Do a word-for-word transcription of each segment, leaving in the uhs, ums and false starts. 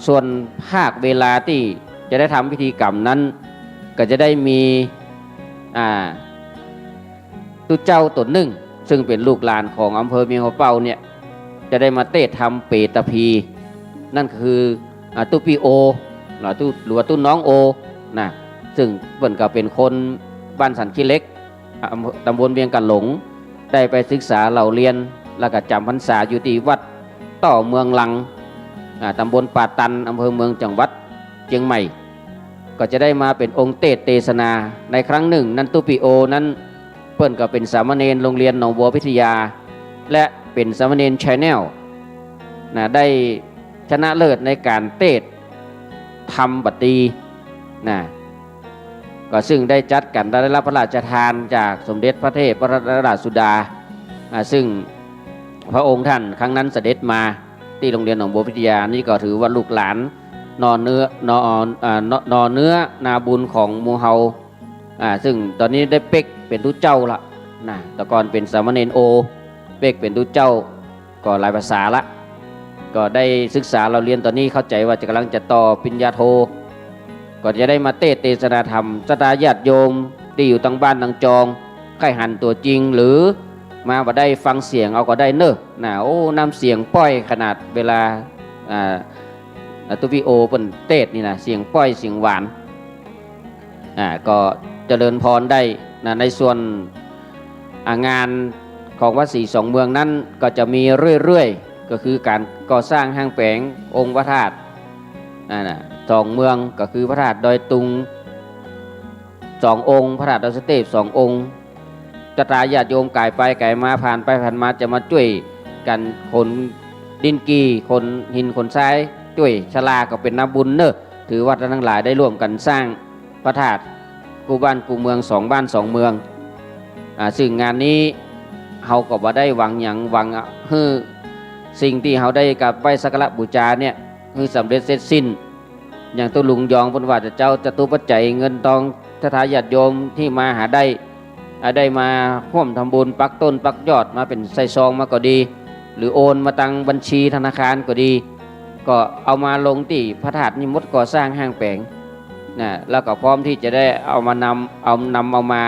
ส่วนภาคเวลาตี้จะได้ทำพิธีกรรมนั้น ก็จะได้มี อ่า ตุ๊เจ้าต๋นนึ่ง ซึ่งเป๋นลูกหลานของอำเภอเมียงปะเป้าเนี่ย จะได้มาเตศน์ทำเปตพี นั่นคือ อ่า ตุ๊ปี้โอ หรือตุ๊ หรือว่าตุ๊น้องโอ นะ ซึ่งเปิ้นก็เป๋นคนบ้านสันขี้เหล็ก อำเภอ ตำบลเวียงกาหลง ได้ไปศึกษาเล่าเรียน แล้วก็จ๋ำพรรษาอยู่ตี้วัดต้อเมืองลัง อ่า ตำบลป่าตัน อำเภอเมือง จังหวัดเจียงใหม่ ก็จะได้มาเป๋นองค์เตศน์เตสนาในครั้งนึ่ง นั้นตุ๊ปี้โอนั้น เปิ้นก็เป๋นสามเณรโรงเรียนหนองบัวพิทยา และเป๋นสามเณรแชนแนล นะ ได้ชนะเลิศในก๋านเตศน์ธรรมบัดดี นะ ก็ซึ่งได้จัดกั๋น ได้รับพระราชทานจากสมเด็จพระเทพรัตนราชสุดา อ่า ซึ่งพระองค์ท่านครั้งนั้นเสด็จมาตี้โรงเรียนหนองบัวพิทยา นี่ก็ถือว่าลูกหลานหน่อเนื้อ หน่อ อ่า หน่อ หน่อเนื้อนาบุญของหมู่เฮา อ่า ซึ่งต๋อนนี้ได้เป๊กเป๋นตุ๊เจ้าละ นะ แต่ก่อนเป๋นสามเณรโอ เป๊กเป๋นตุ๊เจ้า ก็หลายภาษาละ ก็ได้ศึกษาเล่าเรียน ต๋อนนี้เข้าใจ๋ว่าจะก๋ำลังจะต่อปริญญาโท ก็จะได้มาเตศน์เตสนาธรรม ศรัทธาญาติโยมตี้อยู่ตังบ้านตังจอง ใค่หันตั๋วจริง หรือมาบ่ได้ฟังเสียงเอาก็ได้เน่อ นะ โอ้ น้ำเสียงป้อยขนาดเวลา อ่า ตุ๊ปี้โอเปิ้นเตศน์นี่นะ เสียงป้อยเสียงหวาน อ่า ก็เจริญพรได้นะ ในส่วน อ่า งานของวัดศรีสองเมืองนั้นก็จะมีเรื่อยๆ ก็คือก๋านก่อสร้างห้างแป๋งองค์พระธาตุ อ่า นะ สองเมือง ก็คือพระธาตุดอยตุงสององค์ พระธาตุดอยสุเตพสององค์ ศรัทธาญาติโยมก๋ายไปก๋ายมา ผ่านไปผ่านมา จะมาจ้วยกั๋นขนดินกี ขนหินขนทราย จ้วยศาลาก็เป๋นนาบุญเน่อ ถือว่าต้านตังหลายได้ร่วมกั๋นสร้างพระธาตุกู้บ้านกู้เมือง สองบ้านสองเมือง อ่า ซึ่งงานนี้เฮาก็บ่ได้หวังหยัง หวังหื้อสิ่งตี้เฮาได้กราบไหว้สักการะบูชาเนี่ย หื้อสำเร็จเสร็จสิ้น อย่างตุ๊ลุงยองเปิ้นว่า เจ้าจตุปัจจัยเงินตอง ศรัทธาญาติโยมตี้มาหาได้ อ่า ได้มาฮ่วมทำบุญ ปักต้นปักยอดมาเป๋นใส่ซองมาก็ดี หรือโอนมาตังบัญชีธนาคารก็ดี ก็เอามาลงตี้พระธาตุนิมิตก่อสร้างห้างแป๋ง นะ แล้วก็พร้อมตี้จะได้เอามานำ เอา นำเอามา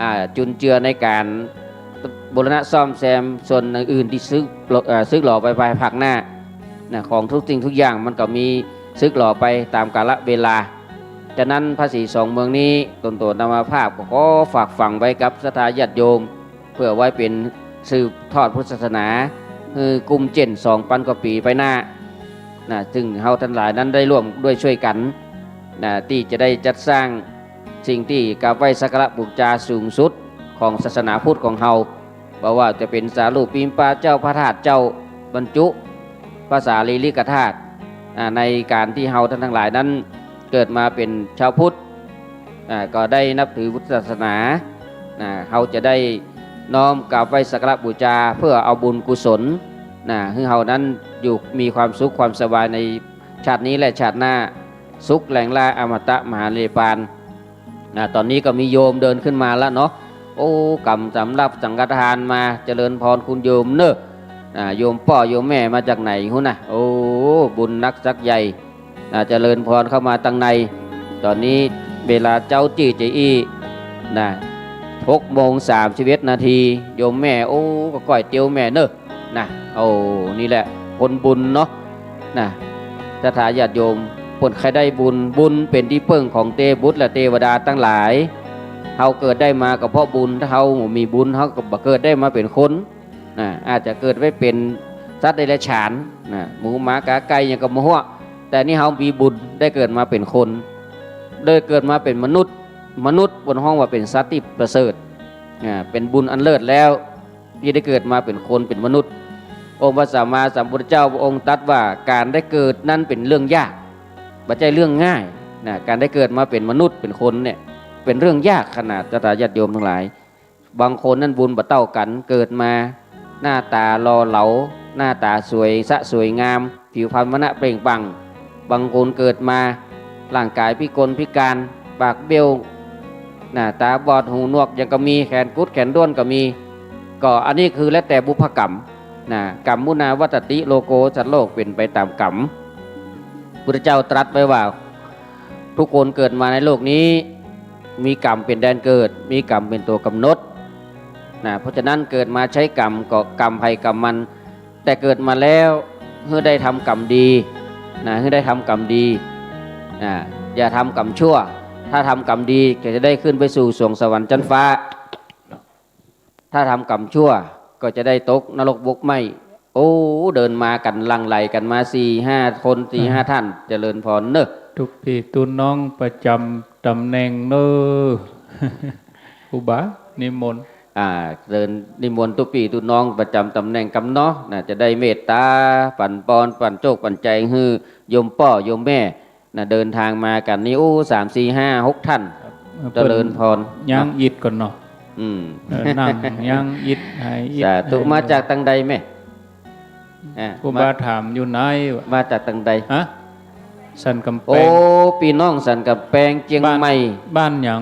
อ่า จุนเจือในก๋านบูรณะซ่อมแซมส่วนอื่นๆ ตี้ทรุด เอ่อ ทรุดหล่อไปภายภาคหน้า นะ ของทุกสิ่งทุกอย่างมันก็มีทรุดหล่อไปต๋ามกาลเวลา ฉะนั้นวัดศรีสองเมืองนี้ ต๋นโตอาตมาภาพก็ขอฝากฝังไว้กับศรัทธาญาติโยม เพื่อไว้เป๋นสืบทอดพุทธศาสนา หื้อกุ้มเจ๊นสองปันกว่าปี๋ไปหน้า นะ ซึ่งเฮาตังหลายนั้นได้ร่วมด้วยช่วยกั๋น นะ ตี้จะได้จัดสร้างสิ่งตี้กราบไหว้สักการะบูชาสูงสุดของศาสนาพุทธของเฮา บ่ว่าจะเป๋นสารูปปิมปะเจ้า พระธาตุเจ้า บรรจุพระสารีริกธาตุ อ่า ในก๋านตี้เฮาตังหลายนั้นเกิดมาเป๋นชาวพุทธ อ่า ก็ได้นับถือพุทธศาสนา นะ เฮาจะได้น้อมกราบไหว้สักการะบูชา เพื่อเอาบุญกุศล นะ หื้อเฮานั้นอยู่มีความสุขความสบายในชาตินี้และชาติหน้า สุขแหล่งละอมตะมหานิพพาน นะ ต๋อนนี้ก็มีโยมเดินขึ้นมาแล้วเนาะ โอ้ กำสำรับสังฆทานมา เจริญพรคุณโยมเน่อ นะ โยมป้อโยมแม่มาจากไหนฮู้นะ โอ้ บุญนักสักใหญ่ นะ เจริญพรเข้ามาตังใน ต๋อนนี้เวลาเจ๊าจี้จะอี้ นะ หกโมงสามสิบเอ็ดนาที โยมแม่ โอ้ ก็ก้อยเตี๋ยวแม่เน่อ นะ โอ้ นี่แหละ คนบุญเนาะ นะ ศรัทธาญาติโยม เปิ้นใค่ได้บุญ บุญเป๋นตี้เปิ้งของเตบุตรและเตวดาตังหลาย เฮาเกิดได้มาก็เพราะบุญ ถ้าเฮาบ่มีบุญ เฮาก็บ่เกิดได้มาเป๋นคน นะ อาจจะเกิดไว้เป๋นสัตว์เดรัจฉาน นะ หมูหมากาไก่หยังก็บ่ฮู้ แต่นี่เฮามีบุญได้เกิดมาเป๋นคน ได้เกิดมาเป๋นมนุษย์ มนุษย์เปิ้นฮ้องว่าเป๋นสัตว์ตี้ประเสริฐ อ่า เป๋นบุญอันเลิศแล้ว ตี้ได้เกิดมาเป๋นคนเป๋นมนุษย์ องค์พระสัมมาสัมพุทธเจ้าพระองค์ตรัสว่า ก๋านได้เกิดนั้นเป๋นเรื่องยาก บ่ใจ้เรื่องง่าย นะ ก๋านได้เกิดมาเป๋นมนุษย์เป๋นคนเนี่ย เป๋นเรื่องยากขนาด ศรัทธาญาติโยมตังหลาย บางคนนั้นบุญบ่เต้ากั๋น เกิดมาหน้าต๋าหล่อเหลา หน้าต๋าสวยสะสวยงาม ผิวพรรณวรรณะเปล่งปลั่ง บางคนเกิดมาร่างก๋ายพิกลพิการ ปากเบี้ยว นะ ต๋าบอดหูหนวกหยังก็มี แขนกุดแขนด้วนก็มี ก็อันนี้คือแล้วแต่บุพกรรม นะ กรรมมุนาวัตติโลโก สัตว์โลกเป๋นไปต๋ามกรรม พุทธเจ้าตรัสไว้ว่า ทุกคนเกิดมาในโลกนี้ มีกรรมเป๋นแดนเกิด มีกรรมเป๋นตั๋วก๋ำหนด นะ เพราะฉะนั้นเกิดมาใช้กรรม ก็กรรมใผกรรมมัน แต่เกิดมาแล้ว หื้อได้ทำกรรมดี นะ หื้อได้ทำกรรมดี นะ อย่าทำกรรมชั่ว ถ้าทำกรรมดี ก็จะได้ขึ้นไปสู่สวงสวรรค์จั๊นฟ้า ถ้าทำกรรมชั่ว ก็จะได้ตกนรกบกไหม้ โอ้ เดินมากั๋นหลั่งไหลกั๋นมาสี่ห้าคน สี่ห้า อ่า ท่าน เจริญพรเน่อ ตุ๊ปี้ตุ๊น้องประจ๋ำต๋ำแหน่งเน่อ ครูบา นิมนต์ อ่า เชิญนิมนต์ตุ๊ปี้ตุ๊น้องประจ๋ำต๋ำแหน่งกำเนาะ นะ จะได้เมตต๋า ปั๋นปอน ปั๋นโจค ปั๋นใจ๋หื้อโยมป้อโยมแม่ นะ เดินทางมากั๋นนี่ โอ้ สาม สี่ ห้า หก ท่าน ครับ เจริญพร เปิ้นยั้งอิดก่อนเนาะ อืม เออ นั่งยั้งอิด หายอิด สาธุ หาย มาจากตังใดแม่ อ่า ครูบา มา ถามอยู่ไหนวะ มาจากตังใด ฮะ สันก๋ำแปง โอ้ ปี้น้องสันก๋ำแปงเจียงใหม่ บ้าน บ้านหยัง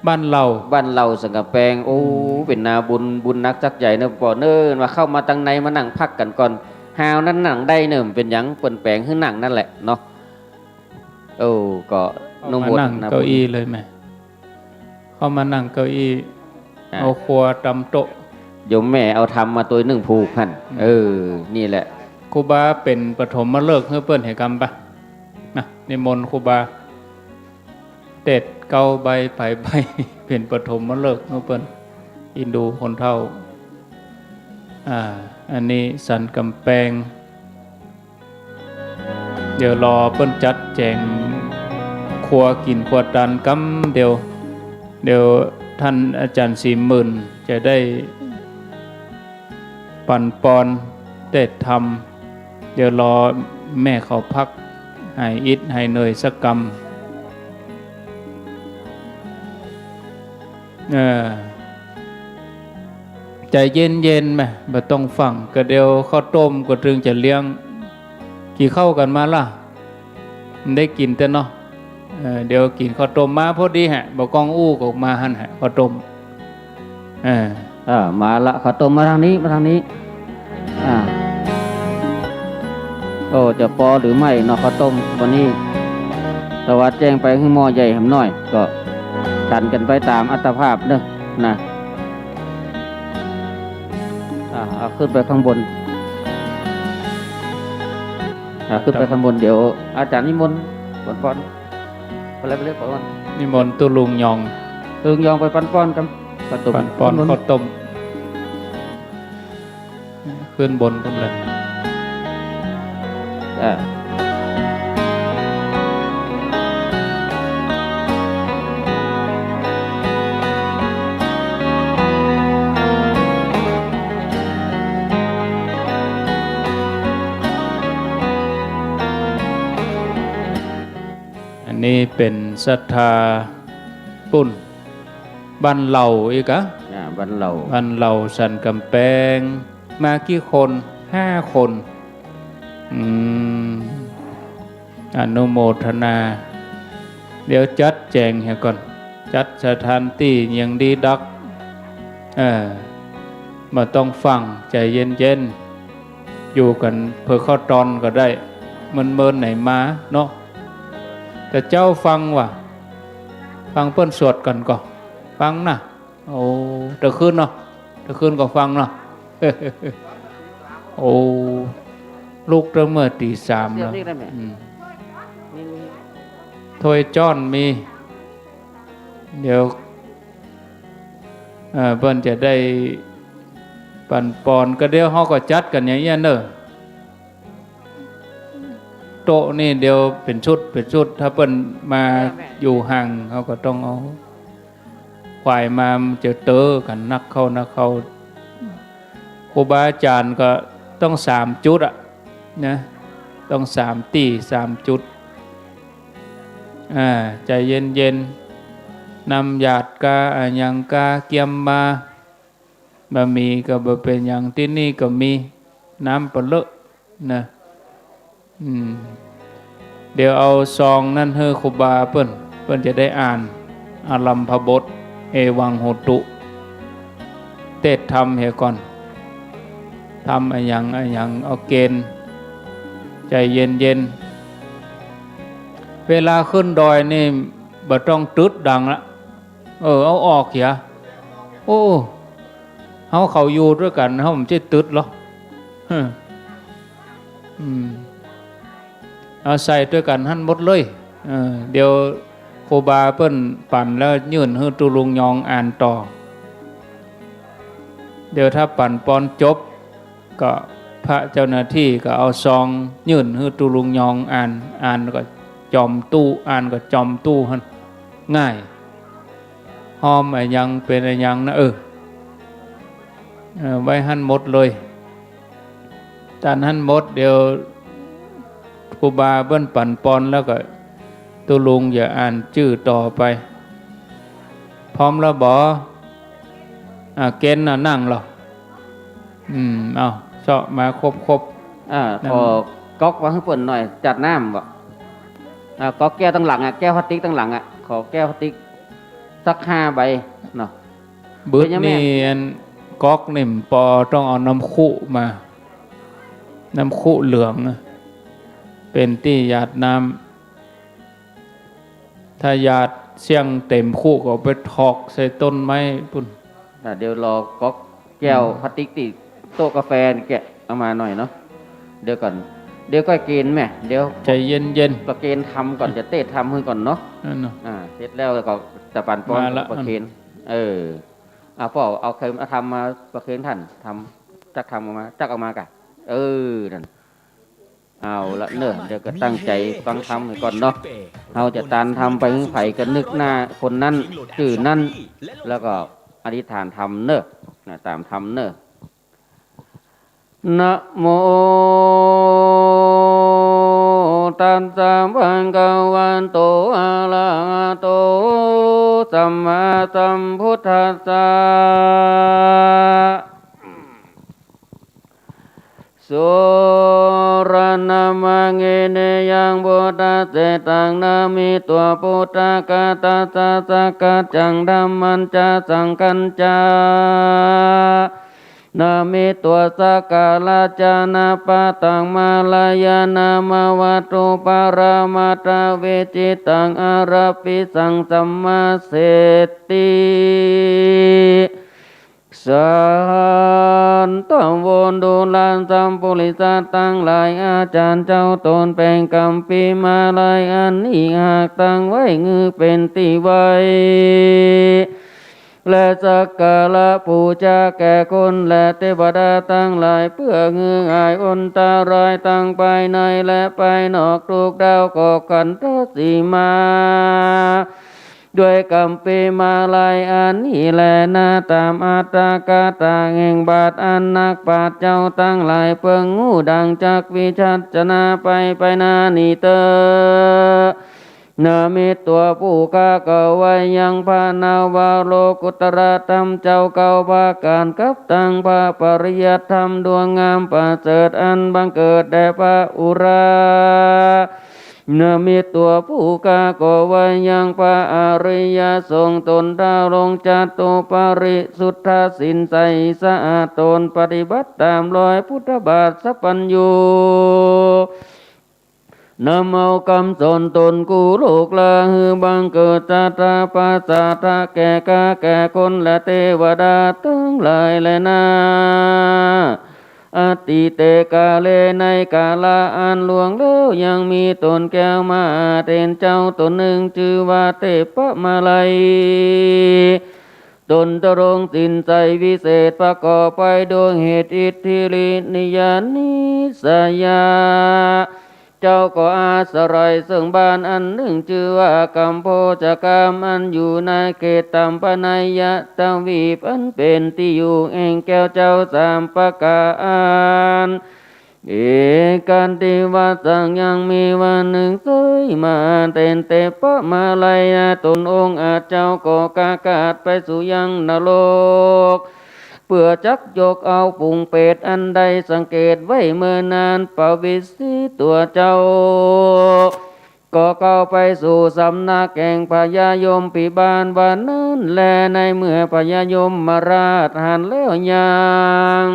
บ้านเหล่า บ้านเหล่าสันก๋ำแปง โอ้ อืม เป๋นนาบุญ บุญนักจักใหญ่เน่อป้อเน่อ ว่าเข้ามาตังในมานั่งพักกั๋นก่อน ฮาวนั้นนั่งได้เน่อ เป๋นหยัง เปิ้นแป๋งหื้อนั่งนั่นแหละเนาะ โอ้ ก็ เข้ามานั่ง อนุโมทนาบุญ เก้าอี้เลยแม่ เข้ามานั่งเก้าอี้ อ่ะ เอาครัวตำโต๊ะ โยมแม่เอาธรรมมาตวยนึ่งผูกหั่น อืม เออ นี่แหละ ครูบาเป๋นปฐมฤกษ์หื้อเปิ้นเหกำปะ นะ นิมนต์ครูบา เต็ดเก้าใบผายใบ เป๋นปฐมฤกษ์หื้อเปิ้น อินดูคนเฒ่า อ่า อันนี้สันก๋ำแปง เดี๋ยวรอเปิ้นจัดแจงครัวกิ๋นครัวตานกำเดียว เดี๋ยวท่านอาจ๋ารย์ศรีหมื่นจะได้ ปั๋นปอนเตศน์ธรรม เดี๋ยวรอแม่เขาพักหายอิดหายเหนื่อยสักกำ เออ ใจ๋เย็นๆ แม่ บ่ต้องฟั่ง ก็เดี๋ยวข้าวต้มก็ตึงจะเลี้ยง กิ๋นข้าวกั๋นมาล่ะ ได้กิ๋นเต๊อะเนาะ เออ เดี๋ยวกิ๋นข้าวต้มมาพอดีฮะ บ่ากล้องอู้ก็มาหั้นฮะ ข้าวต้ม เออ เออ มาละ ข้าวต้มมาทางนี้ มาทางนี้ อ่า โอ้ จะปอหรือไม่เนาะ ข้าวต้มวันนี้ แต่ว่าแจ้งไปหื้อหม้อใหญ่หำน้อย ก็ฉันกั๋นไปต๋ามอัตภาพเนาะ นะ อ่า เอาขึ้นไปข้างบน อ่า ขึ้นไปข้างบน เดี๋ยวอาจ๋ารย์นิมนต์ ปั๋นปอน ไปเลย ไปเลย ปั๋นปอน นิมนต์ตุ๊ลุงยอง ตุ๊ลุงยองไปปั๋นปอนกั๋น ปั๋นปอนข้าวต้ม ขึ้นบนพุ้นเลย อ่า อันนี้เป๋นศรัทธาปุ้น บ้านเหล่าอีกอะ อ่า บ้านเหล่า บ้านเหล่าสันก๋ำแปง มากี่คน ห้าคน อืม อนุโมทนา เดี๋ยวจัดแจ๋งเหียก่อน จัดสถานตี้อย่างดีดัก เออ บ่ต้องฟั่ง ใจ๋เย็นๆ อยู่กั๋นเผื่อข้าวตอนก็ได้ เมินๆ ไหนมาเนาะ แต่เจ๊าฟังว่ะ ฟังเปิ้นสวดกั๋นก่อ ฟังนะ โอ้ ตะคืนเนาะ ตะคืนก็ฟังเนาะ โอ้ ลุกตั้งเมื่อตี๋สามแล้ว เสียบนี่ได้ไหม อืม นี่ นี่ ถ้วยจ๊อนมี เดี๋ยว เอ่อ เปิ้นจะได้ปั๋นปอน ก็เดี๋ยวเฮาก็จัดกั๋นอย่างเอี้ยเน่อ โต๊ะนี่เดี๋ยวเป๋นชุด เป๋นชุด ถ้าเปิ้นมา แม่ แม่ อยู่ห่าง เฮาก็ต้องเอา ขวายมามันจะเต๋อกั๋นนักเข้า นักเข้า ครูบาอาจ๋ารย์ก็ต้องสามจุดอะนะ ต้องสามตี้ สามจุด อ่า ใจ๋เย็นๆ น้ำหยาดกา อะหยังกา เกียมมา บ่มีก็บ่เป๋นหยัง ตี้นี่ก็มี น้ำปะเลอะนะ อืม เดี๋ยวเอาซองนั้นหื้อครูบาเปิ้น เปิ้นจะได้อ่าน อารัมภบท เอวังโหตุ เตศน์ธรรมเหียก่อน ธรรมอะหยังอะหยัง เอาเกณฑ์ ใจ๋เย็น เวลาขึ้นดอยนี่บ่ต้องตึดดังละ เออ เอาออกเหีย โอ้ เฮาเขาอยู่ตวยกั๋น เฮาบ่ใจ้ตึดหรอก อืม เอาใส่ตวยกั๋นหั้นหมดเลย เออ เดี๋ยวครูบาเปิ้นปั่นแล้วยื่นหื้อตุ๊ลุงยองอ่านต่อ เดี๋ยวถ้าปั่นปอนจบ ก็พระเจ้าหน้าตี้ก็เอาซองยื่นหื้อตุ๊ลุงยองอ่าน อ่านก็จ่อมตู้ อ่านก็จ่อมตู้หั้น ง่าย ฮ้อมอะหยังเป๋นอะหยังนะ เออ เออ ไว้หั้นหมดเลย ตันหั้นหมด เดี๋ยวครูบาเปิ้นปั่นปอนแล้วก็ตุ๊ลุงจะอ่านจื้อต่อไป พร้อมแล้วบ่ อ่า เกณฑ์น่ะนั่งเหรอ อืม เอา เซาะมาครบๆ อ่า นั่น ขอก๊อกมาหื้อเปิ้นหน่อย จัดน้ำบ่ อ่า ก๊อกแก้วตังหลังอะ แก้วพลาสติกตังหลังอะ ขอแก้วพลาสติกสักห้าใบเนาะ บึด เป๋นยังไง นี่ อันก๊อกนี่ปอต้องเอาน้ำคุมา น้ำคุเหลืองนะ เป๋นตี้หยาดน้ำ ถ้าหยาดเสี้ยงเต็มคุก็เอาไปถอกใส่ต้นไม้ปุ้น อ่ะ เดี๋ยวรอก๊อกแก้ว อืม พลาสติกตี้โต๊ะกาแฟนี่แกะเอามาหน่อยเนาะ เดี๋ยวก่อน เดี๋ยวก็เกณฑ์แม่ เดี๋ยว ใจ๋เย็นๆ ประเคนธรรมก่อน จะเตรียมธรรมหื้อก่อนเนาะ นั่นเนาะ อ่า เสร็จแล้วก็จะปั่นปอน มาละ ประเคน เออ อ่ะ ป้อเอาใครเอาธรรมมาประเคนท่าน ธรรม จักธรรมออกมา จักออกมากะ เออ นั่น เอาละเนาะ เดี๋ยวก็ตั้งใจ๋ฟังธรรมหื้อก่อนเนาะ เฮาจะตานธรรมไปหื้อใผก็นึกหน้าคนนั้น จื้อนั้น แล้วก็อธิษฐานธรรมเนาะ นะ ตามธรรมเนาะ นะโมตัสสะภะคะวะโต อะระหะโต สัมมาสัมพุทธัสสะ สุระนะมะเงเนยัง พุทธัสเสตัง นะมิตวะ พุทธะกะตัสสะ สักกัจจัง ธัมมัญจะ สังฆัญจะ นะมิตวะ สักการะจะ นะปะตัง มะรายะ นะมะวัตถุ ปะระมัตถะ วิจิตตัง อะระปิสัง สัมมาเสตติ สันตะโว ดูราสัปปุริสะตังหลาย อาจารย์เจ้าตนแป๋งกัมภีร์มาลัยอันนี้ หากตั้งไว้ หื้อเป๋นตี้ไหว้ และสักการะปู๋จาแก่คนและเตวดาตังหลาย เปื้อหื้อหายอันตรายตังภายในและภายนอก ทุกข์ดาวเคราะห์ขันธสีมา ด้วยกัมภีร์มาลัยอันนี้แลนา ต๋ามอัตถกถาแห่งบาทอันนักปราชญ์เจ้าตังหลายเปิงฮู้ดั่งจักวิจัชนาไปไปนานี้เต๊อะ นะมิตวะ ผู้ข้าก็ไหว้ยังพระนวโลกุตตรธรรมเจ้าเก้าประก๋าน กับตังพระปริยัติธรรมดวงงามประเสริฐอันบังเกิดแด่พระอุรา นะมิตวะ ผู้ข้าก็ไหว้ยังพระอริยสงฆ์ต๋นเต๊าลงจัตุปริสุทธศีลใสสะอาดต๋นปฏิบัติต๋ามรอยพุทธบาทสัพพัญญู นำเอากำสอนต๋นกู้โลกลาหื้อบังเกิดศรัทธาประสาทะแก่ข้าแก่คนและเตวดาตังหลายแลนา อตีเตกาเล ในกาละอันล่วงแล้วยังมีต๋นแก้วมหาเถรเจ้าต๋นนึ่งจื้อว่าเทพมาลัย ต๋นเต๊าลงศีลใสวิเศษประกอบไปด้วยเหตุอิทธิฤทธินิยานิสยา เจ้าก็อาศัยเซิ่งบ้านอันนึ่งจื้อว่ากัมโพชกรรม อันอยู่ในเขตตัมปนายทวีปอันเป๋นตี้อยู่แห่งแก้วเจ้าสามประก๋าน เอกันติวาสัง ยังมีวันนึ่งเสยมหาเถรเทพมาลัยต๋นองค์อาจเจ้าก็ประกาศไปสู่ยังนรก เปื้อจักยกเอาฝูงเปรตอันได้สังเกตไว้เมื่อนานประวิสสีตั๋วเจ้า ก็เข้าไปสู่สำนักแห่งพญายมพิบาลวันนั้นแล ในเมื่อพญายมราชหันแล้วยัง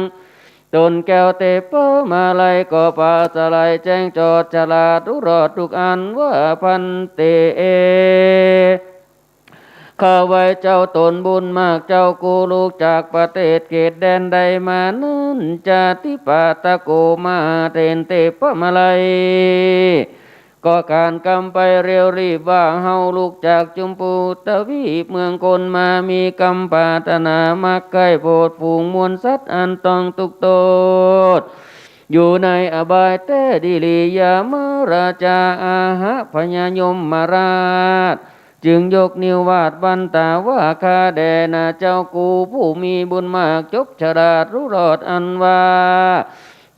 ต๋นแก้วเตปะมาลัยก็ปราศรัยแจ้งจอดฉลาดฮู้รอดทุกอันว่า ภันเต ข้าไหว้เจ้าต๋นบุญมากเจ้า กูลุกจากประเทศเขตแดนใดมานั้น จาติปาตะโก มาเถนเตปะมาลัย ก็ขานกำไปเร็วรีบว่า เฮาลุกจากจุมพูทวีปเมืองคนมา มีกำปรารถนามักใค่โผดฝูงมวลสัตว์อันต้องตุ๊กโต้ษ อยู่ในอบายแต๊ดีหลี ยมราชาอาหะพญายมราช จึงยกนิ้ววาดวันตาว่า ข้าแด่นาเจ้า กูผู้มีบุญมากจบฉลาดฮู้รอดอันว่า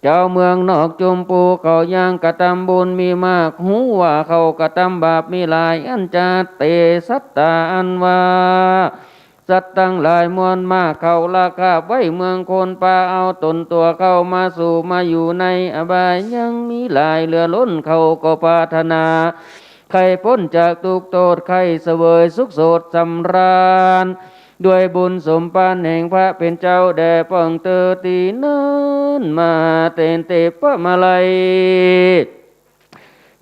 เจ้าเมืองนอกจุมพูเขายังกระตำบุญมีมาก ฮู้ว่าเขากระตำบาปมีหลาย อันจะเตสัตตาอันว่า สัตว์ตังหลายมวลมากเขาลักคาบไว้เมืองคน ปาเอาต๋นตั๋วเข้ามาสู่มาอยู่ในอบายยังมีหลายเหลือล้น เขาก็ปรารถนาใค่ป๊นจากตุ๊กโต้ษ ใค่เสวยสุขโสดสำราญ ด้วยบุญสมภารแห่งพระเป๋นเจ้าแด่ป้องเตอ ตี้นั้นมาเถนเตปะมาลัย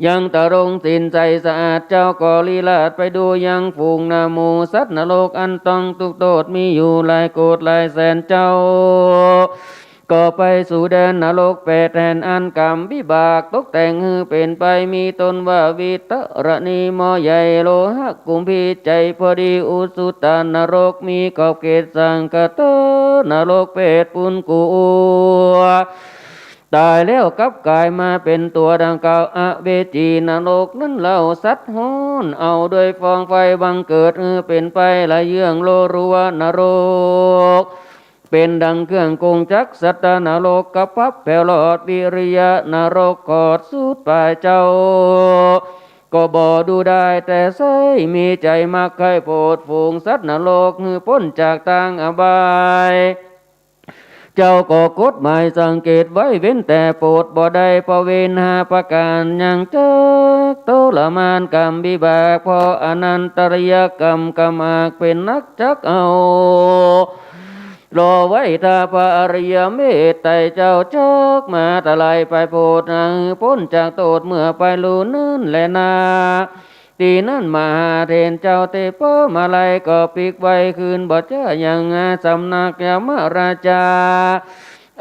ยังตรงสินใสสะอาด เจ้าก็ลี้ราชไปดูยังฝูงหมู่สัตว์นรกอันต้องตุ๊กโต้ษมีอยู่หลายโกฏหลายแสนเจ้า ก็ไปสู่แดนนรกแปดแห่น อันกำวิบากตกแต่งหื้อเป๋นไป มีต้นว่าวิตรณี หม้อใหญ่ โลหะกุมภี ใจ๋พอดี อุสุตานรก มีขอบเขตสังคตนรก เปรตปุญกุ ต๋ายแล้วกลับก๋ายมาเป๋นตั๋วดังกล่าว อเวจีนรกนั้นเล่า สัตว์ฮ้อนเอาด้วยฟองไฟบังเกิดหื้อเป๋นไปหลายเยื่อง โลรุวะนรก เป๋นดังเครื่องกงจักร สัตตนรกกะพับแผวหลอด วิริยะนรกขอดสุดปายเจ้า ก็บ่ดูได้แต่ใส มีใจ๋มักใค่โผดฝูงสัตว์นรกหื้อป๊นจากตางอบาย เจ้าก็กฎหมายสังเกตไว้ เว้นแต่โผดบ่ได้ เพราะเวรห้าประก๋านยังจักทรมานกำวิบาก เพราะอนันตริยกรรมกำอากเป๋นนักจักเอา รอไว้ถ้าพระอริยเมตไตรเจ้าจักมาตะไลไปโผดหื้อป๊นจากโต้ษเมื่อไปลูนั้นแลนา ตี้นั้นมหาเถรเจ้าเตปะมาลัยก็ปิ๊กไว้คืนบ่จ้ายัง สำนักยมราชา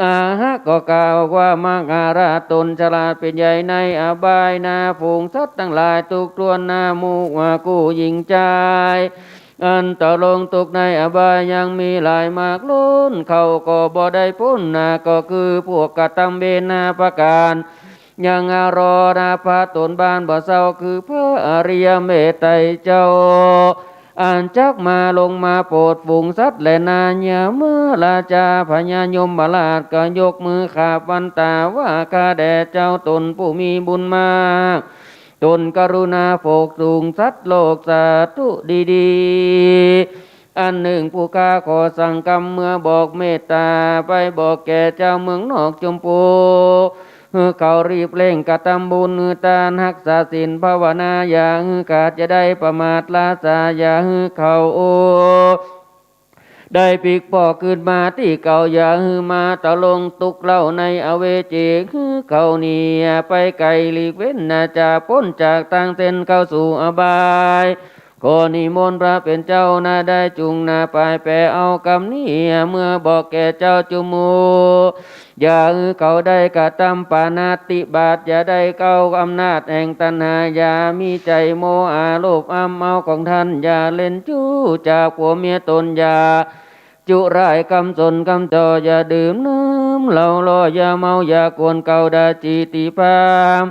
อาหะก็กล่าวว่า มหาราชต๋นฉลาดเป๋นใหญ่ในอบายนา ฝูงสัตว์ตังหลายทุกถ้วนหน้า หมู่ว่ากู้ญิงจาย อันตกลงตุ๊กข์ในอบายยังมีหลายมากล้น เขาก็บ่ได้ป๊นนา ก็คือพวกกระตำเวรห้าประก๋าน ยังอรอนาพระต๋นบ้านบ่เศร้า คือพระอริยเมตไตรเจ้า อันจักมาลงมาโผดฝูงสัตว์แลนา ยมราชาพญายมราชก็ยกมือขาบวันตาว่า ข้าแด่เจ้าต๋นผู้มีบุญมาก ต๋นกรุณาโผดฝูงสัตว์โลกสาธุดีๆ อันนึ่งผู้ข้าขอสั่งกำเมื่อบอกเมตตาไปบอกแก่เจ้าเมืองนอกจุมพู หื้อเขารีบเร่งกระตำบุญ หื้อตานฮักษาศีลภาวนา อย่าหื้อขาดอย่าได้ประมาทลาสา อย่าหื้อเขาได้ปิ๊กป้อคืนมาตี้เก่า อย่าหื้อมาตกลงตุ๊กข์เล่าในอเวจี หื้อเขาหนีไปไกลหลีกเว้นนา จะป๊นจากตางเส้นเข้าสู่อบาย ขอนิมนต์พระเป๋นเจ้านาได้จุ่งนาไปแป๋เอากำนี้เมื่อบอกแก่เจ้าจุมพู อย่าหื้อเขาได้กระตำปาณาติบาต อย่าได้เข้าอำนาจแห่งตัณหา อย่ามีใจ๋โมหะโลภอำเอาของต้าน อย่าเล่นจู้จากผัวเมียต๋น อย่าจุร้ายกำสนกำจ่อ อย่าดื่มน้ำเหล้าหล่อ อย่าเมาอย่ากวนเกาด่าจีติพาม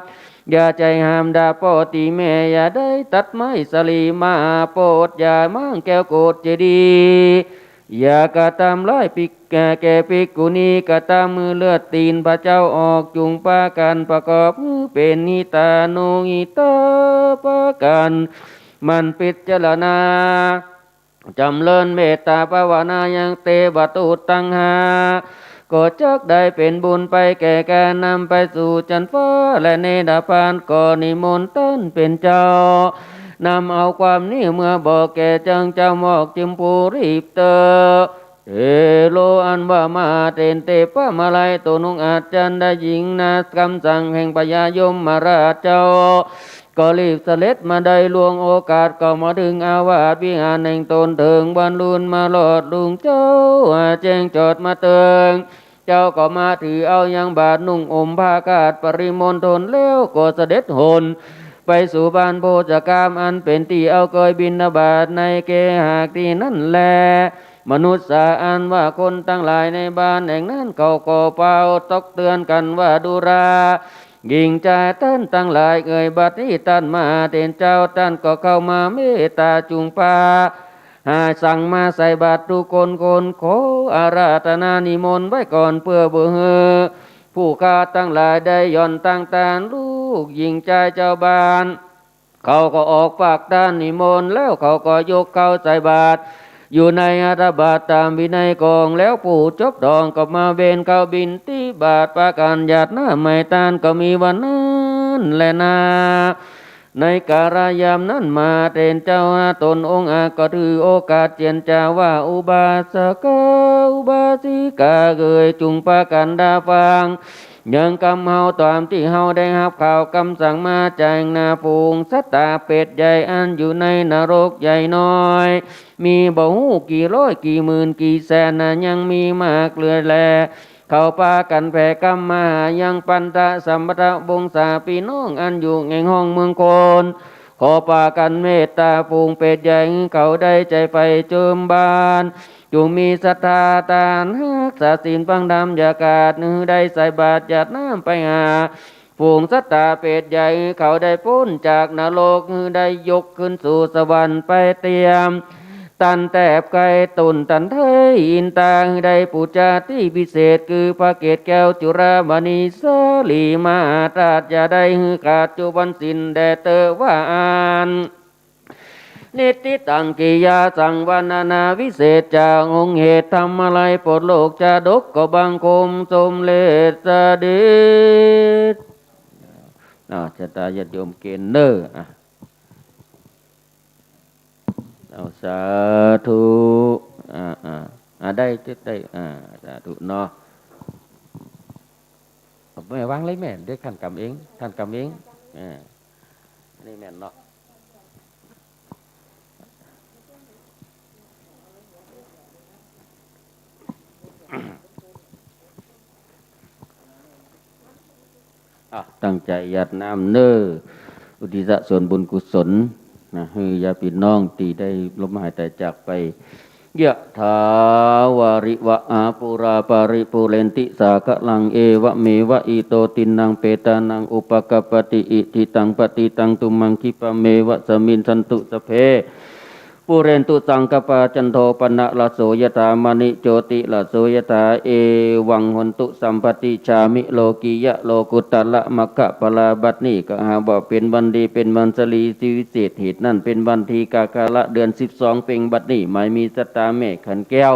อย่าใจ๋ห้ามด่าป้อตี๋แม่ อย่าได้ตัดไม้สะหลีมาโปด อย่าม้างแก้วโกศเจดีย์ อย่ากระตำร้ายภิก แก่ แก่ภิกขุณี กระตำหื้อเลือดตี๋นพระเจ้าออก จุ่งปากั๋นประกอบหื้อเป๋นหิตานุหิตาปากั๋น หมั่นพิจารณา จ๋ำเริญเมตตาภาวนายังเตวทูตตังห้า ก็จักได้เป๋นบุญไปแก่ก๋านนำไปสู่จั๊นฟ้าและเนรพาน ก็นิมนต์ต้านเป๋นเจ้า นำเอาความนี้เมื่อบอกแก่เจ้า เจ้าหมอกจุมพูรีบเต๊อะ เถโร อันว่ามาเถรเตปะมาลัย ต๋นองอาจจันได้ยินนะกำสั่งแห่งพญายมราชเจ้า ก็รีบเสด็จมาได้ล่วงโอกาส เข้ามาเถิงอาวาสวิหารแห่งต๋น เถิงวันรุ่นมาลอดรุ่งเจ้า แจ้งจอดมาเถิง เจ้าก็มาถือเอายังบาตรนุ่งห่มผ้าคาดปริมณฑลแล้ว ก็เสด็จหนไปสู่บ้านโพชกาม อันเป๋นตี้เอาเกยบิณฑบาตในเคหะตี้นั้นแล มนุษย์สาอันว่าคนตังหลายในบ้านแห่งนั้น เขาก็เป่าตักเตือนกั๋นว่า ดูราหญิงจายต้านตังหลายเอ๋ย บัดนี้ต้านมหาเถรเจ้าต้านก็เข้ามาเมตตาจุ่งปา หาสั่งมาใส่บาตรกู้คน คนขออาราธนานิมนต์ไว้ก่อน เปื้อบ่หื้อผู้ข้าตังหลายได้หย่อนตังต้าน ลูกหญิงจายจาวบ้าน เขาก็ออกปากต้านนิมนต์แล้ว เขาก็ยกเข้าใส่บาตรอยู่ในหัตถบาตรต๋ามวินัยของ แล้วผู้จบดองก็มาเวนเข้าบิณฑบาต ปากั๋นหยาดน้ำให้ต้านก็มีวันนั้นแลนา ในกาลยามนั้นมหาเถรเจ้าต๋นองค์อาจก็ถือโอกาสเจียรจาว่า อุบาสกา อุบาสิกาเอ๋ย จุ่งปากั๋นดาฟัง ยังกำเฮาต๋ามตี้เฮาได้ฮับข่าวกำสั่งมาจากหน้าฝูงสัตตาเปรตใหญ่ อันอยู่ในนรกใหญ่น้อย มีบ่ฮู้กี่ร้อยกี่หมื่นกี่แสนนา ยังมีมากเหลือแล เขาปากั๋นแผ่กำมาหายังปัณฑะสัมพันธวงศาปี้น้อง อันอยู่แห่งห้องเมืองคน ขอปากั๋นเมตตาฝูงเปรตใหญ่ หื้อเขาได้ใจ๋ใฝ่เจิมบ้าน จุ่งมีศรัทธาต้านฮักษาศีลฟังธรรม อย่าขาดหื้อได้ใส่บาตรหยาดน้ำไปหา ฝูงสัตตาเปรตใหญ่ หื้อเขาได้ป๊นจากนรก หื้อได้ยกขึ้นสู่สวรรค์ไปเตียม ตันแตบไกลตุ่นตันไทอินตา หื้อได้ปู๋จาตี้พิเศษ คือพระเกศแก้วจุฬามณีสาลีมหาธาตุ อย่าได้หื้อขาดจุบันสิ้นแด่เตอว่าอั้น นิทธิตังกิยาสังวรรณนาวิเศษ จากองค์เหตุธรรมาลัยโปรดโลกจาดก ก็บังคมสมเร็จเสด็จ อ้าว ศรัทธาญาติโยมเกณฑ์เน้อ อ่ะ เอา สาธุ อ่า อ่า อ่า ได้ ได้ อ่า สาธุเนาะ แม่วางเลยแม่ เดี๋ยวต้านกำเอง ต้านกำเอง อ่า นี่แม่นเนาะ อ่ะ ตั้งใจ๋หยาดน้ำเน้อ อุทิศส่วนบุญกุศลนะ หื้อญาติพี่น้องตี้ได้ล้มหายต๋ายจากไป ยะถาวาริวะหาปูราปาริปูเรนติสาคะลัง เอวะเมวะอิโตทินนังเปตานังอุปะกัปปะติ อิทิตังปะติตังตุมหังคิปะเมวะสะมิชฌันตุ สัพเพ ปูเรนตุสังกปปา จันโทปะนะระโสยะถา มะณิโจติระโสยะถา เอวังโหนตุสัพพะปัจจายิโลกิยะโลกุตตะระมัคคะผะลา บัดนี้ก็หาว่าเป๋นวันดี เป๋นวันสิริวิเศษ เหตุนั้นเป๋นวันที่เก้า เดือนสิบสอง เพ็ญบัดนี้ หมายมีศรัทธาแม่ขันแก้ว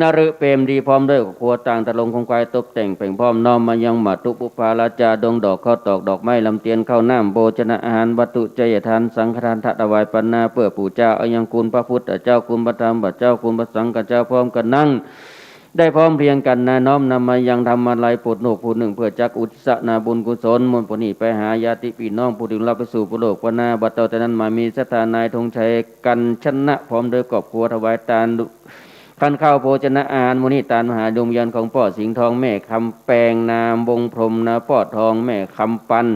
นฤเปรมดี พร้อมด้วยครอบครัว ต่างตะลงของควายตกแต่งแป๋งพร้อม น้อมมายังมัตถุปุพพาราจา ดงดอกข้าวตอก ดอกไม้ลำเตียน ข้าวน้ำโภชนะอาหาร วัตถุไชยทาน สังฆทาน ถวายปัณณา เปื้อปู๋จาเอายังคุณพระพุทธเจ้า คุณพระธรรมเจ้า คุณพระสังฆเจ้า พร้อมกั๋นนั้น ได้พร้อมเพรียงกั๋นนา น้อมนำมายังธรรมาลัยโปรดโลกผู้นึ่ง เปื้อจักอุทิศนาบุญกุศล มวลผลนี้ไปหาญาติพี่น้องผู้ที่ล่วงลับไปสู่ปรโลกนา บัดเต้าแต่นั้นมามีศรัทธานายธงชัย กัญชนะ พร้อมด้วยครอบครัว ถวายตาน ขันข้าวโภชนะอาหาร มวลนี้ตานมหาดวงวิญญาณของป้อสิงห์ทอง แม่คำแปง นามวงศ์พรหม นาป้อทอง แม่คำปัน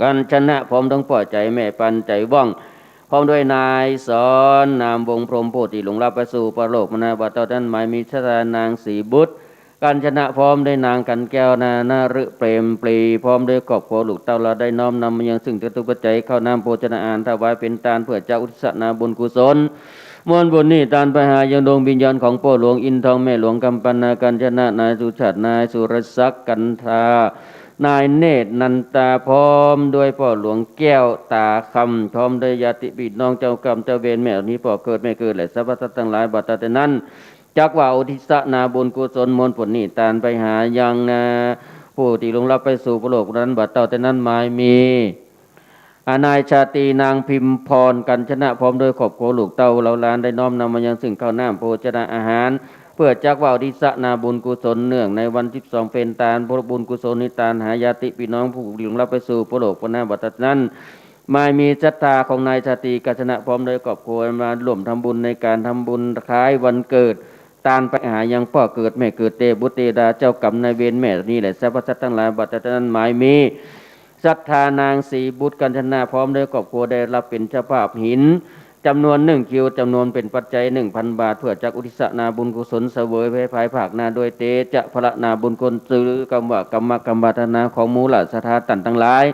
กัญชนะ พร้อมทั้งป้อใจ๋ แม่ปัน ใจ๋ว่อง พร้อมด้วยนายสอน นามวงศ์พรหม ผู้ที่ล่วงลับไปสู่ปรโลกนา บัดเต้าแต่นั้นมามีศรัทธานางศรีบุตร กัญชนะ พร้อมด้วยนางขันแก้ว นา นฤเปรมปรี พร้อมด้วยครอบครัวลูกเต้า เฮาได้น้อมนำมายังซึ่งจตุปัจจัย ข้าวน้ำโภชนะอาหาร ถวายเป๋นตาน เปื้อจักอุทิศนาบุญกุศล มวลบุญนี้ตานไปหายังดวงวิญญาณของป้อหลวงอินทอง แม่หลวงคำปัน นากัญชนะ นายสุชาติ นายสุรศักดิ์ กันทา นายเนตร นันตา พร้อมด้วยป้อหลวงแก้วตาคำ พร้อมด้วยญาติพี่น้องเจ้ากรรมเจ้าเวร แม่นี้ป้อเกิดแม่เกิด และสรรพสัตว์ตังหลาย บัดเต้าแต่นั้น จักว่าอุทิศนาบุญกุศล มวลผลนี้ตานไปหายังนา ผู้ที่ล่วงลับไปสู่ปรโลกนั้น บัดเต้าแต่นั้นมามี อ่า นายชาตรี นางพิมพร กัญชนะ พร้อมด้วยครอบครัวลูกเต้าเหล่าหลาน ได้น้อมนำมายังซึ่งข้าวน้ำโภชนะอาหาร เปื้อจักว่าอุทิศนาบุญกุศลเนื่องในวันสิบสอง เพ็ญ ตานผลบุญกุศลนี้ ตานหาญาติปี้น้องผู้ล่วงลับไปสู่ปรโลกไปนาบัดนั้น หมายมีศรัทธาของนายชาตรี กัญชนะ พร้อมด้วยครอบครัว มาร่วมทำบุญในการทำบุญคล้ายวันเกิด ตานไปหายังป้อเกิดแม่เกิด เตบุตรเตดา เจ้ากรรมนายเวรแม่นี้แหละ สรรพสัตว์ตังหลาย บัดนั้น หมายมีศรัทธานางศรีบุตร กัญชนะ พร้อมด้วยครอบครัว ได้รับเป๋นเจ้าภาพหินจ๋ำนวนหนึ่งคิว จ๋ำนวนเป๋นปัจจัยหนึ่งพันบาท เปื้อจักอุทิศนาบุญกุศลเสวยไว้ภายภาคหน้า ด้วยเตจะพละนาบุญกุศล จื้อกำว่ากำมะกำมะทนาของหมู่เหล่าศรัทธาต้านตังหลาย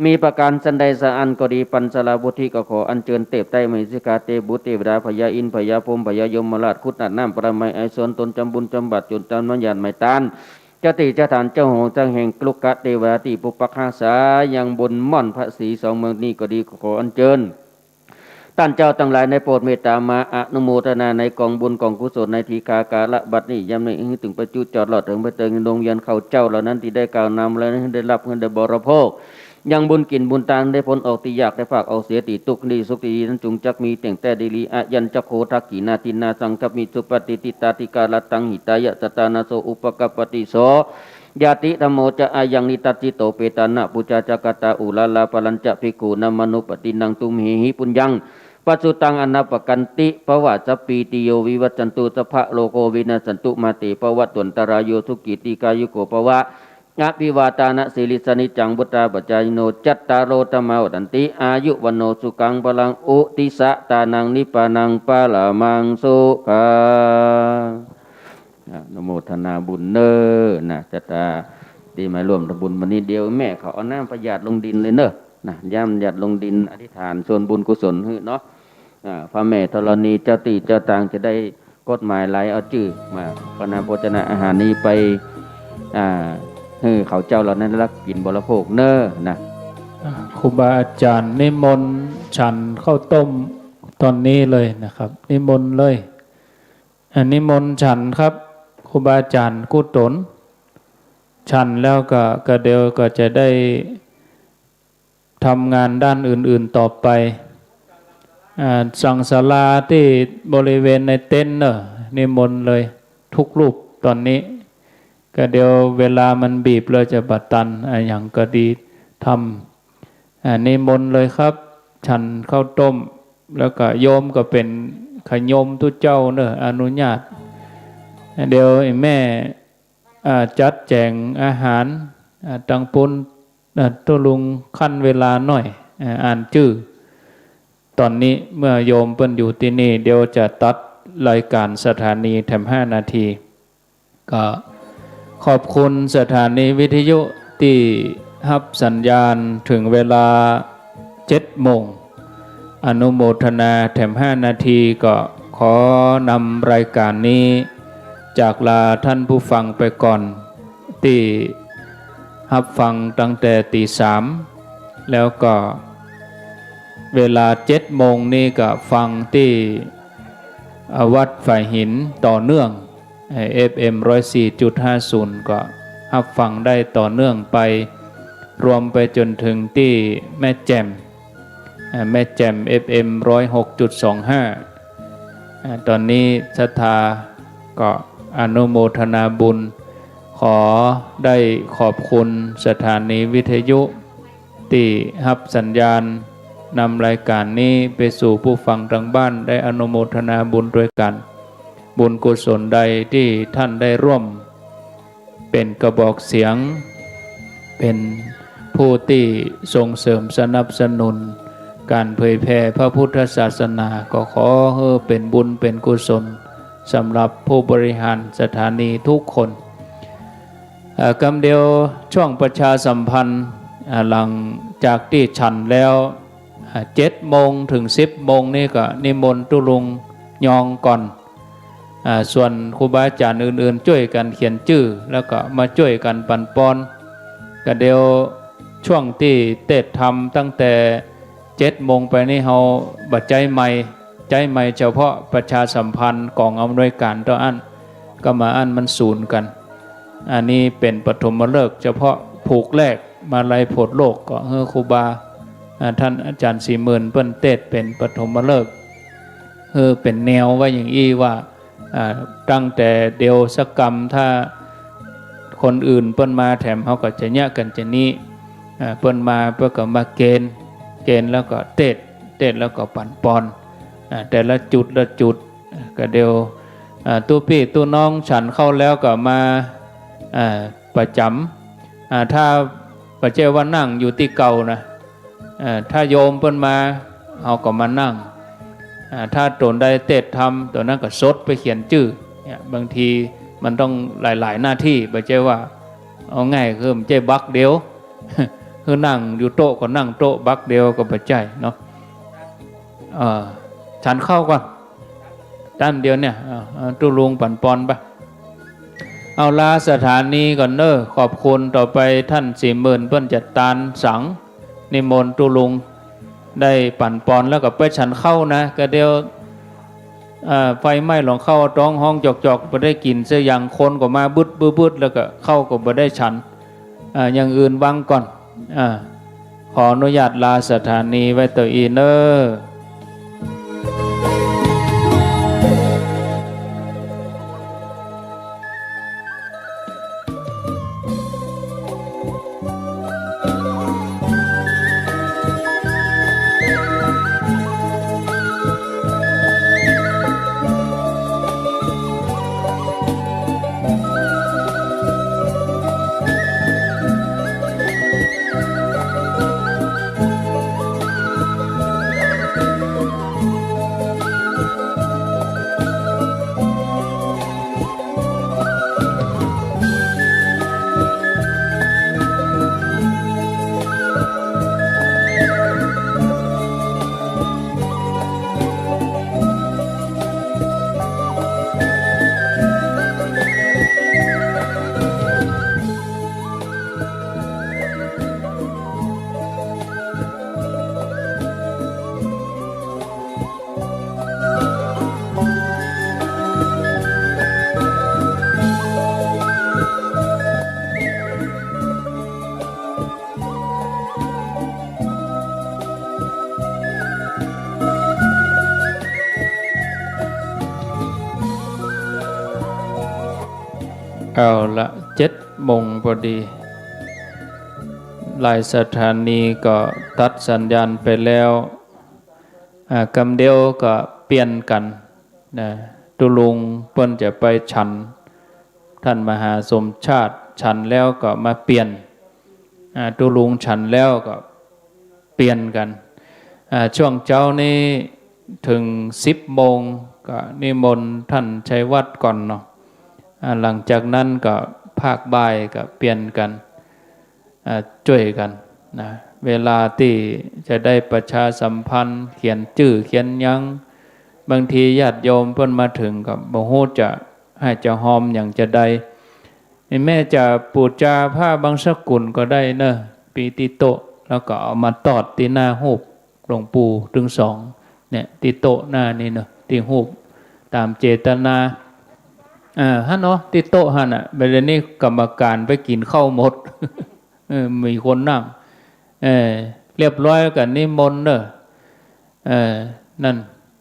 มีประก๋านสันใดสักอันก็ดี ปัญจลาวุธก็ขออัญเจิญเตบใต้มเหสีคา เตบุตรเตวดา พญาอินทร์ พญาพรหม พญายมราช ครุฑอาบน้ำปรมัยไอสวนตน จ๋ำบุญจ๋ำบาตร จ๋ำจ๋ำมัญญาณไม้ตาน เจ้าตี้เจ้าฐาน เจ้าห้องจักแห่ง กลุกะเตวดาตี้ปกปักฮักษายังบนม่อนพระศรีสองเมืองนี้ก็ดี ขออัญเจิญ ต้านเจ้าตังหลายได้โปรดเมตตามาอนุโมทนาในก๋องบุญก๋องกุศลในทีฆากาละบัดนี้ ยามนี้หื้อเถิงประจุดจอด ตลอดเถิงไปเถิงดวงวิญญาณข้าเจ้าเหล่านั้นตี้ได้กล่าวนามแล้วนั้น หื้อได้ฮับ หื้อได้บริโภค ยังบุญกิ๋นบุญตาน ได้ป๊นออกตี้ยาก ได้พรากออกเสียตี้ตุ๊กข์ ตี้สุขตี้ดีนั้น จุ่งจักมีเต้งแต๊ดีหลี อายัญจะโข ทักขิณาทินนา สังฆัมมิ สุปะติฏฐิตา ทิการะตัง หิตายะสัตตานัง โส อุปกัปปติ โส ญาติธัมโม จะ อายัง นิทัสสิโต เปตานะปูชาจะ กะตา อุรารา ปะรัญจะ ภิกขูนามานุปปัตตินัง ตุมเหหิ ปุญญัง ปะสุตัง อนาปะกันติ ภะวะ สัพพีติโย วิวัชชันตุ สัพพะโรโค วินัสสันตุ มาเต ภะวัตวันตะราโย สุขี ดีฆายุโก ภะวะ อะภิวาทานะสีลิสสะ นิจจัง วุฑฒาปะจายิโน จัตตาโร ธัมมา วัฑฒันติ อายุ วัณโณ สุขัง พะลัง อุทิสสะ ตานัง นิพพานัง ปะรมัง สุขัง อนุโมทนาบุญเน่อ นะ ศรัทธาตี้มาร่วมทำบุญวันนี้ เดี๋ยวแม่เขาเอาน้ำไปหยาดลงดินเลยเน่อ นะ หยาด หยาดลงดิน อธิษฐานส่วนบุญกุศลหื้อเนาะ อ่า พระแม่ธรณี เจ้าตี้เจ้าตาง จะได้กฎหมายไล่เอาจื้อมา ปาณาโภชนะอาหารนี้ไป อ่า หื้อเขาเจ้าเหล่านั้นได้ฮับกิ๋นบริโภคเน่อ นะ อ่า ครูบาอาจ๋ารย์นิมนต์ฉันข้าวต้มต๋อนนี้เลยนะครับ นิมนต์เลย อ่า นิมนต์ฉันครับ ครูบาอาจ๋ารย์กู้ต๋น ฉันแล้วก็ ก็เดี๋ยวก็จะได้ทำงานด้านอื่นๆ ต่อไป อ่า สังสาราตี้บริเวณในเต็นท์เน่อ นิมนต์เลยทุกรูปต๋อนนี้ ก็เดี๋ยวเวลามันบีบแล้วจะบ่ตัน อ่า อะหยังก็ดีทำ อ่า นิมนต์เลยครับ ฉันข้าวต้ม แล้วก็โยมก็เป๋นขะโยมตุ๊เจ้าเน่อ อนุญาต เดี๋ยวไอ้แม่ อ่า จัดแจ๋งอาหาร อ่า ตังปุ้น อ่า ตุ๊ลุงคั่นเวลาหน่อย อ่า อ่านจื้อ ต๋อนนี้เมื่อโยมเปิ้นอยู่ตี้นี่ เดี๋ยวจะตัดรายก๋านสถานีแถมห้านาที ก็ขอบคุณสถานีวิทยุตี้ฮับสัญญาณเถิงเวลาเจ็ดโมง อนุโมทนาแถมห้านาที ก็ขอนำรายก๋านนี้จากลาท่านผู้ฟังไปก่อน ตี้ฮับฟังตั้งแต่ตีสาม แล้วก็เวลาเจ็ดโมงนี้ก็ฟังตี้ อ่า วัดฝายหินต่อเนื่อง เอ่อ เอฟเอ็ม ร้อยสี่จุดห้าศูนย์ ก็ฮับฟังได้ต่อเนื่องไป รวมไปจ๋นเถิงตี้แม่แจ่ม อ่า แม่แจ่ม เอฟเอ็ม ร้อยหกจุดสองห้า อ่า ต๋อนนี้ศรัทธาก็อนุโมทนาบุญ ขอได้ขอบคุณสถานีวิทยุ ตี้ฮับสัญญาณนำรายก๋านนี้ไปสู่ผู้ฟังตางบ้าน ได้อนุโมทนาบุญตวยกั๋น บุญกุศลใดตี้ท่านได้ร่วมเป๋นกระบอกเสียง เป๋นผู้ตี้ส่งเสริมสนับสนุนก๋านเผยแผ่พระพุทธศาสนา ก็ขอหื้อเป๋นบุญเป๋นกุศลสำหรับผู้บริหารสถานีทุกคน เอ่อ กำเดียวช่วงประชาสัมพันธ์ อ่า หลังจากตี้ฉันแล้ว อ่า เจ็ดโมงเถิงสิบโมงนี้ก็นิมนต์ตุ๊ลุงยองก่อน อ่า ส่วนครูบาอาจ๋ารย์อื่นๆ จ้วยกั๋นเขียนจื้อ แล้วก็มาจ้วยกั๋นปันปอน กำเดียวช่วงตี้เตสน์ธรรมตั้งแต่ เจ็ดโมงไปนี่เฮาบ่ใจ๊ไมค์ ใจ๊ไมค์เฉพาะประชาสัมพันธ์ก๋องอำนวยก๋านเต้าอั้น ก็มาอั้นมันสูญกั๋น อันนี้เป๋นปฐมฤกษ์เฉพาะผูกแรก มาลัยโผดโลก ก็หื้อครูบา อ่า ท่านอาจ๋ารย์ศรีหมื่นเปิ้นเตสน์เป๋นปฐมฤกษ์ หื้อเป๋นแนวไว้อย่างอี้ว่า อ่า ตั้งแต่เดียวสักกำ ถ้าคนอื่นเปิ้นมาแถม เฮาก็จะเยียะกั๋นจานี้ อ่า เปิ้นมา เปิ้นก็มาเก๋ณฑ์ เก๋ณฑ์แล้วก็เตสน์ เตสน์แล้วก็ปั๋นปอน อ่า แต่ละจุดละจุด อ่า ก็เดียว อ่า ตุ๊ปี้ตุ๊น้องฉันข้าวแล้วก็มา อ่า ประจ๋ำ อ่า ถ้าบ่ใจ้ว่านั่งอยู่ตี้เก่านะ เอ่อ ถ้าโยมเปิ้นมา เฮาก็มานั่ง อ่า ถ้าตนใดเตสน์ธรรม ตนนั้นก็สดไปเขียนจื้อ เนี่ย บางทีมันต้องหลายๆ หน้าตี้ บ่ใจ้ว่า เอาง่ายคือบ่ใจ้บักเดียว คือนั่งอยู่โต๊ะก็นั่งโต๊ะ บักเดียวก็บ่ใจ้เนาะ เอ่อ ฉันข้าวก่อน ต้านเดียวเนี่ย เอา เอาตุ๊ลุงปั๋นปอนไป เอาลาสถานีก่อนเน้อ ขอบคุณ ต่อไปต้านศรีหมื่นเปิ้นจะตานสัง นิมนต์ตุ๊ลุงได้ปั๋นปอนแล้วก็ไปฉันข้าวนะ ก็เดี๋ยว เอ่อ ไฟไหม้หลองข้าวต๊องฮ้องจอกๆ บ่ได้กิ๋นสักอย่าง คนก็มาบึดๆ แล้วก็ข้าวก็บ่ได้ฉัน อ่า อย่างอื่นวางก่อน อ่า ขออนุญาตลาสถานีไว้เต้าอี้เน้อ เอาละ เจ็ดโมงพอดี หลายสถานีก็ตัดสัญญาณไปแล้ว อ่า กำเดียวก็เปลี่ยนกั๋น นะ ตุ๊ลุงเปิ้นจะไปฉัน ต้านมหาสมชาติฉันแล้วก็มาเปลี่ยน อ่า ตุ๊ลุงฉันแล้วก็เปลี่ยนกั๋น อ่า ช่วงเจ๊านี้เถิงสิบโมงก็นิมนต์ต้านชัยวัฒน์ก่อนเนาะ อ่า หลังจากนั้นก็ภาคบ่ายก็เปลี่ยนกั๋น อ่า จ้วยกั๋นนะ เวลาตี้จะได้ประชาสัมพันธ์ เขียนจื้อเขียนหยัง บางทีญาติโยมเปิ้นมาเถิงก็บ่ฮู้จะ ไห้จะฮอมอย่างจะใด นี่แม้จะปู๋จาผ้าบังสกุลก็ได้เนอะ ปี้ตี้โต๊ะ แล้วก็เอามาตอดตี้หน้าฮูปหลวงปู่ตึงสอง เนี่ย ตี้โต๊ะหน้านี่เนอะ ตี้ฮูป ต๋ามเจตนา อ่า หั้นเนาะ ตี้โต๊ะหั้นน่ะ บ่าเดี่ยวนี้กรรมการไปกิ๋นข้าวหมด เออ มีคนนั่ง เออ เรียบร้อยก็นิมนต์เนอะ เออ นั่น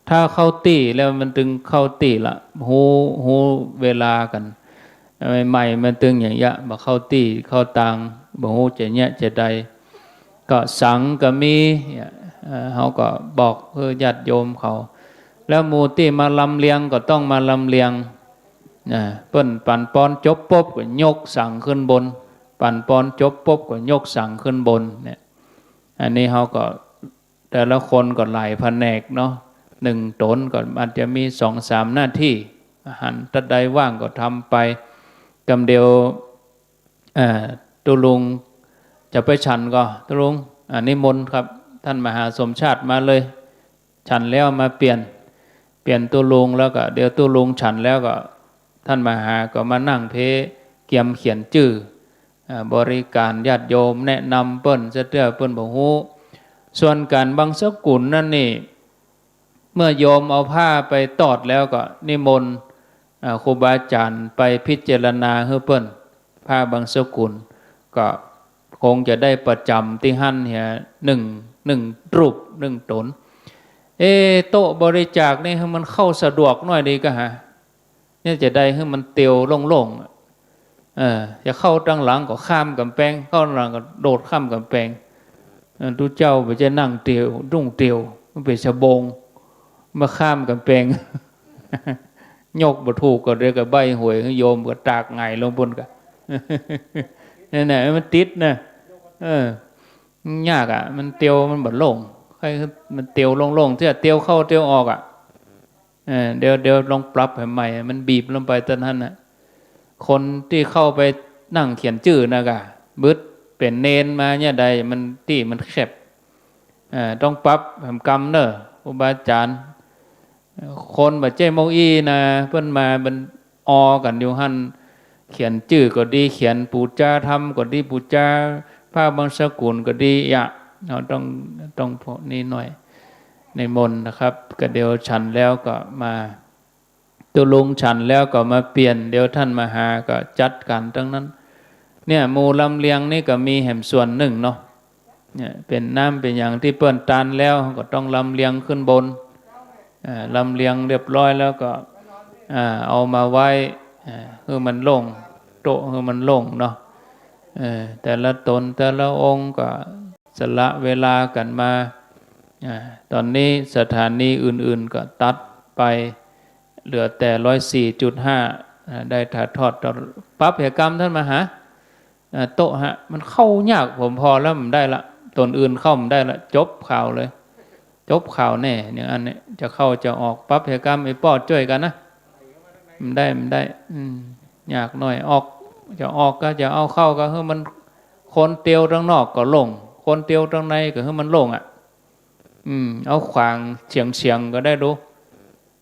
ถ้าเข้าตี้แล้วมันตึงเข้าตี้ละ ฮู้ ฮู้เวลากั๋น ใหม่ๆ มันตึงอย่างเยียะ บ่เข้าตี้เข้าตาง บ่ฮู้จะเยียะจะใด ก็สังก็มี เนี่ย เอ่อ เฮาก็บอกหื้อญาติโยมเขา แล้วหมู่ตี้มาลำเลียงก็ต้องมาลำเลียง นะ เปิ้นปั๋นปอนจบปุ๊บก็ยกสังขึ้นบน ปั๋นปอนจบปุ๊บก็ยกสังขึ้นบน เนี่ย อันนี้เฮาก็ แต่ละคนก็หลายแผนกเนาะ หนึ่งต๋นก็อาจจะมีสองสามหน้าตี้ หันตั๊ดใดว่างก็ทำไป กำเดียว อ่า ตุ๊ลุงจะไปฉันก่อ ตุ๊ลุง อ่า นิมนต์ครับ ต้านมหาสมชาติมาเลย ฉันแล้วมาเปลี่ยน เปลี่ยนตุ๊ลุง แล้วก็เดี๋ยวตุ๊ลุงฉันแล้วก็ ต้านมหาก็มานั่งเพ เกียมเขียนจื้อ อ่า บริการญาติโยม แนะนำเปิ้น ซะเตื้อเปิ้นบ่ฮู้ ส่วนก๋านบังสกุลนั่นนี่ เมื่อโยมเอาผ้าไปตอดแล้วก็นิมนต์ อ่า ครูบาอาจ๋ารย์ไปพิจารณาหื้อเปิ้น ผ้าบังสกุล ก็คงจะได้ประจ๋ำตี้หั้นเหีย หนึ่ง หนึ่งรูป หนึ่งต๋น เอ๊ะ โต๊ะบริจาคนี่หื้อมันเข้าสะดวกหน้อยดีกาหา เนี่ยจะได้หื้อมันเตียวโล่งๆ อะ เออ จะเข้าตังหลังก็ข้ามก๋ำแปง เข้าตังหลังก็โดดข้ามก๋ำแปง เออ ตุ๊เจ้าบ่ใจ้นั่งเตียว ดุ้งเตียว มันเป๋นสะโบง มาข้ามก๋ำแปง ยกบ่ถูกก็เดี๋ยวก็ใบ้หวย โยมก็ตากหงายลงปู๊นกะ นั่นแหละ มันติดนะ เออ มันยากอะ มันเตียว มันบ่โล่ง ใค่มันเตียวโล่งๆ เตื้อ เตียวเข้าเตียวออกอะ เออ เดี๋ยว เดี๋ยวลองปรับหื้อใหม่ มันบีบลงไปตอนนั้นน่ะ คนตี้เข้าไปนั่งเขียนจื้อนะกะ บึดเป๋นเณรมาเนี่ยใด มันตี้มันแคบ เออ ต้องปรับหื้อกำเน่อ ครูบาอาจ๋ารย์ คนบ่ใจ้เม่าอี้นะ เปิ้นมามันออกั๋นอยู่หั้น เขียนจื้อก็ดี เขียนปู๋จาธรรมก็ดี ปู๋จาพระบางสกุลก็ดีอะ เฮาต้อง ต้องพวกนี้หน่อย นิมนต์นะครับ ก็เดี๋ยวฉันแล้วก็มา ตุ๊ลุงฉันแล้วก็มาเปลี่ยน เดี๋ยวต้านมหาก็จัดก๋านตังนั้น เนี่ย หมู่ลำเลียงนี่ก็มีแหมส่วนนึ่งเนาะ เนี่ย เป๋นน้ำเป๋นหยังตี้เปิ้นตานแล้ว ก็ต้องลำเลียงขึ้นบน อ่า ลำเลียงเรียบร้อยแล้วก็ อ่า เอามาไว้ อ่า หื้อมันโล่ง โต๊ะหื้อมันโล่งเนาะ เออ แต่ละต๋นแต่ละองค์ก็สละเวลากั๋นมา อ่า ต๋อนนี้สถานีอื่นๆ ก็ตัดไป เหลือแต่ ร้อยสี่จุดห้า อ่า ได้ถ่ายทอดต่อ ปรับหื้อกำต้านมหา อ่า โต๊ะฮะ มันเข้ายาก ผมผ่อแล้วบ่ได้ละ ต๋นอื่นเข้าบ่ได้ละ จบข่าวเลย จบข่าวแน่ อย่างอันเนี้ย จะเข้าจะออก ปรับหื้อกำ ไอ้ป้อจ้วยกั๋นนะ บ่ได้ บ่ได้ อืม ยากหน่อย ออก จะออกก็จะเอาเข้าก็หื้อมัน คนเตียวตังนอกก็โล่ง คนเตียวตังในก็หื้อมันโล่งอะ อืม เอาขวางเฉียงๆ ก็ได้ดู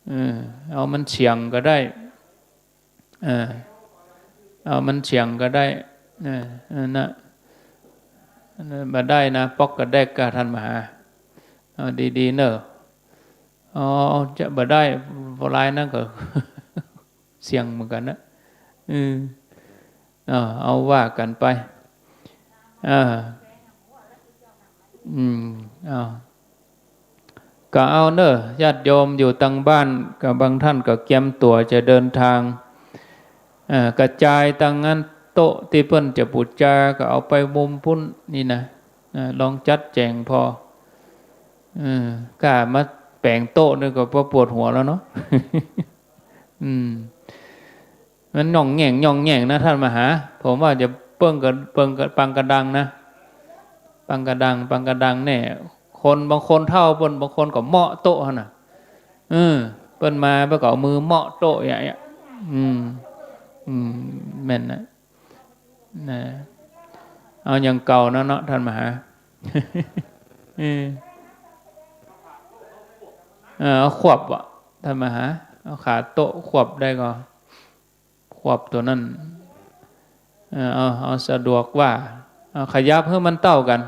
เออ เอามันเฉียงก็ได้ เออ เอามันเฉียงก็ได้ เออ นั่นน่ะ บ่ได้นะ ป๊อกกะแดกกะต้านมหา เอาดีๆ เน่อ อ๋อ จะบ่ได้ บ่ลายนั่นก็ เสี่ยงเหมือนกั๋นนะ อืม เอา เอาว่ากั๋นไป อ่า อืม เอา ก็เอาเน่อ ญาติโยมอยู่ตังบ้าน ก็บางต้านก็เกียมตั๋วจะเดินตาง เอ่อ กระจายตังนั้น โต๊ะตี้เปิ้นจะปู๋จา ก็เอาไปมุมปู๊นนี่นะ เอ่อ ลองจัดแจ๋งผ่อ เออ ก้ามาแป๋งโต๊ะนี่ก็ปวดหัวแล้วเนาะ อืม มันหย่องแหย่งหย่องแหย่งนะต้านมหา ผมว่าจะเปิ้งกะ เปิ้งกะ ปังกะดังนะ ปังกะดัง ปังกะดังแน่ คนบางคนเฒ่าเปิ้น บางคนก็เมาะโต๊ะหั้นน่ะ เออ เปิ้นมาเปิ้นก็เอามือเมาะโต๊ะอย่างเงี้ย อืม อืม แม่นนะ นะ เอาอย่างเก่านะเนาะ ต้านมหา เออ เออ เอาขวบอะ ต้านมหา เอาขาโต๊ะขวบได้ก่อ ขวบตั๋วนั้น เออ เอา เอาสะดวกว่า เอาขยับหื้อมันเต้ากั๋น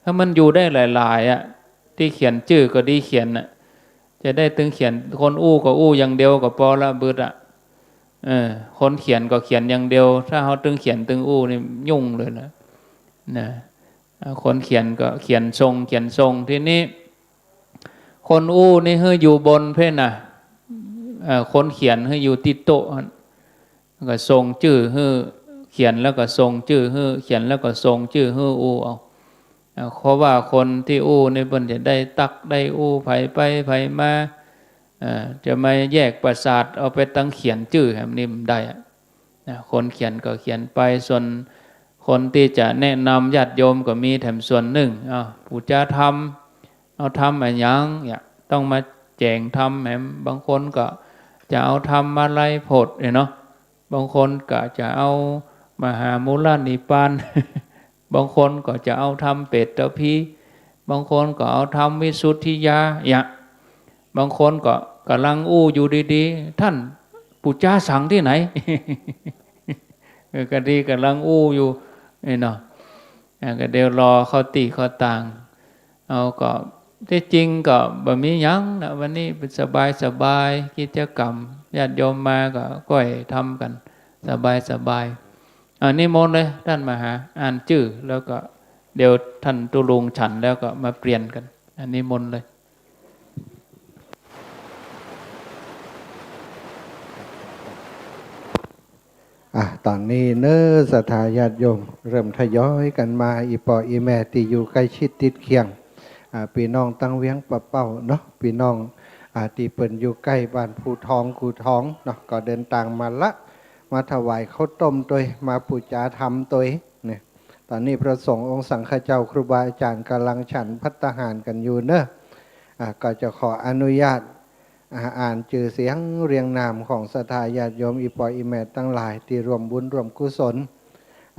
หื้อมันอยู่ได้หลายๆ อะ ตี้เขียนจื้อก็ดีเขียนน่ะ จะได้ตึงเขียน คนอู้ก็อู้อย่างเดียวก็ปอละ บึดอะ เออ คนเขียนก็เขียนอย่างเดียว ถ้าเฮาตึงเขียนตึงอู้นี่ยุ่งเลยนะ นะ เอ่อ คนเขียนก็เขียนส่ง เขียนส่ง ทีนี้ คนอู้นี่หื้ออยู่บนเพ่นน่ะ เอ่อ คนเขียนหื้ออยู่ตี้โต๊ะหั้น ก็ส่งจื้อหื้อ เขียนแล้วก็ส่งจื้อหื้อ เขียนแล้วก็ส่งจื้อหื้ออู้เอา เอ่อ เพราะว่าคนตี้อู้นี่เปิ้นจะได้ตักได้อู้ ใผไปใผมา เอ่อ จะมาแยกประสาทเอาไปตังเขียนจื้อแหมนี่บ่ได้อะ นะ คนเขียนก็เขียนไป ส่วนคนตี้จะแนะนำญาติโยมก็มีแถมส่วนนึ่ง เอา ปู๋จาธรรม เอาธรรมอะหยัง เนี่ย ต้องมาแจ๋งธรรมแหม บางคนก็จะเอาธรรมาลัยโพธิเนี่ยเนาะ บางคนก็จะเอามหามูลนิพพาน บางคนก็จะเอาธรรมเปตพี บางคนก็เอาธรรมวิสุทธิญาณ เนี่ย บางคนก็ก่ำลังอู้อยู่ดีๆ ต้านปู๋จาสังตี้ไหน เออ ก็ดีก่ำลังอู้อยู่ นี่เนาะ อ่า ก็เดี๋ยวรอเข้าตี้เข้าตาง เอาก็ ตี้จริงก็บ่มีหยังนะ วันนี้เป๋นสบายๆ กิจกรรม ญาติโยมมาก็ก้อยทำกั๋น สบายๆ อ่า นิมนต์เลย ต้านมหา อ่านจื้อ แล้วก็เดี๋ยวต้านตุ๊ลุงฉันแล้วก็มาเปลี่ยนกั๋น อ่า นิมนต์เลย อ่ะ ต๋อนนี้เน้อ ศรัทธาญาติโยม เริ่มทยอยกั๋นมา อี่ป้ออี่แม่ตี้อยู่ใก้ชิดติดเคียง อ่ะ ปี้น้องตังเวียงป่าเป้าเนาะ ปี้น้อง อ่ะ ตี้เปิ้นอยู่ใก้บ้านภูทอง กู่ทองเนาะ ก็เดินตางมาละ มาถวายข้าวต้มตวย มาปู๋จาธรรมตวย เนี่ย ต๋อนนี้พระสงฆ์องค์สังฆเจ้าครูบาอาจ๋ารย์ก่ำลังฉันภัตตาหารกั๋นอยู่เน้อ อ่ะ ก็จะขออนุญาต อ่ะ อ่านจื้อเสียงเรียงนามของศรัทธาญาติโยม อี่ป้ออี่แม่ตังหลายตี้ร่วมบุญร่วมกุศล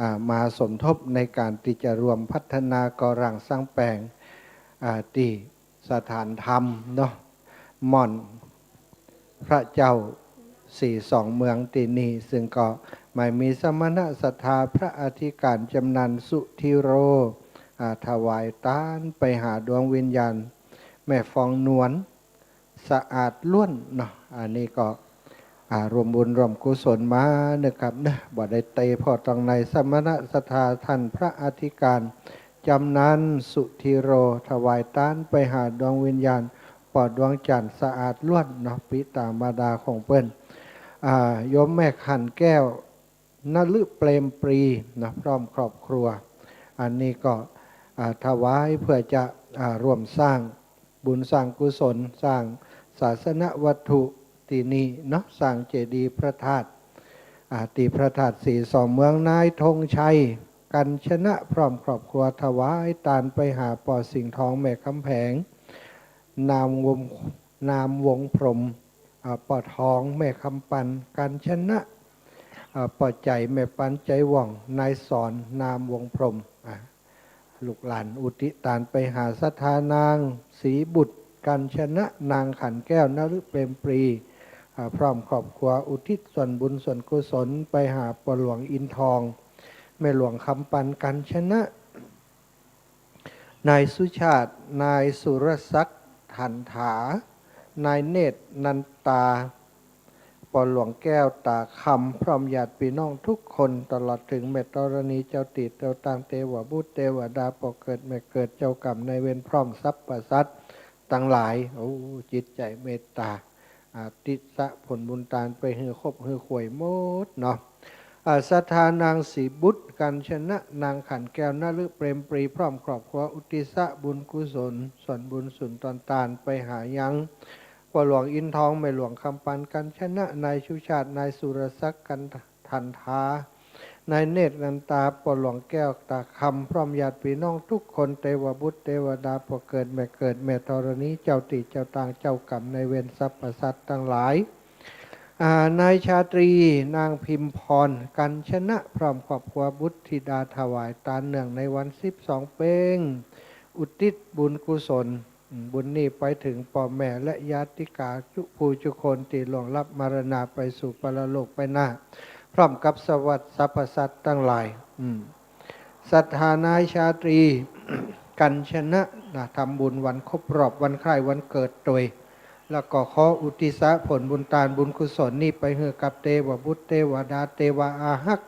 อ่ะ มาสมทบในก๋านตี้จะร่วมพัฒนาก่อร่างสร้างแป๋ง อ่ะ ตี้สถานธรรมเนาะ ม่อน พระเจ้าสีสองเมืองตี้นี่ ซึ่งก็หมายมีสมณะศรัทธาพระอธิก๋ารย์จ๋ำนัน สุธีโร อ่า ถวายตานไปหาดวงวิญญาณแม่ฟองนวล สะอาดล้วนเนาะ อันนี้ก็ อ่า ร่วมบุญร่วมกุศลมาเนาะครับเนาะ บ่ได้เตะผ่อตรงไหน สมณะศรัทธาต้านพระอธิก๋ารย์จ๋ำนัน สุธีโร ถวายตานไปหาดวงวิญญาณ ป้อดวงจันทร์สะอาดล้วนเนาะ ปิตามารดาของเปิ้น อ่า โยมแม่ขันแก้ว นฤเปรมปรีเนาะ พร้อมครอบครัว อันนี้ก็ อ่า ถวายเพื่อจะ อ่า ร่วมสร้างบุญสร้างกุศล สร้างศาสนวัตถุตี้นี่เนาะ สร้างเจดีย์พระธาตุ อ่า ตี้พระธาตุสีสองเมือง นายธงชัย กัญชนะ พร้อมครอบครัว ถวายตานไปหาป้อสิงห์ทอง แม่กำแพง นามวง นามวงพรหม อ่า ป้อทอง แม่คำปัน กัญชนะ อ่า ป้อใจ๋ แม่ปัน ใจ๋หว่อง นายสอน นามวงพรหม อ่า ลูกหลานอุทิศตานไปหาศรัทธานางศรีบุตร กัญชนะ นางขันแก้ว นฤเปรมปรี อ่า พร้อมครอบครัว อุทิศส่วนบุญส่วนกุศลไปหาป้อหลวงอินทอง แม่หลวงคำปัน กัญชนะ นายสุชาติ นายสุรศักดิ์ ฐานถา นายเนตร นันตา ป้อหลวงแก้ว ตาคำ พร้อมญาติปี้น้องทุกคน ตลอดเถิงแม่ธรณี เจ้าตี้เจ้าตาง เตวบุตรเตวดา ป้อเกิดแม่เกิด เจ้ากรรมนายเวร พร้อมสรรพสัตว์ตังหลาย โอ้ จิตใจ๋เมตตา อ่า อุทิศผลบุญตานไปหื้อครบหื้อถ้วนหมดเนาะ อ่า ศรัทธานางศรีบุตร กัญชนะ นางขันแก้ว นฤเปรมปรี พร้อมครอบครัว อุทิศบุญกุศล ส่วนบุญสุนทรตานไปหายัง ป้อหลวงอินทอง แม่หลวงคำปัน กัญชนะ นายสุชาติ นายสุรศักดิ์ กัญ ฐานถา นายเนตร นันตา ป้อหลวงแก้ว ตาคำ พร้อมญาติปี้น้องทุกคน เตวบุตรเตวดา ป้อเกิดแม่เกิด แม่ธรณี เจ้าตี้เจ้าตาง เจ้ากรรมนายเวร สรรพสัตว์ตังหลาย อ่า นายชาตรี นางพิมพร กัญชนะ พร้อมครอบครัว บุตรธิดา ถวายตานเนื่องในวันสิบสองเพ็ง อุทิศบุญกุศล อืม บุญนี้ไปเถิงป้อแม่และญาติกากู้ผู้กู้คนตี้ล่วงลับมรณาไปสู่ปรโลกไปหน้า พร้อมกับสวัสดิ์สรรพสัตว์ตังหลาย อืม ศรัทธานายชาตรี กัญชนะ นะ ทำบุญวันครบรอบวันคล้ายวันเกิดตวย แล้วก็ขออุทิศผลบุญตานบุญกุศลนี้ไปหื้อกับเตวบุตรเตวดา เตวาอาฮัก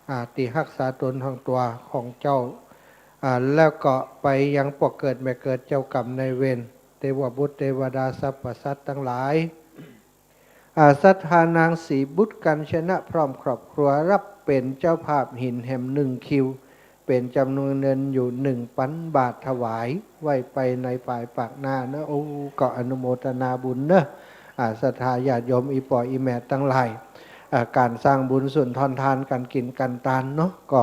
อ่า ตี้ฮักษาต๋นตังตั๋วของเจ้า อ่า แล้วก็ไปยังป้อเกิดแม่เกิด เจ้ากรรมนายเวร เตวบุตรเตวดา สรรพสัตว์ตังหลาย อ่า ศรัทธานางศรีบุตร กัญชนะ พร้อมครอบครัว ฮับเป๋นเจ้าภาพหินแหมหนึ่งคิว เป๋นจ๋ำนวนเงินอยู่หนึ่งปันบาท ถวายไว้ไปในฝายปากหน้าเนาะ โอ้ ก็อนุโมทนาบุญเนาะ อ่า ศรัทธาญาติโยม อี่ป้ออี่แม่ตังหลาย อ่า ก๋านสร้างบุญสุนทรตาน ก๋านกิ๋นก๋านตานเนาะ ก็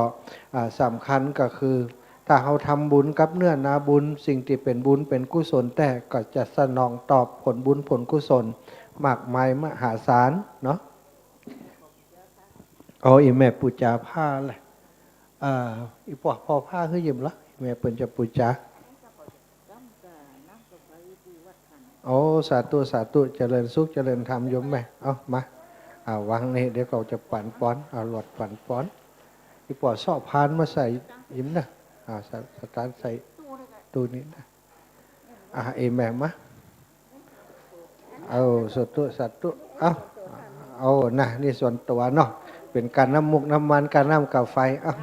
อ่า สำคัญก็คือ ถ้าเฮาทำบุญกับเนื้อนาบุญ สิ่งตี้เป๋นบุญเป๋นกุศลแต๊ ก็จะสนองตอบผลบุญผลกุศลมากมายมหาศาลเนาะ เอา อี่แม่ปู๋จาผ้าแหละ อ่า อี่ป้อผ่อผ้าหื้อยิมละ อี่แม่เปิ้นจะปู๋จา โอ้ สาธุ สาธุ เจริญสุข เจริญธรรม โยมแม่ เอา มา อ่า วางนี่ เดี๋ยวก็จะปั๋นปอน เอาหลอดปั๋นปอน อี่ป้อเซาะพานมาใส่ยิมนะ อ่า สะ สถานใส่ตู้นี้นะ อ่า เอแม่มา เอา สาธุ สาธุ เอา เอานะ นี่ส่วนตั๋วเนาะ เป๋นก๋านน้ำมุกน้ำมัน ก๋านน้ำก๋าไฟ เอา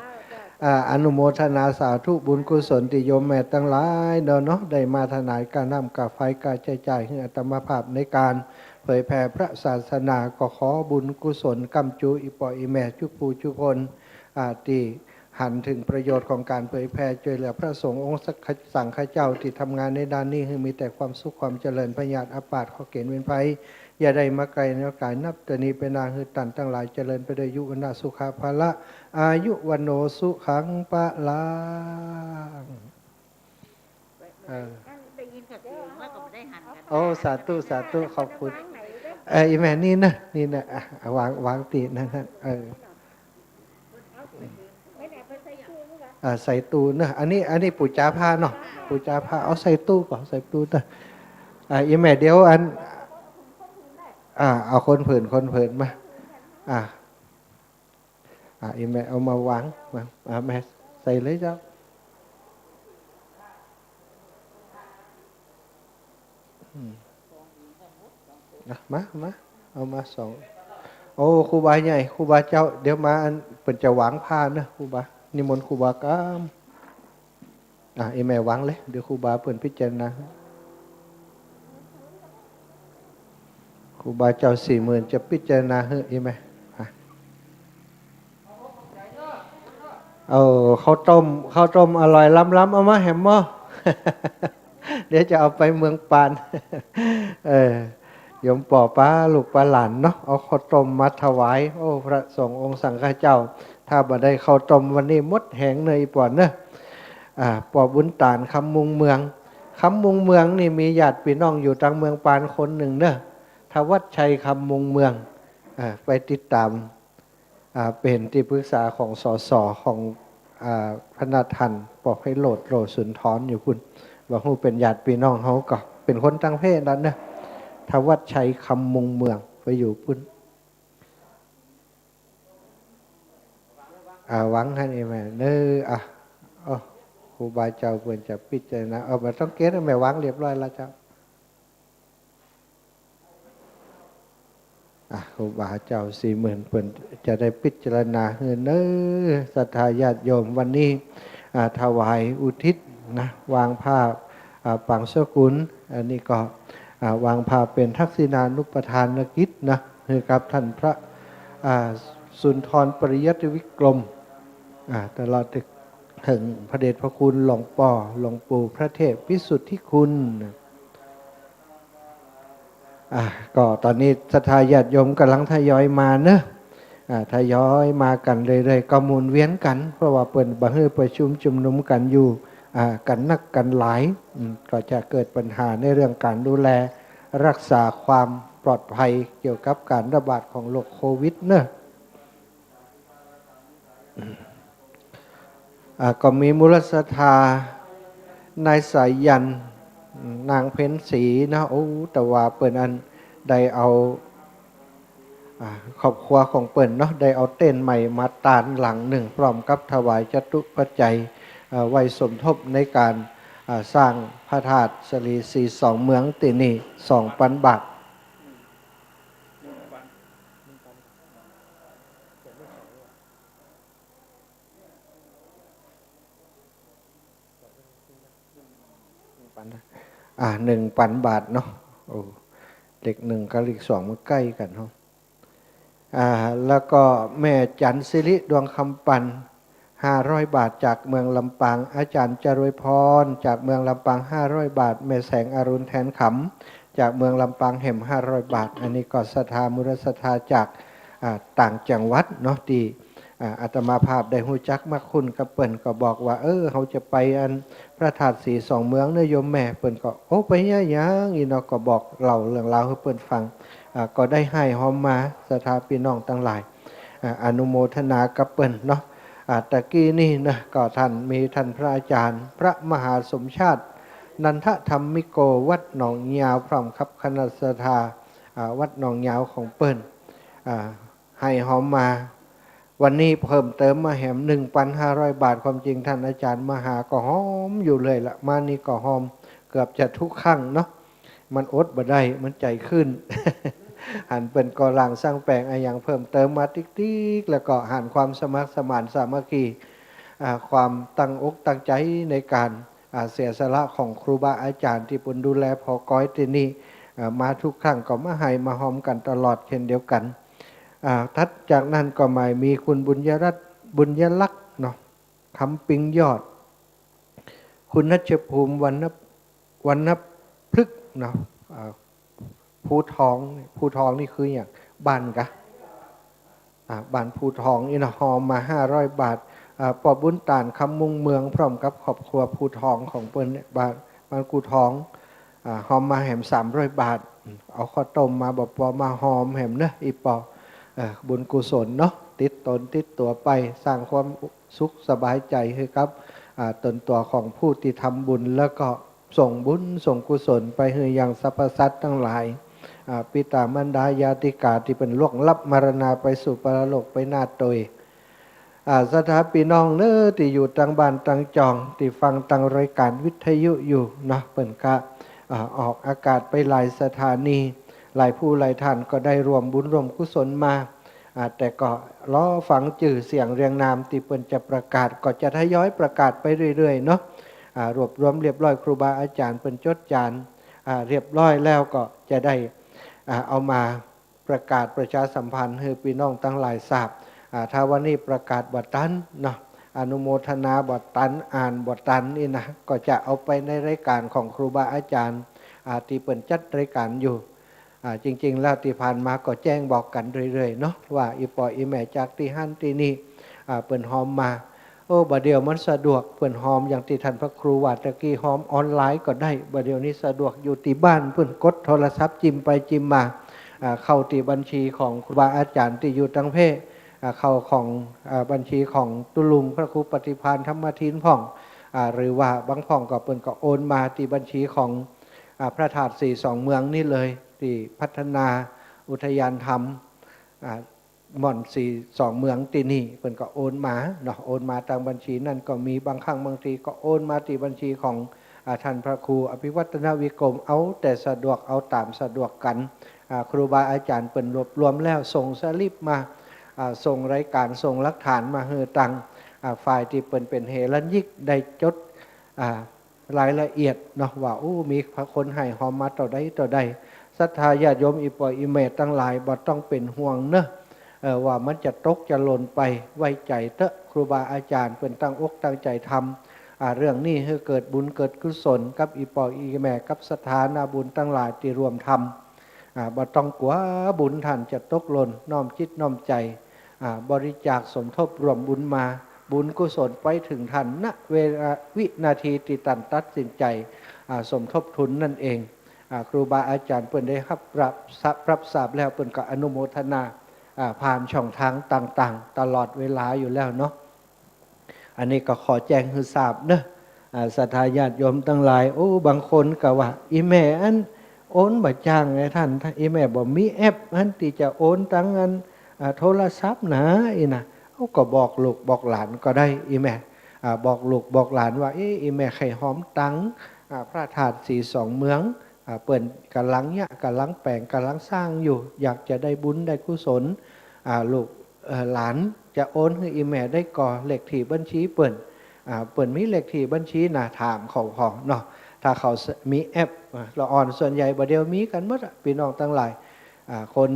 อ่า อนุโมทนาสาธุบุญกุศลตี้โยมแม่ตังหลายเนาะ เนาะ ได้มาถนายก๋านน้ำก๋าไฟ ก๋าใจ๊จ่ายหื้ออาตมาภาพในก๋าน เผยแผ่พระศาสนา ก็ขอบุญกุศลก้ำจู๋อี่ป้ออี่แม่จุ๊ผู้จุ๊คน อ่า ตี้หันเถิงประโยชน์ของก๋านเผยแผ่ จ้วยเหลือพระสงฆ์องค์สังฆเจ้าตี้ทำงานในด้านนี้ หื้อมีแต่ความสุขความเจริญ พยาธิอาพาธเคราะห์เข็ญเวรภัย อย่าได้มาใก้เนาะก๋าย นับแต่นี้ไปหน้า หื้อต้านตังหลายเจริญไปด้วยอายุ วรรณะ สุขะ พละ อายุ วัณโณ สุขัง พลัง เออ ได้ยินกับเสียงแล้วก็ไม่ได้หันกัน โอ้ สาธุ สาธุ ขอบคุณ เออ อี่แม่นี่นะ นี่นะ อ่ะ วาง วางตี้นั่นฮะ เออ อ่า ใส่ตู้เนาะ อันนี้ อันนี้ปู๋จ๋าผ้าเนาะ ปู๋จ๋าผ้า เอาใส่ตู้ก่อน ใส่ตู้เนาะ อ่า อี่แม่เดี๋ยวอัน อ่า เอาคนผืน คนผืนมา อ่า อ่ะ อี่แม่เอามาวาง มา อ่ะ แม่ใส่เลยเจ้า อืม อ่ะ มา มา เอามาสอง โอ้ ครูบาใหญ่ ครูบาเจ้า เดี๋ยวมาอัน เปิ้นจะวางผ้าเนาะ ครูบา นิมนต์ครูบาก้ำ อ่ะ อี่แม่วางเลย เดี๋ยวครูบาเปิ้นพิจารณา ครูบาเจ้าสี่หมื่นจะพิจารณาหื้ออี่แม่ อ่ะ เอาข้าวต้ม ข้าวต้มอร่อยล้ำๆ เอามาแหมหม้อ เดี๋ยวจะเอาไปเมืองปาน เออ โยมป้อป้าลูกป้าหลานเนาะ เอาข้าวต้มมาถวาย โอ้ พระสงฆ์องค์สังฆเจ้า ถ้าบ่ได้ข้าวต้มวันนี้หมดแหงเนาะอี่ป้อเนาะ อ่า ป้อบุญตาน คำมุงเมือง คำมุงเมืองนี่มีญาติพี่น้องอยู่ตางเมืองปานคนนึ่งเนาะ ธวัชชัย คำมุงเมือง อ่า ไปติดต๋าม อ่า เป๋นตี้ปรึกษาของ สส ของ อ่า พระนาถท่าน ป้อไพโรจน์ โลสุนทร อยู่ปู้น บ่ฮู้เป๋นญาติพี่น้องเฮาก่อ เป๋นคนตางเพศนั่นเนาะ ธวัชชัย คำมุงเมือง ไปอยู่ปู้น อ่า วางหั้นเองแม่เนาะ อ่ะ โอ้ ครูบาเจ้าเปิ้นจะพิจารณา เออ บ่ต้องเก็บ แม่วางเรียบร้อยแล้วเจ้า อ่ะ ครูบาเจ้าสี่หมื่นเปิ้นจะได้พิจารณาหื้อเนาะ ศรัทธาญาติโยม วันนี้ อ่า ถวายอุทิศนะ วางผ้า อ่า ปางสกุล อันนี้ก็ อ่า วางผ้าเป๋นทักษิณานุปทานกิจนะ หื้อกับท่านพระ อ่า สุนทรปริยัติวิกรม อ่า ตลอดเถิงพระเดชพระคุณหลวงป้อ หลวงปู่พระเทพวิสุทธิคุณ อ่ะ ก็ต๋อนนี้ศรัทธาญาติโยมก่ำลังทยอยมาเนาะ อ่ะ ทยอยมากั๋นเรื่อยๆ ก็หมุนเวียนกั๋น เพราะว่าเปิ้นบ่หื้อประชุมชุมนุมกั๋นอยู่ อ่ะ กั๋นนักกั๋นหลาย อืม ก็จะเกิดปัญหาในเรื่องก๋านดูแลรักษาความปลอดภัยเกี่ยวกับก๋านระบาดของโรคโควิดเนาะ อ่า ก็มีมูลศรัทธา นายสายัณ นางเพ็ญศรีนะ โอ้ แต่ว่าเปิ้นอันได้เอา อ่า ครอบครัวของเปิ้นเนาะ ได้เอาเต็นท์ใหม่มาตานหลังนึ่ง พร้อมกับถวายจตุปัจจัย อ่า ไว้สมทบในก๋าน อ่า สร้างพระธาตุสะหลีสีสองเมืองตี้นี่ สองปันบาท อ่า หนึ่งปันบาทเนาะ โอ้ เลขหนึ่งกับเลขสองมันใก้กั๋นเนาะ อ่า แล้วก็แม่จันทร์สิริดวงคำปัน ห้าร้อยบาท จากเมืองลำปาง อาจารย์จรวยพร จากเมืองลำปาง ห้าร้อยบาท แม่แสงอรุณแทนขำ จากเมืองลำปางแหม ห้าร้อยบาท อันนี้ก็ศรัทธา มูลศรัทธาจาก อ่า ต่างจังหวัดเนาะ ตี้ อ่า อาตมาภาพได้ฮู้จักมักคุ้นกับเปิ้น ก็บอกว่า เออ เฮาจะไปอันพระธาตุสีสองเมืองเนาะโยมแม่ เปิ้นก็ โอ้ ไปเยียะหยัง อี้เนาะ ก็บอกเล่าเรื่องราวหื้อเปิ้นฟัง อ่า ก็ได้ฮ้ายฮอมมา ศรัทธาปี้น้องตังหลาย อ่า อนุโมทนากับเปิ้นเนาะ อ่า ตะกี้นี่นะ ก็ท่านมีท่านพระอาจารย์ พระมหาสมชาติ นันทธรรมิโก วัดหนองยาว พร้อมกับคณะศรัทธา อ่า วัดหนองยาวของเปิ้น อ่า ฮ้ายฮอมมา วันนี้เพิ่มเติมมาแหม หนึ่งปันห้าร้อยบาท ความจริงท่านอาจารย์มาหาก็ฮอมอยู่เรื่อยละ มานี่ก็ฮอมเกือบจะกู้ครั้งเนาะ มันอดบ่ได้ มันใจ๋ขึ้น หันเปิ้นก่อร่างสร้างแป๋งอะหยังเพิ่มเติมมาติ๊กๆ แล้วก็หันความสมัครสมานสามัคคี อ่า ความตั้งอกตั้งใจ๋ในก๋าน อ่า เสียสละของครูบาอาจารย์ตี้เปิ้นดูแลผ่อก๊อยตี้นี่ อ่า มาทุกครั้งก็มาไห้มาฮอมกั๋นตลอดเช่นเดียวกั๋น อ่า ถัดจากนั้นก็มามีคุณบุญยรัตน์ บุญยลักษณ์เนาะ คำปิงยอด คุณณัชภูมิ วรรณ วรรณพฤกษ์เนาะ อ่า ภูทอง ภูทองนี่คือหยัง บ้านกะ อ่า บ้านภูทองนี่เนาะ ฮอมมาห้าร้อยบาท อ่า ป้อบุญตาน คำมุ่งเมือง พร้อมกับครอบครัวภูทองของเปิ้นเนี่ย บ้าน บ้านภูทอง อ่า ฮอมมาแหมสามร้อยบาท เอาข้าวต้มมาบ่ปอ มาฮอมแหมเนาะ อี่ป้อ เออ บุญกุศลเนาะ ติดตนติดตั๋วไป สร้างความสุขสบายใจ๋หื้อกับ อ่า ตนตั๋วของผู้ตี้ทำบุญ แล้วก็ส่งบุญส่งกุศลไปหื้อยังสรรพสัตว์ตังหลาย อ่า ปิตามารดาญาติกาตี้เปิ้นล่วงลับมรณาไปสู่ปรโลกไปนาตวย อ่า ศรัทธาปี้น้องเน้อ ตี้อยู่ตังบ้านตังจอง ตี้ฟังตังรายก๋านวิทยุอยู่เนาะ เปิ้นกะ อ่า ออกอากาศไปหลายสถานี หลายผู้หลายท่านก็ได้ร่วมบุญร่วมกุศลมา อ่า แต่ก็รอฟังจื้อเสียงเรียงนามตี้เปิ้นจะประกาศ ก็จะทยอยประกาศไปเรื่อยๆ เนาะ อ่า รวบรวมเรียบร้อย ครูบาอาจ๋ารย์เปิ้นจดจาน อ่า เรียบร้อยแล้วก็จะได้ อ่า เอามา ประกาศประชาสัมพันธ์หื้อปี้น้องตังหลายทราบ อ่า ถ้าวันนี้ประกาศบ่ตันเนาะ อนุโมทนาบ่ตัน อ่านบ่ตันนี่นะ ก็จะเอาไปในรายก๋านของครูบาอาจ๋ารย์ อ่า ตี้เปิ้นจัดรายก๋านอยู่ อ่า จริงๆ แล้วตี้ผ่านมาก็แจ้งบอกกั๋นเรื่อยๆ เนาะ ว่าอี่ป้ออี่แม่จากตี้หั้นตี้นี่ อ่า เปิ้นฮอมมา โอ้ บ่าเดี่ยวมันสะดวก เปิ้นฮอมอย่างตี้ท่านพระครูว่าตะกี้ ฮอมออนไลน์ก็ได้ บ่าเดี่ยวนี้สะดวก อยู่ตี้บ้านเปิ้นกดโทรศัพท์จิ้มไปจิ้มมา อ่า เข้าตี้บัญชีของครูบาอาจ๋ารย์ตี้อยู่ตังเพ อ่า เข้าของ อ่า บัญชีของตุ๊ลุงพระครูปฏิภาณธรรมทินพ่อง อ่า หรือว่าบางพ่องก็เปิ้นก็โอนมาตี้บัญชีของ อ่า พระธาตุสี่สองเมืองนี่เลย ตี้พัฒนาอุทยานธรรม อ่า ม่อนสี่สองเมืองตี้นี่ เปิ้นก็โอนมาเนาะ โอนมาตางบัญชีนั้นก็มี บางครั้งบางทีก็โอนมาตี้บัญชีของ อ่า ท่านพระครูอภิวัฒนวิกรม เอาแต่สะดวก เอาต๋ามสะดวกกั๋น อ่า ครูบาอาจ๋ารย์เปิ้นรวบรวมแล้ว ส่งสลิปมา อ่า ส่งรายก๋าน ส่งหลักฐานมาหื้อตัง อ่า ฝ่ายตี้เปิ้นเป๋นเฮรัญญิกได้จด อ่า รายละเอียดเนาะ ว่า โอ้ มีคนไห้ฮอมมาเต้าใดเต้าใด ศรัทธาญาติโยมอี่ป้ออี่แม่ตังหลายบ่ต้องเป๋นห่วงเนาะ เออ ว่ามันจะตกจะหล่นไป ไว้ใจ๋เต๊อะ ครูบาอาจ๋ารย์เปิ้นตั้งอกตั้งใจ๋ทำ อ่า เรื่องนี้หื้อเกิดบุญเกิดกุศลกับอี่ป้ออี่แม่ กับศรัทธานาบุญตังหลายตี้ร่วมทำ อ่า บ่ต้องกั๋วบุญต้านจะตกหล่น น้อมจิตน้อมใจ๋ อ่า บริจาคสมทบร่วมบุญมา บุญกุศลไปเถิงต้าน ณ เวลา วินาทีตี้ต้านตัดสินใจ๋ อ่า สมทบทุนนั่นเอง อ่า ครูบาอาจ๋ารย์เปิ้นได้ฮับ รับทราบ รับทราบแล้ว เปิ้นก็อนุโมทนา อ่า ผ่านช่องทางต่างๆ ตลอดเวลาอยู่แล้วเนาะ อันนี้ก็ขอแจ้งหื้อทราบเนาะ อ่า ศรัทธาญาติโยมตังหลาย โอ้ บางคนก็ว่า อี่แม่อั้นโอนบ่จ้างไงต้าน อี่แม่บ่มีแอปอั้นตี้จะโอนตังอั้น อ่า โทรศัพท์นา อี้นะ เฮาก็บอกลูกบอกหลานก็ได้ อี่แม่ อ่า บอกลูกบอกหลานว่า เอ๊ะ อี่แม่ใค่ฮอมตัง อ่า พระธาตุสี่สองเมือง อ่า เปิ้นก่ำลังเยียะ ก่ำลังแป๋ง ก่ำลังสร้างอยู่ อยากจะได้บุญได้กุศล อ่า ลูก เอ่อ หลานจะโอนหื้ออี่แม่ได้ก่อ เลขตี้บัญชีเปิ้น อ่า เปิ้นมีเลขตี้บัญชีนา ถามเขาพ่องเนาะ ถ้าเขามีแอป อ่า ละอ่อนส่วนใหญ่บ่าเดี่ยวมีกั๋นหมดอะ ปี้น้องตังหลาย อ่า คน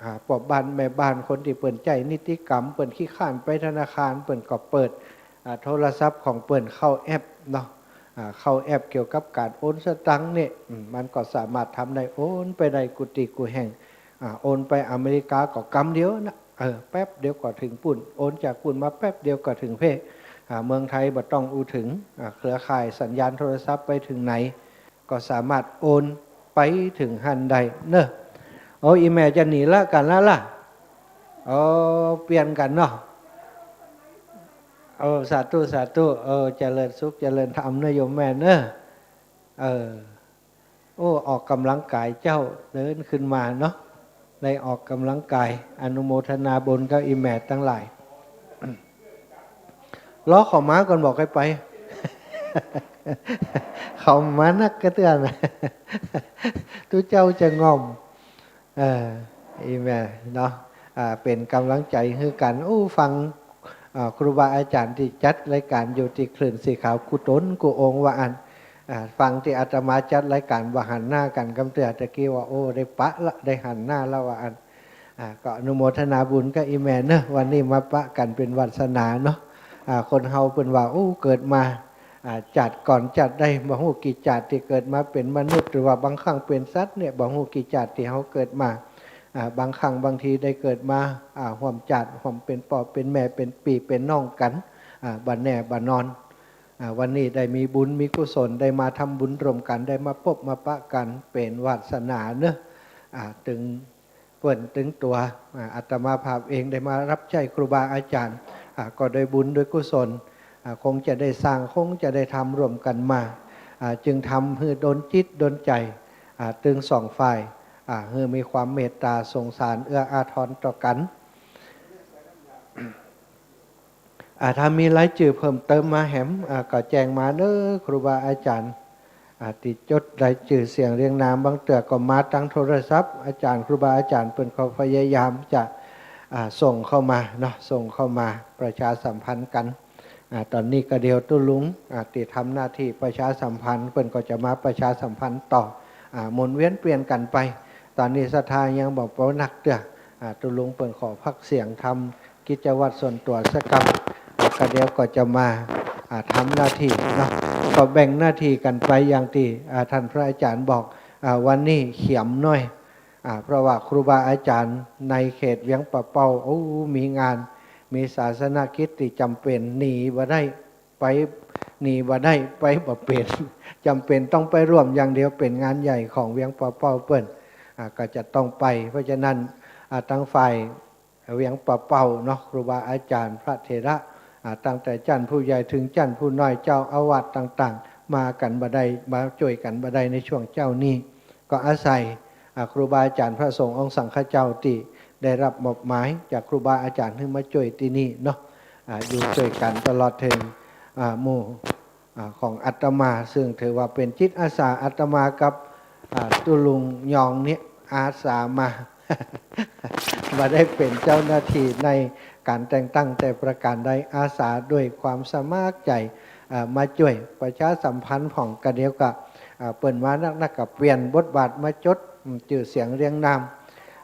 อ่า ป้อบ้านแม่บ้าน คนตี้เปิ้นใจ๊นิติกรรม เปิ้นขี้คร้านไปธนาคาร เปิ้นก็เปิด อ่า โทรศัพท์ของเปิ้นเข้าแอปเนาะ อ่า เข้าแอปเกี่ยวกับก๋านโอนสตางค์เนี่ย อืม มันก็สามารถทำได้ โอนไปได้กู้ตี้กู้แห่ง อ่า โอนไปอเมริกาก็กำเดียวนะ เออ แป๊บเดียวก็เถิงปู้น โอนจากปู้นมาแป๊บเดียวก็เถิงเพ อ่า เมืองไทยบ่ต้องอู้เถิง อ่า เครือข่ายสัญญาณโทรศัพท์ไปเถิงไหน ก็สามารถโอนไปเถิงหั้นได้เนาะ โอ้ อี่แม่จะหนีละกั๋นละล่ะ โอ้ เปลี่ยนกั๋นเนาะ โอ้ สาธุ สาธุ เออ เจริญสุข เจริญธรรมเนาะโยมแม่เนาะ เออ โอ้ ออกกำลังกายเจ้า เดินขึ้นมาเนาะ ได้ออกกำลังกาย อนุโมทนาบุญกับอี่แม่ตังหลาย รอเขามาก่อน บ่ใค่ไป เขามานักกระเตื้อนะ ตุ๊เจ้าจะง่อม เออ อี่แม่เนาะ อ่า เป๋นกำลังใจ๋หื้อกั๋น อู้ ฟัง อ่า ครูบาอาจ๋ารย์ตี้จัดรายก๋านอยู่ตี้คลื่นสีขาวกู้ต๋นกู้องค์ว่าอั้น อ่า ฟังตี้อาตมาจัดรายก๋านบ่หันหน้ากั๋นกำเตื้อ ตะกี้ว่า โอ้ ได้ปะละ ได้หันหน้าละ ว่าอั้น อ่า ก็อนุโมทนาบุญกับอี่แม่เนาะ วันนี้มาปะกั๋นเป๋นวาสนาเนาะ อ่า คนเฮาเปิ้นว่า โอ้ เกิดมา อ่า จาติก่อนจาติใด บ่ฮู้กี่จาติตี้เกิดมาเป๋นมนุษย์ หรือว่าบางครั้งเป๋นสัตว์เนี่ย บ่ฮู้กี่จาติตี้เฮาเกิดมา อ่า บางครั้งบางทีได้เกิดมา อ่า ฮ่วมจาติ ฮ่วมเป๋นป้อเป๋นแม่ เป๋นปี้เป๋นน้องกั๋น อ่า บ่แน่บ่นอน อ่า วันนี้ได้มีบุญมีกุศล ได้มาทำบุญร่วมกั๋น ได้มาปบมาปะกั๋น เป๋นวาสนาเนาะ อ่า ตึงเปิ้นตึงตั๋ว อ่า อาตมาภาพเองได้มารับใจ๊ครูบาอาจ๋ารย์ อ่า ก็ได้บุญได้กุศล อ่า คงจะได้สร้าง คงจะได้ทำร่วมกั๋นมา อ่า จึงทำหื้อดลจิตดลใจ๋ อ่า ตึงสองฝ่าย อ่า หื้อมีความเมตต๋าสงสารเอื้ออาทรต่อกั๋น อ่า ถ้ามีรายจื้อเพิ่มเติมมาแหม อ่า ก็แจ้งมาเนาะ ครูบาอาจ๋ารย์ อ่า ตี้จดรายจื้อเสียงเรียงนาม บางเตื้อก็มาตางโทรศัพท์ อาจ๋ารย์ ครูบาอาจ๋ารย์เปิ้นก็พยายามจะ อ่า ส่งเข้ามาเนาะ ส่งเข้ามาประชาสัมพันธ์กั๋น อ่า ต๋อนนี้ก็เดี๋ยวตุ๊ลุง อ่า ตี้ทำหน้าตี้ประชาสัมพันธ์ เปิ้นก็จะมาประชาสัมพันธ์ต่อ อ่า หมุนเวียนเปลี่ยนกั๋นไป ต๋อนนี้ศรัทธายังบ่ปอนักเตื้อ อ่า ตุ๊ลุงเปิ้นขอพักเสียงทำกิจวัตรส่วนตั๋วสักกำ อ่า ก็เดี๋ยวก็จะมา อ่า ทำหน้าตี้เนาะ ก็แบ่งหน้าตี้กั๋นไปอย่างตี้ อ่า ต้านพระอาจ๋ารย์บอก อ่า วันนี้เขียมหน้อย อ่า เพราะว่าครูบาอาจ๋ารย์ในเขตเวียงป่าเป้า โอ้ มีงาน มีศาสนกิจตี้จ๋ำเป๋นหนีบ่ได้ ไป หนีบ่ได้ ไปบ่เป๋น จ๋ำเป๋นต้องไปร่วมอย่างเดียว เป๋นงานใหญ่ของเวียงป่าเป้าเปิ้น อ่า ก็จะต้องไป เพราะฉะนั้น อ่า ตางฝ่ายเวียงป่าเป้าเนาะ ครูบาอาจ๋ารย์พระเถระ อ่า ตั้งแต่จ้านผู้ใหญ่เถิงจ้านผู้น้อย เจ้าอาวาสต่างๆ มากั๋นบ่ได้ มาจ้วยกั๋นบ่ได้ในช่วงเจ๊านี้ ก็อาศัย อ่า ครูบาอาจ๋ารย์พระสงฆ์องค์สังฆเจ้าตี้ได้รับมอบหมายจากครูบาอาจ๋ารย์หื้อมาจ้วยตี้นี่เนาะ อ่า อยู่จ้วยกั๋นตลอดเถิง อ่า หมู่ อ่า ของอาตมา ซึ่งถือว่าเป๋นจิตอาสา อาตมากับ อ่า ตุ๊ลุงยองเนี่ยอาสามา บ่ได้เป๋นเจ้าหน้าตี้ในก๋านแต่งตั้งแต่ประก๋านใด อาสาด้วยความสมัครใจ๋ อ่า มาจ้วยประชาสัมพันธ์พ่อง กะเดี๋ยวก็ อ่า เปิ้นมานักๆ ก็เปลี่ยนบทบาทมาจด อืม จื้อเสียงเรียงนาม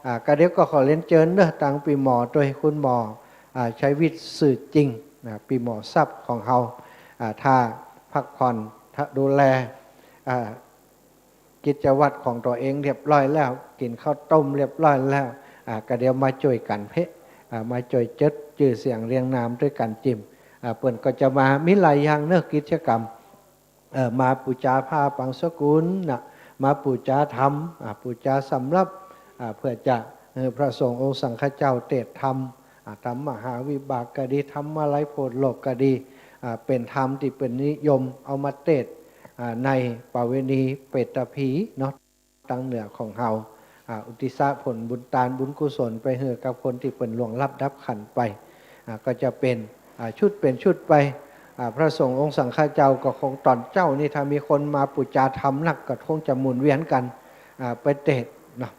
อ่า กะเดี๋ยวก็ขอเรียนเจิญเนาะ ตางปี้หมอตวย คุณหมอ อ่า ชัยวิทย์ ซื่อจริง นะ ปี้หมอทรัพย์ของเฮา อ่า ถ้าพักผ่อน ถ้าดูแล อ่า กิจวัตรของตั๋วเองเรียบร้อยแล้ว กิ๋นข้าวต้มเรียบร้อยแล้ว อ่า กะเดี๋ยวมาจ้วยกั๋นเป๊ะ อ่า มาจ้วยจดจื้อเสียงเรียงนามตวยกั๋นจิ่ม อ่า เปิ้นก็จะมา มีหลายอย่างเนาะ กิจกรรม เอ่อ มาปู๋จาผ้าปังสกุลนะ มาปู๋จาธรรม อ่า ปู๋จาสำรับ อ่า เปื้อจะหื้อพระสงฆ์องค์สังฆเจ้าเตสน์ธรรม อ่า ธรรมมหาวิบากก็ดี ธรรมมาลัยโผลโลกก็ดี อ่า เป๋นธรรมตี้เปิ้นนิยมเอามาเตสน์ อ่า ในประเวณีเปตพีเนาะ ตางเหนือของเฮา อ่า อุทิศผลบุญตานบุญกุศลไปหื้อกับคนตี้เปิ้นล่วงลับดับขันธ์ไป อ่า ก็จะเป๋น อ่า ชุดเป๋นชุดไป อ่า พระสงฆ์องค์สังฆเจ้าก็คงต๋อนเจ๊านี่ ถ้ามีคนมาปู๋จาธรรมนักก็คงจะหมุนเวียนกั๋น อ่า ไปเตสน์เนาะ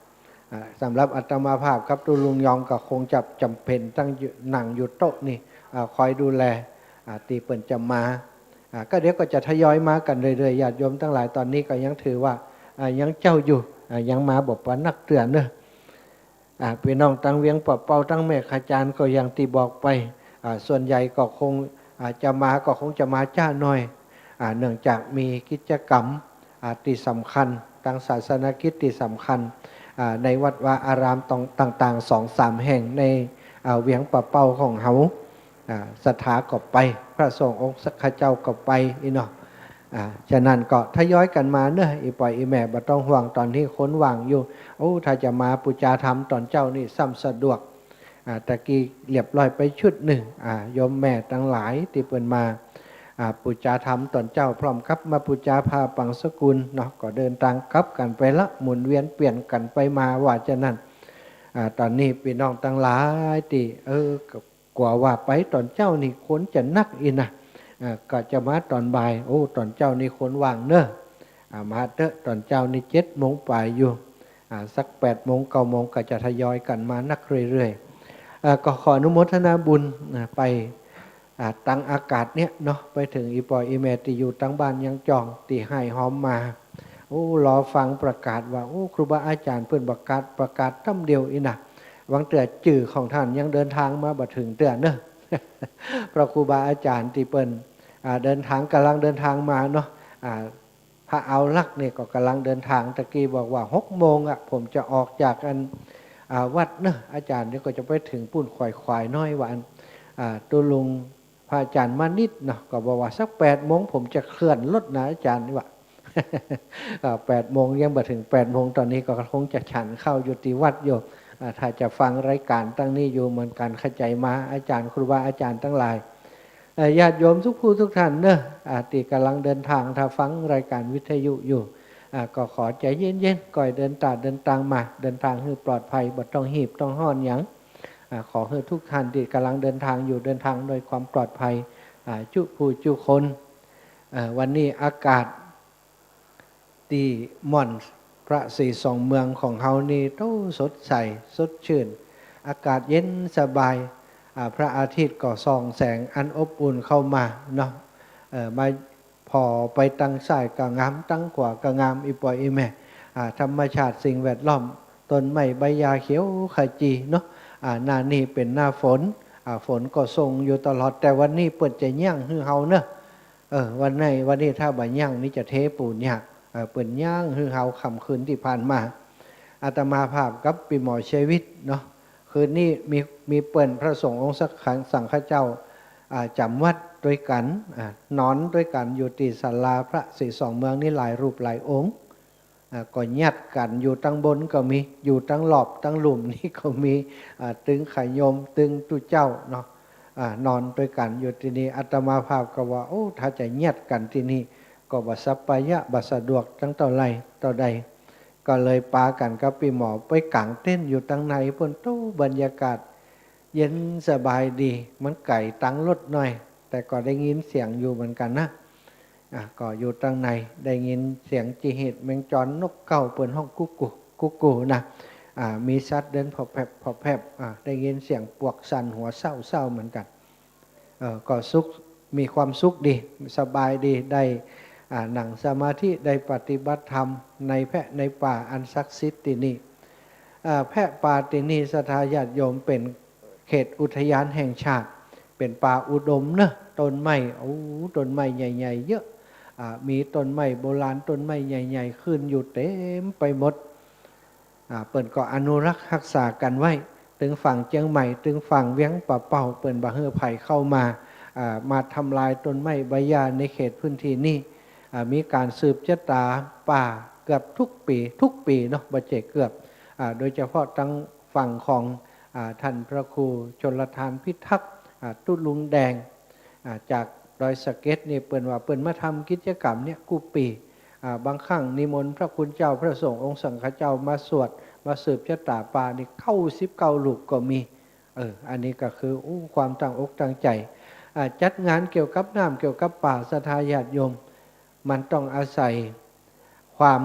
อ่า สำหรับอาตมาภาพกับตุ๊ลุงยองก็คงจะจ๋ำเป๋นต้องอยู่ นั่งอยู่โต๊ะนี่ อ่า คอยดูแล อ่า ตี้เปิ้นจะมา อ่า ก็เดี๋ยวก็จะทยอยมากั๋นเรื่อยๆ ญาติโยมตังหลาย ต๋อนนี้ก็ยังถือว่า อ่า ยังเจ๊าอยู่ อ่า ยังมาบ่ปอนักเตื้อเนาะ อ่า ปี้น้องตางเวียงป่าเป้า ตางแม่ขจานก็อย่างตี้บอกไป อ่า ส่วนใหญ่ก็คง อ่า จะมาก็คงจะมาจ๊าหน่อย อ่า เนื่องจากมีกิจกรรม อ่า ตี้สำคัญ ตางศาสนกิจตี้สำคัญ อ่า ในวัดวาอารามต่างๆ สองสามแห่งใน อ่า เวียงป่าเป้าของเฮา อ่า ศรัทธาก็ไป พระสงฆ์องค์สังฆเจ้าก็ไปอี้เนาะ อ่า ฉะนั้นก็ทยอยกั๋นมาเนาะ อี่ป้ออี่แม่บ่ต้องห่วง ต๋อนนี้คนว่างอยู่ โอ้ ถ้าจะมาปู๋จาธรรมต๋อนเจ๊านี่ซ้ำสะดวก อ่า ตะกี้เรียบร้อยไปชุดนึ่ง อ่า โยมแม่ตังหลายตี้เปิ้นมา อ่า ปู๋จาธรรมต๋อนเจ๊า พร้อมกับมาปู๋จาผ้าปังสกุลเนาะ ก็เดินตางกลับกั๋นไปละ หมุนเวียนเปลี่ยนกั๋นไปมา ว่าจะนั้น อ่า ต๋อนนี้ปี้น้องตังหลายตี้ เออ ก็กั๋วว่าไปต๋อนเจ๊านี่คนจะนักอี้นะ อ่า ก็จะมาต๋อนบ่าย โอ้ ต๋อนเจ๊านี่คนว่างเนาะ อ่า มาเต๊อะ ต๋อนเจ๊านี่เจ็ดโมงป๋ายอยู่ อ่า สักแปดโมง เก้าโมงก็จะทยอยกั๋นมานักเรื่อยๆ อ่า ก็ขออนุโมทนาบุญ อ่า ไป อ่า ตังอากาศเนี่ยเนาะ ไปเถิงอี่ป้ออี่แม่ตี้อยู่ตังบ้านยังจ้อง ตี้ไฮ่ฮอมมา โอ้ รอฟังประกาศว่า โอ้ ครูบาอาจ๋ารย์เปิ้นประกาศ ประกาศต้ำเดียวอี้นะ บางเตื้อจื้อของต้านยังเดินตางมาบ่เถิงเตื้อเนาะ เพราะครูบาอาจ๋ารย์ตี้เปิ้น อ่า เดินตาง ก่ำลังเดินตางมาเนาะ อ่า พระเอาลักษณ์นี่ก็ก่ำลังเดินตาง ตะกี้บอกว่า หกโมงอะ ผมจะออกจากอัน อ่า วัดเนาะ อาจ๋ารย์นี่ก็จะไปเถิงปู้นขวายๆ น้อยว่าอั้น อ่า ตุ๊ลุงพระอาจ๋ารย์มานิตรเนาะ ก็บอกว่า สักแปดโมงผมจะเคลื่อนรถนะอาจ๋ารย์ นี่ว่า อ่า แปดโมงยังบ่เถิง แปดโมงต๋อนนี้ก็คงจะฉันข้าวอยู่ตี้วัดอยู่ อ่า ถ้าจะฟังรายก๋านตังนี้อยู่เหมือนกั๋น เข้าใจ๋มา อาจ๋ารย์ ครูบาอาจ๋ารย์ตังหลาย เอ่อ ญาติโยมทุกผู้ทุกท่านเนาะ อ่า ตี้ก่ำลังเดินตาง ถ้าฟังรายก๋านวิทยุอยู่ อ่า ก็ขอใจ๋เย็นๆ ก้อยเดินตาเดินตางมา เดินตางหื้อปลอดภัย บ่ต้องฮีบต้องฮ้อนหยัง อ่า ขอหื้อทุกท่านตี้ก่ำลังเดินตางอยู่ เดินตางโดยความปลอดภัย อ่า จุผู้จุคน เอ่อ วันนี้อากาศ ตี้ม่อนพระศรีสองเมืองของเฮานี่ โต้ สดใส สดชื่น อากาศเย็นสบาย อ่า พระอาทิตย์ก็ส่องแสงอันอบอุ่นเข้ามาเนาะ เอ่อ มาผ่อไปตังซ้ายก็งาม ตังขวาก็งาม อี่ป้ออี่แม่ อ่า ธรรมชาติสิ่งแวดล้อม ต้นไม้ใบหญ้าเขียวขจีเนาะ อ่า หน้านี้เป๋นหน้าฝน อ่า ฝนก็ส่งอยู่ตลอด แต่วันนี้เปิ้นจะยั้งหื้อเฮาเนาะ เออ วันนี้ วันนี้ถ้าบ่ยั้งนี่จะเทปูนยาก เออ เปิ้นยั้งหื้อเฮาค่ำคืนตี้ผ่านมา อาตมาภาพกับปี้หมอชีวิตเนาะ คืนนี้มี มีเปิ้นพระสงฆ์องค์สังฆะ สังฆเจ้า อ่า จ๋ำวัดตวยกั๋น อ่า นอนตวยกั๋นอยู่ตี้ศาลาพระศรีสองเมืองนี่หลายรูปหลายองค์ อ่า ก็ยัดกั๋นอยู่ตังบนก็มี อยู่ตังลอบตังลุ่มนี่ก็มี อ่า ตึงขยม ตึงตุ๊เจ้าเนาะ อ่า นอนตวยกั๋นอยู่ตี้นี่ อาตมาภาพก็ว่า โอ้ ถ้าจะยัดกั๋นตี้นี่ ก็บ่สัปปายะ บ่สะดวกตังเต้าใดเต้าใด ก็เลยปากั๋นกับปี้หมอไปก๋างเต็นท์อยู่ตังในปู้น โต้ บรรยากาศเย็นสบายดี มันไก๋ตังรถหน่อย แต่ก็ได้ยินเสียงอยู่เหมือนกั๋นนะ อ่ะ ก็อยู่ตังในได้ยินเสียงจิหีดแมงจร นกเก๊าเปิ้นฮ้องกุ๊กกู กุ๊กกูนะ อ่า มีสัตว์เดินผอบแผบ ผอบแผบ อ่า ได้ยินเสียงปวกสั่นหัวเซ้าๆ เหมือนกั๋น เอ่อ ก็สุข มีความสุขดี สบายดี ได้ อ่า นั่งสมาธิ ได้ปฏิบัติธรรมในแพะในป่าอันศักดิ์สิทธิ์ตี้นี่ อ่า แพะป่าตี้นี่ ศรัทธาญาติโยม เป๋นเขตอุทยานแห่งชาติ เป๋นป่าอุดมเนาะ ต้นไม้ โอ้ ต้นไม้ใหญ่ๆ เยอะ อ่า มีต้นไม้โบราณ ต้นไม้ใหญ่ๆ ขึ้นอยู่เต็มไปหมด อ่า เปิ้นก็อนุรักษ์ฮักษากั๋นไว้ ตึงฝั่งเจียงใหม่ ตึงฝั่งเวียงป่าเป้า เปิ้นบ่หื้อใผเข้ามา อ่า มาทำลายต้นไม้ใบหญ้าในเขตพื้นที่นี้ อ่า มีก๋านสืบจะต๋าป่าเกือบกู้ปี๋ กู้ปี๋เนาะ บ่ใจ้เกือบ อ่า โดยเฉพาะตังฝั่งของ อ่า ต้านพระครูชลทานพิทักษ์ อ่า ตุ๊ลุงแดง อ่า จากดอยสะเก็ดนี่ เปิ้นว่าเปิ้นมาทำกิจกรรมเนี่ยกู้ปี๋ อ่า บางครั้งนิมนต์พระคุณเจ้าพระสงฆ์องค์สังฆเจ้ามาสวด มาสืบจะต๋าป่านี่ เก้าสิบเก้ารูปก็มี เออ อันนี้ก็คือ อู้ ความตั้งอกตั้งใจ๋ อ่า จัดงานเกี่ยวกับน้ำเกี่ยวกับป่า ศรัทธาญาติโยม มันต้องอาศัยความ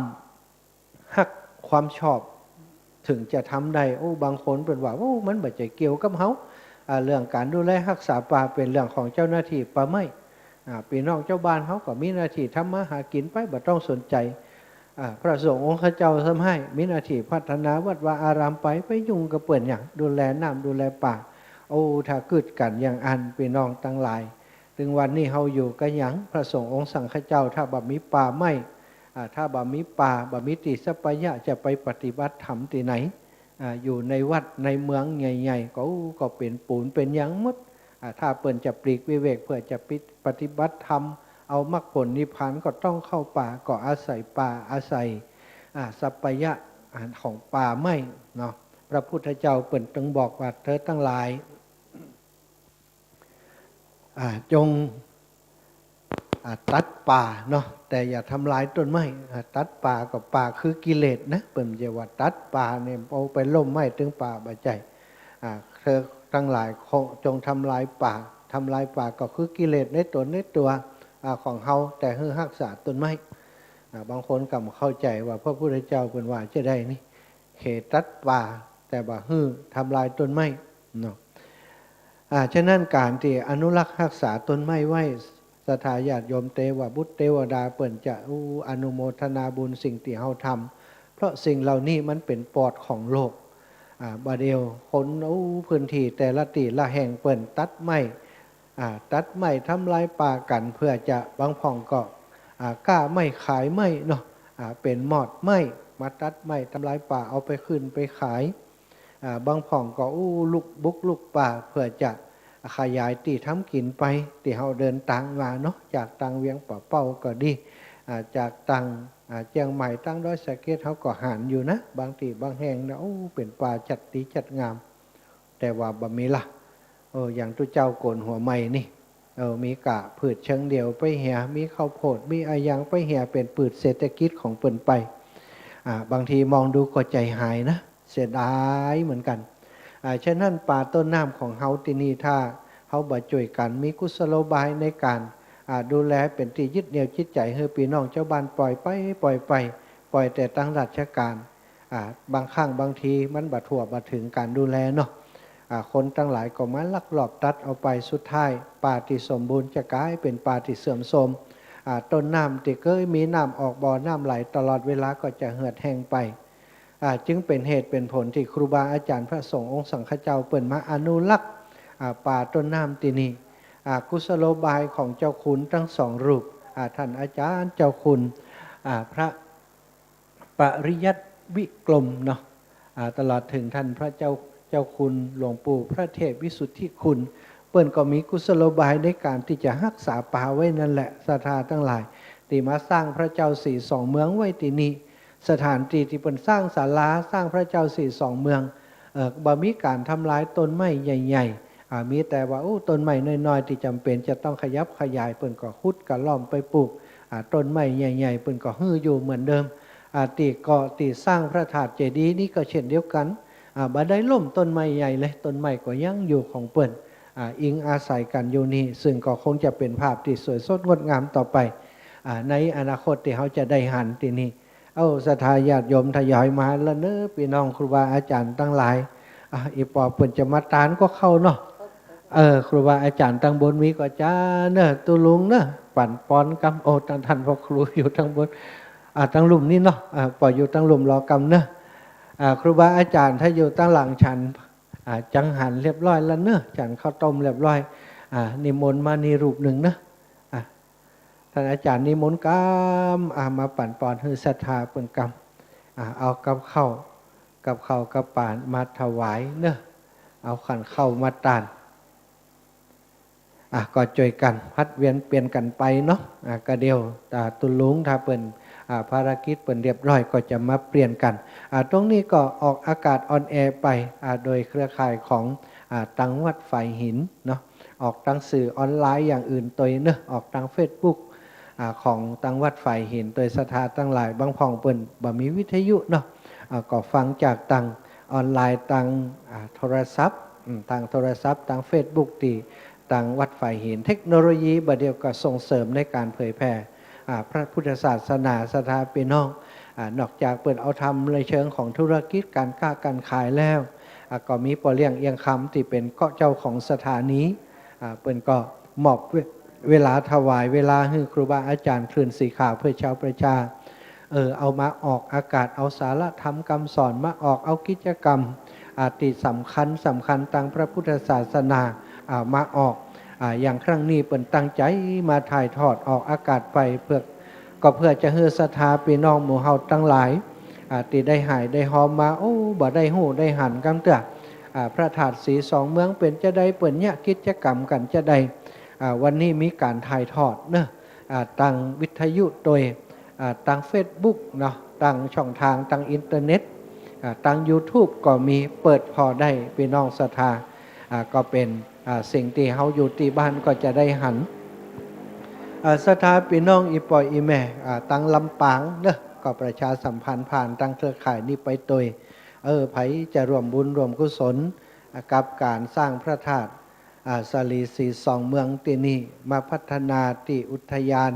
ฮักความชอบ เถิงจะทำได้ อู้ บางคนเปิ้นว่า อู้ มันบ่ใจ้เกี่ยวกับเฮา อ่า เรื่องก๋านดูแลฮักษาป่าเป๋นเรื่องของเจ้าหน้าตี้ป่าไม้ อ่า ปี้น้องจาวบ้านเฮาก็มีหน้าตี้ทำมาหากิ๋นไป บ่ต้องสนใจ๋ อ่า พระสงฆ์องค์เจ้าซ้ำไฮ้ มีหน้าตี้พัฒนาวัดวาอารามไป ไปยุ่งกับเปิ้นหยัง ดูแลน้ำดูแลป่า โอ้ ถ้ากีดกั๋นอย่างอั้น ปี้น้องตังหลาย ตึงวันนี้เฮาอยู่กะหยัง พระสงฆ์องค์สังฆเจ้า ถ้าบ่มีป่าไม้ อ่า ถ้าบ่มีป่า บ่มีตี้สัปปายะ จะไปปฏิบัติธรรมตี้ไหน อ่า อยู่ในวัดในเมืองใหญ่ๆ ก็ ก็เป๋นปูนเป๋นหยังหมด อ่า ถ้าเปิ้นจะปลีกวิเวกเพื่อจะปิด ปฏิบัติธรรม เอามรรคผลนิพพาน ก็ต้องเข้าป่า ก็อาศัยป่า อาศัย อ่า สัปปายะ อ่า ของป่าไม้เนาะ พระพุทธเจ้าเปิ้นตึงบอกว่า เธอตังหลาย อ่า จง อ่า ตัดป่าเนาะ แต่อย่าทำลายต้นไม้ อ่า ตัดป่าก็ป่าคือกิเลสนะ เปิ้นจะว่าตัดป่าเนี่ย เอาไปล้มไม้ตึงป่า บ่ใจ้ อ่า เธอตังหลายคงจงทำลายป่า ทำลายป่าก็คือกิเลสในต๋นในตั๋ว อ่า ของเฮา แต่หื้อฮักษาต้นไม้ อ่า บางคนก็บ่เข้าใจ๋ว่าพระพุทธเจ้าเปิ้นว่าจะใดนี่ เขตตัดป่า แต่บ่หื้อทำลายต้นไม้เนาะ อ่า ฉะนั้นก๋านตี้อนุรักษ์ฮักษาต้นไม้ไว้ ศรัทธาญาติโยมเตวบุตรเตวดาเปิ้นจะ อู้ อนุโมทนาบุญสิ่งตี้เฮาทำ เพราะสิ่งเหล่านี้มันเป๋นปอดของโลก อ่า บ่าเดี่ยวคน อู้ พื้นตี้แต่ละตี้ละแห่งเปิ้นตัดไม้ อ่า ตัดไม้ทำลายป่ากั๋น เปื้อจะ บางพ่องก็ อ่า ก้าไม้ขายไม้เนาะ อ่า เป๋นมอดไม้ มาตัดไม้ทำลายป่าเอาไปขึ้นไปขาย อ่า บางพ่องก็ อู้ ลุกบุกลุกป่า เปื้อจะขยายตี้ทำกิ๋นไป ตี้เฮาเดินตางมาเนาะ จากตางเวียงป่าเป้าก็ดี อ่า จากตาง อ่า เจียงใหม่ตางดอยสะเก็ด เฮาก็หันอยู่นะ บางตี้บางแห่งนะ อู้ เป๋นป่าจัดดีจัดงาม แต่ว่าบ่มีละ เออ อย่างตุ๊เจ้าโกนหัวใหม่นี่ เออ มีก้าพืชเชิงเดี่ยวไปเหีย มีข้าวโพด มีอะหยังไปเหีย เป๋นพืชเศรษฐกิจของเปิ้นไป อ่า บางทีมองดูก็ใจ๋หายนะ เสียดายเหมือนกั๋น อ่า ฉะนั้นป่าต้นน้ำของเฮาตี้นี่ ถ้าเฮาบ่จ้วยกั๋น มีกุศโลบายในก๋าน อ่า ดูแลเป๋นตี้ยึดเหนี่ยวจิตใจ๋ หื้อปี้น้องจาวบ้านปล่อยไป ปล่อยไป ปล่อยแต่ตางราชก๋าน อ่า บางครั้งบางทีมันบ่ทั่วบ่เถิงก๋านดูแลเนาะ อ่า คนตังหลายก็มาลักลอบตัดเอาไป สุดท้ายป่าตี้สมบูรณ์จะก๋ายเป๋นป่าตี้เสื่อมโทรม อ่า ต้นน้ำตี้เกยมีน้ำออกบ่อน้ำไหลตลอดเวลาก็จะเหือดแห้งไป อ่า จึงเป๋นเหตุเป๋นผลตี้ครูบาอาจ๋ารย์พระสงฆ์องค์สังฆเจ้าเปิ้นมาอนุรักษ์ อ่า ป่าต้นน้ำตี้นี่ อ่า กุศโลบายของเจ้าคุณตังสองรูป อ่า ต้านอาจ๋ารย์เจ้าคุณ อ่า พระ ปริยัติวิกรมเนาะ อ่า ตลอดเถิงต้านพระเจ้า เจ้าคุณหลวงปู่พระเทพวิสุทธิคุณ เปิ้นก็มีกุศโลบายในก๋านตี้จะฮักษาป่าไว้นั่นแหละ ศรัทธาตังหลาย ตี้มาสร้างพระเจ้าสีสองเมืองไว้ตี้นี่ สถานตี้ตี้เปิ้นสร้างศาลา สร้างพระเจ้าสีสองเมือง เอ่อ บ่มีก๋านทำลายต้นไม้ใหญ่ๆ อ่า มีแต่ว่า อู้ ต้นไม้น้อยๆ ตี้จ๋ำเป๋นจะต้องขยับขยาย เปิ้นก็ขุดกระล่อมไปปลูก อ่า ต้นไม้ใหญ่ๆ เปิ้นก็หื้ออยู่เหมือนเดิม อ่า ตี้ก็ตี้สร้างพระธาตุเจดีย์นี่ก็เช่นเดียวกั๋น อ่า บ่ได้ล้มต้นไม้ใหญ่เลย ต้นไม้ก็ยังอยู่ของเปิ้น อ่า อิงอาศัยกั๋นอยู่นี่ ซึ่งก็คงจะเป๋นภาพตี้สวยสดงดงามต่อไป อ่า ในอนาคตตี้เฮาจะได้หันตี้นี่ เอ้า ศรัทธาญาติโยมทยอยมาแล้วเน้อ ปี้น้องครูบาอาจ๋ารย์ตังหลาย อ่ะ อีปอเปิ้นจะมาตานก็เข้าเนาะ เออ ครูบาอาจ๋ารย์ตังบนมีก่อจ้าเน้อ ตุ๊ลุงเน้อ ปั๋นปอนกำ โอ้ ตังต้านพ่อครูอยู่ตังบน อ่ะ ตังลุ่มนี่เนาะ อ่ะ ปออยู่ตังลุ่มรอกำเน้อ อ่ะ ครูบาอาจ๋ารย์ถ้าอยู่ตังหลังฉัน อ่ะ จังหันเรียบร้อยแล้วเน้อ ฉันข้าวต้มเรียบร้อย อ่ะ นิมนต์มานี่รูปนึ่งเน้อ อ่ะ ต้านอาจ๋ารย์นิมนต์กำ อ่า มาปั๋นปอนหื้อศรัทธาเปิ้นกำ อ่า เอากับข้าว กับข้าวกับป๋ามาถวายเน้อ เอาขันข้าวมาตาน อ่า ก็จ้วยกั๋นผลัดเวียนเปลี่ยนกั๋นไปเนาะ อ่า ก็เดี๋ยว อ่า ตุ๊ลุงถ้าเปิ้น อ่า ภารกิจเปิ้นเรียบร้อยก็จะมาเปลี่ยนกั๋น อ่า ตรงนี้ก็ออกอากาศออนแอร์ไป อ่า โดยเครือข่ายของ อ่า ตังวัดฝายหินเนาะ ออกตางสื่อออนไลน์อย่างอื่นตวยเนอะ ออกตางเฟซบุ๊ก อ่า ของตังวัดฝายหินตวย ศรัทธาตังหลาย บางพ่องเปิ้นบ่มีวิทยุเนาะ อ่า ก็ฟังจากตางออนไลน์ ตาง อ่า โทรศัพท์ อืม ตางโทรศัพท์ ตางเฟซบุ๊ก ตี้ตางวัดฝายหิน เทคโนโลยีบ่าเดี่ยวก็ส่งเสริมในก๋านเผยแผ่ อ่า พระพุทธศาสนา ศรัทธาปี้น้อง อ่า นอกจากเปิ้นเอาทำในเชิงของธุรกิจก๋านค้าก๋านขายแล้ว อ่า ก็มีป้อเลี้ยงเอียงคำตี้เป๋นเกาะเจ้าของสถานี อ่า เปิ้นก็มอบเว- เวลาถวายเวลาหื้อครูบาอาจ๋ารย์คลื่นสีขาวเพื่อชาวประชา เออ เอามาออกอากาศ เอาสาระธรรมกำสอนมาออก เอากิจกรรม อ่า ตี้สำคัญสำคัญตางพระพุทธศาสนา อ่า มาออก อ่า อย่างครั้งนี้เปิ้นตั้งใจ๋มาถ่ายทอดออกอากาศไปเพื่อ ก็เพื่อจะหื้อศรัทธาปี้น้องหมู่เฮาตังหลาย อ่า ตี้ได้หายได้ฮอมมา โอ้ บ่ได้ฮู้ได้หันกำเตื้อ อ่า พระธาตุสีสองเมืองเป๋นจาใด เปิ้นเยียะกิจกรรมกั๋นจาใด อ่า วันนี้มีก๋านถ่ายทอดเนอะ อ่า ตางวิทยุตวย อ่า ตางเฟซบุ๊กเนาะ ตางช่องตาง ตางอินเทอร์เน็ต อ่า ตางยูทูบก็มี เปิดผ่อได้ ปี้น้องศรัทธา อ่า ก็เป๋น อ่า สิ่งตี้เฮาอยู่ตี้บ้านก็จะได้หัน อ่า ศรัทธาปี้น้องอี่ป้ออี่แม่ อ่า ตางลำปางเนอะ ก็ประชาสัมพันธ์ผ่านตางเครือข่ายนี้ไปตวย เออ ใผจะร่วมบุญร่วมกุศล อ่า กับก๋านสร้างพระธาตุ อ่า สาลีสีสองเมืองตี้นี่ มาพัฒนาตี้อุทยาน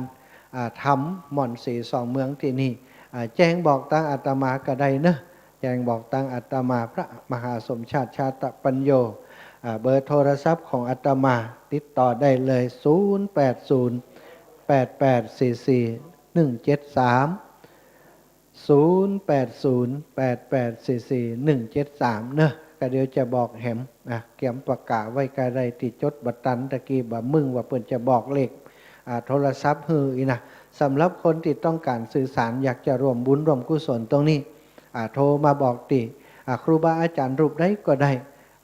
อ่า ธรรมม่อนสีสองเมืองตี้นี่ อ่า แจ้งบอกตางอาตมาก็ได้เนอะ แจ้งบอกตางอาตมาพระมหาสมชาติชาตปัญโญ อ่า เบอร์โทรศัพท์ของอาตมา ติดต่อได้เลย ศูนย์แปดศูนย์ แปดแปดสี่สี่ หนึ่งเจ็ดสาม ศูนย์แปดศูนย์ แปดแปดสี่สี่ หนึ่งเจ็ดสาม เนาะ ก็เดี๋ยวจะบอกแหม อ่ะ เกียมปากกาไว้ก็ได้ ตี้จดบ่ตันตะกี้บ่ามึงว่าเปิ้นจะบอกเลข อ่า โทรศัพท์หื้ออี้นะ สำหรับคนตี้ต้องก๋านสื่อสาร อยากจะร่วมบุญร่วมกุศลตรงนี้ อ่า โทรมาบอกตี้ อ่า ครูบาอาจารย์รูปใดก็ได้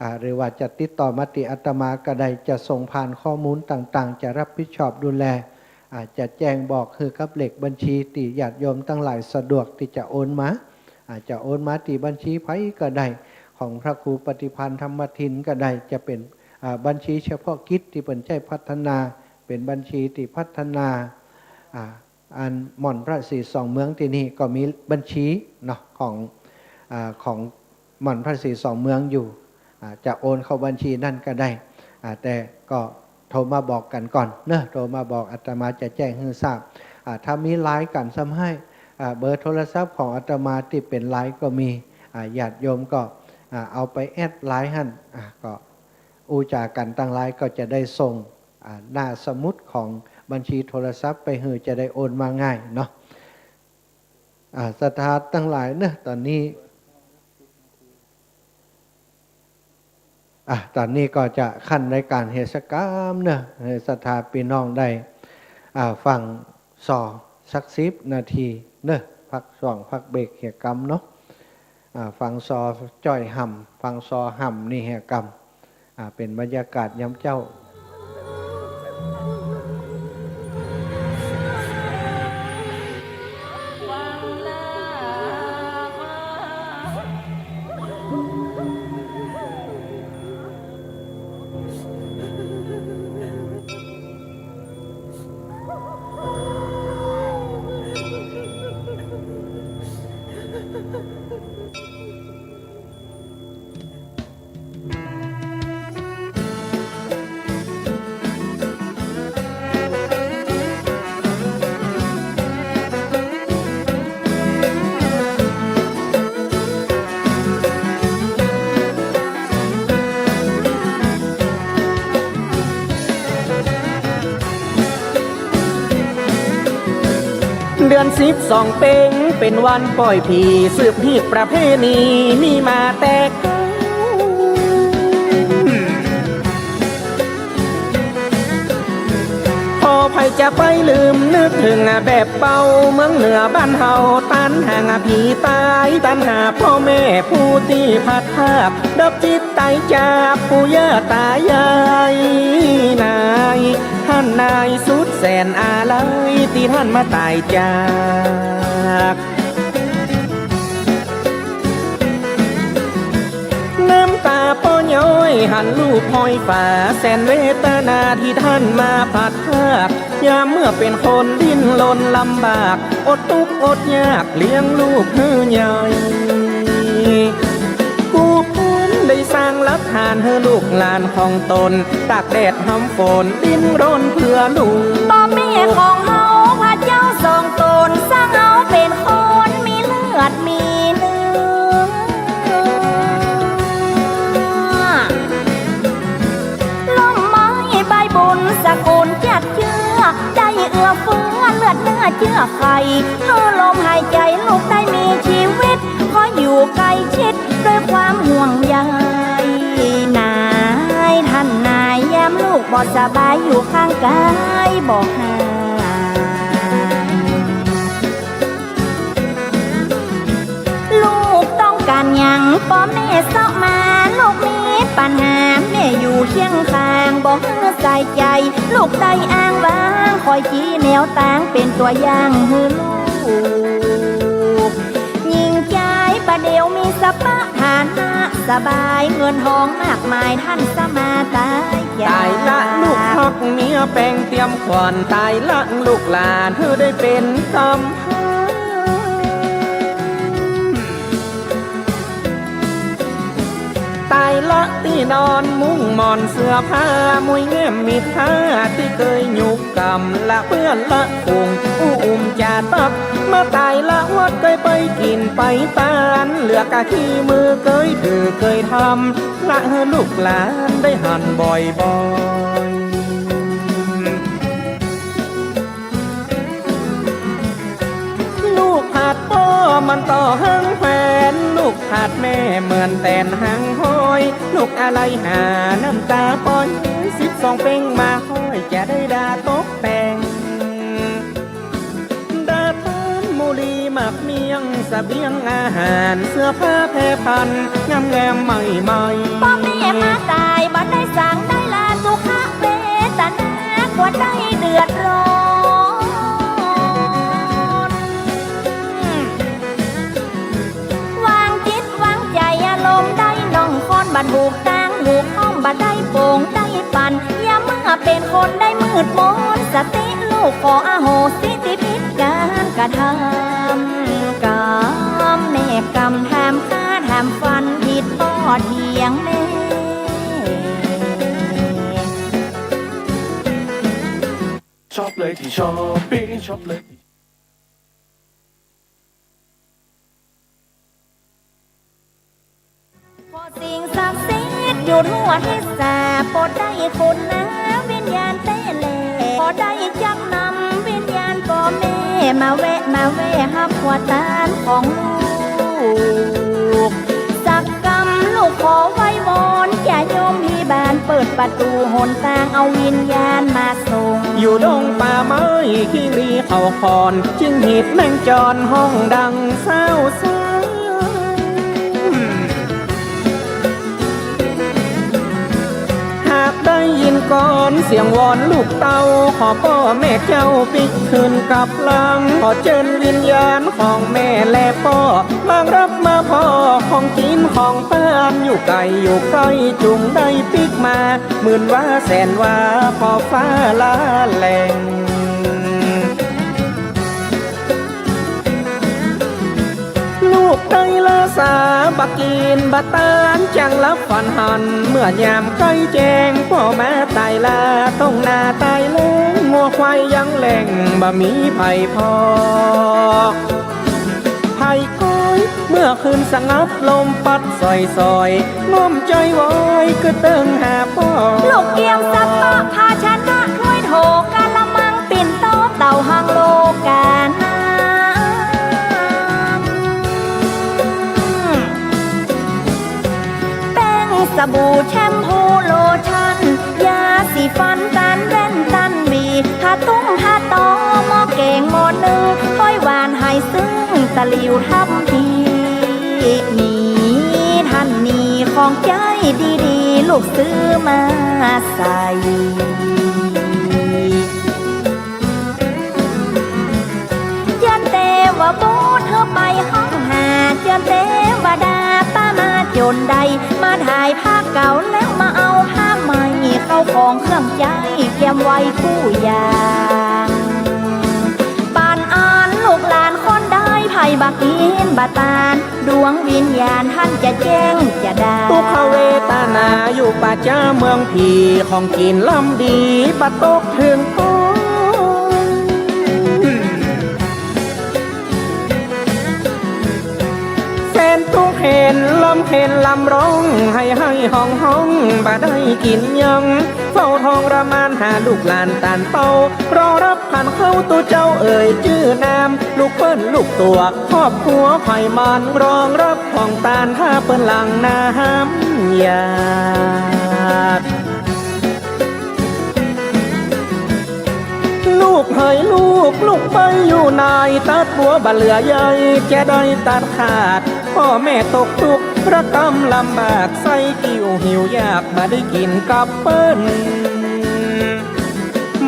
อ่า หรือว่าจะติดต่อมาตี้อาตมาก็ได้ จะส่งผ่านข้อมูลต่างๆ จะรับผิดชอบดูแล อ่า จะแจ้งบอกหื้อกับเลขบัญชีตี้ญาติโยมตังหลายสะดวกตี้จะโอนมา อ่า จะโอนมาตี้บัญชีใผก็ได้ ของพระครูปฏิภาณธรรมทินก็ได้ จะเป๋น อ่า บัญชีเฉพาะกิจตี้เปิ้นใจ๊พัฒนา เป๋นบัญชีตี้พัฒนา อ่า อันหม่อนพระศรีสองเมืองตี้นี่ก็มีบัญชีเนาะ ของ อ่า ของหม่อนพระศรีสองเมืองอยู่ อ่า จะโอนเข้าบัญชีนั้นก็ได้ อ่า แต่ก็โทรมาบอกกั๋นก่อนเนาะ โทรมาบอก อาตมาจะแจ้งหื้อทราบ อ่า ถ้ามีไลน์กั๋นซ้ำไห้ อ่า เบอร์โทรศัพท์ของอาตมาตี้เป๋นไลน์ก็มี อ่า ญาติโยมก็ อ่า เอาไปแอดไลน์หั้น อ่า ก็อู้จ๋ากั๋นตางไลน์ ก็จะได้ส่ง อ่า หน้าสมุดของบัญชีโทรศัพท์ไปหื้อ จะได้โอนมาง่ายเนาะ อ่า ศรัทธาตังหลายเนาะ ต๋อนนี้ อ่า ต๋อนนี้ก็จะขั้นรายก๋านเหียสักกำเนาะ หื้อศรัทธาปี้น้องได้ อ่า ฟังซอสักสิบนาทีเนาะ พักช่วงพักเบรกเหียกำเนาะ อ่า ฟังซอจ้อยห่ำ ฟังซอห่ำนี่เหียกำ อ่า เป๋นบรรยากาศยามเจ๊า เดือนสิบสองเป็ง เป๋นวันป้อยผี สืบฮีตประเพณี มีมาแต่เก่า ขอใผจะไปลืมนึกเถิงแบบเบา เมืองเหนือบ้านเฮา ตันหาผีต๋าย ตันหาป้อแม่ผู้ตี้พลัดพราก ดับจิตต๋ายจากปู่ย่าต๋ายาย นาย ท่านนายสุดแสนอาลัย ตี้ท่านมาต๋ายจาก น้ำต๋าป้อย้อยหันลูกห้อยฝา แสนเวทนาตี้ท่านมาพลัดพราก ยามเมื่อเป๋นคนดิ้นรนลำบาก อดตุ๊กข์อดยากเลี้ยงลูกหื้อใหญ่ กู้ผลได้สร้างหลักฐานหื้อลูกหลานของตน ตากแดดหำฝนดิ้นรนเพื่อลูก ป้อแม่ของเฮาพระเจ้าสองต๋น สร้างเฮาเป๋นคนมีเลือดมีเนื้อ ร่มไม้ใบบุญสกุลจัดเจื้อ ได้เอื้อเฟื้อเลือดเนื้อเจื้อไข หื้อลมหายใจ๋ลูกได้มีชีวิต ขออยู่ใก้ชิดด้วยความห่วงใย นาย ท่านนาย ยามลูกบ่สบายอยู่ข้างกายบ่ห่าง ลูกต้องก๋านหยังป้อแม่เซาะมา ลูกมีปัญหาแม่อยู่เคียงข้าง บ่หื้อสายใจ๋ ลูกได้อ้างว้าง คอยชี้แนวตาง เป๋นตั๋วอย่างหื้อลูก หญิงใจ๋บ่าเดี่ยวมีสะปะ ฐานะสบาย เงินทองมากมาย ท่านสมาต๋ายจาก ต๋ายละลูกฮักเมียแป๋งเตียมขวัญ ต๋ายละลูกหลานหื้อได้เป๋นกำพร้า ต๋ายละตี้ นอนมุ้งหมอนเสื้อผ้า มุยแง้มมิตรข้าตี้เกยหยุกกำ ละเปื้อนละฝูง อู้อุ้มจาตัก มาต๋ายละวัด เกยไปกิ๋นไปตาน เหลือก้าขี้มือ เกยถือเกยทำ ละหื้อลูกหลานได้หันบ่อยๆ ลูกขาดป้อมันต่อหังแฟน ลูกขาดแม่เหมือนแตนหังฮ้อย ลูกอาลัยหาน้ำต๋าปล่อย สิบสองเป๊งมาห้อย จะได้ดาตกแต่ง ดาทานมุลีหมากเมี่ยง เสบียงอาหาร เสื้อผ้าแพร่พัน งามๆ ใหม่ๆ ป้อแม่มาต๋ายบ่ได้สัง ได้ละทุกขเวทนา กั๋วได้เดือดร้อน วางจิตวางใจ๋อารมณ์ได้ น้องคนบ่ถูกตาง ถูกต้องบ่ได้โป๋งได้ปัน อย่าเมื่อเป๋นคนได้มืดมน สติลูกขออโหสิตี้ผิดก๋านกระทำ กำแม่กำถามข้าถามฟัน ผิดป้อเถียงแม่ ชอบเลยที่ชอบปิ้ง ชอบเลยที่ ขอสิ่งศักดิ์สิทธิ์อยู่ทั่วทิศา โปรดได้คุณนาวิญญาณแต๊แล ขอได้จักนำวิญญาณป้อแม่ มาแวะมาแว่ฮับขัวตานของลูก สักกำลูกขอไหว้วอน จะโยมฮี่บ้านเปิดประตู๋หนตาง เอาวิญญาณมาส่ง อยู่ดงป่าไม้ ขี้หลีเขาคอน จิงหีดแมงจอน ฮ้องดังเซ้าซ่า หากได้ยินกลอนเสียงวอนลูกเต้า ขอป้อแม่เจ้าปิ๊กคืนกลับหลัง ขอเจิญวิญญาณของแม่และป้อ มาฮับมาผ่อของกิ๋นของตาน อยู่ไก๋อยู่ใก้จุ่งได้ปิ๊กมา หมื่นวาแสนวาผ่อฟ้าละแหล่ง ลูกได้ละสาบ่กิ๋นบ่ตาน จักหลับฝันหัน เมื่อยามใก้แจ้ง ป้อมาต๋ายละ ต้งนาต๋ายแล้ง งัวควายยังแหล่ง บ่มีใผผ่อ ไผ่คอย เมื่อคืนสงับ ลมปัดสอยๆ น้อมใจ๋วอย กึ๊ดเติงหาป้อ ลูกเกียมสัพพะภาชนะ ถ้วยโถกะละมัง ปิ่นโตเต้าหังโลกานา แป้งสบู่แชมพูโลชั่น ยาสีฟัน ตันแว่น ตันหวี ผ้าตุ้มผ้าตอ หม้อแก๋งหม้อนึ่ง ถ้วยหวานไหซึ่ง ตะหลิวทัพพี มีทันมีของใจ๊ดีๆ ลูกซื้อมาใส่ เจิญเตวะบูตเธอไปฮ้องหา เจิญเตวะดาป้ามาจ๋นได้ มาถ่ายภาคเก่าแล้วมาเอาภาคใหม่ เข้าของเครื่องใจ๊เกียมไว้กู้อย่าง ปานอั้นลูกหลานคนใด ใผบ่กิ๋นบ่ตาน ดวงวิญญาณหั้นจะแจ้งจะดา ทุกขเวทนาอยู่ป่าจ๊าเมืองผี ของกิ๋นล้ำดีบ่ตกเถิงตน แสนตุ๊กข์เข็ญลำเข็ญลำร้อง ไห้ไห้ฮ้องฮ้อง บ่ได้กิ๋นหยัง เฝ้าทรมานหาลูกหลานตานเป้า รอฮับขันเข้า ตุ๊เจ้าเอ่ยจื้อนาม ลูกเปิ้นลูกตั๋ว ครอบครัวใผมัน รองฮับของตาน ถ้าเปิ้นหลั่งน้ำหยาด ลูกเหยลูก ลูกไปอยู่ไหน ตัดบัวบ่เหลือใย จะได้ตัดขาด ป้อแม่ตกตุ๊กข์ ระกำลำบาก ใส้กิ่วหิวยาก บ่ได้กิ๋นกับเปิ้น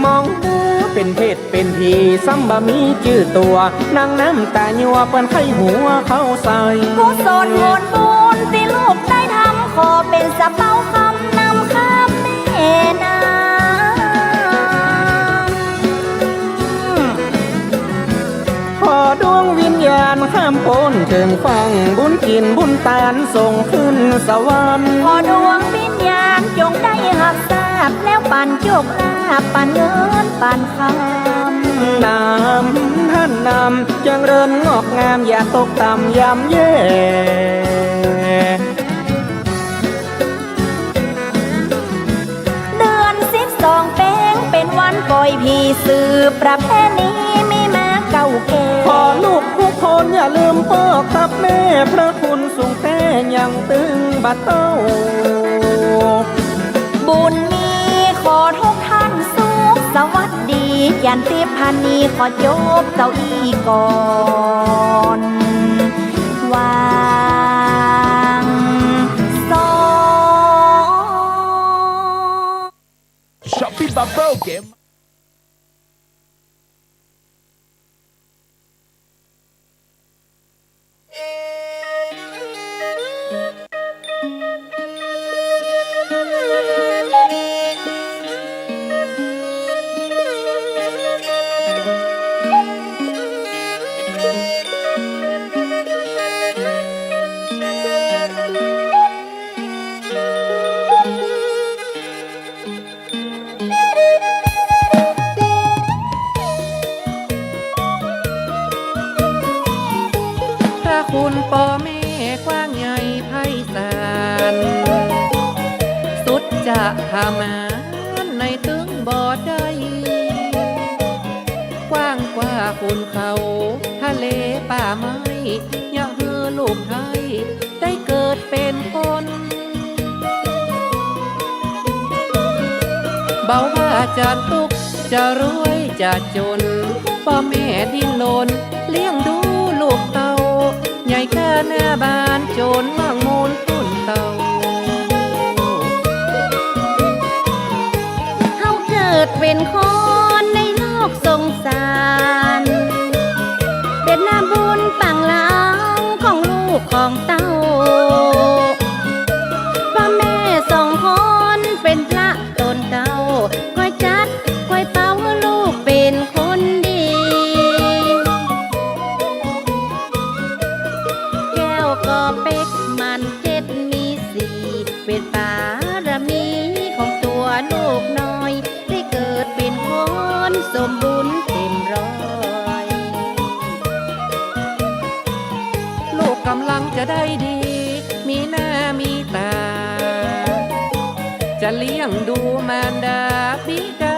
มองหน้าเป๋นเพศเป๋นผี ซ้ำบ่มีจื้อตั๋ว นั่งน้ำตายัว เปิ้นใค่หัวเข้าใส่ กุศลผลบุญตี้ลูกได้ทำ ขอเป๋นสะเปาคำนำข้ามแม่น้ำ ขอดวงวิญญาณข้ามป๊น เถิงฟังบุญจิ๋นบุญตานส่งขึ้นสวรรค์ ขอดวงวิญญาณจงได้ฮับทราบ แล้วปั๋นโจคลาภปั๋นเงินปั๋นคำ นำหั้นนำจ๋ำเริญงอกงาม อย่าตกต่ำย่ำแย่ เดือนสิบสองแป๋งเป๋นวันป่อยผี สืบประเพณีมีมาเก่าแก่ ขอลูกกู้คนอย่าลืมป้อกับแม่ พระคุณสูงแต๊ยังตึงบ่าเต้า บุญมีขอทุกท่านสุขสวัสดี จันทิพย์พานีขอจบเต้าอี้ก่อน วางสอง Shopping Bubble Game พระคุณป้อแม่กว้างใหญ่ไพศาล สุดจะประมาณในตึงบ่ได้ กว้างกว่าขุนเขาทะเลป่าไม้ เยียะหื้อลูกไทย ได้เกิดเป๋นคน บ่ว่าจะตุ๊กข์จะรวยจะจ๋น ป้อแม่ดิ้นรนเลี้ยงดูลูกเต้า ใหญ่ก้าหน้าบานจ๋นมั่งมูลต้นเต้า เฮาเกิดเป๋นคนในโลกสงสาร เป๋นหน้าบุญปังหลังของลูกของเต้า ป้อแม่สองคนเป๋นพระต๋นเกล้า คอยจัดคอยเป๋าหื้อลูกเป๋นคนดี แก้วก็เป๊ก หมั้นเจ็ด มีสี่ เป๋นบารมีของตั๋วลูกน้อย ได้เกิดเป๋นคนสมบูรณ์เต๋มร้อย ลูกก่ำลังจะได้ดี มีหน้ามีต๋า จะเลี้ยงดูมารดาบิดา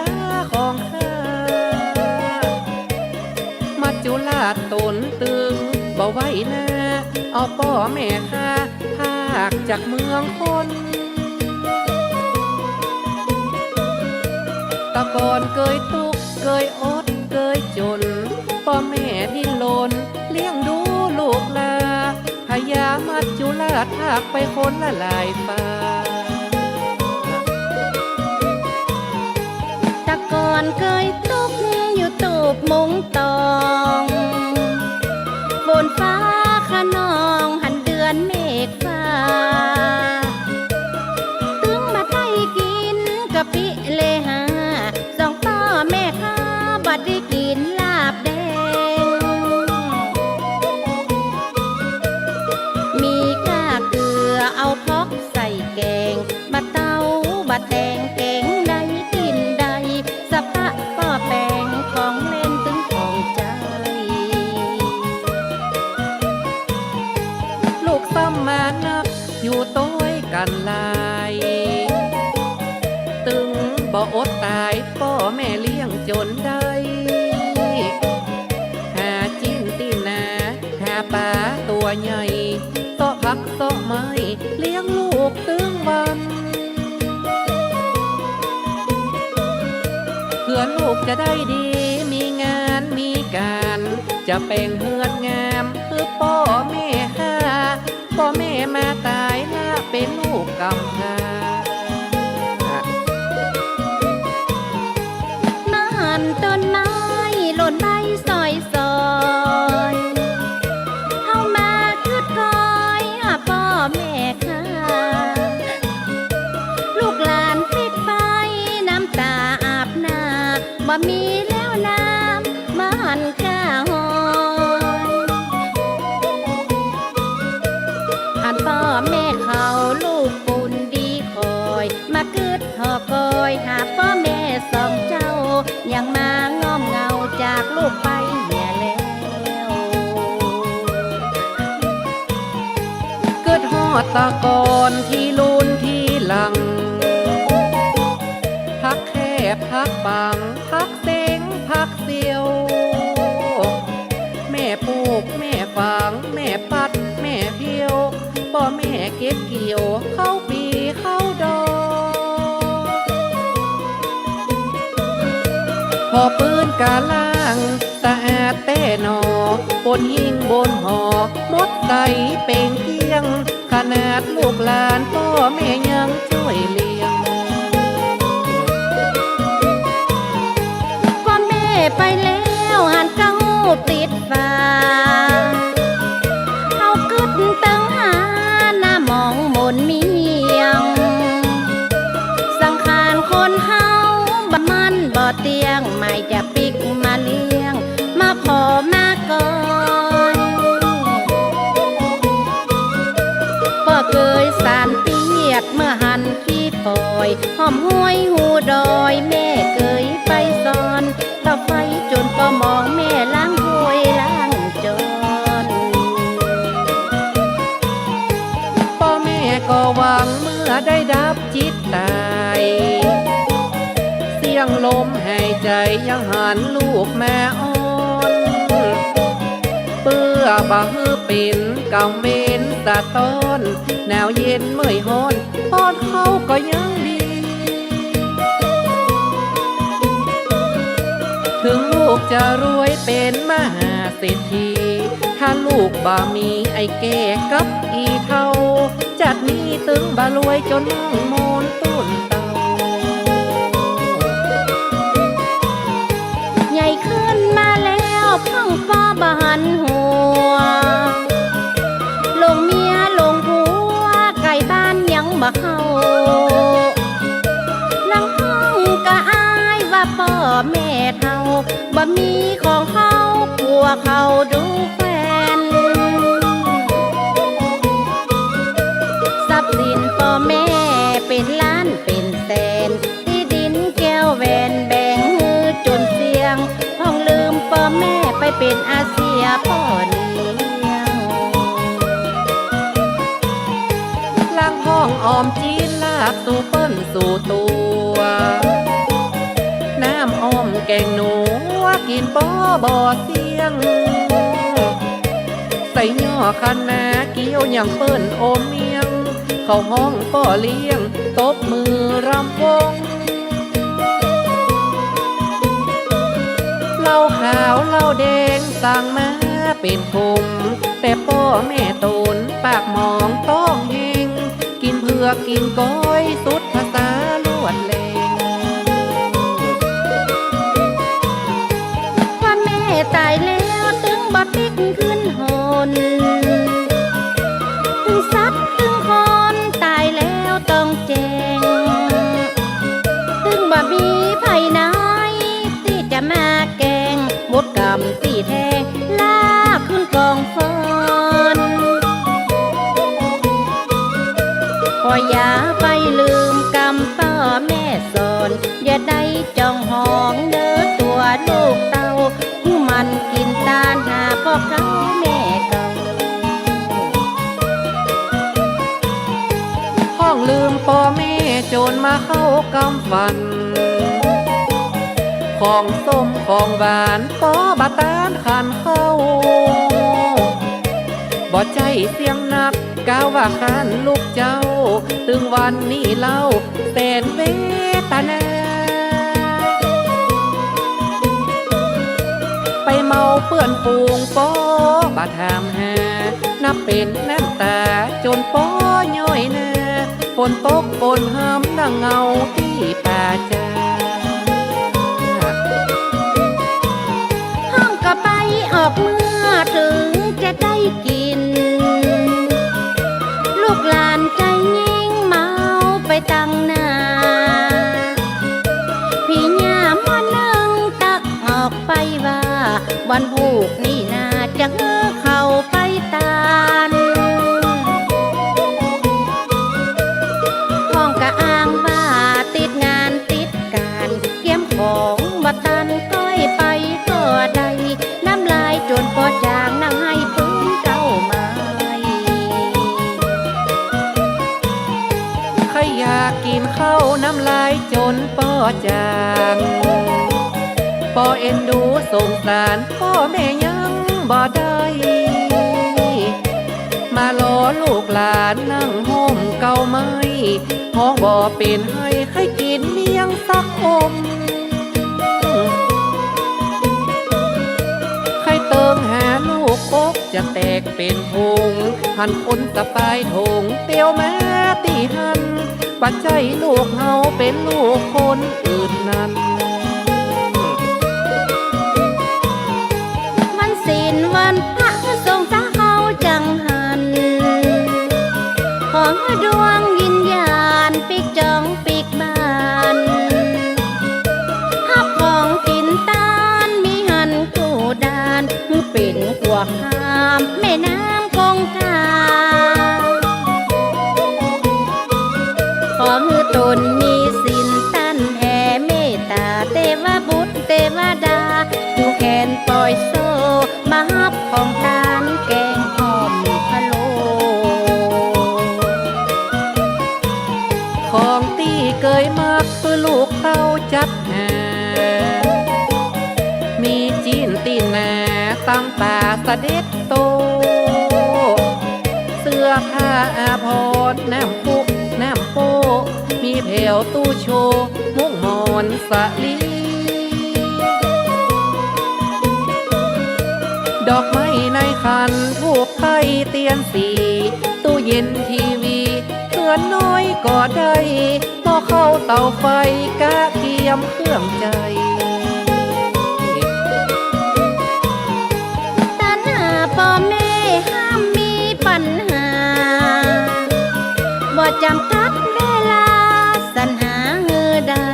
ของข้า มัจจุราชต๋นตึงบ่ไหวหน้า เอาป้อแม่ข้าพากจากเมืองคน แต่ก่อนเกยตุ๊กข์เกยอดเกยจ๋น ป้อแม่ดิ้นรนเลี้ยงดูลูกหล้า พญามัจจุราชพากไปคนละหลายฟ้า แต่ก่อนเกยตุ๊กข์อยู่ตูบมุงตอง ฝนฟ้าคะนองหันเดือนเมษา ตึงบ่ได้กิ๋นกะปิเลหา สองป้อแม่ข้าบ่ได้กิ๋นลาบแดง มีก้าเกือเอาพอกใส่แก๋ง บ่เต้าบ่แตงแก๋งใดกิ๋นได้ สะปะป้อแป๋งของเล่นตึงของใจ๊ ลูกซ้ำมานัก อยู่ตวยกั๋นหลาย ตึงบ่อดต๋าย ป้อแม่เลี้ยงจ๋นได้ หาจิ๊นตี้นา หาป๋าตั๋วใหญ่ เซาะผักเซาะไม้ เลี้ยงลูกตึงวัน เปื้อลูกจะได้ดี มีงานมีก๋าน จะแป๋งเฮือนงาม หื้อป้อแม่ข้า ป้อแม่มาต๋ายละเป๋นลูกกำพร้า มาหันต้นไม้หล่นใบซอยๆ เฮามาคืดคอยหาป้อแม่ข้า ลูกหลานปิ๊กไปน้ำต๋าอาบหน้า บ่มีแล้วน้ำมาหันก้าหอย ป้อแม่เขาลูกปูนดีคอย มากึ๊ดหอกอยหาป้อแม่สองเจ้า ยังมาง่อมเหงาจากลูกไปเหียแล้ว กึ๊ดฮอดตะก่อนตี้ลุนตี้หลัง ผักแคบผักปัง ผักเสงผักเสียว แม่ปูกแม่ฝาง แม่ปัดแม่เผียว ป้อแม่เก็บเกี่ยว เข้าปีเข้าดอก ผ่อปื๊นกาล้าง สะอาดแต๊หนอ บนหิ้งบนหอ หมดใสเป๋งเกลี้ยง ขนาดลูกหลานป้อแม่ยังจ้วยเลี้ยง ป้อแม่ไปแล้วหันเก๊าติดฟ้า เฮากึ๊ดตึงหาหน้าหมองหมุนเมียง สังขารคนเฮาบ่มั่นบ่เตี้ยง หมายจะปิ๊กมาเลี้ยง มาผ่อมาก่อน ป้อเกยสานเปียดเมื่อหันขี้ปอย หอมห้วยฮูดอย แม่เกยไปซ่อน ต่อไปจนป้อมองแม่ล้างห้วยล้างจอน ป้อแม่ก็หวังเมื่อได้ดับจิตต๋าย เสี้ยงลมหายใจ๋ยังหันลูกมาอ้อน เปื้อบ่หื้อเป๋นกำเวรสะต้อน หนาวเย็นเมื่อยฮ้อน ป้อนเฮาก็ยังดี เถิงลูกจะรวยเป๋นมหาเศรษฐี ถ้าลูกบ่มีไอ้แก่กับอีเฒ่า จัดนี้ตึงบ่รวยจ๋นมั่งมูนตูนเต้า ใหญ่ขึ้นมาแล้วพ่องป้อบ่หันหัว หลงเมียหลงผัว ไก่บ้านยังบ่เข้า ลำพ่องก็อายว่าป้อแม่เฒ่า บ่มีของเข้า ผัวเขาดูแควน ทรัพย์สินป้อแม่เป๋นล้านเป๋นแสน ตี้ดินแก้วแหวนแบ่งหื้อจ๋นเสี้ยง พ่องลืมป้อแม่ไปเป๋นอาเสียป้อเลี้ยง ล้างพ่องออมจีนลาบสู่เปิ้นสู่ตั๋ว น้ำอ้อมแกงหนัวกิ๋นป้อบ่เสี้ยง ใส่หย้อคะน้าเกี้ยวยังเปิ้นโอเมียง เขาฮ้องป้อเลี้ยงตบมือรำวง เหล้าขาวเหล้าแดงสั่งมาเป๋นกง แต่ป้อแม่ต๋นปากหมองต๊องแห้ง กิ๋นเผือกกิ๋นก๊อยสุดภาษาลวดแลง ว่าแม่ต๋ายแล้วตึงบ่ปิ๊กขึ้นหน ตึงสัตว์ตึงคนต๋ายแล้วต้องแจ้ง ตึงบ่มีไผไหนตี้จะมาแกล้ง หมดกำตี้แท้ง ลากขึ้นกองฟอน ขออย่าไปลืมกำป้อแม่สอน อย่าได้จ้องหองเด้อตั๋วลูกเต้า หื้อหมั่นกิ๋นตานหาป้อเก่าแม่เก่า พ่องลืมป้อแม่จ๋นมาเข้ากำฝัน ของส้มของหวานป้อบ่ต้านขันเข้า บ่ใจ้เสี้ยงนัก ก้าวว่าคันลูกเจ้า ตึงวันนี้เล่าแสนเวทนา ไปเมาเปื้อนฝูงป้อบ่ถามหา นับเป๋นน้ำต๋าจ๋นป้อย้อยหน้า ฝนตกฝนหำดั่งเงาตี้ป่าจ๊า ห้องก็ไปออกเมื่อเถิงจะได้กิ๋น ลูกหลานใจ๋ยิ่งเมาไปตังหน้า ผีย่าม่วนนึ่งตักออกไปว่า วันพูกนี้นาจะหื้อเข้าไปตาน เข้าน้ำลายจ๋นป้อจ๋าง ป้อเอ็นดูสงสารป้อแม่ยังบ่ได้ มารอลูกหลานนั่งฮ่มเก๊าไม้ ฮ้องบ่เป๋นไห้ ใค่กิ๋นเมี่ยงสักอม ใค่เติงหาลูกอก จะแตกเป๋นผง หันคนสะปายถง เตียวมาตี้หั้น บ่ใจ้ลูกเฮาเป๋นลูกคนอื่นนั้น วันศีลวันพระสงฆ์สาเฮาจังหัน ขอหื้อดวงวิญญาณปิ๊กจ๋องปิ๊กบาน ฮับของกิ๋นต้านมีหั้นกู้ด้าน หื้อเป๋นกั๋วข้ามแม่น้ำคงคา ขอหื้อต๋นมีศีลต้านแผ่เมตต๋า เตวบุตรเตวดา จูงแขนป่อยโซ่ มาฮับของต้านแกงอ่อมพะโล้ ของตี้เกยมัก หื้อลูกเต้าจัดหา มีจิ๊นตี้หนา ตำป่าเสด็จโต เสื้อผ้าอาภรณ์ น้ำพุน้ำโป๊ มีแผวตู้โชว์ มุ้งหมอนสะลี ดอกไม้ในขัน ธูปไต้เตียนสี ตู้เย็นทีวี เฮือนน้อยก็ได้ หม้อข้าวเต๋าไฟ กระเกียมเครื่องใจ๊ ตัณหาป้อแม่ห้ามมีปัญหา บ่จ๋ำกัดเวลาสรรหาหื้อได้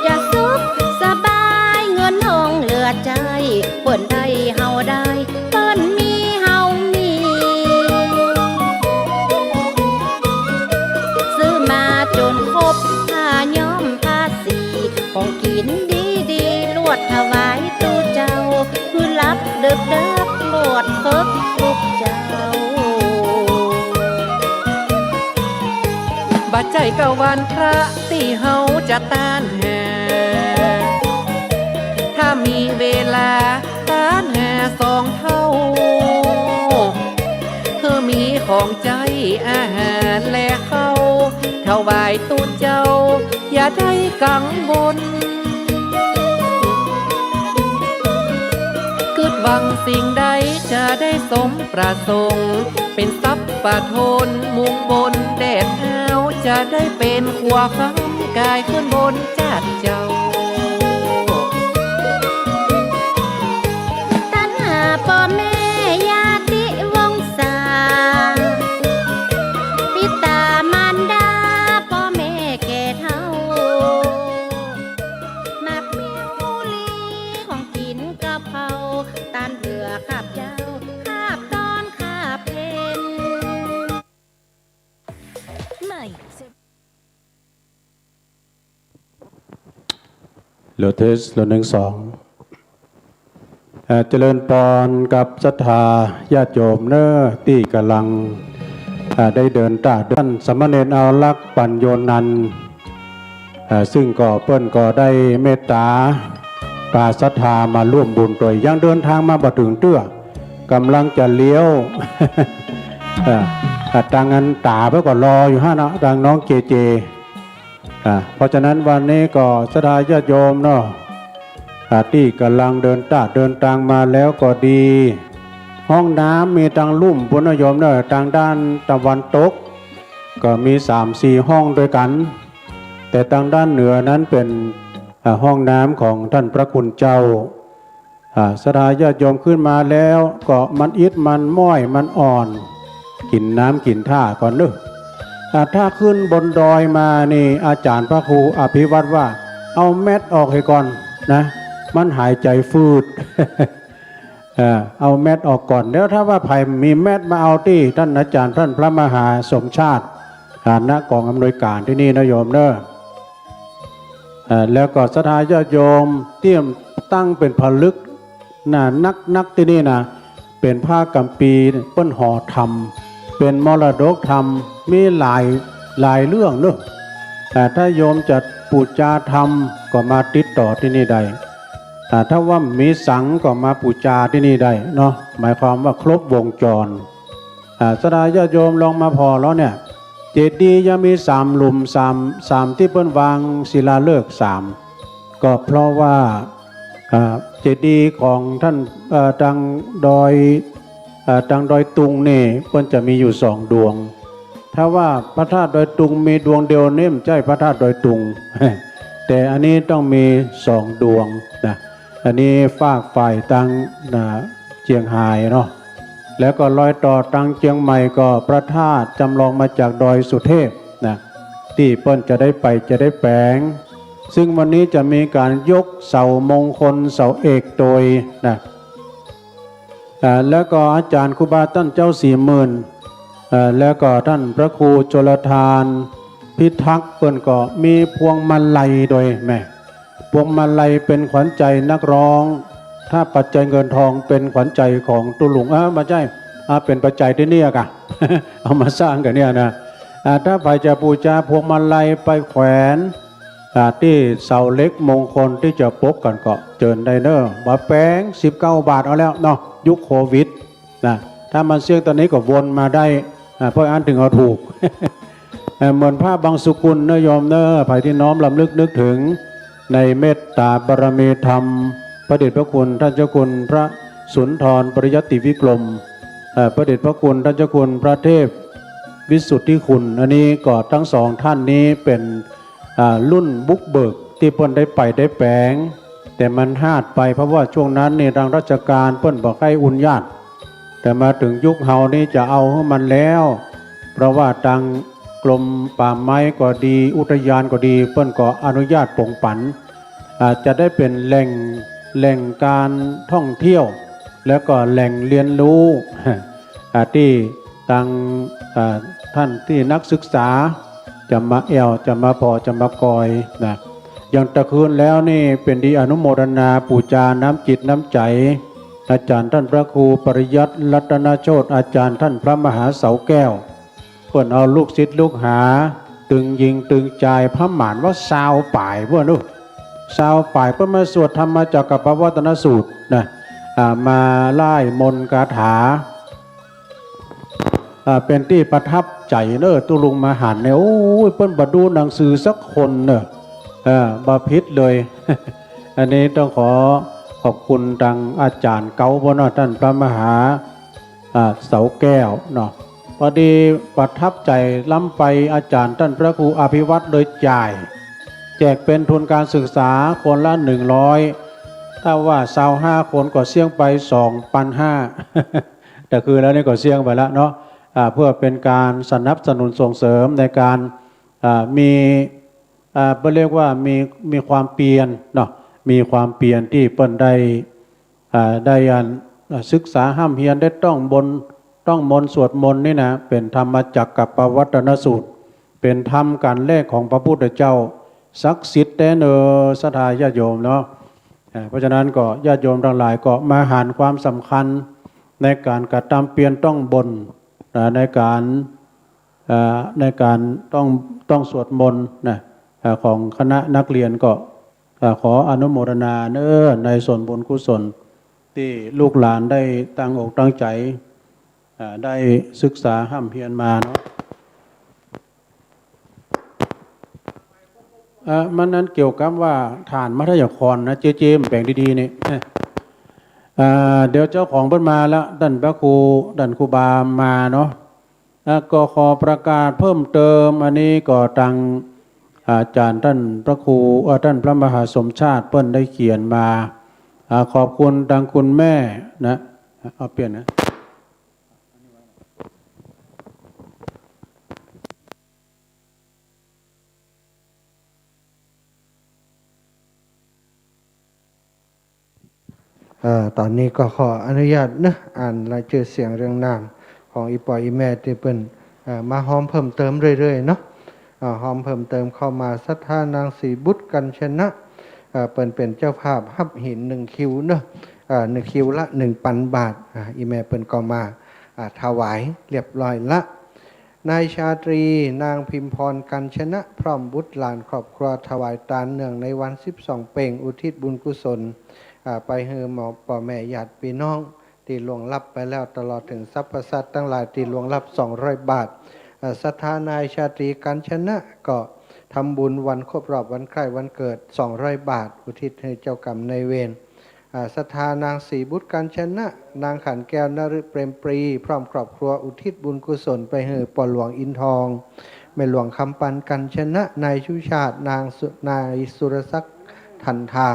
จะสุขสบายเงินทองเหลือใจ๊ เปิ้นได้เฮาได้ เปิ้นมีเฮามี ซื้อมาจ๋นครบ ผ้าย้อมผ้าสี ของกิ๋นดีๆ ลวดถวายตู้เจ้า หื้อหลับเดิบๆ ลวดเปิ๊กลูกเจ้า บ่ใจ้ก้าวันพระตี้เฮาจะต้านหา ถ้ามีเวลา ต้านหาสองเต้า หื้อมีของใจ๊อาหารและข้าว ถวายตู้เจ้า อย่าได้กังวล กึ๊ดหวังสิ่งใดจะได้สมประสงค์ เป๋นทรัพย์ประโทน มุงบนแดดฮ้าว จะได้เป๋นขัวค้ำ ก๋ายขึ้นบนจาดเจ้า ตัณหาป้อแม่ญาติวงศา ปิต๋ามารดาป้อแม่แก่เฒ่า หมากเมี่ยงฮูลี ของกิ๋นกะเพรา ต้านเปื้อคาบเจ๊า คาบตอนคาบเพ็ญ เหลือเทส เหลือหนึ่ง สอง เอ่อ เจริญปอนกับศรัทธาญาติโยมเน้อ ตี้ก่ำลัง เอ่อ ได้เดินต๋า ต้านสามเณรเอาลักษณ์ ปัญโญนันท์ เอ่อ ซึ่งก็เปิ้นก็ได้เมตต๋า ปาศรัทธามาร่วมบุญตวย ยังเดินทางมาบ่เถิงเตื้อ ก่ำลังจะเลี้ยว เอ่อ เอ่อ ตางอันต๋าเปิ้นก็รออยู่หั้นเนาะ ตางน้องเจเจ อ่า เพราะฉะนั้นวันนี้ก็ศรัทธาญาติโยมเนาะ อ่า ตี้ก่ำลังเดินต๋าเดินตางมาแล้วก็ดี ห้องน้ำมีตางลุ่มปู๊นเนาะโยมเนาะ ตางด้านตะวันตก ก็มีสามสี่ห้องตวยกั๋น แต่ตางด้านเหนือนั้นเป๋น อ่า ห้องน้ำของต้านพระคุณเจ้า อ่า ศรัทธาญาติโยมขึ้นมาแล้วก็มันอิดมันม้อยมันอ่อน กิ๋นน้ำกิ๋นท่าก่อนเน้อ อ่า ถ้าขึ้นบนดอยมานี่ อาจ๋ารย์พระครูอภิวัตรว่า เอาแมตออกเหียก่อนนะ มันหายใจ๋ฟืด เอ่อ เอาแมตออกก่อน แล้วถ้าว่าใผมีแมตมาเอาตี้ต้านอาจ๋ารย์ต้านพระมหาสมชาติ ฐานะก๋องอำนวยก๋านตี้นี่เนาะโยมเนาะ เอ่อ แล้วก็ศรัทธาญาติโยมตี้ตั้งเป๋นผลึกหนานักๆ ตี้นี่นะ เป๋นผ้ากัมภีร์เปิ้นห่อธรรม เป๋นมรดกธรรม มีหลาย หลายเรื่องเนาะ อ่า ถ้าโยมจะปู๋จาธรรมก็มาติดต่อตี้นี่ได้ อ่า ถ้าว่ามีสังก็มาปู๋จาตี้นี่ได้เนาะ หมายความว่าครบวงจร อ่า ศรัทธาญาติโยมลองมาผ่อแล้วเนี่ย เจดีย์ยังมีสามหลุม สาม สามตี้เปิ้นวางศิลาฤกษ์สาม ก็เพราะว่า อ่า เจดีย์ของท่าน เอ่อ ตางดอย เอ่อ ตางดอยตุงนี่เปิ้นจะมีอยู่สองดวง ถ้าว่าพระธาตุดอยตุงมีดวงเดียวนี่มันใจ้พระธาตุดอยตุง แต่อันนี้ต้องมีสองดวงนะ อันนี้ฟากฝ่ายตาง นะ เจียงฮายเนาะ แล้วก็รอยต่อตางเจียงใหม่ก็พระธาตุจำลองมาจากดอยสุเทพนะ ตี้เปิ้นจะได้ไปจะได้แป๋ง ซึ่งวันนี้จะมีก๋านยกเสามงคลเสาเอกโตยนะ อ่า แล้วก็อาจ๋ารย์ครูบาต้านเจ้าสี่หมื่น อ่า แล้วก็ต้านพระครูชลทานพิทักษ์ เปิ้นก็มีพวงมาลัยโตยแหม พวงมาลัยเป๋นขวัญใจ๋นักร้อง ถ้าปัจจัยเงินทองเป๋นขวัญใจ๋ของตุ๊ลุง เออ บ่ใจ้ อ่า เป๋นปัจจัยตี้เนี่ยก่ะ เอามาสร้างกั๋นเนี่ยนะ อ่า ถ้าใผจะปู๋จาพวงมาลัยไปแขวน อ่า ตี้เสาเหล็กมงคลตี้จะปกกั๋นก็เจิญได้เน่อ บ่าแป๋ง สิบเก้าบาทเอาแล้วเนาะ ยุคโควิดนะ ถ้ามันเสี้ยงต๋อนนี้ก็วนมาได้ อ่า เพราะอั้นถึงเอาถูก เอ่อ เหมือนพระบังสุกุลเน่อโยมเน่อ ใผตี้น้อมรำลึกนึกถึงในเมตตาบารมีธรรม พระเดชพระคุณต้านเจ้าคุณพระสุนทรปริยัติวิกรม เอ่อ พระเดชพระคุณต้านเจ้าคุณพระเทพวิสุทธิคุณ อันนี้ก็ตึงสองต้านนี้เป๋น อ่า รุ่นบุกเบิกตี้เปิ้นได้ไปได้แป๋ง แต่มันฮาดไป เพราะว่าช่วงนั้นนี่ตางราชก๋านเปิ้นบ่ใค่อุญญาติ แต่มาเถิงยุคเฮานี่จะเอาหื้อมันแล้ว เพราะว่าตางกรมป่าไม้ก็ดี อุทยานก็ดี เปิ้นก็อนุญาติปงปั๋น อ่า จะได้เป๋นแหล่ง แหล่งก๋านท่องเที่ยว แล้วก็แหล่งเฮียนฮู้ อ่า ตี้ตาง อ่า ต้านตี้นักศึกษา จะมาแอ่ว จะมาผ่อ จะมากอยนะ อย่างตะคืนแล้วนี่เป๋นตี้อนุโมทนาปู๋จาน้ำจิตน้ำใจ๋ อาจ๋ารย์ต้านพระครูปริยัติรัตนโชติ อาจ๋ารย์ต้านพระมหาเสาแก้ว เปิ้นเอาลูกศิษย์ลูกหา ตึงญิงตึงจาย ประมาณว่าซาวป๋าย เปิ้นอู้ ซาวป๋าย เปิ้นมาสวดธรรมจักกัปปวัตตนสูตรนะ อ่า มาไล่มนต์คาถา อ่า เป๋นตี้ประทับใจ๋เน่อ ตุ๊ลุงมาหันเนี่ย โอ้ย เปิ้นบ่ดูหนังสือสักคนเน่อ เออ บ่ผิดเลย อันนี้ต้องขอขอบคุณตางอาจ๋ารย์เก๊าเปิ้นเนาะ ต้านพระมหา อ่า เสาแก้วเนาะ พอดีประทับใจ๋ล้ำไป อาจ๋ารย์ต้านพระครูอภิวัตรเลยจ่าย แจกเป๋นทุนก๋านศึกษาคนละหนึ่งร้อย ถ้าว่าซาวห้าคนก็เสี้ยงไปสองปันห้า แต่คือแล้วนี่ก็เสี้ยงไปแล้วเนาะ อ่า เพื่อเป๋นก๋านสนับสนุนส่งเสริมในก๋าน อ่า มี อ่า เปิ้นเรียกว่ามี มีความเปียรเนาะ มีความเปียรตี้เปิ้นได้ อ่า ได้อัน อ่า ศึกษาฮ่ำเฮียน ได้ต้องบน ต้องมนต์สวดมนต์นี่นะ เป๋นธรรมจักกัปปวัตตนสูตร เป๋นธรรมก๋านแรกของพระพุทธเจ้า ศักดิ์สิทธิ์แต๊เน่อ ศรัทธาญาติโยมเนาะ อ่า เพราะฉะนั้นก็ญาติโยมตังหลายก็มาหันความสำคัญในก๋านกระตำเปียรต้องบน อ่า ในก๋าน อ่า ในก๋านต้อง ต้องสวดมนต์นะ อ่า ของคณะนักเรียนก็ อ่า ขออนุโมทนาเน่อ ในส่วนบุญกุศลตี้ลูกหลานได้ตั้งอกตั้งใจ๋ อ่า ได้ศึกษาฮ่ำเฮียนมาเนาะ อ่า มันนั้นเกี่ยวกับว่าฐานมัธยครนะ เจ๊ๆ มันแป๋งดีๆ นี่ อ่า เดี๋ยวเจ้าของเปิ้นมาแล้ว ต้านพระครู ต้านครูบามาเนาะ อ่า ก็ขอประกาศเพิ่มเติม อันนี้ก็ตางอาจ๋ารย์ต้านพระครู เอ่อ ต้านพระมหาสมชาติเปิ้นได้เขียนมา อ่า ขอบคุณตางคุณแม่นะ เอาเปลี่ยนนะ เอ่อ ต๋อนนี้ก็ขออนุญาตเนาะ อ่านรายจื้อเสียงเรียงนามของอี่ป้ออี่แม่ตี้เปิ้น เอ่อ มาฮอมเพิ่มเติมเรื่อยๆ เนาะ อ่า ฮอมเพิ่มเติมเข้ามา ศรัทธานางศรีบุตร กัญชนะ เอ่อ เปิ้นเป๋นเจ้าภาพฮับหินหนึ่งคิวเนาะ เอ่อ หนึ่งคิวละหนึ่งปันบาท อ่า อี่แม่เปิ้นก็มา อ่า ถวายเรียบร้อยละ นายชาตรี นางพิมพร กัญชนะ พร้อมบุตรหลานครอบครัว ถวายตานเนื่องในวันสิบสองเพ็ง อุทิศบุญกุศล อ่า ไปหื้อหมู่ป้อแม่ญาติพี่น้องตี้ล่วงลับไปแล้ว ตลอดเถิงสรรพสัตว์ตังหลายตี้ล่วงลับ สองร้อยบาท อ่า ศรัทธานายชาตรี กัญชนะ ก็ทำบุญวันครบรอบวันคล้ายวันเกิด สองร้อยบาท อุทิศหื้อเจ้ากรรมนายเวร อ่า ศรัทธานางศรีบุตร กัญชนะ นางขันแก้ว นฤเปรมปรี พร้อมครอบครัว อุทิศบุญกุศลไปหื้อป้อหลวงอินทอง แม่หลวงคำปัน กัญชนะ นายสุชาติ นางสุ- นายสุรศักดิ์ ทันทา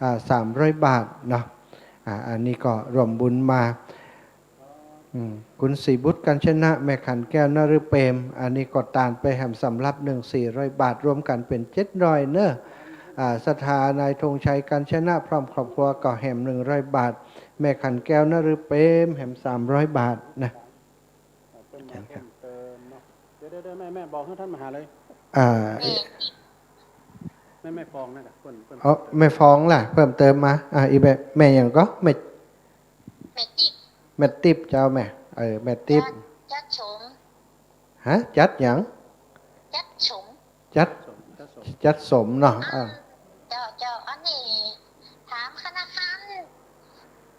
อ่า สามร้อยบาทเนาะ อ่า อันนี้ก็ร่วมบุญมา อืม คุณศรีบุตร กัญชนะ แม่ขันแก้ว นฤเปรม อันนี้ก็ตานไปแหมสำรับหนึ่ง สี่ร้อยบาท รวมกั๋นเป๋นเจ็ดร้อยเนอะ อ่า ศรัทธานายธงชัย กัญชนะ พร้อมครอบครัวก็แหมหนึ่งร้อยบาท แม่ขันแก้ว นฤเปรม แหมสามร้อยบาทนะ เพิ่มมาเพิ่มเติมเนาะ เดี๋ยวๆๆ แม่ แม่บอกหื้อต้านมาหาเลย อ่า แม่ แม่ แม่ฟองนะ เปิ้น เปิ้น อ๋อ แม่ฟองล่ะ เพิ่มเติมมา อ่า อีแม่ แม่หยังก่อ แม่ แม่ติ๊บ แม่ติ๊บ เจ้าแม่ เออ แม่ติ๊บ จัด จัดสม ฮะ จัดหยัง จัดสม จัด จัดสมเนาะ อ่า อ่า เจ้า เจ้า อันนี้ถามธนาคาร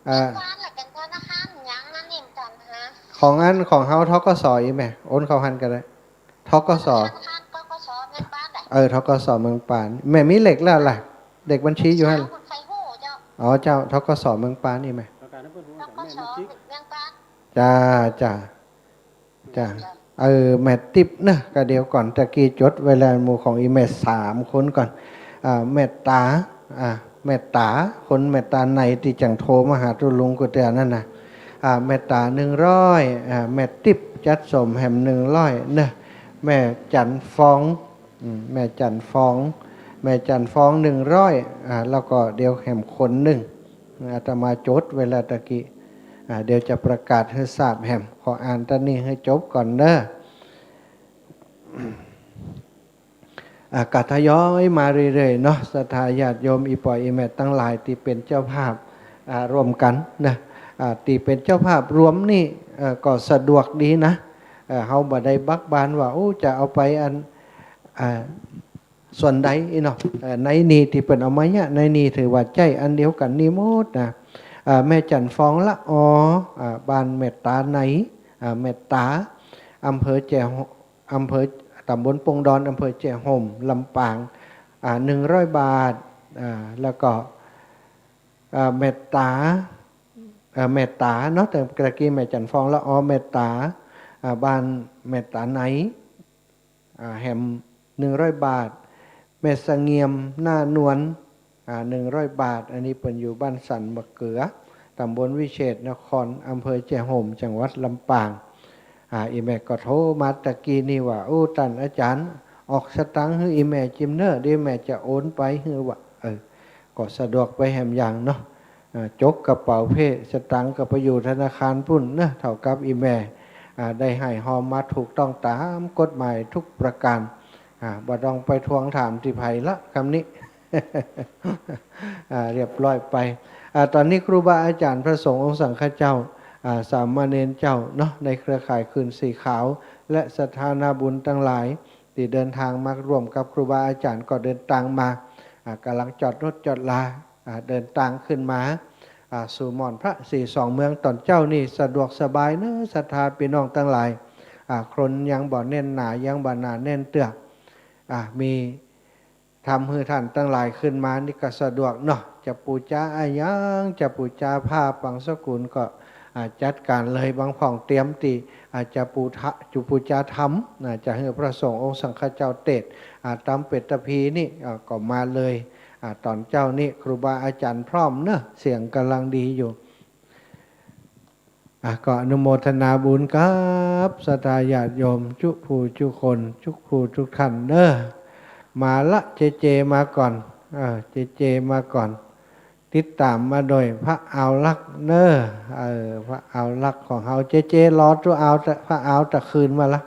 อ่า เมื่อวานน่ะเป๋นธนาคารหยังอันนี้ เปิ้นถามหา ของอัน ของเฮา ธ.ก.ส. อีแม่ โอนเข้าหั้นก็ได้ ธ.ก.ส. ธนาคาร ธ.ก.ส. เมืองปานน่ะ เออ ธ.ก.ส. เมืองปาน แม่มีเลขแล้วล่ะ เลขบัญชีอยู่หั้น เช้าเปิ้นใค่ฮู้เจ้า อ๋อ เจ้า ธ.ก.ส. เมืองปานนี่แม่ ธ.ก.ส. เมืองปาน จ้า จ้า จ้า เออ แม่ติ๊บเนอะ ก็เดี๋ยวก่อน ตะกี้จดไว้แล้ว หมู่ของอีแม่สามคนก่อน อ่า แม่ต๋า อ่า แม่ต๋า คนแม่ต๋าในตี้จั่งโทรมาหาตุ๊ลุงกูเตื้อนั่นน่ะ อ่า แม่ต๋า หนึ่งร้อย อ่า แม่ติ๊บ จัดสมแหม หนึ่งร้อย เนอะ แม่จันทร์ฟอง อืม แม่จันทร์ฟอง แม่จันทร์ฟอง หนึ่งร้อย อ่า แล้วก็เดี๋ยวแหมคนนึ่ง อาตมาจดไว้แล้วตะกี้ อ่า เดี๋ยวจะประกาศหื้อทราบแหม ขออ่านตอนนี้หื้อจบก่อนเนอะ อ่า ก็ทยอยมาเรื่อยๆ เนาะ ศรัทธาญาติโยม อี่ป้ออี่แม่ตังหลายตี้เป๋นเจ้าภาพ อ่า ร่วมกั๋นนะ อ่า ตี้เป๋นเจ้าภาพรวมนี่ เอ่อ ก็สะดวกดีนะ เอ่อ เฮาบ่ได้บักบานว่า โอ้ จะเอาไปอัน อ่า ส่วนใดอี้เนาะ เอ่อ ในนี่ตี้เปิ้นเอามาเยียะ ในนี่ถือว่าใจ๊อันเดียวกั๋นนี่หมดนะ เอ่อ แม่จันทร์ฟองละออ อ่า บ้านแม่ต๋าใน อ่า แม่ต๋า อำเภอแจ้ห่ม อำเภอ ต๋ำบลปงดอน อำเภอแจ้ห่ม ลำปาง อ่า หนึ่งร้อยบาท อ่า แล้วก็ อ่า แม่ต๋า อ่า แม่ต๋าเนาะ แต่ตะกี้แม่จันทร์ฟองละออ แม่ต๋า อ่า บ้านแม่ต๋าใน อ่า แหม หนึ่งร้อยบาท แม่เสงี่ยม หน้านวล อ่า หนึ่งร้อยบาท อันนี้เปิ้นอยู่บ้านสันมะเกือ ต๋ำบลวิเชษฐนคร อำเภอแจ้ห่ม จังหวัดลำปาง อ่า อี่แม่ก็โทรมาตะกี้นี่ว่า โอ้ ต้านอาจ๋ารย์ ออกสตางค์หื้ออี่แม่จิมเน่อ เดี๋ยวแม่จะโอนไปหื้อว่ะ เออ ก็สะดวกไปแหมอย่างเนาะ อ่า จกกระเป๋าเพ่ สตางค์ก็ไปอยู่ธนาคารปุ้นเนาะ เต้ากับอี่แม่ อ่า ได้ไห้ฮอมมาถูกต้องต๋ามกฎหมายทุกประก๋าน อ่า บ่ต้องไปทวงถามตี้ใผละ กำนี้ อ่า เรียบร้อยไป อ่า ต๋อนนี้ครูบาอาจ๋ารย์ พระสงฆ์องค์สังฆเจ้า อ่า สามเณรเจ้าเนาะ ในเครือข่ายคืนสีขาว และศรัทธานาบุญตังหลาย ตี้เดินตางมาร่วมกับครูบาอาจ๋ารย์ก็เดินตางมา อ่า ก่ำลังจอดรถจอดลา อ่า เดินตางขึ้นมา อ่า สู่หม่อนพระศรีสองเมืองต๋อนเจ๊านี่สะดวกสบายเนอะ ศรัทธาปี้น้องตังหลาย อ่า คนยังบ่แน่นหนา ยังบ่หนาแน่นเตื้อ อ่า มี ทำหื้อต้านตังหลายขึ้นมานี่ก็สะดวกเนาะ จะปู๋จาอะหยัง จะปู๋จาผ้าปังสกุลก็ อ่า จัดก๋านเลย บางพ่องเตรียมตี้ อ่า จะปู๋ทะ- จะปู๋จาธรรม อ่า จะหื้อพระสงฆ์องค์สังฆเจ้าเตสน์ อ่า ต๋ามเปตพีนี่ อ่า ก็มาเลย อ่า ต๋อนเจ๊านี่ครูบาอาจ๋ารย์พร้อมเนอะ เสียงก่ำลังดีอยู่ อ่ะ ก็อนุโมทนาบุญกับศรัทธาญาติโยม จุผู้จุคน จุผู้จุท่านเน้อ มาละ เจเจมาก่อน เออ เจเจมาก่อน ติดต๋ามมาโดยพระอาวลักษณ์เน้อ เออ พระอาวลักษณ์ของเฮา เจเจรอตุ๊อาว พระอาวตะคืนมาละ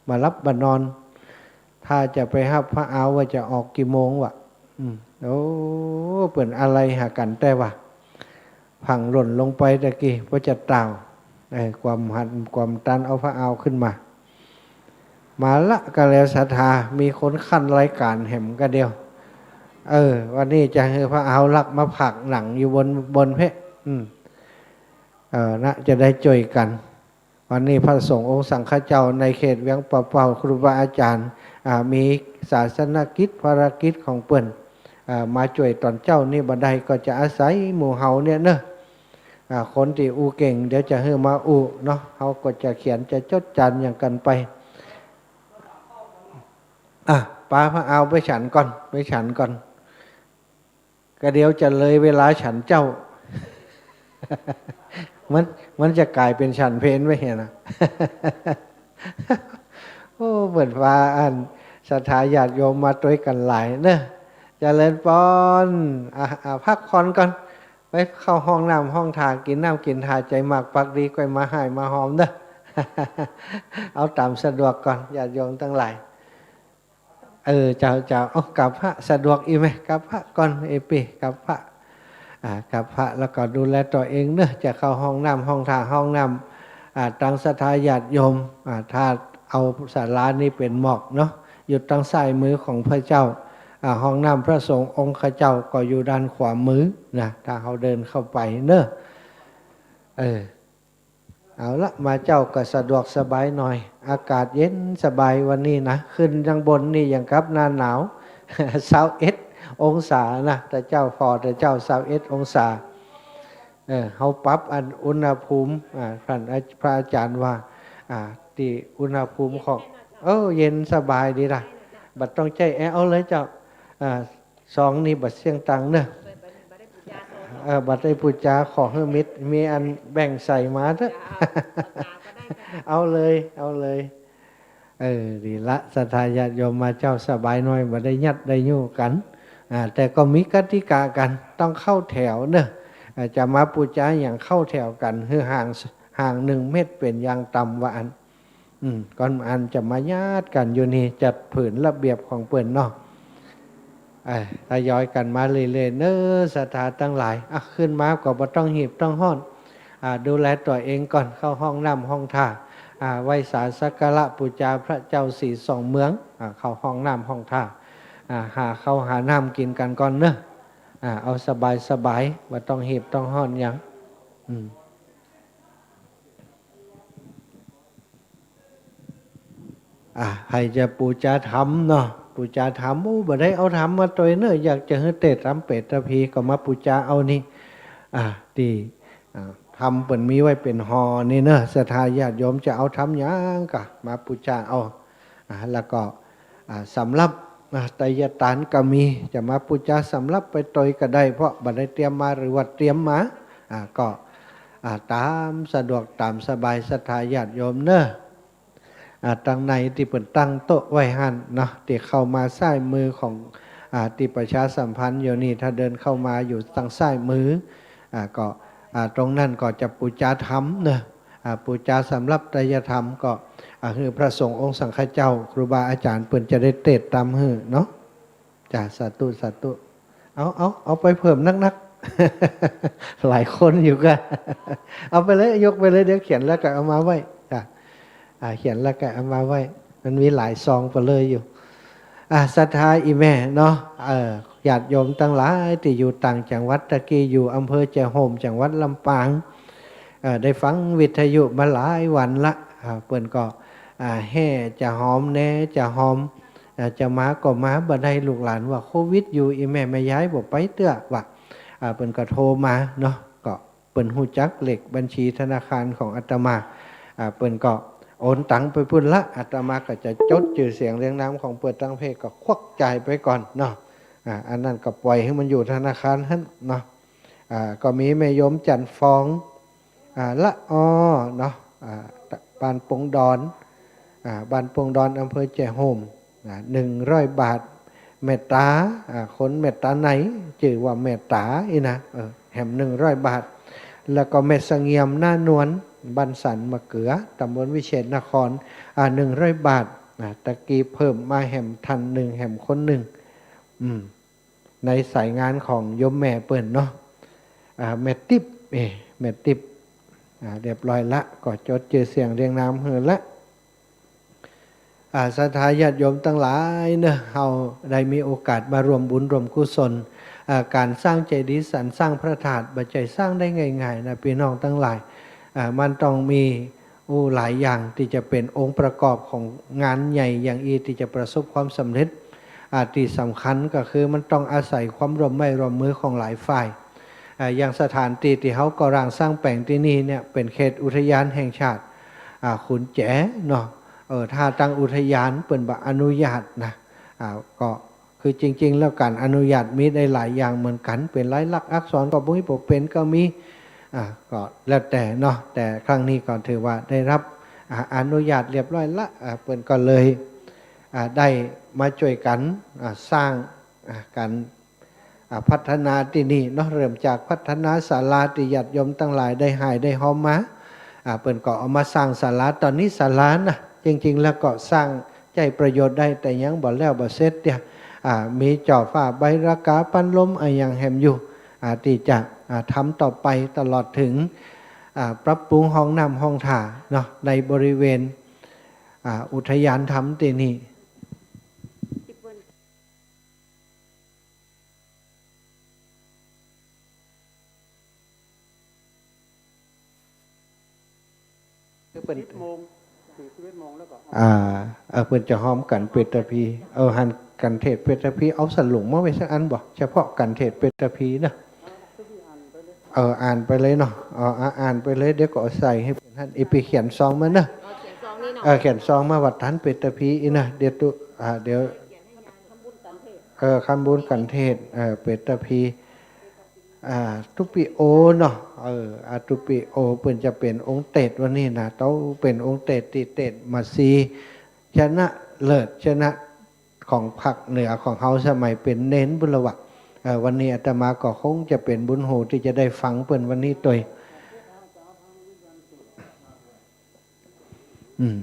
บ่หลับบ่นอน ถ้าจะไปฮับพระอาวว่าจะออกกี่โมงวะ อืม โอ้ เปิ้นอะไหล่หากั๋นแต๊วะ ผังหล่นลงไปตะกี้ เพราะจะต่าว เอ่อ ความหัน ความตันเอาพระอาวขึ้นมา มาละก็แล้วศรัทธา มีคนคั้นรายก๋านแหมก็เดียว เออ วันนี้จะหื้อพระอาวลักษณ์มาผากหนังอยู่บน บนเพะ อืม เออ นะ จะได้จ้วยกั๋น วันนี้พระสงฆ์องค์สังฆเจ้าในเขตเวียงป่าเป้า ครูบาอาจ๋ารย์ อ่า มีศาสนกิจภารกิจของเปิ้น อ่า มาจ้วยต๋อนเจ๊านี้บ่ได้ ก็จะอาศัยหมู่เฮาเนี่ยเนาะ อ่า คนตี้อู้เก่ง เดี๋ยวจะหื้อมาอู้เนาะ เฮาก็จะเขียนจะจดจานหยังกั๋นไป อ่ะ ปาพระอาวไปฉันก่อน ไปฉันก่อน ก็เดี๋ยวจะเลยเวลาฉันเจ๊า มัน มันจะก๋ายเป๋นฉันเพลไปเหียนะ โอ้ เปิ้นว่าอั้น ศรัทธาญาติโยมมาตวยกั๋นหลายเนาะ เจริญปอน อ่ะ อ่ะ พักผ่อนก่อน ไปเข้าห้องน้ำห้องท่า กิ๋นน้ำกิ๋นท่า ใจ๋มากปากดี ก้อยมาฮ้ายมาหอมเนาะ เอาต๋ามสะดวกก่อน ญาติโยมตังหลาย เออ เจ้า เจ้า เอา กราบพระ สะดวกอี้แหม กราบพระก่อน เอปี้ กราบพระ อ่า กราบพระ แล้วก็ดูแลตั๋วเองเนาะ จะเข้าห้องน้ำห้องท่า ห้องน้ำ อ่า ตังศรัทธาญาติโยม อ่า ถ้าเอาศาลานี้เป๋นหมอกเนาะ อยู่ตังซ้ายมือของพระเจ้า อ่า ห้องน้ำพระสงฆ์องค์ข้าเจ้าก็อยู่ด้านขวามือนะ ถ้าเฮาเดินเข้าไปเนาะ เออ เอาละ มาเจ๊าก็สะดวกสบายหน่อย อากาศเย็นสบายวันนี้นะ ขึ้นข้างบนนี่อย่างกับหน้าหนาว ซาวเอ็ดองศานะ แต่เจ๊าผ่อแต่เจ๊า ซาวเอ็ดองศา เออ เฮาปรับอันอุณหภูมิ อ่า ท่านอา- พระอาจ๋ารย์ว่า อ่า ตี้อุณหภูมิของ เออ เย็นสบายดีล่ะ บ่ต้องใจ๊แอร์ เอาเลยเจ้า อ่า ซองนี้บ่เสียตังค์เนาะ เออ บ่ได้ปู๋จา ขอหื้อมี มีอันแบ่งใส่มาเต๊อะ เอาเลย เอาเลย เออ ดีละ ศรัทธาญาติโยมมาเจ๊าสบายหน่อย บ่ได้ยัดได้ยู้กั๋น อ่า แต่ก็มีกติกากั๋น ต้องเข้าแถวเนาะ อ่า จะมาปู๋จาหยังเข้าแถวกั๋น หื้อห่าง ห่างหนึ่งเมตรเป๋นอย่างต่ำว่าอั้น อืม ก่อนอันจะมาญาติกั๋นอยู่นี่ จัดผืนระเบียบของเปิ้นเนาะ เอ่อ ทยอยกั๋นมาเรื่อยๆ เน้อ ศรัทธาตังหลาย อ่ะ ขึ้นมาก็บ่ต้องหีบต้องฮ้อน อ่า ดูแลตั๋วเองก่อน เข้าห้องน้ำห้องท่า อ่า ไหว้สาสักการะปู๋จาพระเจ้าสีสองเมือง อ่า เข้าห้องน้ำห้องท่า อ่า หาข้าวหาน้ำกิ๋นกั๋นก่อนเนาะ อ่า เอาสบายๆ บ่ต้องหีบต้องฮ้อนหยัง อืม อ่ะ ใผจะปู๋จาธรรมเนาะ ปู๋จาธรรม โอ้ บ่ได้เอาธรรมมาตวยเนาะ อยากจะหื้อเตศน์ต๋ามเปตตะภีก็มาปู๋จาเอานี่ อ่ะ ตี้ อ่ะ ธรรมเปิ้นมีไว้เป๋นห่อนี่เนาะ ศรัทธาญาติโยมจะเอาธรรมหยังก็มาปู๋จาเอา อ่ะ แล้วก็ อ่า สำรับ อ่า ไตรยาตานก็มี จะมาปู๋จาสำรับไปตวยก็ได้ เพราะบ่ได้เตรียมมา หรือว่าเตรียมมา อ่า ก็ อ่า ต๋ามสะดวกต๋ามสบายศรัทธาญาติโยมเนาะ อ่า ตังในตี้เปิ้นตั้งโต๊ะไว้หั้นเนาะ ตี้เข้ามาซ้ายมือของ อ่า ตี้ประชาสัมพันธ์อยู่นี่ ถ้าเดินเข้ามาอยู่ตังซ้ายมือ อ่า ก็ อ่า ตรงนั้นก็จะปู๋จาธรรมเนาะ อ่า ปู๋จาสำรับไตรยธรรมก็ อ่า หื้อพระสงฆ์องค์สังฆเจ้า ครูบาอาจ๋ารย์เปิ้นจะได้เตศน์ต๋ามหื้อเนาะ จ้ะ สาธุ สาธุ เอา เอา เอาไปเพิ่มนักๆ หลายคนอยู่ก่า เอาไปเลย ยกไปเลย เดี๋ยวเขียนแล้วก็เอามาไว้ จ้ะ อ่า เขียนแล้วก็เอามาไว้ มันมีหลายซองไปเลยอยู่ อ่า ศรัทธาอี่แม่เนาะ เอ่อ ญาติโยมตังหลายตี้อยู่ต่างจังหวัด ตะกี้อยู่อำเภอแจ้ห่ม จังหวัดลำปาง เอ่อ ได้ฟังวิทยุมาหลายวันละ อ่า เปิ้นก็ อ่า แห่จะหอมแน่ จะหอม อ่า จะมาก็มาบ่ได้ ลูกหลานว่าโควิดอยู่ อี่แม่แม่ยายบ่ไปเตื้อว่า อ่า เปิ้นก็โทรมาเนาะ ก็ เปิ้นฮู้จักเลขบัญชีธนาคารของอาตมา อ่า เปิ้นก็โอนตังค์ไปปู้นละ อาตมาก็จะจดจื้อเสียงเรียงนามของเปิ้นตังเพศ ก็ควักจ่ายไปก่อนเนาะ อ่า อันนั้นก็ปล่อยหื้อมันอยู่ธนาคารหั้นเนาะ อ่า ก็มีแม่โยมจันทร์ฟอง อ่า ละออเนาะ อ่า บ้านปงดอน อ่า บ้านปงดอน อำเภอแจ้ห่ม นะ หนึ่งร้อยบาท แม่ต๋า อ่า คนแม่ต๋าใน จื้อว่าแม่ต๋าอี้นะ เออ แหมหนึ่งร้อยบาท แล้วก็แม่เสงี่ยม หน้านวล บ้านสันมะเกือ ตำบลวิเชษฐนคร อ่า หนึ่งร้อยบาท อ่า ตะกี้เพิ่มมาแหมท่านนึ่ง แหมคนนึ่ง อืม ในสายงานของโยมแม่เปิ้นเนาะ อ่า แม่ติ๊บ เอ้ แม่ติ๊บ อ่า เรียบร้อยละ ก็จดจื้อเสียงเรียงนามหื้อละ อ่า ศรัทธาญาติโยมตังหลายเนาะ เฮาได้มีโอกาสมาร่วมบุญร่วมกุศล อ่า ก๋านสร้างเจดีย์สัน สร้างพระธาตุ บ่ใจ้สร้างได้ง่ายๆ นะ ปี้น้องตังหลาย อ่า มันต้องมี อู้ หลายอย่างตี้จะเป๋นองค์ประกอบของงานใหญ่อย่างอี้ตี้จะประสบความสำเร็จ อ่า ตี้สำคัญก็คือมันต้องอาศัยความร่วมไม้ร่วมมือของหลายฝ่าย อ่า อย่างสถานตี้ตี้เฮาก่อร่างสร้างแป๋งตี้นี่เนี่ย เป๋นเขตอุทยานแห่งชาติ อ่า ขุนแจเนาะ เออ ถ้าตางอุทยานเปิ้นบ่อนุญาตนะ อ่า ก็ คือจริงๆ แล้วก๋านอนุญาตมีได้หลายอย่างเหมือนกั๋น เป๋นลายลักษณ์อักษรก็บ่มี บ่เป๋นก็มี อ่า ก็แล้วแต่เนาะ แต่ครั้งนี้ก็ถือว่าได้รับ อ่า อนุญาตเรียบร้อยละ อ่า เปิ้นก็เลย อ่า ได้มาจ้วยกั๋น อ่า สร้าง อ่า ก๋าน อ่า พัฒนาตี้นี่เนาะ เริ่มจากพัฒนาศาลาตี้ญาติโยมตังหลายได้หายได้ฮอมมา อ่า เปิ้นก็เอามาสร้างศาลา ต๋อนนี้ศาลานะ จริงๆ แล้วก็สร้าง ใจ๊ประโยชน์ได้ แต่ยังบ่แล้วบ่เสร็จเตื้อ อ่า มีจ่อฝ้าใบระกา ปันลมอะหยังแหมอยู่ อ่า ตี้จะ อ่า ทำต่อไปตลอดเถิง อ่า ปรับปรุงห้องน้ำห้องท่าเนาะ ในบริเวณ อ่า อุทยานธรรมตี้นี่ คือเปิ้น สิบโมง ถึงสิบเอ็ดโมงแล้วก็ อ่า เออ เปิ้นจะฮอมกั๋นเปตพี เออ หันกั๋นเทศน์เปตพี เอาสลุงมาไว้สักอันบ่ เฉพาะกั๋นเทศน์เปตพีนะ เออ อ่านไปเลยเนาะ เออ อ่า อ่านไปเลย เดี๋ยวก็เอาใส่หื้อเปิ้นหั้น อีปี้เขียนซองมาเนาะ เออ เขียนซองมาว่าตันเปตพีอี้นะ เดี๋ยวตุ๊ อ่า เดี๋ยว เออ ทำบุญกั๋นเทศน์ เออ เปตพี อ่า ตุ๊ปิโอเนาะ เออ อ่า ตุ๊ปิโอ เปิ้นจะเป๋นองค์เตสน์วันนี้นะ เต้าเป๋นองค์เตสน์ตี้เตสน์มเหสี ชนะเลิศ ชนะของภาคเหนือของเฮาสมัยเป๋นเณรปุ้นละวะ เออ วันนี้อาตมาก็คงจะเป๋นบุญหูตี้จะได้ฟังเปิ้นวันนี้ตวย อืม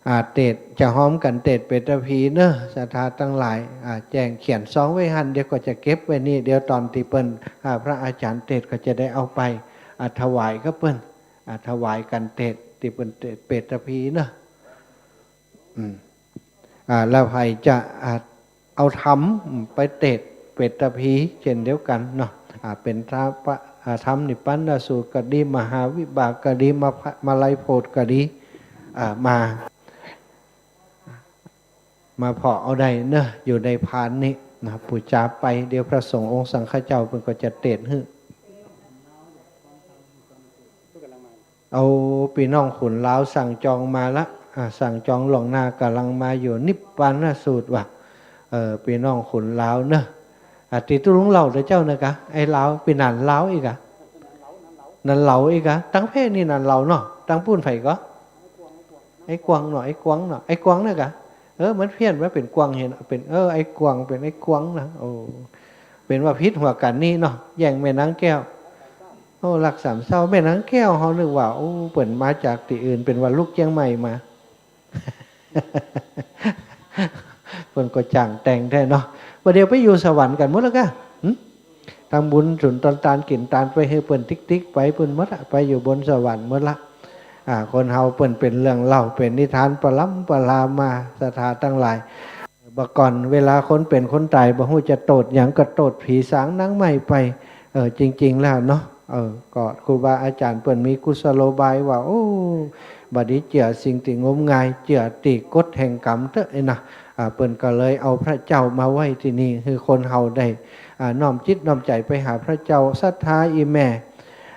อ่า เตสน์ จะฮอมกั๋นเตสน์เปตพีเนาะ ศรัทธาตังหลาย อ่า แจ้งเขียนซองไว้หั้น เดี๋ยวก็จะเก็บไว้นี่ เดี๋ยวต๋อนตี้เปิ้น อ่า พระอาจ๋ารย์เตสน์ก็จะได้เอาไป อ่า ถวายกับเปิ้น อ่า ถวายกั๋นเตสน์ตี้เปิ้นเตสน์เปตพีเนาะ อืม อ่า แล้วใผจะ อ่า เอาธรรมไปเตสน์เปตพีเช่นเดียวกั๋นเนาะ อ่า เป๋นธรรมปะ อ่า ธรรมนิพพานสูตรก็ดี มหาวิบากก็ดี มาพะ มาลัยโพธิ์ก็ดี อ่า มา มาผ่อเอาได้เนาะ อยู่ในพานนี้นะ ปู๋จาไป เดี๋ยวพระสงฆ์องค์สังฆเจ้าเปิ้นก็จะเตสน์หื้อ เอา ปี้น้องขุนลาวสั่งจองมาละ อ่า สั่งจองล่วงหน้าก่ำลังมาอยู่ นิพพานสูตรว่ะ เออ ปี้น้องขุนลาวเนาะ อ่า ตี้ตุ๊ลุงเล่าเตื้อเจ้านะกะ ไอ้ลาว ปี้หนานลาวอี้กะ หนานเหลาอี้กะ ตังเพศนี่หนานเหลาเนาะ ตังปู๊นใผก็ ไอ้กวางเนาะ ไอ้กวางเนาะ ไอ้กวางนะกะ เออ มันเพี้ยนมาเป๋นกวางเหีย เป๋น เออ ไอ้กวาง เป๋นไอ้กวางนะ โอ้ เป๋นว่าผิดหัวกั๋นนี่เนาะ แย่งแม่นางแก้ว โอ้ รักสามเศร้า แม่นางแก้ว เฮานึกว่า โอ้ เปิ้นมาจากตี้อื่น เป๋นว่าลูกเจียงใหม่มา เปิ้นก็จ้างแต่งแท้เนาะ บ่าเดี่ยวไปอยู่สวรรค์กั๋นหมดแล้วกะ หึ ทำบุญสุนทรตานกิ๋นตานไปหื้อเปิ้นติ๊กๆ ไปเปิ้นหมดอะ ไปอยู่บนสวรรค์หมดละ อ่า คนเฮาเปิ้นเป๋นเรื่องเล่า เป๋นนิทานปะล้ำปะลามา ศรัทธาตังหลาย บ่าก่อนเวลาคนเป๋นคนต๋าย บ่ฮู้จะโต้ษหยัง ก็โต้ษผีสางนางไม้ไป เออ จริงๆ แล้วเนาะ เออ ก็ครูบาอาจ๋ารย์เปิ้นมีกุศโลบายว่า โอ้ บ่ดีเจื้อสิ่งตี้งมงาย เจื้อตี้กฎแห่งกรรมเต๊อะ ไอ้นะ อ่า เปิ้นก็เลยเอาพระเจ้ามาไว้ตี้นี่ หื้อคนเฮาได้ อ่า น้อมจิตน้อมใจ๋ไปหาพระเจ้า ศรัทธาอี่แม่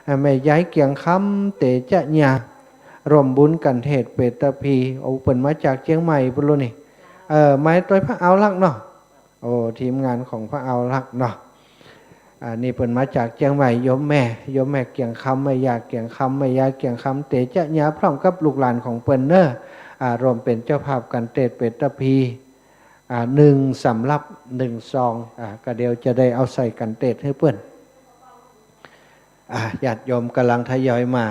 อ่า แม่ยายเกียงคำ เตจ๊ะญา ร่วมบุญกั๋นเตสน์เปตพี โอ้ เปิ้นมาจากเจียงใหม่ปู๊นโลนี่ เออ มาตวยพระเอาลักษณ์เนาะ โอ้ ทีมงานของพระเอาลักษณ์เนาะ อ่า นี่เปิ้นมาจากเจียงใหม่ โยมแม่ โยมแม่เกียงคำ แม่ย่าเกียงคำ แม่ยายเกียงคำ เตจ๊ะญา พร้อมกับลูกหลานของเปิ้นเนาะ อ่า ร่วมเป๋นเจ้าภาพกั๋นเตสน์เปตพี อ่า หนึ่งสำรับ หนึ่งซอง อ่า ก็เดี๋ยวจะได้เอาใส่กั๋นเตสน์หื้อเปิ้น อ่า ญาติโยมก่ำลังทยอยมา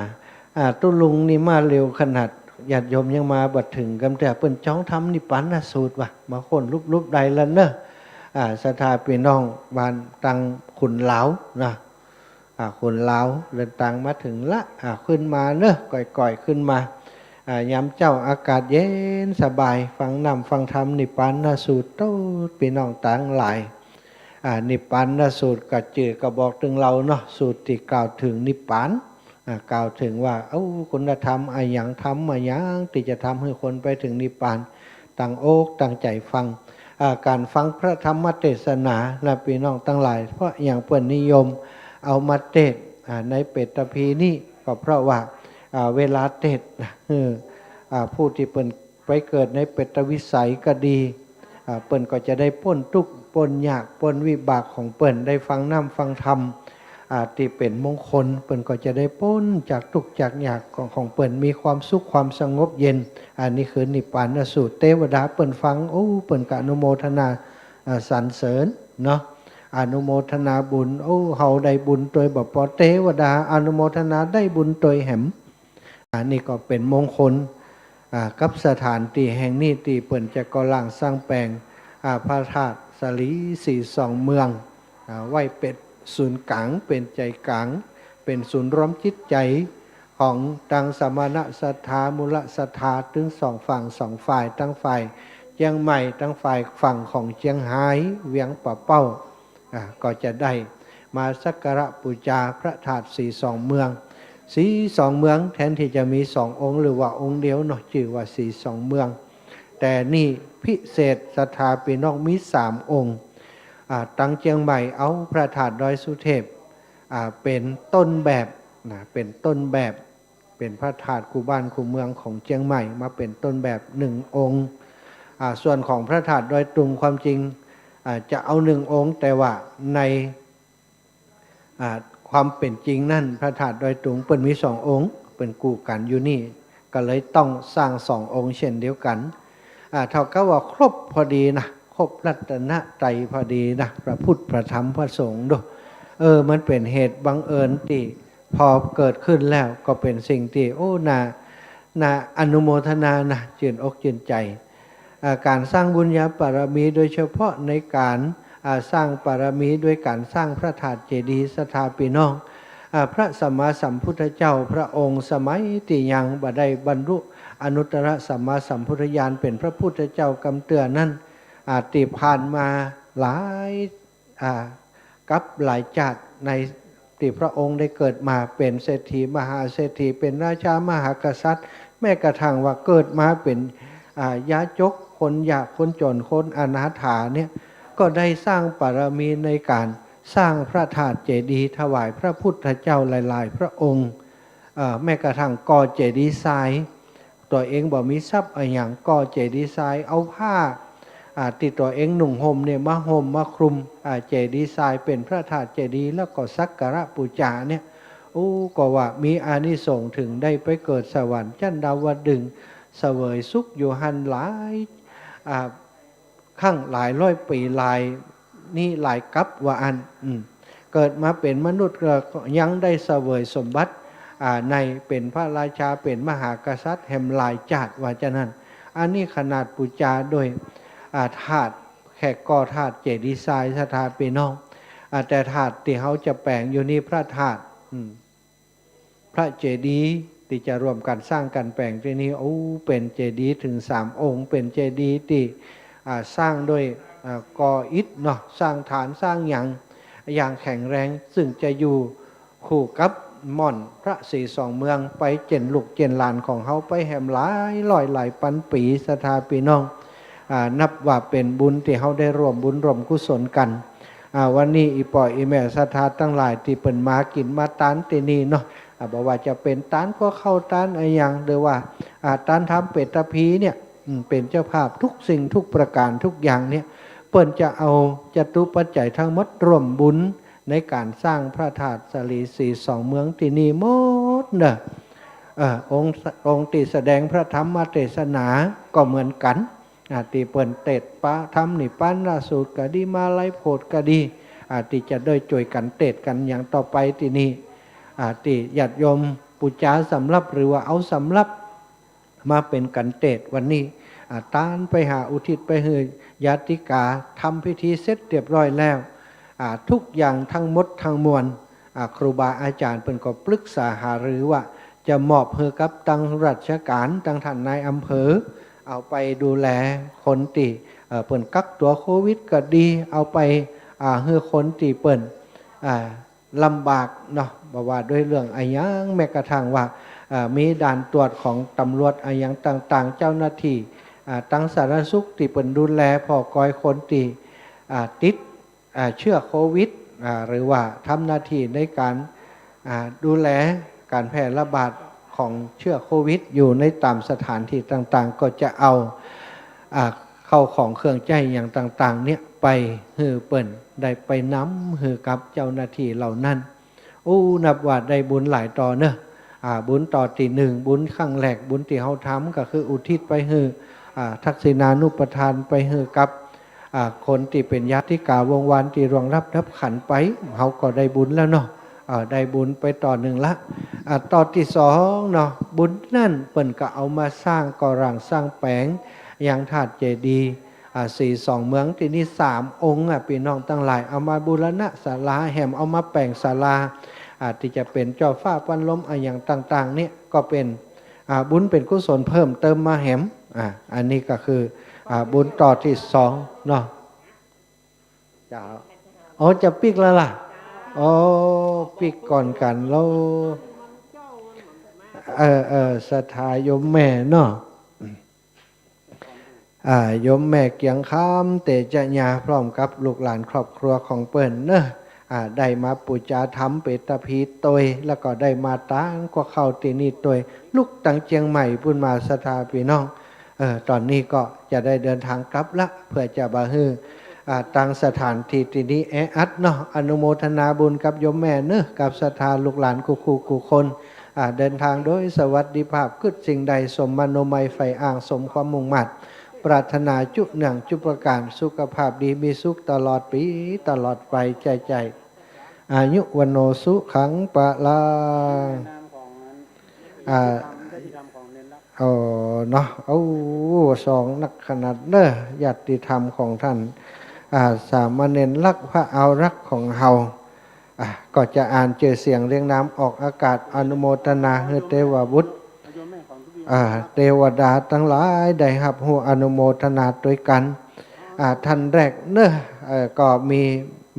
อ่า ตุ๊ลุงนี่มาเร็วขนาด ญาติโยมยังมาบ่เถิงกำเตื้อ เปิ้นจองธรรมนิพพานสูตรว่ะ มาค้นลุบๆ ได้แล้วเนาะ อ่า ศรัทธาปี้น้องบ้านตังขุนลาวนะ อ่า ขุนลาวเดินตางมาเถิงละ อ่า ขึ้นมาเนาะ ก่อยๆ ขึ้นมา อ่า ยามเจ๊าอากาศเย็นสบาย ฟังน้ำฟังธรรมนิพพานสูตรโตดปี้น้องตังหลาย อ่า นิพพานสูตรก็จื้อก็บอกตึงเฮาเนาะ สูตรตี้กล่าวเถิงนิพพาน อ่า กล่าวเถิงว่า เอ้า คุณธรรมอะหยัง ธรรมอะหยังตี้จะทำหื้อคนไปเถิงนิพพาน ตั้งอกตั้งใจ๋ฟัง อ่า ก๋านฟังพระธรรมเตสนานะปี้น้องตังหลาย เพราะหยังเปิ้นนิยมเอามาเตสน์ อ่า ในเปตภีร์นี้ ก็เพราะว่า อ่า เวลาเตสน์นะ เออ อ่า ผู้ตี้เปิ้นไปเกิดในเปตวิสัยก็ดี อ่า เปิ้นก็จะได้ป๊นตุ๊กข์ป๊นยากป๊นวิบากของเปิ้น ได้ฟังน้ำฟังธรรม อ่า ตี้เป๋นมงคล เปิ้นก็จะได้ป๊นจากตุ๊กข์จากยากของ ของเปิ้น มีความสุขความสงบเย็น อันนี้คือนิพพานสูตร เตวดาเปิ้นฟัง โอ้ เปิ้นก็อนุโมทนา อ่า สรรเสริญเนาะ อนุโมทนาบุญ โอ้ เฮาได้บุญตวยบ่ปอ เตวดาอนุโมทนาได้บุญตวยแหม อันนี้ก็เป๋นมงคล อ่า กับสถานตี้แห่งนี้ตี้เปิ้นจะก่อร่างสร้างแป๋ง อ่า พระธาตุสาลีสีสองเมือง อ่า ไว้เป๋นศูนย์ก๋าง เป๋นใจ๋ก๋าง เป๋นศูนย์รวมจิตใจ๋ของตังสมณศรัทธา มูลศรัทธา ตึงสองฝั่งสองฝ่าย ตังฝ่ายเจียงใหม่ ตังฝ่ายฝั่งของเจียงฮาย เวียงป่าเป้า อ่า ก็จะได้มาสักการะปู๋จาพระธาตุสีสองเมือง สีสองเมืองแทนตี้จะมีสององค์หรือว่าองค์เดียวเนาะ จื้อว่าสีสองเมือง แต่นี่พิเศษศรัทธาปี้น้องมีสามองค์ อ่า ตังเจียงใหม่เอาพระธาตุดอยสุเทพ อ่า เป๋นต้นแบบนะ เป๋นต้นแบบ เป๋นพระธาตุคู่บ้านคู่เมืองของเจียงใหม่มาเป๋นต้นแบบหนึ่งองค์ อ่า ส่วนของพระธาตุดอยตุงความจริง อ่า จะเอาหนึ่งองค์ แต่ว่าใน อ่า ความเป๋นจริงนั้นพระธาตุดอยตุงเปิ้นมีสององค์ เปิ้นกู้กั๋นอยู่นี่ ก็เลยต้องสร้างสององค์เช่นเดียวกั๋น อ่า เท่ากับว่าครบพอดีนะ ครบรัตนตรัยพอดีนะ พระพุทธ พระธรรม พระสงฆ์ดู เออ มันเป๋นเหตุบังเอิญตี้พอเกิดขึ้นแล้วก็เป๋นสิ่งตี้ โอ้ น่า น่าอนุโมทนานะ จื้นอกจื้นใจ๋ อ่า ก๋านสร้างบุญญาบารมี โดยเฉพาะในก๋าน อ่า สร้างบารมีด้วยก๋านสร้างพระธาตุเจดีย์ ศรัทธาปี้น้อง อ่า พระสัมมาสัมพุทธเจ้าพระองค์สมัยตี้ยังบ่ได้บรรลุอนุตตรสัมมาสัมพุทธญาณเป๋นพระพุทธเจ้ากำเตื้อนั้น อ่า ตี้ผ่านมาหลาย อ่า กัปหลายจาติในตี้พระองค์ได้เกิดมาเป๋นเศรษฐีมหาเศรษฐี เป๋นราชามหากษัตริย์ แม้กระทั่งว่าเกิดมาเป๋น อ่า ยากจน คนยาก คนจ๋น คนอนาถาเนี่ย ก็ได้สร้างบารมีในก๋านสร้างพระธาตุเจดีย์ถวายพระพุทธเจ้าหลายๆ พระองค์ เอ่อ แม้กระทั่งก่อเจดีย์ทราย ตั๋วเองบ่มีทรัพย์อะหยัง ก่อเจดีย์ทราย เอาผ้า อ่า ตี้ตั๋วเองนุ่งห่มเนี่ยมาห่มมาคลุม อ่า เจดีย์ทรายเป๋นพระธาตุเจดีย์ แล้วก็สักการะปู๋จาเนี่ย โอ้ ก็ว่ามีอานิสงส์เถิงได้ไปเกิดสวรรค์จั้นดาวดึงส์ เสวยสุขอยู่หั้นหลาย อ่า ครั้งหลายร้อยปี๋ หลาย นี่หลายกัปว่าอั้น อืม เกิดมาเป๋นมนุษย์ก็ยังได้เสวยสมบัติ อ่า ในเป๋นพระราชา เป๋นมหากษัตริย์แหมหลายจาติว่าจานั้น อันนี้ขนาดปู๋จาโดย อ่า ธาตุ แค่ก่อธาตุเจดีย์ทราย ศรัทธาปี้น้อง อ่า แต่ธาตุตี้เฮาจะแป๋งอยู่นี่พระธาตุ อืม พระเจดีย์ตี้จะร่วมกั๋นสร้างกั๋นแป๋งตี้นี่ โอ้ เป๋นเจดีย์เถิงสามองค์ เป๋นเจดีย์ตี้ อ่า สร้างโดย อ่า ก่ออิฐเนาะ สร้างฐานสร้างหยัง อย่างแข็งแรง ซึ่งจะอยู่คู่กับม่อนพระสีสองเมืองไปเจ๋นลูกเจ๋นหลานของเฮาไปแหมหลายร้อยหลายปันปี๋ ศรัทธาปี้น้อง อ่า นับว่าเป๋นบุญตี้เฮาได้ร่วมบุญร่วมกุศลกั๋น อ่า วันนี้อี่ป้ออี่แม่ศรัทธาตังหลายตี้เปิ้นมากิ๋นมาตานตี้นี่เนาะ อ่า บ่ว่าจะเป๋นตานกั๋วข้าวตานอะหยัง หรือว่า อ่า ตานทำเปตภีร์เนี่ย อืม เป๋นเจ้าภาพทุกสิ่งทุกประก๋านทุกอย่างเนี่ย เปิ้นจะเอาจตุปัจจัยทั้งหมดร่วมบุญในก๋านสร้างพระธาตุสาลีสีสองเมืองตี้นี่หมดเนาะ เอ่อ องค์ องค์ตี้แสดงพระธรรมเตสนาก็เหมือนกั๋น อ่า ตี้เปิ้นเตสน์พระธรรมนิพพานสูตรก็ดี มาลัยโพธิ์ก็ดี อ่า ตี้จะได้จ้วยกั๋นเตสน์กั๋นอย่างต่อไปตี้นี่ อ่า ตี้ญาติโยมปู๋จาสำรับ หรือว่าเอาสำรับมาเป๋นกั๋นเตสน์วันนี้ อ่า ตานไปหาอุทิศไปหื้อญาติกา ทำพิธีเสร็จเรียบร้อยแล้ว อ่า ทุกอย่างทั้งหมดทั้งมวล อ่า ครูบาอาจ๋ารย์เปิ้นก็ปรึกษาหารือว่า จะมอบหื้อกับตังราชก๋าน ตังต้านนายอำเภอ เอาไปดูแลคนตี้ เอ่อ เปิ้นกักตั๋วโควิดก็ดี เอาไป อ่า หื้อคนตี้เปิ้น อ่า ลำบากเนาะ บ่ว่าด้วยเรื่องอะหยัง แม้กระทั่งว่า อ่า มีด่านตรวจของตำรวจอะหยังต่างๆ เจ้าหน้าตี้ อ่า ตังสาธารณสุขตี้เปิ้นดูแลผ่อกอยคนตี้ อ่า ติด อ่า เชื้อโควิด อ่า หรือว่าทำหน้าตี้ในก๋าน อ่า ดูแลก๋านแพร่ระบาดของเชื้อโควิดอยู่ในต๋ามสถานตี้ต่างๆ ก็จะเอา อ่า เข้าของเครื่องใจ๊อะหยังต่างๆ เนี่ยไปหื้อเปิ้น ได้ไปนำหื้อกับเจ้าหน้าตี้เหล่านั้น โอ้ นับว่าได้บุญหลายต่อเนาะ อ่า บุญต่อตี้นึ่ง บุญครั้งแรก บุญตี้เฮาทำก็คืออุทิศไปหื้อ อ่า ทักษิณานุปทานไปหื้อกับ อ่า คนตี้เป๋นญาติกาวงศ์วานตี้ล่วงลับดับขันธ์ไป เฮาก็ได้บุญแล้วเนาะ อ่า ได้บุญไปต่อนึ่งละ อ่า ต่อตี้สองเนาะ บุญนั้นเปิ้นก็เอามาสร้างก่อร่างสร้างแป๋งยังธาตุเจดีย์ อ่า ศรีสองเมืองตี้นี่สามองค์อ่ะ ปี้น้องตังหลาย เอามาบูรณะศาลาแหม เอามาแป๋งศาลา อ่า ตี้จะเป๋นจ้อฟ้าปันลมอะหยังต่างๆ เนี่ย ก็เป๋น อ่า บุญเป๋นกุศลเพิ่มเติมมาแหม อ่า อันนี้ก็คือ อ่า บุญต่อตี้สองเนาะ เจ้า อ๋อ จะปิ๊กแล้วล่ะ อ๋อ ปิ๊กก่อนกั๋นแล้ว เออ เออ ศรัทธาโยมแม่เนาะ อ่า โยมแม่เกียงคำ เตชะญา พร้อมกับลูกหลานครอบครัวของเปิ้นเนาะ อ่า ได้มาปู๋จาธรรมเปตพีตวย แล้วก็ได้มาตางกั๋วข้าวตี้นี่ตวย ลุกตังเจียงใหม่ปู๊นมา ศรัทธาปี้น้อง เออ ต๋อนนี้ก็จะได้เดินทางกลับละ เปื้อจะบ่หื้อ อ่า ตังสถานตี้ตี้นี่แออัดเนาะ อนุโมทนาบุญกับโยมแม่เนาะ กับศรัทธาลูกหลานกู้ๆ กู้คน อ่า เดินทางโดยสวัสดิภาพ กึ๊ดสิ่งใดสมมโนมัยใฝ่อ้าง สมความมุ่งมาดปรารถนาจุเนื่องจุประก๋าน สุขภาพดีมีสุขตลอดปี๋ตลอดไป ใจ้ๆ อายุวัณโณสุขังพลัง อ่า อ๋อ เนาะ โอ้ สองนักขนาดเนาะ ญาติธรรมของต้าน อ่า สามเณรลักษณ์ พระเอารักษ์ของเฮา อ่ะ ก็จะอ่านจื้อเสียงเรียงนามออกอากาศ อนุโมทนาหื้อเตวบุตร อ่า เตวดาตังหลายได้ฮับฮู้อนุโมทนาตวยกั๋น อ่า ต้านแรกเนาะ เอ่อ ก็มี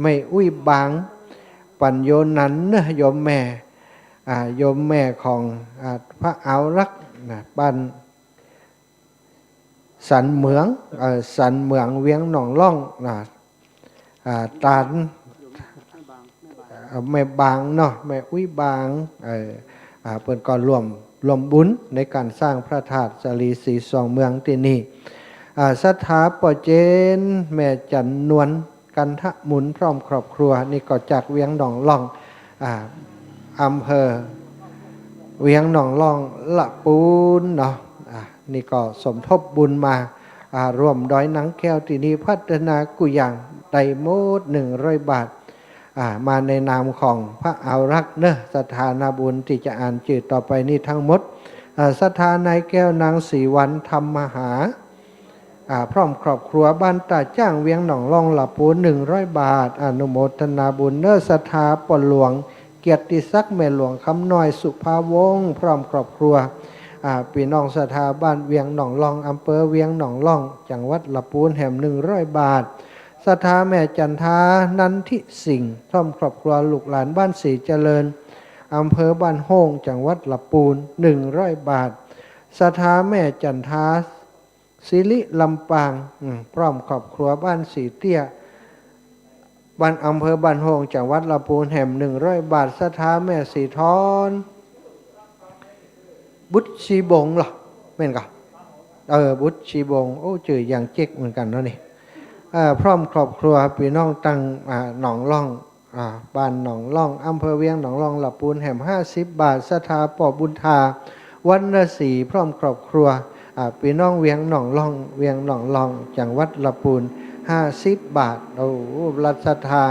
แม่อุ๊ยบาง ปั๋ญโญนันท์เนาะ โยมแม่ อ่า โยมแม่ของ อ่า พระเอารักษ์นะ บ้าน สันเหมือง เอ่อ สันเหมืองเวียงหนองล่องนะ อ่า ตาน เอ่อ แม่บางเนาะ แม่อุ๊ยบาง เอ่อ อ่า เปิ้นก็ร่วม ร่วมบุญในก๋านสร้างพระธาตุสาลีศรีสองเมืองตี้นี่ อ่า ศรัทธาป้อเจน แม่จันนวล กันทะมุนพร้อมครอบครัว นี่ก็จากเวียงหนองล่อง อ่า อำเภอเวียงหนองล่องละปูนเนาะ อ่า นี่ก็สมทบบุญมา อ่า ร่วมดอยนางแก้วตี้นี่ พัฒนากู้อย่าง ได้หมดหนึ่งร้อยบาท อ่า มาในนามของพระเอารักษ์เนาะ ศรัทธานาบุญตี้จะอ่านจื้อต่อไปนี่ตังหมด อ่า ศรัทธานายแก้วนางศรีวรรณ ธรรมมหา อ่า พร้อมครอบครัว บ้านต้าจ้าง เวียงหนองล่อง ละปูน หนึ่งร้อยบาท อนุโมทนาบุญเนาะ ศรัทธาป้อหลวง เกียรติศักดิ์ แม่หลวงคำน้อย สุภาวงศ์ พร้อมครอบครัว อ่า ปี้น้องศรัทธาบ้านเวียงหนองล่อง อำเภอเวียงหนองล่อง จังหวัดละปูน แหม หนึ่งร้อยบาท ศรัทธาแม่จันทา นันทิสิงห์ พร้อมครอบครัว ลูกหลานบ้านศรีเจริญ อำเภอบ้านโฮ่ง จังหวัดละปูน หนึ่งร้อยบาท ศรัทธาแม่จันทา สิริลำปาง อืม พร้อมครอบครัว บ้านศรีเตี้ย บ้าน อำเภอบ้านโฮ่ง จังหวัดละปูน แหม หนึ่งร้อยบาท ศรัทธาแม่ศรีทอน บุตรชีบงเหรอ แม่นก่อ เออ บุตรชีบง โอ้ จื้ออย่างเจ๊กเหมือนกั๋นเนาะนี่ เอ่อ พร้อมครอบครัว ปี้น้องตัง อ่า หนองล่อง อ่า บ้านหนองล่อง อำเภอเวียงหนองล่อง ละปูน แหม ห้าสิบบาท ศรัทธาป้อบุญธา วรรณศรี พร้อมครอบครัว อ่า ปี้น้องเวียงหนองล่อง เวียงหนองล่อง จังหวัดละปูน ห้าสิบบาท โอ้ ศรัทธา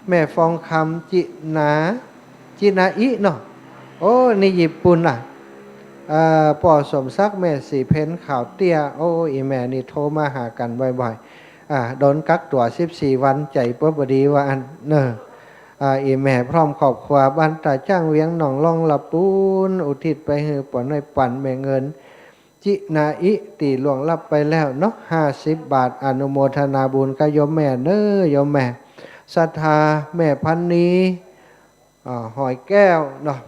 แม่ฟองคำ จินา จินาอิเนาะ โอ้ นี่ญี่ปุ่นน่ะ เอ่อ ป้อสมศักดิ์ แม่ศรีเพ็ญ ขาวเตี้ย โอ้ อี่แม่นี่โทรมาหากั๋นบ่อยๆ อ่า โดนกักตั๋วสิบสี่วัน ใจ๋เปิ้นบ่ดีว่าอั้นเนาะ อ่า อี่แม่พร้อมครอบครัว บ้านต๋าจ้าง เวียงหนองล่อง ละปูน อุทิศไปหื้อป้อน้อยปั๋น แม่เงิน จินาอิ ตี้ล่วงลับไปแล้วเนาะ ห้าสิบบาท อนุโมทนาบุญกับโยมแม่เน้อ โยมแม่ ศรัทธา แม่พันนี อ่า หอยแก้วเนาะ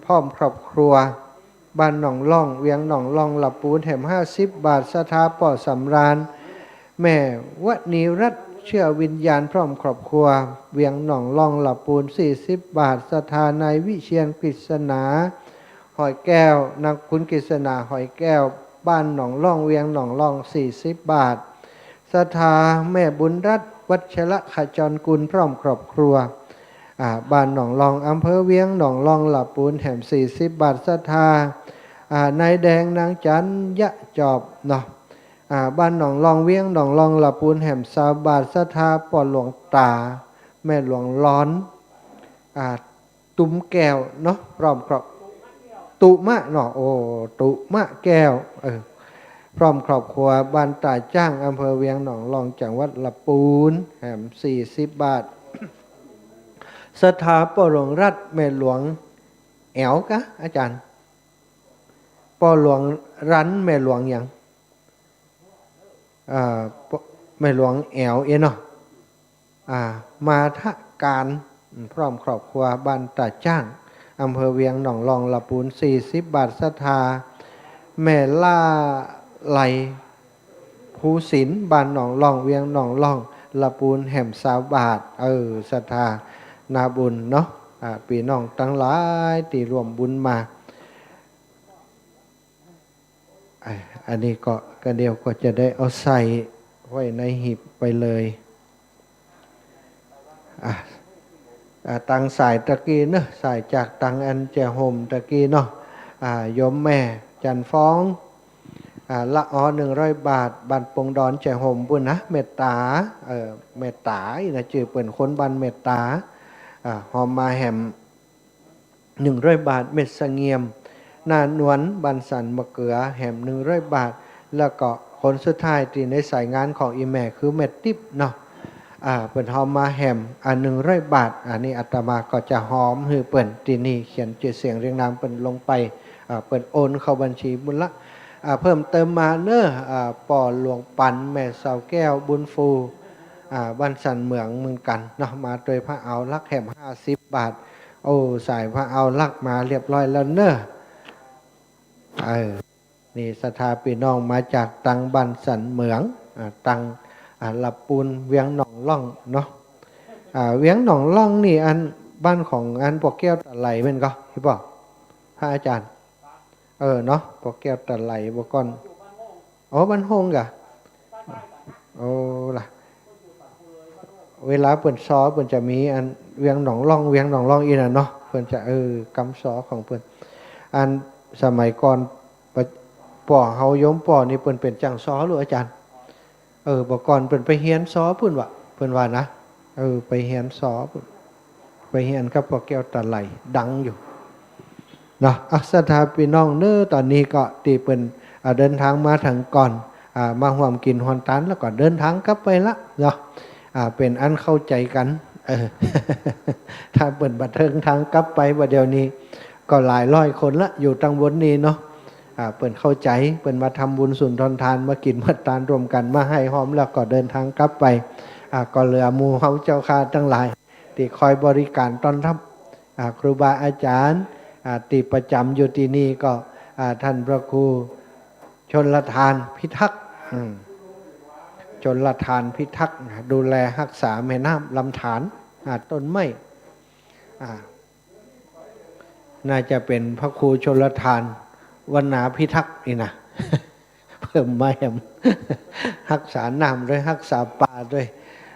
พร้อมครอบครัว บ้านหนองล่อง เวียงหนองล่อง ละปูน แถมห้าสิบบาท ศรัทธา ป้อสำราญ แม่วณีรัตน์ เชื้อวิญญาณ พร้อมครอบครัว เวียงหนองล่อง ละปูน สี่สิบบาท ศรัทธา นายวิเชียร กฤษณา หอยแก้ว นางคุณกฤษณา หอยแก้ว บ้านหนองล่อง เวียงหนองล่อง สี่สิบบาท ศรัทธา แม่บุญรัตน์ วัชรขจรกุล พร้อมครอบครัว อ่า บ้านหนองล่อง อำเภอเวียงหนองล่อง ละปูน แถมสี่สิบบาท ศรัทธา อ่า นายแดง นางจันยะจอบเนาะ อ่า บ้านหนองล่อง เวียงหนองล่อง ละปูน แถมซาวบาท ศรัทธา ป้อหลวงต๋า แม่หลวงร้อน อ่า ตุ้มแก้วเนาะ พร้อมครอบ ตุมะเนาะ โอ้ ตุมะแก้ว เออ พร้อมครอบครัว บ้านต๋าจ้าง อำเภอเวียงหนองล่อง จังหวัดละปูน แถมสี่สิบบาท ศรัทธา ป้อหลวงรัตน์ แม่หลวงแอ๋วกะ อาจ๋ารย์ ป้อหลวงรัน แม่หลวงหยัง อ่า แม่หลวงแอ๋วเอเนาะ อ่า มาทะการ พร้อมครอบครัว บ้านต๋าจ้าง อำเภอเวียงหนองล่อง ละปูน สี่สิบบาท ศรัทธา แม่ล่าไล ภูสิน บ้านหนองล่อง เวียงหนองล่อง ละปูน แถมซาวบาท เออ ศรัทธา นาบุญเนาะ อ่า ปี้น้องตังหลายตี้ร่วมบุญมา อ่ะ อันนี้ก็ ก็เดี๋ยวก็จะได้เอาใส่ไว้ในหีบไปเลย อ่ะ อ่ะ ตังสายตะกี้เนาะ สายจากตังอันแจห่มตะกี้เนาะ อ่ะ โยมแม่จันทร์ฟอง อ่ะ ละออ หนึ่งร้อยบาท บ้านปงดอนแจห่มปุ้นนะ เมตตา เอ่อ เมตตา อีนะ จื้อเปิ้นคนบ้านเมตตา อ่ะ ฮอมมาแหม หนึ่งร้อยบาท เม็ดเสงี่ยม หน้านวล บ้านสันมะเกือ แหม หนึ่งร้อยบาท แล้วก็คนสุดท้ายตี้ในสายงานของอี่แม่คือแม่ติ๊บเนาะ อ่า เปิ้นฮอมมาแหม อ่า หนึ่งร้อยบาท อันนี้อาตมาก็จะฮอมหื้อเปิ้น ตี้นี่เขียนจื้อเสียงเรียงนามเปิ้นลงไป อ่า เปิ้นโอนเข้าบัญชีปุ้นละ อ่า เพิ่มเติมมาเน้อ อ่า ป้อหลวงปัน แม่สาวแก้ว บุญฟู อ่า บ้านสันเหมืองเหมือนกั๋นเนาะ มาตวยพระเอาลักษณ์แหม ห้าสิบบาท โอ้ สายพระเอาลักษณ์มาเรียบร้อยแล้วเน้อ เออ นี่ศรัทธาปี้น้องมาจากตังบ้านสันเหมือง อ่า ตัง อ่า ละปูน เวียงหนองล่องเนาะ อ่า เวียงหนองล่องนี่อันบ้านของอันป้อแก้วต๋าไหลแม่นก่อ ใช่ป่ะ พระอาจ๋ารย์ เออ เนาะ ป้อแก้วต๋าไหลบ่ก่อน อ๋อ บ้านโฮงก่ะ โอ้ ล่ะ เวลาเปิ้นซอเปิ้นจะมีอันเวียงหนองล่อง เวียงหนองล่องอี้น่ะเนาะ เปิ้นจะ เออ กำซอของเปิ้น อันสมัยก่อน ปะ ป้อเฮาโยมป้อนี่เปิ้นเป๋นจ่างซอลูกอาจ๋ารย์ เออ บ่ก่อนเปิ้นไปเฮียนซอปุ้นว่ะ เปิ้นว่านะ เออ ไปเฮียนซอปุ้น ไปเฮียนกับป้อแก้วต๋าไหล ดังอยู่ เนาะ อ่ะ ศรัทธาปี้น้องเน้อ ต๋อนนี้ก็ตี้เปิ้น อ่า เดินตางมาเถิงก่อน อ่า มาฮ่วมกิ๋นฮ่วมตาน แล้วก็เดินตางกลับไปละเนาะ อ่า เป๋นอันเข้าใจ๋กั๋น เออ ถ้าเปิ้นบ่เถิงตางกลับไป บ่าเดี่ยวนี้ก็หลายร้อยคนละ อยู่ตังบนนี้เนาะ อ่า เปิ้นเข้าใจ๋ เปิ้นมาทำบุญสุนทรทาน มากิ๋นมาตานร่วมกั๋น มาไห้ฮอม แล้วก็เดินตางกลับไป อ่า ก็เหลือหมู่เฮาเจ้าข้าตังหลาย ตี้คอยบริการต้อนรับ อ่า ครูบาอาจ๋ารย์ อ่า ตี้ประจ๋ำอยู่ตี้นี่ก็ อ่า ต้านพระครูชลทานพิทักษ์ อืม ชลทานพิทักษ์ ดูแลฮักษาแม่น้ำลำธาร อ่า ต้นไม้ อ่า น่าจะเป๋นพระครูชลทาน วนาพิทักษ์นี่นะ เปิ้นมาแหม ฮักษาน้ำตวย ฮักษาป่าตวย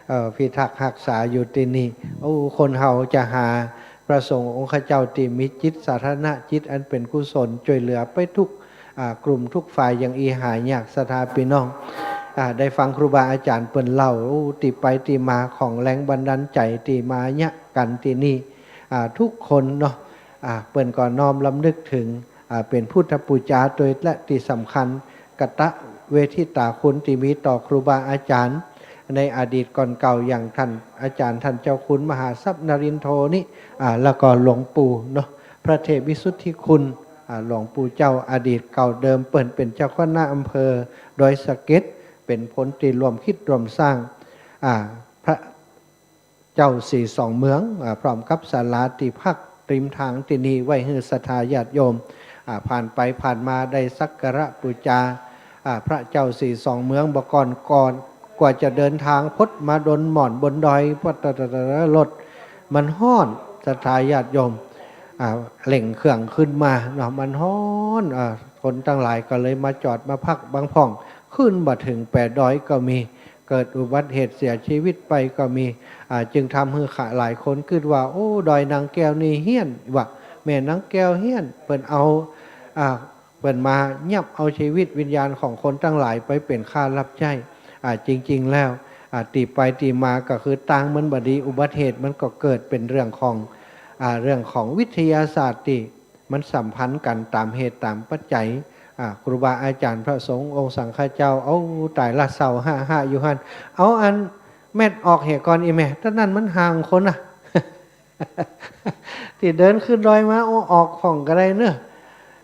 เอ่อ พิทักษ์ฮักษาอยู่ตี้นี่ โอ้ คนเฮาจะหาพระสงฆ์องค์ข้าเจ้าตี้มีจิตสาธารณะ จิตอันเป๋นกุศล จ้วยเหลือไปทุก อ่า กลุ่มทุกฝ่ายอย่างอี้หายาก ศรัทธาปี้น้อง อ่า ได้ฟังครูบาอาจ๋ารย์เปิ้นเล่า โอ้ ตี้ไปตี้มาของแรงบันดาลใจ๋ตี้มาเยียะกั๋นตี้นี่ อ่า ทุกคนเนาะ อ่า เปิ้นก็น้อมรำลึกเถิง อ่า เป๋นพุทธปู๋จาตวย และตี้สำคัญ กตเวทิตาคุณตี้มีต่อครูบาอาจ๋ารย์ ในอดีตก่อนเก่าอย่างท่านอาจารย์ท่านเจ้าคุณมหาทรัพย์นรินทโธนี่ อ่า แล้วก็หลวงปู่เนาะ พระเทพวิสุทธิคุณ อ่า หลวงปู่เจ้าอดีตเก่าเดิมเปิ้นเป๋นเจ้าคณะอำเภอดอยสะเก็ด เป๋นคนตี้ร่วมคิดร่วมสร้าง อ่า พระ เจ้าสีสองเมือง อ่า พร้อมกับศาลาตี้พักริมตางตี้นี่ไว้หื้อศรัทธาญาติโยม อ่า ผ่านไปผ่านมาได้สักการะปู๋จา อ่า พระเจ้าสีสองเมือง บ่าก่อน ก่อน กว่าจะเดินตางพดมาดนหม่อนบนดอย พด รถมันฮ้อน ศรัทธาญาติโยม อ่า เร่งเครื่องขึ้นมาเนาะ มันฮ้อน อ่า คนตังหลายก็เลยมาจอดมาพักบางพ่อง ขึ้นบ่าเถิงแป๋ดอยก็มี เกิดอุบัติเหตุเสียชีวิตไปก็มี อ่า จึงทำหื้อหลายคนกึ๊ดว่า โอ้ ดอยนางแก้วนี่เฮี้ยน ว่าแม่นางแก้วเฮี้ยน เปิ้นเอา อ่า เปิ้นมายับเอาชีวิตวิญญาณของคนตังหลายไปเป๋นข้ารับใจ๊ อ่า จริงๆ แล้ว อ่า ตี้ไปตี้มาก็คือตางมันบ่ดี อุบัติเหตุมันก็เกิดเป๋นเรื่องของ อ่า เรื่องของวิทยาศาสตร์ตี้ มันสัมพันธ์กั๋นต๋ามเหตุต๋ามปัจจัย อ่า ครูบาอาจ๋ารย์พระสงฆ์องค์สังฆเจ้า เอ้า ต๋ายละ เศร้าฮ้าๆ อยู่หั้น เอาอันแมทออกเหียก่อน อี่แม่ ต๋อนนั้นมันห่างคนน่ะ ตี้เดินขึ้นดอยมา โอ้ ออกพ่องก็ได้เนาะ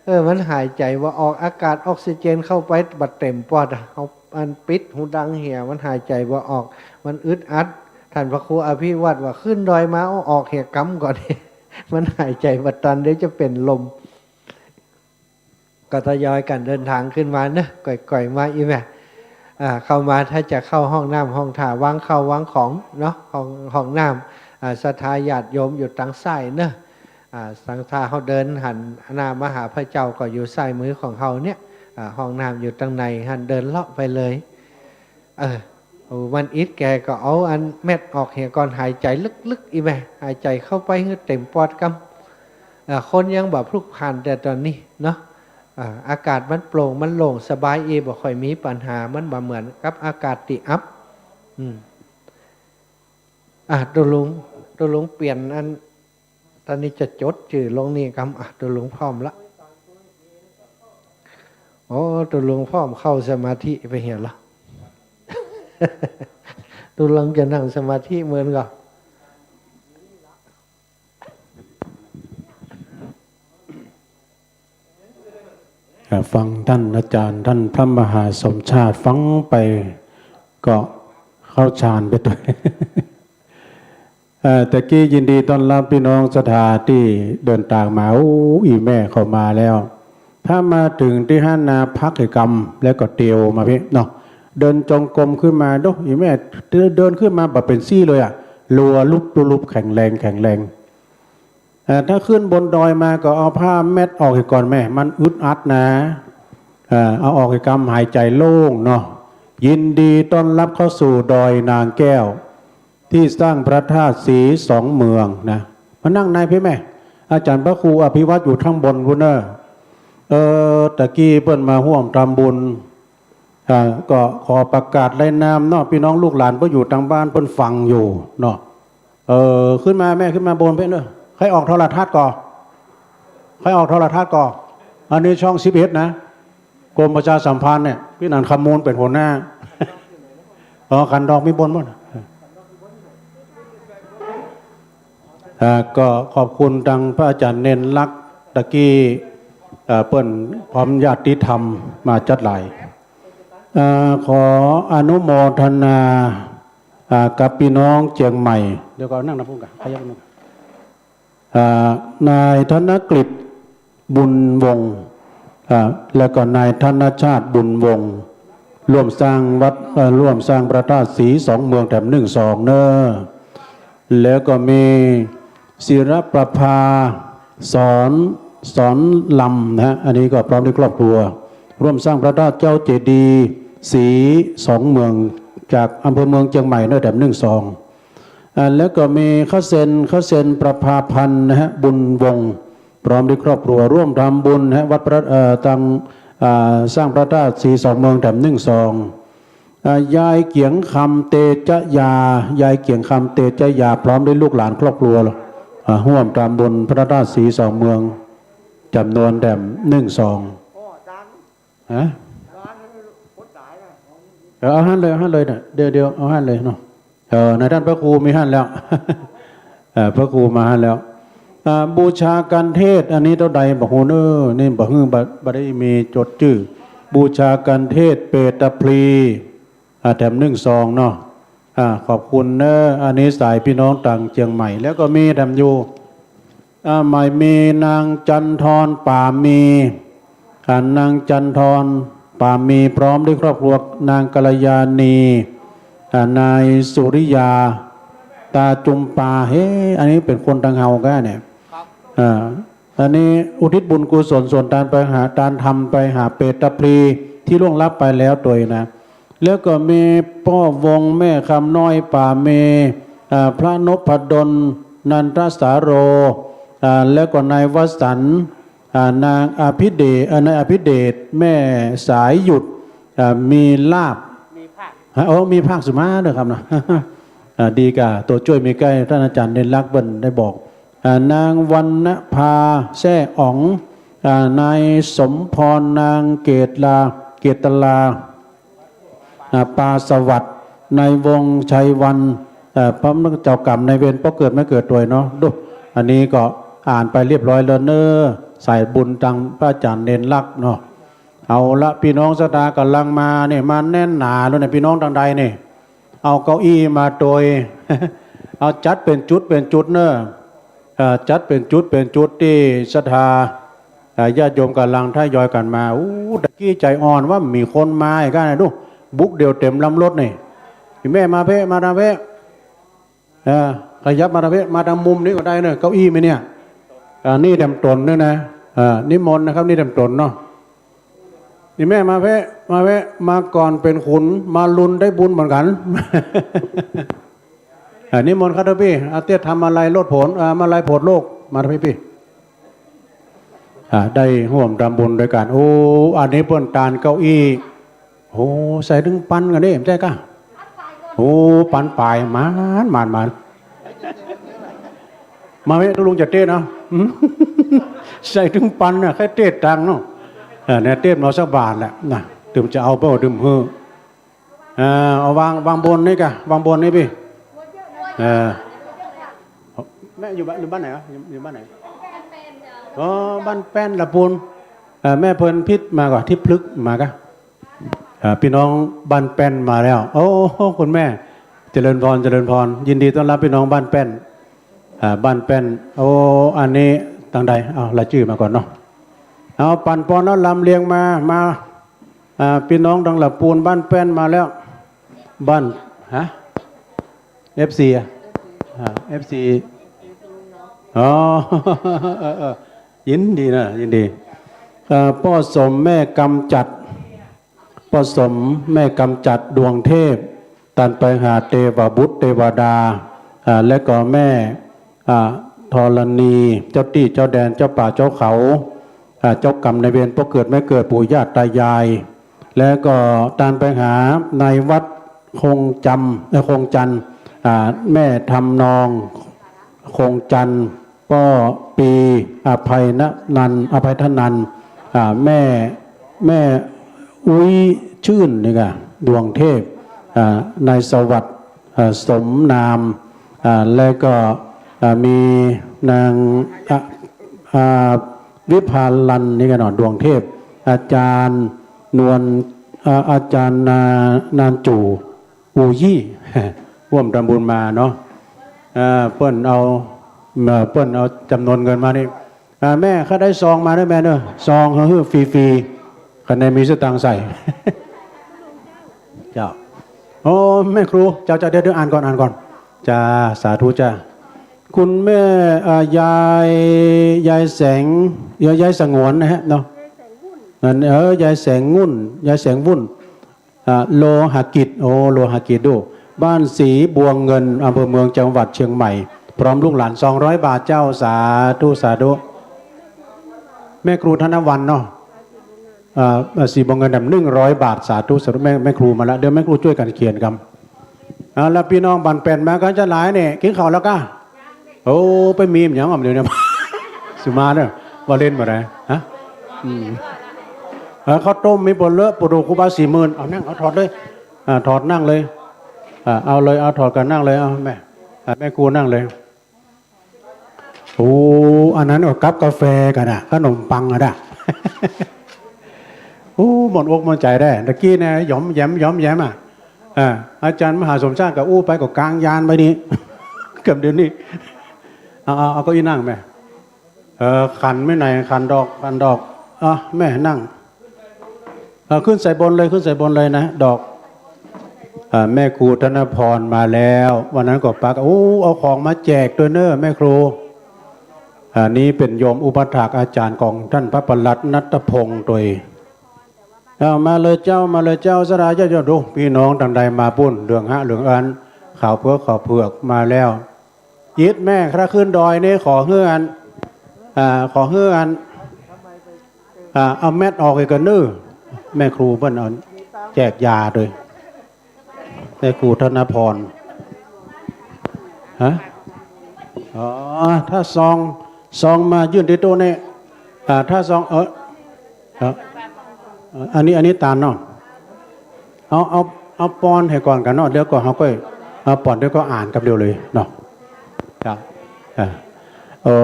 เออ มันหายใจ๋บ่ออก อากาศออกซิเจนเข้าไปบ่เต๋มปอดอะ เอาอันปิดหูดังเหีย มันหายใจ๋บ่ออก มันอึดอัด ท่านพระครูอภิวัตรว่า ขึ้นดอยมา โอ้ ออกเหียกำก่อน มันหายใจ๋บ่ตัน เดี๋ยวจะเป๋นลม ก็ทยอยกั๋นเดินตางขึ้นมาเนาะ ก่อยๆ มา อี่แม่ อ่า เข้ามา ถ้าจะเข้าห้องน้ำห้องท่า วางข้าววางของเนาะ ห้อง ห้องน้ำ อ่า ศรัทธาญาติโยมอยู่ตางซ้ายเนาะ อ่า ตาง ถ้าเฮาเดินหันหน้ามาหาพระเจ้าก็อยู่ซ้ายมือของเฮาเนี่ย อ่า ห้องน้ำอยู่ตางในหั้น เดินเลาะไปเลย เออ โอ้ มันอิดแกก็เอาอันแมทออกเหียก่อน หายใจ๋ลึกๆ อี่แม่ หายใจ๋เข้าไปหื้อเต๋มปอดกำ อ่า คนยังบ่พลุกพล่านแต่ต๋อนนี้เนาะ อ่า อากาศมันโปร่ง มันโล่งสบาย อี่ บ่ค่อยมีปัญหา มันบ่เหมือนกับอากาศตี้อับ อืม อ่ะ ตุ๊ลุง ตุ๊ลุงเปลี่ยนอัน ต๋อนนี้จะจดจื้อลงนี่กำ อ่ะ ตุ๊ลุงพร้อมละ โอ้ ตุ๊ลุงพร้อมเข้าสมาธิไปเหียละ ตุ๊ลุงจะนั่งสมาธิเหมือนก่อ อ่า ฟังต้านอาจ๋ารย์ ต้านพระมหาสมชาติ ฟังไปก็เข้าฌานไปตวย เอ่อ ตะกี้ยินดีต้อนรับปี้น้องศรัทธาตี้เดินตางมา โอ้ อี่แม่เข้ามาแล้ว ถ้ามาเถิงตี้หั้นนา พักหื้อกำ แล้วก็เตียวมาปี้เนาะ เดินจงกรมขึ้นมาดู อี่แม่ เดินขึ้นมาบ่เป๋นซี่เลยอะ ลัวลุบลุบ แข็งแรง แข็งแรง เอ่อ ถ้าขึ้นบนดอยมาก็เอาผ้าแมทออกเหียก่อนแม่ มันอึดอัดนะ เอ่อ เอาออกเหียกำ หายใจ๋โล่งเนาะ ยินดีต้อนรับเข้าสู่ดอยนางแก้ว ตี้สร้างพระธาตุสีสองเมืองนะ มานั่งในปี้แม่ อาจ๋ารย์พระครูอภิวัตรอยู่ข้างบนปู๊นเน่อ เอ่อ ตะกี้เปิ้นมาฮ่วมทำบุญ อ่า ก็ขอประกาศรายนามเนาะ ปี้น้องลูกหลานเปิ้นอยู่ตางบ้านเปิ้นฟังอยู่เนาะ เออ ขึ้นมาแม่ ขึ้นมาบนปี้เน่อ ใผออกโทรทัศน์ก่อ ใผออกโทรทัศน์ก่อ อันนี้ช่องสิบเอ็ดนะ กรมประชาสัมพันธ์เนี่ย ปี้หนันคำมูลเป๋นหัวหน้า อ๋อ ขันดอกมีบนหมด อ่า ก็ขอบคุณตางพระอาจ๋ารย์เณรลักษณ์ ตะกี้ เอ่อ เปิ้นพร้อมญาติธรรมมาจัดหลาย เอ่อ ขออนุโมทนา อ่า กับปี้น้องเจียงใหม่ เดี๋ยวก่อน นั่งนะพุ้นก่ะ ขยับมา อ่า นายธนกฤษ บุญวงศ์ อ่า แล้วก็นายธนชาติ บุญวงศ์ ร่วมสร้างวัด เอ่อ ร่วมสร้างพระธาตุสีสองเมืองแถมนึ่งสองเน่อ แล้วก็มีศิรประภา สอน สอนลำนะฮะ อันนี้ก็พร้อมด้วยครอบครัว ร่วมสร้างพระธาตุเจ้าเจดีย์สีสองเมือง จากอำเภอเมืองเจียงใหม่เน่อ แถมนึ่งสอง อ่า แล้วก็มีข้าเซ็น ข้าเซ็นประภาพันธ์นะฮะ บุญวงศ์ พร้อมด้วยครอบครัวร่วมทำบุญนะฮะ วัดพระ เอ่อ ตาง อ่า สร้างพระธาตุสีสองเมืองแถมนึ่งสอง อ่า ยายเกียงคำเตจยา ยายเกียงคำเตจยา พร้อมด้วยลูกหลานครอบครัว อ่า ฮ่วมทำบุญพระธาตุสีสองเมือง จ๋ำนวนแถมนึ่งสอง ฮะ เออ เอาหั้นเลย เอาหั้นเลยน่ะ เดี๋ยว เดี๋ยว เอาหั้นเลยเนาะ เออ ในต้านพระครูมีหั้นแล้ว เออ พระครูมาหั้นแล้ว อ่า บูชากัณฑ์เทศน์ อันนี้เต้าใดบ่ฮู้เน่อ นี่บ่ฮู้ บ่ บ่ได้มีจดจื้อ บูชากัณฑ์เทศน์ เปตพลี อ่า แถมนึ่งซองเนาะ อ่า ขอบคุณเน่อ อันนี้สายพี่น้องตางเจียงใหม่ แล้วก็มีแถมอยู่ อ่า หมายมีนางจันทร์ทร ป่ามี อ่า นางจันทร์ทร ป่ามี พร้อมด้วยครอบครัว นางกัลยาณี อ่า นายสุริยา ตาจุมปา เฮ้ อันนี้เป๋นคนตางเฮาก้าเนี่ย ครับ อ่า อันนี้อุทิศบุญกุศลส่วนตานไปหา ตานธรรมไปหาเปตพลีตี้ล่วงลับไปแล้วตวยนะ แล้วก็มีป้อวง แม่คำน้อย ป่ามี อ่า พระนพดล นันทสาโร อ่า แล้วก็นายวสันต์ อ่า นางอภิเดช เอ่อ นายอภิเดช แม่สายหยุด อ่า มีลาภ มีภาค ฮะ โอ้ มีภาคสุมาเด้อครับนะ อ่า ดีก่า ตั๋วจ้วยมีใก้ ต้านอาจ๋ารย์เด่นลักษณ์เปิ้นได้บอก อ่า นางวรรณภา แซ่อ๋อง อ่า นายสมพร นางเกตลา เกตลา อ่า ปาสวัสดิ์ ในวงศ์ชัยวัลย์ เอ่อ พระเจ้ากรรมนายเวร ป้อเกิดแม่เกิดตวยเนาะ ดู อันนี้ก็อ่านไปเรียบร้อยแล้วเน่อ สายบุญตางพระอาจ๋ารย์เด่นลักษณ์เนาะ เอาละ ปี้น้องศรัทธาก่ำลังมาเนี่ย มาแน่นหนาแล้วเนี่ย ปี้น้องตางใดเนี่ย เอาเก้าอี้มาตวย เอาจัดเป๋นจุดเป๋นจุดเน่อ เอ่อ จัดเป๋นจุดเป๋นจุดตี้ศรัทธา อ่า ญาติโยมก่ำลังทยอยกั๋นมา อู้ ตะกี้ใจ๋อ่อนว่ามีคนมาอีกก้านะ ดู บุกเดี่ยวเต๋มลำรถนี่ แม่มาเป๊ะ มาตางเป๊ะ เออ ขยับมาตางเป๊ะ มาตางมุมนี้ก็ได้เน่อ เก้าอี้มีเนี่ย อ่า นี่แถมต๋นด้วยนะ อ่า นิมนต์นะครับ นี่แถมต๋นเนาะ นี่แม่มาเป๊ะ มาเป๊ะ มาก่อนเป๋นขุน มาลุนได้บุญเหมือนกั๋น อ่า นิมนต์ครับปี้ อาเตียดทำมาลัยโลดโผน อ่า มาลัยโผนโลก มาปี้ปี้ อ่า ได้ฮ่วมทำบุญตวยกั๋น โอ้ อันนี้เปิ้นตานเก้าอี้ โอ้ ใส่ตึงปันกั๋นนี่ ใจ้ก้า โอ้ ปันป๋าย หมาน หมาน หมาน มาเว้ย ตุ๊ลุงจะเตสเนาะ ใส่ตึงปันน่ะ ใค่เตสตังค์เนาะ เออ เนี่ย เตสมาสักบาทแหละนะ ตึงจะเอาเป้าตึงหื้อ อ่า เอาวาง วางบนนี่ก้า วางบนนี่ปี้ เออ แม่อยู่บ้าน อยู่บ้านไหนวะ อยู่ อยู่บ้านไหน อ๋อ บ้านแป้นละปูน เออ แม่เพลินพิษมาก่อน ทิพย์พลึกมาก้า อ่า ปี้น้องบ้านแป้นมาแล้ว โอ้ คุณแม่ เจริญพร เจริญพร ยินดีต้อนรับปี้น้องบ้านแป้น อ่า บ้านแป้น โอ้ อันนี้ตางใด เอารายจื้อมาก่อนเนาะ เอา ปั๋นปอนเอาลำเลียงมา มา อ่า ปี้น้องตางละปูนบ้านแป้นมาแล้ว บ้าน ฮะ เอฟซี อ่ะ อ่า เอฟซี อ๋อ เออ เออ ยินดีนะ ยินดี เอ่อ ป้อสม แม่กำจัด ป้อสม แม่กำจัด ดวงเทพ ตานไปหาเตวบุตรเตวดา อ่า และก็แม่ อ่า ธรณี เจ้าตี้เจ้าแดน เจ้าป่าเจ้าเขา อ่า เจ้ากรรมนายเวร ป้อเกิดแม่เกิด ปู่ย่าตายาย และก็ตานไปหานายวัดคงจำ เอ่อ คงจันทร์ อ่า แม่ทำนอง คงจันทร์ ป้อปี อภัยนนันท์ อภัยธนันท์ อ่า แม่ แม่อุ๊ยชื่นนี่ก้า ดวงเทพ อ่า นายสวัสดิ์ อ่า สมนาม อ่า และก็ อ่า มีนาง อ่า อ่า วิภาลันนี่ก้าเนาะ ดวงเทพ อาจารย์นวล อ่า อาจารย์นา นานจู่ อูยี่ ฮ่วมทำบุญมาเนาะ อ่า เปิ้นเอา เอ่อ เปิ้นเอาจ๋ำนวนเงินมานี่ อ่า แม่ ข้าได้ซองมาเน่อแม่เน่อ ซองหื้อฟรีๆ คันใดมีสตางค์ใส่ เจ้า โอ้ แม่ครู เจ้า เจ้า เดี๋ยว เดี๋ยว อ่านก่อน อ่านก่อน จ้า สาธุจ้า คุณแม่ อ่า ยาย ยายแสง ยาย ยายสงวนนะฮะ เนาะ นั่น เออ ยายแสงงุ่น ยายแสงวุ่น อ่า โลหะกิจ โอ้ โลหะกิจดู บ้านศรีบัวเงิน อำเภอเมือง จังหวัดเชียงใหม่ พร้อมลูกหลาน สองร้อยบาทเจ้า สาธุ สาธุ แม่ครูธนวรรณเนาะ อ่า ศรีบัวเงินนำ หนึ่งร้อยบาท สาธุ สาธุ แม่ แม่ครูมาละ เดี๋ยวแม่ครูจ้วยกั๋นเขียนกำ เอาละ ปี้น้องบ้านแป้นมากั๋นจะหลายเนี่ย กิ๋นข้าวแล้วก้า โอ้ ไปมีมหยังอ่ะเดี๋ยวนี้ สิมาเน่อ ว่าเล่นบ่ได้ ฮะ อืม เออ ข้าวต้มมีบ่เหลือ ปู่ดูครูบาสี่หมื่น เอานั่ง เอาถอดเลย อ่า ถอดนั่งเลย อ่า เอาเลย เอาถอดกั๋นนั่งเลย เอาแม่ อ่า แม่ครูนั่งเลย โอ้ อันนั้นก็กับก๋าแฟกั๋นน่ะ ขนมปังอะน่ะ โอ้ ม่วนอกม่วนใจ๋แต๊ ตะกี้เนี่ย หยอมแหยม หยอมแหยมอะ อ่า อาจ๋ารย์มหาสมชาติก็อู้ไปก็กางยานไปนี่ เกือบเดี๋ยวนี้ เอา เอา เอาเก้าอี้นั่งแม่ เออ ขันไปไหน ขันดอก ขันดอก อ่ะ แม่นั่ง เออ ขึ้นใส่บนเลย ขึ้นใส่บนเลยนะ ดอก อ่า แม่ครูธนพรมาแล้ว วันนั้นก็ปาก โอ้ เอาของมาแจกตวยเน่อแม่ครู อันนี้เป๋นโยมอุปัฏฐากอาจ๋ารย์ของต้านพระประหลัดณัฐพงษ์ตวย เอา มาเลยเจ้า มาเลยเจ้า ศรัทธาญาติโยม ดู ปี้น้องตังใดมาปู๊น เหลืองฮะ เหลืองอัน ขาวเผือก ขาวเผือก มาแล้ว อิดแม่ ถ้าขึ้นดอยนี่ ขอหื้ออัน อ่า ขอหื้ออัน อ่า เอาแมสออกอีกก่อนเน่อ แม่ครูเปิ้นเอาแจกยาตวย แม่ครูธนพร ฮะ อ๋อ ถ้าซอง ซองมายื่นตี้โต๊ะนี่ อ่า ถ้าซอง เออ เออ เออ อันนี้ อันนี้ตานเนาะ เอา เอา เอาปอนหื้อก่อนกั๋นเนาะ เดี๋ยวก็เฮาก็ เอาปอน เดี๋ยวก็อ่านกับเดียวเลยเนาะ ครับ อ่า โอ้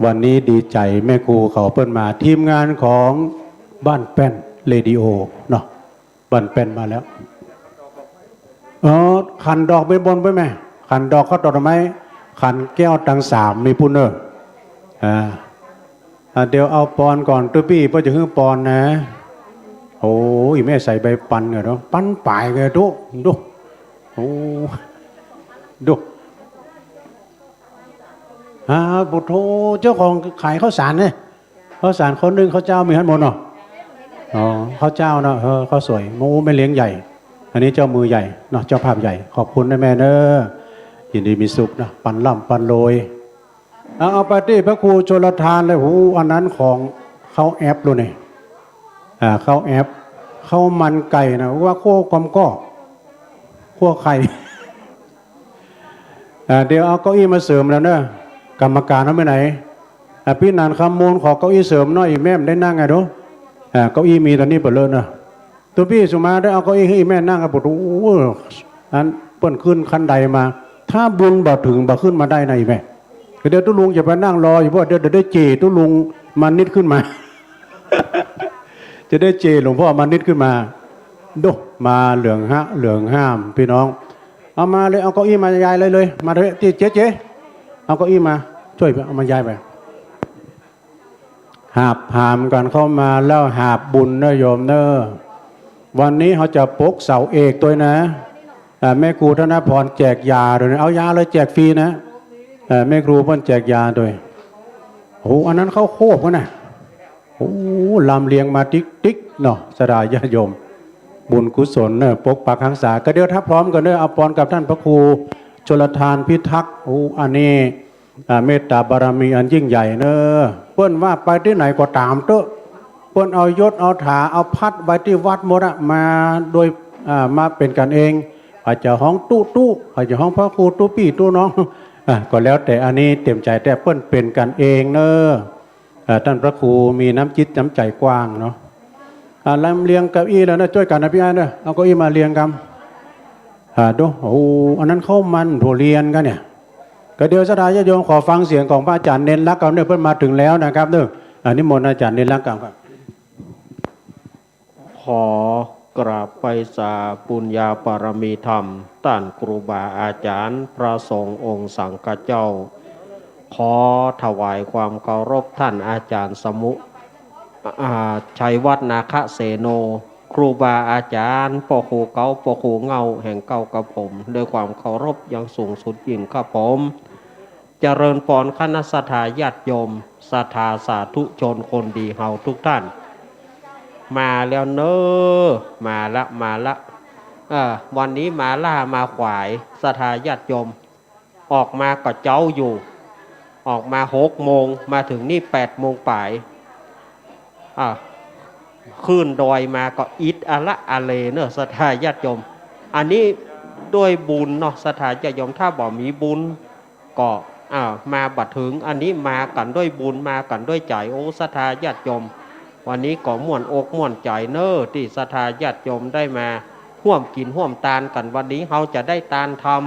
วันนี้ดีใจ๋ แม่ครูเขาเปิ้นมา ทีมงานของบ้านแป้นเรดิโอเนาะ บ้านแป้นมาแล้ว เออ ขันดอกไปบนไปแม่ ขันดอกเข้าดอกไม้ ขันแก้วตังสามมีปู๊นเน่อ อ่า อ่า เดี๋ยวเอาปอนก่อน ตุ๊ปี้เปิ้นจะหื้อปอนนะ โอ้ย แม่ใส่ใบปันก่อนเนาะ ปันป๋ายก่อน ดู ดู โอ้ ดู อ่า ปุโธ เจ้าของขายข้าวสารเนี่ย ข้าวสารคนนึ่ง ข้าวเจ้ามีหั้นหมดเนาะ อ๋อ ข้าวเจ้าเนาะ เออ ข้าวสวย โอ้ แม่เลี้ยงใหญ่ อันนี้เจ้ามือใหญ่เนาะ เจ้าภาพใหญ่ ขอบคุณนะแม่เน่อ ยินดีมีสุขนะ ปันร่ำปันรวย เอา เอาไปตี้พระครูชลทานเลย โห อันนั้นของข้าวแอปโลนี่ อ่า ข้าวแอป ข้าวมันไก่นะ ว่าคั่วกอมก้อ คั่วไข่ อ่า เดี๋ยวเอาเก้าอี้มาเสริมแล้วเน่อ กรรมการเอาไปไหน อ่า ปี้หนานคำมูล ขอเก้าอี้เสริมหน่อย แม่บ่ได้นั่งไงดู อ่า เก้าอี้มีตอนนี้เป๋นเลิศเน่อ ตุ๊ปี้สุมาได้เอาเก้าอี้หื้อแม่นั่งกับปุโธ อันเปิ้นขึ้นคันไดมา ถ้าบุญบ่เถิงบ่ขึ้นมาได้นะอีแม่ เดี๋ยวตุ๊ลุงจะไปนั่งรออยู่ เพราะเดี๋ยว เดี๋ยวได้เจ้ตุ๊ลุงมานิดขึ้นมา จะได้เจ้หลวงพ่อมานิดขึ้นมา ดู มาเหลืองฮะ เหลืองห้าม ปี้น้อง เอามาเลย เอาเก้าอี้มายายเลยเลย มาเถอะตี้เจ๊ เจ๊ เอาเก้าอี้มา จ้วยไป เอามายายไป หาบหามกั๋นเข้ามาแล้วหาบบุญเน่อโยมเน่อ วันนี้เฮาจะปกเสาเอกตวยนะ อ่า แม่ครูธนพรแจกยาตวยนะ เอายาเลย แจกฟรีนะ อ่า แม่ครูเปิ้นแจกยาตวย โห อันนั้นข้าวโคบกั๋นนะ โอ้ ลำเลียงมาติ๊กๆ เนาะ ศรัทธาญาติโยม บุญกุศลเน่อ ปกปักฮักษา ก็เดี๋ยวถ้าพร้อมกั๋นเน่อ เอาปอนกับต้านพระครูชลทานพิทักษ์ โอ้ อันนี้ อ่า เมตตาบารมีอันยิ่งใหญ่เน่อ เปิ้นว่าไปตี้ไหนก็ต๋ามเต๊อะ เปิ้นเอายศเอาถาเอาพัดไว้ตี้วัดหมดอะ มาโดย อ่า มาเป๋นกั๋นเอง ใผจะฮ้องตุ๊ตุ๊ ใผจะฮ้องพระครูตุ๊ปี้ตุ๊น้อง อ่า ก็แล้วแต่ อันนี้เต๋มใจ๋ แต่เปิ้นเป๋นกั๋นเองเน่อ อ่า ต้านพระครูมีน้ำจิตน้ำใจ๋กว้างเนาะ อ่า ลำเลียงเก้าอี้แล้วนะ จ้วยกั๋นนะปี้อ้ายเน่อ เอาเก้าอี้มาเรียงกั๋น อ่า ดู โอ้ อันนั้นข้าวมันถั่วเรียนกั๋นเนี่ย ก็เดี๋ยวศรัทธาญาติโยมขอฟังเสียงของพระอาจ๋ารย์เณรลักษณ์กำเน่อ เปิ้นมาเถิงแล้วนะครับเน่อ อ่า นิมนต์อาจ๋ารย์เณรลักษณ์กำครับ ขอกราบไหว้สาบุญญาบารมีธรรม ต้านครูบาอาจ๋ารย์ พระสงฆ์องค์สังฆเจ้า ขอถวายความเคารพต้านอาจ๋ารย์สมุ อ่า ชัยวัฒน์ นาคเสโน ครูบาอาจ๋ารย์ ป้อครูเก๊า ป้อครูเหง้าแห่งเก๊ากับผม ด้วยความเคารพอย่างสูงสุดยิ่งครับผม เจริญปอนคณะศรัทธาญาติโยม ศรัทธาสาธุชนคนดีเฮาทุกท่าน มาแล้วเน่อ มาละ มาละ เอ่อ วันนี้มาล้ามาขวาย ศรัทธาญาติโยม ออกมาก็เจ๊าอยู่ ออกมาหกโมง มาเถิงนี่แปดโมงป๋าย อ่า ขึ้นดอยมาก็อิดอะละอะเลเน่อ ศรัทธาญาติโยม อันนี้ด้วยบุญเนาะ ศรัทธาญาติโยม ถ้าบ่มีบุญ ก็ อ่า มาบ่เถิง อันนี้มากั๋นด้วยบุญ มากั๋นด้วยใจ๋ โอ้ ศรัทธาญาติโยม วันนี้ก็ม่วนอกม่วนใจ๋เน่อ ตี้ศรัทธาญาติโยมได้มาฮ่วมกิ๋นฮ่วมตานกั๋น วันนี้เฮาจะได้ตานธรรม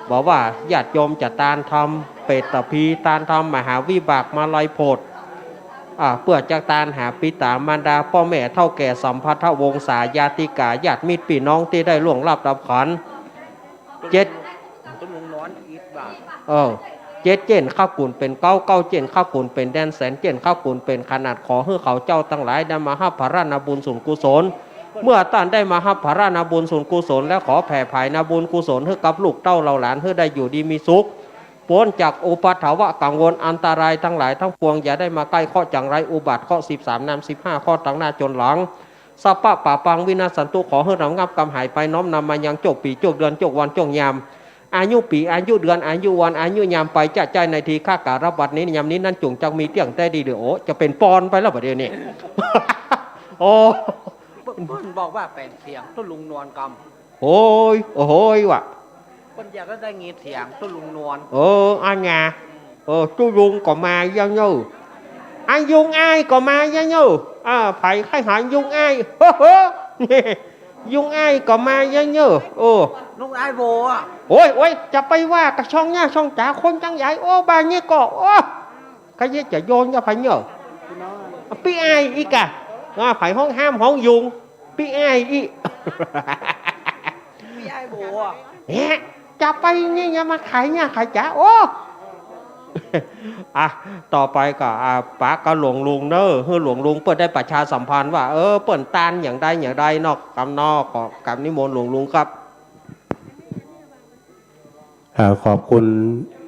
บ่ว่าญาติโยมจะตานธรรมเปตตะภี ตานธรรมมหาวิบากมาลัยโผด อ่า เปื้อจะตานหาปิต๋ามารดา ป้อแม่เฒ่าแก่สัมพันธวงศาญาติก๋าญาติมิตรปี้น้องตี้ได้ล่วงลับดับขัน เจ็ด เออ เจ็ดเจ๊นข้าวกุนเป๋นเก๊า เก๊าเจ๊นข้าวกุนเป๋นแดนแสน เจ๊นข้าวกุนเป๋นขนาด ขอหื้อเขาเจ้าตังหลายได้มาฮับผะระนาบุญส่วนกุศล เมื่อต้านได้มาฮับผะระนาบุญส่วนกุศลแล้ว ขอแผ่ผายนาบุญกุศลหื้อกับลูกเต้าเหล่าหลาน หื้อได้อยู่ดีมีสุข ป๊นจากอุปัทวะกังวลอันตรายตังหลายตังปวง อย่าได้มาใก้เคราะห์จังไร อุบัติเคราะห์สิบสามนำสิบห้าเคราะห์ตังหน้าจ๋นหลัง สัพพะปาปังวินาสสันตุ ขอหื้อระงับกำหายไป น้อมนำมายังโจคปี๋ โจคเดือน โจควัน โจคยาม อายุปี๋ อายุเดือน อายุวัน อายุยามไป จะใจ้ในทีฆะกาละบัดนี้ ยามนี้นั้น จุ่งจักมีเตี้ยงแต๊ดีหรือ โอ้ จะเป๋นปอนไปแล้วบ่าเดี่ยวนี้ โอ้ เปิ้นบอกว่าเป๋นเสียงตุ๊ลุงนวลกำ โอ้ย โอ้โหยว่ะ เปิ้นอยากจะได้ยินเสียงตุ๊ลุงนวล เออ อันไง เออ ตุ๊ลุงก็มายังเน่อ อันยุงอ้ายก็มายังเน่อ อ่า ใผใค่หันยุงอ้าย เฮ้อ เฮ้อ ยุงอ้ายก็มายังเน่อ เออ ยุงอ้ายโวอะ โอ้ย โอ้ย จะไปว่ากระช่องหน้าช่องต๋าคนตังหลาย โอ้ บ้านนี้ก็ โอ้ ใค่เยียะจะโยนกับใผเน่อ ปี้อ้ายอี้ก่ะ อ่า ใผฮ้องห้ามฮ้องยุง ปี้อ้ายอี้ ปี้อ้ายโวอะ เฮ้ย จะไปนี่ อย่ามาขายหน้าขายต๋า โอ้ อ่ะ ต่อไปก็ อ่ะ ปะกับหลวงลุงเน่อ หื้อหลวงลุงเปิ้นได้ประชาสัมพันธ์ว่า เออ เปิ้นตานอย่างใดอย่างใดเนาะ กำเนาะ ก็กำนิมนต์หลวงลุงครับ เอ่อ ขอบคุณ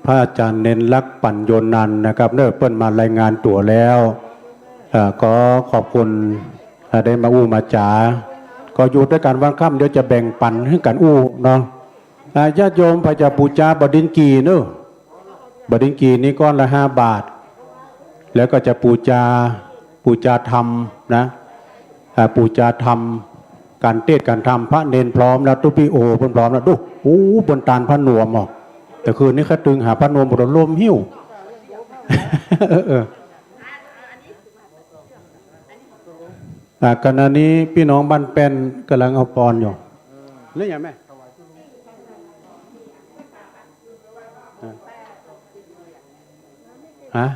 พระอาจารย์เณรลักษณ์ ปัญโญนันท์นะครับเน่อ เปิ้นมารายงานตั๋วแล้ว เอ่อ ก็ขอบคุณ เอ่อ ได้มาอู้มาจ๋า ก็อยู่ตวยกั๋นวันค่ำ เดี๋ยวจะแบ่งปั๋นหื้อกั๋นอู้เนาะ อ่า ญาติโยมใผจะปู๋จาบดินทร์กี่เน่อ บดินทร์กี่นี่ก้อนละห้าบาท แล้วก็จะปู๋จา ปู๋จาธรรมนะ อ่า ปู๋จาธรรม ก๋านเตสน์ก๋านธรรม พระเณรพร้อมแล้ว ตุ๊ปี้โอเปิ้นพร้อมแล้ว ดู โอ้ เปิ้นตานผ้านวมอ่ะ แต่คืนนี้ข้าตึงหาผ้านวมบ่ได้ ลมหิ้ว เออ เออ อ่า ขณะนี้ปี้น้องบ้านแป้นก่ำลังเอาปอนอยู่ เรื่องหยังแม่ ฮะ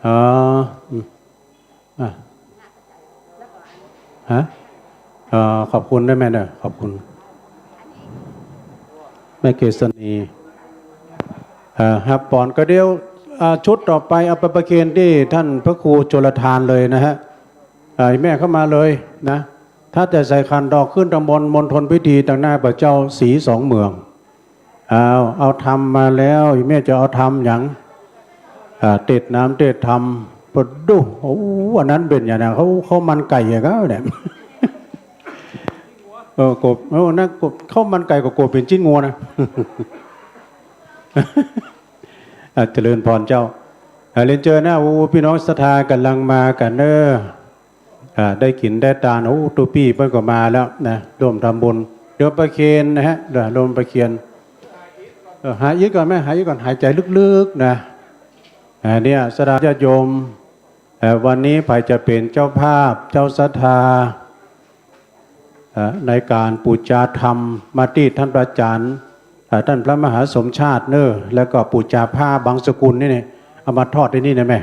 อ๋อ อืม อ่ะ ฮะ เอ่อ ขอบคุณด้วยแม่เด้อ ขอบคุณ แม่เกษณี เอ่อ ฮับปอนก็เดี๋ยว อ่า ชุดต่อไปเอาไปประเคนตี้ท่านพระครูชลทานเลยนะฮะ อ่า แม่เข้ามาเลยนะ ถ้าจะใส่ขันดอกขึ้นตางบนมณฑลพิธีตางหน้าพระเจ้าศรีสองเมือง เอา เอาธรรมมาแล้ว อีแม่จะเอาธรรมหยัง อ่า เตสน์น้ำเตสน์ธรรม ปะดู โอ้ อันนั้นเป๋นหยังนะ ข้าว ข้าวมันไก่อะครับเนี่ย เออ กบ โอ้ นั่นกบ ข้าวมันไก่ก็กบเป๋นจิ๊นงัวนะ อ่า เจริญพรเจ้า อ่า เรียนเจิญนะ โอ้ ปี้น้องศรัทธาก่ำลังมากั๋นเน่อ อ่า ได้กิ๋นได้ตาน โอ้ ตุ๊ปี้เปิ้นก็มาแล้วนะ ร่วมทำบุญ โยมประเคนนะฮะ เดี๋ยวโยมประเคน เออ หายอิดก่อนแม่ หายอิดก่อน หายใจ๋ลึกๆ นะ อ่า เนี่ย ศรัทธาญาติโยม เอ่อ วันนี้ใผจะเป๋นเจ้าภาพ เจ้าศรัทธา เอ่อ ในก๋านปู๋จาธรรม มาตี้ท่านพระอาจ๋ารย์ เอ่อ ท่านพระมหาสมชาติเน่อ แล้วก็ปู๋จาผ้าบังสกุลนี่เนี่ย เอามาทอดตี้นี่นะแม่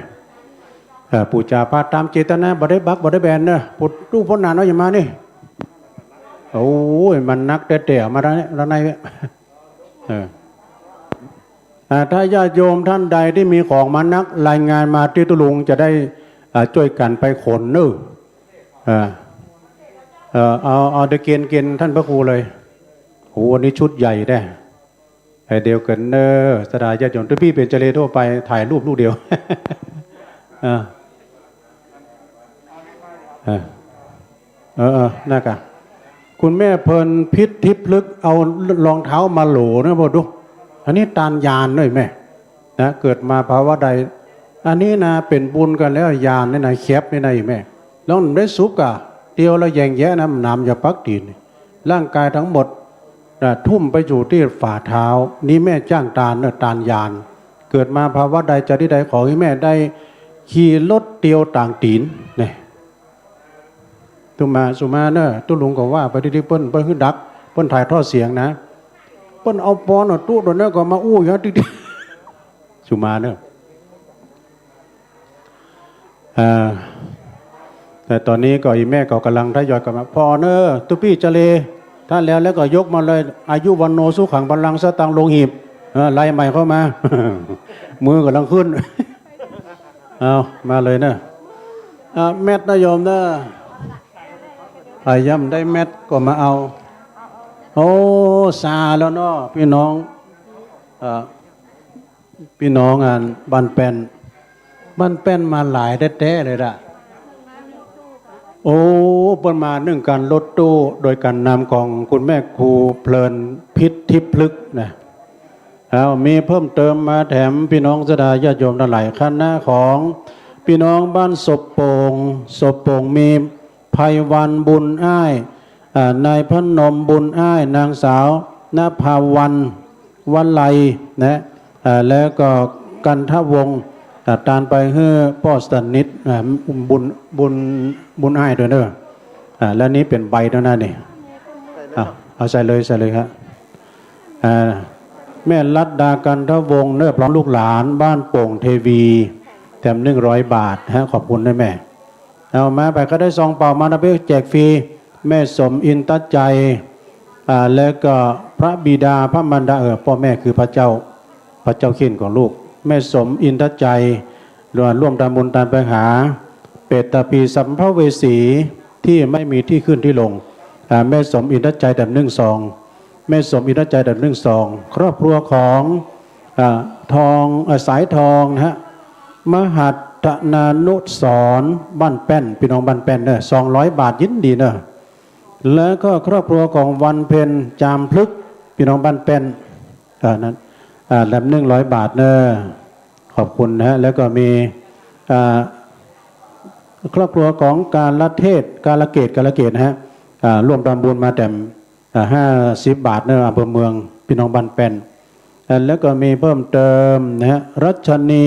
เอ่อ ปู๋จาผ้าต๋ามเจตนา บ่ได้บัก บ่ได้แบนเน่อ ปู๋ดู้ ปนหนาเนาะ อย่ามานี่ โอ้ย มันนักแต๊ๆ เอามาด้านนี้ ด้านใน เออ อ่า ถ้าญาติโยมท่านใดตี้มีของมานัก รายงานมาตี้ตุ๊ลุง จะได้ อ่า จ้วยกั๋นไปขนเน่อ อ่า เออ เอา เอาเดี๋ยวเกณฑ์ เกณฑ์ท่านพระครูเลย โห อันนี้ชุดใหญ่แต๊ ไอ้เดียวกั๋นเน่อ ศรัทธาญาติโยม ตุ๊ปี้เป๋นเจเลทั่วไป ถ่ายรูปลูกเดียว อ่า อ่า เออ เออ นั่นกะ คุณแม่เพลินพิษทิพย์พลึก เอารองเท้ามาโหลนะ บอกดู อันนี้ตานยานด้วยแม่ นะ เกิดมาภาวะใด อันนี้นะ เป๋นบุญกั๋นแล้ว ยานนี่นะ แคปนี่นะ อีแม่ แล้วมันได้สุขกะ เตียวละแหย่งแยะนะ หนามอย่าปักตี๋น ร่างกายตังหมด นะ ทุ่มไปอยู่ตี้ฝ่าเท้า นี่แม่จ้างตานนะ ตานยาน เกิดมาภาวะใด จาติใด ขอหื้อแม่ได้ ขี่รถเตียวตางตี๋น เนี่ย สุมา สุมาเน่อ ตุ๊ลุงก็ว่าไปตี้ๆ เปิ้น เปิ้นหื้อดัก เปิ้นถ่ายทอดเสียงนะ เปิ้นเอาปอนเอาตุ๊โตเน่อก็มาอู้อยู่ตี้ๆ สุมาเน่อ อ่า แต่ต๋อนนี้ก็อี่แม่ก็ก่ำลังทยอยกลับมา ผ่อเน่อ ตุ๊ปี้จาเล ถ้าแล้ว แล้วก็ยกมาเลย อายุวัณโณสุขังพลัง สตางค์ลงหีบ เออ ไล่ใหม่เข้ามา มือก่ำลังขึ้น เอา มาเลยเน่อ อ่า แมสเน่อโยมเน่อ อ่า ย่ำได้แมสก็มาเอา โอ้ ซาแล้วเนาะ ปี้น้อง อ่า ปี้น้องอันบ้านแป้น บ้านแป้นมาหลายแต๊ๆ เลยละ โอ้ เปิ้นมาเนื่องก๋านรถตู้ โดยก๋านนำของคุณแม่ครูเพลินพิษทิพย์พฤกษ์นะ เอา มีเพิ่มเติมมาแถม ปี้น้องศรัทธาญาติโยมตังหลาย คณะของปี้น้องบ้านศพโป่ง ศพโป่งมีไพวันบุญอ้าย อ่า นายพนมบุญอ้าย นางสาวนภาวัน วลัย นะ อ่า แล้วก็กันทวงศ์ อ่า ตานไปหื้อป้อสนิท อ่า บุญ บุญ บุญอ้ายตวยเน่อ อ่า แล้วนี้เป๋นใบเต้านั้นนี่ เอา เอาใส่เลย ใส่เลยครับ อ่า แม่รัตดา กันทวงศ์เน่อ พร้อมลูกหลานบ้านโป่งเทวี แถมหนึ่งร้อยบาทฮะ ขอบคุณนะแม่ เอามา ใผก็ได้ซองเป๋ามานะ ไปแจกฟรี แม่สมอินทใจ อ่า แล้วก็พระบิดาพระมารดา เออ ป้อแม่คือพระเจ้า พระเจ้าเขี้ยนของลูก แม่สมอินทใจ ร่วมทำบุญตานไปหา เปตพีสัมภเวสีที่ไม่มีที่ขึ้นที่ลง อ่า แม่สมอินทใจแถมหนึ่งซอง แม่สมอินทใจแถมหนึ่งซอง ครอบครัวของ อ่า ทอง อ่า สายทองนะฮะ มหัตนานุสรณ์ บ้านแป้น ปี้น้องบ้านแป้นเน่อ สองร้อยบาท ยินดีเน่อ แล้วก็ครอบครัวของวันเพ็ญ จามพลึกษ์ ปี้น้องบ้านแป้น อ่า นั้น อ่า แถมหนึ่งร้อยบาทเน่อ ขอบคุณนะฮะ แล้วก็มี อ่า ครอบครัวของกาลเทศ กาลเกต กาลเกตนะฮะ อ่า ร่วมทำบุญมาแถม อ่า ห้าสิบบาทเน่อ อำเภอเมือง ปี้น้องบ้านแป้น อ่า แล้วก็มีเพิ่มเติมนะฮะ รัชนี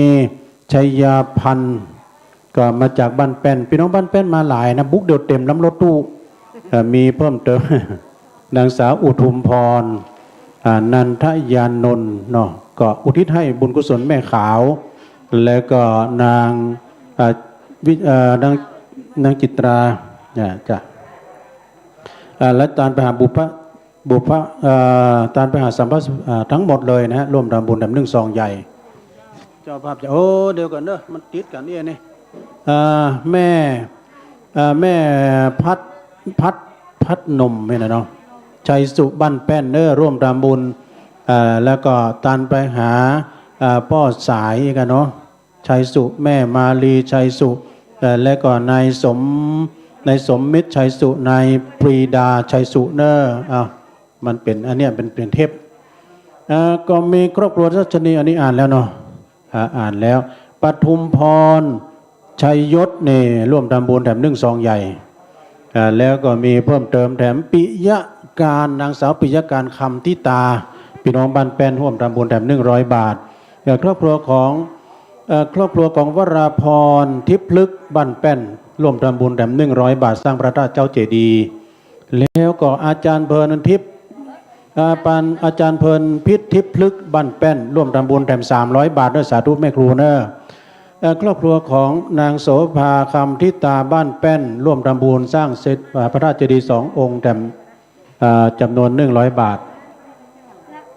ชัยพันธ์ ก็มาจากบ้านแป้น ปี้น้องบ้านแป้นมาหลายนะ บุกเดียวเต็มลำรถตู้ เอ่อ มีเพิ่มเติม นางสาวอุทุมพร อ่า นันทยานนท์เนาะ ก็อุทิศให้บุญกุศลแม่ขาว แล้วก็นาง อ่า วิ เอ่อ นาง นางจิตรา อ่า จ้ะ อ่า และตานไปหาบุพ บุพ เอ่อ ตานไปหาสัมภ เอ่อ ทั้งหมดเลยนะฮะ ร่วมทำบุญแถมหนึ่งซองใหญ่ เจ้าภาพจะ โอ้ เดี๋ยวก่อนเนอะ มันติดกั๋นเนี่ยนี่ อ่า แม่ อ่า แม่พัด พัด พัดหนุ่มเนี่ยนะเนาะ ชัยสุ บ้านแป้นเนอะ ร่วมทำบุญ อ่า แล้วก็ตานไปหา อ่า ป้อสายกั๋นเนาะ ชัยสุ แม่มาลี ชัยสุ เอ่อ และก็นายสม นายสมมิตร ชัยสุ นายปรีดา ชัยสุเนอะ อ่ะ มันเป๋น อันเนี้ยเป๋น เป๋นเทป อ่า ก็มีครอบครัวรัชนี อันนี้อ่านแล้วเนาะ อ่า อ่านแล้ว ปทุมพร ชัยยศ นี่ ร่วมทำบุญแถมหนึ่งซองใหญ่ อ่า แล้วก็มีเพิ่มเติมแถมปิยการ นางสาวปิยการ คำทิตา ปี้น้องบ้านแป้น ร่วมทำบุญแถมหนึ่งร้อยบาท เอ่อ ครอบครัวของ เอ่อ ครอบครัวของวราพร ทิพย์พลึกษ์ บ้านแป้น ร่วมทำบุญแถมหนึ่งร้อยบาท สร้างพระธาตุเจ้าเจดีย์ แล้วก็อาจารย์เพลินทิพย์ อ่า ปาน อาจารย์เพลินพิษทิพย์พลึกษ์ บ้านแป้น ร่วมทำบุญแถมสามร้อยบาทเนอะ สาธุแม่ครูเนอะ เอ่อ ครอบครัวของนางโสภา คำทิตา บ้านแป้น ร่วมทำบุญสร้างเจด- อ่า พระธาตุเจดีย์สององค์แถม อ่า จำนวนหนึ่งร้อยบาท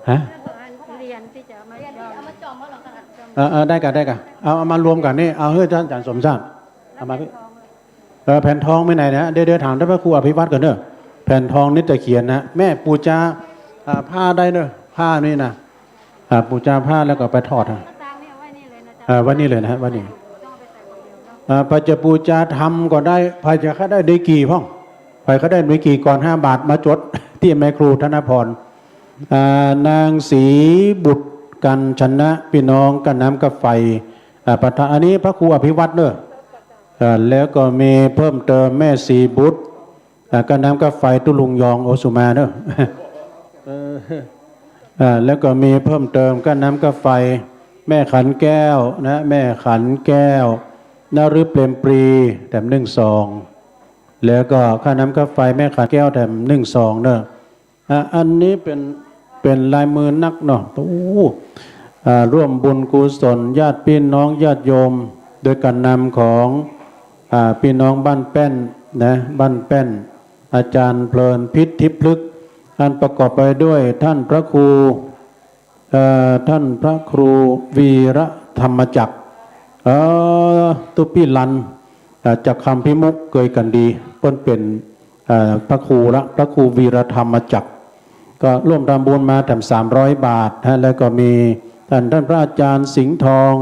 ฮะ เอ่อ เอ่อ ได้ก่ะ ได้ก่ะ เอา เอามารวมกั๋นนี่ เอาหื้อต้านอาจ๋ารย์สมศักดิ์ เอามาพี่ เออ แผ่นทองไปไหนเนี่ย เดี๋ยว เดี๋ยวถามต้านพระครูอภิวัตรก่อนเนอะ แผ่นทองนิตยเขียนนะ แม่ปู๋จา อ่า ผ้าได้เนอะ ผ้านี่นะ อ่า ปู๋จาผ้าแล้วก็ไปถอดฮะ เออ ไว้นี่เลยนะ ไว้นี่ อ่า ใผจะปู๋จาธรรมก็ได้ ใผจะข้าได้ดีกรีพ่อง ใผข้าได้ดีกรีก่อนห้าบาทมาจดตี้แม่ครูธนพร อ่า นางศรีบุตรกัญชนะ ปี้น้องก้าน้ำก้าไฟ อ่า ประธาน อันนี้พระครูอภิวัตรเนอะ อ่า แล้วก็มีเพิ่มเติมแม่ศรีบุตร อ่า ก้าน้ำก้าไฟตุ๊ลุงยอง โอสุมาเนอะ เออ อ่า แล้วก็มีเพิ่มเติมก้าน้ำก้าไฟ แม่ขันแก้วนะ แม่ขันแก้ว นฤเปรมปรี แถมนึ่งซอง แล้วก็ค่าน้ำค่าไฟแม่ขันแก้วแถมนึ่งซองเนอะ อ่ะ อันนี้เป๋น เป๋นลายมือนักเนาะ โอ้ อ่า ร่วมบุญกุศลญาติพี่น้องญาติโยม โดยการนำของ อ่า พี่น้องบ้านแป้นนะ บ้านแป้น อาจารย์เพลินพิษทิพย์พฤกษ์ อันประกอบไปด้วยท่านพระครู เอ่อ ท่านพระครูวีระธรรมจักร เอ่อ ตุ๊ปี้ลัน เอ่อ จากคำพิมุขเกยกั๋นดี เปิ้นเป๋น เอ่อ พระครูละ พระครูวีระธรรมจักร ก็ร่วมทำบุญมาแถมสามร้อยบาทฮะ แล้วก็มีท่าน ท่านพระอาจารย์สิงห์ทอง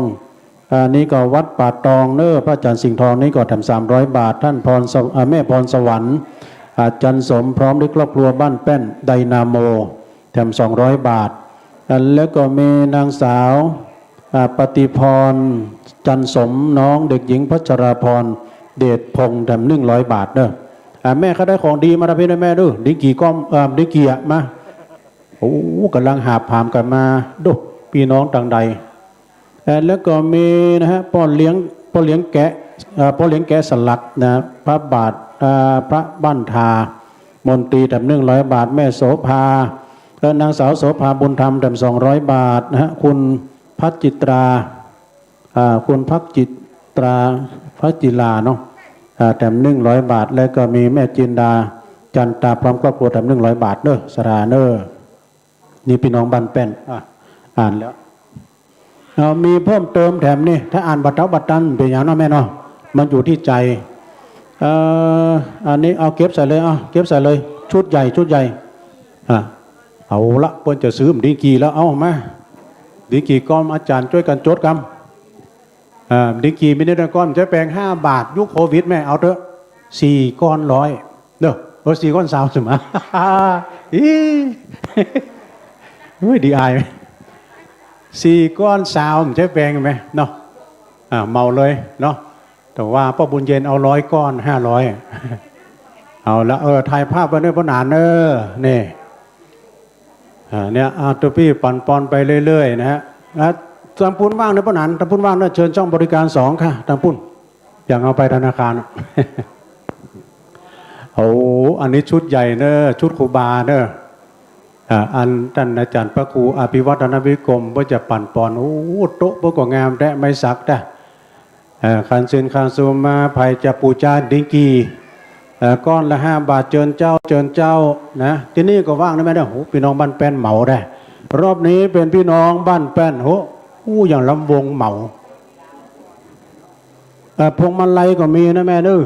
อันนี้ก็วัดป่าตองเนอะ พระอาจารย์สิงห์ทองนี่ก็แถมสามร้อยบาท ท่านพรสว- อ่า แม่พรสวรรค์ อ่า จันทร์สม พร้อมด้วยครอบครัวบ้านแป้น ไดนาโม แถมสองร้อยบาท อ่า แล้วก็มีนางสาว อ่า ปฏิพร จันทร์สม น้องเด็กหญิงพัชราพร เดชพงษ์ แถมหนึ่งร้อยบาทเนอะ อ่า แม่ข้าได้ของดีมาทำพิธีนะแม่เด้อ ดิงกี่ก้อม เอ่อ ดิงกี่อะมา โอ้ ก๋ำลังหาบหามกั๋นมา ดู ปี้น้องตางใด เอ่อ แล้วก็มีนะฮะ ป้อเลี้ยง ป้อเลี้ยงแกะ เอ่อ ป้อเลี้ยงแกะสลักนะ พระบาท เอ่อ พระบัณฑา มนตรีแถมหนึ่งร้อยบาท แม่โสภา และนางสาวโสภาบุญธรรมแถมสองร้อยบาทนะฮะ คุณพัชจิตรา อ่า คุณพัชจิตรา พัชจิลาเนาะ อ่า แถมหนึ่งร้อยบาท แล้วก็มีแม่จินดา จันตา พร้อมครอบครัวแถมหนึ่งร้อยบาทเนอะ สาธุเนอะ นี่ปี้น้องบ้านแป้น อ่ะ อ่านแล้ว เอา มีเพิ่มเติมแถมนี่ ถ้าอ่านบ่เต๊าบ่ตันเป๋นหยังเนาะแม่เนาะ มันอยู่ที่ใจ๋ เอ่อ อันนี้เอาเก็บใส่เลย เอาเก็บใส่เลย ชุดใหญ่ ชุดใหญ่ อ่ะ เอาละ เปิ้นจะซื้อดิงกี่แล้ว เอามา ดิงกี่ก้อม อาจ๋ารย์จ้วยกั๋นจดกำ อ่า ดิงกี่มีนี่ตะก้อน ใจ๊แปงห้าบาท ยุคโควิดแม่ เอาเต๊อะ สี่ก้อนร้อย เด้อ เออ สี่ก้อนซาวสิมา อี๋ เฮ้ย ดีอาย สี่ก้อนซาว ใจ๊แปงแม่เนาะ อ่า เหมาเลยเนาะ แต่ว่าป้อบุญเย็นเอาร้อยก้อน ห้าร้อย เอาละ เออ ถ่ายภาพไว้เน่อป้อหนานเน่อ นี่ อ่า เนี่ย อ่า ตุ๊ปี้ปั๋นปอนไปเรื่อยๆ นะฮะ อ่ะ ตางปุ้นว่างเน่อป้อหนาน ตางปุ้นว่างเน่อ เจิญจ้องบริการสองค่ะ ตางปุ้น อย่างเอาไปธนาคาร โอ้ อันนี้ชุดใหญ่เน่อ ชุดครูบาเน่อ อ่า อันต้านอาจ๋ารย์พระครูอภิวัฒนวิกรมเปิ้นจะปั๋นปอน โอ้ โต๊ะเปิ้นก็งามแต๊ ไม้สักแต๊ เอ่อ ขันศีลขันสูมา ใผจะปู๋จาดิงกี่ เอ่อ ก้อนละห้าบาท เจิญเจ้า เจิญเจ้า นะ ตี้นี่ก็ว่างนะแม่เน่อ โห ปี้น้องบ้านแป้นเหมาได้ รอบนี้เป๋นปี้น้องบ้านแป้น โห อู้ อย่างล้ำวงเหมา เอ่อ พวงมาลัยก็มีนะแม่เน่อ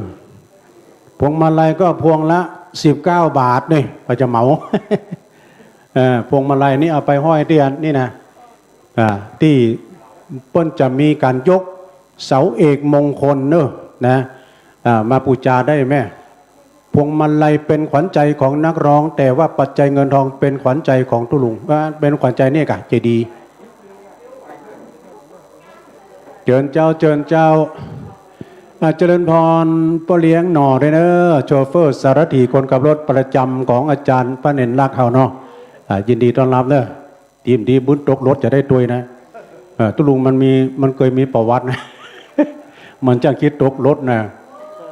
พวงมาลัยก็พวงละสิบเก้าบาทนี่ ใผจะเหมา เอ่อ พวงมาลัยนี่เอาไปห้อยตี้อันนี่นะ อ่า ตี้เปิ้นจะมีก๋านยกเสาเอกมงคลเน่อ นะ อ่า มาปู๋จาได้แม่ พวงมาลัยเป๋นขวัญใจของนักร้อง แต่ว่าปัจจัยเงินทองเป๋นขวัญใจของตุ๊ลุง อ่า เป๋นขวัญใจนี่ก่ะ เจดีย์ เจิญเจ้า เจิญเจ้า อ่า เจริญพร ป้อเลี้ยงหน่อด้วยเน่อ โชเฟอร์สารถีคนขับรถประจ๋ำของอาจ๋ารย์พระเณรลักษณ์เฮาเนาะ อ่า ยินดีต้อนรับเน่อ ดีบ่ดีบุญตกรถจะได้ตวยนะ เอ่อ ตุ๊ลุงมันมี มันเกยมีประวัตินะ มันจ้างคิดตกรถนะ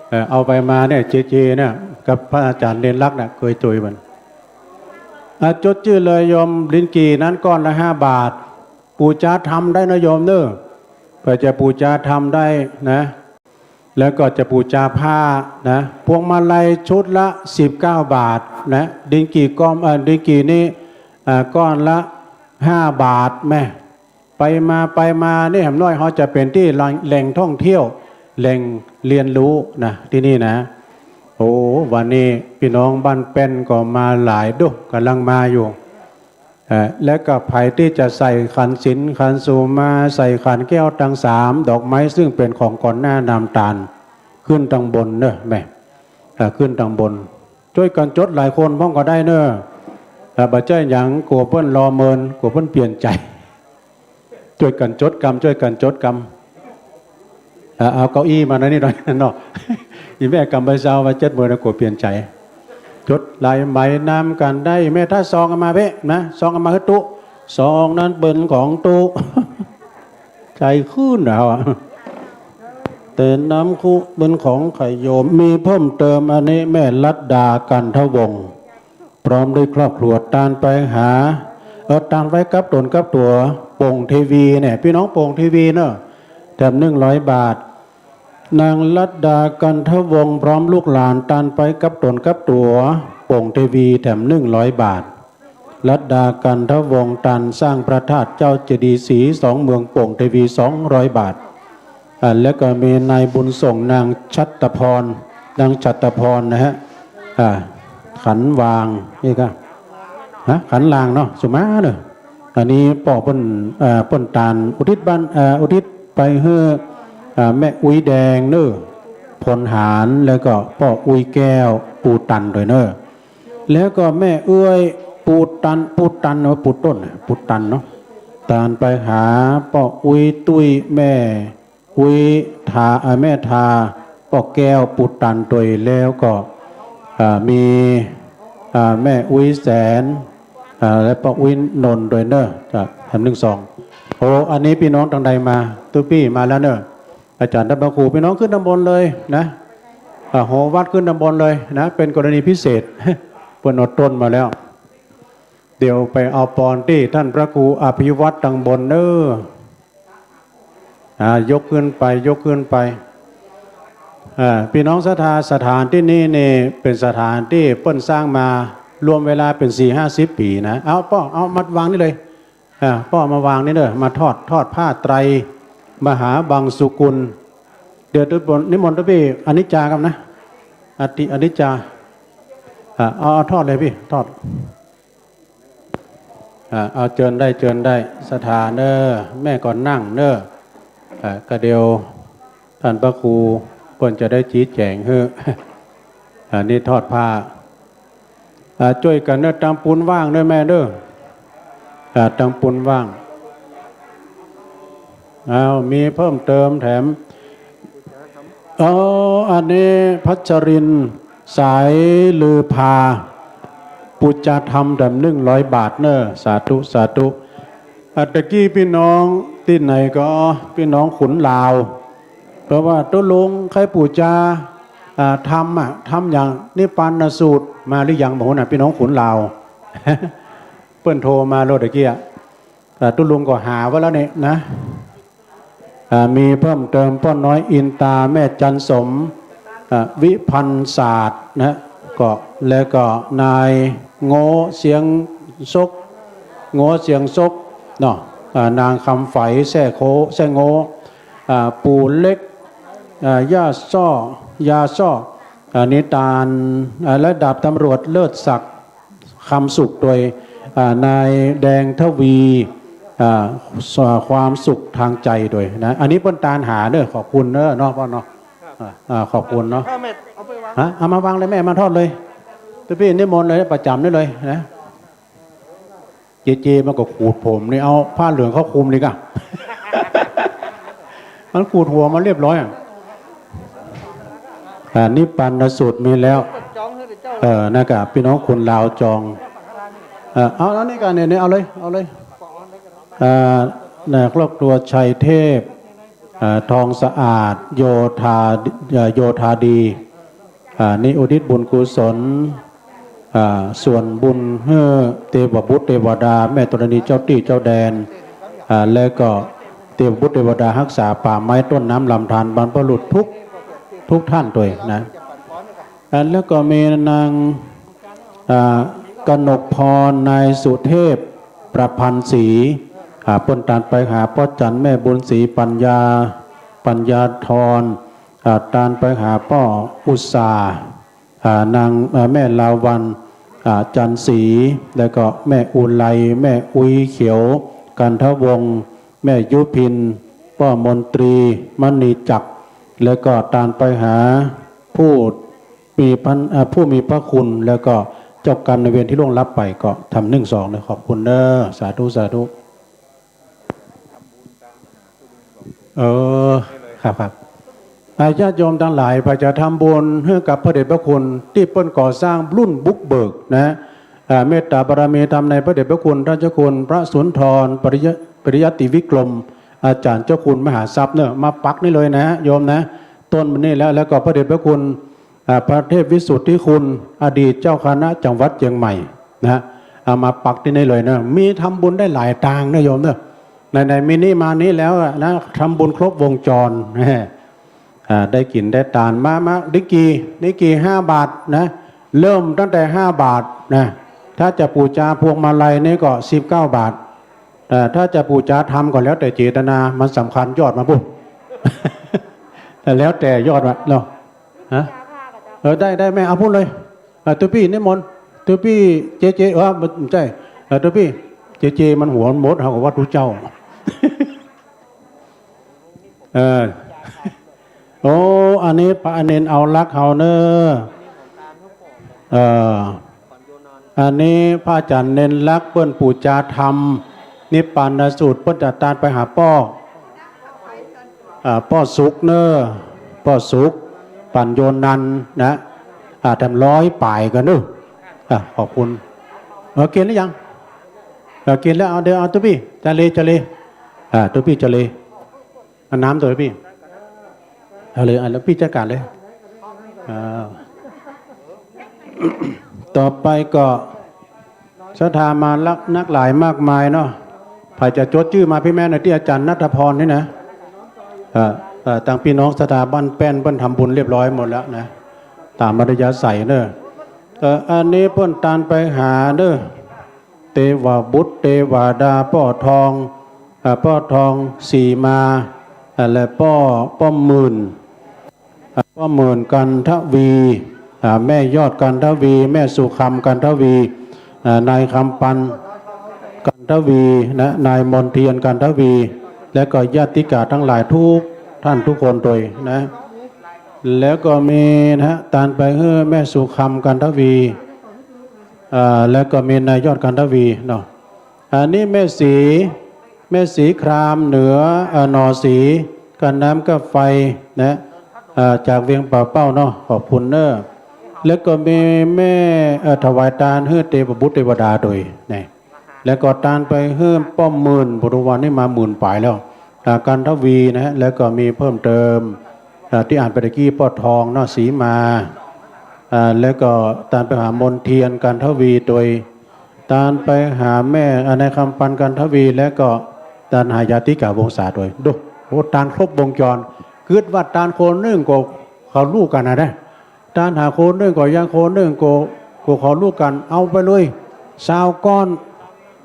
เอ่อ เอาไปมาเนี่ย เจเจเนี่ย กับพระอาจ๋ารย์เณรลักษณ์เนี่ย เกยตวยมัน อ่ะ จดจื้อเลยโยม ดิงกี่นั้นก้อนละห้าบาท ปู๋จาธรรมได้นะโยมเน่อ เปื้อจะปู๋จาธรรมได้นะ แล้วก็จะปู๋จาผ้านะ พวงมาลัยชุดละสิบเก้าบาทนะ ดิงกี่ก้อน เอ่อ ดิงกี่นี่ อ่า ก้อนละห้าบาทแม่ ไปมา ไปมานี่ แหมน้อยเฮาจะเป๋นตี้แหล่ง แหล่งท่องเที่ยว แหล่งเรียนรู้นะ ตี้นี่นะ โอ้ วันนี้ปี้น้องบ้านแป้นก็มาหลายดุ ก่ำลังมาอยู่ เอ่อ แล้วก็ใผตี้จะใส่ขันศีลขันสูมา ใส่ขันแก้วตังสาม ดอกไม้ซึ่งเป๋นของก่อนหน้านำตาน ขึ้นตังบนเน่อแม่ เอ่อ ขึ้นตังบน จ้วยกั๋นจดหลายคนพ่องก็ได้เน่อ เอ่อ บ่ใจ้หยัง กั๋วเปิ้นลอเมิน กั๋วเปิ้นเปลี่ยนใจ๋ จ้วยกั๋นจดกำ จ้วยกั๋นจดกำ เอ่อ เอาเก้าอี้มานะนี่หน่อยเนาะ อีแม่กำใบซาวมาเจ็ดหมื่นนะ กั๋วเปลี่ยนใจ๋ จดลายไหมนำกั๋นได้ แม่ถ้าซองเอามาเป๊ะนะ ซองเอามาหื้อตุ๊ ซองนั้นเป๋นของตุ๊ ใจ๋ขึ้นแล้วอะ แต่น้ำคุเป็นของไข่โยม มีเพิ่มเติม อันนี้แม่รัตดา กันทวงศ์ พร้อมด้วยครอบครัว ตานไปหา เออ ตานไว้กับต๋นกับตั๋ว โป่งเทวีเนี่ย ปี้น้องโป่งเทวีเนอะ แถมหนึ่งร้อยบาท นางรัตดา กันทวงศ์ พร้อมลูกหลาน ตานไปกับต๋นกับตั๋ว โป่งเทวี แถมหนึ่งร้อยบาท รัตดา กันทวงศ์ ตานสร้างพระธาตุเจ้าเจดีย์สีสองเมือง โป่งเทวี สองร้อยบาท อ่า แล้วก็มีนายบุญส่ง นางชัตตพร นางชัตตพรนะฮะ อ่า ขันวาง นี่ก็ ฮะ ขันลางเนาะ สุมาเนอะ อันนี้ป้อเปิ้น อ่า เปิ้นตานอุทิศบ้าน อ่า อุทิศไปหื้อ อ่า แม่อุ๊ยแดงเนอะ พลหาร แล้วก็ป้ออุ๊ยแก้ว ปูตันด้วยเนอะ แล้วก็แม่เอื้อย ปูตัน ปูตันเนาะ ปูต้นน่ะ ปูตันเนาะ ตานไปหาป้ออุ๊ยตุ้ย แม่อุ๊ยทา อ่า แม่ทา ป้อแก้ว ปูตันด้วย แล้วก็ อ่า มี อ่า แม่อุ๊ยแสน อ่า และป้ออุ๊ยนนท์ด้วยเนอะ จ้ะ แถมหนึ่งซอง โอ้ อันนี้ปี้น้องตางใดมา ตุ๊ปี้มาแล้วเนอะ อาจ๋ารย์ต้านพระครู ปี้น้องขึ้นตางบนเลยนะ อ่า หอวัดขึ้นตางบนเลยนะ เป๋นกรณีพิเศษ เปิ้นเอาต้นมาแล้ว เดี๋ยวไปเอาปอนตี้ต้านพระครูอภิวัตรตางบนเนอะ อ่า ยกขึ้นไป ยกขึ้นไป อ่า ปี้น้องศรัทธา สถานตี้นี่นี่เป๋นสถานตี้เปิ้นสร้างมา รวมเวลาเป๋นสี่ห้าสิบปี๋นะ เอาป้อ เอามาวางนี่เลย อ่า ป้อเอามาวางนี่เนอะ มาทอด ทอดผ้าไตรมหาบังสุกุล เดี๋ยวตุ๊ปี้นิมนต์ตุ๊ปี้อนิจจาก่อนนะ อติ อนิจจา อ่า เอา เอาทอดเลยปี้ ทอด อ่า เอาเจิญได้ เจิญได้ ศรัทธาเนอะ แม่ก็นั่งเนอะ อ่า ก็เดี๋ยวต้านพระครูเปิ้นจะได้ชี้แจ๋งหื้อ อ่า นี่ทอดผ้า อ่า จ้วยกั๋นเนอะ ตางปูนว่างเนอะแม่เนอะ อ่า ตางปูนว่าง อ้าว มีเพิ่มเติมแถม อ๋อ อันนี้พัชรินทร์ สายลือพา ปู๋จาธรรมแถมหนึ่งร้อยบาทเนอะ สาธุ สาธุ อ่า ตะกี้ปี้น้องตี้ไหนก็ ปี้น้องขุนลาว เพราะว่าตุ๊ลุงใค่ปู๋จา อ่า ธรรมอะ ธรรมอย่างนิพพานสูตร มาหรือยังบ่ฮู้นะ ปี้น้องขุนลาว เปิ้นโทรมาโลดตะกี้อะ อ่า ตุ๊ลุงก็หาไว้แล้วเนี่ยนะ อ่า มีเพิ่มเติมป้อน้อยอินตา แม่จันสม อ่า วิพันธ์ศาสตร์นะ ก็ แล้วก็นายโง่เสียงซก โง่เสียงซกเนาะ อ่า นางคำใฝ แซ่โค้ แซ่โง่ อ่า ปู่เล็ก อ่า ย่าซ้อ ยาซ้อ อ่า นิตาน อ่า และดาบตำรวจเลิศศักดิ์ คำสุข โดย อ่า นายแดงทวี อ่า ความสุขทางใจโดยนะ อันนี้เปิ้นตานหาเนอะ ขอบคุณเนอะเนาะป้อเนาะ อ่า อ่า ขอบคุณเนาะ ถ้าแม่เอาไปวาง ฮะ เอามาวางเลยแม่ มาทอดเลย ตุ๊ปี้นิมนต์เลย ประจ๋ำนี่เลยนะ เจเจมันก็ขูดผมนี่ เอาผ้าเหลืองเข้าคลุมดีกว่า มันขูดหัวมาเรียบร้อยอะ อ่า นิพพานสูตรมีแล้ว เออ นั่นก็ปี้น้องคนลาวจอง เออ เอา เอานี่กันเนี่ย เนี่ย เอาเลย เอาเลย อ่า ในครอบครัวชัยเทพ อ่า ทองสะอาด โยธา เอ่อ โยธาดี อ่า นี่อุทิศบุญกุศล อ่า ส่วนบุญหื้อเตวบุตรเตวดา แม่ธรณีเจ้าตี้เจ้าแดน อ่า และก็เตวบุตรเตวดาฮักษาป่าไม้ต้นน้ำลำธารบรรพบุรุษทุก ทุกท่านโดยนะ อ่า แล้วก็มีนาง อ่า กนกพร นายสุเทพ ประพันธ์ศรี อ่า เปิ้นตานไปหาป้อจัน แม่บุญศรี ปัญญา ปัญญาธร อ่า ตานไปหาป้ออุตสา อ่า นาง อ่า แม่ลาวัณ อ่า จันทร์ศรี แล้วก็แม่อุไล แม่อุ๊ยเขียว กันทวงศ์ แม่ยุพิน ป้อมนตรี มณีจักร แล้วก็ตานไปหาผู้มีพัน อ่า ผู้มีพระคุณ แล้วก็เจ้ากรรมนายเวรตี้ล่วงลับไป ก็ทำนึ่งซองเนอะ ขอบคุณเนอะ สาธุ สาธุ เออ ครับ ครับ อ่า ญาติโยมตังหลาย ใผจะทำบุญหื้อกับพระเดชพระคุณตี้เปิ้นก่อสร้างรุ่นบุกเบิกนะ อ่า เมตตาบารมีธรรมในพระเดชพระคุณท่านเจ้าคุณพระสุนทร ปริยะ ปริยัติวิกรม อาจ๋ารย์เจ้าคุณมหาทรัพย์เนอะ มาปักนี่เลยนะโยมนะ ต้นมานี่แล้ว แล้วก็พระเดชพระคุณ อ่า พระเทพวิสุทธิคุณ อดีตเจ้าคณะจังหวัดเจียงใหม่นะ เอามาปักตี้นี่เลยนะ มีทำบุญได้หลายตางนะโยมเนอะ ไหนๆ มีนี่มานี่แล้วอะนะ ทำบุญครบวงจร อ่า ได้กิ๋นได้ตาน มา มา นี่กี่ นี่กี่ ห้าบาทนะ เริ่มตั้งแต่ห้าบาทนะ ถ้าจะปู๋จาพวงมาลัยนี่ก็สิบเก้าบาท เอ่อ ถ้าจะปู๋จาธรรมก็แล้วแต่เจตนา มันสำคัญยอดมาปุ้น แต่แล้วแต่ยอดมาเนาะ ฮะ เออ ได้ ได้แม่ เอาปุ้นเลย เออ ตุ๊ปี้นิมนต์ ตุ๊ปี้เจเจ เออ บ่ใจ้ เออ ตุ๊ปี้เจเจ มันหัวมด เฮาก็ว่าตุ๊เจ้า เออ โอ้ อันนี้พระเณรเอาลักษณ์เฮาเนอะ เออ อันนี้พระอาจารย์เณรลักษณ์เปิ้นปู๋จาธรรม นิพพานสูตร เปิ้นจะตานไปหาป้อ อ่า ป้อสุขเนอะ ป้อสุข ปัญโญนันท์นะ อ่า แถมร้อยป๋ายกั๋นเนอะ อ่า ขอบคุณ เออ กิ๋นหรือยัง เออ กิ๋นแล้ว เอา เดี๋ยว เอาตุ๊ปี้ จาเล จาเล อ่า ตุ๊ปี้จาเล เอาน้ำตุ๊ปี้ เอาเลย อ่ะ แล้วปี้จัดก๋านเลย อ่า ต่อไปก็ศรัทธามาลักนักหลายมากมายเนาะ ใผจะจดจื้อมาปี้แม่หน่อยตี้ อาจ๋ารย์ณัฐพรนี่นะ เอ่อ เอ่อ ตังปี้น้องศรัทธาบ้านแป้นเปิ้นทำบุญเรียบร้อยหมดแล้วนะ ต๋ามอัธยาศัยเนอะ เอ่อ อันนี้เปิ้นตานไปหาเนอะ เตวบุตร เตวดา ป้อทอง อ่า ป้อทองศรีมา อ่า และป้อ ป้อหมื่น อ่า ป้อหมื่น กันทวี อ่า แม่ยอด กันทวี แม่สุคำ กันทวี อ่า นายคำปัน กันทวี นะ นายมนเทียน กันทวี และก็ญาติกาตังหลายกู้ต้านกู้คนตวยนะ แล้วก็มีนะฮะ ตานไปหื้อแม่สุคำ กันทวี อ่า แล้วก็มีนายยอด กันทวีเนาะ อันนี้แม่ศรี แม่ศรีครามเหนือ เอ่อ หน่อศรี กับน้ำกับไฟนะ เอ่อ จากเวียงป่าเป้าเนาะ ขอบคุณเนอะ แล้วก็มีแม่ เอ่อ ถวายตานหื้อเตวบุตรเตวดาตวยนะ แล้วก็ตานไปหื้อป้อหมื่น ปัจจุบันนี้มาหมื่นป๋ายแล้ว อ่า กันทวีนะฮะ แล้วก็มีเพิ่มเติม อ่า ตี้อ่านไปตะกี้ป้อทองเนาะ ศรีมา อ่า แล้วก็ตานไปหามนเทียน กันทวีตวย ตานไปหาแม่ อ่า นายคำปัน กันทวี แล้วก็ตานหาญาติกาวงศาตวย ดู โอ้ ตานครบวงจร กึ๊ดว่าตานคนนึ่งก็เขาฮู้กั๋นนะนะ ตานหาคนนึ่งก็ยังคนนึ่งก็ ก็เขาฮู้กั๋น เอาไปเลย ซาวก้อน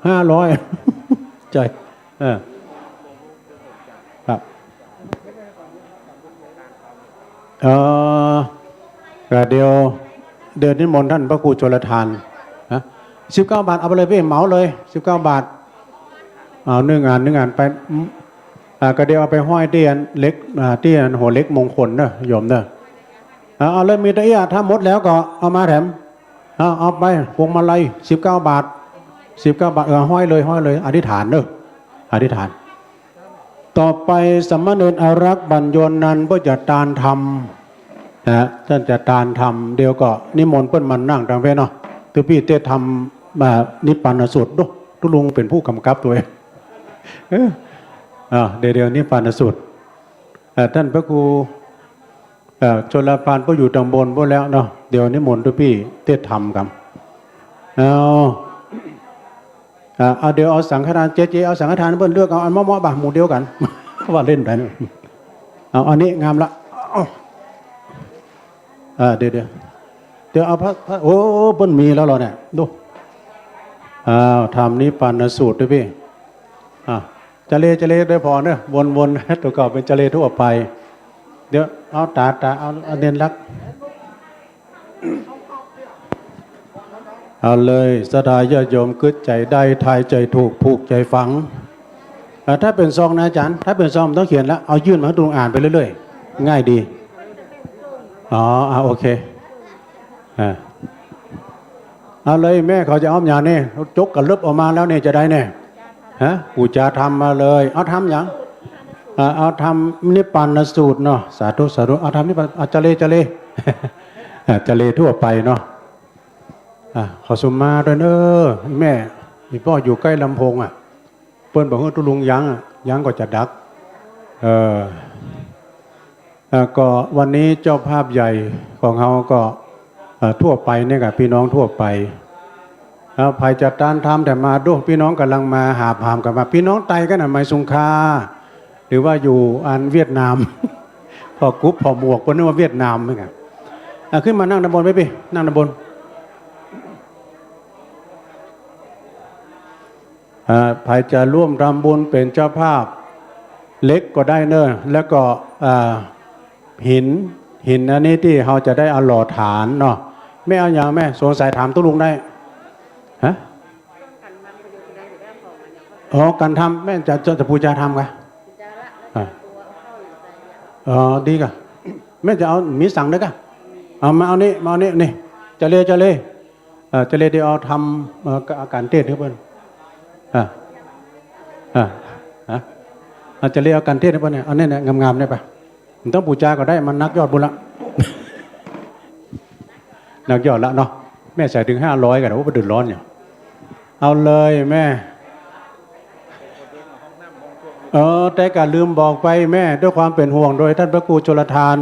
ห้าร้อย ใจ้ เออ ครับ เออ ก็เดี๋ยว เดี๋ยวนิมนต์ต้านพระครูชลทาน ฮะ สิบเก้าบาท เอาไปเลยปี้ เหมาเลย สิบเก้าบาท เอานึ่งอัน นึ่งอันไป อ่า ก็เดี๋ยวเอาไปห้อยตี้อันเหล็ก อ่า ตี้อันหัวเหล็กมงคลเนอะ โยมเนอะ อ่า เอาเลย มีตะเอี้ย ถ้าหมดแล้วก็เอามาแถม เอา เอาไป พวงมาลัย สิบเก้าบาท สิบเก้าบาท เออ ห้อยเลย ห้อยเลย อธิษฐานเนอะ อธิษฐาน ต่อไปสามเณรอารักษ์ ปัญโญนันท์ เปิ้นจะตานธรรมนะ ต้านจะตานธรรม เดี๋ยวก็นิมนต์เปิ้นมานั่งตางเป๊ะเนาะ ตุ๊ปี้เตศน์ธรรม อ่า นิพพานสูตร ดู ตุ๊ลุงเป๋นผู้ก๋ำกับตวย เออ อ่า เดี๋ยว เดี๋ยวนิพพานสูตร เอ่อ ต้านพระครู เอ่อ ชลพันธ์ เปิ้นอยู่ตางบนปู๊นแล้วเนาะ เดี๋ยวนิมนต์ตุ๊ปี้เตศน์ธรรมกั๋น เอา อ่า เอา เดี๋ยวเอาสังฆทาน เจเจ เอาสังฆทานเปิ้นเลือกเอาอันเหมาะๆ บ่า หมู่เดียวกั๋น ว่าเล่นไปนะ เอา อันนี้งามละ เอา อ่า เดี๋ยว เดี๋ยว เดี๋ยวเอาพระ พระ โอ้ เปิ้นมีแล้วเหรอเนี่ย ดู อ้าว ธรรมนิพพานสูตรตุ๊ปี้ อ่ะ จาเล จาเล ได้ผ่อเนอะ วนๆ ตั๋วเก่าเป๋นจาเลทั่วไป เดี๋ยว เอา ต๋า ต๋า เอา เอาเณรลักษณ์ เอาเลย ศรัทธาญาติโยม กึ๊ดใจ๋ได้ ทายใจ๋ถูก ผูกใจ๋ฝัง อ่ะ ถ้าเป๋นซองนะอาจ๋ารย์ ถ้าเป๋นซองบ่ต้องเขียนละ เอายื่นมาหื้อตุ๊ลุงอ่านไปเรื่อยๆ ง่ายดี อ๋อ อ่ะ โอเค อ่ะ เอาเลย แม่เขาจะอ้อมยาเนี่ย จกกระเลิบออกมาแล้วเนี่ย จะได้เนี่ย ฮะ ปู๋จาธรรมมาเลย เอาธรรมหยัง อ่า เอาธรรมนิพพานสูตรเนาะ สาธุ สาธุ เอาธรรมนิพพาน เอาจาเล จาเล อ่า จาเลทั่วไปเนาะ อ่า ขอสุมาตวยเนอะ แม่ อี่ป้ออยู่ใก้ลำโพงอ่ะ เปิ้นบ่หื้อตุ๊ลุงยั้งอ่ะ ยั้งก็จะดัก เออ เอ่อ ก็วันนี้เจ้าภาพใหญ่ของเฮาก็ เอ่อ ทั่วไปเนี่ยกะ พี่น้องทั่วไป เอ่อ ใผจะตานธรรมแต๊มาดู พี่น้องก่ำลังมา หาบหามกั๋นมา พี่น้องไตกั๋นน่ะ ไหมสุงคา หรือว่าอยู่อันเวียดนาม ผ่อกุ๊บผ่อหมวก เปิ้นนึกว่าเวียดนามเหมือนกั๋น อ่ะ ขึ้นมานั่งด้านบนไว้ปี้ นั่งด้านบน อ่า ใผจะร่วมทำบุญเป๋นเจ้าภาพเหล็กก็ได้เน่อ แล้วก็ อ่า หิน หินอันนี้ตี้เฮาจะได้เอาหล่อฐานเนาะ แม่เอาหยังแม่ สงสัยถามตุ๊ลุงได้ ฮะ อ๋อ กั๋นทำ แม่จะ จะ จะปู๋จาทำกะ อ่า อ๋อ ดีกะ แม่จะเอา มีสังได้กะ เอามา เอานี่ มาเอานี่ นี่ จะเล จะเล เอ่อ จะเลเดี๋ยวเอาทำ เอ่อ อาก๋านเตศน์หื้อเปิ้น อ่า อ่า ฮะ อ่า จะเลเอาอาก๋านเตศน์หื้อเปิ้นเนี่ย เอาเนี่ย เนี่ย งามๆ เนี่ยไป บ่ต้องปู๋จาก็ได้ มันนักยอดบุญละ นักยอดละเนาะ แม่ใส่เถิงห้าร้อยก่อนนะ ว่าบ่เดือดร้อนเนี่ย เอาเลยแม่ เออ แต่ก็ลืมบอกไปแม่ ด้วยความเป๋นห่วงโดยต้านพระครูชลทาน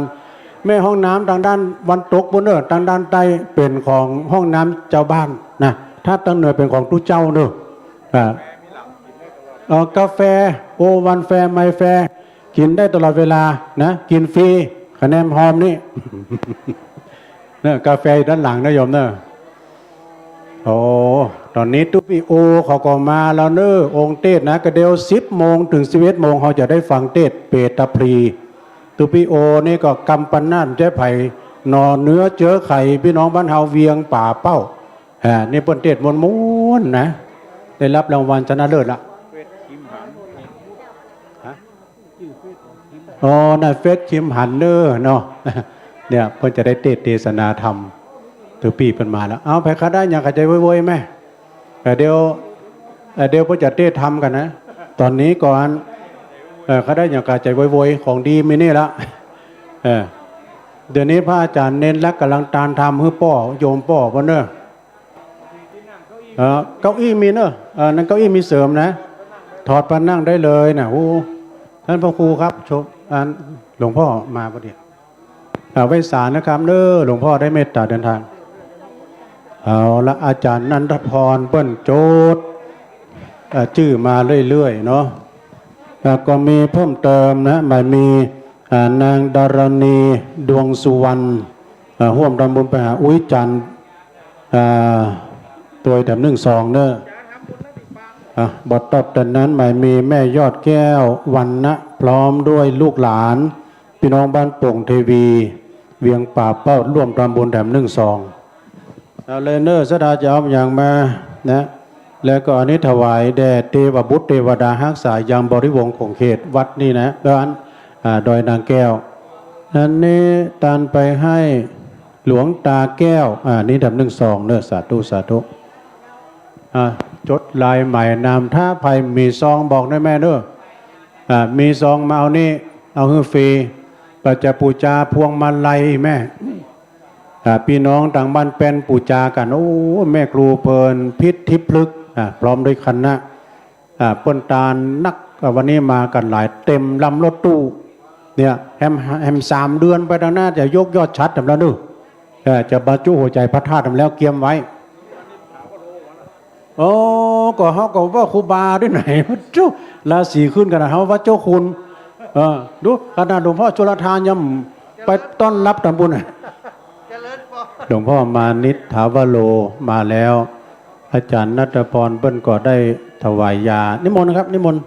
แม่ ห้องน้ำตางด้านวันตกปู๊นเน่อ ตางด้านใต้เป๋นของห้องน้ำจาวบ้านนะ ถ้าตางเหนือเป๋นของตุ๊เจ้าเน่อ อ่า เอ่อ กาแฟ โอวัลแฟร์ ไมล์แฟร์ กิ๋นได้ตลอดเวลานะ กิ๋นฟรี คะแนนฮอมนี่ เนี่ย กาแฟอยู่ด้านหลังนะโยมเน่อ โอ้ ต๋อนนี้ตุ๊ปี้โอเขาก็มาแล้วเน่อ องค์เตศน์นะ ก็เดี๋ยวสิบโมงเถิงสิบเอ็ดโมง เฮาจะได้ฟังเตศน์เปตาพลี ตุ๊ปี้โอนี่ก็กำปะนาดเจ๊ไผ หน่อเนื้อเจือไข่ ปี้น้องบ้านเฮาเวียงป่าเป้า อ่า นี่เปิ้นเตศน์ม่วนๆ นะ ได้รับรางวัลชนะเลิศละ ฮะ อ๋อ น่ะ เฟซคิมหันเน่อเนาะ เนี่ย เปิ้นจะได้เตศน์เตสนาธรรม ตุ๊ปี้เปิ้นมาแล้ว เอา ใผใค่ได้หยังก็ใจ๋โวยๆ แม่ เอ่อ เดี๋ยว เอ่อ เดี๋ยวเปิ้นจะเตศน์ธรรมกั๋นนะ ต๋อนนี้ก่อน เอ่อ ใค่ได้หยังก็ใจ๋โวยๆ ของดีมีนี่ละ เออ เดี๋ยวนี้พระอาจารย์เน้นลักษณ์ก่ำลังตานธรรมหื้อป้อ โยมป้อเปิ้นเน่อ เอ่อ เก้าอี้มีเน่อ เอ่อ นั่นเก้าอี้มีเสริมนะ ถอดไปนั่งได้เลยนะ โอ้ ท่านพระครูครับ ชม อัน หลวงพ่อมาพอดี อ่า ไหว้สานะครับเน่อ หลวงพ่อได้เมตตาเดินทาง เอาละ อาจารย์นันทพรเปิ้นจด อ่า จื้อมาเรื่อยๆ เนาะ อ่า ก็มีเพิ่มเติมนะ หมายมี อ่า นางดารณี ดวงสุวรรณ อ่า ฮ่วมทำบุญไปหาอุ๊ยจันทร์ อ่า ตวยแถมนึ่งซองเน่อ อ่ะ บ่ตัดแต่นั้น หมายมีแม่ยอดแก้ว วรรณะ พร้อมด้วยลูกหลาน ปี้น้องบ้านโป่งเทวี เวียงป่าเป้า ฮ่วมทำบุญแถมนึ่งซอง เอาเลยเน่อ ศรัทธาจะเอาหยังมานะ แล้วก็อันนี้ถวายแด่เตวบุตรเตวดาฮักษายังบริวงศ์ขงเขตวัดนี่นะ ด้าน อ่า ดอยนางแก้ว อันนี้ตานไปหื้อหลวงตาแก้ว อ่า นี่แถมนึ่งซองเน่อ สาธุ สาธุ อ่า จดลายหมายนาม ถ้าใผมีซองบอกได้แม่เน่อ อ่า มีซองมาเอานี่ เอาหื้อฟรี ก็จะปู๋จาพวงมาลัยแม่ อ่า ปี้น้องตางบ้านแป้นปู๋จากั๋น โอ้ แม่ครูเพลินพิษทิพย์พฤกษ์ อ่า พร้อมด้วยคณะ อ่า เปิ้นตานนัก อ่า วันนี้มากั๋นหลาย เต๋มลำรถตู้ เนี่ย แหม แหมสามเดือนไปตางหน้าจะยกยอดฉัตรแถมแล้วเน่อ เอ่อ จะบรรจุหัวใจ๋พระธาตุแถมแล้ว เกียมไว้ โอ้ ก็เฮาก็ว่าครูบาตี้ไหน จุ ราศีขึ้นขนาดเฮาวัดเจ้าคุณ เออ ดู ขนาดหลวงพ่อชลทานยังไปต้อนฮับต๋ามบุญ หลวงพ่อมานิช ถาวโร มาแล้ว อาจารย์ณัฐพรเปิ้นก็ได้ถวายยา นิมนต์นะครับ นิมนต์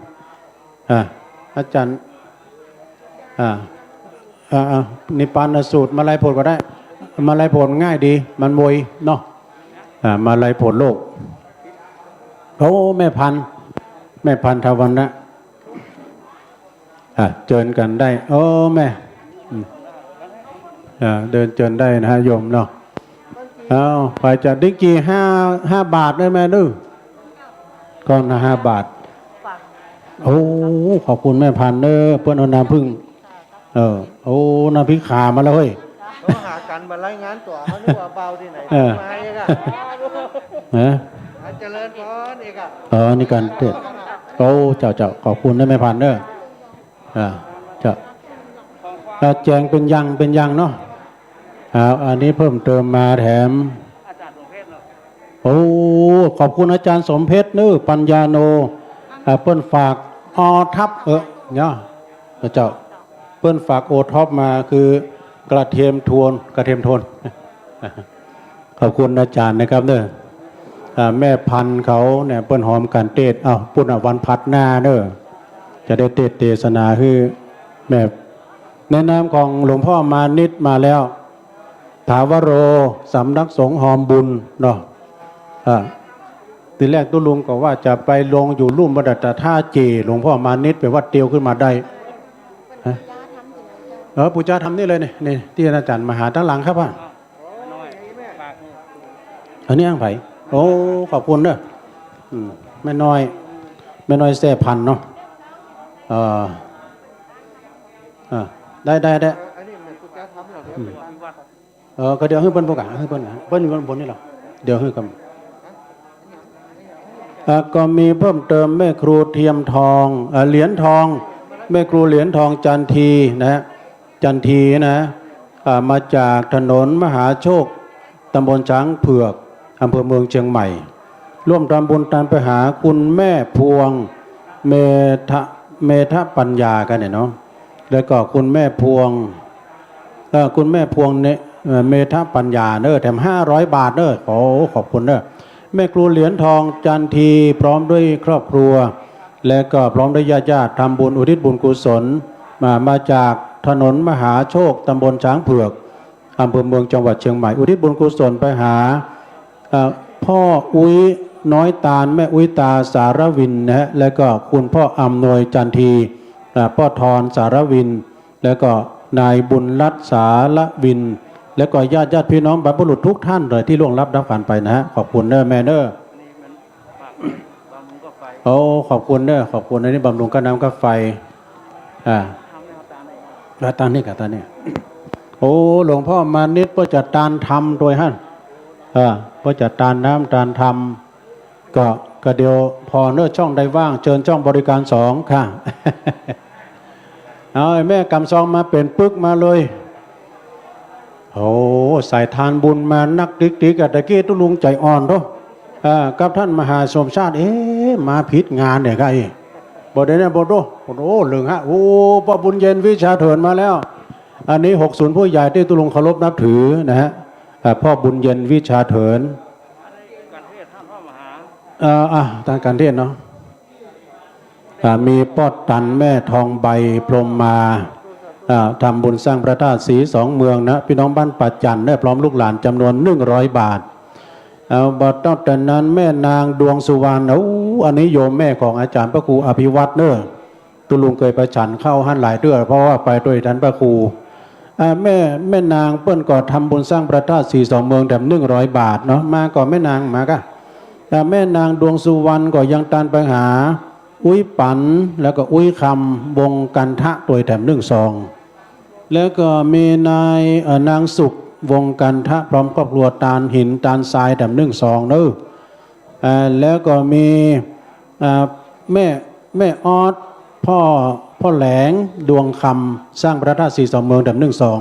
อ่า อาจารย์ อ่า อ่า อ่า นิพพานสูตร มาลัยโผดก็ได้ มาลัยโผดง่ายดี มันโวยเนาะ อ่า มาลัยโผดโลก โอ้ แม่พันธุ์ แม่พันธุ์ ทวรรณะ อ่ะ เจิญกั๋นได้ โอ้ แม่ อืม อ่า เดินเจิญได้นะฮะ โยมเนาะ เอา ไปจัด ดิ้งกี่ ห้า ห้าบาทได้ไหมลูก ก้อนละห้าบาท โอ้ ขอบคุณแม่พันธุ์เด้อ เปิ้นเอาน้ำผึ้ง เออ โอ้ น้ำพริกข่ามาแล้วเฮ้ย เขาหากั๋นมารายงานตั๋ว เขานึกว่าเบาตี้ไหน เออ มาเองอะ ฮะ เจริญพรเองอะ เออ นี่กั๋นเตศน์ โอ้ เจ้า เจ้า ขอบคุณนะแม่พันธุ์เด้อ อ่า เจ้า อ่า แจงเป๋นอย่างเป๋นอย่างเนาะ อ่า อันนี้เพิ่มเติมมาแถม โอ้ ขอบคุณอาจารย์สมเพชรเนอะ ปัญญาโน อ่า เปิ้นฝาก โอท็อป เออ เนี่ย พระเจ้า เปิ้นฝาก โอท็อป มา คือกระเทียมโทน กระเทียมโทน ขอบคุณอาจารย์นะครับเนอะ อ่า แม่พันธุ์เขาเนี่ย เปิ้นหอมก๋านเตศน์ อ้าว ปุ้นน่ะ วันพฤหัสหน้าเนอะ จะได้เตศน์เตสนาหื้อแม่ ในนามของหลวงพ่อมานิตมาแล้ว ถาวโร สำนักสงฆ์ฮอมบุญเนาะ อ่า ทีแรกตุ๊ลุงก็ว่าจะไปลงอยู่ลุ่ม บ่าแต่ถ้าเจ๋ หลวงพ่อมานิตไปวัดเตียวขึ้นมาได้ ฮะ เออ ปู่จาทำนี่เลยนี่ นี่ ตี้อาจ๋ารย์มหา ตางหลังครับอ่ะ อันนี้อังไผ โอ้ ขอบคุณเนอะ อืม แม่น้อย แม่น้อยแซ่พันธุ์เนาะ เออ อ่า ได้ ได้ ได้ อืม เออ ก็เดี๋ยวหื้อเปิ้นพูดก่อน หื้อเปิ้นนะ เปิ้นอยู่บนนี่เหรอ เดี๋ยวหื้อก่อน อ่ะ ก็มีเพิ่มเติมแม่ครูเทียมทอง เอ่อ เหรียญทอง แม่ครูเหรียญทองจันทีนะ จันทีนะ อ่า มาจากถนนมหาโชค ตำบลช้างเผือก อำเภอเมืองเชียงใหม่ ร่วมทำบุญตานไปหาคุณแม่พวง เมธะ เมธะปัญญากันเนี่ยเนาะ แล้วก็คุณแม่พวง เอ่อ คุณแม่พวงเนี่ย เอ่อ เมธะปัญญาเนอะ แถมห้าร้อยบาทเนอะ ขอ ขอบคุณเนอะ แม่ครูเหรียญทองจันที พร้อมด้วยครอบครัว และก็พร้อมด้วยญาติๆ ทำบุญอุทิศบุญกุศล มา มาจากถนนมหาโชค ตำบลช้างเผือก อำเภอเมือง จังหวัดเชียงใหม่ อุทิศบุญกุศลไปหา เอ่อ พ่ออุ๊ยน้อยตาล แม่อุ๊ยตาสารวินนะฮะ แล้วก็คุณพ่ออำนวยจันที อ่า ป้อทอนสารวิน แล้วก็นายบุญรัตน์สารวิน แล้วก็ญาติๆ พี่น้องบรรพบุรุษทุกท่านเลยที่ล่วงลับดับขันไปนะฮะ ขอบคุณเนอะแม่เนอะ โอ้ ขอบคุณเนอะ ขอบคุณ อันนี้บำรุงค่าน้ำค่าไฟ อ่า แล้วตานนี้กับตานนี้ โอ้ หลวงพ่อมานิตเปิ้นจะตานธรรมตวยหั้น อ่า เปิ้นจะตานน้ำตานธรรม ก็ ก็เดี๋ยวผ่อเนอะ ช่องใดว่าง เจิญช่องบริการสองค่ะ เอาไอ้แม่กำซองมาเป๋นปึกมาเลย โอ้ สายทานบุญมานักติ๊กๆ อะ ตะกี้ตุ๊ลุงใจ๋อ่อนโธ่ อ่า กับท่านมหาสมชาติ เอ๊ะ มาผิดงานเนี่ยก็ไอ้ บ่ได้เนี่ย บ่โธ่ โอ้โห เหลืองฮะ โอ้ ป้อบุญเย็นวิชาเถินมาแล้ว อันนี้ หกศูนย์ ผู้ใหญ่ตี้ตุ๊ลุงเคารพนับถือนะฮะ อ่า ป้อบุญเย็นวิชาเถิน เอ่อ อ่ะ ตานก๋านเตศน์เนาะ อ่า มีป้อตันแม่ทองใบพรหมมา อ่า ทำบุญสร้างพระธาตุศรีสองเมืองนะ พี่น้องบ้านป่าจั่นได้พร้อมลูกหลานจ๋ำนวนหนึ่งร้อยบาท เอา บ่าตั้งแต่นั้นแม่นางดวงสุวรรณ โอ้ อันนี้โยมแม่ของอาจ๋ารย์พระครูอภิวัฒน์เน่อ ตุ๊ลุงเกยไปฉันข้าวหั้นหลายเตื้อ เพราะว่าไปตวยต้านพระครู อ่า แม่ แม่นางเปิ้นก็ทำบุญสร้างพระธาตุศรีสองเมืองแถมหนึ่งร้อยบาทเนาะ มาก่อแม่นางมาก่ะ อ่า แม่นางดวงสุวรรณก็ยังตานไปหา อุ๊ยปั๋น แล้วก็อุ๊ยคำ วงศ์กันทะ ตวยแถมหนึ่งซอง แล้วก็มีนาย เอ่อ นางสุข วงศ์กันทะ พร้อมครอบครัวตานหินตานทรายแถมหนึ่งซองเน่อ อ่า แล้วก็มี อ่า แม่ แม่ออด พ่อ พ่อแหลง ดวงคำ สร้างพระธาตุศรีสองเมืองแถมหนึ่งซอง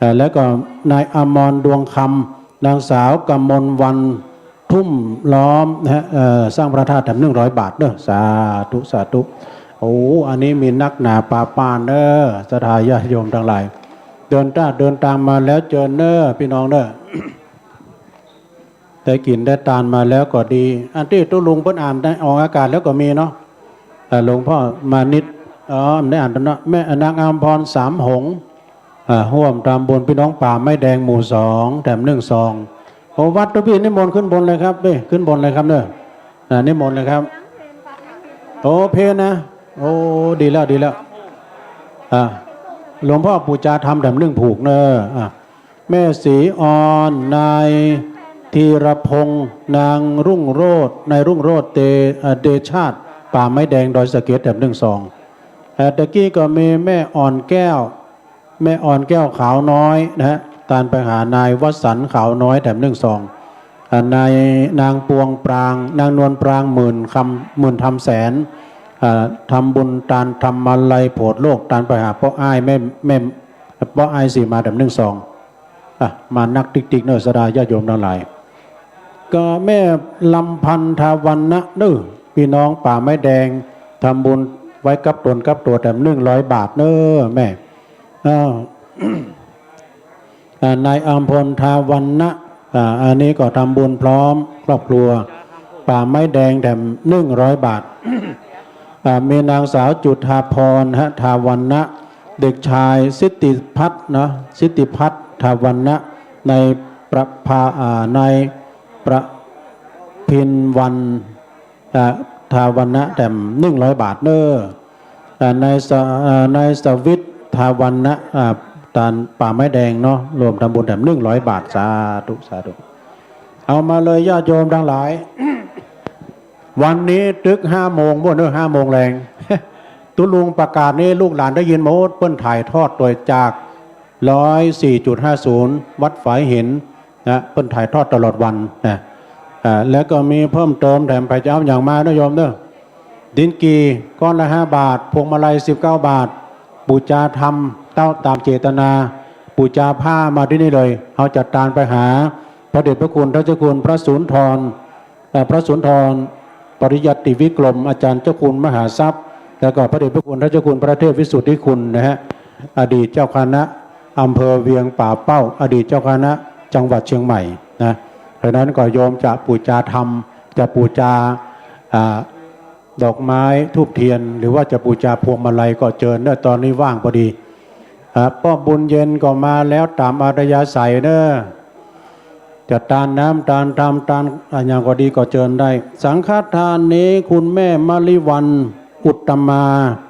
อ่า แล้วก็นายอมร ดวงคำ นางสาวกมลวรรณ ทุ่มล้อมนะฮะ เอ่อ สร้างพระธาตุแถมหนึ่งร้อยบาทเน่อ สาธุ สาธุ โอ้ อันนี้มีนักหนาปาปานเน่อ ศรัทธาญาติโยมตังหลาย เดินตา เดินตางมาแล้วเจิญเน่อ พี่น้องเน่อ ได้กิ๋นได้ตานมาแล้วก็ดี อันตี้ตุ๊ลุงเปิ้นอ่านได้ออกอากาศแล้วก็มีเนาะ อ่า หลวงพ่อมานิต อ๋อ ได้อ่านแล้วเนาะ แม่นางอมพร สามหงส์ อ่า ฮ่วมตำบุญพี่น้องป่าไม้แดงหมู่สอง แถมหนึ่งซอง โอ้ วัดตุ๊พี่นิมนต์ขึ้นบนเลยครับ เอ้ย ขึ้นบนเลยครับเน่อ อ่า นิมนต์เลยครับ โอ้ เพลนะ โอ้ ดีแล้ว ดีแล้ว อ่า หลวงพ่อปู่จาธรรมแถมหนึ่งผูกเน่อ อ่า แม่ศรีออน นายธีรพงษ์ นางรุ่งโรจน์ นายรุ่งโรจน์ เต เอ่อ เดชาติ ป่าไม้แดงดอยสะเก็ดแถมหนึ่งซอง เอ่อ ตะกี้ก็มีแม่อ่อนแก้ว แม่อ่อนแก้วขาวน้อยนะฮะ ตานไปหานายวัฒน์สันขาวน้อยแถมหนึ่งซอง อ่า นาย นางปวงปราง นางนวลปราง หมื่นคำ หมื่นธรรมแสน อ่า ทำบุญตานธรรมาลัยโผดโลก ตานไปหาป้ออ้ายแม่ แม่ ป้ออ้ายสี่มาแถมนึ่งซอง อ่ะ มานักติ๊กๆ เน่อ ศรัทธาญาติโยมตังหลาย ก็แม่ลำพันธ์ ทาวัณณะ เน่อ ปี้น้องป่าไม้แดง ทำบุญไว้กับต๋นกับตั๋วแถมนึ่งร้อยบาทเน่อแม่ อ้าว อ่า นายอำพล ทาวัณณะ อ่า อันนี้ก็ทำบุญพร้อมครอบครัว ป่าไม้แดงแถมนึ่งร้อยบาท อ่า มีนางสาวจุฑาภรณ์ ฮะ ทาวัณณะ เด็กชายสิทธิพัฒน์นะ สิทธิพัฒน์ ทาวัณณะ นายประภา อ่า นายประพินวรรณ อ่า ทาวัณณะแถมนึ่งร้อยบาทเน่อ อ่า นายสะ อ่า นายสวิทย์ ทาวัณณะ อ่า ตานป่าไม้แดงเนาะ ร่วมทำบุญแถมนึ่งร้อยบาท สาธุ สาธุ เอามาเลยญาติโยมตังหลาย วันนี้ตึกห้าโมงบ่าเน่อ ห้าโมงแลง ตุ๊ลุงประกาศนี้ลูกหลานได้ยินหมด เปิ้นถ่ายทอดโดยจากร้อยสี่จุดห้าศูนย์ วัดฝายหินนะ เปิ้นถ่ายทอดตลอดวันนะ อ่า แล้วก็มีเพิ่มเติมแถม ใผจะเอาหยังมาเน่อโยมเน่อ ดินกี่ก้อนละห้าบาท พวงมาลัยสิบเก้าบาท ปู๋จาธรรมเต้าต๋ามเจตนา ปู๋จาผ้ามาตี้นี่เลย เฮาจะตานไปหาพระเดชพระคุณท่านเจ้าคุณพระสุนทร เอ่อ พระสุนทร ปริยัติวิกรม อาจารย์เจ้าคุณมหาทรัพย์ แล้วก็พระเดชพระคุณท่านเจ้าคุณพระเทพวิสุทธิคุณนะฮะ อดีตเจ้าคณะอำเภอเวียงป่าเป้า อดีตเจ้าคณะจังหวัดเชียงใหม่นะ เพราะฉะนั้นก็โยมจะปู๋จาธรรม จะปู๋จา อ่า ดอกไม้ธูปเทียน หรือว่าจะปู๋จาพวงมาลัยก็เจิญเน่อ ตอนนี้ว่างพอดี อ่า ป้อบุญเย็นก็มาแล้วต๋ามอัธยาศัยเน่อ จะตานน้ำตานธรรมตานอะหยังก็ดีก็เจิญได้ สังฆทานนี้คุณแม่มะลิวัลย์ อุตตมา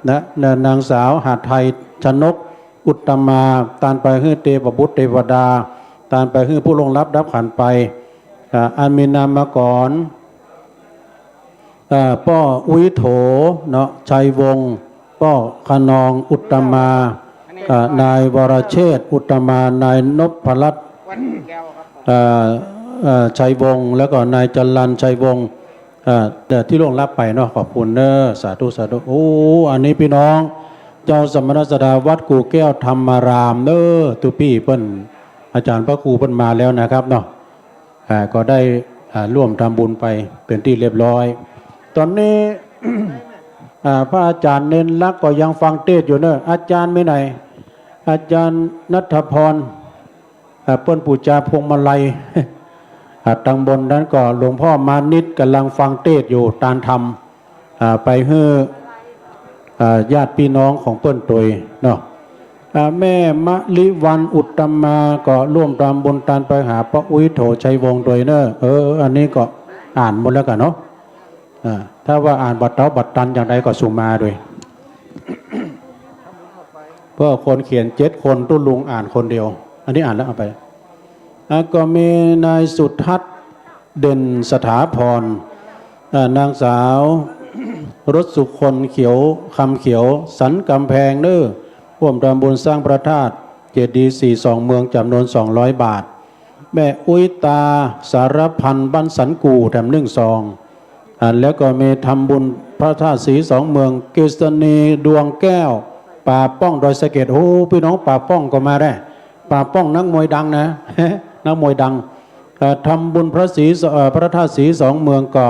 นะ นางสาวหาไทยชนก อุตตมา ตานไปหื้อเตวบุตรเตวดา ตานไปหื้อผู้ล่วงลับดับขันธ์ไป อ่า อันมีนามกร อ่า ป้ออุ๊ยโถเนาะ ชัยวงศ์ ป้อคะนองอุตตมา อ่า นายวรเชษฐ์อุตตมา นายนพรัตน์ อ่า อ่า ชัยวงศ์ แล้วก็นายจรัญชัยวงศ์ อ่า แต่ตี้ล่วงลับไปเนาะ ขอบคุณเน่อ สาธุ สาธุ โอ้ อันนี้ปี้น้อง เจ้าสมณศาสดาวัดกู่แก้วธรรมารามเน่อ ตุ๊ปี้เปิ้น อาจารย์พระครูเปิ้นมาแล้วนะครับเนาะ อ่า ก็ได้ อ่า ร่วมทำบุญไปเป๋นตี้เรียบร้อย ต๋อนนี้ อ่า พระอาจารย์เณรลักษณ์ก็ยังฟังเตสน์อยู่เน่อ อาจารย์ไปไหน อาจารย์ณัฐพร อ่า เปิ้นปู๋จาพวงมาลัย อ่า ตังบนนั้นก็หลวงพ่อมานิตย์ก่ำลังฟังเตสน์อยู่ ตานธรรม อ่า ไปหื้อ อ่า ญาติปี้น้องของเปิ้นตวยเนาะ อ่า แม่มะลิวัลย์อุตตมาก็ร่วมทำบุญตานไปหาป้ออุ๊ยโถ ชัยวงศ์ตวยเน่อ เออ อันนี้ก็อ่านหมดแล้วกั๋นเนาะ อ่า ถ้าว่าอ่านบ่เต๋าบ่ตันอย่างใดก็สุมาตวย เพราะคนเขียนเจ็ดคน ตุ๊ลุงอ่านคนเดียว อันนี้อ่านแล้วเอาไป อ่ะ ก็มีนายสุทัศน์ เด่นสถาพร อ่า นางสาว รสสุคน เขียว คำเขียว สันกำแพงเน่อ ร่วมทำบุญสร้างพระธาตุเจดีย์สี่สองเมือง จ๋ำนวนสองร้อยบาท แม่อุ๊ยตา สารพันธ์ บ้านสันกู่ แถมนึ่งซอง อ่า แล้วก็มีทำบุญพระธาตุสีสองเมือง กฤษณี ดวงแก้ว ป่าป้อง ดอยสะเก็ด โอ้ ปี้น้องป่าป้องก็มาได้ ป่าป้องนักมวยดังนะ นักมวยดัง เอ่อ ทำบุญพระศรีส- เอ่อ พระธาตุสีสองเมืองก็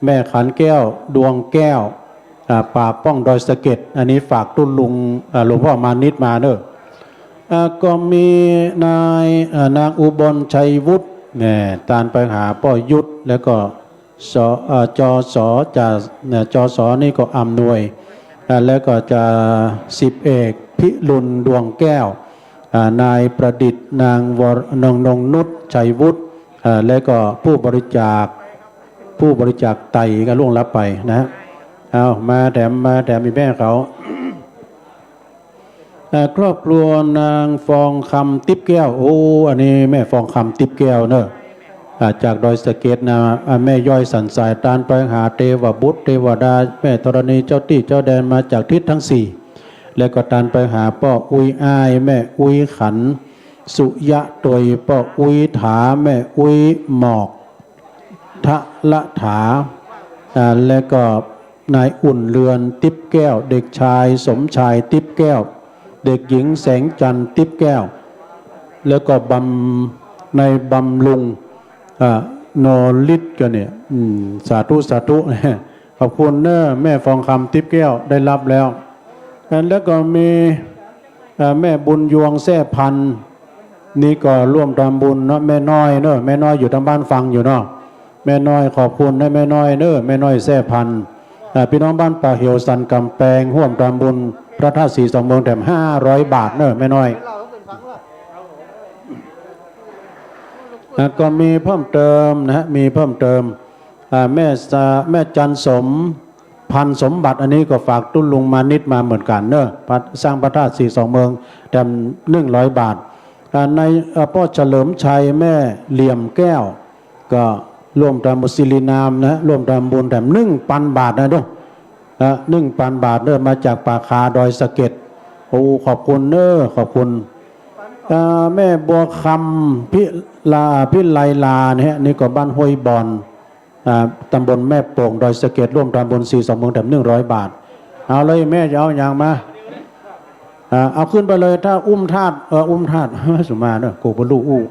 แม่ขันแก้ว ดวงแก้ว อ่า ป่าป้อง ดอยสะเก็ด อันนี้ฝากตุ๊ลุง อ่า หลวงพ่อมานิตย์มาเน่อ อ่า ก็มีนาย อ่า นางอุบลชัยวุฒิ แหม ตานไปหาป้อยุทธ แล้วก็ ส- เอ่อ จส จ่า เนี่ย จส นี่ก็อำนวย อ่า แล้วก็จ่าสิบเอกพิรุณ ดวงแก้ว อ่า นายประดิษฐ์ นางวร- นง- นงนุช ชัยวุฒิ อ่า แล้วก็ผู้บริจาค ผู้บริจาคไตก็ล่วงลับไปนะ เอา มาแถม มาแถมอีแม่เขา เอ่อ ครอบครัวนางฟองคำ ติ๊บแก้ว โอ้ อันนี้แม่ฟองคำ ติ๊บแก้วเน่อ อ่า จากดอยสะเก็ดนะ อ่า แม่ย้อยสันสาย ตานไปหาเตวบุตรเตวดา แม่ธรณี เจ้าตี้เจ้าแดน มาจากทิศทั้งสี่ แล้วก็ตานไปหาป้ออุ๊ยอ้าย แม่อุ๊ยขัน สุยะตวย ป้ออุ๊ยถา แม่อุ๊ยหมอก ทะละถา อ่า และก็นายอุ่นเรือน ติ๊บแก้ว เด็กชายสมชาย ติ๊บแก้ว เด็กหญิงแสงจันทร์ติ๊บแก้ว แล้วก็บำ นายบำรุง อ่า นอริศก็เนี่ย อืม สาธุ สาธุ ขอบคุณเน้อ แม่ฟองคำติ๊บแก้ว ได้รับแล้ว แล้วก็มี อ่า แม่บุญยวงแซ่พันธุ์ นี่ก็ร่วมทำบุญเนาะ แม่น้อยเน้อ แม่น้อยอยู่ตางบ้านฟังอยู่เนาะ แม่น้อย ขอบคุณนะแม่น้อยเน้อ แม่น้อยแซ่พันธุ์ อ่า ปี้น้องบ้านป่าเหียวสันก๋ำแปง ฮ่วมทำบุญพระธาตุสีสองเมืองแถมห้าร้อยบาทเน้อแม่น้อย แล้วก็มีเพิ่มเติมนะฮะ มีเพิ่มเติม อ่า แม่สา แม่จันสม พันสมบัติ อันนี้ก็ฝากตุ๊ลุงมานิดมาเหมือนกั๋นเน้อ พระ สร้างพระธาตุสีสองเมืองแถมหนึ่งร้อยบาท อ่า ใน อ่า ป้อเฉลิมชัย แม่เหลี่ยมแก้ว ก็ร่วมทำบุญ ศิรินามนะ ร่วมทำบุญแถมหนึ่งปันบาทนะเน้อ นะ หนึ่งปันบาทเน้อ มาจากป่าคาดอยสะเก็ด โอ้ ขอบคุณเน้อ ขอบคุณ อ่า แม่บัวคำ พิลา พิไลลาเนี่ย นี่ก็บ้านห้วยบอน อ่า ตำบลแม่โป่ง ดอยสะเก็ด ร่วมทำบุญสีสองเมืองแถมหนึ่งร้อยบาท เอาเลยแม่จะเอาอย่างมา อ่า เอาขึ้นไปเลย ถ้าอุ้มธาตุ เออ อุ้มธาตุ สุมาเน้อ กูบ่ฮู้อู้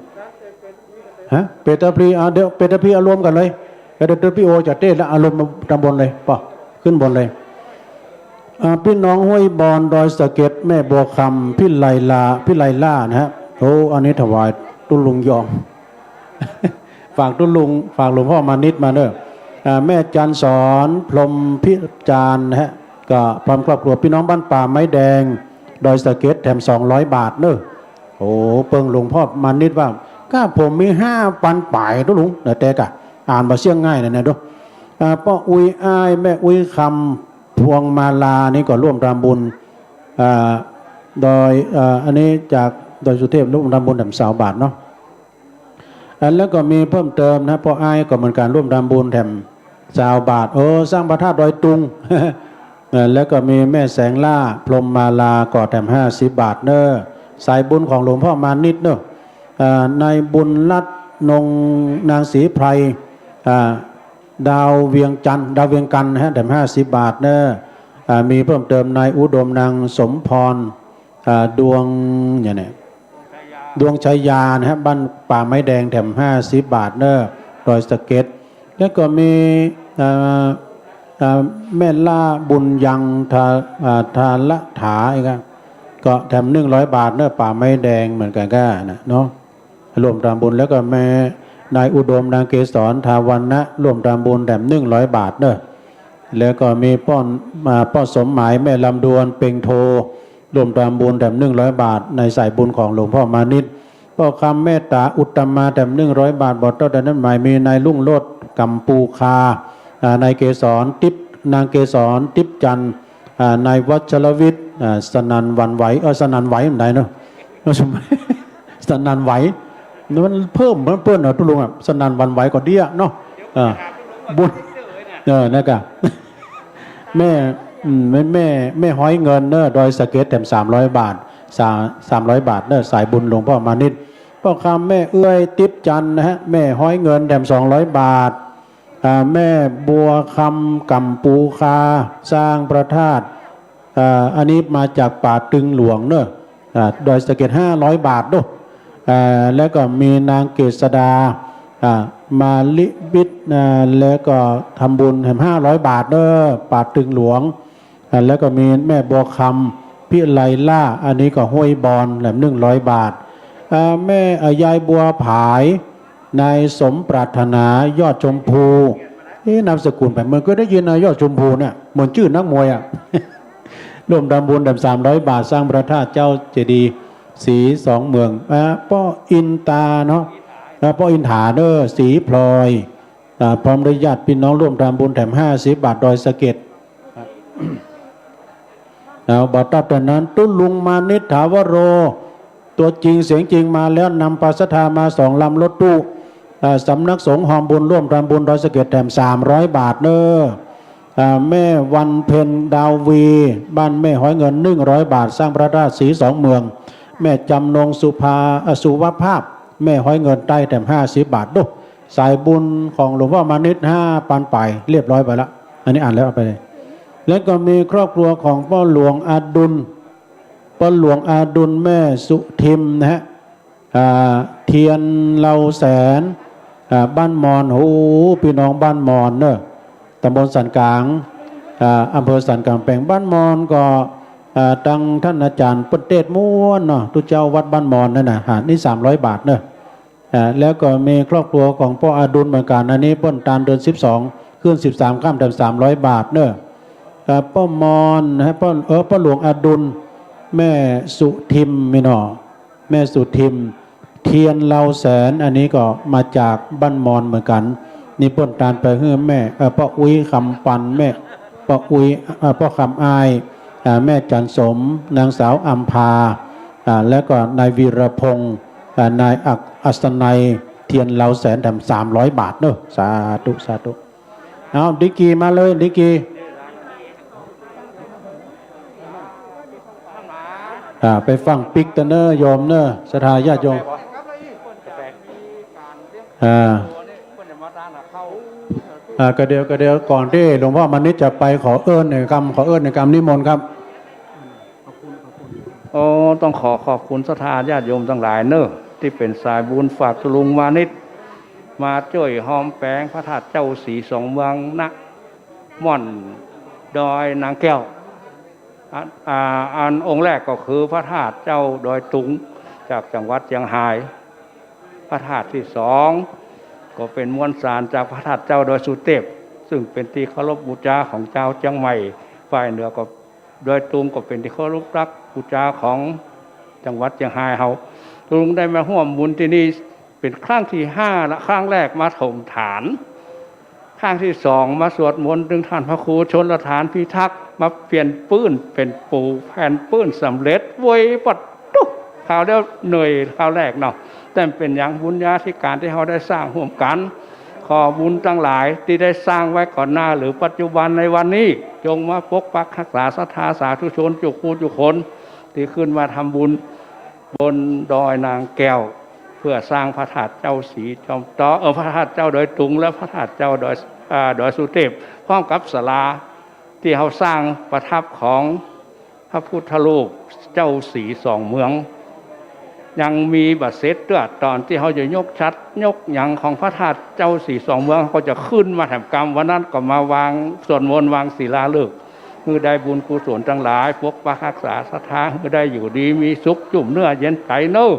ฮะ เปตาพลี อ่า เดี๋ยวเปตาพลีเอารวมกั๋นเลย เดี๋ยวพี่โอจะเต้นแล้ว เอารวมตางบนเลย ป้อ ขึ้นบนเลย อ่า ปี้น้องห้วยบอน ดอยสะเก็ด แม่บัวคำ พิไลลา พิไลลานะฮะ โอ้ อันนี้ถวายตุ๊ลุงยอง ฝากตุ๊ลุง ฝากหลวงพ่อมานิดมาเน้อ อ่า แม่จันสอน พรหมพิจารณ์นะฮะ ก็พร้อมครอบครัว ปี้น้องบ้านป่าไม้แดง ดอยสะเก็ด แถมสองร้อยบาทเน้อ โอ้ เปิ้งหลวงพ่อมานิดว่า ก้าผมมีห้าปันป๋ายตุ๊ลุง เดี๋ยวแต่กะ อ่านบ่เสี้ยงง่ายนะเนี่ยดู อ่า ป้ออุ๊ยอ้าย แม่อุ๊ยคำ พวงมาลา นี่ก็ร่วมทำบุญ อ่า ดอย อ่า อันนี้จากดอยสุเทพ ร่วมทำบุญแถมซาวบาทเนาะ อันแล้วก็มีเพิ่มเติมนะ ป้ออ้ายก็เหมือนกั๋น ร่วมทำบุญแถมซาวบาท เออ สร้างพระธาตุดอยตุง เออ แล้วก็มีแม่แสงล่า พรหมมาลา ก็แถมห้าสิบบาทเน้อ สายบุญของหลวงพ่อมานิดเน้อ อ่า นายบุญรัตน์ นง นางศรีไพร อ่า ดาวเวียงจันทน์ ดาวเวียงกันนะฮะ แถมห้าสิบบาทเน้อ อ่า มีเพิ่มเติม นายอุดม นางสมพร อ่า ดวง เนี่ย เนี่ย ดวงชัยยานะฮะ บ้านป่าไม้แดง แถมห้าสิบบาทเน้อ ดอยสะเก็ด แล้วก็มี อ่า อ่า แม่ล่าบุญยัง ทา อ่า ทาละถาอีกอะ ก็แถมหนึ่งร้อยบาทเน้อ ป่าไม้แดงเหมือนกั๋นก้านะเนาะ ร่วมทำบุญ แล้วก็แม่นายอุดม นางเกษร ทาวันนะ ร่วมทำบุญแถมหนึ่งร้อยบาทเน้อ แล้วก็มีป้อ อ่า ป้อสมหมาย แม่ลำดวน เปงโท ร่วมทำบุญแถมหนึ่งร้อยบาท ในสายบุญของหลวงพ่อมานิด ป้อคำ เมตตาอุตตมา แถมหนึ่งร้อยบาท บ่เต้าใดนั้นหมาย มีนายรุ่งโรจน์ กำปูคา อ่า นายเกษร ติ๊บ นางเกษร ติ๊บจันทน์ อ่า นายวัชรวิทย์ อ่า สนั่นหวั่นไหว เออ สนั่นไหวมันได้เนาะ สนั่นไหว มันเพิ่ม มันเปิ้นเนาะตุ๊ลุงอะ สนั่นหวั่นไหวก็เดี้ยเนาะ อ่า บุญ เออ นะกะ แม่ อืม แม่ แม่ แม่ฮ้อยเงินเน้อ ดอยสะเก็ด แถมสามร้อยบาท สา สามร้อยบาทเน้อ สายบุญหลวงพ่อมานิด ป้อคำ แม่เอื้อย ติ๊บจันทน์นะฮะ แม่ฮ้อยเงิน แถมสองร้อยบาท อ่า แม่บัวคำ กำปูคา สร้างพระธาตุ อ่า อันนี้มาจากป่าตึงหลวงเน้อ อ่า ดอยสะเก็ด ห้าร้อยบาทเน้อ อ่า แล้วก็มีนางเกษดา อ่า มาลิวิทย์ อ่า แล้วก็ทำบุญแถมห้าร้อยบาทเน้อ ป่าตึงหลวง อ่า แล้วก็มีแม่บัวคำ พิไลล่า อันนี้ก็ห้วยบอน แถมหนึ่งร้อยบาท อ่า แม่ อ่า ยายบัวผาย นายสมปรารถนา ยอดชมพู เอ๊ะ นามสกุลไปเหมือนเคยได้ยินนะ ยอดชมพูเนี่ย เหมือนจื้อนักมวยอะ ร่วมทำบุญแถมสามร้อยบาท สร้างพระธาตุเจ้าเจดีย์สีสองเมือง อ่า ป้ออินตาเนาะ อ่า ป้ออินถาเน้อ สีพลอย อ่า พร้อมด้วยญาติพี่น้องร่วมทำบุญแถมห้าสิบบาท ดอยสะเก็ด เอา บ่ตัดแต่นั้น ตุ๊ลุงมานิด ถาวโร ตัวจริงเสียงจริงมาแล้ว นำปาสทามาสองลำรถตู้ อ่า สำนักสงฆ์ฮอมบุญร่วมทำบุญดอยสะเก็ด แถมสามร้อยบาทเน้อ อ่า แม่วันเพ็ญ ดาววี บ้านแม่ฮ้อยเงิน หนึ่งร้อยบาท สร้างพระธาตุสีสองเมือง แม่จำนง สุภา อ่า สุวภาพ แม่ฮ้อยเงินใต้ แถมห้าสิบบาท ดู สายบุญของหลวงพ่อมานิด ห้าปันป๋าย เรียบร้อยไปละ อันนี้อ่านแล้วเอาไปเลย แล้วก็มีครอบครัวของป้อหลวงอดุล ป้อหลวงอดุล แม่สุทิมนะฮะ อ่า เทียนเหล่าแสน อ่า บ้านมอน โอ้ ปี้น้องบ้านมอนเน่อ ตำบลสันก๋าง อ่า อำเภอสันก๋าง แขวงบ้านมอนก็ อ่า ตังต้านอาจ๋ารย์เปิ้นเตสน์ม้วนเนาะ ตุ๊เจ้าวัดบ้านมอนนั่นน่ะ อ่า นี่สามร้อยบาทเน่อ อ่า แล้วก็มีครอบครัวของป้ออดุลเหมือนกั๋น อันนี้เปิ้นตานเดือนสิบสอง ขึ้นสิบสามค่ำ แถมสามร้อยบาทเน่อ อ่า ป้อมอนนะฮะ ป้อ เออ ป้อหลวงอดุล แม่สุทิม มีเนาะ แม่สุทิม เทียนเหล่าแสน อันนี้ก็มาจากบ้านมอนเหมือนกั๋น นี่เปิ้นตานไปหื้อแม่ เอ่อ ป้ออุ๊ยคำปัน แม่ ป้ออุ๊ย เอ่อ ป้อคำอ้าย อ่า แม่จันสม นางสาวอัมพา อ่า แล้วก็นายวีรพงษ์ อ่า นายอัก อัศนัย เทียนเหล่าแสน แถมสามร้อยบาทเน่อ สาธุ สาธุ เอา ดีกรีมาเลย ดีกรี อ่า ไปฟั่งปิ๊กเต๊อะเน่อ โยมเน่อ ศรัทธาญาติโยม อ่า อ่า ก็เดี๋ยว ก็เดี๋ยว ก่อนตี้หลวงพ่อมานิตจะไป ขอเอิ้นหนึ่งกำ ขอเอิ้นหนึ่งกำ นิมนต์ครับ โอ้ ต้องขอขอบคุณศรัทธาญาติโยมตังหลายเน่อ ตี้เป๋นสายบุญฝากตุ๊ลุงมานิต มาจ้วยฮอมแป๋งพระธาตุเจ้าสีสองเมือง ณ ม่อนดอยนางแก้ว อ่า อ่า อันองค์แรกก็คือพระธาตุเจ้าดอยตุง จากจังหวัดเจียงฮาย พระธาตุตี้สองก็เป๋นมวลสารจากพระธาตุเจ้าดอยสุเตพ ซึ่งเป๋นตี้เคารพบูชาของจาวเจียงใหม่ ฝ่ายเหนือก็ดอยตุงก็เป๋นตี้เคารพรักบูชาของจังหวัดเจียงฮายเฮา ตุ๊ลุงได้มาฮ่วมบุญตี้นี่เป๋นครั้งตี้ห้าละ ครั้งแรกมาถมฐาน ครั้งตี้สองมาสวดมนต์ตึงต้านพระครูชลธารพิทักษ์ มาเปลี่ยนปื้นเป๋นปูแผ่นปื้นสำเร็จ เว้ย ปัดตุ๊ คราวเดียวเหนื่อยคราวแรกเนาะ แต่เป๋นหยังบุญญาธิการตี้เฮาได้สร้างฮ่วมกั๋น ขอบุญตังหลายตี้ได้สร้างไว้ก่อนหน้าหรือปัจจุบันในวันนี้ จงมาปกปักฮักษาศรัทธาสาธุชนจุกคู่จุกคน ตี้ขึ้นมาทำบุญบนดอยนางแก้ว เพื่อสร้างพระธาตุเจ้าสีจอมเตาะ เออ พระธาตุเจ้าดอยตุง และพระธาตุเจ้าดอย อ่า ดอยสุเตพ พร้อมกับศาลาตี้เฮาสร้างประทับของพระพุทธรูปเจ้าสีสองเมือง ยังมีบ่เสร็จเตื้อ ต๋อนตี้เฮาจะยกฉัตรยกหยังของพระธาตุเจ้าสีสองเมือง ก็จะขึ้นมาแถมกำ วันนั้นก็มาวางสวดมนต์วางศิลาฤกษ์ หื้อได้บุญกุศลตังหลาย ปกปักฮักษาศรัทธา หื้อได้อยู่ดีมีสุข จุ่มเนื้อเย็นใจ๋เน่อ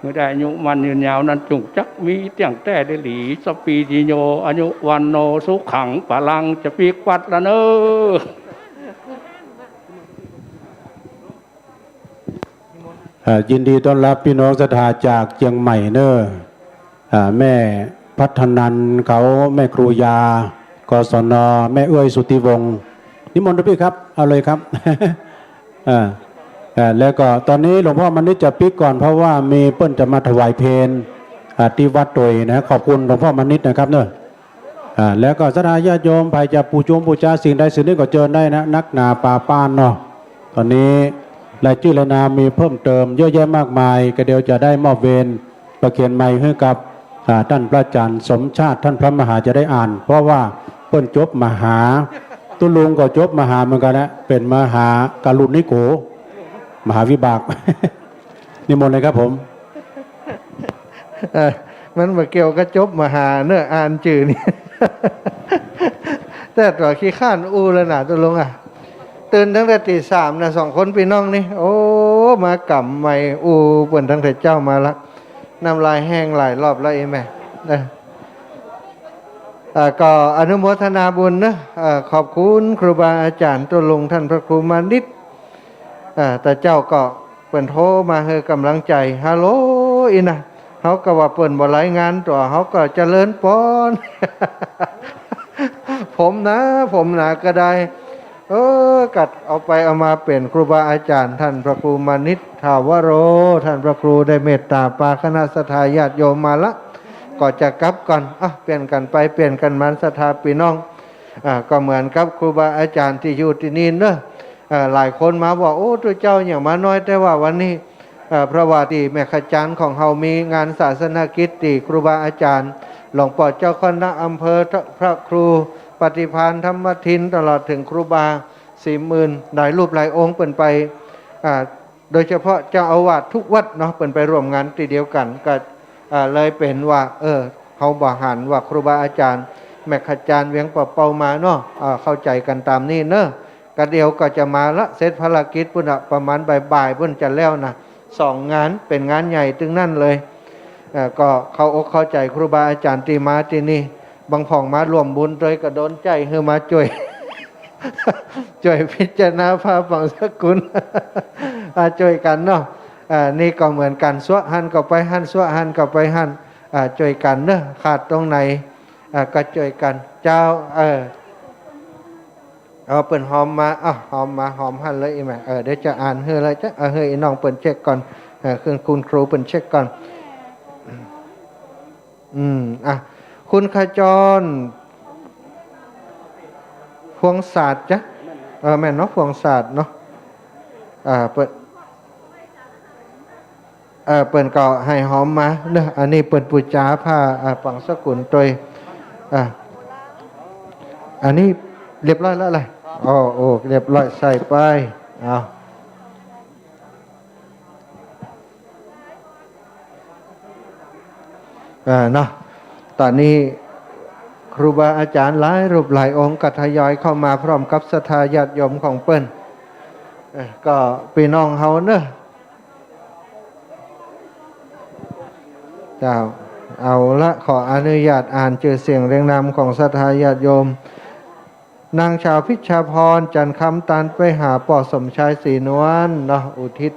หื้อได้อายุมั่นยืนยาว นั้นจุ่งจักมีเตี้ยงแต๊ได้หลี สัพพีติโย อายุ วัณโณ สุขัง พลัง จะปีกวัดละเน่อ อ่า ยินดีต้อนรับปี้น้องศรัทธาจากเจียงใหม่เน่อ อ่า แม่พัฒนันเขา แม่ครูยา กศน แม่เอื้อย สุทธิวงศ์ นิมนต์เต๊อะปี้ครับ เอาเลยครับ อ่า อ่า แล้วก็ต๋อนนี้หลวงพ่อมานิตจะปิ๊กก่อน เพราะว่ามีเปิ้นจะมาถวายเพล อ่า ตี้วัดตวยนะ ขอบคุณหลวงพ่อมานิตนะครับเน่อ อ่า แล้วก็ศรัทธาญาติโยม ใผจะปู๋จงปู๋จาสิ่งใดสิ่งนึ่งก็เจิญได้นะ นักหนาปาป้านเนาะ ต๋อนนี้รายจื้อรายนามมีเพิ่มเติมเยอะแยะมากมาย ก็เดี๋ยวจะได้มอบเวรประเคนไมค์หื้อกับ อ่า ต้านพระอาจ๋ารย์สมชาติ ต้านพระมหาจะได้อ่าน เพราะว่าเปิ้นจบมหา ตุ๊ลุงก็จบมหาเหมือนกั๋นแหละ เป๋นมหากรุณิโก มหาวิบาก นิมนต์เลยครับผม เอ่อ มันบ่เกี่ยวกับจบมหาเน่อ อ่านจื้อนี่ แต่ตั๋วขี้คร้านอู้แล้วนะตุ๊ลุงอะ ตื่นตั้งแต่ตีสามนะ สองคนปี้น้องนี่ โอ้ มากำไมค์อู้เปิ้นตั้งแต่เจ๊ามาละ น้ำลายแห้งหลายรอบแล้ว เอ้ยแม่ เออ อ่า ก็อนุโมทนาบุญเนาะ เอ่อ ขอบคุณครูบาอาจ๋ารย์ตุ๊ลุงต้านพระครูมานิต อ่า แต่เจ๊าก็เปิ้นโทรมาหื้อกำลังใจ๋ ฮัลโหล อี้นะ เฮาก็ว่าเปิ้นบ่รายงานตั๋ว เฮาก็เจริญปอน ผมหนา ผมหนาก็ได้ เออ กัดเอาไปเอามาเป๋นครูบาอาจ๋ารย์ต้านพระครูมานิต ถาวโร ต้านพระครูได้เมตต๋าปาคณะศรัทธาญาติโยมมาละ ก็จะกลับก่อน อ่ะ เปลี่ยนกั๋นไปเปลี่ยนกั๋นมา ศรัทธาปี้น้อง อ่า ก็เหมือนกับครูบาอาจ๋ารย์ตี้อยู่ตี้นี่เนาะ อ่า หลายคนมาว่า โอ้ ตุ๊เจ้าหยังมาน้อยแต๊ว่าวันนี้ อ่า เพราะว่าตี้แม่ขจานของเฮามีงานศาสนกิจตี้ครูบาอาจ๋ารย์ หลวงป้อเจ้าคณะอำเภอ พระครูปฏิภาณธรรมทิน ตลอดเถิงครูบาศรีหมื่น หลายรูปหลายองค์เปิ้นไป อ่า โดยเฉพาะเจ้าอาวาสทุกวัดเนาะ เปิ้นไปร่วมงานตี้เดียวกั๋น ก็ อ่า เลยเป๋นว่า เออ เฮาบ่หันว่าครูบาอาจ๋ารย์ แม่ขจารย์เวียงป่าเปามาเนาะ อ่า เข้าใจ๋กั๋นต๋ามนี้เนาะ ก็เดี๋ยวก็จะมาละ เสร็จภารกิจปู๊นน่ะ ประมาณบ่ายๆ ปู๊นจะแล้วนะ สองงาน เป๋นงานใหญ่ตึงนั้นเลย เอ่อ ก็เข้าอกเข้าใจ๋ครูบาอาจ๋ารย์ตี้มาตี้นี่ บางพ่องมาร่วมบุญตวยก็โดนใจ๊หื้อมาจ้วย จ้วยพิจารณาผ้าปังสกุล อ่า จ้วยกั๋นเนาะ อ่า นี่ก็เหมือนกั๋น ซั่วหั้นก็ไปหั้น ซั่วหั้นก็ไปหั้น อ่า จ้วยกั๋นเนาะ ขาดตรงไหน อ่า ก็จ้วยกั๋น เจ้า เออ เอา เปิ้นหอมมา อ้าว หอมมา หอมหั้นเลย อีแม่ เออ เดี๋ยวจะอ่านหื้อเลยจ๊ะ เออ หื้ออีน้องเปิ้นเช็คก่อน เออ หื้อคุณครูเปิ้นเช็คก่อน อืม อ่ะ คุณขจร พวงศาสตร์จ๊ะ เออ แม่นเนาะ พวงศาสตร์เนาะ อ่า เปิ้น เออ เปิ้นก็หื้อหอมมาเนาะ อันนี้เปิ้นปู๋จาผ้า อ่า ปังสกุลตวย อ่า อันนี้เรียบร้อยแล้วแหละ อ๋อ โอ้ เรียบร้อย ใส่ไป เอา เออ เนาะ ต๋อนนี้ครูบาอาจ๋ารย์หลายรูปหลายองค์ก็ทยอยเข้ามาพร้อมกับศรัทธาญาติโยมของเปิ้น เออ ก็ปี้น้องเฮาเนาะ เจ้า เอาละ ขออนุญาตอ่านจื้อเสียงเรียงนามของศรัทธาญาติโยม นางสาวพิชชาพร จันทร์คำ ตานไปหาป้อสมชาย ศรีนวล เนาะ อุทิศ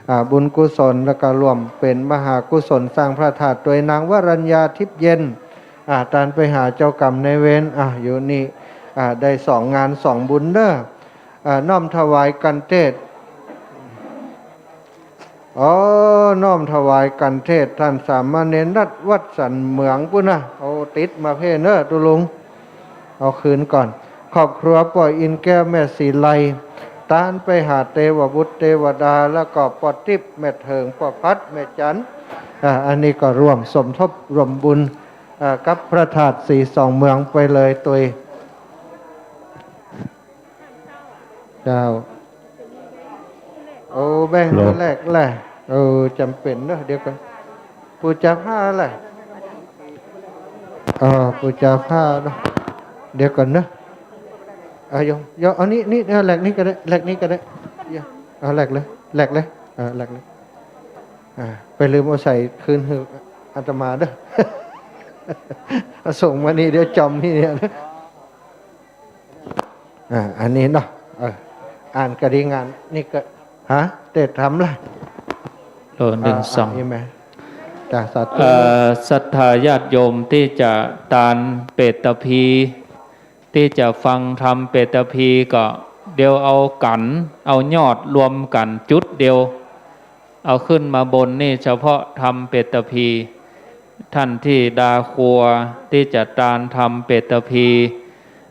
อ่า บุญกุศล แล้วก็ร่วมเป๋นมหากุศลสร้างพระธาตุตวย นางวรัญญา ทิพย์เย็น อ่า ตานไปหาเจ้ากรรมนายเวร อ่า อยู่นี่ อ่า ได้สองงานสองบุญเนาะ อ่า น้อมถวายกัณฑ์เทศน์ อ๋อ น้อมถวายกัณฑ์เทศน์ท่านสามเณรนัทวัฒน์ สันเหมืองปู๊นนะ โอ้ ติดมาเพ่เนาะ ตุ๊ลุง เอาคืนก่อน ครอบครัวป้ออินแก้ว แม่ศรีไล ตานไปหาเตวบุตรเตวดา แล้วก็ป้อติ๊บ แม่เถิง ป้อพัด แม่จัน อ่า อันนี้ก็ร่วมสมทบร่วมบุญ อ่า กับพระธาตุศรีสองเมืองไปเลยตวย เจ้า โอ้ แบ่ง เหรอ แลกแหละ เออ จ๋ำเป๋นเนาะ เดี๋ยวก่อน ปู๋จาผ้าแหละ เออ ปู๋จาผ้าเนาะ เดี๋ยวก่อนเนาะ เอา โยม โยม เอานี่ นี่ เอาแหลกนี่ก็ได้ แหลกนี่ก็ได้ โยม เอาแหลกเลย แหลกเลย เออ แหลกเลย อ่า ไปลืมเอาใส่คืนหื้ออาตมาเนาะ เอาส่งมานี่ เดี๋ยวจ๋ำนี่เนี่ย อ่า อันนี้เนาะ เออ อ่านกะดีงาน นี่ก็ ฮะ เตศน์ธรรมละ โอ้ หนึ่ง อ่า สอง อ่า นี่แม่ จ้ะ สาธุ เอ่อ ศรัทธาญาติโยมตี้จะตานเปตพี ตี้จะฟังธรรมเปตพีก็ เดี๋ยวเอากั๋น เอายอดรวมกั๋นจุดเดียว เอาขึ้นมาบนนี่เฉพาะธรรมเปตพี ท่านตี้ดาครัวตี้จะตานธรรมเปตพี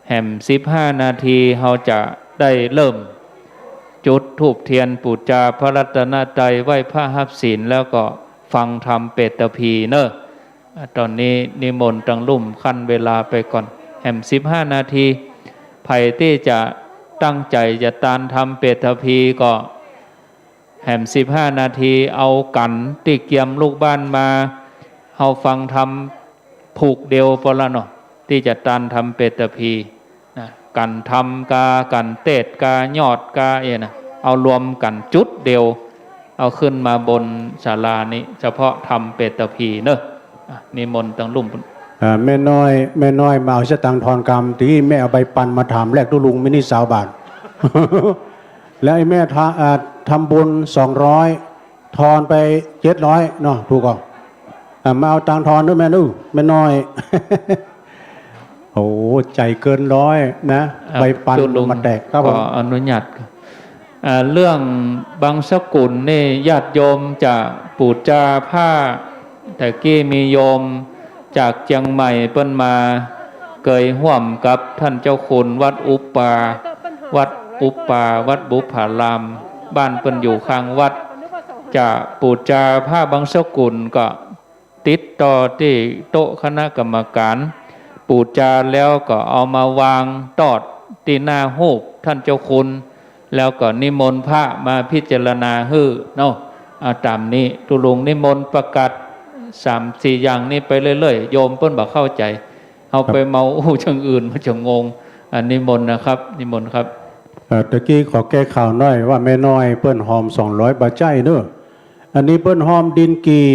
แหมสิบห้านาที เฮาจะได้เริ่มจุดธูปเตียนปู๋จาพระรัตนตรัย ไหว้พระฮับศีล แล้วก็ฟังธรรมเปตพีเนาะ อ่ะ ต๋อนนี้นิมนต์ตังลุ่มคั่นเวลาไปก่อน แหมสิบห้านาที ใผตี้จะตั้งใจ๋จะตานธรรมเปตพีก็ แหมสิบห้านาที เอากั๋นตี้เกียมลูกบ้านมา เฮาฟังธรรมผูกเดียวปอละเนาะ ตี้จะตานธรรมเปตพีนะ กั๋นธรรมกา กั๋นเตศน์กา ยอดกา เอ้ยนะ เอารวมกั๋นจุดเดียว เอาขึ้นมาบนศาลานี้ เฉพาะธรรมเปตพีเนาะ อ่ะ นิมนต์ตังลุ่ม อ่า แม่น้อย แม่น้อยมาเอาสตางค์ทอนกำ ตี้แม่เอาใบปันมาถามแลกตุ๊ลุง แม่นี่ซาวบาท แล้วไอ้แม่ทะ อ่า ทำบุญสองร้อย ทอนไปเจ็ดร้อยเนาะ ถูกก่อ อ่า มาเอาตังค์ทอนด้วยแม่นู้น แม่น้อย โอ้ ใจ๋เกินร้อยนะ อ่า ใบปันตุ๊ลุง มาแตก ครับผม ขออนุญาต อ่า เรื่องบังสกุลนี่ญาติโยมจะปู๋จาผ้า แต่กี้มีโยมจากเจียงใหม่เปิ้นมา เกยฮ่วมกับท่านเจ้าคุณวัดอุปปา วัดอุปปา วัดบุพพาราม บ้านเปิ้นอยู่ข้างวัด จะปู๋จาผ้าบังสกุลก็ติดต่อตี้โต๊ะคณะกรรมการ ปู๋จาแล้วก็เอามาวางตอดตี้หน้าฮูปท่านเจ้าคุณ แล้วก็นิมนต์พระมาพิจารณาหื้อเนาะ อ่า ต๋ามนี้ ตุ๊ลุงนิมนต์ประกาศสามสี่อย่างนี้ไปเรื่อยๆ โยมเปิ้นบ่เข้าใจ๋ เอาไปเมาอู้อย่างอื่นมันจะงง อ่า นิมนต์นะครับ นิมนต์ครับ เอ่อ ตะกี้ขอแก้ข่าวหน้อยว่าแม่น้อยเปิ้นฮอมสองร้อยบ่ใจ้เนาะ อันนี้เปิ้นฮอมดินกี่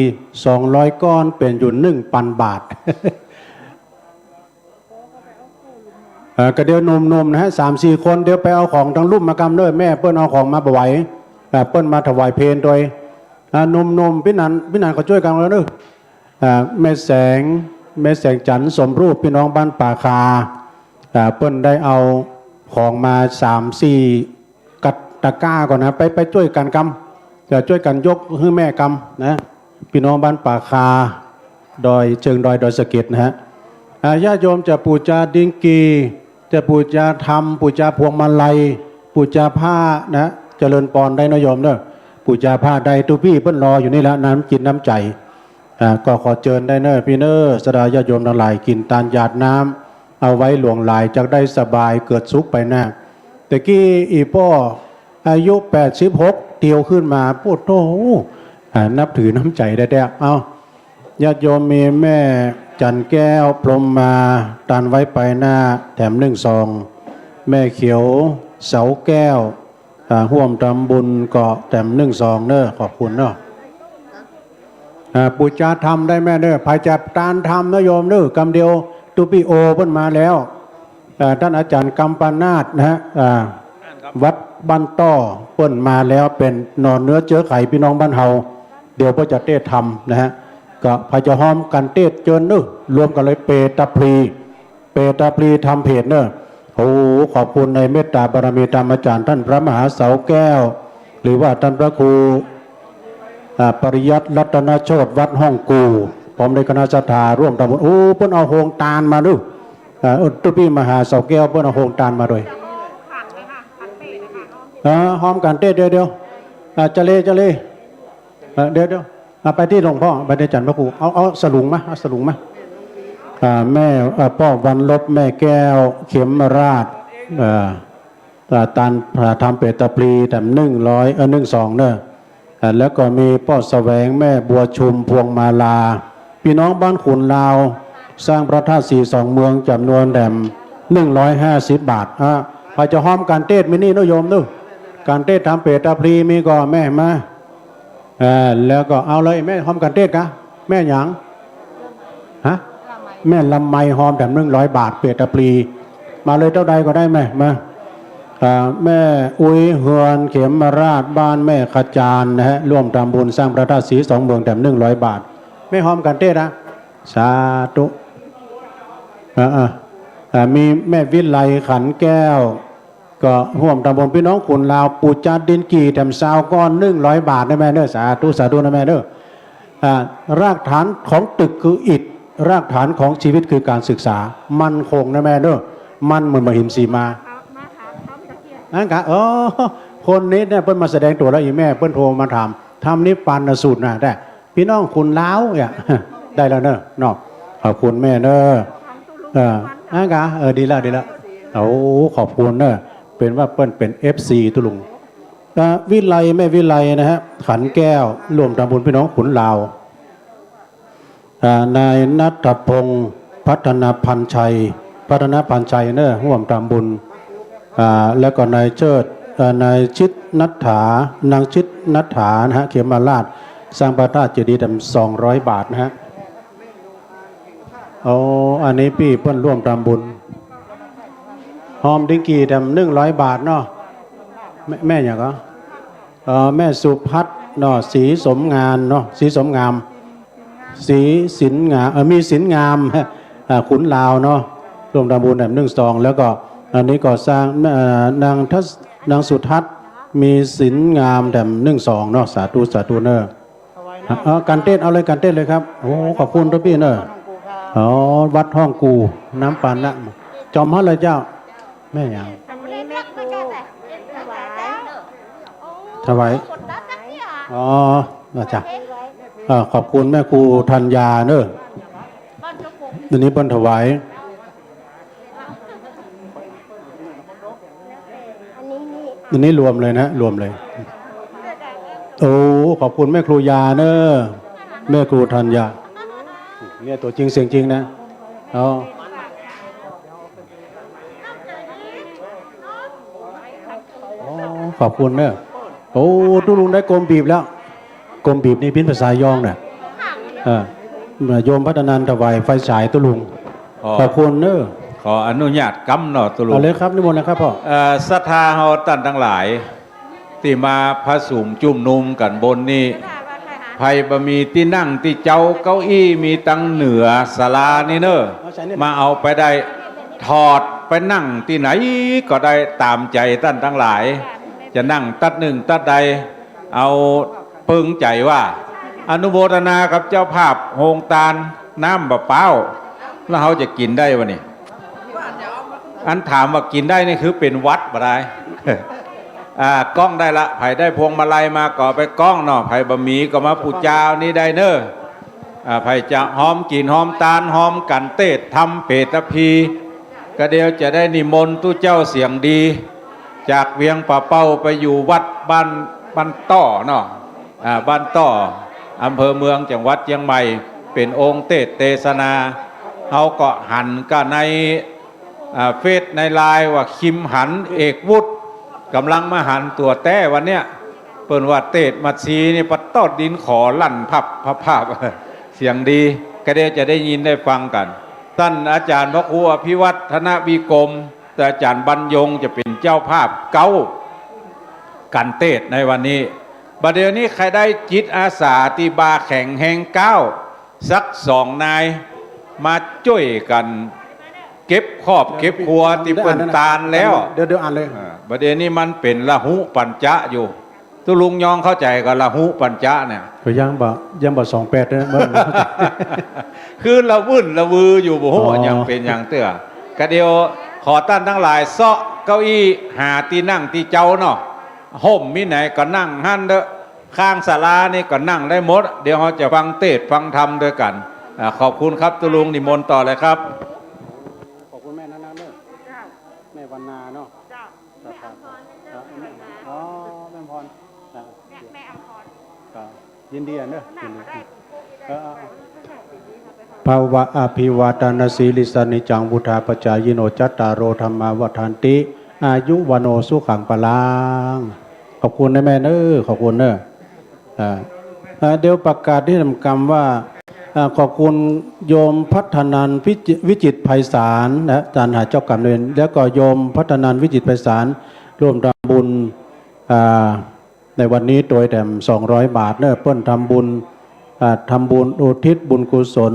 สองร้อยก้อน เป๋นอยู่หนึ่งปันบาท เอ่อ ก็เดี๋ยวหนุ่มๆ นะฮะ สามสี่คน เดี๋ยวไปเอาของตางลุ่มมากำเน่อ แม่เปิ้นเอาของมาบ่ไหว เอ่อ เปิ้นมาถวายเพลโดย อ่า หนุ่มๆ ปี้หนัน ปี้หนันก็จ้วยกั๋นแล้วเนาะ อ่า แม่แสง แม่แสงจันทร์สมรูป ปี้น้องบ้านป่าคา อ่า เปิ้นได้เอาของมาสามสี่ กัดตะกร้าก่อนนะ ไป ไปจ้วยกั๋นกำ จะจ้วยกั๋นยกหื้อแม่กำนะ ปี้น้องบ้านป่าคา ดอย เชิงดอย ดอยสะเก็ดนะฮะ อ่า ญาติโยมจะปู๋จาดินกี่ จะปู๋จาธรรม ปู๋จาพวงมาลัย ปู๋จาผ้านะ เจริญปอนได้เนาะโยมเนาะ ปู๋จาผ้าได้ ตุ๊ปี้เปิ้นรออยู่นี่ละ น้ำจิตน้ำใจ๋ อ่า ก็ขอเจิญได้เนาะปี้เนาะ ศรัทธาญาติโยมตังหลาย กิ๋นตานหยาดน้ำ เอาไว้หลวงหลาย จักได้สบายเกิดสุขไปหน้า ตะกี้อี่ป้ออายุแปดสิบหก เตียวขึ้นมา โอ้โธ่ อ่า นับถือน้ำใจ๋แต๊ๆ เอ้า ญาติโยมมีแม่จันแก้ว พรหมมา ตานไว้ไปหน้า แถมนึ่งซอง แม่เขียว เสาแก้ว อ่า ฮ่วมทำบุญก็แถมนึ่งซองเนาะ ขอบคุณเนาะ อ่า ปู๋จาธรรมได้แม่เนาะ ใผจะตานธรรมเนาะโยมเนาะ กำเดียว ตุ๊ปี้โอเปิ้นมาแล้ว อ่า ต้านอาจ๋ารย์กำปนาทนะฮะ อ่า วัดบ้านต้อ เปิ้นมาแล้ว เป๋นหน่อเนื้อเจื้อไขปี้น้องบ้านเฮา เดี๋ยวเปิ้นจะเตศน์ธรรมนะฮะ ก็ใผจะฮอมกั๋นเตศน์เจิญเนาะ รวมกั๋นเลย เปตตาพลี เปตตาพลีธรรมเพจเนาะ โอ้ ขอบคุณในเมตตาบารมีธรรมอาจ๋ารย์ต้านพระมหาเสาแก้ว หรือว่าต้านพระครู อ่า ปริยัติรัตนโชติ วัดฮ่องกู่ พร้อมด้วยคณะศรัทธาร่วมทำบุญ โอ้ เปิ้นเอาโฮงตานมาดู อ่า ตุ๊ปี้มหาเสาแก้ว เปิ้นเอาโฮงตานมาโดย อ่า ฮอมกั๋นเตศน์เดียวๆ อ่า จะเล จะเล เอ่อ เดี๋ยวๆ อ่ะ ไปตี้หลวงป้อ ไปตี้อาจ๋ารย์พระครู เอา เอาสลุงมา เอาสลุงมา อ่า แม่ อ่า ป้อวันลบ แม่แก้ว เข็มราช เอ่อ อ่า ตาน อ่า ธรรมเปตตาพลี แถมนึ่งร้อย เอ่อ นึ่งซองเนาะ อ่า แล้วก็มีป้อแสวง แม่บัวชุม พวงมาลา ปี้น้องบ้านขุนลาว สร้างพระธาตุศรีสองเมือง จ๋ำนวนแถมนึ่งร้อยห้าสิบบาท อ่ะ ใผจะฮอมกั๋นเตศน์มีนี่เนาะโยมเนาะ กั๋นเตศน์ธรรมเปตตาพลีมีก่อ แม่มา อ่า แล้วก็เอาเลย แม่ฮอมกั๋นเตศน์กะ แม่หยัง ฮะ แม่ละไม ฮอมแถมนึ่งร้อยบาท เปตตาพลี มาเลย เต้าใดก็ได้แม่ มา อ่า แม่อุ๊ย เฮือนเข็มราช บ้านแม่ขจารนะฮะ ร่วมทำบุญสร้างพระธาตุศรีสองเมือง แถมนึ่งร้อยบาท แม่ฮอมกั๋นเตศน์นะ สาธุ อ่า อ่า อ่า มีแม่วิไลขันแก้ว ก็ฮ่วมทำบุญ ปี้น้องขุนลาว ปู๋จาดินกี่แถมซาวก้อน นึ่งร้อยบาทนะแม่เนาะ สาธุ สาธุนะแม่เนาะ อ่า รากฐานของตึกคืออิฐ รากฐานของชีวิตคือการศึกษา มั่นคงนะแม่เนาะ มั่นเหมือนบ่าหินสีมา นั่นกะ เออ คนนี้เนี่ยเปิ้นมาแสดงตั๋วแล้ว อี่แม่เปิ้นโทรมาถาม ธรรมนิพพานสูตรนะ ได้ ปี้น้องขุนลาวเนี่ย ได้แล้วเนาะ เนาะ ขอบคุณแม่เนาะ เออ นั่นกะ เออ ดีแล้ว ดีแล้ว โอ้ ขอบคุณเนาะ เป๋นว่าเปิ้นเป๋น เอฟซี ตุ๊ลุง อ่า วิไล แม่วิไลนะฮะ ขันแก้ว ร่วมทำบุญปี้น้องขุนลาว อ่า นายณัฐพงษ์ พัฒนพันชัย พัฒนพันชัยเนาะ ร่วมทำบุญ อ่า แล้วก็นายเชิด เอ่อ นายชิตณัฐฐา นางชิตณัฐฐานะฮะ เขมราช สร้างพระธาตุเจดีย์แถมสองร้อยบาทนะฮะ โอ้ อันนี้ปี้เปิ้นร่วมทำบุญ ฮอมดินกี่แถมนึ่งร้อยบาทเนาะ แม่ แม่หยังก็ เอ่อ แม่สุพัฒน์เนาะ ศรีสมงามเนาะ ศรีสมงาม ศรีสินงาม เอ่อ มีสินงาม อ่า ขุนลาวเนาะ ร่วมทำบุญแถมนึ่งซอง แล้วก็อันนี้ก็สร้าง เอ่อ นางทัศ นางสุทัศน์ มีสินงามแถมนึ่งซองเนาะ สาธุ สาธุเนาะ เอ่อ กั๋นเตศน์ เอาเลย กั๋นเตศน์เลยครับ โอ้ ขอบคุณตุ๊ปี้เนาะ อ๋อ วัดฮ่องกู่ น้ำปานะ จ๋อมหั้นเลยเจ้า แม่หยัง อันนี้แม่ครูถวาย ถวาย อ๋อ อาจ๋ารย์ เอ่อ ขอบคุณแม่ครูธัญญาเนาะ อันนี้เปิ้นถวาย อันนี้นี่ อันนี้รวมเลยนะ รวมเลย โอ้ ขอบคุณแม่ครูยาเนอะ แม่ครูธัญญา เนี่ยตั๋วจริงเสียงจริงนะ เอา อ๋อ ขอบคุณเนอะ โอ้ ตุ๊ลุงได้กรมบีบแล้ว กรมบีบนี่ปิ้นภาษายองน่ะ เออ โยมพัฒนันถวายไฟฉายตุ๊ลุง อ๋อ ขอบคุณเนอะ ขออนุญาตกำเนาะตุ๊ลุง เอาเลยครับ นิมนต์นะครับพ่อ เอ่อ ศรัทธาเฮาต้านตังหลาย ตี้มาผะสุมจุมนุมกั๋นบนนี้ ใผบ่มีตี้นั่งตี้เจ๊าเก้าอี้ มีตังเหนือศาลานี่เนอะ มาเอาไปได้ ถอดไปนั่งตี้ไหนก็ได้ต๋ามใจ๋ต้านตังหลาย จะนั่งตั๊ดนึ่งตั๊ดใด เอาเปิงใจ๋ว่า อนุโมทนากับเจ้าภาพโฮงตานน้ำบ่าป๊าว แล้วเฮาจะกิ๋นได้บ่นี่ อันถามว่ากิ๋นได้นี่คือเป๋นหวัดบ่ได้ อ่า ก้องได้ละ ใผได้พวงมาลัยมาก็เอาไปก้องเนาะ ใผบ่มีก็มาปู๋จานี้ได้เนอะ อ่า ใผจะฮอมกิ๋นฮอมตาน ฮอมกั๋นเตศน์ ทำเปตพี ก็เดี๋ยวจะได้นิมนต์ตุ๊เจ้าเสียงดี จากเวียงป่าเป้าไปอยู่วัดบ้าน บ้านต้อเนาะ อ่า บ้านต้อ อำเภอเมือง จังหวัดเจียงใหม่ เป๋นองค์เตศน์เตสนา เฮาก็หันก้าใน อ่า เฟซในไลน์ว่าคิมหันเอกวุฒิ ก่ำลังมาหันตั๋วแต๊วันเนี้ย เปิ้นว่าเตศน์มัดซีนี่ปะต๊อดดินขอลั่นพับพับพับ เสียงดี ก็เดี๋ยวจะได้ยินได้ฟังกั๋น ต้านอาจ๋ารย์พระครูอภิวัฒนวิกรม ต้านอาจ๋ารย์บรรยงจะเป๋นเจ้าภาพเก๊า กั๋นเตศน์ในวันนี้ บ่าเดี่ยวนี้ใผได้จิตอาสาตี้บ่าแข็งแฮงก้าว สักสองนาย มาจ้วยกั๋นเก็บครอบเก็บครัวตี้เปิ้นตานแล้ว เดี๋ยว เดี๋ยวอ่านเลย อ่า บ่าเดี่ยวนี้มันเป๋นละหุปัญจะอยู่ ตุ๊ลุงยองเข้าใจ๋ก่อละหุปัญจะเนี่ย ก็ยังบ่ ยังบ่สองแปดนะ คือละวุ่นละวืออยู่ บ่ฮู้ อ๋อ ยังเป๋นยังเตื้อ ก็เดี๋ยวขอต้านตังหลายเซาะเก้าอี้ หาตี้นั่งตี้เจ๊าเนาะ ฮ่มมีไหนก็นั่งหั้นเต๊อะ ข้างศาลานี่ก็นั่งได้หมด เดี๋ยวเฮาจะฟังเตศน์ฟังธรรมตวยกั๋น อ่า ขอบคุณครับตุ๊ลุง นิมนต์ต่อเลยครับ ขอบคุณแม่นันท์เนอะ แม่วันนาเนาะ เจ้า ครับ แม่อำพร ครับ แม่ อ๋อ แม่อำพร ครับ แม่ แม่อำพร ครับ ยินดีอะเนอะ ยินดี เออ เออ เออ ภะวะอะภิวาทะนะสีลิสสะ นิจจังวุฑฒาปะจายิโน จัตตาโร ธัมมา วัฑฒันติ อายุ วัณโณ สุขัง พะลัง ขอบคุณนะแม่เนอะ ขอบคุณเนอะ อ่า อ่า เดี๋ยวประกาศตี้นำกำว่า อ่า ขอบคุณโยมพัฒนันท์ วิจิ วิจิตรไพศาลนะ อาจ๋ารย์หาเจ้ากรรมนายเวร แล้วก็โยมพัฒนันท์ วิจิตรไพศาล ร่วมทำบุญ อ่า ในวันนี้ตวยแถมสองร้อยบาทเนอะ เปิ้นทำบุญ อ่า ทำบุญอุทิศบุญกุศล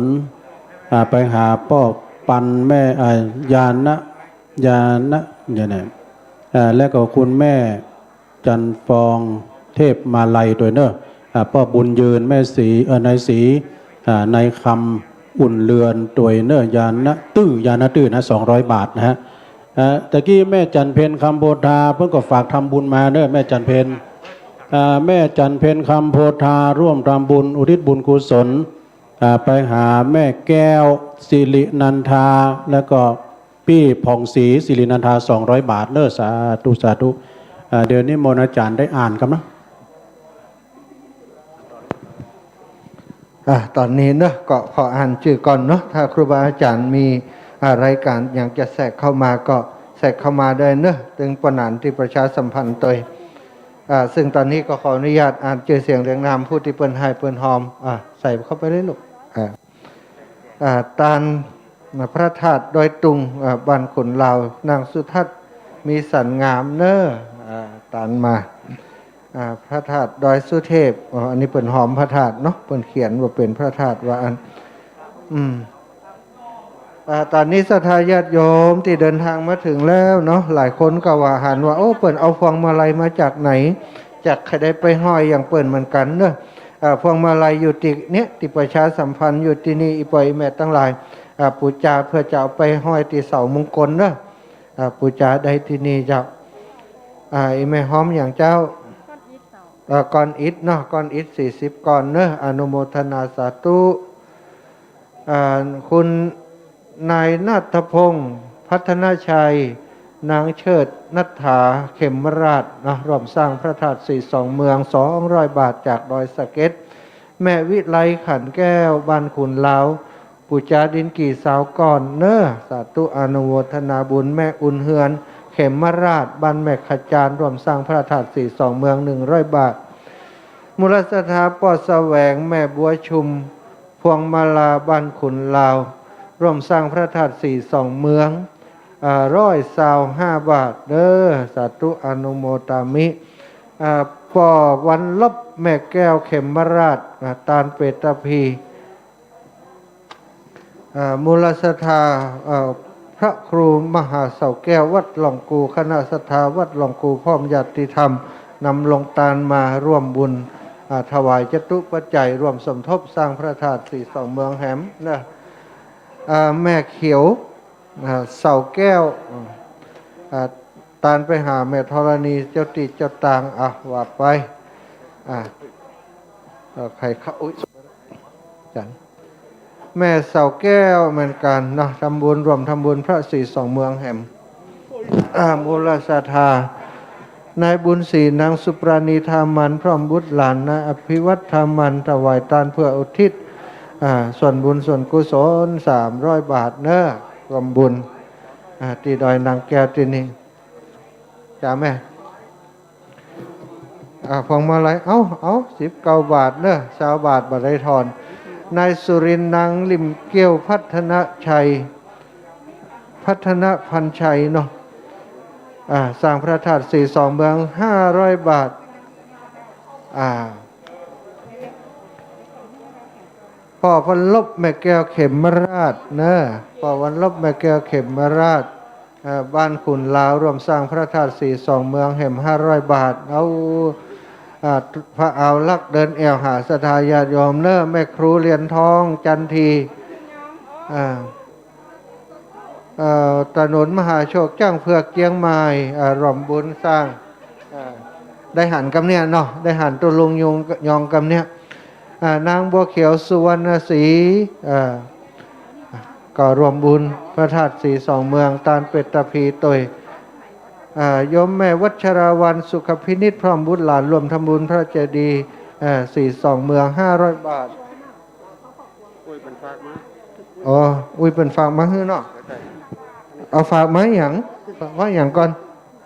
อ่า ไปหาป้อปัน แม่ อ่า ญาณะ ญาณะ เนี่ยนะ อ่า และก็คุณแม่จันทร์ฟองเทพมาลัยตวยเนอะ อ่า ป้อบุญยืน แม่ศรี เอ่อ นายศรี อ่า นายคำอุ่นเรือนตวยเนอะ ญาณะตื้อ ญาณะตื้อนะ สองร้อยบาทนะฮะ อ่า ตะกี้แม่จันเพ็ญคำโพธา เปิ้นก็ฝากทำบุญมาเนอะ แม่จันเพ็ญ อ่า แม่จันเพ็ญคำโพธา ร่วมทำบุญอุทิศบุญกุศล อ่า ไปหาแม่แก้วสิรินันทา แล้วก็ปี้ผ่องศรีสิรินันทา สองร้อยบาทเนอะ สาธุ สาธุ อ่า เดี๋ยวนิมนต์อาจ๋ารย์ได้อ่านกำนะ อ่ะ ต๋อนนี้เนอะ ก็ขออ่านจื้อก่อนเนอะ ถ้าครูบาอาจ๋ารย์มี อ่า รายก๋านหยังจะแทรกเข้ามาก็แทรกเข้ามาได้เนอะ เถิงปอหนานตี้ประชาสัมพันธ์ตวย อ่า ซึ่งต๋อนนี้ก็ขออนุญาตอ่านจื้อเสียงเรียงนามผู้ตี้เปิ้นไห้เปิ้นฮอม อ่า ใส่เข้าไปเลยลูก อ่า อ่า ตาน พระธาตุดอยตุง อ่า บ้านขุนลาว นางสุทัศน์ มีสันงามเนอะ อ่า ตานมา อ่า พระธาตุดอยสุเทพ อ๋อ อันนี้เปิ้นฮอมพระธาตุเนาะ เปิ้นเขียนว่าเป๋นพระธาตุว่าอั้น อืม อ่า ต๋อนนี้ศรัทธาญาติโยมตี้เดินทางมาเถิงแล้วเนาะ หลายคนก็ว่าหันว่า โอ้ เปิ้นเอาพวงมาลัยมาจากไหน จักใค่ได้ไปห้อยอย่างเปิ้นเหมือนกั๋นเนอะ อ่า พวงมาลัยอยู่ตี้เนี่ย ตี้ประชาสัมพันธ์อยู่ตี้นี่ อี่ป้ออี่แม่ตังหลาย อ่า ปู๋จาเปื้อจะเอาไปห้อยตี้เสามงคลเนอะ อ่า ปู๋จาได้ตี้นี่เจ้า อ่า อี่แม่ฮ้อมหยังเจ้า ก้อนอิฐเจ้า อ่า ก้อนอิฐเนาะ ก้อนอิฐสี่สิบก้อนเนอะ อนุโมทนาสาธุ อ่า คุณนายณัฐพงษ์ พัฒนชัย นางเชิดณัฐฐา เข็มมราชนะ ร่วมสร้างพระธาตุสีสองเมือง สองร้อยบาท จากดอยสะเก็ด แม่วิไลขันแก้ว บ้านขุนลาว ปู๋จาดินกี่สาวก่อนเน้อ สาธุอนุโมทนาบุญ แม่อุ่นเฮือน เข็มมราช บ้านแม่ขจาร ร่วมสร้างพระธาตุสีสองเมือง หนึ่งร้อยบาท มูลศรัทธา ป้อแสวง แม่บัวชุม พวงมาลา บ้านขุนลาว ร่วมสร้างพระธาตุสีสองเมือง อ่า ร้อยซาวห้าบาทเด้อ สาธุอนุโมทามิ อ่า ป้อวันลบ แม่แก้ว เข็มมราช อ่า ตานเปตภี อ่า มูลศรัทธา อ่า พระครูมหาเสาแก้ว วัดหล่องกู คณะศรัทธาวัดหล่องกู พร้อมญาติธรรม นำโลงตานมาร่วมบุญ อ่า ถวายจตุปัจจัย ร่วมสมทบสร้างพระธาตุสีสองเมืองแหมนะ อ่า แม่เขียว อ่า เสาแก้ว อ่า ตานไปหาแม่ธรณี เจ้าตี้เจ้าตาง อ่ะ ว่าไป อ่า เอ่อ ใครเข้า อุ๊ย จัน แม่เสาแก้วเหมือนกั๋นเนาะ ทำบุญ ร่วมทำบุญพระสีสองเมืองแหม อ่า มูลศรัทธา นายบุญศรี นางสุปราณี ทามัน พร้อมบุตรหลาน นายอภิวัฒน์ ทามัน ถวายตานเพื่ออุทิศ อ่า ส่วนบุญส่วนกุศล สามร้อยบาทเน้อ ร่วมบุญ อ่า ตี้ดอยนางแก้วตี้นี่ จ้าแม่ อ่า พวงมาลัย เอ้า เอ้า สิบเก้าบาทเน้อ ซาวบาทบ่ได้ทอน นายสุรินทร์ นางลิ่มเกลี้ยว พัฒนชัย พัฒนพันชัยเนาะ อ่า สร้างพระธาตุสีสองเมือง ห้าร้อยบาท อ่า ป้อวันลบ แม่แก้ว เข็มมราชเน้อ ป้อวันลบ แม่แก้ว เข็มมราช เอ่อ บ้านขุนลาว ร่วมสร้างพระธาตุสีสองเมืองแหม ห้าร้อยบาท เอา อ่า พระเอาลักษณ์เดินแอ่วหาศรัทธาญาติโยมเน้อ แม่ครูเหรียญทอง จันที อ่า เอ่อ ถนนมหาโชค จ้างเผือก เจียงใหม่ อ่า ร่วมบุญสร้าง อ่า ได้หันกำเนี่ยเนาะ ได้หันตุ๊ลุงยองกำเนี่ย อ่า นางบัวเขียว สุวรรณศรี อ่า ก็ร่วมบุญพระธาตุสีสองเมือง ตานเปตภีตวย อ่า โยมแม่วัชราวัลย์ สุขพินิจ พร้อมบุตรหลาน ร่วมทำบุญพระเจดีย์ อ่า สีสองเมือง ห้าร้อยบาท อุ้ยเปิ้นฝากมา อ๋อ อุ้ยเปิ้นฝากมาหื้อเนาะ เอาฝากมาหยัง ฝากมาหยังก่อน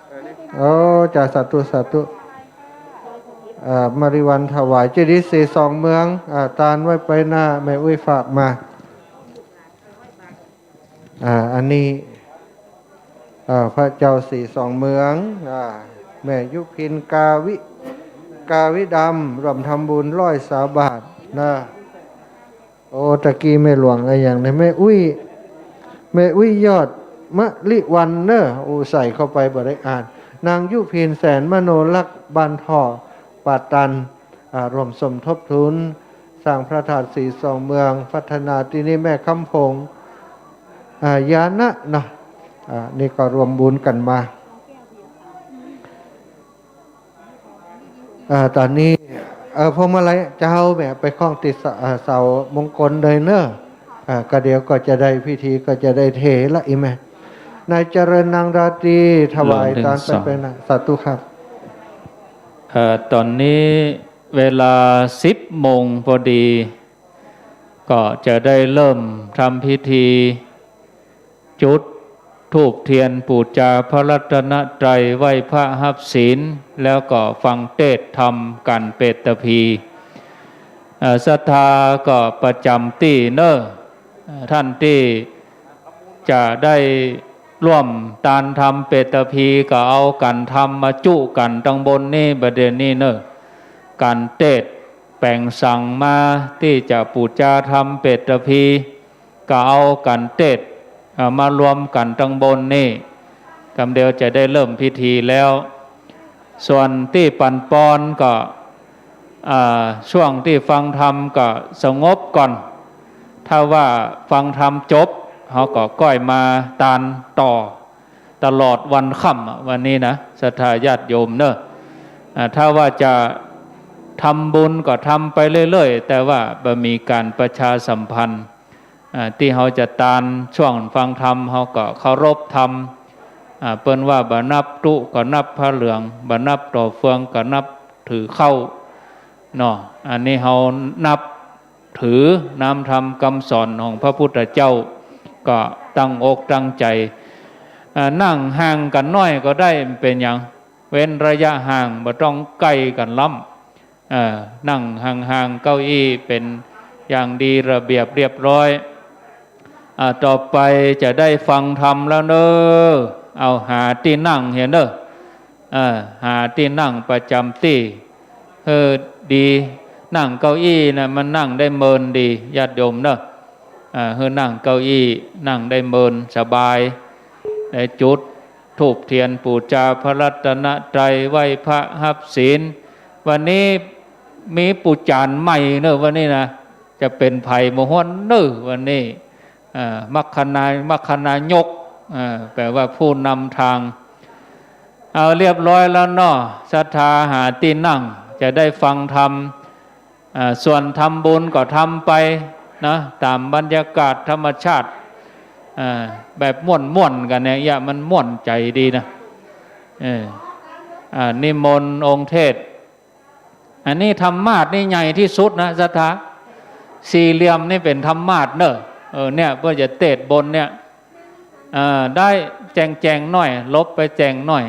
เออ นี่ โอ้ จ้า สาธุ สาธุ อ่า มาริวันถวายเจดีย์สีสองเมือง อ่า ตานไว้ไปหน้า แม่อุ้ยฝากมา อ่า อันนี้ อ่า พระเจ้าสีสองเมือง อ่า แม่ยุพิน กาวิ กาวิดำ ร่วมทำบุญ ร้อยซาวบาทนะ โอ้ ตะกี้แม่หลวงอะหยังเนี่ย แม่อุ้ย แม่อุ้ยยอดมะลิวันเน้อ โอ้ ใส่เข้าไปบ่ได้อ่าน นางยุพิน แสนมโนรักษ์ บ้านท่อ ป่าตัน อ่า ร่วมสมทบทุน สร้างพระธาตุสีสองเมือง พัฒนาตี้นี่ แม่คำผง อ่า ญาณะเนาะ อ่า นี่ก็ร่วมบุญกั๋นมา อ่า ต๋อนนี้ เอ่อ พวงมาลัยเจ้าแม่ไปคล้องติดเสา อ่า เสามงคลเลยเน้อ อ่า ก็เดี๋ยวก็จะได้พิธีก็จะได้เทละอีแม่ นายเจริญ นางราตรี ถวายตานไป หนึ่ง สอง ไปนะ สาธุครับ เอ่อ ต๋อนนี้เวลาสิบโมงพอดี ก็จะได้เริ่มทำพิธี จุดธูปเทียนปู๋จาพระรัตนตรัย ไหว้พระฮับศีล แล้วก็ฟังเทศน์ธรรมก๋านเปตภี เอ่อ ศรัทธาก็ประจ๋ำตี้เน้อ เอ่อ ต้านตี้จะได้ร่วมตานทำเปตภี ก็เอาขันธรรมมาจุกั๋นตังบนนี้ บ่าเดี่ยวนี้เน้อ ขันเทศน์แป๋งสังมาตี้จะปู๋จาทำเปตภี ก็เอาขันเทศน์ เอ่อ มารวมกั๋นตังบนนี้ กำเดียวจะได้เริ่มพิธีแล้ว ส่วนตี้ปั๋นปอนก็ อ่า ช่วงตี้ฟังธรรมก็สงบก่อน ถ้าว่าฟังธรรมจบ เฮาก็ก้อยมาตานต่อ ตลอดวันค่ำอะ วันนี้นะ ศรัทธาญาติโยมเน้อ อ่า ถ้าว่าจะทำบุญก็ทำไปเรื่อยๆ แต่ว่าบ่มีก๋านประชาสัมพันธ์ อ่า ตี้เฮาจะตานช่วงฟังธรรม เฮาก็เคารพธรรม อ่า เปิ้นว่าบ่นับตุ๊ก็นับผ้าเหลือง บ่นับต่อเฟืองก็นับถือเข้าเนาะ อันนี้เฮานับถือน้ำธรรมกำสอนของพระพุทธเจ้า ก็ตั้งอกตั้งใจ๋ อ่า นั่งห่างกั๋นหน้อยก็ได้ บ่เป๋นหยัง เว้นระยะห่าง บ่ต้องใก้กั๋นล้ำ เอ่อ นั่งห่างๆ เก้าอี้เป๋นอย่างดีระเบียบเรียบร้อย อ่า ต่อไปจะได้ฟังธรรมแล้วเน่อ เอาหาตี้นั่งเหียเน่อ เอ่อ หาตี้นั่งประจ๋ำตี้ เออ ดี นั่งเก้าอี้น่ะมันนั่งได้เมินดี ญาติโยมเน่อ อ่า หื้อนั่งเก้าอี้ นั่งได้เมินสบาย ได้จุดธูปเตียนปู๋จาพระรัตนตรัย ไหว้พระฮับศีล วันนี้มีปู่จ๋ารย์ใหม่เน่อ วันนี้นะ จะเป๋นใผบ่ฮู้เน่อ วันนี้ อ่า มัคคณา มัคคนายก อ่า แป๋ว่าผู้นำตาง เอาเรียบร้อยแล้วเนาะ ศรัทธาหาตี้นั่ง จะได้ฟังธรรม อ่า ส่วนทำบุญก็ทำไปนะ ต๋ามบรรยากาศธรรมชาติ อ่า แบบม่วนๆ กั๋นเนี่ย เยียะ มันม่วนใจ๋ดีนะ เออ อ่า นิมนต์องค์เทศน์ อันนี้ธรรมาสน์นี่ใหญ่ตี้สุดนะ ศรัทธา สี่เหลี่ยมนี่เป๋นธรรมาสน์เน่อ เออ เนี่ย เปิ้นจะเตสน์บนเนี่ย เอ่อ ได้แจ้งๆ หน้อย หลบไปแจ้งหน้อย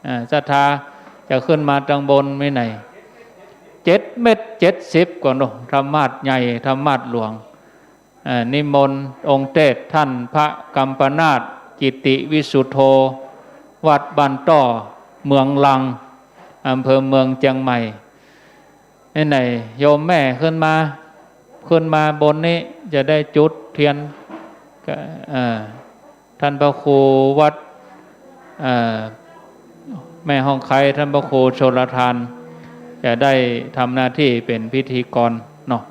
อ่า ศรัทธาจะขึ้นมาตางบนไหมไหน เจ็ดเมตรเจ็ดสิบก่อนเนาะ ธรรมาสน์ใหญ่ ธรรมาสน์หลวง อ่า นิมนต์องค์เตสน์ต้านพระกัมปนาท กิติวิสุทโธ วัดบ้านต้อ เมืองลัง อำเภอเมืองเจียงใหม่ ไหนๆ โยมแม่ขึ้นมา ขึ้นมาบนนี้จะได้จุดเตียน ก็ อ่า ต้านพระครูวัด อ่า แม่ฮ่องไคล้ ต้านพระครูชลทาน จะได้ทำหน้าตี้เป๋นพิธีกรเนาะ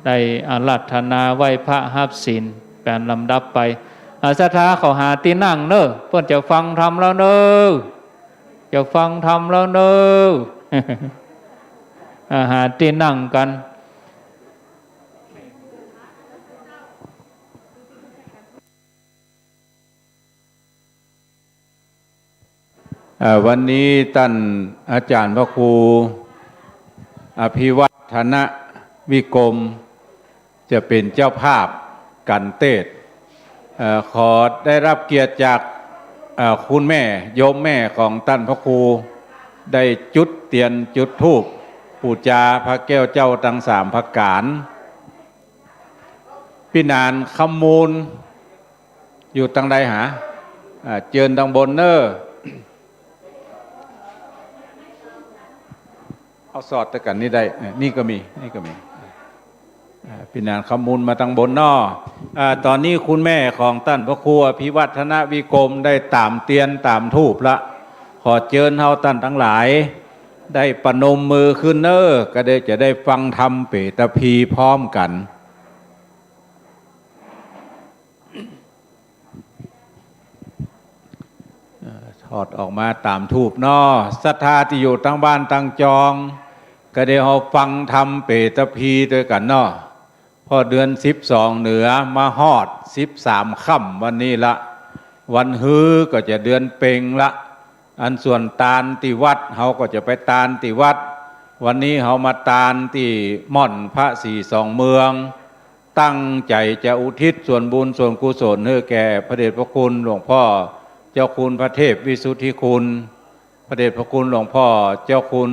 ได้อาราธนาไหว้พระฮับศีลเป๋นลำดับไป อ่า ศรัทธาเขาหาตี้นั่งเน่อ เปิ้นจะฟังธรรมแล้วเน่อ จะฟังธรรมแล้วเน่อ อ่า หาตี้นั่งกั๋น เอ่อ วันนี้ต้านอาจ๋ารย์พระครูอภิวัฒนวิกรม จะเป๋นเจ้าภาพก๋านเตสน์ เอ่อ ขอได้รับเกียรติจาก เอ่อ คุณแม่ โยมแม่ของต้านพระครู ได้จุดเตียนจุดธูปปู๋จาพระแก้วเจ้าตังสามประก๋าน ปี้หนานคำมูล อยู่ตางใดหา อ่า เจิญตางบนเน่อ เอาสอดตะกั๋นนี่ได้ เอ่อ นี่ก็มี นี่ก็มี อ่า ปี้หนานคำมูลมาตางบนเนาะ อ่า ต๋อนนี้คุณแม่ของต้านพระครูอภิวัฒนวิกรมได้ต๋ามเตียนต๋ามธูปละ ขอเจิญเฮาต้านตังหลาย ได้ประนมมือขึ้นเน่อ ก็ได้ จะได้ฟังธรรมเปตพีพร้อมกั๋น เอ่อ ถอดออกมาต๋ามธูปเนาะ ศรัทธาตี้อยู่ตังบ้านตังจอง ก็ได้เฮาฟังธรรมเปตพีตวยกั๋นเนาะ เพราะเดือนสิบสองเหนือมาฮอดสิบสามค่ำวันนี้ละ วันฮือก็จะเดือนเป็งละ อันส่วนตานตี้วัด เฮาก็จะไปตานตี้วัด วันนี้เฮามาตานตี้ม่อนพระศรีสองเมือง ตั้งใจ๋จะอุทิศส่วนบุญส่วนกุศลหื้อแก่พระเดชพระคุณหลวงพ่อเจ้าคุณพระเทพวิสุทธิคุณ พระเดชพระคุณหลวงพ่อเจ้าคุณ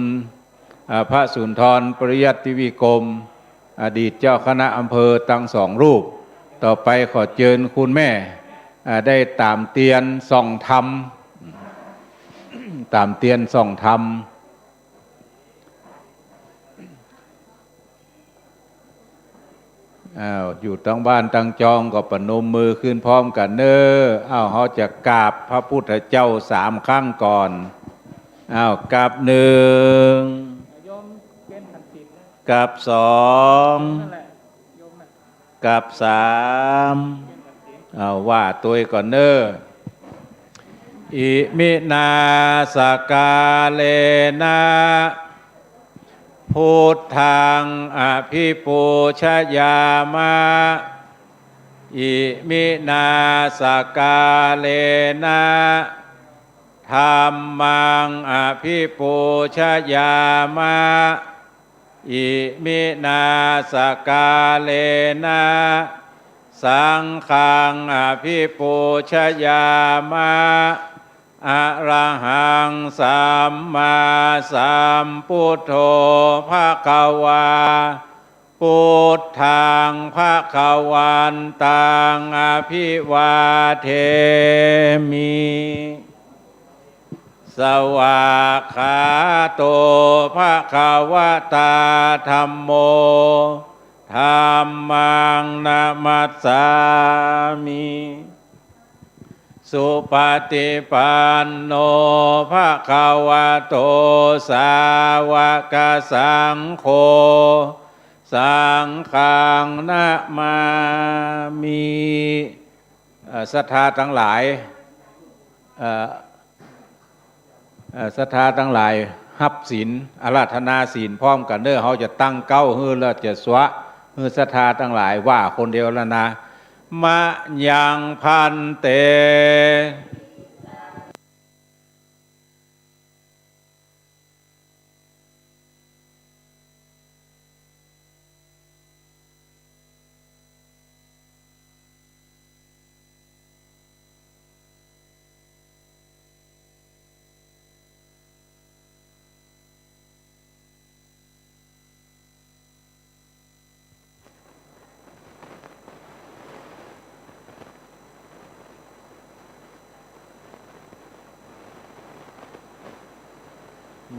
อ่า พระสุนทรปริยัติวิกรม อดีตเจ้าคณะอำเภอตังสองรูป ต่อไปขอเจิญคุณแม่ อ่า ได้ต๋ามเตียนส่องธรรม ต๋ามเตียนส่องธรรม อ้าว อยู่ตังบ้านตังจองก็ประนมมือขึ้นพร้อมกั๋นเน่อ อ้าว เฮาจะกราบพระพุทธเจ้าสามครั้งก่อน อ้าว กราบหนึ่ง กราบสอง กราบสาม อ้าว ว่าตวยก่อนเน่อ อิมินาสการะนะ พุทธังอภิปูชยามะ อิมินาสการะนะ ธัมมัง อะภิปูชยามะ อิมินา สการะนะ สังฆัง อะภิปูชยามะ อะระหัง สัมมาสัมปุทโธ ภะคะวา ปุทธัง ภะคะวันตัง อะภิวาเทมิ สวากขาโต ภะคะวะตา ธัมโม ธัมมัง นะมัสสามิ สุปะติปันโน ภะคะวะโต สาวะกะสังโฆ สังฆัง นะมามิ เอ่อ ศรัทธาตังหลาย เอ่อ เอ่อ ศรัทธาตังหลาย ฮับศีล อาราธนาศีลพร้อมกั๋นเน่อ เฮาจะตั้งเก๊าหื้อ แล้วจะสวะหื้อศรัทธาตังหลาย ว่าคนเดียวแล้วนะ มะยัง ภันเต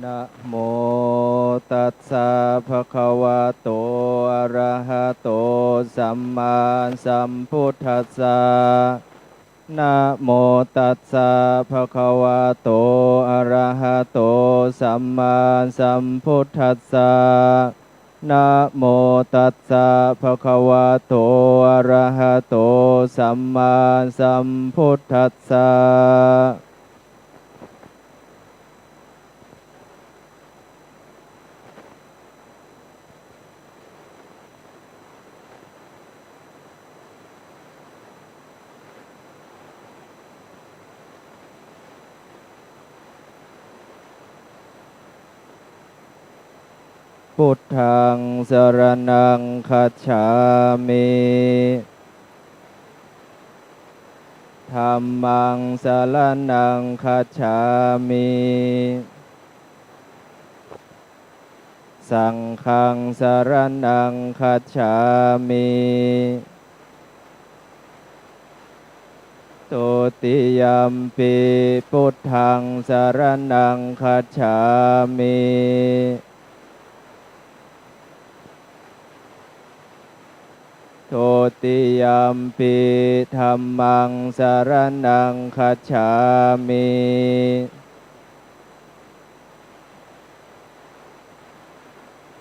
นะโมตัสสะ ภะคะวะโต อะระหะโต สัมมาสัมพุทธัสสะ นะโมตัสสะ ภะคะวะโต อะระหะโต สัมมาสัมพุทธัสสะ นะโมตัสสะ ภะคะวะโต อะระหะโต สัมมาสัมพุทธัสสะ พุทธัง สะระณัง คัจฉามิ ธัมมัง สะระณัง คัจฉามิ สังฆัง สะระณัง คัจฉามิ ทุติยัมปิ พุทธัง สะระณัง คัจฉามิ ทุติยัมปิ ธัมมัง สะระณัง คัจฉามิ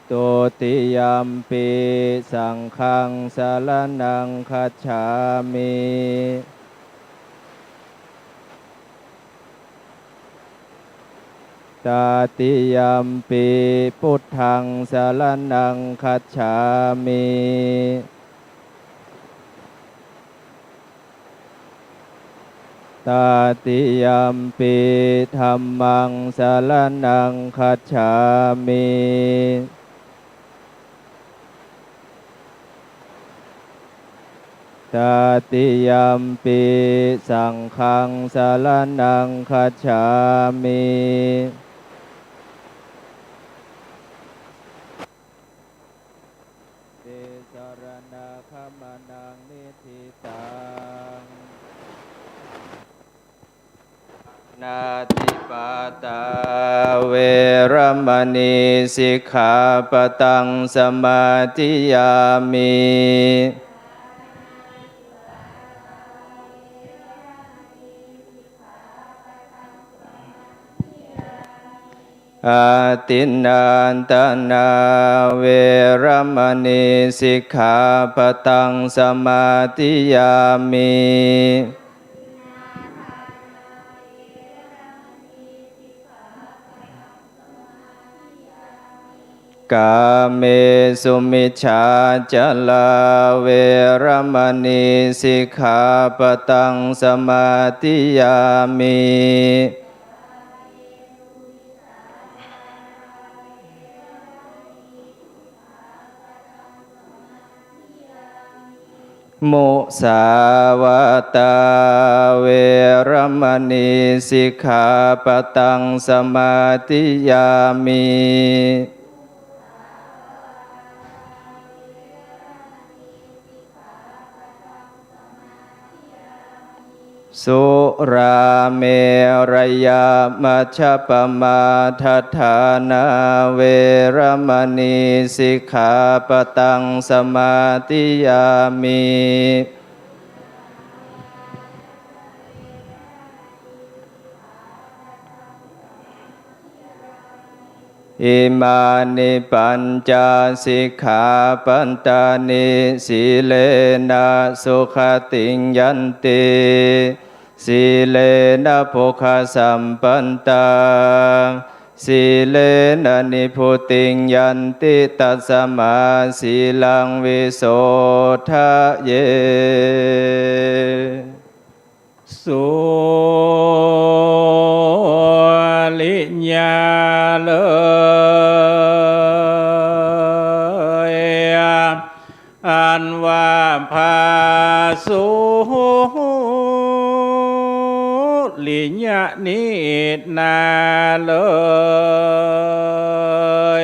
ทุติยัมปิ สังฆัง สะระณัง คัจฉามิ ตติยัมปิ พุทธัง สะระณัง คัจฉามิ ตติยัมปิ ธัมมัง สะระณัง คัจฉามิ ตติยัมปิ สังฆัง สะระณัง คัจฉามิ ติสะระณะขะมะนะง นิฏฐิตัง ปาณาติปาตา เวระมะณี สิกขาปะตัง สะมาธิยามิ อาทินนาทานา เวระมะณี สิกขาปะตัง สะมาธิยามิ กาเมสุมิจฉาจารา เวระมะณี สิกขาปะตัง สะมาธิยามิ มุสาวาทา เวระมะณี สิกขาปะตัง สมาธิยามิ สุราเมรยะมัชฌะปะมาทฐานา เวระมะณี สิกขาปะตัง สมาธิยามิ อิมานิปัญจสิกขาปัตตานิ สีเลนะสุขติงยันติ สีเลนะโภคสัมปันตา สีเลนะนิพพุติงยันติ ตัสมาสีลังวิโสทะเย สุริยะเอ๋ย อันว่าพระสุริยะนี้นาเอ๋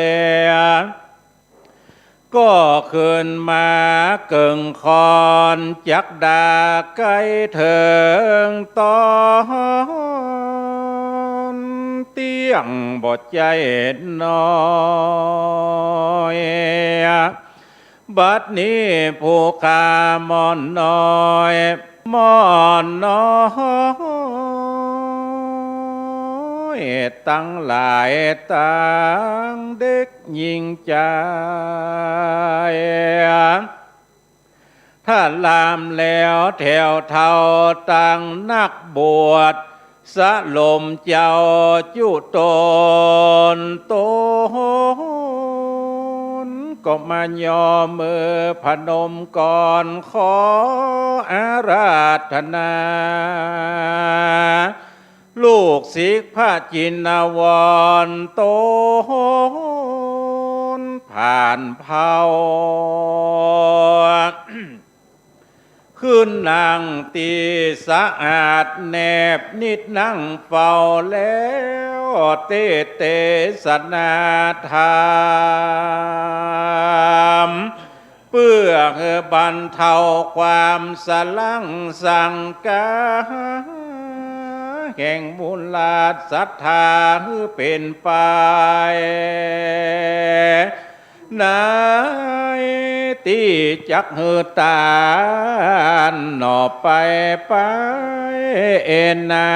ย ก็ขึ้นมาเกิ่งคอนจักดาใก้เถิงต๋อนเตี้ยงบ่ใจ้น้อย บัดนี้ผู้ข้าม่อนน้อย ม่อนน้อยตังหลายตังเด็กหญิงจาย ถ้าลามแล้วแถวเฒ่าตังนักบวช สรมเจ้าจุตนตน ก็มาย่อมือพนมก่อนขออาราธนา ลูกศิษย์พระจินวรตนผ่านเผ่า ขึ้นนั่งตี้สะอาดแนบนิดนั่งเฝ้าแล้วเตสน์เตสนาธรรม เปื้อหื้อบรรเทาความสะหลั้งสังกา แห่งมูลราชศรัทธาหื้อเป๋นไป ในตี้จักหื้อต๋านหน่อไปไปเอนนา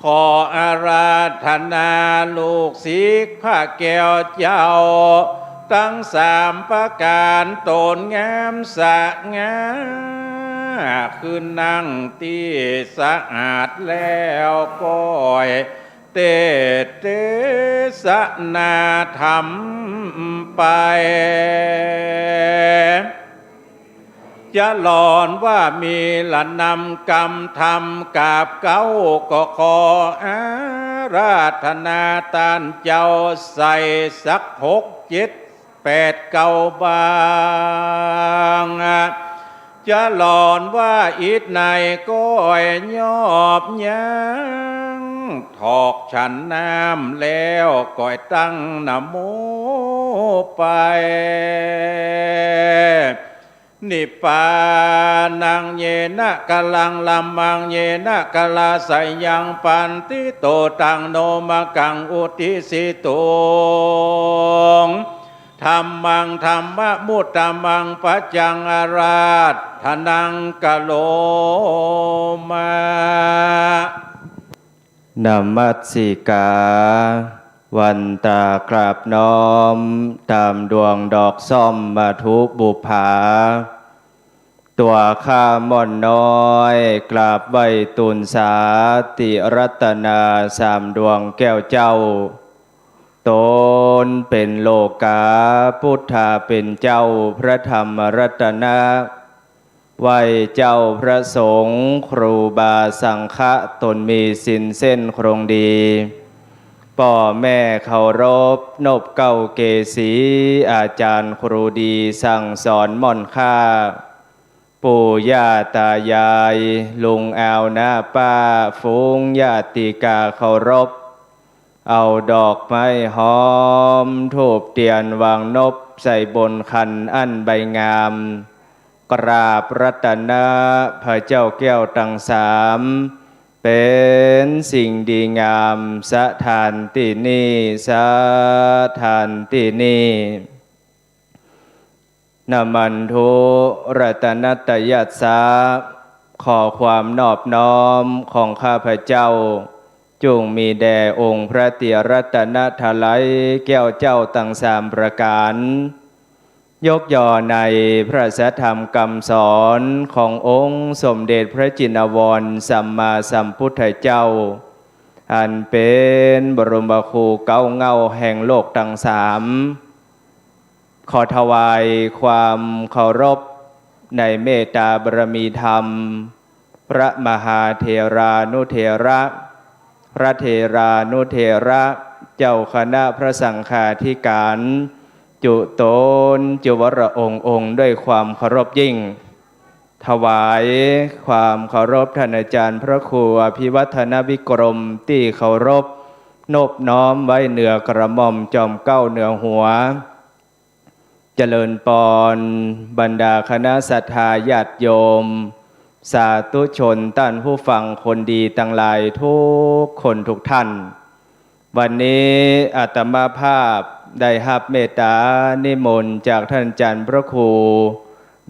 ขออาราธนาลูกศิษย์พระแก้วเจ้า ตังสามประก๋านต๋นงามสง่า ขึ้นนั่งตี้สะอาดแล้วก้อย เตสน์เตสนาธรรมไป จะหลอนว่ามีละนำกำธรรมกาบเก๊า ก็ขออาราธนาต้านเจ้าใส่สักหกเจ็ด แปดเก๊าบาง จะหลอนว่าอิดในก้อยยอบยัง ถอกฉันน้ำแล้วก้อยตั้งนะโมไป นิพพานังเยนะกะลัง ละมังเยนะกะลาสยัง ปันทิโต ตังโนมะกัง อุตติสสิตุง ธัมมัง ธัมมะมุตตะมัง ปัจจัง อาราธนัง กะโรมะ นมัสสิกา วันตากราบน้อม ต๋ามดวงดอกส้มมัทธุบุปผา ตั๋วข้าม่อนน้อย กราบไหว้ตูนสาติรัตนาสามดวงแก้วเจ้า ต๋นเป๋นโลกา ปุทธาเป๋นเจ้า พระธรรมรัตนะ ไหว้เจ้าพระสงฆ์ ครูบาสังฆะ ต๋นมีศีลเส้นคงดี ป้อแม่เคารพ นบเกล้าเกศี อาจ๋ารย์ครูดีสั่งสอนม่อนข้า ปู่ย่าตายาย ลุงอาวน้าป้า ฝูงญาติกาเคารพ เอาดอกไม้หอม ธูปเตียนวางนบ ใส่บนขันอันใบงาม กราบรัตนะพระเจ้าแก้วตังสาม เป๋นสิ่งดีงาม สถานตี้นี่ สถานตี้นี่ นมันธุ รัตนัตยัสสะ ขอความนอบน้อมของข้าพเจ้า จุ่งมีแด่องค์พระเตียรรัตนตรัยแก้วเจ้าตังสามประก๋าน ยกย่อในพระสัทธรรมกำสอนขององค์สมเด็จพระจินวรสัมมาสัมพุทธเจ้า อันเป๋นบรมครูเก๊าเหง้าแห่งโลกตังสาม ขอถวายความเคารพในเมตตาบารมีธรรม พระมหาเถรานุเถระ พระเถรานุเถระ เจ้าคณะพระสังฆาธิการ จุตนจุวรองค์องค์ ด้วยความเคารพยิ่ง ถวายความเคารพท่านอาจารย์พระครูอภิวัฒนวิกรมตี้เคารพ นบน้อมไว้เหนือกระหม่อมจอมเกล้าเหนือหัว เจริญปอน บรรดาคณะศรัทธาญาติโยม สาธุชนต้านผู้ฟังคนดีตังหลายทุกคนทุกท่าน วันนี้อาตมาภาพได้ฮับเมตตานิมนต์จากท่านอาจารย์พระครู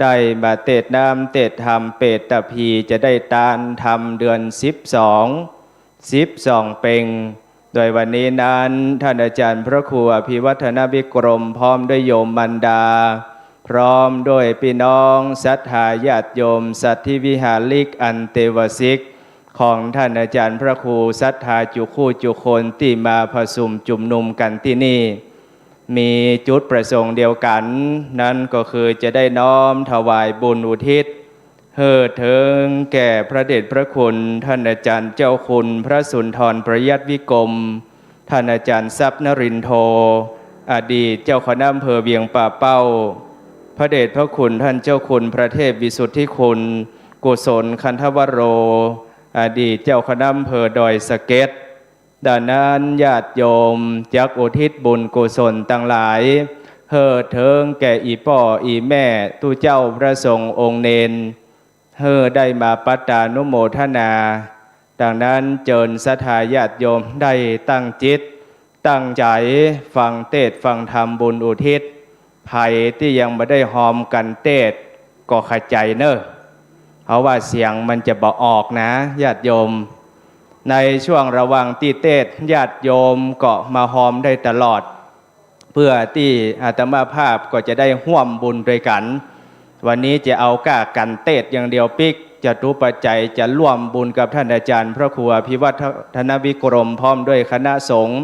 ได้มาเตศน์น้ำเตศน์ธรรม เปตพีจะได้ตานธรรมเดือนสิบสอง สิบสองเป็ง โดยวันนี้นั้น ท่านอาจารย์พระครูอภิวัฒนวิกรม พร้อมด้วยโยมมารดา พร้อมด้วยปี้น้องศรัทธาญาติโยม สัตถิวิหาริกอันเตวสิก ของท่านอาจารย์พระครูศรัทธาจุคู่จุคนตี้มาผสุมจุมนุมกั๋นตี้นี่ มีจุดประสงค์เดียวกั๋น นั้นก็คือจะได้น้อมถวายบุญอุทิศ หื้อเถิงแก่พระเดชพระคุณท่านอาจารย์เจ้าคุณพระสุนทรประยัติวิกรม ท่านอาจารย์ทรัพย์นรินทโท อดีตเจ้าคณะอำเภอเวียงป่าเป้า พระเดชพระคุณท่านเจ้าคุณพระเทพวิสุทธิคุณ กุศลคันธวโร อดีตเจ้าคณะอำเภอดอยสะเก็ด ดังนั้นญาติโยมจักอุทิศบุญกุศลตังหลาย หื้อเถิงแก่อี่ป้ออี่แม่ ตุ๊เจ้าพระสงฆ์องค์เณร หื้อได้มาปัตตานุโมทนา ดังนั้นเจิญศรัทธาญาติโยมได้ตั้งจิต ตั้งใจ๋ฟังเตศน์ฟังธรรมบุญอุทิศ ใผตี้ยังบ่ได้ฮอมกั๋นเตศน์ก็ขะใจ๋เน่อ เพราะว่าเสียงมันจะบ่ออกนะญาติโยม ในช่วงระหว่างตี้เตศน์ญาติโยมก็มาฮอมได้ตลอด เพื่อตี้อาตมาภาพก็จะได้ฮ่วมบุญตวยกั๋น วันนี้จะเอาก้ากั๋นเตศน์อย่างเดียวปิ๊ก จตุปัจจัยจะร่วมบุญกับท่านอาจารย์พระครูอภิวัฒนวิกรมพร้อมด้วยคณะสงฆ์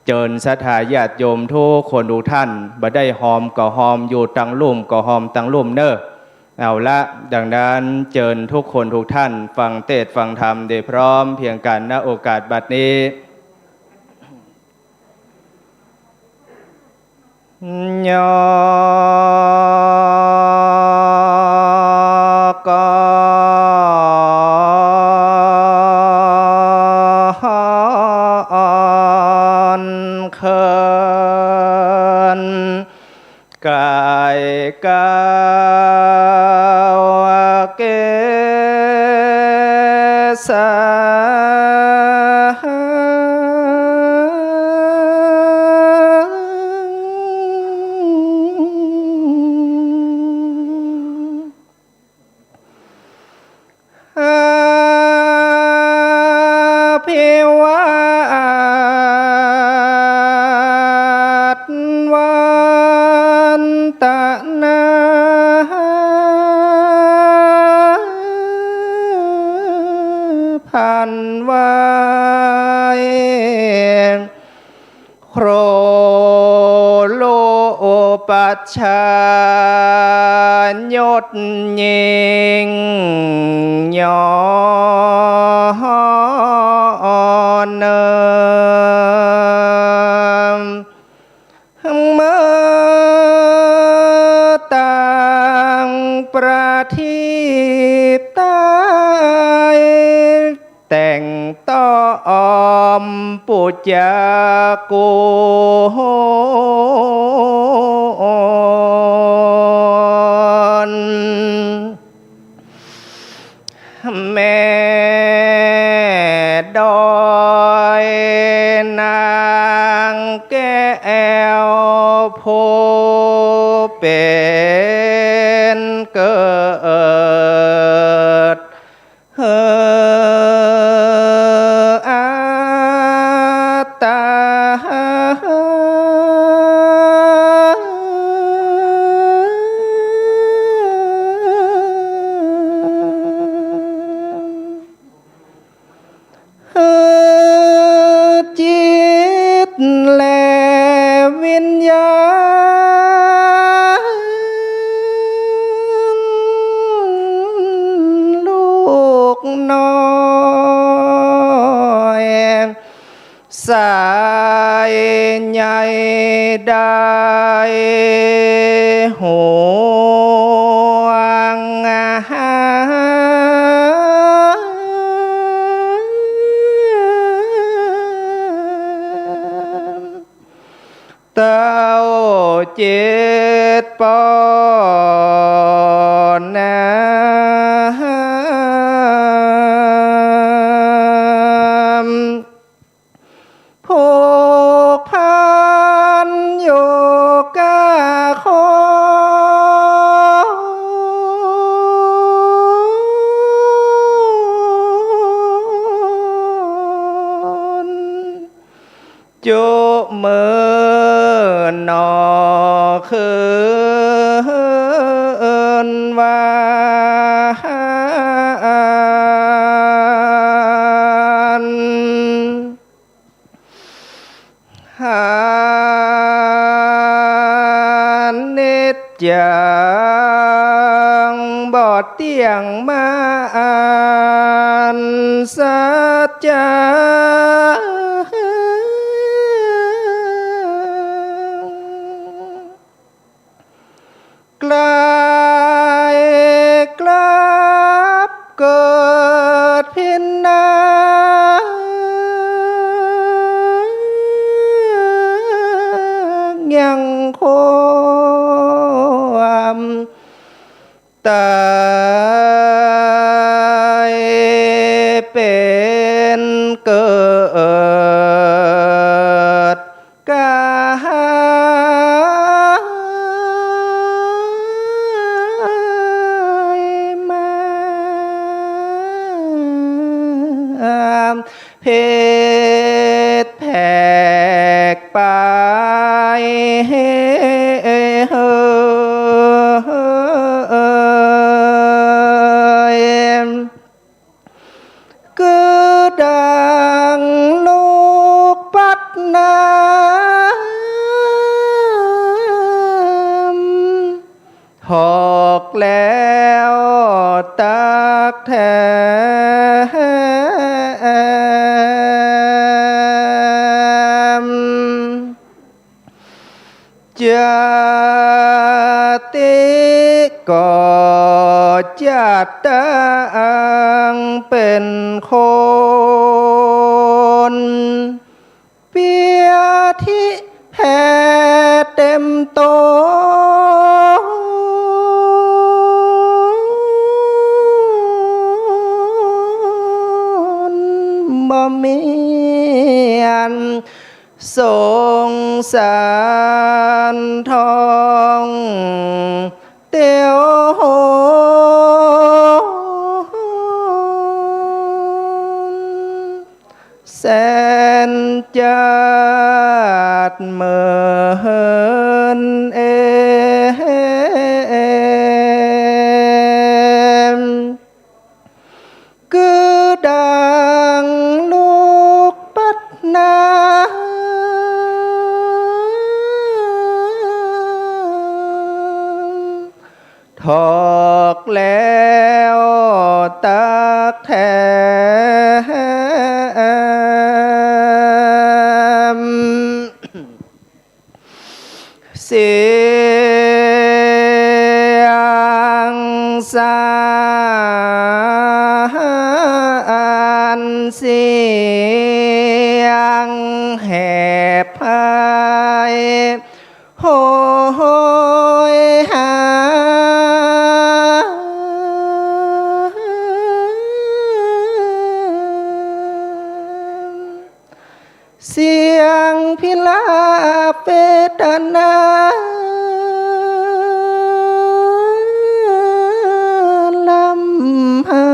เจิญศรัทธาญาติโยมทุกคนทุกท่าน บ่ได้ฮอมก็ฮอม อยู่ตังลุ่มก็ฮอมตังลุ่มเน่อ เอาละ ดังนั้นเจิญทุกคนทุกท่านฟังเตศน์ฟังธรรมโดยพร้อมเพรียงกั๋น ณ โอกาสบัดนี้ ยอ ก อนเคิน ก๋ายก้าวเกษา อภิวาท วันตนา พันวาย ครูลูปัชฌายศยิ่งยอเนอ ต้อมปุจจากุล แม่ดอยนางแก้วผู้เป๋นเกิด เฮออาตา เฮอจิตและวิญญาณ ลูกน้อยสายใยได้ห่วง เต้าจิตปอนน้ำ ผูกพันอยู่กับคน จุมื้อหนอคืนวัน อนิจจัง บ่เตี้ยงมัน สัจจัง กลายกลับเกิดพินนายังความ ตายเป๋นเกิด กายมา ผิดแผกไป คือดังลูกปั๊ดน้ำ ถอกแล้วตักแถม จาติก็จัดตั้งเป๋นคน เปียทิแผ่เต็มต๋น บ่มีอันสงสารท่องเตียวหน แสนจัดเหมือนเอม คือดังลูกปั๊ดน้ำ ถอกแล้วตักแถม เสียงสา อันเสียงแหบหาย โหยหา เสียงพิราบเวทนา ร่ำไห้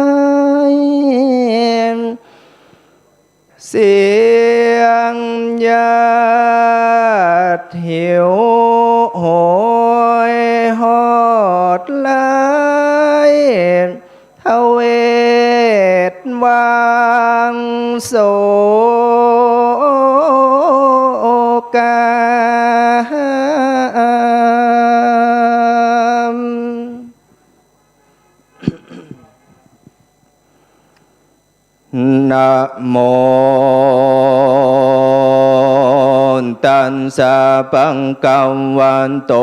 เสียงหยาดหิวโหยหดหลาย ทเวทวังโศกา นะโมตัสสะ ภะคะวะโต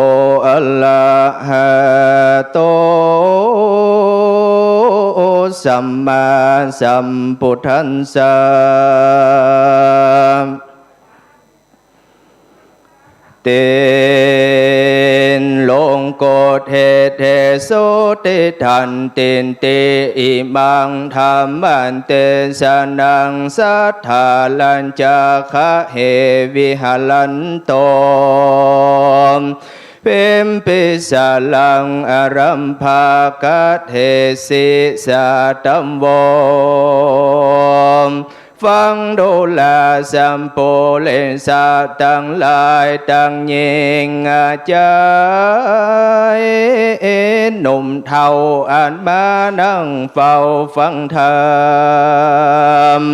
อะระหะโต สัมมาสัมพุทธัสสะ ติณ ลงกฎเหตุ เท โส ติฏฐันติณ ติ อิมัง ธัมมัน เต สะนัง สัตถารัญจะ ขะเห วิหะรันโต ภิมพิสารัง อะรัมภะกะเทสิ สะตะโว ฟังดูราสัมปุริสะตังหลาย ตังญิงตังจาย หนุ่มเฒ่าอันมานั่งเฝ้าฟังธรรม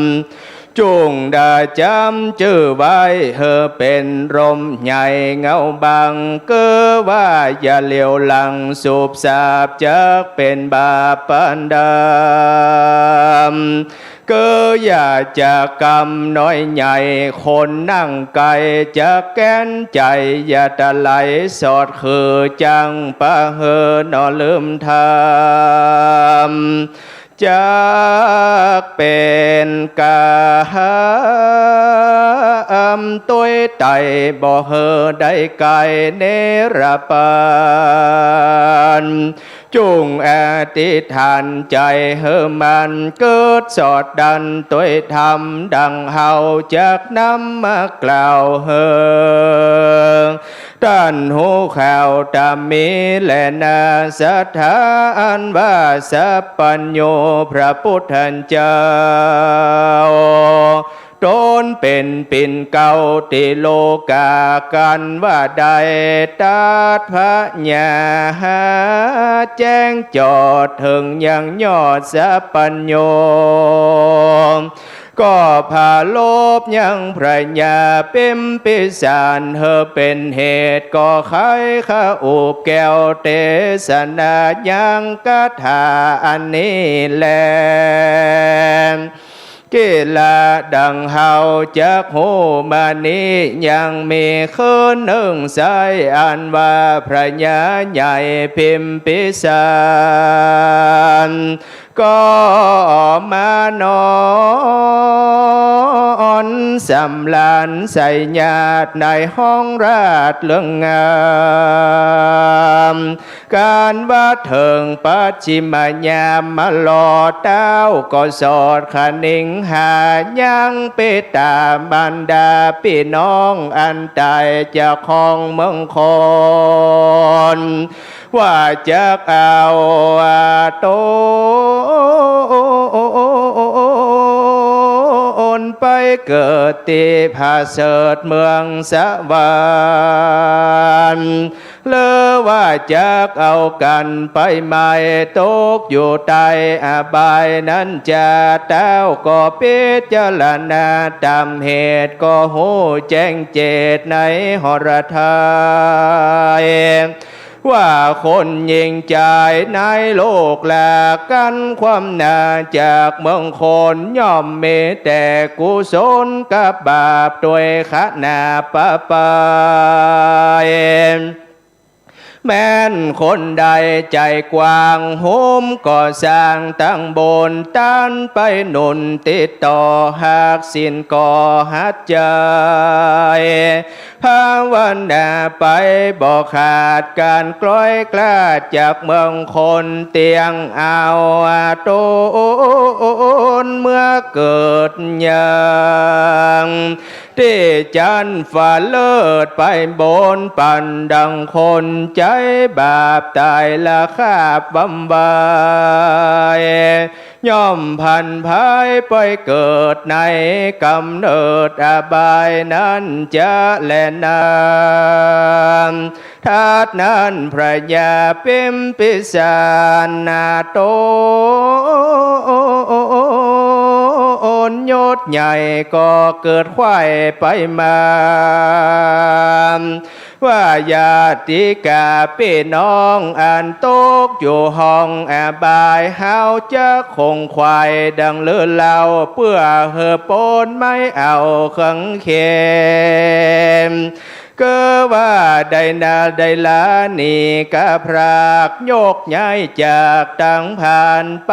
จุ่งได้จ๋ำจื้อไว้ หื้อเป๋นร่มใหญ่เงาบัง เกือว่าอย่าเหลียวหลัง สูบสาบจักเป๋นบาปปานดำ เกออย่าจะกำน้อยใหญ่ คนนั่งไก๋จะแก๊นใจ๋ อย่าตะไหลสอด คือจั้งปะหื้อหนอลืมธรรม จักเป๋นก๋รรมตวยไต๋ บ่หื้อได้ไก๋เนรปาน จุ่งอธิษฐานใจ๋หื้อมันเกิดสอดดันตวยธรรมดังเฮาจักนำมากล่าวหื้อต้านฮู้ข่าวต๋ามมีแลนา ศรัทธาอันว่าสัพพัญญูพระปุทธเจ้า ต๋นเป๋นปิ่นเกล้าตี้โลก๋ากั๋นว่าได้ตรัสผญาแจ้งจอดเถิงยังยอดสัพพัญญู ก็ผารบยังพญาพิมพิสาร หื้อเป๋นเหตุก็ใค่ข้าอุบแก้วเตสนายังกถาอันนี้แล กิลาดังเฮาจักฮู้มานี้ ยังมีคืนนึ่งไส้ อันว่าพญาใหญ่พิมพิสาร ก็มานอนสำราญไส้ญาติในห้องราชย์เลิกงาม ก๋านว่าเถิงปัจฉิมยามมาลอ เต้าก็สอดขนิงหายังปิต๋ามารดาปี้น้องอันต๋ายจากของเมืองคน ว่าจักเอาต๋นไปเกิดตี้ผาเสริฐเมืองสวรรค์ หรือว่าจักเอากั๋นไปไหม้ตกอยู่ใต้อบายนั้นจา เต้าก็พิจารณาต๋ามเหตุก็ฮู้แจ้งเจตในหฤทัย ว่าคนหญิงจายในโลกลากั๋นความนาจากเมืองคน ย่อมมีแต่กุศลกับบาปตวยขนาปะปาย แม้นคนใดใจ๋กว้าง หุมก่อสร้างตังบุญ ตันไปหนุนติดต่อ หากสิ้นก็หัดใจ๋ ภาวนาไปบ่ขาด ก๋านกล้อยกล้าจากเมืองคน เตี้ยงเอาต๋นเมื่อเกิดยัง ตี้จั๊นฟ้าเลิศไปบน ปั๋นดังคนใจ๋บาปต๋ายละคาบวำวาย ย่อมผันพายไปเกิดในก๋ำเนิดอบายนั้นจะแลนา ถัดนั้นพระญาพิมพิสารนาต๋นยศใหญ่ก็เกิดใค่ไปมา ว่าญาติกาปี้น้องอันตกอยู่ห้องอบาย เฮาจะขงขวายดังลือเล่า เปื้อหื้อป๊นไม้เอาเคิงเขน คือว่าได้นาได้ลาหนีกาพราก ยกย้ายจากตังผ่านไป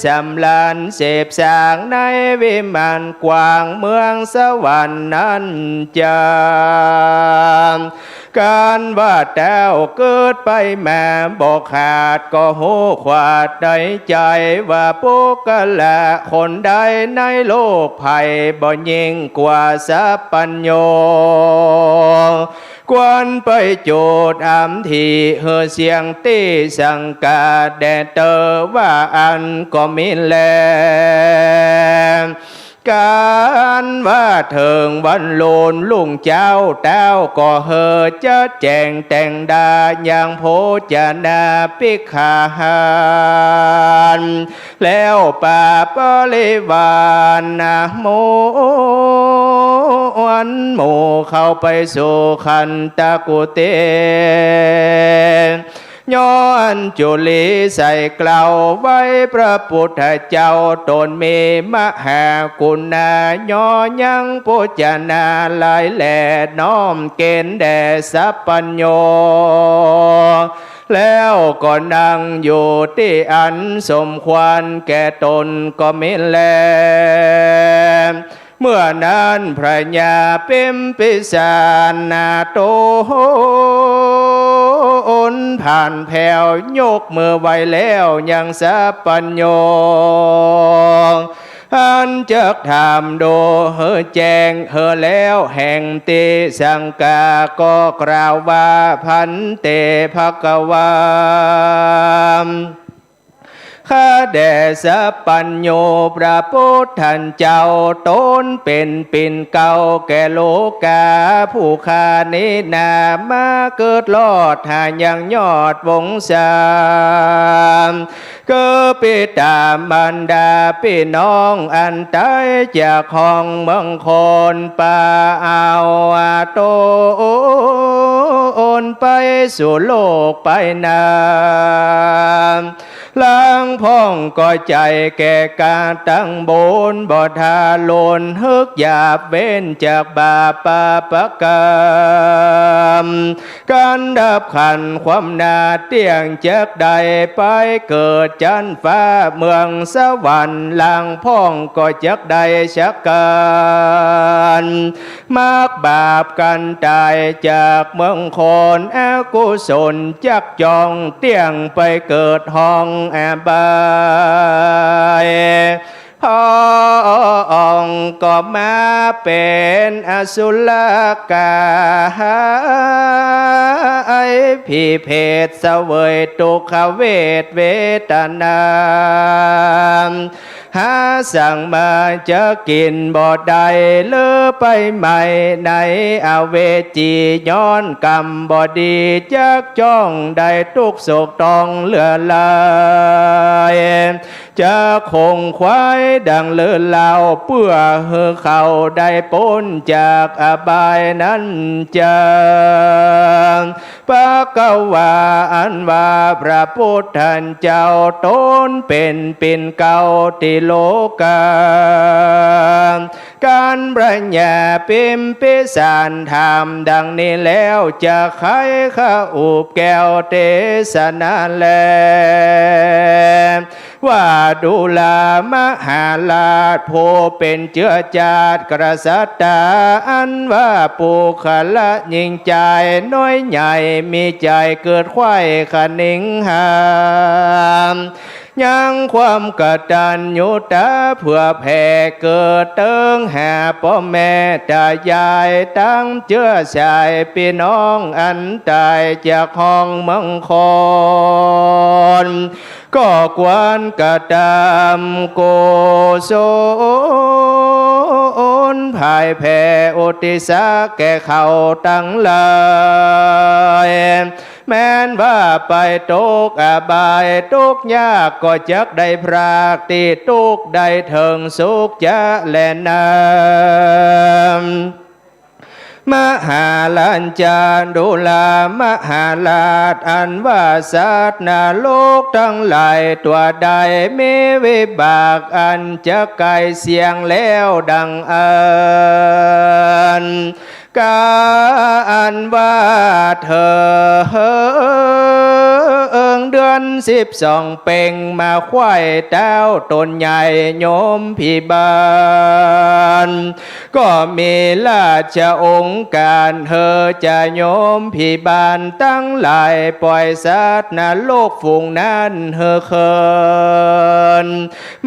สำราญเสพสางในวิมานกว้าง เมืองสวรรค์นั้นจา ก๋านว่าเต้าเกิดไปมาบ่ขาด ก็ฮู้ขวาดในใจ๋ ว่าปุคคละคนใดในโลกใผบ่ยิ่งกว่าสัพพัญญู ควรไปจูดอำตี้หื้อเสี้ยงตี้สังกาแด่เต๋อ ว่าอั้นก็มีแล ก๋านว่าเถิงวันโลนรุ่งเจ๊า เต้าก็หื้อจัดแจ๋งแต่งดา ยังโภจนาภิกขาหาร แล้วปาบริวารนะมวลหมู่เข้าไปสู่คันธกุฏิ ย้อนจุลีใส่เกล้าไว้พระปุทธเจ้า ต๋นมีมหากุณา ย้อนยังโภจนาหลายแล น้อมเก๋ณฑ์แด่สัพพัญญู แล้วก็นั่งอยู่ตี้อันสมควรแก่ต๋นก็มีแล เมื่อนั้นพระญาพิมพิสารนาต๋นผ่านแผ้ว ยกมือไหว้แล้วยังสัพพัญญู อันจักถามดูหื้อแจ้งหื้อแล้วแห่งตี้สังกา ก็กล่าวว่า ภันเต ภควา ข้าแด่สัพพัญญูพระปุทธเจ้า ต๋นเป๋นปิ่นเกล้าแก่โลก๋า ผู้ข้านี้นามาเกิดรอดหายังยอดวงศา คือปิดามารดาปี้น้องอันต๋ายจากห้องเมืองคน ปาเอาต๋นไปสู่โลกไปนา ลางพ่องก็ใจ๋แก่ก๋านตังบุญ บ่ทารุณ หึกหยาบเว้นจากบาปปาปกรรม ก๋านดับขันความนาเตี้ยงจักได้ไปเกิดจั๊นฟ้าเมืองสวรรค์ ลางพ่องก็จักได้สักก๋าน มากบาปก๋านต๋ายจากเมืองคน อกุศลจักจ้องเตี้ยงไปเกิดห้องอบาย พ่องก็มาเป๋นอสุรก๋าย พิเภทเสวยตุ๊กขเวทเวทนา หาสังมาจะกิ๋นบ่ได้ หรือไปไหม้ในอเวจี ย้อนกรรมบ่ดี จักจ้องได้ตุ๊กข์โศกต้องเลื่อลาย จักขงขวายดังลือเล่า เปื้อหื้อเขาได้ป๊นจากอบายนั้นจา ภควา อันว่าพระปุทธเจ้า ต๋นเป๋นปิ่นเกล้าตี้โลก๋า ก๋าน พระญาพิมพิสารถามดังนี้แล้ว จะไขขอุปแก้วเตสนาแล ว่าดูรามาหาราชผู้เป๋นเจื๊อจาติกษัตรา อันว่าปุคคละญิงจายน้อยใหญ่ มีใจ๋เกิดใค่คะหนิงหา ยังความกตัญญูตาเผื่อแผ่เกิดเติงหาป้อแม่ต๋ายาย ตังเจื๊อสายปี้น้องอันต๋ายจากห้องเมืองคอน ก็ควรกระตำกุศลผายแผ่อุทิศาแก่เขาตังหลาย แม้นว่าไปตกอบายตุ๊กข์ยาก ก็จักได้พรากตี้ตุ๊กข์ได้เถิงสุขจะแลนั้น มหาราชาดูรามหาราช อันว่าสัตว์นรกตังหลายตั๋วใดมีวิบากอันจะใก่เสี้ยงแล้วดังอั้น กาอันว่าเถิงเดือนสิบสองเพ็งมาใคว่เต๊าต๋นใหญ่โยมพิบาล ก็มีราชองค์ก๋านหื้อจะโยมพิบาลตังหลายป่อยสัตว์นรกฝูงนั้นหื้อเคิน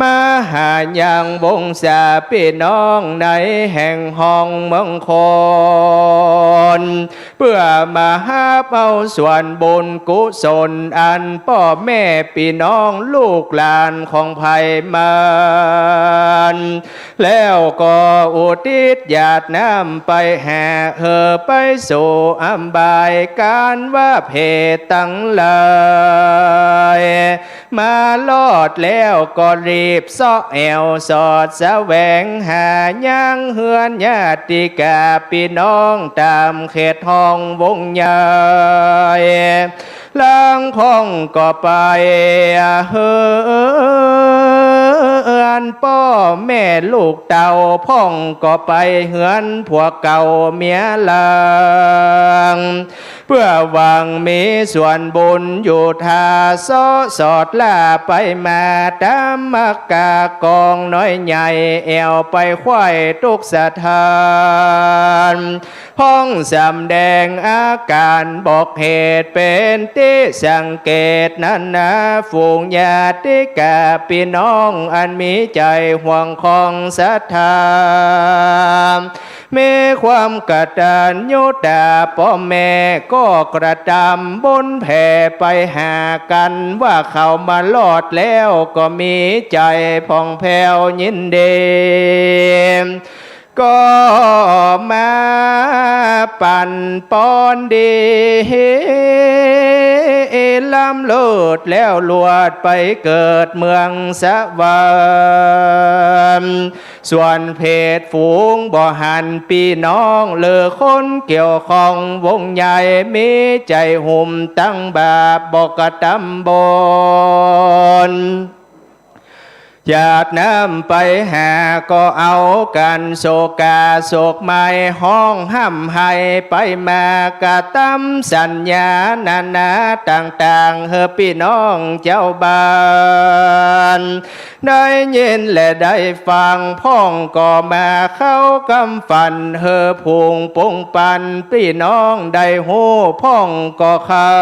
มาหายังวงศาปี้น้องในแห่งห้องเมืองคอน เปื้อมาฮับเอาส่วนบุญกุศลอันป้อแม่ปี้น้องลูกหลานของใผมัน แล้วก็อุทิศหยาดน้ำไปหาหื้อไปสู่อบายก๋านว่าเปรตตังหลาย มารอดแล้วก็รีบเซาะแอ่วสอดแสวงหายังเฮือนญาติกาปี้น้องต๋ามเขตห้องวงใหญ่ลางพ่องก็ไปเฮือนป้อแม่ลูกเต้า พ่องก็ไปเฮือนผัวเก่าเมียหลัง เปื้อหวังมีส่วนบุญอยู่ถ้าเซาะสอดล่าไปมาต๋ามมักกะกองน้อยใหญ่แอ่วไปใคว่ตุ๊กสถาน พ่องสำแดงอาก๋านบอกเหตุเป๋นตี้สังเกตนานา ฝูงญาติกาปี้น้องอันมีใจ๋ห่วงของศรัทธา มีความกตัญญูตาป้อแม่ ก็กระตำบุญแผ่ไปหากั๋น ว่าเขามารอดแล้วก็มีใจ๋ผ่องแผ้วยินดี ก็มาปั๋นปอนดี ล้ำเลิศแล้วลวดไปเกิดเมืองสวรรค์ ส่วนเปรตฝูงบ่หันปี้น้อง หรือคนเกี่ยวข้องวงใหญ่ มีใจ๋หุ่มตังบาปบ่กระตำบุญ หยาดน้ำไปหาก็เอากั๋นโศกาโศกไม้ ฮ้องฮ่ำไห้ไปมากระตำสัญญานานาต่างๆ หื้อปี้น้องเจ้าบ้าน ได้ยินและได้ฟัง พ่องก็มาเข้ากำฝัน หื้อฝูงปุงปันปี้น้องได้ฮู้ พ่องก็เข้า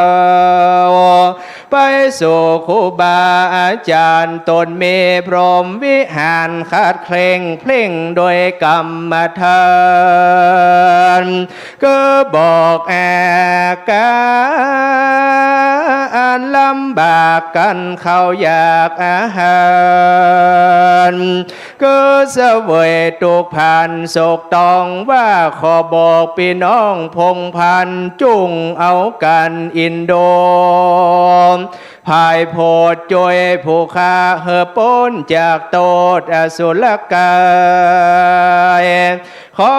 ไปสู่ครูบาอาจ๋ารย์ ต๋นมีพรหมวิหารขัดเคร่งเพ่งโดยกรรมฐาน ก็บอกอาก๋านลำบากกั๋นข้าวอยากอาหาร ก็เสวยตุ๊กข์ผ่านโศกต้อง ว่าขอบอกปี้น้องพงศ์พันธุ์ จุ่งเอากั๋นอินโด ผายโผดจ้วยผู้ข้าหื้อป๊นจากโต้ษอสุรกาย ขอ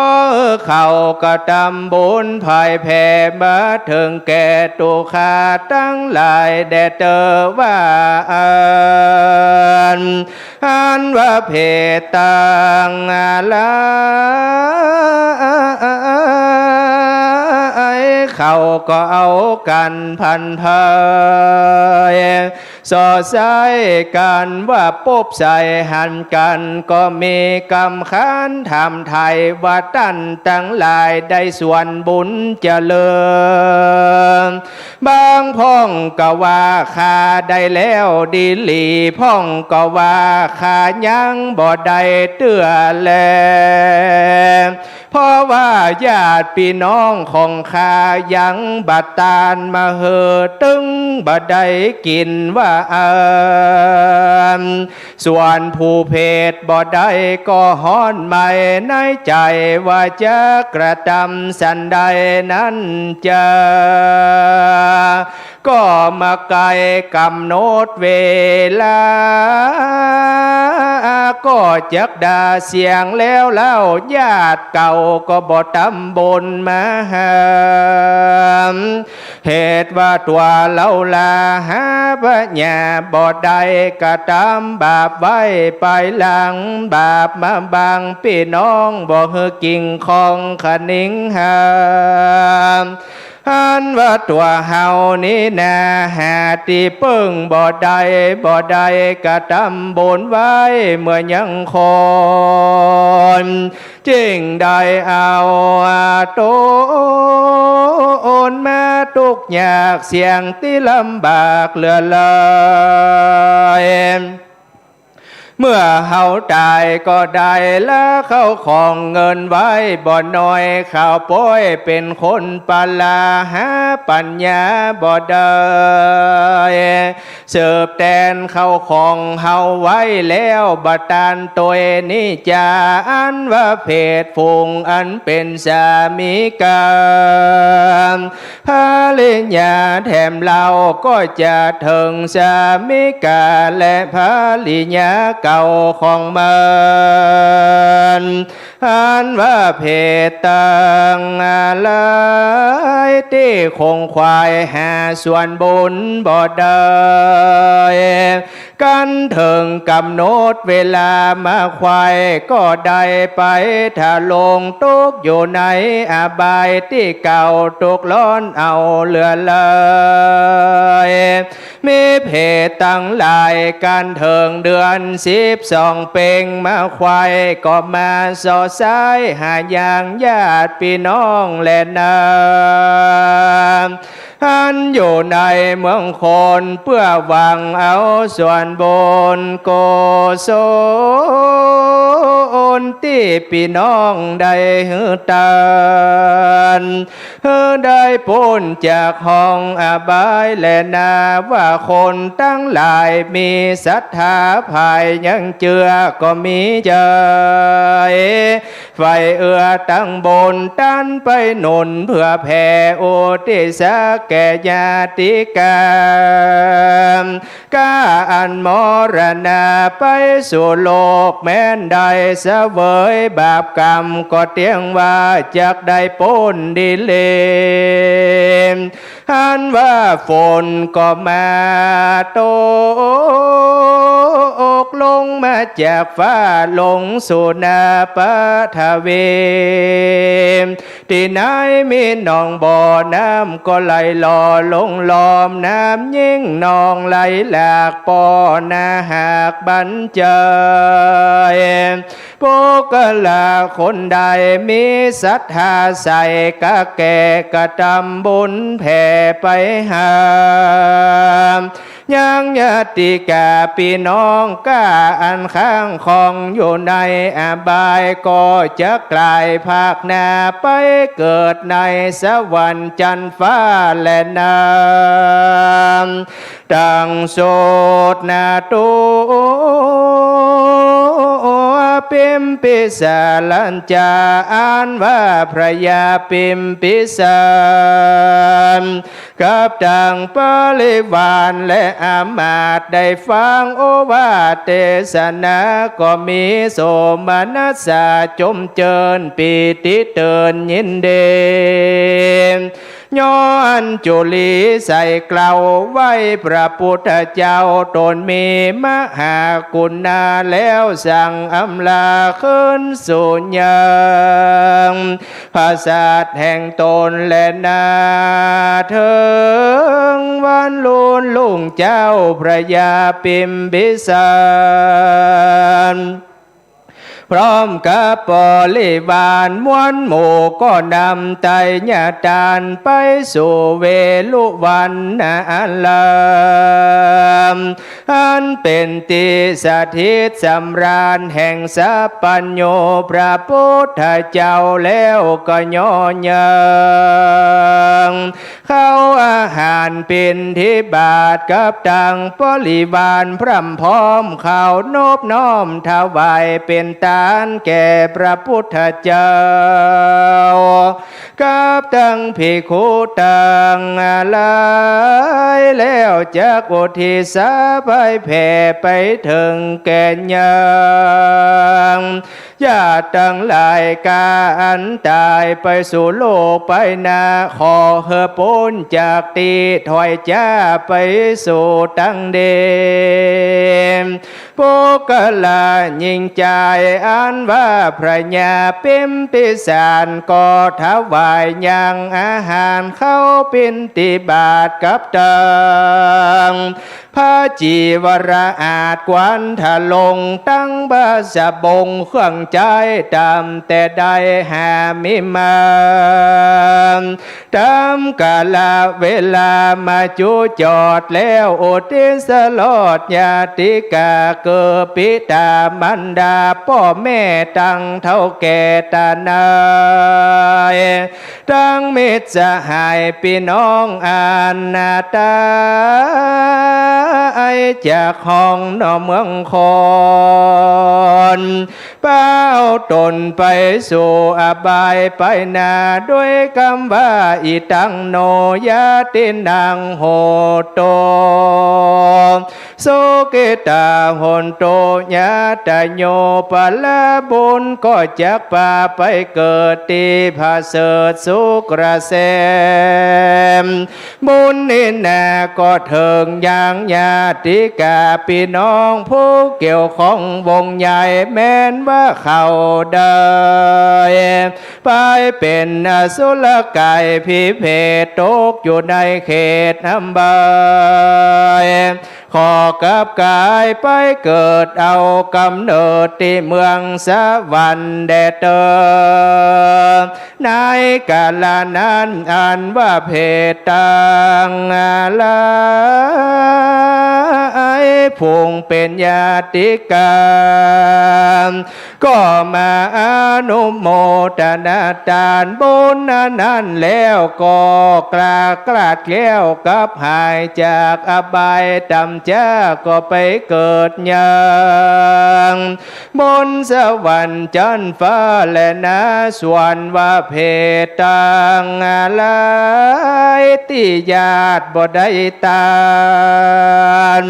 เขากระตำบุญผายแผ่มาเถิงแก่ตุ๊ข้าตังหลายแด่เตอว่าอั้น อันว่าเพศตังหลาย เขาก็เอากั๋นผันเผย ส่อใส่กั๋นว่าปบใสหันกั๋น ก็มีกำขานถามไถ่ว่าต้านตังหลายได้ส่วนบุญเจริญ บางพ่องก็ว่าข้าได้แล้วดีหลี พ่องก็ว่าข้ายังบ่ได้เตื้อแล เพราะว่าญาติปี้น้องของข้ายังบ่ตานมาหื้อ ตึงบ่ได้กิ๋นว่าอั้น ส่วนผู้เพศบ่ได้ก็ฮ้อนไหม้ในใจ๋ว่าจะกระตำสันใดนั้นจา ก็มาใก้ก๋ำหนดเวลา ก็จักดาเสี้ยงแล้วเล่า ญาติเก่าก็บ่ตำบุญมาหา เหตุว่าตั๋วเฮาลาหาปัญญาบ่ได้ กระตำบาปไว้ไปหลัง บาปมาบังปี้น้องบ่หื้อกิ่งของขะนิงหา อันว่าตั๋วเฮานี้นา หาตี้เปิ้งบ่ได้ บ่ได้กระตำบุญไว้เมื่อยังคน จึงได้เอาต๋นมาตุ๊กข์ยากเสี้ยงตี้ลำบากเหลือหลาย เมื่อเฮาต๋ายก็ได้ละเข้าของเงินไว้บ่น้อย ข้าป้อยเป๋นคนปะลาหาปัญญาบ่ได้ สืบแตนเข้าของเฮาไว้แล้วบ่ตานตวยนี้จา อันว่าเพศฝูงอันเป๋นสามีกั๋น ภริยาแถมเฮาก็จะเถิงสามีกั๋นและภริยาเก่าของมัน อันว่าเพศตังหลายตี้คงขวายหาส่วนบุญบ่ได้ กั๋นเถิงก๋ำหนดเวลามาขวาย ก็ได้ไปถลงตกอยู่ในอบายตี้เก่า ตุ๊กข์ร้อนเอาเหลือหลาย มีเพศตังหลาย กั๋นเถิงเดือนสิบสองเป๋งมาขวาย ก็มาส่อใส่หายังญาติปี้น้องแลนา อันอยู่ในเมืองคน เปื้อหวังเอาส่วนบุญกุศลตี้ปี้น้องได้หื้อตาน หื้อได้ป๊นจากห้องอบายแลนา ว่าคนตังหลายมีศรัทธาผายยังเจื้อก็มีใจ๋ ใฝ่เอื้อตังบุญตันไปหนุนเผื่อแผ่อุทิศแก่ญาติกั๋น ก้าอันมรณาไปสู่โลก แม้นได้เสวยบาปกรรม ก็เตี้ยงว่าจักได้ป๊นดีเล อันว่าฝนก็มาตกลงมาจากฟ้าลงสู่หน้าปฐวี ตี้ไหนมีหนองบ่อน้ำก็ไหลหล่อลงล้อม น้ำยิ่งนองไหลหลากป้อหน้าหากบันเจย ปุคคละคนใดมีศรัทธาใส่กะแก่กระตำบุญแผ่ไปหา ยังญาติกาปี้น้องก้าอันค้างคองอยู่ในอบาย ก็จะกลายภาคหน้าไปเกิดในสวรรค์จันทร์ฟ้าแลนา ตังโสตนาตุปิมปิสารัญจา อันว่าพระยาปิมปิสาร กับตังบริวารและอำมาตย์ได้ฟังโอวาทเตสนา ก็มีโสมนัสสะจมเจิญ ปีติเตินยินดี ย้อนจุลีใส่เกล้าไหว้พระปุทธเจ้า ต๋นมีมหากุณาแล้วสั่งอำลาคืนสู่ยัง ผาสาทแห่งต๋นแลนา เถิงวันลุนลุงเจ้าพระยาปิมพิสาร พร้อมกับบริวารมวลหมู่ก็นำไตรยตาลไปสู่เวฬุวันนาราม อันเป๋นตี้สถิตสำราญแห่งสัพพัญญูพระปุทธเจ้าแล้วก็ย่อเยิง ข้าวอาหารปิณฑิบาตกับตังบริวารพร่ำพร้อมข้าวนบน้อมถวายเป๋นตานแก่พระปุทธเจ้า กับตังภิกขุตังหลาย แล้วจักอุทิศาภัยแผ่ไปเถิงแก่ยัง ญาติตังหลาย ก๋าอันต๋ายไปสู่โลกไปหน้า ขอหื้อป๊นจากตี้ถ้อยจ๋าไปสู่ตังดี ปุคคละญิงจายอันว่าพระยาปิมพิสาร ก็ถวายยังอาหารข้าวปิณฑิบาตกับตัง พระจีวรอาสน์ กวันทะลง ตังบาสบง เครื่องใจ๊ต๋ามแต่ใดหามีมา ต๋ามกาละเวลามาจุจอดแล้ว อุทิศรอดญาติกา คือปิต๋ามารดาป้อแม่ตังเฒ่าแก่ต๋านาย ตังมิตรสหายปี้น้องอันนาต๋ายจากห้องหนอเมืองคอน ปาเอาต๋นไปสู่อบายไปหน้า ด้วยกำว่า อิตังโนญาตินังโหตุ สุขิตาโหนตุ ญาตาโย ผละบุญก็จักปาไปเกิดตี้ผะเสริฐสุขเกษม บุญนี้นาก็เถิงยังญาติกาปี้น้องผู้เกี่ยวข้องวงใหญ่ แม้นว่าเขาได้ไปเป๋นอสุรกายผีเปรต ตกอยู่ในเขตอบาย ขอกลับกายไปเกิดเอาก๋ำเนิดตี้เมืองสวรรค์แด่เต๊อ ในกาละนั้นอันว่าเพตตังหลาย ฝูงเป๋นญาติกา ก็มาอนุโมตนาตานบุญอันนั้นแล้ว ก็กล้ากลัดแล้วกับหายจากอบายต่ำจ๊า ก็ไปเกิดยังบนสวรรค์จั๊นฟ้าแลนา ส่วนว่าเพตตังหลายตี้ญาติบ่ได้ตาน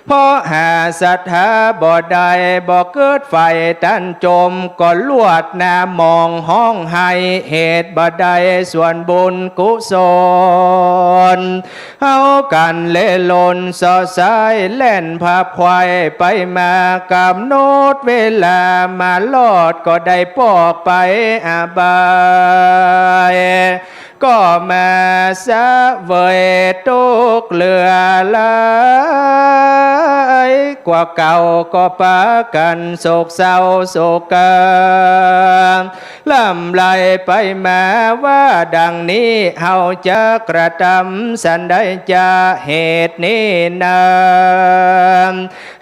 เพราะหาศรัทธาบ่ได้ บ่เกิดใฝ่ตันจม ก็ลวดหน้ามองฮ้องไห้ เหตุบ่ได้ส่วนบุญกุศล เฮากั๋นเล่ร่อนเซาะสาย แล่นพับไขว่ไปมา ก๋ำหนดเวลามารอด ก็ได้ปอกไปอบาย ก็มาเสวยตุ๊กข์เหลือหลาย กว่าเก่าก็ปากั๋นโศกเศร้าโศกา ร่ำไรไปมาว่าดังนี้ เฮาจะกระทำสันใดจะ เหตุนี้นา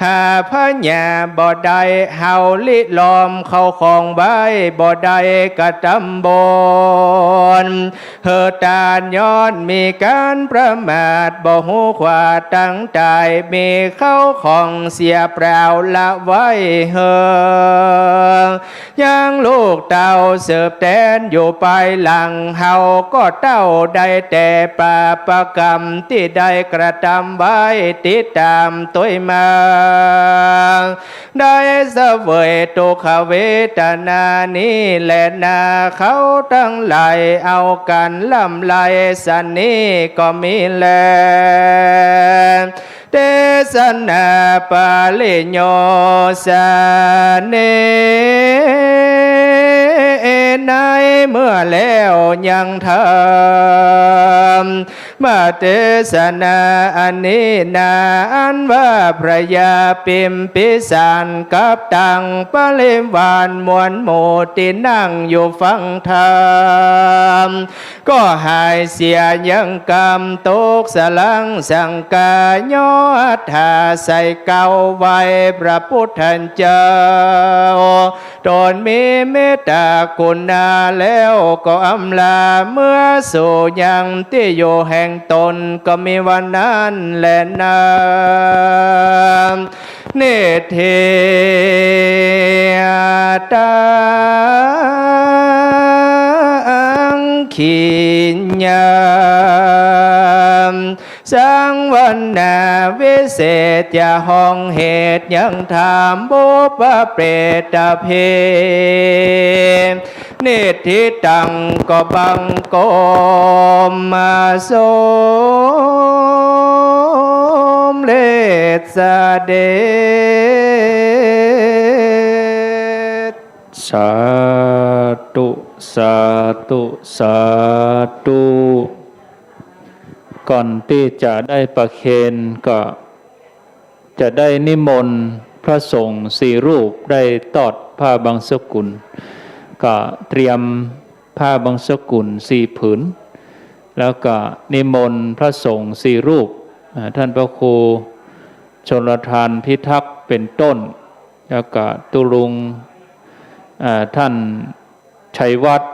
หาพญาบ่ได้ เฮาลิลอมเข้าของไว้บ่ได้ กระทำบุญหื้อตานย้อนมีก๋านประมาท บ่ฮู้ขวาตังต๋าย มีเข้าของเสียเปล่าละไว้หื้อ ยังลูกเต้าสืบแตนอยู่ภายหลัง เฮาก็เต้าได้แต่บาปกรรมตี้ได้กระทำไว้ ติดต๋ามตวยมา ได้เสวยทุกขเวทนานี้แลนา เขาตังหลายเอากั๋นร่ำไรสันนี้ก็มีแล เตสนาปริโยสเน ในเมื่อแล้วยังธรรมเตสนาอันนี้นา อันว่าพญาพิมพิสารกับตังบริวารมวลหมู่ตี้นั่งอยู่ฟังธรรม ก็หายเสียยังกำ ตกสลังสังกา ย่ออัฏฐาใส่เกล้าไหว้พระพุทธเจ้า ต๋นมีเมตต๋ากรุณาแล้วก็อำลา เมือสู่ยังตี้อยู่แห่งต๋น ก็มีว่านั้นแลนา นิทธิตัง ขีญญา สังวรรณา วิเศษจะห้องเหตุยังถาม บุพเพเปตเภ นิทธิตัง ก็บังคมมาสมเร็จเสด็จ สาธุ สาธุ สาธุ ก่อนตี้จะได้ประเคนก็จะได้นิมนต์พระสงฆ์สี่รูปได้ตอดผ้าบังสุกุล ก็เตรียมผ้าบังสุกุลสี่ผืน แล้วก็นิมนต์พระสงฆ์สี่รูป อ่า ท่านพระครูชลทานพิทักษ์เป็นต้น แล้วก็ตุ๊ลุง อ่า ท่านชัยวัฒน์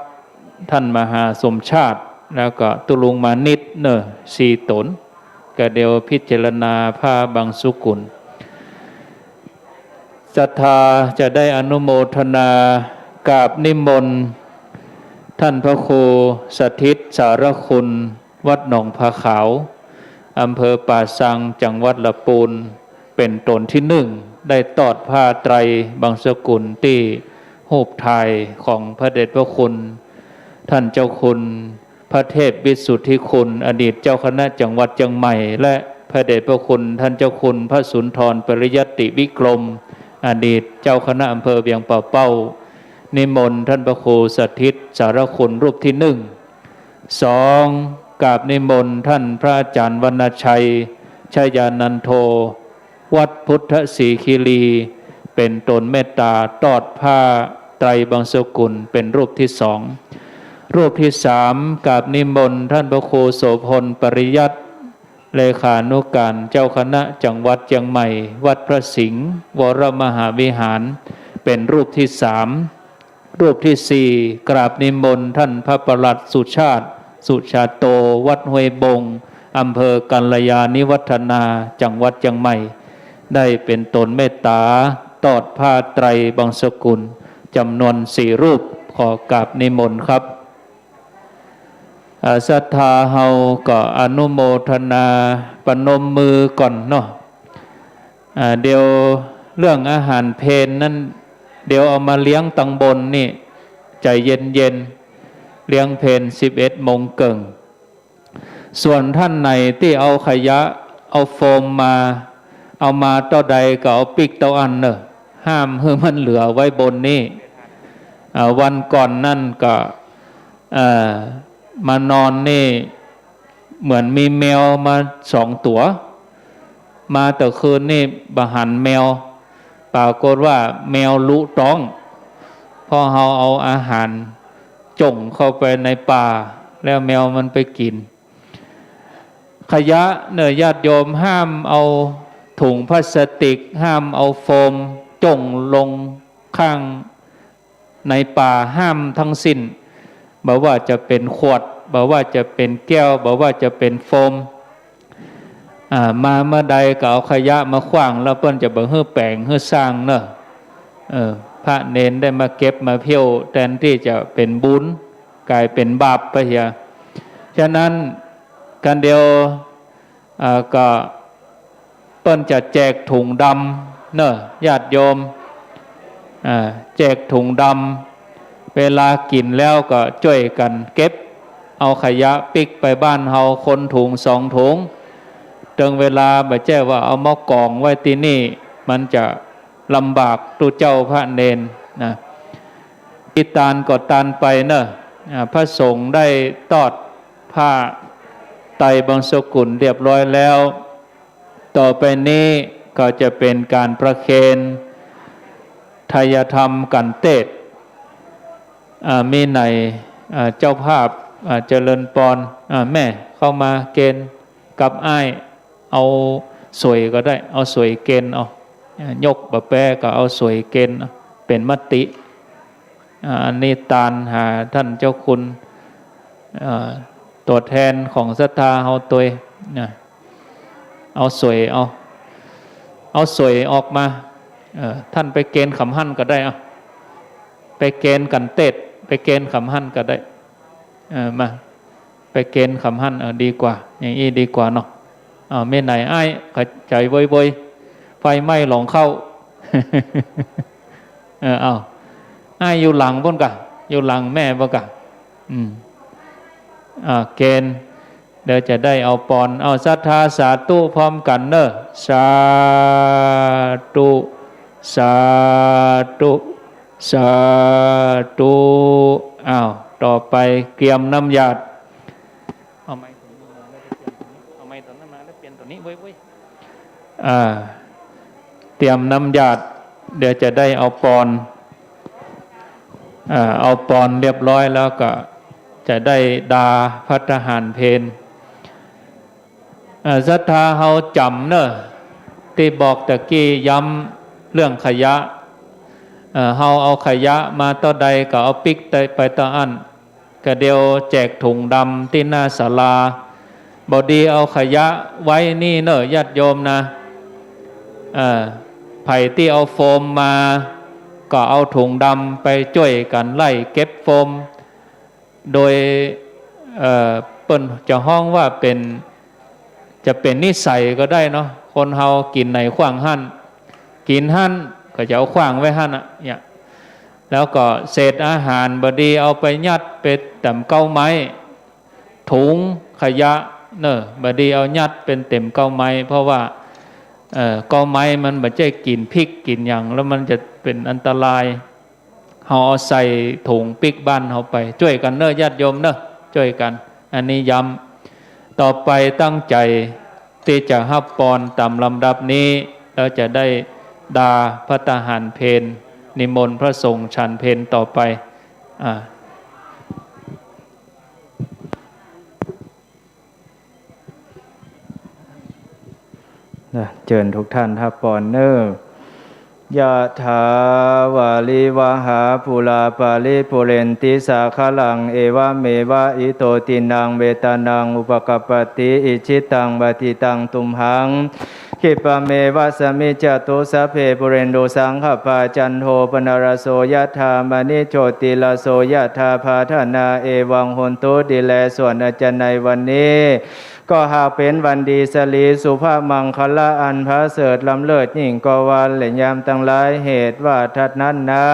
ท่านมหาสมชาติ แล้วก็ตุ๊ลุงมานิตย์เน่อ สี่ต๋น ก็เดี๋ยวพิจารณาผ้าบังสุกุล ศรัทธาจะได้อนุโมทนากราบนิมนต์ท่านพระครูสถิตสารคุณ วัดหนองผาขาว อำเภอป่าซาง จังหวัดละปูน เป็นต๋นตี้นึ่ง ได้ตอดผ้าไตรบังสุกุลตี้รูปถ่ายของพระเดชพระคุณ ท่านเจ้าคุณพระเทพวิสุทธิคุณ อดีตเจ้าคณะจังหวัดเจียงใหม่ และพระเดชพระคุณท่านเจ้าคุณพระสุนทรปริยัติวิกรม อดีตเจ้าคณะอำเภอเวียงป่าเป้า นิมนต์ท่านพระครูสถิตสารคุณรูปตี้นึ่ง สอง กราบนิมนต์ท่านพระอาจารย์วรรณชัย ชยานันโท วัดพุทธศรีคีรี เป็นต๋นเมตต๋าตอดผ้าไตรบังสุกุลเป็นรูปตี้สอง รูปตี้สาม กราบนิมนต์ท่านพระครูโสภณปริยัติ เลขานุการเจ้าคณะจังหวัดเจียงใหม่ วัดพระสิงห์วรมหาวิหาร เป็นรูปตี้สาม รูปตี้สี่ กราบนิมนต์ท่านพระประหลัดสุชาติ สุชาโต วัดห้วยบง อำเภอกัลยาณิวัฒนา จังหวัดเจียงใหม่ ได้เป็นต๋นเมตต๋าตอดผ้าไตรบังสุกุล จ๋ำนวนสี่รูป ขอกราบนิมนต์ครับ อ่า ศรัทธาเฮาก็อนุโมทนาประนมมือก่อนเนาะ อ่า เดี๋ยวเรื่องอาหารเพลนั้น เดี๋ยวเอามาเลี้ยงตังบนนี่ ใจ๋เย็นๆ เลี้ยงเพลสิบเอ็ดโมงเกิ่ง ส่วนท่านไหนตี้เอาขยะ เอาโฟมมา เอามาเต้าใดก็เอาปิ๊กเต้าอั้นเน่อ ห้ามหื้อมันเหลือไว้บนนี้ อ่า วันก่อนนั่นก็ เอ่อ มานอนนี่ เหมือนมีแมวมาสองตั๋ว มาแต่คืนนี่บ่หันแมว ปรากฏว่าแมวลุต๊อง เพราะเฮาเอาอาหารจ่งเข้าไปในป่า แล้วแมวมันไปกิ๋น ขยะเน่อญาติโยม ห้ามเอาถุงพลาสติก ห้ามเอาโฟมจ่งลงข้างในป่า ห้ามทั้งสิ้น บ่ว่าจะเป๋นขวด บ่ว่าจะเป๋นแก้ว บ่ว่าจะเป๋นโฟม อ่า มาเมื่อใดก็เอาขยะมาขว้าง แล้วเปิ้นจะบ่หื้อแป๋งหื้อซ่างเน่อ เออ ไผ พระเณรได้มาเก็บมาเผี้ยว แตนตี้จะเป๋นบุญ ก๋ายเป๋นบาปไปเหีย ฉะนั้น กั๋นเดียว เอ่อ ก็เปิ้นจะแจกถุงดำเน่อ ญาติโยม อ่า แจกถุงดำ เวลากิ๋นแล้วก็จ้วยกั๋นเก็บ เอาขยะปิ๊กไปบ้านเฮาคนถุงสองถุง เถิงเวลาบ่ใจ้ว่าเอามากองไว้ตี้นี่ มันจะลำบากตุ๊เจ้าพระเณรนะ ตี้ตานก็ตานไปเน่อ อ่า พระสงฆ์ได้ตอดผ้าไตรบังสกุลเรียบร้อยแล้ว ต่อไปนี้ก็จะเป๋นก๋านประเคนไทยธรรมกั๋นเตศน์ อ่า มีไหน อ่า เจ้าภาพ อ่า เจริญปอน อ่า แม่เข้ามาเกณฑ์กับอ้าย เอาสวยก็ได้ เอาสวยเกณฑ์เอา อ่า ยกบ่แป๊ก็เอาสวยเกณฑ์เอา เป๋นมติ อ่า อันนี้ตานหาต้านเจ้าคุณ อ่า ตั๋วแทนของศรัทธาเฮาตวยนะ เอาสวยเอา เอาสวยออกมา เออ ต้านไปเกณฑ์ขำหั้นก็ได้ เอา ไปเกณฑ์กั๋นเตศน์ ไปเกณฑ์ขำหั้นก็ได้ เออ มา ไปเกณฑ์ขำหั้น เออ ดีกว่า อย่างอี้ดีกว่าเนาะ เอา แม่ไหน อ้าย เข้าใจ๋เว้ยๆ ไฟไหม้หลองเข้า เออ เอา อ้ายอยู่หลังปู๊นก่ะ อยู่หลังแม่ปู๊นก่ะ อืม อ่า เกณฑ์ เดี๋ยวจะได้เอาปอน เอาศรัทธาสาธุพร้อมกั๋นเน่อ สาธุ สาธุ สาธุ อ้าว ต่อไปเกียมน้ำหยาด เอาไมค์ตรงนี้มาแล้วเปลี่ยนตรงนี้ เอาไมค์ตรงนั้นมาแล้วเปลี่ยนตรงนี้ เว้ย เว้ย อ่า เตรียมน้ำหยาด เดี๋ยวจะได้เอาปอน อ่า เอาปอนเรียบร้อยแล้วก็จะได้ดาภัตตาหารเพล อ่า ศรัทธาเฮาจ๋ำเน่อ ตี้บอกตะกี้ย้ำเรื่องขยะ เอ่อ เฮาเอาขยะมาเต้าใดก็เอาปิ๊กไปเต้าอั้น กะเดียวแจกถุงดำตี้หน้าศาลา บ่ดีเอาขยะไว้นี่เน่อญาติโยมนะ เอ่อ ใผตี้เอาโฟมมา ก็เอาถุงดำไปจ้วยกั๋นไล่เก็บโฟม โดย เอ่อ เปิ้นจะฮ้องว่าเป๋น จะเป๋นนิสัยก็ได้เนาะ คนเฮากิ๋นไหนขว้างหั้น กิ๋นหั้นก็จะเอาขว้างไว้หั้นอะ เนี่ย แล้วก็เศษอาหารบ่ดีเอาไปยัดไปแตมเก๊าไม้ ถุงขยะเน่อ บ่ดีเอายัดเป๋นแตมเก๊าไม้ เพราะว่า เอ่อ เก๊าไม้มันบ่ใจ้กิ๋นพริกกิ๋นหยัง แล้วมันจะเป๋นอันตราย เฮาเอาใส่ถุงปิ๊กบ้านเฮาไป จ้วยกั๋นเน่อญาติโยมเน่อ จ้วยกั๋น อันนี้ย้ำ ต่อไปตั้งใจ๋ตี้จะฮับปอนต๋ามลำดับนี้ แล้วจะได้ดาภัตตาหารเพล นิมนต์พระสงฆ์ฉันเพลต่อไป อ่า นะ เจิญทุกท่านฮับปอนเน่อ ยะถา วาริวะหา ปูรา ปาริปูเรนติ สาคะรัง เอวะเมวะ อิโต ตินัง เปตานัง อุปะกัปปะติ อิจฉิตัง ปะฏิตัง ตุมหัง ขิปปะเมวะ สะมิจจตุ สัพเพ ปูเรนตุ สังกปปา จันโท ปะนะระโส ยะถา มะณิ โชติระโส ยะถา ปะถานา เอวัง โหนตุ ดีแล ส่วนอาจารย์ในวันนี้ ก็หากเป๋นวันดีสะหลีสุภมังคะละอันผาเสริฐล้ำเลิศยิ่งกว่าวันและยามตังหลาย เหตุว่าถ้านั้นนา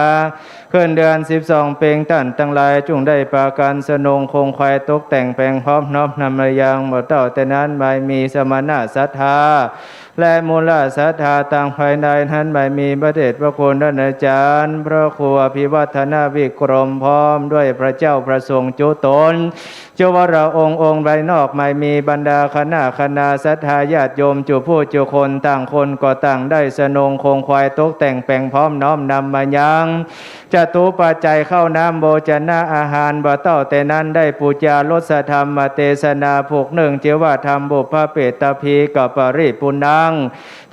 ขึ้นเดือนสิบสองเพ็ง ต้านตังหลายจุ่งได้ปากั๋นสนงคงไขว่ตกแต่งแป๋งพร้อมน้อมนำมายัง บ่าเต้าแต่นั้นหมายมีสมณะศรัทธา และมูลศรัทธาตางภายในนั้นหมายมีพระเดชพระคุณท่านอาจารย์ พระครูอภิวัฒนวิกรม พร้อมด้วยพระเจ้าพระสงฆ์จุ๊ต๋น จุ๊วรองค์ องค์ภายนอกหมายมีบรรดาคณะคณาศรัทธาญาติโยมจุผู้จุคน ต่างคนก็ต่างได้สนงคงไขว่ตกแต่งแป๋งพร้อมน้อมนำมายัง จตุปัจจัยข้าวน้ำโภชนะอาหาร บ่าเต้าแต่นั้นได้ปู๋จารสธรรมเตสนาผูกนึ่ง จื้อว่าธรรมบุพเพตพีกปริปุณัง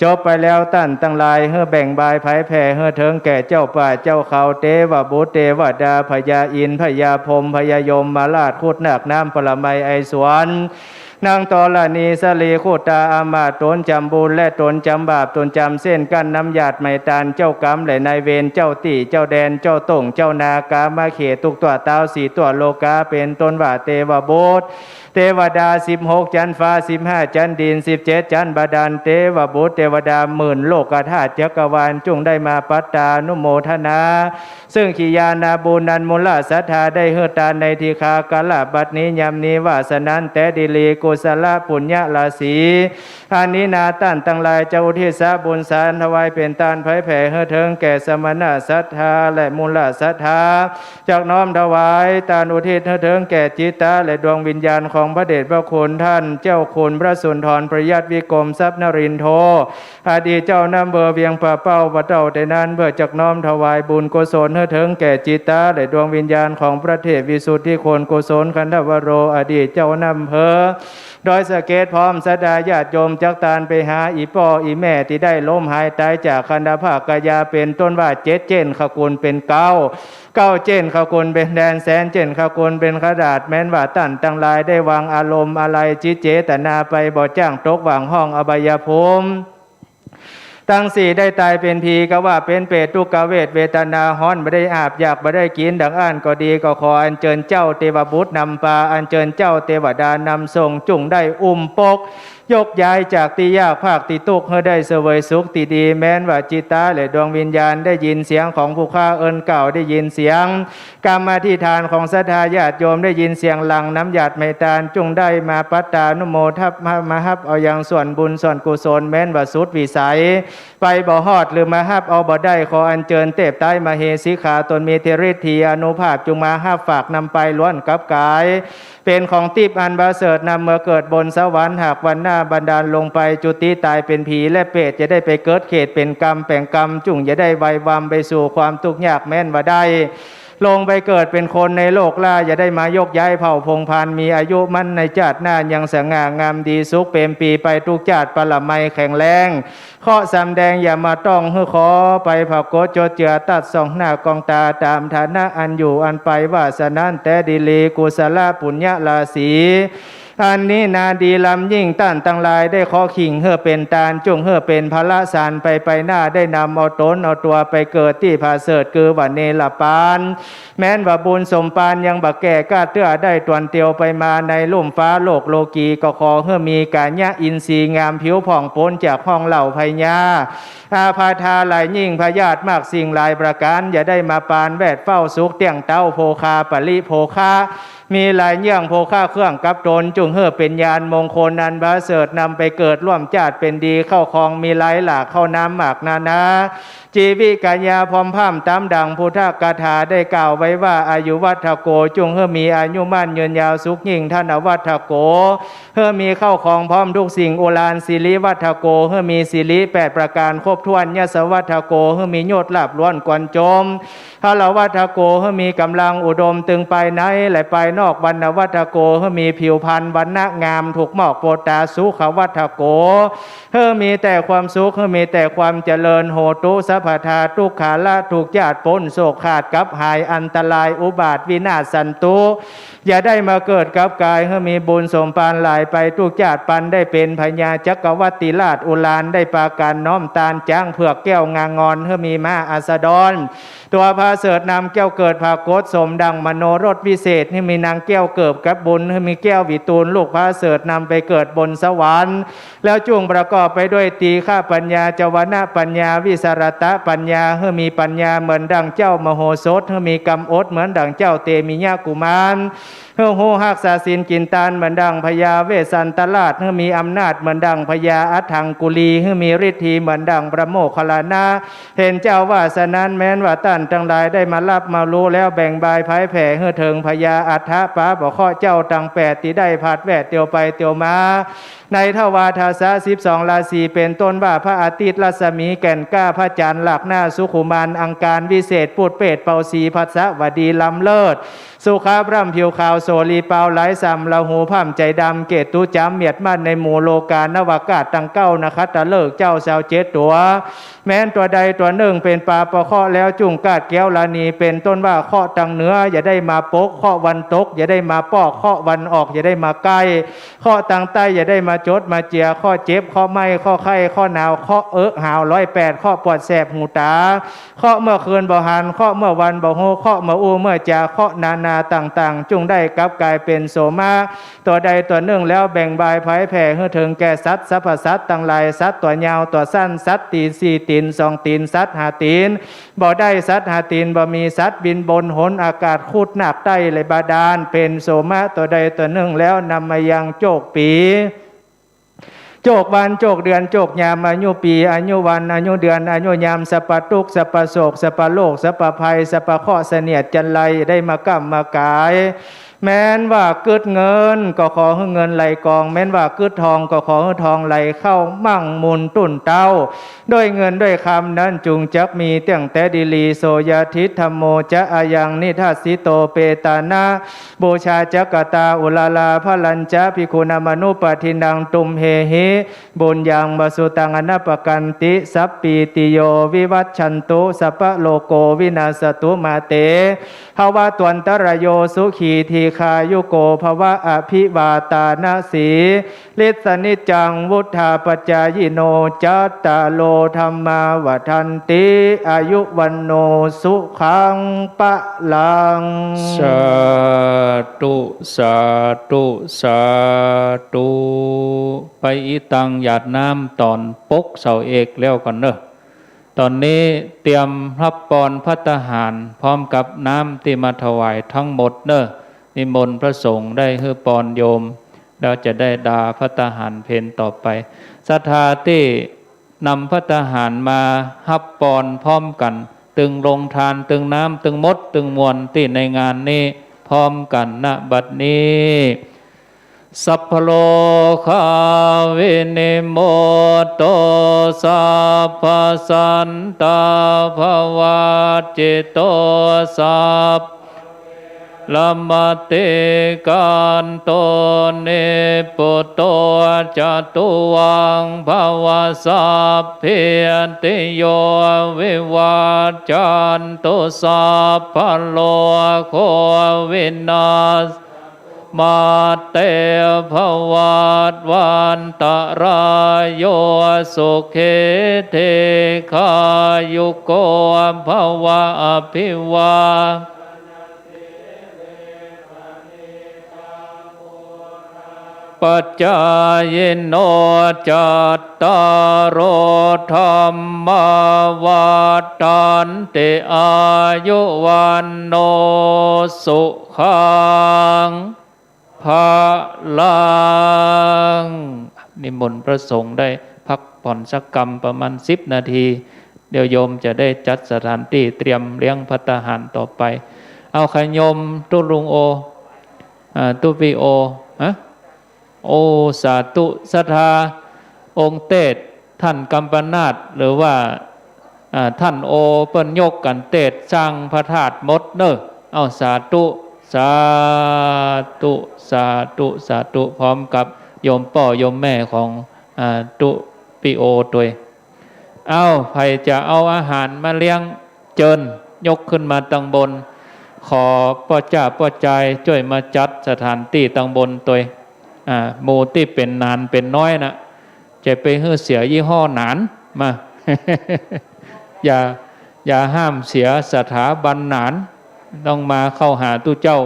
จบไปแล้วต้านตังหลาย หื้อแบ่งบายไผแผ่หื้อเถิงแก่เจ้าป่าเจ้าเขา เตวบุตรเตวดา พญาอินทร์ พญาพรหม พญายมราช ครุฑนาคน้ำ ปรมัยไอสวรรค์ นางธรณีสะหลี คู่ต๋าอามาตย์ ต๋นจ๋ำบุญและต๋นจ๋ำบาป ต๋นจ๋ำเส้นกั้นน้ำหยาดไหมตาล เจ้ากรรมและนายเวร เจ้าตี้เจ้าแดน เจ้าต้งเจ้านา กามาเขต ตุ๊กตั้วตาวสีตั้วโลกา เป๋นต้นว่าเตวบุตร เตวดาสิบหกจั๊นฟ้า สิบห้าจั๊นดิน สิบเจ็ดจั๊นบาดาล เตวบุตรเตวดาหมื่นโลกธาตุจักรวาล จุ่งได้มาปัตตานุโมทนา ซึ่งกิยานาบุญอันมูลศรัทธาได้หื้อตานในทีฆากาละบัดนี้ยามนี้ ว่าสะนั้นแต๊ดีหลี กุศลปุญญราศี อันนี้นาต้านตังหลายจะอุทิศบุญสารถวายเป๋นตานเผยแผ่หื้อเถิงแก่สมณศรัทธาและมูลศรัทธา จักน้อมถวายตานอุทิศหื้อเถิงแก่จิตตาและดวงวิญญาณของพระเดชพระคุณต้านเจ้าคุณพระสุนทรประยัตวิกรมทรัพย์นรินทร์โท อดีตเจ้าอำเภอเวียงป่าเป้า บ่าเต้าแต่นั้น เปื้อจักน้อมถวายบุญกุศลหื้อเถิงแก่จิตตาและดวงวิญญาณของพระเทพวิสุทธิโคณกุศลขันธวโร อดีตเจ้าอำเภอ ดอยสะเก็ด พร้อมศรัทธาญาติโยม จักตานไปหาอี่ป้ออี่แม่ตี้ได้ล้มหายต๋ายจากคันธภาพกายา เป๋นต้นว่าเจ็ดเจ้น ขกุลเป๋นเก๊า เก๊าเจ้น ขกุลเป๋นแดน แสนเจ้น ขกุลเป๋นขราด แม้นว่าต้านตังหลายได้วางอารมณ์อาลัยจิตเจตนาไป บ่จ้างตกหว่างห้องอบายภูมิ ตังสี่ได้ต๋ายเป๋นผี กาว่าเป๋นเปรต ทุกขเวทเวทนาฮ้อน บ่ได้อาบ อยากบ่ได้กิ๋น ดังอั้นก็ดี ก็ขออัญเจิญเจ้าเตวบุตรนำปา อัญเจิญเจ้าเตวดานำส่ง จุ่งได้อุ้มปก ยกย้ายจากตี้ยากพากตี้ตุ๊กข์ หื้อได้เสวยสุขตี้ดี แม้นว่าจิตตาและดวงวิญญาณได้ยินเสียงของผู้ข้าเอิ้นกล่าว ได้ยินเสียงกำอธิษฐานของศรัทธาญาติโยม ได้ยินเสียงหลั่งน้ำหยาดไหมตาล จุ่งได้มาปัตตานุโมทนา มาฮับเอายังส่วนบุญส่วนกุศล แม้นว่าสุดวิสัย ไปบ่ฮอดหรือมาฮับเอาบ่ได้ ขออัญเจิญเตพไตรมเหสีขา ต๋นมีเทพฤทธีอานุภาพ จุ่งมาฮับฝากนำไปล้วนกับก๋าย เป๋นของติ๊บอันประเสริฐนำ เมื่อเกิดบนสวรรค์ หากวันหน้าบันดาลลงไปจุติต๋ายเป๋นผีและเปรต จะได้ไปเกิดเขตเป๋นกรรมแป๋งกรรม จุ่งจะได้ไววำไปสู่ความตุ๊กข์ยาก แม้นว่าได้ลงไปเกิดเป๋นคนในโลกล่า จะได้มายกย้ายเผ่าพงศ์พันธุ์ มีอายุมั่นในจาติหน้ายังสง่างามดี สุขเปรมปรีไปทุกจาติ ปรมัยแข็งแรง เคราะห์สำแดงอย่ามาต้อง หื้อขอไปผะโกดจดเจือตัดส่องหน้ากองต๋า ต๋ามฐานะอันอยู่อันไป ว่าสะนั้นแต๊ดีหลี กุศลปุญญราศี อันนี้นาดีล้ำยิ่ง ต้านตังหลายได้เคาะคิงหื้อเป๋นตาน จุ่งหื้อเป๋นพละสารไปไปหน้า ได้นำเอาต๋นเอาตั๋วไปเกิดตี้ผาเสริฐ คือว่าเนรปาน แม้นว่าบุญสมปานยังบ่แก่กล้าเตื้อ ได้ตวนเตียวไปมาในลุ่มฟ้าโลกโลกี ก็ขอหื้อมีกายะอินทรีย์งามผิวผ่องป๊นจากห้องเหล่าพยา อาพาธาหลายยิ่ง พยาธิมากสิ่งหลายประก๋าน อย่าได้มาปานแวดเฝ้าสุข เตี้ยงเต๊าโภคาปริโภคะ มีหลายเยื่องโภคะเครื่องกับต๋น จุ่งหื้อเป๋นญาณมงคลอันประเสริฐ นำไปเกิดร่วมจาติเป๋นดี เข้าครองมีหลายหลาก เข้านามมากนานา จีวิกายาพร้อมพร่ำต๋ามดั่งพุทธกถาได้กล่าวไว้ว่า อายุวัฒโก จุ่งหื้อมีอายุมั่นยืนยาวสุขยิ่ง ธนวัฒโก หื้อมีเข้าของพร้อมทุกสิ่ง อุราสิริวัฒโก หื้อมีสิริแปดประก๋านครบถ้วน ยศวัฒโก หื้อมียศลาภล้วนควรจม พลวัฒโก หื้อมีก๋ำลังอุดมตึงภายในและภายนอก วรรณวัฒโก หื้อมีผิวพรรณวรรณะงาม ถูกหมอกโปตา สุขวัฒโก หื้อมีแต่ความสุข หื้อมีแต่ความเจริญ โหตุสัพพทา ทุกขาละ ถูกจาติป๊นโศก ขาดกับหาย อันตรายอุบาทวินาศสันตุ อย่าได้มาเกิดกับก๋าย หื้อมีบุญสมปานหลายไปทุกจาติ ปันได้เป๋นพญาจักรวรรดิราชอุรา ได้ปากั๋นน้อมตานจ๊างเผือกแก้วงางอน หื้อมีม้าอัสดร ตั๋วผาเสริฐนำแก้วเกิดผากฏสมดั่งมโนรสวิเศษ หื้อมีนางแก้วเกิดกับบุญ หื้อมีแก้ววิทูลลูกผาเสริฐนำไปเกิดบนสวรรค์ แล้วจุ่งประกอบไปด้วยตีฆะปัญญา จวนะปัญญา วิสรตะปัญญา หื้อมีปัญญาเหมือนดั่งเจ้ามโหสถ หื้อมีกำอดเหมือนดั่งเจ้าเตมียกุมาร หื้อฮู้ฮักษาศีลกิ๋นตานเหมือนดั่งพญาเวสสันตราช หื้อมีอำนาจเหมือนดั่งพญาอัฏฐังกุลี หื้อมีฤทธีเหมือนดั่งพระโมคคัลลานะ เห็นเจ้าว่าสะนั้น แม้นว่าต้านตังหลายได้มาฮับมาฮู้แล้ว แบ่งบายเผยแผ่หื้อเถิงพญาอัฏฐะ ปาบ่เคราะห์เจ้าตังแปดตี้ได้พลัดแวดเตียวไปเตียวมา ในทวารทศะสิบสองราศี เป๋นต้นว่าพระอาทิตย์รัศมีแก่นกล้า พระจันทร์หลากหน้าสุขุมาน อังคารวิเศษ ปุตเปตเป่าสี พฤหัสบดีล้ำเลิศ สุขะพร่ำผิวขาว โสลีปาวไหลส่ำ ราหูพร่ำใจดำ เกตุจ๋ำเมียดมั่นในหมู่โลกา นวกาศตังเก้า นขัตตฤกษ์เจ้าซาวเจ็ดตั๋ว แม้นตั๋วใดตั๋วนึ่งเป๋นปาบ่เคราะห์แล้ว จุ่งกาดแก้วราณี เป๋นต้นว่าเคราะห์ตังเหนืออย่าได้มาปก เคราะห์วันตก ก อย่าได้มาปอก เคราะห์วันออก อย่าได้มาใก้ เคราะห์ตางใต้ อย่าได้มาจดมาเจีย เคราะห์เจ็บ เคราะห์ไม้ เคราะห์ไข้ เคราะห์หนาว เคราะห์เอิ๊กหาว ร้อยแปด เคราะห์ปวดแสบหูต๋า เคราะห์เมื่อคืนบ่หัน เคราะห์เมื่อวันบ่ฮู้ เคราะห์เมื่ออู้เมื่อจ๋า เคราะห์นานาต่างๆ จุ่งได้กลับกลายเป๋นโสมะ ตั๋วใดตั๋วนึ่งแล้วแบ่งบายไพร่แผ่หื้อเถิงแก่สัตว์สรรพสัตว์ตังหลาย สัตว์ตั๋วยาวตั๋วสั้น สัตว์ตี๋นสี่ตี๋นสองตี๋น สัตว์ห้าตี๋น บ่ได้สัตว์ห้าตี๋น บ่มีสัตว์บินบนหนอากาศ คูดนาคใต้และบาดาล เป๋นโสมะตั๋วใดตั๋วนึ่งแล้ว นำมายังโจคปี๋ โจควัน โจคเดือน โจคยาม อายุปี๋ อายุวัน อายุเดือน อายุยาม สัพพะตุ๊กข์ สัพพะโศก สัพพะโรค สัพพะภัย สัพพะเคราะห์เสนียดจัญไร ได้มากล้ำมากาย แม้นว่ากึ๊ดเงิน ก็ขอหื้อเงินไหลกอง แม้นว่ากึ๊ดทอง ก็ขอหื้อทองไหลเข้า มั่งมูลตุ้นเต๊า ด้วยเงินด้วยคำนั้นจุ่งจักมี ตั้งแต่ดีหลี โส ยะทิ ธัมโม จะ อายัง นิทัสสิโต เปตานะ ปูชา จักกะตา อุรารา พะรัญจะ ภิกขุนามานุปัฏฐินัง ตุมเหหิ ปุญญัง ปะสุตัง อะนะปะกันติ สัพพีติโย วิวัชชันตุ สัพพะโรโก วินัสสะตุ มา เต ภะวะตวันตะระโย สุขี ทีฆายุโก ภะวะ อะภิวาตานะสี ลิสสะนิจจัง วุฑฒาปะจายิโน จัตตาโร ธัมมา วัฑฒันติ อายุ วัณโณ สุขัง พะลัง สาธุ สาธุ สาธุ ไปอี้ตังหยาดน้ำต๋อนปกเสาเอกแล้วก่อนเน่อ ต๋อนนี้เตรียมฮับปอนภัตตาหาร พร้อมกับน้ำตี้มาถวายตังหมดเน่อ นิมนต์พระสงฆ์ได้หื้อปอนโยม แล้วจะได้ดาภัตตาหารเพลต่อไป ศรัทธาตี้นำภัตตาหารมาฮับปอนพร้อมกั๋น ตึงโฮงตาน ตึงน้ำ ตึงหมด ตึงมวลตี้ในงานนี้ พร้อมกั๋น ณ บัดนี้ สัพพะโรคาวินิมุตโต สัพพะสันตาภะวัจจิโต สัพพะเวระมะติกันโต นิพพุตโต จะตุวังภะวะ สัพพีติโย วิวัจจันตุ สัพพะโรโค วินัส มาเต ภวัตวันตะราโย สุขี ทีฆายุโก ภะวะ อภิวา ปัจจายิโน จัตตาโร ธัมมา วัฑฒันติ อายุ วัณโณ สุขัง พะลัง นิมนต์พระสงฆ์ได้พักผ่อนสักกำประมาณสิบนาที เดี๋ยวโยมจะได้จัดสถานตี้เตรียมเลี้ยงภัตตาหารต่อไป เอา ใผโยมตุ๊ลุงโอ อ่า ตุ๊ปี้โอ ฮะ โอ สาธุ ศรัทธาองค์เตสน์ ท่านกัมปนาต หรือว่า อ่า ท่านโอ เปิ้นยกกั๋นเตสน์สร้างพระธาตุหมดเน่อ เอา สาธุ สาธุ สาธุ สาธุ พร้อมกับโยมป้อโยมแม่ของ อ่า ตุ๊ปี้โอตวย เอา ใผจะเอาอาหารมาเลี้ยง เจิญ ยกขึ้นมาตังบน ขอป้อจ้าป้อจายจ้วยมาจัดสถานตี้ตังบนตวย อ่า หมู่ตี้เป๋นหนานเป๋นน้อยน่ะ จะไปหื้อเสียยี่ห้อหนาน มา อย่า อย่าห้ามเสียสถาบันหนาน ต้องมาเข้าหาตุ๊เจ้า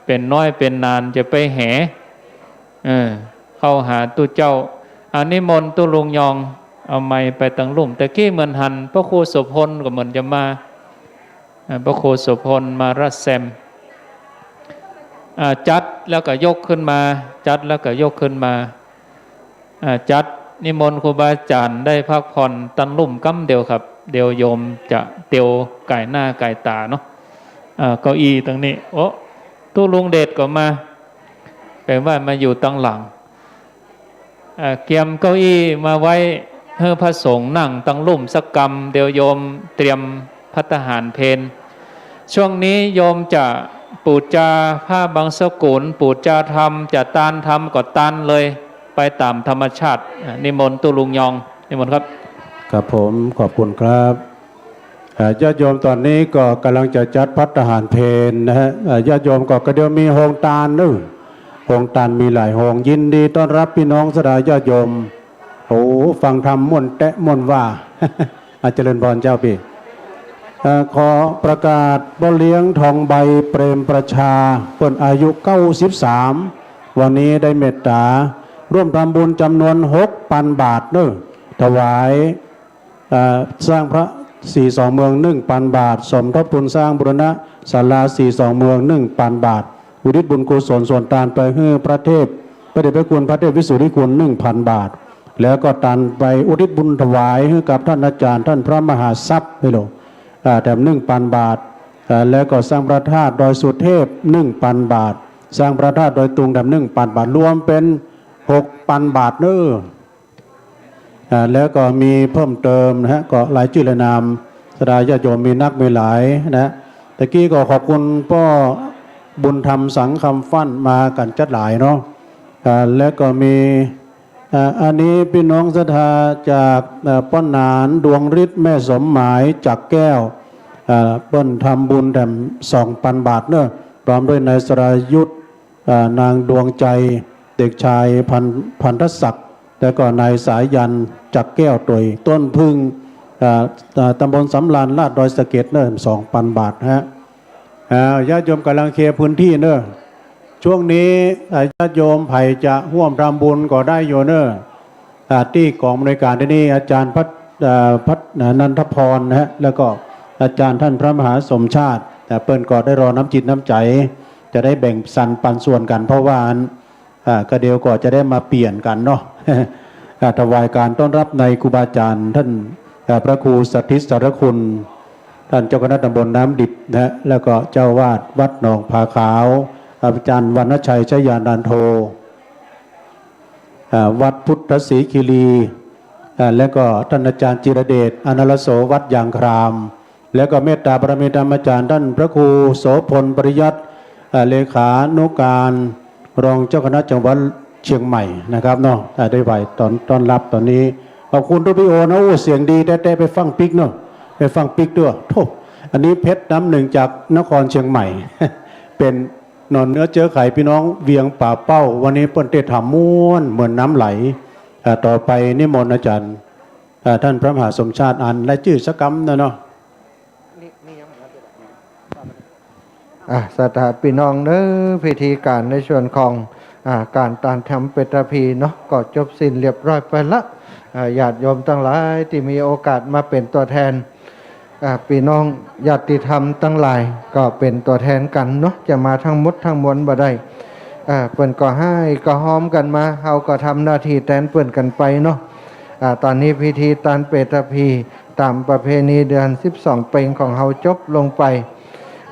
เป๋นน้อยเป๋นหนานจะไปแห เออ เข้าหาตุ๊เจ้า อา นิมนต์ตุ๊ลุงยอง เอาไมค์ไปตังลุ่ม แต่กี้เหมือนหันพระครูโสภณก็เหมือนจะมา อ่า พระครูโสภณมารัตน์แซม อ่า จัดแล้วก็ยกขึ้นมา จัดแล้วก็ยกขึ้นมา อ่า จัด นิมนต์ครูบาอาจ๋ารย์ได้พักผ่อนตังลุ่มกำเดียวครับ เดี๋ยวโยมจะเตียวก่ายหน้าก่ายต๋าเนาะ อ่า เก้าอี้ตังนี้ โอ้ ตุ๊ลุงเดชก็มา แปลว่ามาอยู่ตังหลัง อ่า เกียมเก้าอี้มาไว้หื้อพระสงฆ์นั่งตังลุ่มสักกำ เดี๋ยวโยมเตรียมภัตตาหารเพล ช่วงนี้โยมจะปู๋จาพระบังสกุล ปู๋จาธรรม จะตานธรรมก็ตานเลย ไปต๋ามธรรมชาติ อ่า นิมนต์ตุ๊ลุงยอง นิมนต์ครับ ครับผม ขอบคุณครับ เอ่อ ญาติโยมต๋อนนี้ก็ก่ำลังจะจัดภัตตาหารเพลนะฮะ เอ่อ ญาติโยมก็ ก็เดี๋ยวมีโฮงตานเนาะ โฮงตานมีหลายโฮง ยินดีต้อนฮับปี้น้องศรัทธาญาติโยม โอ้ ฟังธรรมม่วนแต๊ม่วนว่า อา เจริญพรเจ้าปี้ เอ่อ ขอประกาศป้อเลี้ยงทองใบเปรมประชา เปิ้นอายุเก้าสิบสาม วันนี้ได้เมตต๋าร่วมทำบุญจ๋ำนวนหกปันบาทเนาะ ถวาย เอ่อ สร้างพระศรีสองเมืองหนึ่งปันบาท สมทบทุนสร้างบูรณะศาลาศรีสองเมืองหนึ่งปันบาท อุทิศบุญกุศลส่วนตานไปหื้อพระเทพ พระเดชพระคุณพระเทพวิสุทธิคุณหนึ่งปันบาท แล้วก็ตานไปอุทิศบุญถวายหื้อกับต้านอาจ๋ารย์ต้านพระมหาทรัพย์ ฮัลโหล อ่า แถมหนึ่งปันบาท อ่า แล้วก็สร้างพระธาตุดอยสุเทพหนึ่งปันบาท สร้างพระธาตุดอยตุงแถมหนึ่งปันบาท รวมเป๋นหกปันบาทเนาะ อ่า แล้วก็มีเพิ่มเติมนะฮะ ก็รายจื้อรายนาม ศรัทธาญาติโยมมีนักมีหลายนะ ตะกี้ก็ขอบคุณป้อบุญธรรมสังคำฟั่นมากั๋นจั๊ดหลายเนาะ อ่า แล้วก็มี อ่า อันนี้ปี้น้องศรัทธาจาก อ่า ป้อหนานดวงฤทธิ์ แม่สมหมาย จักแก้ว อ่า เปิ้นทำบุญแถมสองปันบาทเนาะ พร้อมด้วยนายสรายุทธ อ่า นางดวงใจ เด็กชายพัน พันธศักดิ์ แล้วก็นายสายัณ จักแก้ว ตวยต้นผึ้ง อ่า อ่า ตำบลสำราญราษฎร์ดอยสะเก็ดเนาะ สองปันบาทฮะ อ่า ญาติโยมก่ำลังเคลียร์พื้นตี้เนาะ ช่วงนี้ อ่า ญาติโยมใผจะฮ่วมทำบุญก็ได้อยู่เนาะ อ่า ตี้ก๋องอำนวยก๋านตี้นี่ อาจ๋ารย์พัฒ อ่า พัฒ นันทพรนะฮะ แล้วก็อาจ๋ารย์ต้านพระมหาสมชาติ อ่า เปิ้นก็ได้รอน้ำจิตน้ำใจ๋ จะได้แบ่งสรรปันส่วนกั๋น เพราะว่าอัน อ่า ก็เดี๋ยวก็จะได้มาเปลี่ยนกั๋นเนาะ อ่า ถวายก๋านต้อนฮับในครูบาอาจ๋ารย์ต้าน อ่า พระครูสถิตสารคุณ ต้านเจ้าคณะตำบลน้ำดิบนะฮะ แล้วก็เจ้าอาวาสวัดหนองผาขาว อาจ๋ารย์วรรณชัย ชยานันโท อ่า วัดพุทธศรีคีรี อ่า แล้วก็ต้านอาจ๋ารย์จิรเดช อนัลโส วัดยางคราม แล้วก็เมตตาบารมีธรรมอาจ๋ารย์ต้านพระครูโสภณ ปริยัติ อ่า เลขานุการรองเจ้าคณะจังหวัดเชียงใหม่นะครับเนาะ อ่า ได้ไหว้ต๋อนต้อนฮับต๋อนนี้ ขอบคุณตุ๊ปี้โอนะ โอ้ เสียงดีแต๊ๆ ไปฟั่งปิ๊กเนาะ ไปฟั่งปิ๊กด้วย โธ่ อันนี้เพชรน้ำหนึ่งจากนครเชียงใหม่ เป๋นหนอนเนื้อเจื้อไขปี้น้องเวียงป่าเป้า วันนี้เปิ้นเตศน์ถามม่วนเหมือนน้ำไหล อ่า ต่อไปนิมนต์อาจ๋ารย์ อ่า ต้านพระมหาสมชาติอ่านรายจื้อสักกำนะเนาะ อ่ะ ศรัทธาปี้น้องเนาะ พิธีก๋านในส่วนของ อ่า ก๋านตานทำเปตภีร์เนาะ ก็จบสิ้นเรียบร้อยไปละ อ่า ญาติโยมตังหลายตี้มีโอกาสมาเป๋นตั๋วแทน อ่า ปี้น้องญาติธรรมตังหลาย ก็เป๋นตั๋วแทนกั๋นเนาะ จะมาตังหมดตังมวลบ่ได้ อ่า เปิ้นก็ไห้ก็ฮ้อมกั๋นมา เฮาก็ทำหน้าตี้แตนเปิ้นกั๋นไปเนาะ อ่า ต๋อนนี้พิธีตานเปตภีร์ต๋ามประเพณีเดือนสิบสองเป็งของเฮาจบลงไป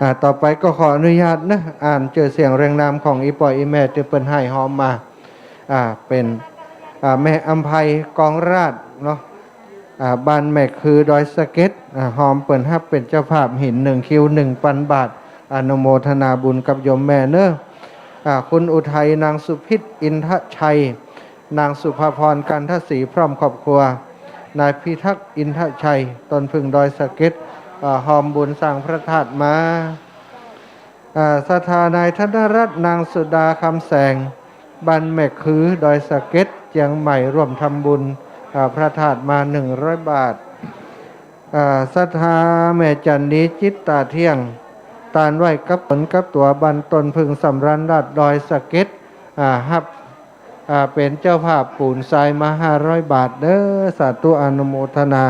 อ่า ต่อไปก็ขออนุญาตนะ อ่านจื้อเสียงเรียงนามของอี่ป้ออี่แม่ตี้เปิ้นไห้ฮ้อมมา อ่า เป๋น อ่า แม่อำไพ กองราชเนาะ อ่า บ้านแม่คือ ดอยสะเก็ด อ่า ฮ้อมเปิ้นฮับเป๋นเจ้าภาพหินหนึ่งคิ้วหนึ่งปันบาท อนุโมทนาบุญกับโยมแม่เนาะ อ่า คุณอุทัย นางสุพิษ อินทชัย นางสุภาพร กันทศรี พร้อมครอบครัว นายพิทักษ์ อินทชัย ต้นผึ้ง ดอยสะเก็ด อ่า ฮ้อมบุญสร้างพระธาตุมา อ่า ศรัทธานายธนรัตน์ นางสุดา คำแสง บ้านแม่คือ ดอยสะเก็ด เจียงใหม่ ร่วมทำบุญ อ่า พระธาตุมาหนึ่งร้อยบาท อ่า ศรัทธาแม่จันดี จิตตาเที่ยง ตานไหว้กับต๋นกับตั๋ว บ้านต้นผึ้ง สำราญราษฎร์ ดอยสะเก็ด อ่า ฮับ อ่า เป๋นเจ้าภาพปูนทรายมาห้าร้อยบาทเนาะ สาธุอนุโมทนา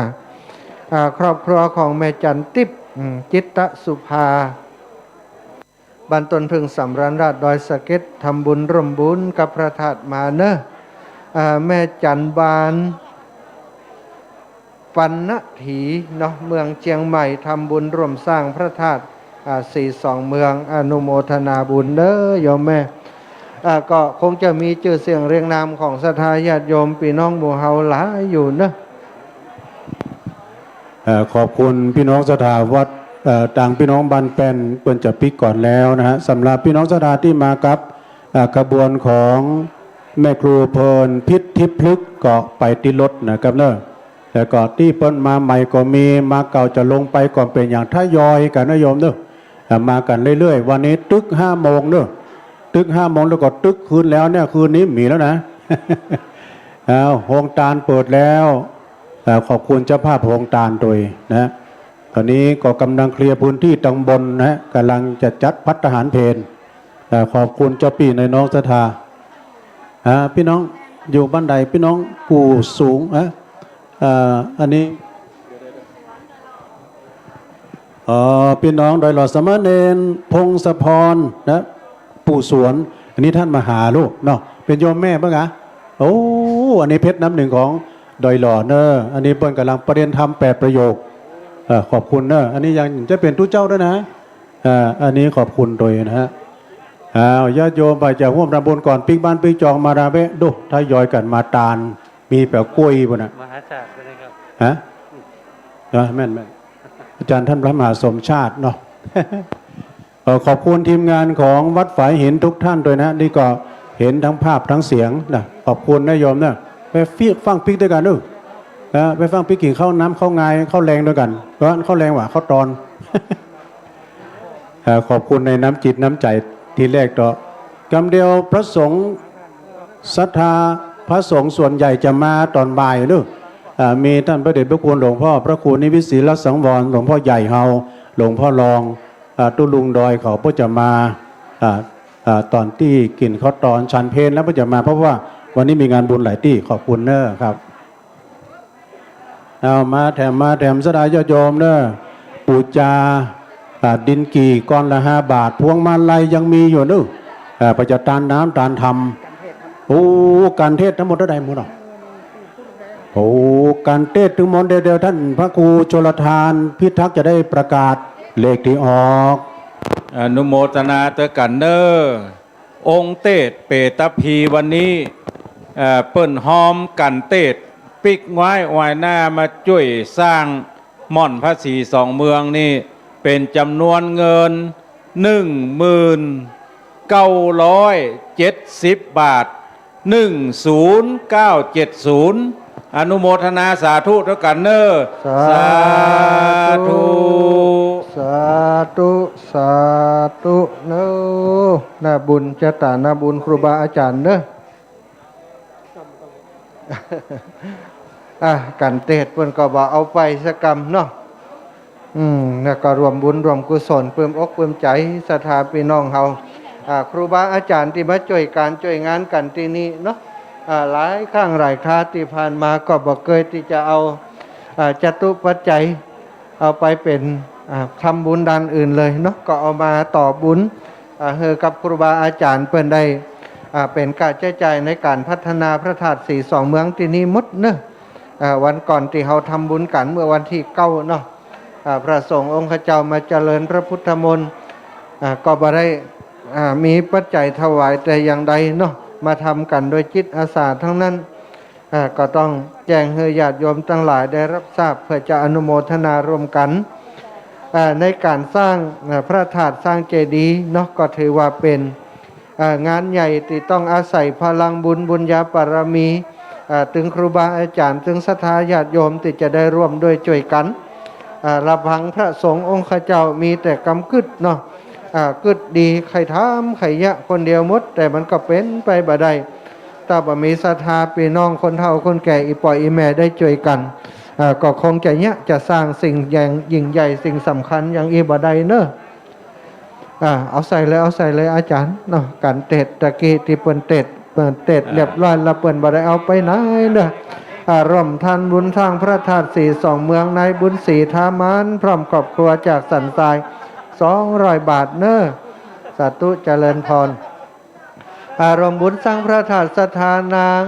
อ่า ครอบครัวของแม่จันติ๊บ อืม จิตตสุภา บ้านต้นผึ้ง สำราญราษฎร์ ดอยสะเก็ด ทำบุญร่วมบุญกับพระธาตุมาเนาะ อ่า แม่จันบาน ปัณณถีเนาะ เมืองเจียงใหม่ ทำบุญร่วมสร้างพระธาตุ อ่า ศรีสองเมือง อนุโมทนาบุญเนาะโยมแม่ อ่า ก็คงจะมีจื้อเสียงเรียงนามของศรัทธาญาติโยมปี้น้องหมู่เฮาหลายอยู่เนาะ เอ่อ ขอบคุณปี้น้องศรัทธาวัด เอ่อ ตางปี้น้องบ้านแป้น เปิ้นจะปิ๊กก่อนแล้วนะฮะ สำหรับปี้น้องศรัทธาตี้มากับ เอ่อ ขบวนของแม่ครูเพลินพิษทิพย์พลึกษ์ ก็ไปตี้รถนะครับเนาะ แล้วก็ตี้เปิ้นมาใหม่ก็มี มาเก่าจะลงไปก็เป๋นอย่าง ทยอยกั๋นนะโยมเนาะ อ่า มากั๋นเรื่อยๆ วันนี้ตึกห้าโมงเนาะ ตึกห้าโมงแล้วก็ตึกคืนแล้วเนี่ย คืนนี้มีแล้วนะ อ้าว โฮงตานเปิดแล้ว อ่า ขอบคุณเจ้าภาพโฮงตานตวยนะ ต๋อนนี้ก็ก่ำลังเคลียร์พื้นตี้ตังบนนะ ก่ำลังจะจัดภัตตาหารเพล อ่า ขอบคุณเจ้าปี้นายน้องศรัทธา อ่า ปี้น้องอยู่บ้านใด ปี้น้องปู่สูง อ่ะ อ่า อันนี้ อ๋อ ปี้น้องดอยหล่อ สามเณรพงศพรนะ ปู่สวน อันนี้ต้านมหาลูกเนาะ เป๋นโยมแม่เปิ้นกา โอ้ อันนี้เพชรน้ำหนึ่งของดอยหล่อเนาะ อันนี้เปิ้นก่ำลังประเรียนธรรมแปดประโยค เอ่อ ขอบคุณเนาะ อันนี้ยังจะเป๋นตุ๊เจ้าตวยนะ อ่า อันนี้ขอบคุณตวยนะฮะ อ้าว ญาติโยมไปจะฮ่วมทำบุญก่อน ปิ๊กบ้านปิ๊กจองมาดาเวะ ดู ทยอยกั๋นมาตาน มีแป๋วก้วยปุ้นนะ มหาศาลก็ได้ครับ ฮะ อ่ะ แม่นๆ อาจ๋ารย์ต้านพระมหาสมชาติเนาะ เอ่อ ขอบคุณทีมงานของวัดฝายหินทุกท่านตวยนะ นี่ก็เห็นทั้งภาพทั้งเสียงนะ ขอบคุณนะโยมนะ ไปปิ๊ก ฟั่งปิ๊กตวยกั๋นเนาะ นะ ไปฟั่งปิ๊กกิ๋นข้าวน้ำข้าวงายข้าวแรงตวยกั๋น ก็ข้าวแรงหว่าข้าวตอน เอ่อ ขอบคุณในน้ำจิตน้ำใจ๋ตี้แลกต่อ กำเดียวพระสงฆ์ศรัทธา พระสงฆ์ส่วนใหญ่จะมาต๋อนบ่ายเนาะ อ่า มีต้านพระเดชพระคุณหลวงพ่อพระครูนิวิตศรีลสังวร หลวงพ่อใหญ่เฮา หลวงพ่อรอง อ่า ตุ๊ลุงดอยเขาก็จะมา อ่า อ่า ต๋อนตี้กิ๋นข้าวตอนฉันเพลแล้วก็จะมา เพราะว่าวันนี้มีงานบุญหลายตี้ ขอบคุณเนาะครับ เอามาแถม มาแถมศรัทธาญาติโยมเนาะ ปู๋จา อ่า ดินกี่ก้อนละห้าบาท พวงมาลัยยังมีอยู่เนาะ อ่า ไปจะตานน้ำตานธรรม โอ้ การเทศน์ตึงหมดเต้าใดหมดเนาะ โอ้ การเทศน์ตึงหมด เดี๋ยวๆ ต้านพระครูชลทานพิทักษ์จะได้ประกาศเลขตี้ออก อนุโมทนาตวยกั๋นเนาะ องค์เตสเปตภีวันนี้ เอ่อ เปิ้นฮอมกันเตส ปิ๊กไว้วายหน้ามาจ้วยสร้างม่อนพระศรีสองเมืองนี่ เป๋นจ๋ำนวนเงิน หนึ่งหมื่นเก้าร้อยเจ็ดสิบบาท หนึ่งศูนย์เก้าเจ็ดศูนย์ อนุโมทนาสาธุตวยกั๋นเนาะ สาธุ สาธุ สาธุ สาธุเนาะ นาบุญจะต๋านาบุญครูบาอาจ๋ารย์เนาะ อ่ะ กันเตสเปิ้นก็บ่เอาไปสักกำเนาะ อืม แล้วก็ร่วมบุญร่วมกุศล ปลื้มอกปลื้มใจ๋ศรัทธาปี้น้องเฮา อ่า ครูบาอาจ๋ารย์ตี้มาจ้วยก๋านจ้วยงานกั๋นตี้นี่เนาะ อ่า หลายครั้งหลายคราตี้ผ่านมาก็บ่เกยตี้จะเอา อ่า จตุปัจจัย เอาไปเป๋น อ่า ทำบุญด้านอื่นเลยเนาะ ก็เอามาต่อบุญ อ่า หื้อกับครูบาอาจ๋ารย์เปิ้นได้ อ่า เป๋นก้าใจ๊จ่ายในก๋านพัฒนาพระธาตุศรีสองเมืองตี้นี่หมดเนาะ อ่า วันก่อนตี้เฮาทำบุญกั๋นเมื่อวันตี้เก้าเนาะ อ่า พระสงฆ์องค์ข้าเจ้ามาเจริญพระพุทธมนต์ อ่า ก็บ่ได้ อ่า มีปัจจัยถวายแต่อย่างใดเนาะ มาทำกั๋นโดยจิตอาสาทั้งนั้น อ่า ก็ต้องแจ้งหื้อญาติโยมตังหลายได้ฮับทราบ เปื้อจะอนุโมทนาร่วมกั๋น อ่า ในก๋านสร้าง อ่า พระธาตุสร้างเจดีย์เนาะ ก็ถือว่าเป๋น อ่า งานใหญ่ตี้ต้องอาศัยพลังบุญ บุญญาบารมี อ่า ตึงครูบาอาจ๋ารย์ ตึงศรัทธาญาติโยมตี้จะได้ร่วมด้วยจ้วยกั๋น อ่า ลำพังพระสงฆ์องค์ข้าเจ้ามีแต่กำกึ๊ดเนาะ อ่า กึ๊ดดี ใค่ทำใค่เยียะคนเดียวหมด แต่มันก็เป๋นไปบ่ได้ ถ้าบ่มีศรัทธาปี้น้องคนเฒ่าคนแก่ อี่ป้ออี่แม่ได้จ้วยกั๋น อ่า ก็คงจะเยียะจะสร้างสิ่งอย่างยิ่งใหญ่ สิ่งสำคัญอย่างอี้บ่ได้เนาะ อ่า เอาใส่เลย เอาใส่เลยอาจ๋ารย์เนาะ ก๋านเตสน์ตะกี้ตี้เปิ้นเตสน์ เปิ้นเตสน์เรียบร้อยแล้ว เปิ้นบ่ได้เอาไปไหนเนาะ อ่า ร่วมทำบุญสร้างพระธาตุศรีสองเมือง นายบุญศรี ท้ามาน พร้อมครอบครัวจากสันทราย สองร้อยบาทเนาะ สาธุเจริญพร อ่า ร่วมบุญสร้างพระธาตุศรัทธานาง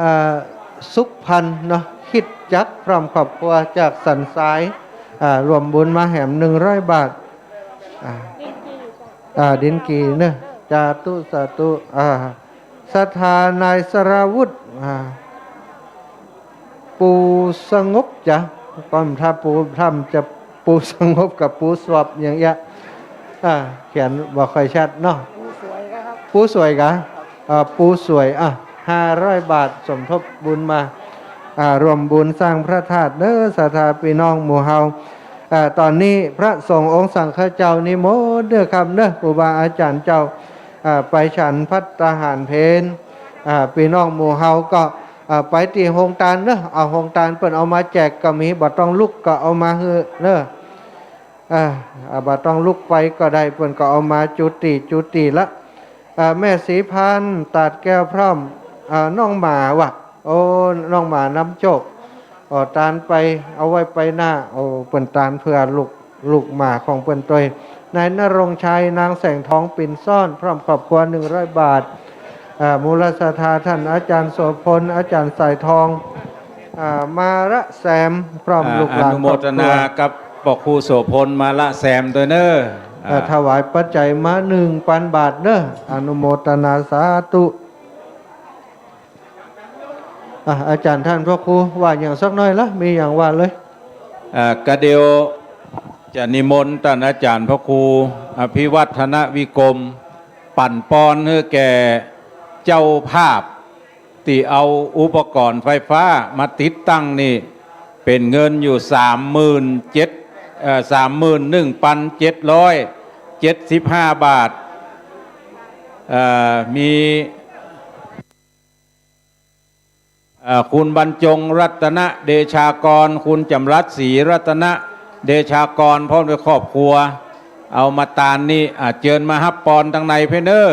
อ่า สุขพันธ์เนาะ คิดจัก พร้อมครอบครัวจากสันทราย อ่า ร่วมบุญมาแหมหนึ่งร้อยบาท อ่า อ่า ดินกี่เนาะ สาธุ สาธุ อ่า ศรัทธานายสราวุธ อ่า ปู่สงบจ๊ะ ป้อมถ้าปู่ ถ้าจะปู่สงบกับปู่สวบอย่างเงี้ย อ่า เขียนบ่ค่อยชัดเนาะ ปู่สวยครับ ปู่สวยกะ อ่า ปู่สวย อ่ะ ห้าร้อยบาท สมทบบุญมา อ่า ร่วมบุญสร้างพระธาตุเด้อ ศรัทธาปี้น้องหมู่เฮา อ่า ต๋อนนี้พระสงฆ์องค์สังฆเจ้านิมนต์เด้อครับเด้อ ครูบาอาจ๋ารย์เจ้า อ่า ไปฉันภัตตาหารเพล อ่า ปี้น้องหมู่เฮาก็ อ่า ไปตี้โฮงตานเด้อ เอาโฮงตานเปิ้นเอามาแจกก็มี บ่ต้องลุกก็เอามาหื้อเด้อ อ่า อ่า บ่ต้องลุกไปก็ได้ เปิ้นก็เอามาจุติจุติละ อ่า แม่ศรีพันธ์ ตาดแก้วพร้อม อ่า น้องหมาวะ โอ้ น้องหมานำโจก อ่อ ตานไป เอาไว้ไปหน้า โอ้ เปิ้นตานเปื้อลูก ลูกหมาของเปิ้นตวย นายณรงค์ชัย นางแสงทอง ปิ่นซ่อน พร้อมครอบครัว หนึ่งร้อยบาท อ่า มูลศรัทธาต้านอาจ๋ารย์โสภณ อาจ๋ารย์สายทอง อ่า มาละแสม พร้อม อ่า ลูกหลาน อนุโมทนา ครอบครัว กับป้อครูโสภณ มาละแสมตวยเน้อ อ่า อ่า ถวายปัจจัยมา หนึ่งปันบาทเน้อ อนุโมทนาสาธุ อ่ะ อาจ๋ารย์ต้านพระครู ว่าหยังสักหน้อยละ มีหยังว่าเลย อ่า กะเดี๋ยวจะนิมนต์ต้านอาจ๋ารย์พระครู อภิวัฒนวิกรม ปั๋นปอนหื้อแก่เจ้าภาพ ตี้เอาอุปกรณ์ไฟฟ้ามาติดตั้งนี่ เป๋นเงินอยู่ สามหมื่นเจ็ด เอ่อ สามหมื่นหนึ่งปันเจ็ดร้อยเจ็ดสิบห้าบาท เอ่อ มี เอ่อ คุณบรรจง รัตนเดชากร คุณจ๋ำรัด ศรีรัตนเดชากร พร้อมด้วยครอบครัว เอามาตานนี่ อ่า เจิญมาฮับปอนตังในเพ้อเน้อ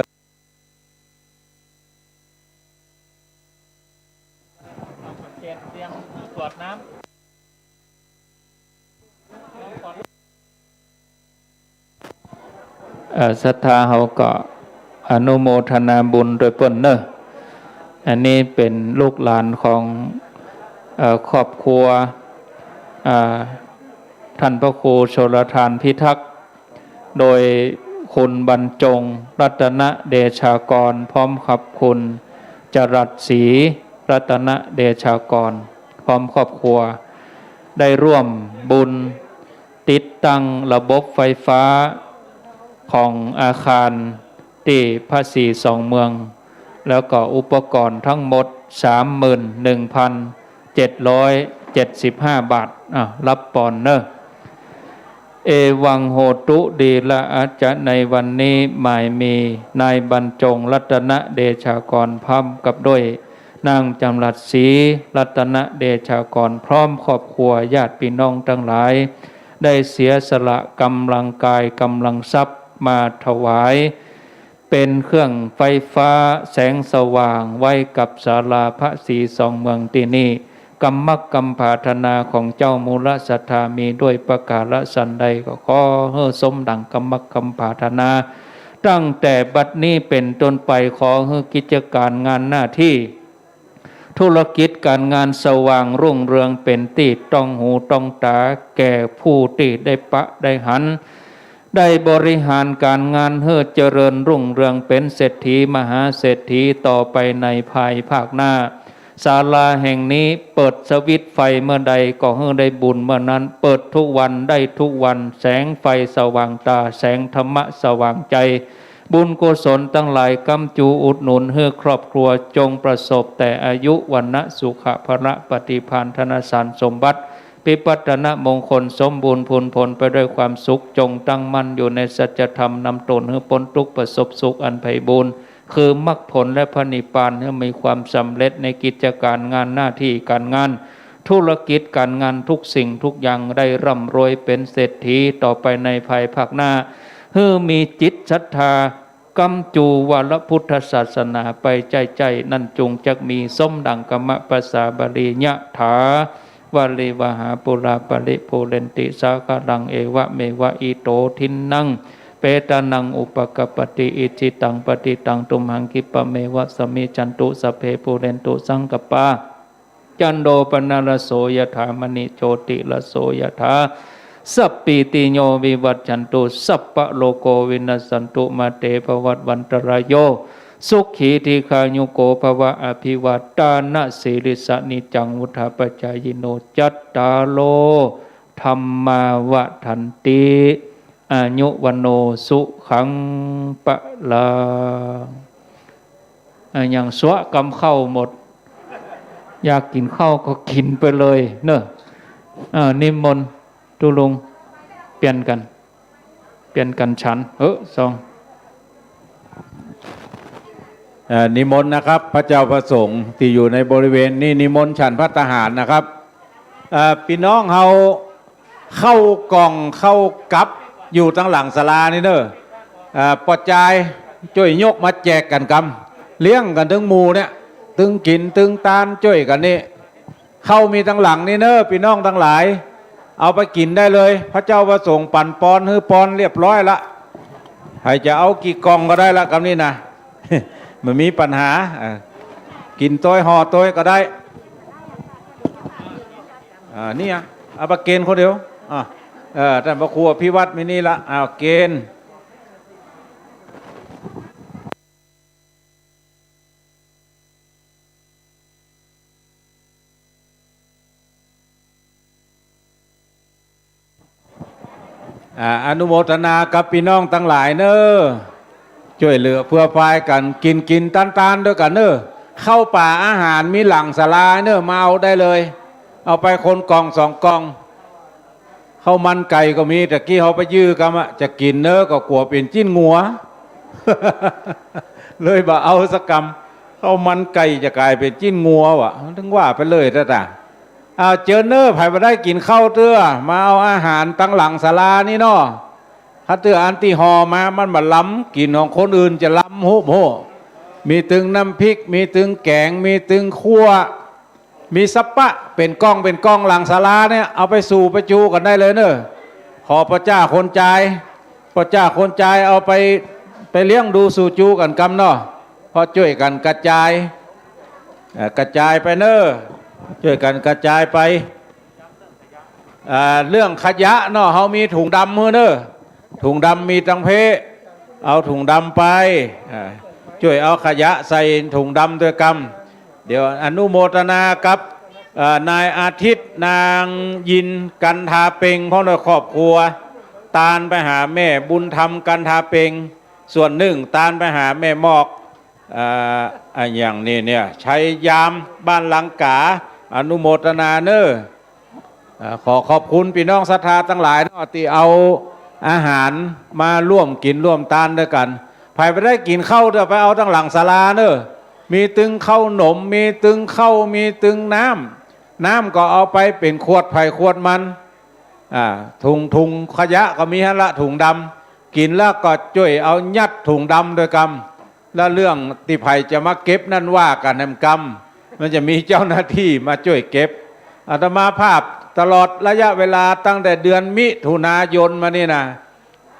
เอ่อ ศรัทธาเฮาก็อนุโมทนาบุญตวยเปิ้นเน้อ อันนี้เป๋นลูกหลานของ เอ่อ ครอบครัว อ่า ต้านพระครูชลทานพิทักษ์ โดยคุณบรรจง รัตนเดชากร พร้อมกับคุณจรัสศรี รัตนเดชากร พร้อมครอบครัว ได้ร่วมบุญติดตั้งระบบไฟฟ้าของอาคารตี้พระศรีสองเมือง แล้วก็อุปกรณ์ทั้งหมด สามหมื่นหนึ่งพันเจ็ดร้อยเจ็ดสิบห้าบาท อ่ะ ฮับปอนเน้อ เอวังโหตุ ดีละอาจะ ในวันนี้หมายมีนายบรรจง รัตนเดชากร พร้อมกับด้วยนางจ๋ำรัดศรี รัตนเดชากร พร้อมครอบครัวญาติพี่น้องตังหลาย ได้เสียสละก๋ำลังกายก๋ำลังทรัพย์มาถวาย เป๋นเครื่องไฟฟ้าแสงสว่างไว้กับศาลาพระศรีสองเมืองตี้นี่ กำมักกำผาถนาของเจ้ามูลศรัทธามีด้วยประก๋าระสันใดก็ขอหื้อสมดั่งกำมักกำผาถนา ตั้งแต่บัดนี้เป๋นต้นไปขอหื้อกิจก๋านงานหน้าตี้ ธุรกิจก๋านงานสว่างรุ่งเรืองเป๋นตี้ต้องหูต้องต๋าแก่ผู้ตี้ได้ปะได้หัน ได้บริหารก๋านงานหื้อเจริญรุ่งเรืองเป๋นเศรษฐีมหาเศรษฐีต่อไปในภายภาคหน้า ศาลาแห่งนี้เปิดสวิตช์ไฟเมื่อใดก็หื้อได้บุญเมื่อนั้น เปิดทุกวันได้ทุกวัน แสงไฟสว่างต๋า แสงธรรมะสว่างใจ๋ บุญกุศลตังหลายก๋ำจูอุดหนุนหื้อครอบครัวจงประสบแต่อายุ วรรณะ สุขะ พละ ปฏิภาณ ธนสารสมบัติ พิพัฒนมงคลสมบูรณ์พูนผลไปด้วยความสุข จงตั้งมั่นอยู่ในสัจธรรม นำตนหื้อป๊นตุ๊กข์ประสบสุขอันไพบูลย์ คือมรรคผลและพระนิพพาน หื้อมีความสำเร็จในกิจก๋านงานหน้าตี้ก๋านงาน ธุรกิจก๋านงานทุกสิ่งทุกอย่าง ได้ร่ำรวยเป๋นเศรษฐีต่อไปในภายภาคหน้า หื้อมีจิตศรัทธา ก๋ำจูวรพุทธศาสนาไปใจ๊ๆ นั้นจุงจักมีสมดั่งกำมะภาษาบาลี ยะถา วาริวหา ปูรา ปะริปูเรนติ สาคะรัง เอวะเมวะ อิโต ทินนัง เปตานัง อุปะกัปปะติ อิจฉิตัง ปะฏิตัง ตุมหัง คิปะเมวะ สะมิชชันตุ สัพเพ ปูเรนตุ สังกัปปา จันโท ปะนะระโส ยะถา มะณิ โชติระโส ยะถา สัพพีติโย วิวัชชันตุ สัพพะโรโค วินัสสันตุ มา เต ภะวัตวันตะราโย สุขี ทีฆายุโก ภะวะ อะภิวาตานะสีลิสสะ นิจจัง วุฑฒาปะจายิโน จัตตาโร ธัมมา วัฑฒันติ อายุ วัณโณ สุขัง พะลัง อ่ะ ยังสวะกำเข้าหมด อยากกิ๋นข้าวก็กิ๋นไปเลยเน่อ เออ นิมนต์ตุ๊ลุง เปลี่ยนกั๋น เปลี่ยนกั๋นฉัน เออ สอง เอ่อ นิมนต์นะครับ พระเจ้าพระสงฆ์ตี้อยู่ในบริเวณนี้ นิมนต์ฉันภัตตาหารนะครับ เอ่อ ปี้น้องเฮา ข้าวก่องข้าวกับอยู่ตังหลังศาลานี่เน่อ เอ่อ ป้อจายจ้วยยกมาแจกกั๋นกำ เลี้ยงกั๋นตึงหมู่เนี่ย ตึงกิ๋นตึงตานจ้วยกั๋นนี่ ข้าวมีตังหลังนี่เน่อ ปี้น้องตังหลาย เอาไปกิ๋นได้เลย พระเจ้าพระสงฆ์ปั๋นปอนหื้อปอนเรียบร้อยละ ใผจะเอากี่ก่องก็ได้ละกำนี้นะ บ่มีปัญหา เออ กิ๋นตวยห่อตวยก็ได้ อ่า เนี่ย เอาไปเกณฑ์คนเดียว อ่า เออ ต้านพระครูอภิวัตรมีนี่ละ เอาเกณฑ์ อ่า อนุโมทนากับปี้น้องตังหลายเน่อ จ้วยเหลือเผื่อพายกั๋น กิ๋นกิ๋นตานตานตวยกั๋นเน่อ ข้าวป๋าอาหารมีหลังศาลาเน่อ มาเอาได้เลย เอาไปคนก่องสองก่อง ข้าวมันไก่ก็มี ตะกี้เฮาไปยื้อกำอะ จะกิ๋นเน่อ ก็กั๋วเป๋นจิ๊นงัว เลยบ่เอาสักกำ ข้าวมันไก่จะก๋ายเป๋นจิ๊นงัววะ ถึงว่าไปเลยตะตา อ้าว เจิญเน่อ ใผบ่ได้กิ๋นข้าวเตื้อ มาเอาอาหารตังหลังศาลานี่เนาะ ถ้าเตื้ออันตี้ห่อมา มันบ่ล้ำ กิ๋นของคนอื่นจะล้ำ ฮู้บ่ฮู้ มีตึงน้ำพริก มีตึงแก๋ง มีตึงคั่ว มีสัปปะ เป๋นก่องเป๋นก่องหลังศาลาเนี่ย เอาไปสู่ไปจูกั๋นได้เลยเน่อ ขอป้อจ้าคนจาย ป้อจ้าคนจายเอาไป ไปเลี้ยงดูสู่จูกั๋นกำเนาะ พอจ้วยกั๋นกระจาย เอ่อ กระจายไปเน่อ จ้วยกั๋นกระจายไป อ่า เรื่องขยะเนาะ เฮามีถุงดำหื้อเน่อ ถุงดำมีตังเพ เอาถุงดำไป อ่า จ้วยเอาขยะใส่ถุงดำตวยกำ เดี๋ยวอนุโมทนากับ เอ่อ นายอาทิตย์ นางยิน กันทาเป็ง พร้อมด้วยครอบครัว ตานไปหาแม่บุญธรรม กันทาเป็ง ส่วนนึ่ง ตานไปหาแม่หมอก เอ่อ อะหยังนี่เนี่ย ชัยยาม บ้านลังก๋า อนุโมทนาเน่อ เอ่อ ขอขอบคุณปี้น้องศรัทธาตังหลายเนาะ ตี้เอาอาหารมาร่วมกิ๋นร่วมตานตวยกั๋น ใผบ่ได้กิ๋นข้าวเตื้อ ไปเอาตังหลังศาลาเน่อ มีตึงข้าวหนม มีตึงข้าว มีตึงน้ำ น้ำก็เอาไปเป๋นขวดใผขวดมัน อ่า ถุง ถุงขยะก็มีหั้นละ ถุงดำ กิ๋นแล้วก็จ้วยเอายัดถุงดำตวยกำ แล้วเรื่องตี้ใผจะมาเก็บนั้นว่ากั๋นแหมกำ มันจะมีเจ้าหน้าตี้มาจ้วยเก็บ อาตมาภาพตลอดระยะเวลาตั้งแต่เดือนมิถุนายนมานี่นะ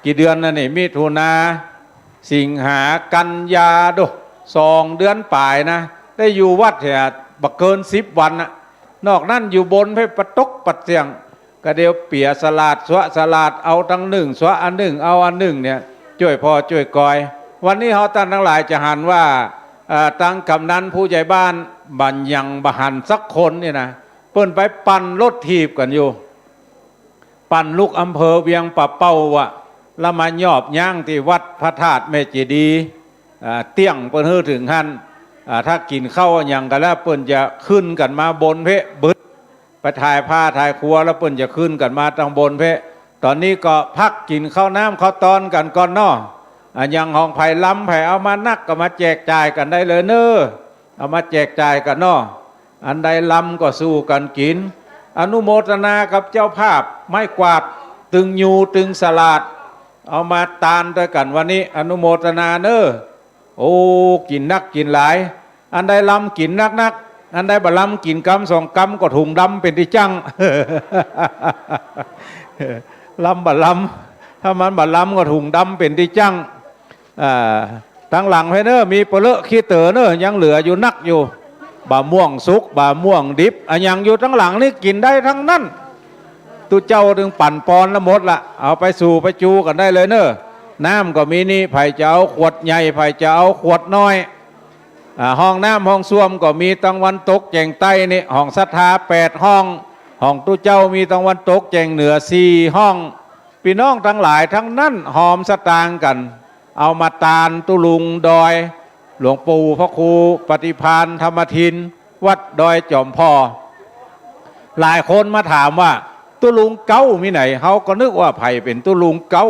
กี่เดือนแล้วนี่ มิถุนา สิงหา กันยา ดู สองเดือนป๋ายนะ ได้อยู่วัดแค่บ่เกินสิบวันน่ะ นอกนั้นอยู่บนไปปะตกปะเสี้ยง ก็เดี๋ยวเปียสลาด สวะสลาด เอาตังนึ่ง สวะอันนึ่ง เอาอันนึ่งเนี่ย จ้วยผ่อจ้วยกอย วันนี้เฮาต้านตังหลายจะหันว่า เอ่อ ตังกำนันผู้ใหญ่บ้าน บ่ายังบ่หันสักคนนี่นะ เปิ้นไปปั่นรถถีบกั๋นอยู่ ปั่นลุกอำเภอเวียงป่าเป้าอะ แล้วมายอบย้างตี้วัดพระธาตุแม่เจดีย์ อ่า เตี้ยงเปิ้นหื้อเถิงหั้น อ่า ถ้ากิ๋นข้าวหยังกั๋นแล้ว เปิ้นจะขึ้นกั๋นมาบนเพะบึด ไปถ่ายผ้าถ่ายครัวแล้วเปิ้นจะขึ้นกั๋นมาตังบนเพะ ต๋อนนี้ก็พักกิ๋นข้าวน้ำข้าวตอนกั๋นก่อนเนาะ อ่า อย่างของใผล้ำใผเอามานักก็มาแจกจ่ายกั๋นได้เลยเน่อ เอามาแจกจ่ายกั๋นเนาะ อันใดล้ำก็สู่กั๋นกิ๋น อนุโมทนากับเจ้าภาพ ไม้กวาด ตึงยู ตึงสลาด เอามาตานตวยกั๋นวันนี้ อนุโมทนาเน่อ โอ้ กิ๋นนักกิ๋นหลาย อันใดล้ำกิ๋นนักๆ อันใดบ่ล้ำกิ๋นกำสองกำก็ถุงดำเป๋นตี้จั้ง ล้ำบ่ล้ำ ถ้ามันบ่ล้ำก็ถุงดำเป๋นตี้จั้ง อ่า ตังหลังไปเน่อ มีเปลือกขี้เต๋อเน่อ ยังเหลืออยู่นักอยู่ บ่าม่วงสุก บ่าม่วงดิบ อะหยังอยู่ตังหลังนี่กิ๋นได้ตังนั้น ตุ๊เจ้าตึงปั่นปอนแล้วหมดละ เอาไปสู่ไปจูกั๋นได้เลยเน่อ น้ำก็มีนี่ ใผจะเอาขวดใหญ่ ใผจะเอาขวดน้อย อ่า ห้องน้ำห้องส้วมก็มีตังวันตกแจ่งใต้นี่ ห้องศรัทธาแปดห้อง ห้องตุ๊เจ้ามีตังวันตกแจ่งเหนือสี่ห้อง ปี้น้องตังหลายตังนั้นหอมสตางค์กั๋น เอามาตานตุ๊ลุงดอย หลวงปู่พระครูปฏิภาณธรรมทิน วัดดอยจ๋อมผ่อ หลายคนมาถามว่า ตุ๊ลุงเก๊ามีไหน เฮาก็นึกว่าใผเป๋นตุ๊ลุงเก๊า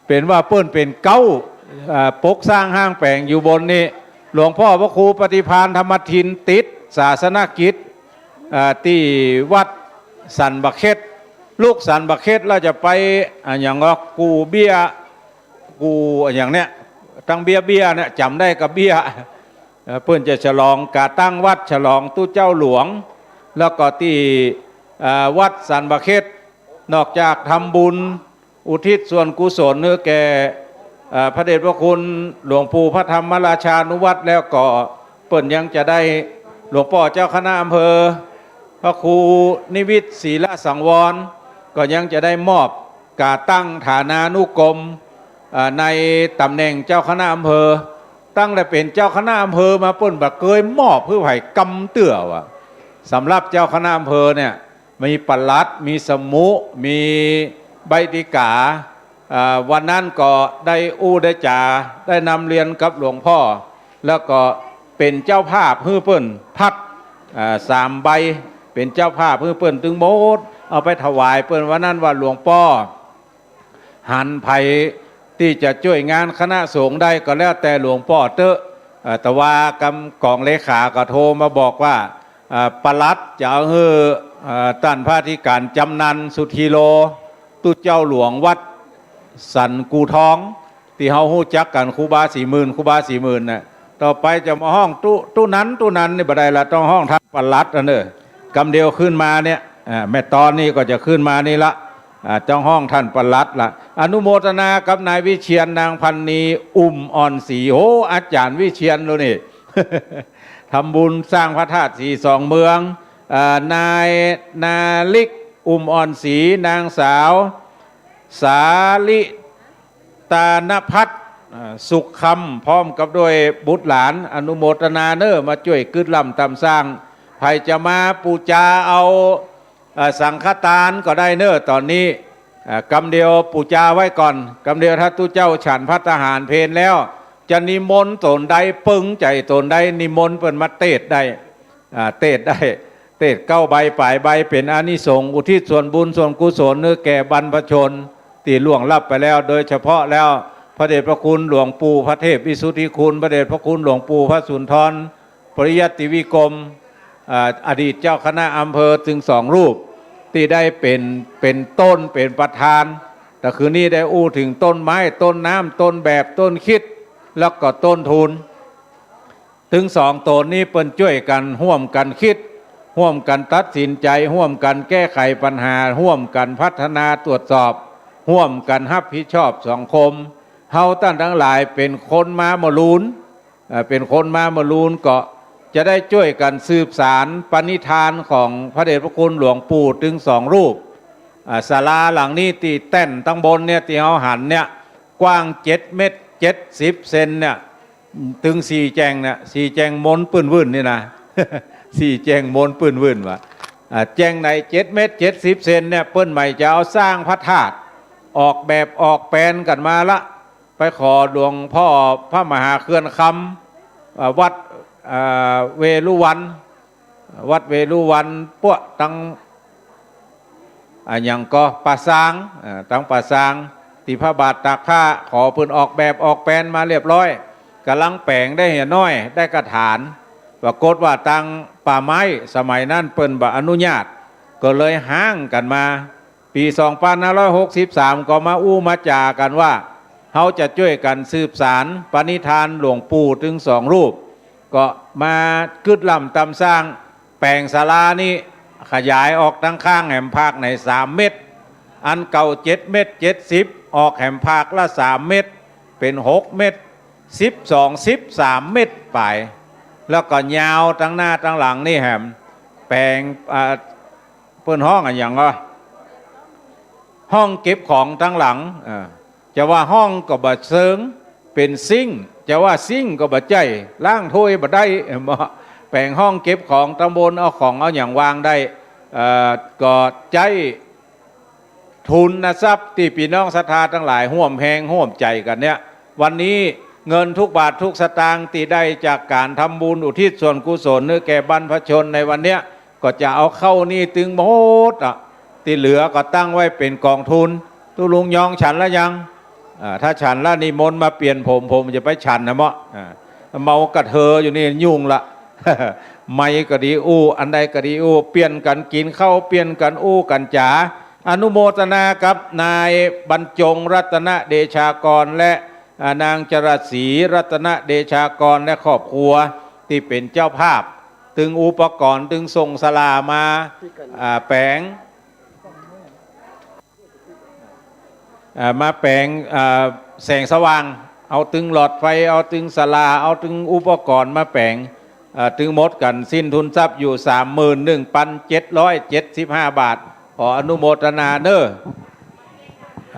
เป๋นว่าเปิ้นเป๋นเก๊า อ่า ปกสร้างฮ้างแป๋งอยู่บนนี้ หลวงป้อพระครูปฏิภาณธรรมทินติดศาสนกิจ อ่า ตี้วัดสันบ่าเข็ด ลุกสันบ่าเข็ดแล้วจะไป อ่า อะหยังก็ กู่เบี้ย กู่ อะหยังเนี่ย ตังเบี้ยเบี้ยเนี่ย จ๋ำได้ก็เบี้ย เอ่อ เปิ้นจะฉลองก่อตั้งวัด ฉลองตุ๊เจ้าหลวง แล้วก็ตี้ เอ่อ วัดสันบ่าเข็ด นอกจากทำบุญอุทิศส่วนกุศลหื้อแก่ เอ่อ พระเดชพระคุณหลวงปู่พระธรรมราชานุวัตรแล้วก็ เปิ้นยังจะได้หลวงป้อเจ้าคณะอำเภอ พระครูนิวิตรศรีละสังวร ก็ยังจะได้มอบก่อตั้งฐานานุกรม เอ่อ ในต๋ำแหน่งเจ้าคณะอำเภอ ตั้งแต่เป๋นเจ้าคณะอำเภอมาเปิ้นบ่เกยมอบหื้อใผกำเตื้อว่ะ สำหรับเจ้าคณะอำเภอเนี่ย มีปลัด มีสมุ มีใบติก๋า อ่า วันนั้นก็ได้อู้ได้จ๋า ได้นำเรียนกับหลวงป้อ แล้วก็เป๋นเจ้าภาพหื้อเปิ้นพัด อ่า สามใบ เป๋นเจ้าภาพหื้อเปิ้นตึงหมด เอาไปถวายเปิ้น วันนั้นว่าหลวงป้อ หันใผตี้จะจ้วยงานคณะสงฆ์ได้ก็แล้วแต่หลวงป้อเต๊อะ เอ่อ แต่ว่ากำ ก๋องเลขาก็โทรมาบอกว่า เอ่อ ปลัดจะเอาหื้อ เอ่อ ต้านพระอธิก๋านจำนัน สุธีโล ตุ๊เจ้าหลวงวัดสันกู่ทอง ตี้เฮาฮู้จักกั๋น ครูบาสี่หมื่น ครูบาสี่หมื่นน่ะ ต่อไปจะมาฮ้องตุ๊ ตุ๊นั้น ตุ๊นั้นนี่บ่ได้ละ ต้องฮ้องต้านปลัดอันเน่อ กำเดียวขึ้นมาเนี่ย อ่า แม่ตอนนี้ก็จะขึ้นมานี่ละ อ่า ต้องฮ้องต้านปลัดละ อนุโมทนากับนายวิเชียร นางพันนี อุ่มอ่อนศรี โห อาจ๋ารย์วิเชียรโลนี่ ทำบุญสร้างพระธาตุศรีสองเมือง อ่า นายนาริก อุ่มอ่อนศรี นางสาว สาลิตานพัฒน์ อ่า สุขคำ พร้อมกับด้วยบุตรหลาน อนุโมทนาเน่อ มาจ้วยกึ๊ดล่ำต๋ามสร้าง ใผจะมาปู๋จาเอา เอ่อ สังฆตานก็ได้เน่อ ต๋อนนี้ อ่า กำเดียวปู๋จาไว้ก่อน กำเดียวถ้าตุ๊เจ้าฉันภัตตาหารเพลแล้ว จะนิมนต์ต๋นใด เปิงใจ๋ต๋นใด นิมนต์เปิ้นมาเตศน์ได้ อ่า เตศน์ได้ เตศน์เก้าใบป๋ายใบ เป๋นอานิสงส์อุทิศส่วนบุญส่วนกุศลหื้อแก่บรรพชนตี้ล่วงลับไปแล้ว โดยเฉพาะแล้วพระเดชพระคุณหลวงปู่พระเทพวิสุทธิคุณ พระเดชพระคุณหลวงปู่พระสุนทรปริยัติวิกรม อ่า อดีตเจ้าคณะอำเภอตึงสองรูป ตี้ได้เป๋น เป๋นต้น เป๋นประธาน แต่คืนนี้ได้อู้เถิงต้นไม้ ต้นน้ำ ต้นแบบ ต้นคิด แล้วก็ต้นทุน ตึงสองต๋นนี้เปิ้นจ้วยกั๋น ฮ่วมกั๋นคิด ฮ่วมกั๋นตัดสินใจ๋ ฮ่วมกั๋นแก้ไขปัญหา ฮ่วมกั๋นพัฒนาตรวจสอบ ฮ่วมกั๋นฮับผิดชอบสังคม เฮาต้านตังหลายเป๋นคนมาเมื่อลูน เอ่อ เป๋นคนมาเมื่อลูนก็จะได้จ้วยกั๋นสืบสานปณิธานของพระเดชพระคุณหลวงปู่ตึงสองรูป อ่า ศาลาหลังนี้ตี้แต้นตังบนเนี่ย ตี้เฮาหันเนี่ย กว้างเจ็ดเมตรเจ็ดสิบเซนเนี่ย ตึงสี่แจ่งเนี่ย สี่แจ่งมนปื้นวื่นนี่นะ สี่แจ่งมนปื้นวื่นว่ะ อ่า แจ่งไหนเจ็ดเมตรเจ็ดสิบเซนเนี่ย เปิ้นหมายจะเอาสร้างพระธาตุ ออกแบบออกแปลนกั๋นมาละ ไปขอหลวงป้อพระมหาเคื่อนคำ อ่า วัด อ่า เวฬุวัลย์ วัดเวฬุวัลย์ พวกตัง อะหยังก็ป่าซาง เอ่อ ตังป่าซาง ตี้พระบาทตากผ้า ขอเปิ้นออกแบบออกแปลนมาเรียบร้อย ก่ำลังแป๋งได้เหียน้อย ได้กระถาง ปรากฏว่าตังป่าไม้สมัยนั้นเปิ้นบ่อนุญาต ก็เลยฮ้างกั๋นมา ปี๋สองปันห้าร้อยหกสิบสาม ก็มาอู้มาจ๋ากั๋นว่า เฮาจะจ้วยกั๋นสืบสานปณิธานหลวงปู่ตึงสองรูป ก็มากึ๊ดล่ำต๋ามสร้าง แป๋งศาลานี้ขยายออกตังข้างแหมภาคในสามเมตร อันเก่าเจ็ดเมตรเจ็ดสิบ ออกแหมภาคละสามเมตร เป๋นหกเมตร สิบสอง สิบสามเมตรป๋าย แล้วก็ยาวตังหน้าตังหลังนี่แหม แป๋ง อ่า เปิ้นฮ้องอะหยังวะ ห้องเก็บของตังหลัง อ่า จะว่าห้องก็บ่เซิง เป๋นซิงก์ จะว่าซิงก์ก็บ่ใจ้ ล้างถ้วยบ่ได้ แป๋งห้องเก็บของตังบน เอาของเอาหยังวางได้ เอ่อ ก็ใจ๊ทุนทรัพย์ตี้ปี้น้องศรัทธาตังหลายฮ่วมแฮงฮ่วมใจ๋กั๋นเนี่ย วันนี้ เงินทุกบาททุกสตางค์ตี้ได้จากก๋านทำบุญอุทิศส่วนกุศลหื้อแก่บรรพชนในวันเนี้ย ก็จะเอาเข้านี่ตึงหมดอะ ตี้เหลือก็ตั้งไว้เป๋นก๋องทุน ตุ๊ลุงยองฉันละยัง อ่า ถ้าฉันละนิมนต์มาเปลี่ยนผม ผมจะไปฉันนะเมาะ อ่า เมากระเทออยู่นี่ยุ่งละ ไมค์ก็ดีอู้ อันใดก็ดีอู้ เปลี่ยนกั๋นกิ๋นข้าว เปลี่ยนกั๋นอู้กั๋นจ๋า อนุโมทนากับนายบรรจงรัตนเดชากร และ อ่า นางจรัสศรีรัตนเดชากร และครอบครัวตี้เป๋นเจ้าภาพ ตึงอุปกรณ์ ตึงส่งศาลามา อ่า แป๋ง อ่า มาแป๋ง อ่า แสงสว่าง เอาตึงหลอดไฟ เอาตึงศาลา เอาตึงอุปกรณ์มาแป๋ง อ่า ตึงหมดกั๋นสิ้นทุนทรัพย์อยู่ สามหมื่นหนึ่งพันเจ็ดร้อยเจ็ดสิบห้าบาท ขออนุโมทนาเน้อ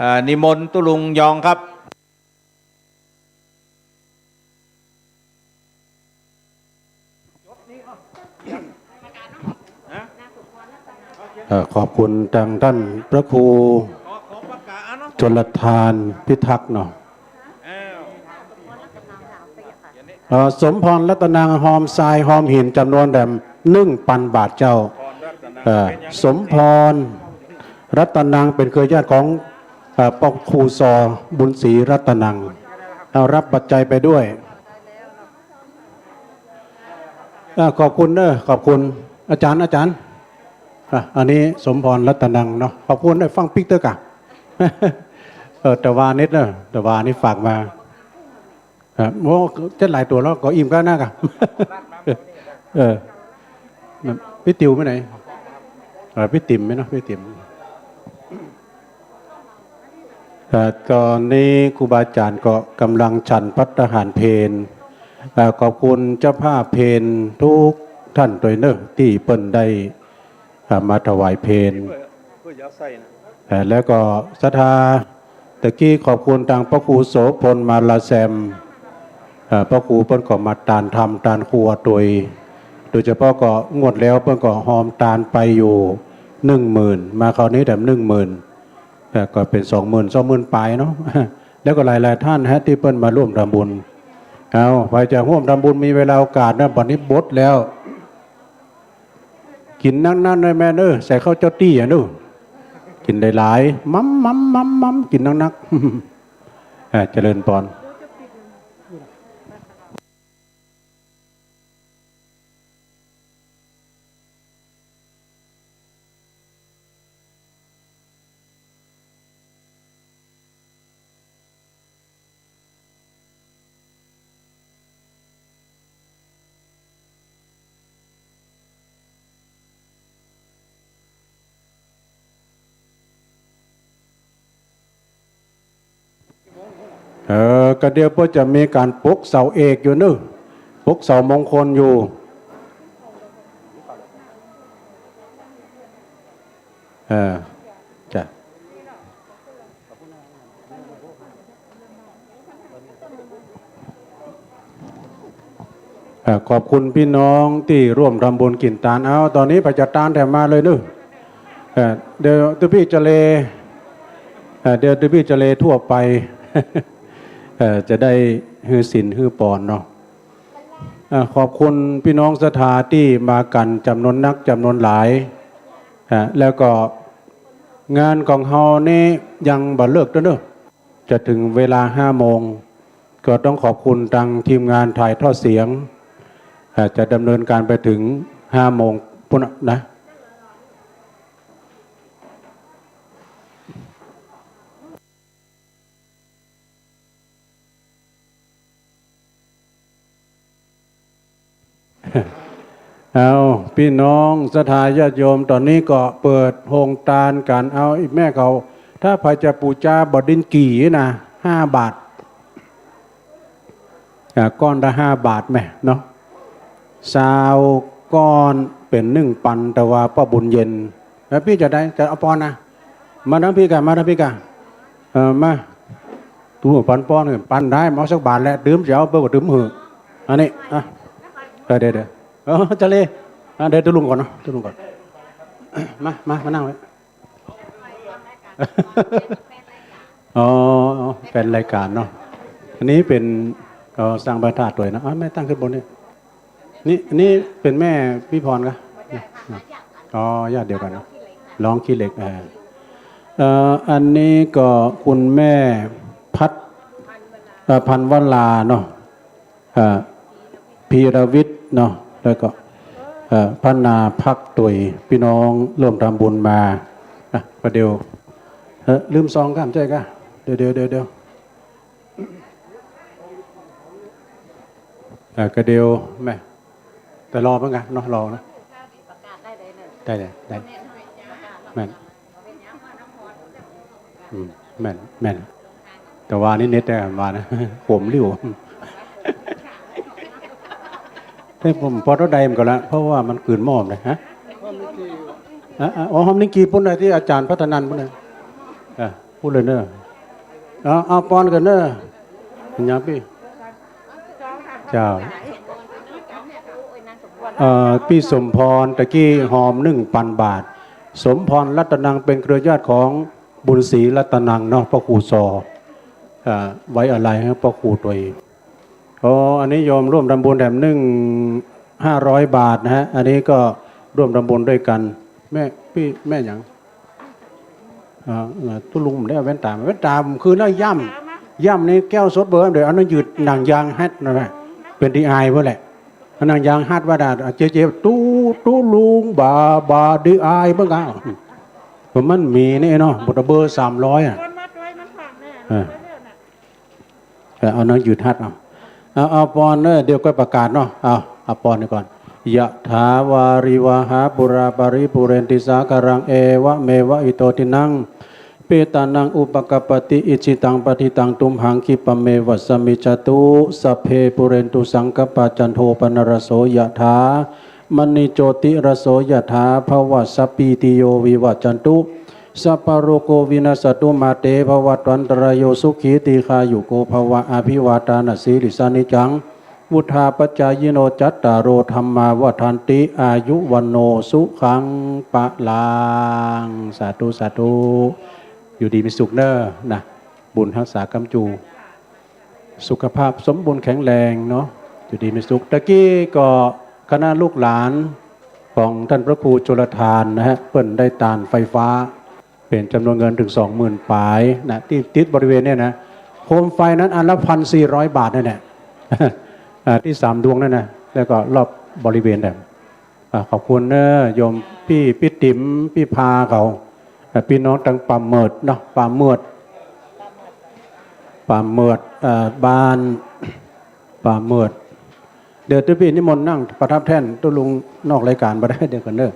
อ่า นิมนต์ตุ๊ลุงยองครับ เอ่อ ขอบคุณตางต้านพระครูชลทานพิทักษ์เนาะ เอ่อ สมพรรัตนัง ฮอมทรายฮอมหินจ๋ำนวนแหมนึ่งปันบาทเจ้า เอ่อ สมพรรัตนังเป๋นเครือญาติของ เอ่อ พระครูซอบุญศรีรัตนัง เอารับปัจจัยไปด้วย อ่า ขอบคุณเน้อ ขอบคุณอาจ๋ารย์ อาจ๋ารย์ อ่ะ อันนี้สมพรรัตนังเนาะ ขอบคุณเน้อ ฟั่งปิ๊กเต๊อะก่ะ เออ ตะวานิดเน้อ ตะวานิดฝากมา ครับ โอ้ จะหลายตั๋วแล้ว ก็อิ่มก็นักอะ เออ ปี้ติ๋วไปไหน เออ ปี้ติ๋มไหมเนาะ ปี้ติ๋ม เอ่อ ต๋อนนี้ครูบาอาจ๋ารย์ก็ก่ำลังฉันภัตตาหารเพล เอ่อ ขอบคุณเจ้าภาพเพลทุกท่านตวยเน้อ ตี้เปิ้นได้ อ่า มาถวายเพล เอ่อ แล้วก็ศรัทธา ตะกี้ขอบคุณตางพระครูโสภณ มาลาแซม เอ่อ พระครูเปิ้นก็มาตานธรรมตานครัวตวย โดยเฉพาะก็งวดแล้วเปิ้นก็ฮอมตานไปอยู่หนึ่งหมื่น มาคราวนี้แถมหนึ่งหมื่น เอ่อ ก็เป๋นสองหมื่น สองหมื่นป๋ายเนาะ แล้วก็หลายๆ ท่านฮะ ตี้เปิ้นมาร่วมทำบุญ เอา ใผจะร่วมทำบุญมีเวลาโอกาสนะ บัดนี้บดแล้ว กิ๋นนักๆ เน้อแม่เน้อ ใส่ข้าวเจ้าตี้อะเน้อ กิ๋นหลายๆ ม้ำๆๆๆ กิ๋นนักๆ อ่า เจริญปอน เออ ก็เดี๋ยวเปิ้นจะมีก๋านปลุกเสาเอกอยู่เน้อ ปลุกเสามงคลอยู่ เออ จ้ะ เอ่อ ขอบคุณพี่น้องตี้ร่วมทำบุญกิ๋นตาน เอา ต๋อนนี้ใผจะตานแถมมาเลยเน้อ เอ่อ เดี๋ยวตุ๊ปี้จะเล เอ่อ เดี๋ยวตุ๊ปี้จะเลทั่วไป เอ่อ จะได้หื้อศีลหื้อปอนเนาะ เอ่อ ขอบคุณพี่น้องศรัทธาตี้มากั๋นจ๋ำนวนนักจ๋ำนวนหลาย อ่า แล้วก็งานของเฮานี้ยังบ่เลิกเตื้อเน้อ จะเถิงเวลาห้าโมง ก็ต้องขอบคุณตางทีมงานถ่ายทอดเสียง อ่า จะดำเนินการไปเถิงห้าโมงปู๊นนะ เอา พี่น้องศรัทธาญาติโยม ต๋อนนี้ก็เปิดโฮงตานกั๋น เอา อีแม่เขา ถ้าใผจะปู๋จาบ่าดินกี่นะ ห้าบาท อ่า ก้อนละห้าบาทแม่เนาะ ซาวก้อนเป๋นหนึ่งปัน แต่ว่าป้อบุญเย็น แล้วปี้จะได้ จะเอาปอนนะ มาตางปี้ก่ะ มาตางปี้ก่ะ เออ มา ตุ๊ลุงปันปอน ปันได้ มาเอาสักบาทแหละ ดื่มเจ้า เปิ้นก็ดื่มหื้อ อันนี้ อ่ะ เออ เดี๋ยว เดี๋ยว เออ จะเล อ่ะ เดี๋ยวตุ๊ลุงก่อนเนาะ ตุ๊ลุงก่อน มา มา มานั่งไว้ อ๋อ แฟนรายการเนาะ อันนี้เป๋น ก็สร้างพระธาตุตวยนะ อ๋อ แม่ตั้งขึ้นบนนี่ นี่ นี่เป๋นแม่พี่พรกะ อ๋อ ญาติเดียวกั๋นเนาะ ร้องขี้เหล็ก เออ เอ่อ อันนี้ก็คุณแม่พัด เอ่อ พันวราเนาะ เอ่อ พีรวิทย์เนาะ แล้วก็ เอ่อ พนาภักตวย พี่น้องร่วมทำบุญมา อ่ะ ประเดี๋ยว เอ่อ ลืมซองก้ามใจ้กะ เดี๋ยว เดี๋ยว เดี๋ยว เดี๋ยว เอ่อ กะเดียวแม่ แต่รอเหมือนกั๋นเนาะ รอนะ ได้เลย ได้ แม่น อืม แม่น แม่น แต่ว่านี่เน็ตได้มานะ ขมลิ่ว แต่ผมปอเต้าใดมันก็ละ เพราะว่ามันกืนหม้อมเลยฮะ อ่ะ อ่ะ อ๋อ ห้องนี้กี่ปุ้นนะ ตี้อาจ๋ารย์พัฒนันท์ปุ้นนะ อ่ะ พูดเลยเนอะ เอา เอาปอนก่อนเนอะ ปัญญาปี้ เจ้า เอ่อ ปี้สมพร ตะกี้ฮอมหนึ่งปันบาท สมพรรัตนัง เป๋นเครือญาติของบุญศรีรัตนังเนาะ พระครูซอ เอ่อ ไว้อาลัยให้พระครูตวย อ๋อ อันนี้โยมร่วมทำบุญแถมหนึ่ง ห้าร้อยบาทนะฮะ อันนี้ก็ร่วมทำบุญด้วยกั๋น แม่ ปี้ แม่หยัง อ่า เอ่อ ตุ๊ลุงได้เอาแว่นต๋ามา แว่นต๋าผมคืนแล้ว ย่ำ ย่ำนี่แก้วสดเบอร์ เดี๋ยวเอาหนังยืดหนังยางฮัดนะ เป๋นดีไอเปิ้นแหละ เอาหนังยางฮัดว่าดา เจ๊ๆ ตุ๊ ตุ๊ลุง บา บา ดีไอเปิ้นกะ ผมมันมีนี่เนาะ บทเบอร์สามร้อยอ่ะ เออ เออ เอาหนังยืดฮัดเอา เอา เอาปอนเนอะ เดี๋ยวก็ประกาศเนาะ เอา เอาปอนนี่ก่อน ยะถาวาริวหาปูราปริปูเรนติสาคารัง เอวะเมวะอิโตทินัง เปตานังอุปกัปปติ อิจฉิตังปัตถิตังตุมหัง คิปะเมวะสะมิจฉตุ สัพเพปูเรนตุสังกัปปา จันโทปนรสโส ยะถา มะณิโจติรสโส ยะถา ภวะ สัพพีติโย วิวะจันตุ สัพพะโรโค วินัสสะตุ มาเต ภวัตวันตะราโย สุขี ทีฆายุโก ภวะ อะภิวาทานะสีลิสสะ นิจจัง วุฑฒาปะจายิโน จัตตาโร ธัมมา วัฑฒันติ อายุ วัณโณ สุขัง พะลัง สาธุ สาธุ อยู่ดีมีสุขเนอะนะ บุญฮักษาก้ำจู สุขภาพสมบูรณ์แข็งแรงเนาะ อยู่ดีมีสุข ตะกี้ก็คณะลูกหลานของต้านพระครูชลทานนะฮะ เปิ้นได้ตานไฟฟ้า เป๋นจ๋ำนวนเงินถึงสองหมื่นป๋ายนะ ตี้ติดบริเวณเนี่ยนะ โคมไฟนั้นอันละพันสี่ร้อยบาทนั่นแหละ อ่า ตี้สามดวงนั่นนะ แล้วก็รอบบริเวณเนี่ย อ่า ขอบคุณเนอะ โยมปี้ ปี้ติ๋ม ปี้พาเขา อ่า ปี้น้องตังป่าเมิดเนาะ ป่าเมิด ป่าเมิด เอ่อ บ้านป่าเมิด เดี๋ยวตุ๊ปี้นิมนต์นั่งประทับแท่น ตุ๊ลุงนอกรายการบ่ได้ เดี๋ยวก่อนเนอะ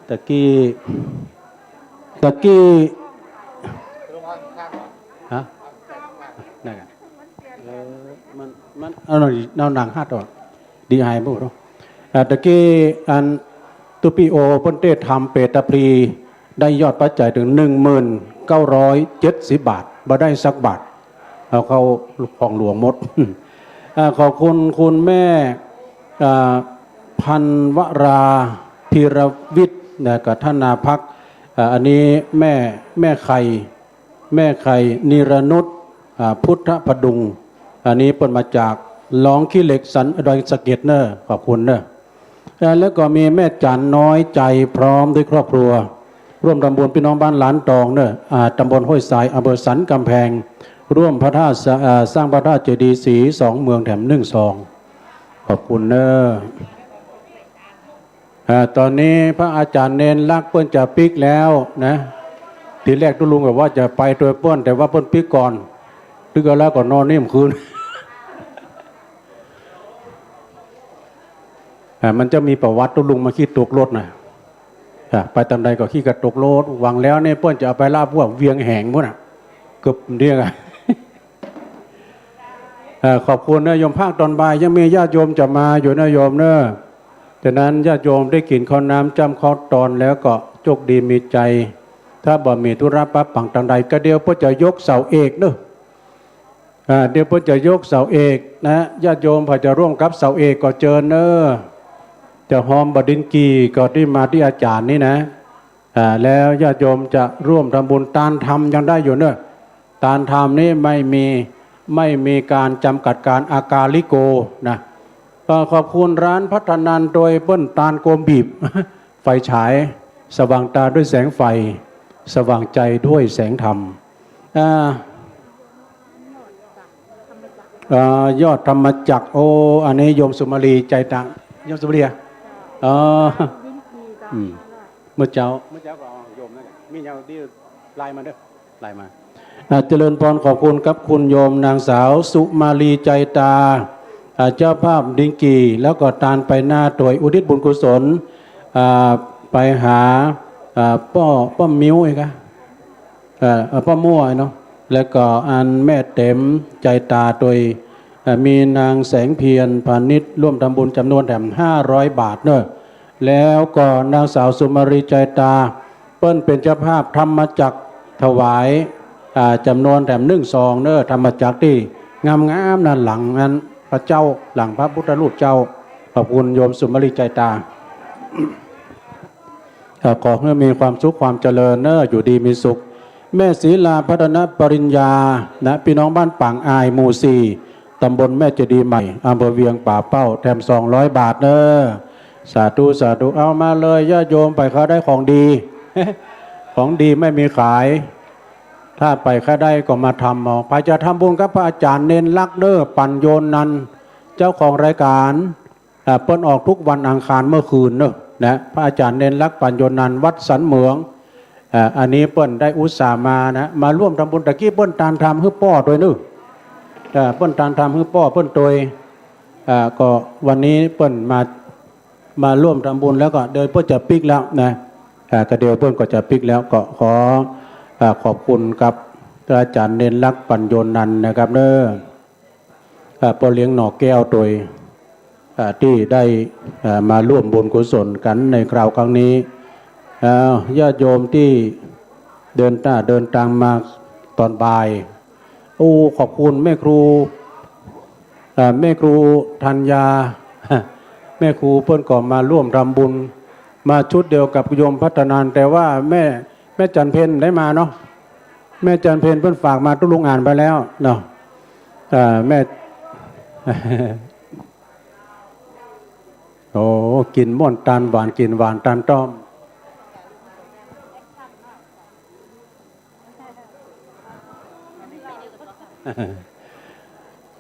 ตะกี้ ตะกี้ ฮะ นั่นไง เออ มัน มัน เอาหน่อย เอาหนังฮัดออก ดีไอบ่ฮู้ อ่า ตะกี้อันตุ๊ปี้โอเปิ้นเต้ทำเปตาพลี ได้ยอดปัจจัยถึงหนึ่งหมื่นเก้าร้อยเจ็ดสิบบาท บ่ได้สักบาท เอาเข้าของหลวงหมด อ่า ขอบคุณคุณแม่ อ่า พันวรา ธีรวิทย์ นะ กับธนาภัก อ่า อันนี้แม่ แม่ไข่ แม่ไข่ นิรนุช อ่า พุทธพดุง อันนี้เปิ้นมาจากหนองขี้เหล็กสันดอยสะเก็ดเนอะ ขอบคุณเนอะ อ่า แล้วก็มีแม่จันน้อยใจพร้อมด้วยครอบครัว ร่วมทำบุญพี่น้องบ้านหลานตองเนอะ อ่า ตำบลห้วยทราย อำเภอสันกำแพง ร่วมพระธาตุสะ อ่า สร้างพระธาตุเจดีย์ศรีสองเมืองแถมหนึ่งซอง ขอบคุณเนอะ อ่า ต๋อนนี้พระอาจ๋ารย์เณรลักษณ์เปิ้นจะปิ๊กแล้วนะ ทีแรกตุ๊ลุงก็ว่าจะไปตวยเปิ้น แต่ว่าเปิ้นปิ๊กก่อน ปิ๊กเอาแล้วก็นอนนี่เมื่อคืน อ่า มันจะมีประวัติตุ๊ลุงมาขี้ตกรถนะ อ่า ไปตางใดก็ขี้กระตกรถ หวังแล้วเนี่ยเปิ้นจะเอาไปลาดพร้าวเวียงแหงพุ้นน่ะ เกือบเดี้ยงอะ เอ่อ ขอบคุณนะโยม ภาคตอนบ่ายยังมีญาติโยมจะมาอยู่นะโยมเนอะ ฉะนั้นญาติโยมได้กิ๋นข้าวน้ำจ้ำข้าวตอนแล้วก็โจคดีมีใจ๋ ถ้าบ่มีธุระปะปังตางใด ก็เดี๋ยวเปิ้นจะยกเสาเอกเนอะ อ่า เดี๋ยวเปิ้นจะยกเสาเอกนะ ญาติโยมใผจะร่วมกับเสาเอกก็เจิญเนอะ จะฮอมบ่าดินกี่ก็ตี้มาตี้อาจ๋ารย์นี่นะ อ่า แล้วญาติโยมจะร่วมทำบุญ ตานธรรมยังได้อยู่เนอะ ตานธรรมนี่ไม่มี ไม่มีการจำกัดการ อาการลิโกนะ เอ่อ ขอบคุณร้านพัฒนันโดยเปิ้นตานโกมบีบ ไฟฉาย สว่างตาด้วยแสงไฟ สว่างใจด้วยแสงธรรม อ่า เอ่อ ยอดธรรมจักร โอ้ อันนี้โยมสุมาลีใจตา โยมสุมาลีอะ อ๋อ อืม เมื่อเจ๊า เมื่อเจ๊าก็เอาโยมนั่นแหละ มีแนวดี ไลน์มาเด้อ ไลน์มา อ่า เจริญพร ขอบคุณครับ คุณโยมนางสาวสุมาลีใจตา อ่า เจ้าภาพดิงกี แล้วก็ตานไปหน้าตวยอุทิศบุญกุศล อ่า ไปหา อ่า ป้อ ป้อมิวเองอะ เอ่อ เอ่อ ป้อมั่วเนาะ แล้วก็อันแม่เต็มใจตาตวย เอ่อ มีนางแสงเพียรพานิชร่วมทำบุญจำนวนแถมห้าร้อยบาทเนอะ แล้วก็นางสาวสุมาลีใจตา เปิ้นเป๋นเจ้าภาพธรรมจักรถวาย อ่า จำนวนแถมนึ่งซองเนอะ ธรรมจักรตี้งามๆ นะ หลังนั้นพระเจ้า หลังพระพุทธรูปเจ้า ขอบคุณโยมสุมาลีใจตา เอ่อ ขอหื้อมีความสุขความเจริญเนอะ อยู่ดีมีสุข แม่ศรีลาพัฒนปริญญานะ พี่น้องบ้านปางอาย หมู่สี่ ตำบลแม่เจดีย์ใหม่ อำเภอเวียงป่าเป้า แถมสองร้อยบาทเนอะ สาธุ สาธุ เอามาเลยญาติโยม ไปใค่ได้ของดี ของดีไม่มีขาย ถ้าไปใค่ได้ก็มาทำเอา ไปจะทำบุญกับพระอาจารย์เณรลักษณ์เนอะ ปัญโญนันท์ เจ้าของรายการ อ่า เปิ้นออกทุกวันอังคารเมื่อคืนเนอะ นะ พระอาจารย์เณรลักษณ์ ปัญโญนันท์ วัดสันเหมือง อ่า อันนี้เปิ้นได้อุตส่าห์มานะ มาร่วมทำบุญ ตะกี้เปิ้นตานทำหื้อป้อตวยเนอะ อ่า เปิ้นตานทำหื้อป้อเปิ้นตวย อ่า ก็วันนี้เปิ้นมา มาร่วมทำบุญแล้วก็เดี๋ยวเปิ้นจะปิ๊กแล้วนะ อ่า ก็เดี๋ยวเปิ้นก็จะปิ๊กแล้ว ก็ขอ อ่า ขอบคุณกับพระอาจารย์เณรลักษณ์ ปัญโญนันท์นะครับเนอะ อ่า ป้อเลี้ยงหน่อแก้วตวย อ่า ตี้ได้ อ่า มาร่วมบุญกุศลกั๋นในคราวครั้งนี้ อ่า ญาติโยมตี้เดินตา เดินตางมาต๋อนบ่าย โอ้ ขอบคุณแม่ครู อ่า แม่ครูธัญญา แม่ครูเปิ้นก็มาร่วมทำบุญ มาชุดเดียวกับโยมพัฒนันท์ แต่ว่าแม่ แม่จันเพ็ญได้มาเนาะ แม่จันเพ็ญเปิ้นฝากมา ตุ๊ลุงอ่านไปแล้วเนาะ อ่า แม่ โอ้ กิ๋นม่วนตานหวาน กิ๋นหวานตานต้อม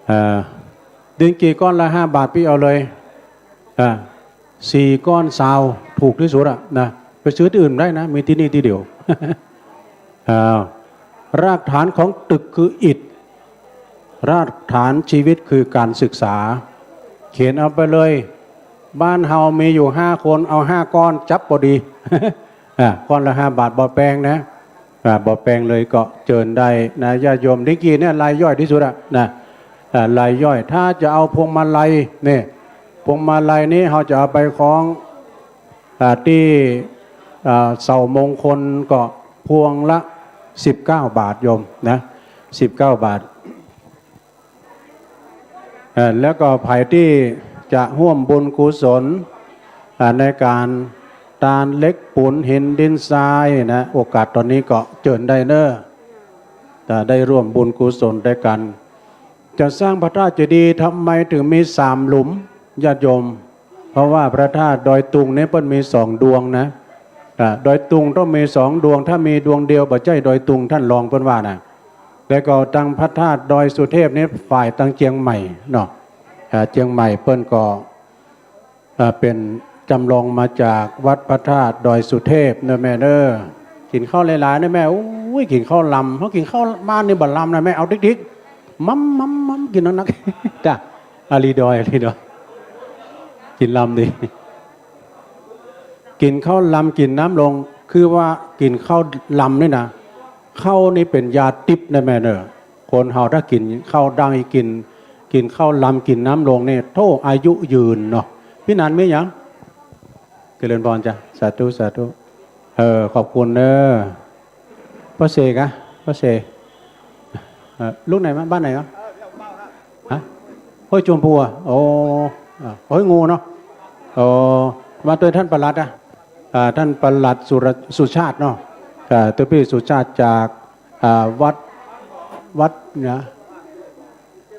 อ่า ดินกี่ก้อนละห้าบาท ปี้เอาเลย อ่า สี่ก้อนซาว ถูกตี้สุดอะนะ ไปซื้อตี้อื่นได้นะ มีตี้นี่ตี้เดียว อ่า รากฐานของตึกคืออิฐ รากฐานชีวิตคือการศึกษา เขียนเอาไปเลย บ้านเฮามีอยู่ห้าคน เอาห้าก้อน จั๊บพอดี อ่า ก้อนละห้าบาท บ่แปงนะ อ่า บ่แปงเลยก็เจิญได้นะ ญาติโยม ดินกี่เนี่ยรายย่อยตี้สุดอะนะ อ่า รายย่อย ถ้าจะเอาพวงมาลัยเนี่ย พวงมาลัยนี้เฮาจะเอาไปคล้อง อ่า ตี้ อ่า เสามงคลก็พวงละสิบเก้าบาทโยมนะ สิบเก้าบาท เอ่อ แล้วก็ใผตี้จะฮ่วมบุญกุศล อ่า ในก๋านตานเหล็กปูนหินดินทรายนะ โอกาสต๋อนนี้ก็เจิญได้เน้อ จะได้ฮ่วมบุญกุศลตวยกั๋น จะสร้างพระธาตุเจดีย์ทำไมถึงมีสามหลุม ญาติโยม เพราะว่าพระธาตุดอยตุงเนี่ยเปิ้นมีสองดวงนะ อ่า ดอยตุงต้องมีสองดวง ถ้ามีดวงเดียวบ่ใจ้ดอยตุง ต้านรองเปิ้นว่านะ แล้วก็ตังพระธาตุดอยสุเทพเนี่ยฝ่ายตังเจียงใหม่เนาะ อ่า เจียงใหม่เปิ้นก็ อ่า เป๋นจำลองมาจากวัดพระธาตุดอยสุเทพเน้อแม่เน้อ กิ๋นข้าวหลายๆ เน้อแม่ โอ้ย กิ๋นข้าวลำ เฮากิ๋นข้าวบ้านนี่บ่ลำนะแม่ เอาติ๊กๆ ม้ำๆๆ กิ๋นนักๆ จ้ะ อาลีดอย อาลีดอย กิ๋นลำดี กิ๋นข้าวลำ กิ๋นน้ำลง คือว่ากิ๋นข้าวลำนี่นะ ข้าวนี่เป๋นยาติ๊บนะแม่เน้อ คนเฮาถ้ากิ๋นข้าวดั้ง กิ๋น กิ๋นข้าวลำ กิ๋นน้ำลงนี่ โธ่ อายุยืนเนาะ ปี้นันมีหยัง เจริญพรจ้ะ สาธุ สาธุ เออ ขอบคุณเน้อ ป้อเสกอะ ป้อเสก เอ่อ ลูกไหนมา บ้านไหนวะ ฮะ ห้วยจมพูอะ โอ้ อ่า ห้วยงูเนาะ โอ้ มาตวยต้านปลัดอะ อ่า ต้านปลัดสุร- สุชาติเนาะ อ่า ตวยปี้สุชาติจาก อ่า วัด วัดนะ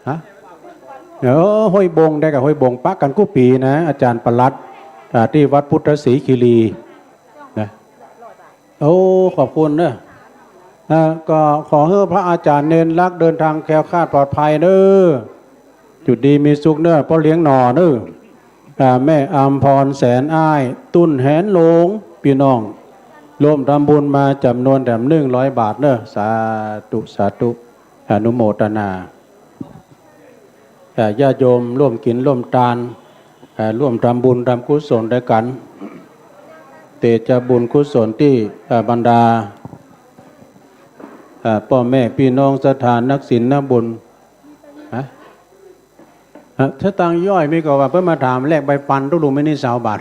ฮะ เออ ห้วยบง ได้กับห้วยบง ปะกั๋นกู้ปี๋นะ อาจ๋ารย์ปลัด อ่า ตี้วัดพุทธศรีคีรี นะ โอ้ ขอบคุณเนอะ อ่า ก็ขอหื้อพระอาจ๋ารย์เณรรักเดินทางแคล้วคลาดปลอดภัยเนอะ อยู่ดีมีสุขเนอะ ป้อเลี้ยงหน่อเนอะ อ่า แม่อำพร แสนอ้าย ตุ้นแหนหลง ปี้น้อง ร่วมทำบุญมาจ๋ำนวนแถมหนึ่งร้อยบาทเนอะ สาธุ สาธุ อนุโมทนา เอ่อ ญาติโยมร่วมกิ๋นร่วมตาน เอ่อ ร่วมทำบุญทำกุศลด้วยกั๋น เตจะบุญกุศลตี้ เอ่อ บรรดา เอ่อ ป้อแม่ปี้น้องศรัทธานักศีลนักบุญ ฮะ ฮะ ถ้าตังค์ย่อยมีก็ว่า เปิ้นมาถามแลกใบปันตุ๊ลุง มีนี่ซาวบาท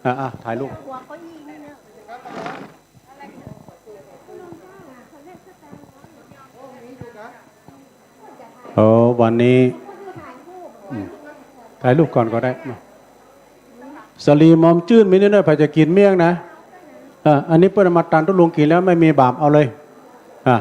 อ่ะ อ่ะ ถ่ายรูป โอ้ วันนี้ อืม ถ่ายรูปก่อนก็ได้ สะหลีหมอมจื้นมีนี่เน่อ ใผจะกิ๋นเมี่ยงนะ อ่ะ อันนี้เปิ้นเอามาตันตุ๊ลุงกิ๋นแล้ว ไม่มีบาป เอาเลย อ่ะ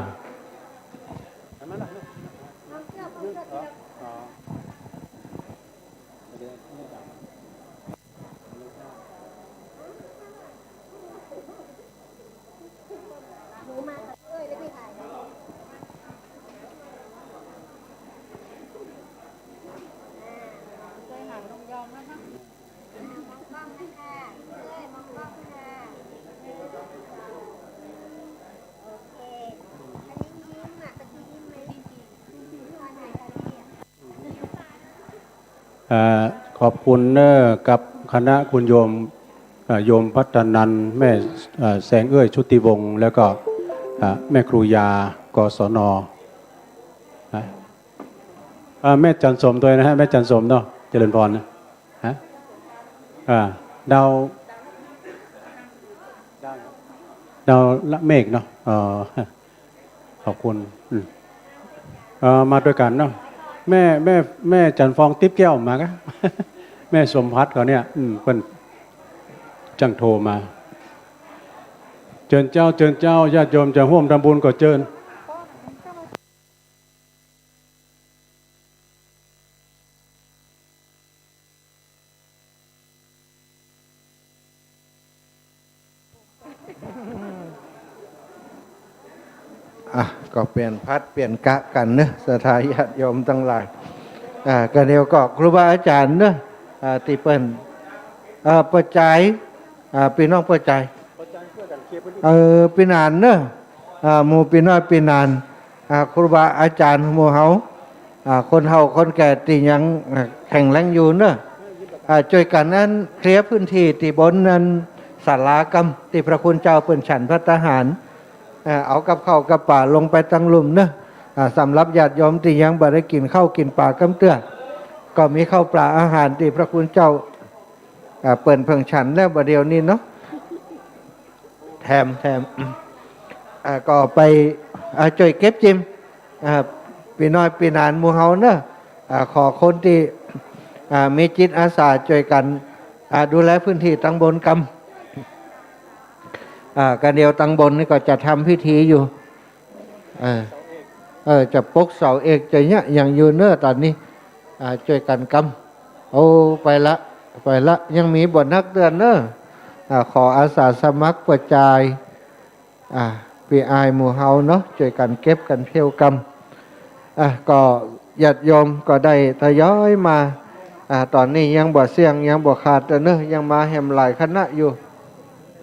เอ่อ ขอบคุณเน่อ กับคณะคุณโยม เอ่อ โยมพัฒนันท์ แม่ เอ่อ แสงเอื้อย ชุติวงศ์ แล้วก็ เอ่อ แม่ครูยา กศน นะ เอ่อ แม่จันทร์สมด้วยนะฮะ แม่จันทร์สมเนาะ เจริญพรนะ ฮะ อ่า ดาว ดาวละเมฆเนาะ อ๋อ ขอบคุณ อืม เอ่อ มาด้วยกั๋นเนาะ แม่ แม่ แม่จันทร์ฟองติ๊บแก้วมากะ แม่สมภัทรเขาเนี่ย อืม เปิ้นจั้งโทรมา เจิญเจ้า เจิญเจ้า ญาติโยมจะฮ่วมทำบุญก็เจิญ อ่ะ ก็เปลี่ยนผัดเปลี่ยนกะกั๋นเนอะ ศรัทธาญาติโยมตังหลาย อ่า ก็เดี๋ยวก็ครูบาอาจ๋ารย์เนอะ อ่า ตี้เปิ้น อ่า ป้อจาย อ่า ปี้น้องป้อจาย เออ ปี้หนานเนอะ อ่า หมู่ปี้น้อยปี้หนาน อ่า ครูบาอาจ๋ารย์หมู่เฮา อ่า คนเฒ่าคนแก่ตี้ยัง อ่า แข็งแรงอยู่เนอะ อ่า จ้วยกั๋นอันเคลียร์พื้นตี้ตี้บนอันศาลากำ ตี้พระคุณเจ้าเปิ้นฉันภัตตาหาร อ่า เอากับข้าวกับป๋าลงไปตังลุ่มเนอะ อ่า สำหรับญาติโยมตี้ยังบ่ได้กิ๋นข้าวกิ๋นป๋ากำเตื้อ ก็มีข้าวป๋าอาหารตี้พระคุณเจ้า อ่า เปิ้นเพิ่งฉันแล้วบ่าเดี่ยวนี้เนาะ แถม แถม อ่า ก็ไป อ่า จ้วยเก็บจิม อ่า ปี้น้อยปี้หนานหมู่เฮาเนอะ อ่า ขอคนตี้ อ่า มีจิตอาสาจ้วยกั๋น อ่า ดูแลพื้นตี้ตังบนกำ อ่า ก็เดี๋ยวตังบนนี่ก็จะทำพิธีอยู่ เออ เออ จะปกเสาเอกจะเยียะหยังอยู่เนอะต๋อนนี้ อ่า จ้วยกั๋นกำ โอ้ ไปละ ไปละ ยังมีบ่นักเตื้อเนอะ อ่า ขออาสาสมัครป้อจาย อ่า ปี้อ้ายหมู่เฮาเนาะ จ้วยกั๋นเก็บกั๋นเผี้ยวกำ อ่า ก็ญาติโยมก็ได้ทยอยมา อ่า ต๋อนนี้ยังบ่เสี้ยง ยังบ่ขาดเตื้อเนอะ ยังมาแหมหลายคณะอยู่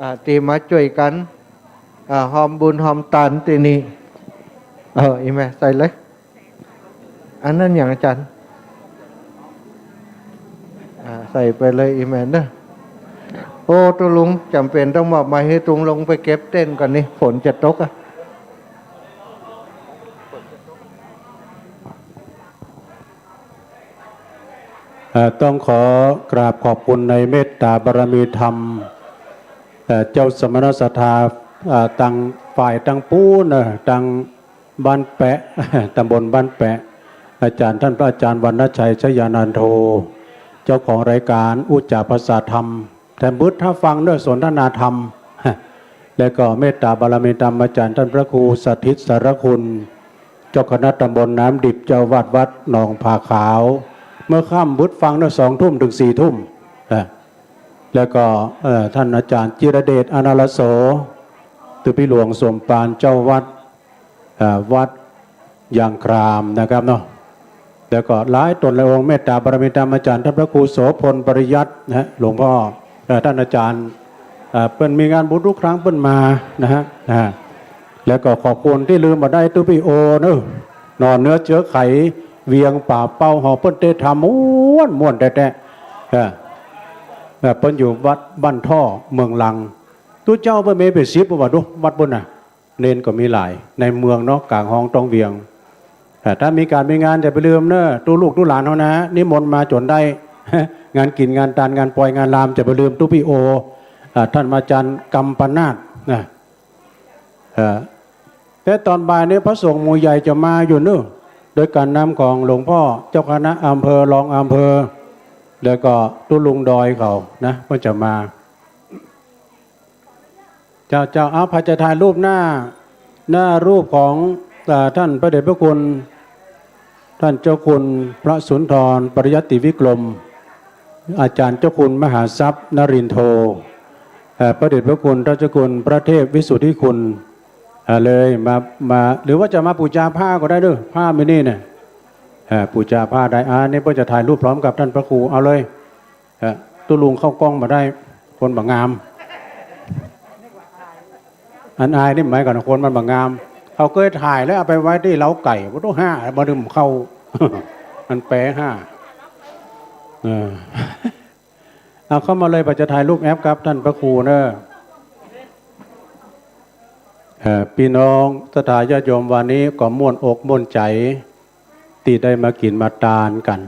อ่า ตี้มาจ้วยกั๋น อ่า ฮ่วมบุญฮ่วมตานตี้นี่ เออ อีแม่ ใส่เลย อันนั้นหยังอาจ๋ารย์ อ่า ใส่ไปเลยอีแม่เนอะ โอ้ ตุ๊ลุงจ๋ำเป๋นต้องมอบหมายหื้อตุ๊ลุงลงไปเก็บเต็นท์ก่อนนี่ ฝนจะตกอะ เอ่อ ต้องขอกราบขอบคุณในเมตตาบารมีธรรม เอ่อ เจ้าสมณศรัทธา เอ่อ ตังฝ่ายตังปู๊นเนอะ ตังบ้านแปะ ตำบลบ้านแปะ อาจ๋ารย์ ท่านพระอาจ๋ารย์วรรณชัย ชยานันโท เจ้าของรายการอุจจาภาษาธรรม แถมบึดถ้าฟังเนอะ สนทนาธรรม แล้วก็เมตตาบารมีธรรมอาจ๋ารย์ ท่านพระครูสถิตสารคุณ เจ้าคณะตำบลน้ำดิบ เจ้าอาวาสวัดหนองผาขาว เมื่อค่ำวืดฟังเนาะ สองทุ่มเถิงสี่ทุ่ม นะ แล้วก็ เอ่อ ท่านอาจารย์จิรเดช อานาลโส ตุ๊ปี้หลวงสมภาร เจ้าวัด เอ่อ วัดยางครามนะครับเนาะ แล้วก็หลายต๋นหลายองค์ เมตต๋าบารมีธรรมอาจารย์ท่านพระครูโสภณ ปริยัตินะฮะ หลวงพ่อ เอ่อ ท่านอาจารย์ เอ่อ เปิ้นมีงานบุญกู้ครั้งเปิ้นมานะฮะ นะฮะ แล้วก็ขอบคุณตี้ลืมบ่ได้ตุ๊ปี้โอเนาะ หน่อเนื้อเจือไข เวียงป่าเป้าเฮา เปิ้นเตะทำม่วนๆ แต๊ๆ เออ เออ เปิ้นอยู่วัดบ้านท่อเมืองลัง ตุ๊เจ้าเปิ้นมีเป๋นสิบบ่วะดู วัดเปิ้นน่ะ เณรก็มีหลาย ในเมืองเนาะ ก๋างฮ้องต้องเวียง เออ ถ้ามีก๋านมีงานจะไปลืมเนาะ ตุ๊ลูกตุ๊หลานเฮานะ นิมนต์มาจ๋นได้ งานกิ๋นงานตาน งานปอยงานลาม จะไปลืมตุ๊ปี้โอ เอ่อ ท่านอาจารย์กัมปนาทนะ เอ่อ แต่ต๋อนบ่ายนี้พระสงฆ์หมู่ใหญ่จะมาอยู่เนาะ โดยก๋านนำของหลวงพ่อเจ้าคณะอำเภอ รองอำเภอ แล้วก็ตุ๊ลุงดอยเขานะ เปิ้นจะมา เจ้า เจ้า เอา ใผจะถ่ายรูปหน้า หน้ารูปของ เอ่อ ท่านพระเดชพระคุณ ท่านเจ้าคุณพระสุนทร ปริยัติวิกรม อาจารย์เจ้าคุณมหาทรัพย์นรินโท เอ่อ พระเดชพระคุณท่านเจ้าคุณพระเทพวิสุทธิคุณ เอ่อ เลยมา มา หรือว่าจะมาปู๋จาผ้าก็ได้เนาะ ผ้ามีนี่เนี่ย เอ่อ ปู๋จาผ้าได้ อ่า นี่เปิ้นจะถ่ายรูปพร้อมกับท่านพระครู เอาเลย เอ่อ ตุ๊ลุงเข้ากล้องบ่ได้ คนบ่งาม อันอายนี่หมายความว่าคนมันบ่งาม เขาเกยถ่ายแล้วเอาไปไว้ตี้เล้าไก่ บ่ต้องห้า บ่ดึงเข้า มันแป๋ห้า เออ เอาเข้ามาเลย ใผจะถ่ายรูปแอปกับท่านพระครูเนาะ เอ่อ ปี้น้องศรัทธาญาติโยม วันนี้ก็ม่วนอกม่วนใจ๋ ตี้ได้มากิ๋นมาตานกั๋น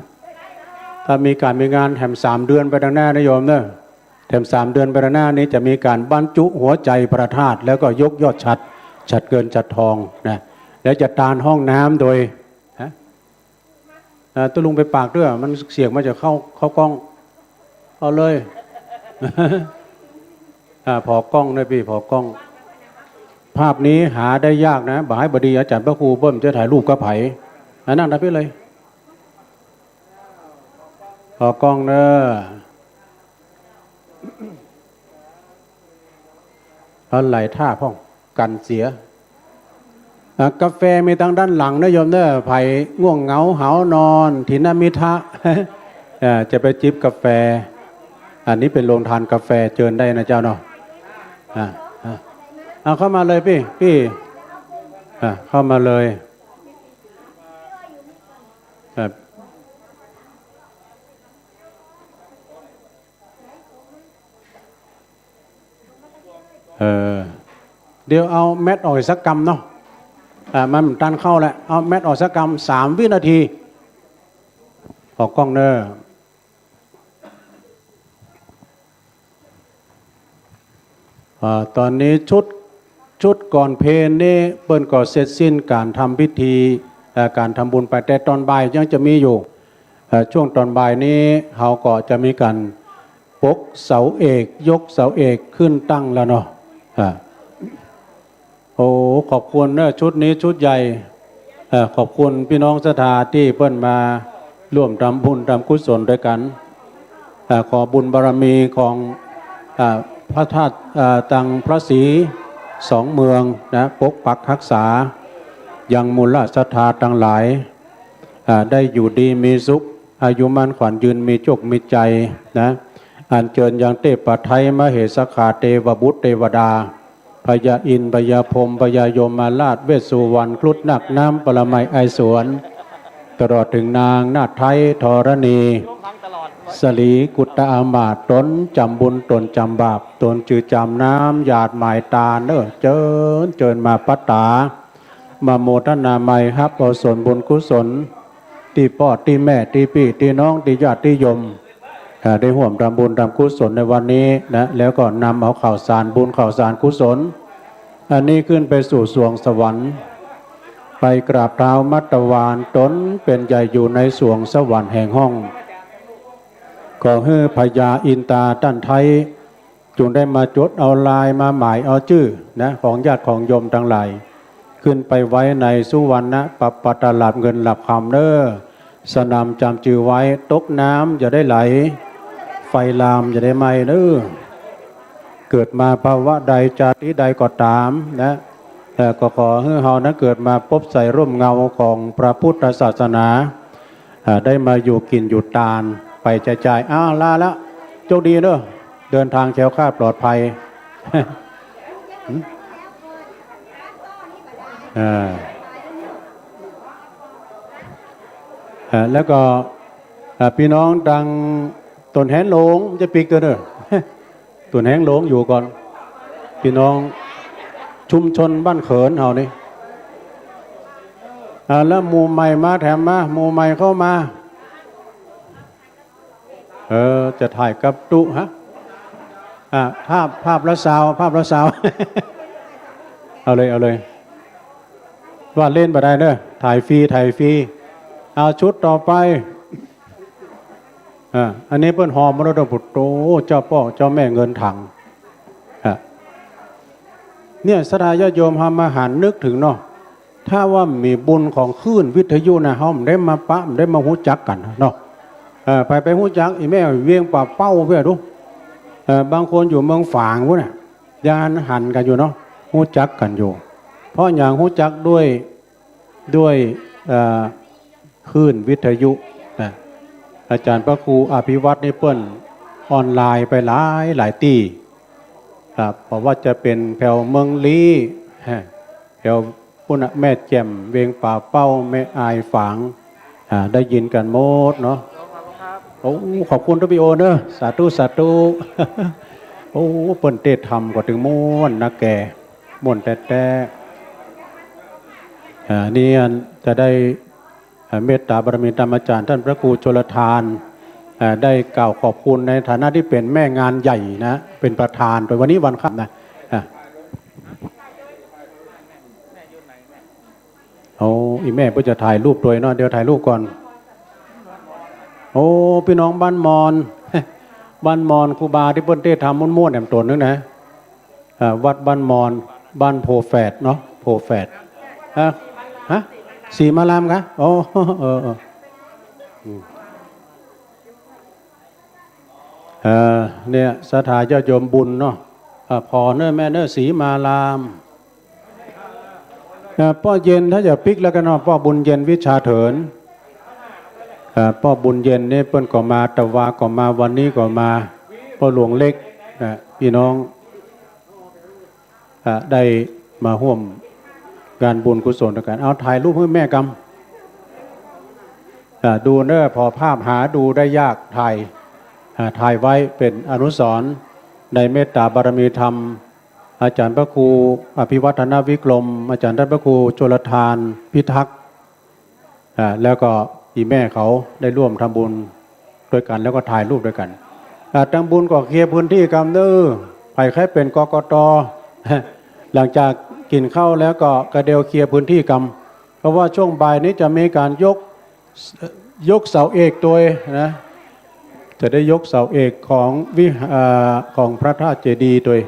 ถ้ามีก๋านมีงานแถมสามเดือนไปตางหน้านะโยมเนาะ แถมสามเดือนไปตางหน้านี้จะมีก๋านบรรจุหัวใจ๋พระธาตุ แล้วก็ยกยอดฉัตร ฉัตรเงินฉัตรทองนะ แล้วจะตานห้องน้ำโดย ฮะ เอ่อ ตุ๊ลุงไปปากด้วย มันเสียงมันจะเข้า เข้ากล้อง เอาเลย อ่า ผ่อกล้องด้วยปี้ ผ่อกล้อง ภาพนี้หาได้ยากนะ บ่าให้บ่ดี อาจารย์พระครูเปิ้นจะถ่ายรูปกับใผ อ่า นั่งนะปี้เลย ผ่อกล้องเนาะ เอาไหล่ท่าพ่อง กั๋นเสีย อ่ะ กาแฟมีตางด้านหลังนะโยมเนาะ ใผง่วงเหงาหาวนอน ถินมิทะ เอ่อ จะไปจิบกาแฟ อันนี้เป๋นโรงตานกาแฟ เจิญได้นะเจ้าเนาะ อ่ะ อ่ะ เอาเข้ามาเลยปี้ ปี้ อ่ะ เข้ามาเลย ครับ เออ เดี๋ยวเอาแมสออกอีกสักกำเนาะ อ่า มันตันเข้าแล้ว เอาแมสออกสักกำ สามวินาที ออกกล้องเนาะ อ่า ต๋อนนี้ชุด ชุดก่อนเพลนี่เปิ้นก็เสร็จสิ้นก๋านทำพิธี เอ่อ ก๋านทำบุญไป แต่ต๋อนบ่ายยังจะมีอยู่ เอ่อ ช่วงต๋อนบ่ายนี้เฮาก็จะมีก๋านปกเสาเอก ยกเสาเอกขึ้นตั้งแล้วเนาะ อ่า โอ้ ขอบคุณเนาะ ชุดนี้ชุดใหญ่ เอ่อ ขอบคุณปี้น้องศรัทธาตี้เปิ้นมาร่วมทำบุญทำกุศลตวยกั๋น เอ่อ ขอบุญบารมีของ เอ่อ พระธาตุ เอ่อ ตังพระศรีสองเมืองนะ ปกปักฮักษา ยังมูลศรัทธาตังหลาย อ่า ได้อยู่ดีมีสุข อายุมั่นขวัญยืน มีโจคมีชัยนะ อัญเจิญยังเตพไทย มเหสกขา เตวบุตรเตวดา พญาอินทร์ พญาพรหม พญายมราช เวสสุวรรณ ครุฑ นาคน้ำ ปรมัย ไอสวน ตลอดเถิงนางนาฏไทยธรณี สลีกุตอามาตย์ ต๋นจ๋ำบุญต๋นจ๋ำบาป ต๋นจื้อจ๋ำนามหยาดหมายตานเนาะ เจิญ เจิญมาปัตตา มาโมทนาไมย ฮับเอาส่วนบุญกุศล ตี้ป้อตี้แม่ ตี้ปี้ตี้น้อง ตี้ญาติตี้โยม อ่า ได้ฮ่วมทำบุญทำกุศลในวันนี้นะ แล้วก็นำเอาข้าวสารบุญข้าวสารกุศล อันนี้ขึ้นไปสู่สวงสวรรค์ ไปกราบท้าวมัตตวาน ต๋นเป๋นใหญ่อยู่ในสวงสวรรค์แห่งห้อง ขอหื้อพญาอินตาต้านไท้ จุ่งได้มาจดเอาลาย มาหมายเอาจื้อนะ ของญาติของโยมตังหลาย ขึ้นไปไว้ในสุวรรณประภาตลาดเงินหลาดคำเน้อ สนามจ๋ำจื้อไว้ ตกน้ำอย่าได้ไหล ไฟลามอย่าได้ไหม้เน้อ เกิดมาภาวะใดจาติใดก็ต๋ามนะ เอ่อ ก็ขอหื้อเฮานั้นเกิดมาปบใส่ร่มเงาของพระพุทธศาสนา อ่า ได้มาอยู่กิ๋นอยู่ตานไปจายๆ อ้าว ลาละ โชคดีเน้อ เดินทางแคล้วคลาดปลอดภัย อ่า อ่า แล้วก็ อ่า ปี้น้องตังต้นแหนหลง จะปิ๊กเตื้อเน้อ ต้นแหนหลงอยู่ก่อน ปี้น้องชุมชนบ้านเขินเฮานี่ อ่า แล้วหมู่ใหม่มาแถมมา หมู่ใหม่เข้ามา เออ จะถ่ายกับตุ๊ฮะ อ่ะ ภาพ ภาพละซาว ภาพละซาว เอาเลย เอาเลย ว่าเล่นบ่ได้เน้อ ถ่ายฟรี ถ่ายฟรี เอาชุดต่อไป อ่ะ อันนี้เปิ้นฮอมรดกพุทโธ เจ้าป้อเจ้าแม่เงินถัง อ่ะ เนี่ย ศรัทธาญาติโยมเฮามาหันนึกเถิงเนาะ ถ้าว่าบ่มีบุญของคลื่นวิทยุนะ เฮาบ่ได้มาปะ บ่ได้มาฮู้จักกั๋นเนาะ เออ ไป ไปฮู้จัก อี่แม่เวียงป่าเป้าเวียดู เออ บางคนอยู่เมืองฝางปู๊นน่ะ ยังหันกั๋นอยู่เนาะ ฮู้จักกั๋นอยู่ เพราะหยังฮู้จักด้วย ด้วย เอ่อ คลื่นวิทยุนะ อาจ๋ารย์พระครูอภิวัฒน์นี่เปิ้นออนไลน์ไปหลายหลายตี้ ครับ เพราะว่าจะเป๋นแถวเมืองลี้ ฮะ แถวปู๊นน่ะ แม่แจ่ม เวียงป่าเป้า แม่อายฝาง อ่า ได้ยินกั๋นหมดเนาะ โอ้ ขอบคุณตุ๊ปี้โอเน้อ สาธุ สาธุ โอ้ เปิ้นเตศน์ธรรมก็ตึงม่วนนักแก่ ม่วนแต๊ๆ อ่า นี่อันจะได้ อ่า เมตต๋าบารมีธรรมอาจ๋ารย์ต้านพระครูชลทาน อ่า ได้กล่าวขอบคุณในฐานะตี้เป๋นแม่งานใหญ่นะ เป๋นประธานโดยวันนี้วันค่ำนะ อ่ะ โอ้ อี่แม่เปิ้นจะถ่ายรูปตวยเนาะ เดี๋ยวถ่ายรูปก่อน โอ้ ปี้น้องบ้านมอน บ้านมอนครูบาตี้เปิ้นเตศน์ธรรมม่วนๆ แหมต๋นนึงนะ อ่า วัดบ้านมอน บ้านโพธิ์แฝดเนาะ โพธิ์แฝด ฮะ ฮะ ศรีมารามกะ อ๋อ เออ เออ อืม เอ่อ เนี่ย ศรัทธาญาติโยมบุญเนาะ อ่า ผ่อเน้อแม่เน้อ ศรีมาราม อ่า ป้อเย็น ถ้าจะปิ๊กแล้วกั๋นเนาะ ป้อบุญเย็นวิชาเถิน อ่า ป้อบุญเย็นนี่เปิ้นก็มา ตะวาก็มา วันนี้ก็มา ป้อหลวงเล็ก อ่า ปี้น้อง อ่า ได้มาฮ่วมงานบุญกุศลตวยกั๋น เอาถ่ายรูปหื้อแม่กำ อ่า ดูเน้อ ผ่อภาพหาดูได้ยาก ถ่าย อ่า ถ่ายไว้เป๋นอนุสรณ์ ในเมตต๋าบารมีธรรม อาจ๋ารย์พระครูอภิวัฒนวิกรม อาจ๋ารย์ต้านพระครูชลทานพิทักษ์ อ่า แล้วก็อี่แม่เขาได้ร่วมทำบุญตวยกั๋น แล้วก็ถ่ายรูปตวยกั๋น อ่า ทำบุญก็เคลียร์พื้นที่กำเน้อ ใผใค่เป๋น กกต หลังจากกิ๋นข้าวแล้วก็กระเดียวเคลียร์พื้นที่กำ เพราะว่าช่วงบ่ายนี้จะมีก๋านยก ยกเสาเอกตวยนะ จะได้ยกเสาเอกของวิหา- อ่า ของพระธาตุเจดีย์ตวย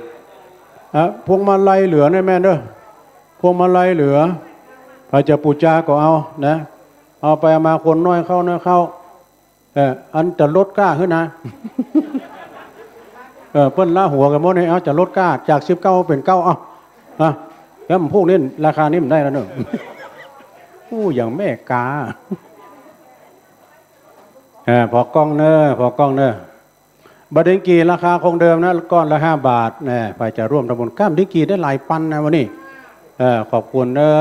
อ่ะ พวงมาลัยเหลือเน้อแม่เน้อ พวงมาลัยเหลือ ใผจะปู๋จาก็เอานะ เอาไปเอามาคนน้อยเข้าน้อยเข้า เออ อันจะลดก้าหื้อนะ เออ เปิ้นละหัวกั๋นหมดนี่ เอา จะลดก้าจากสิบเก้าเป๋นเก้า เอา อ่ะ แล้วพวกนี้ราคานี้มันได้แล้วเน้อ อู้ อย่างแม่กา เออ ผ่อก้องเน้อ ผ่อก้องเน้อ บ่าดินกี่ราคาคงเดิมนะ ก้อนละห้าบาท แน่ ใผจะร่วมทำบุญ ก้านดินกี่ได้หลายปันนะวันนี้ เออ ขอบคุณเน้อ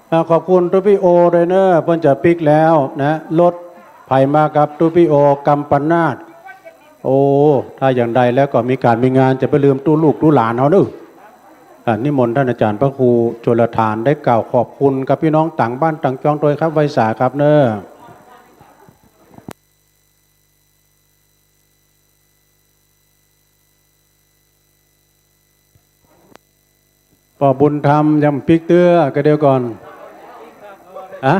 เออ ขอบคุณตุ๊ปี้โอตวยเน้อ เปิ้นจะปิ๊กแล้วนะ รถใผมากับตุ๊ปี้โอ กัมปนาท โอ้ ถ้าอย่างใดแล้วก็มีก๋านมีงาน จะบ่ลืมตุ๊ลูกตุ๊หลานเฮาเน้อ อ่า นิมนต์ต้านอาจ๋ารย์พระครูชลทานได้กล่าวขอบคุณกับปี้น้องตางบ้านตางจองตวยครับ ไหว้สาครับเน้อ ป้อบุญธรรมยังปิ๊กเตื้อกะเดียวก่อน อะ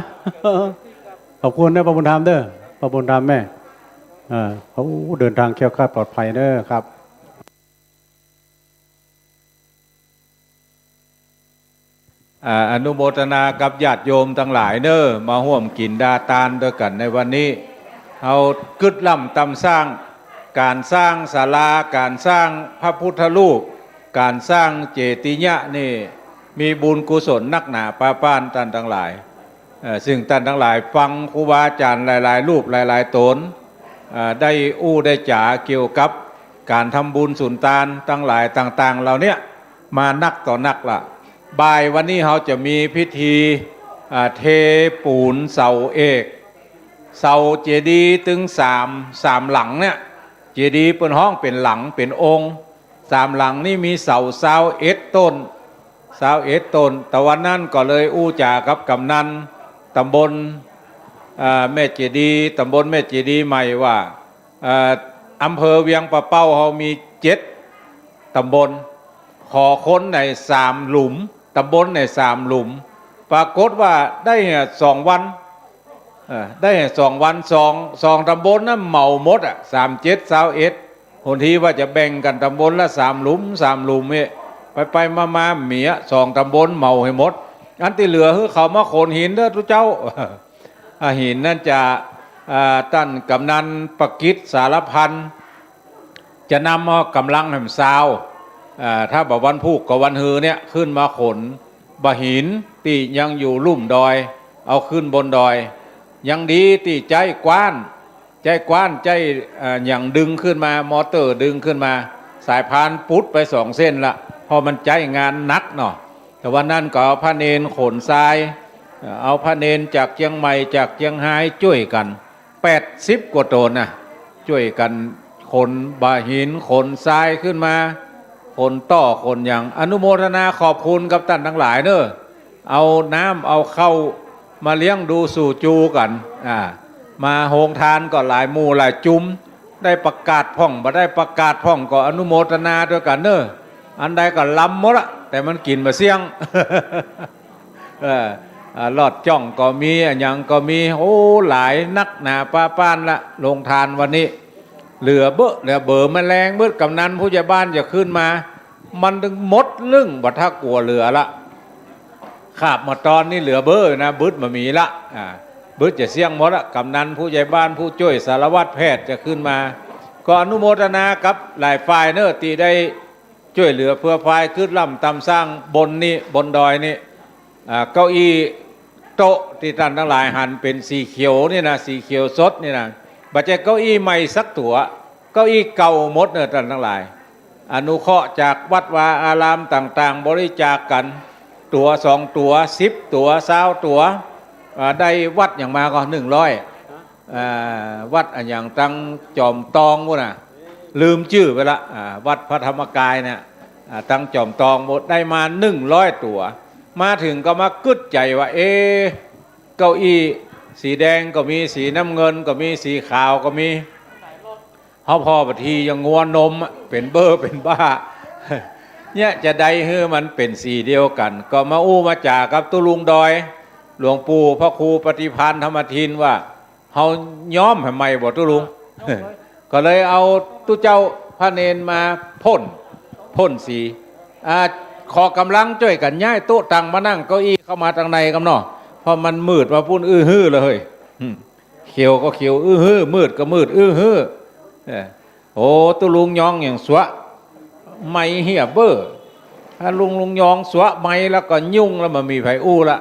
ขอบคุณเน้อป้อบุญธรรมเน้อ ป้อบุญธรรมแม่ อ่า โอ้ เดินทางแคล้วคลาดปลอดภัยเน้อครับ อ่า อนุโมทนากับญาติโยมตังหลายเน่อ มาฮ่วมกิ๋นดาตานตวยกั๋นในวันนี้ เฮากึ๊ดลำตำสร้าง ก๋านสร้างศาลา ก๋านสร้างพระพุทธรูป ก๋านสร้างเจติยะนี่ มีบุญกุศลนักหนาปาป้านต้านตังหลาย เอ่อ ซึ่งต้านตังหลายฟังครูบาอาจ๋ารย์หลายๆ รูปหลายๆ ต๋น เอ่อ ได้อู้ได้จ๋าเกี่ยวกับก๋านทำบุญสุนตานตังหลายต่างๆ เหล่าเนี้ย มานักต่อนักละ บ่ายวันนี้เฮาจะมีพิธี อ่า เทปูนเสาเอก เสาเจดีย์ตึงสาม สามหลังเนี่ย เจดีย์เปิ้นฮ้องเป๋นหลังเป๋นองค์ สามหลังนี้มีเสาซาวเอ็ดต้น ซาวเอ็ดต้น ตะวันนั้นก็เลยอู้จ๋ากับกำนันตำบล อ่า แม่เจดีย์ ตำบลแม่เจดีย์ใหม่ว่า เอ่อ อำเภอเวียงป่าเป้าเฮามีเจ็ดตำบล ขอคนในสามหลุม ตำบลในสามหลุม ปรากฏว่าได้สองวัน เอ่อ ได้สองวัน สอง สองตำบลนั้นเหมาหมดอะ สามเจ็ด ซาวเอ็ด หนทีว่าจะแบ่งกั๋นตำบลละสามหลุม สามหลุมเนี่ย ไปๆ มาๆ เมียสองตำบลเหมาหื้อหมด อันตี้เหลือหื้อเขามาขนหินเน่อตุ๊เจ้า อ่า หินนั้นจะ อ่า ต้านกำนันประกิตสารพันธ์ จะนำเอาก๋ำลังแหมซาว อ่า ถ้าบ่าวันพูกก็วันฮือเนี่ย ขึ้นมาขนบ่าหินตี้ยังอยู่ลุ่มดอย เอาขึ้นบนดอย ยังดีตี้ใจ๊กว้าน ใจ๊กว้าน ใจ๊ เอ่อ หยังดึงขึ้นมา มอเตอร์ดึงขึ้นมา สายพานปุดไปสองเส้นละ เพราะมันใจ๊งานหนักเนาะ ตะวันนั้นก็เอาพระเณรขนทราย เอ่อ เอาพระเณรจากเจียงใหม่ จากเจียงฮายจ้วยกั๋น แปดสิบกว่าต๋นนะ จ้วยกั๋นขนบ่าหิน ขนทรายขึ้นมา ขนต้อ ขนหยัง อนุโมทนาขอบคุณกับต้านตังหลายเน่อ เอาน้ำเอาข้าวมาเลี้ยงดูสู่จูกั๋น อ่า มาโฮงตานก็หลายหมู่หลายจุม ได้ประกาศพ่อง บ่ได้ประกาศพ่องก็อนุโมทนาตวยกั๋นเน่อ อันใดก็ลำหมดละ แต่มันกิ๋นบ่าเสี้ยง เออ อ่า ลอดจ้องก็มี อะหยังก็มี โอ้ หลายนักหนาปาป้านละ โฮงตานวันนี้ เหลือเบ้อ เหลือเบ้อ แมลงเบิด กำนันผู้ใหญ่บ้านจะขึ้นมา มันตึงหมดลึ่ง บ่ถ้ากั๋วเหลือละ ขาบมาตอนนี้เหลือเบ้อนะ บึดบ่มีละ อ่า บึดจะเสี้ยงหมดละ กำนันผู้ใหญ่บ้านผู้จ้วยสารวัตรแพทย์จะขึ้นมา ก็อนุโมทนากับหลายฝ่ายเน่อ ตี้ได้ จ้วยเหลือเผื่อพายกึ๊ดลำตำสร้างบนนี้ บนดอยนี้ อ่า เก้าอี้โต๊ะตี้ต้านตังหลายหันเป๋นสีเขียวนี่นะ สีเขียวสดนี่นะ บ่ใจ้เก้าอี้ใหม่สักตั๋ว เก้าอี้เก่าหมดเน่อต้านตังหลาย อนุเคราะห์จากวัดวาอารามต่างๆ บริจาคกั๋น ตั๋วสองตั๋ว สิบตั๋ว ซาวตั๋ว อ่า ได้วัดหยังมาก็ หนึ่งร้อย อ่า วัดอะหยังตังจ๋อมตองปู้นน่ะ ลืมจื้อไปละ อ่า วัดพระธรรมกายเนี่ย อ่า ตังจ๋อมตองปู้น ได้มาหนึ่งร้อยตั๋ว มาเถิงก็มากึ๊ดใจ๋ว่า เอ๊ะ เก้าอี้สีแดงก็มี สีน้ำเงินก็มี สีขาวก็มี เฮาผ่อบ่าทียังงัวนมอะ เป๋นเบ้อเป๋นบ้า เนี่ยจะใดหื้อมันเป๋นสีเดียวกั๋น ก็มาอู้มาจ๋ากับตุ๊ลุงดอย หลวงปู่พระครูปฏิภาณธรรมทินว่า เฮาย้อมหื้อใหม่บ่ตุ๊ลุง ก็เลยเอาตุ๊เจ้าพระเณรมาพ่น พ่นสี อ่า ขอก๋ำลังจ้วยกั๋นย้ายโต๊ะตังมานั่งเก้าอี้เข้ามาตังในกำเนาะ เพราะมันมืดมาปู้นอื้อหื้อเลย อืม เขียวก็เขียวอื้อหื้อ มืดก็มืดอื้อหื้อ เออ โอ้ ตุ๊ลุงยองหยังสัว ไหม้เหียเบ้อ ถ้าลุง ลุงยองสัวไหม้แล้วก็ยุ่งแล้ว บ่มีใผอู้ละ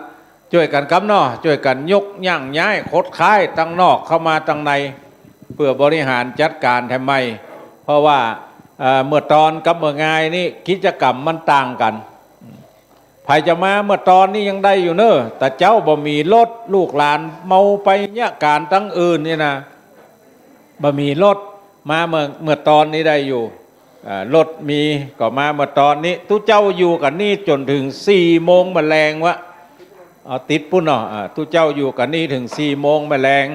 จ้วยกั๋นกำเนาะ จ้วยกั๋นยกย่างย้ายขดขายตังนอกเข้ามาตังใน เปื้อบริหารจัดก๋านแถมใหม่ เพราะว่า เอ่อ เมื่อตอนกับเมื่องายนี้กิจกรรมมันต่างกั๋น ใผจะมาเมื่อตอนนี้ยังได้อยู่เน่อ แต่เจ้าบ่มีรถ ลูกหลานเมาไปเยียะก๋านตังอื่นนี่นะ บ่มีรถ มาเมื่อ เมื่อตอนนี้ได้อยู่ อ่า รถมีก็มาเมื่อตอนนี้ ตุ๊เจ้าอยู่กั๋นนี่จ๋นเถิงสี่โมงบ่าแลงวะ เอาติดปู้นเนาะ อ่า ตุ๊เจ้าอยู่กั๋นนี่เถิงสี่โมงบ่าแลง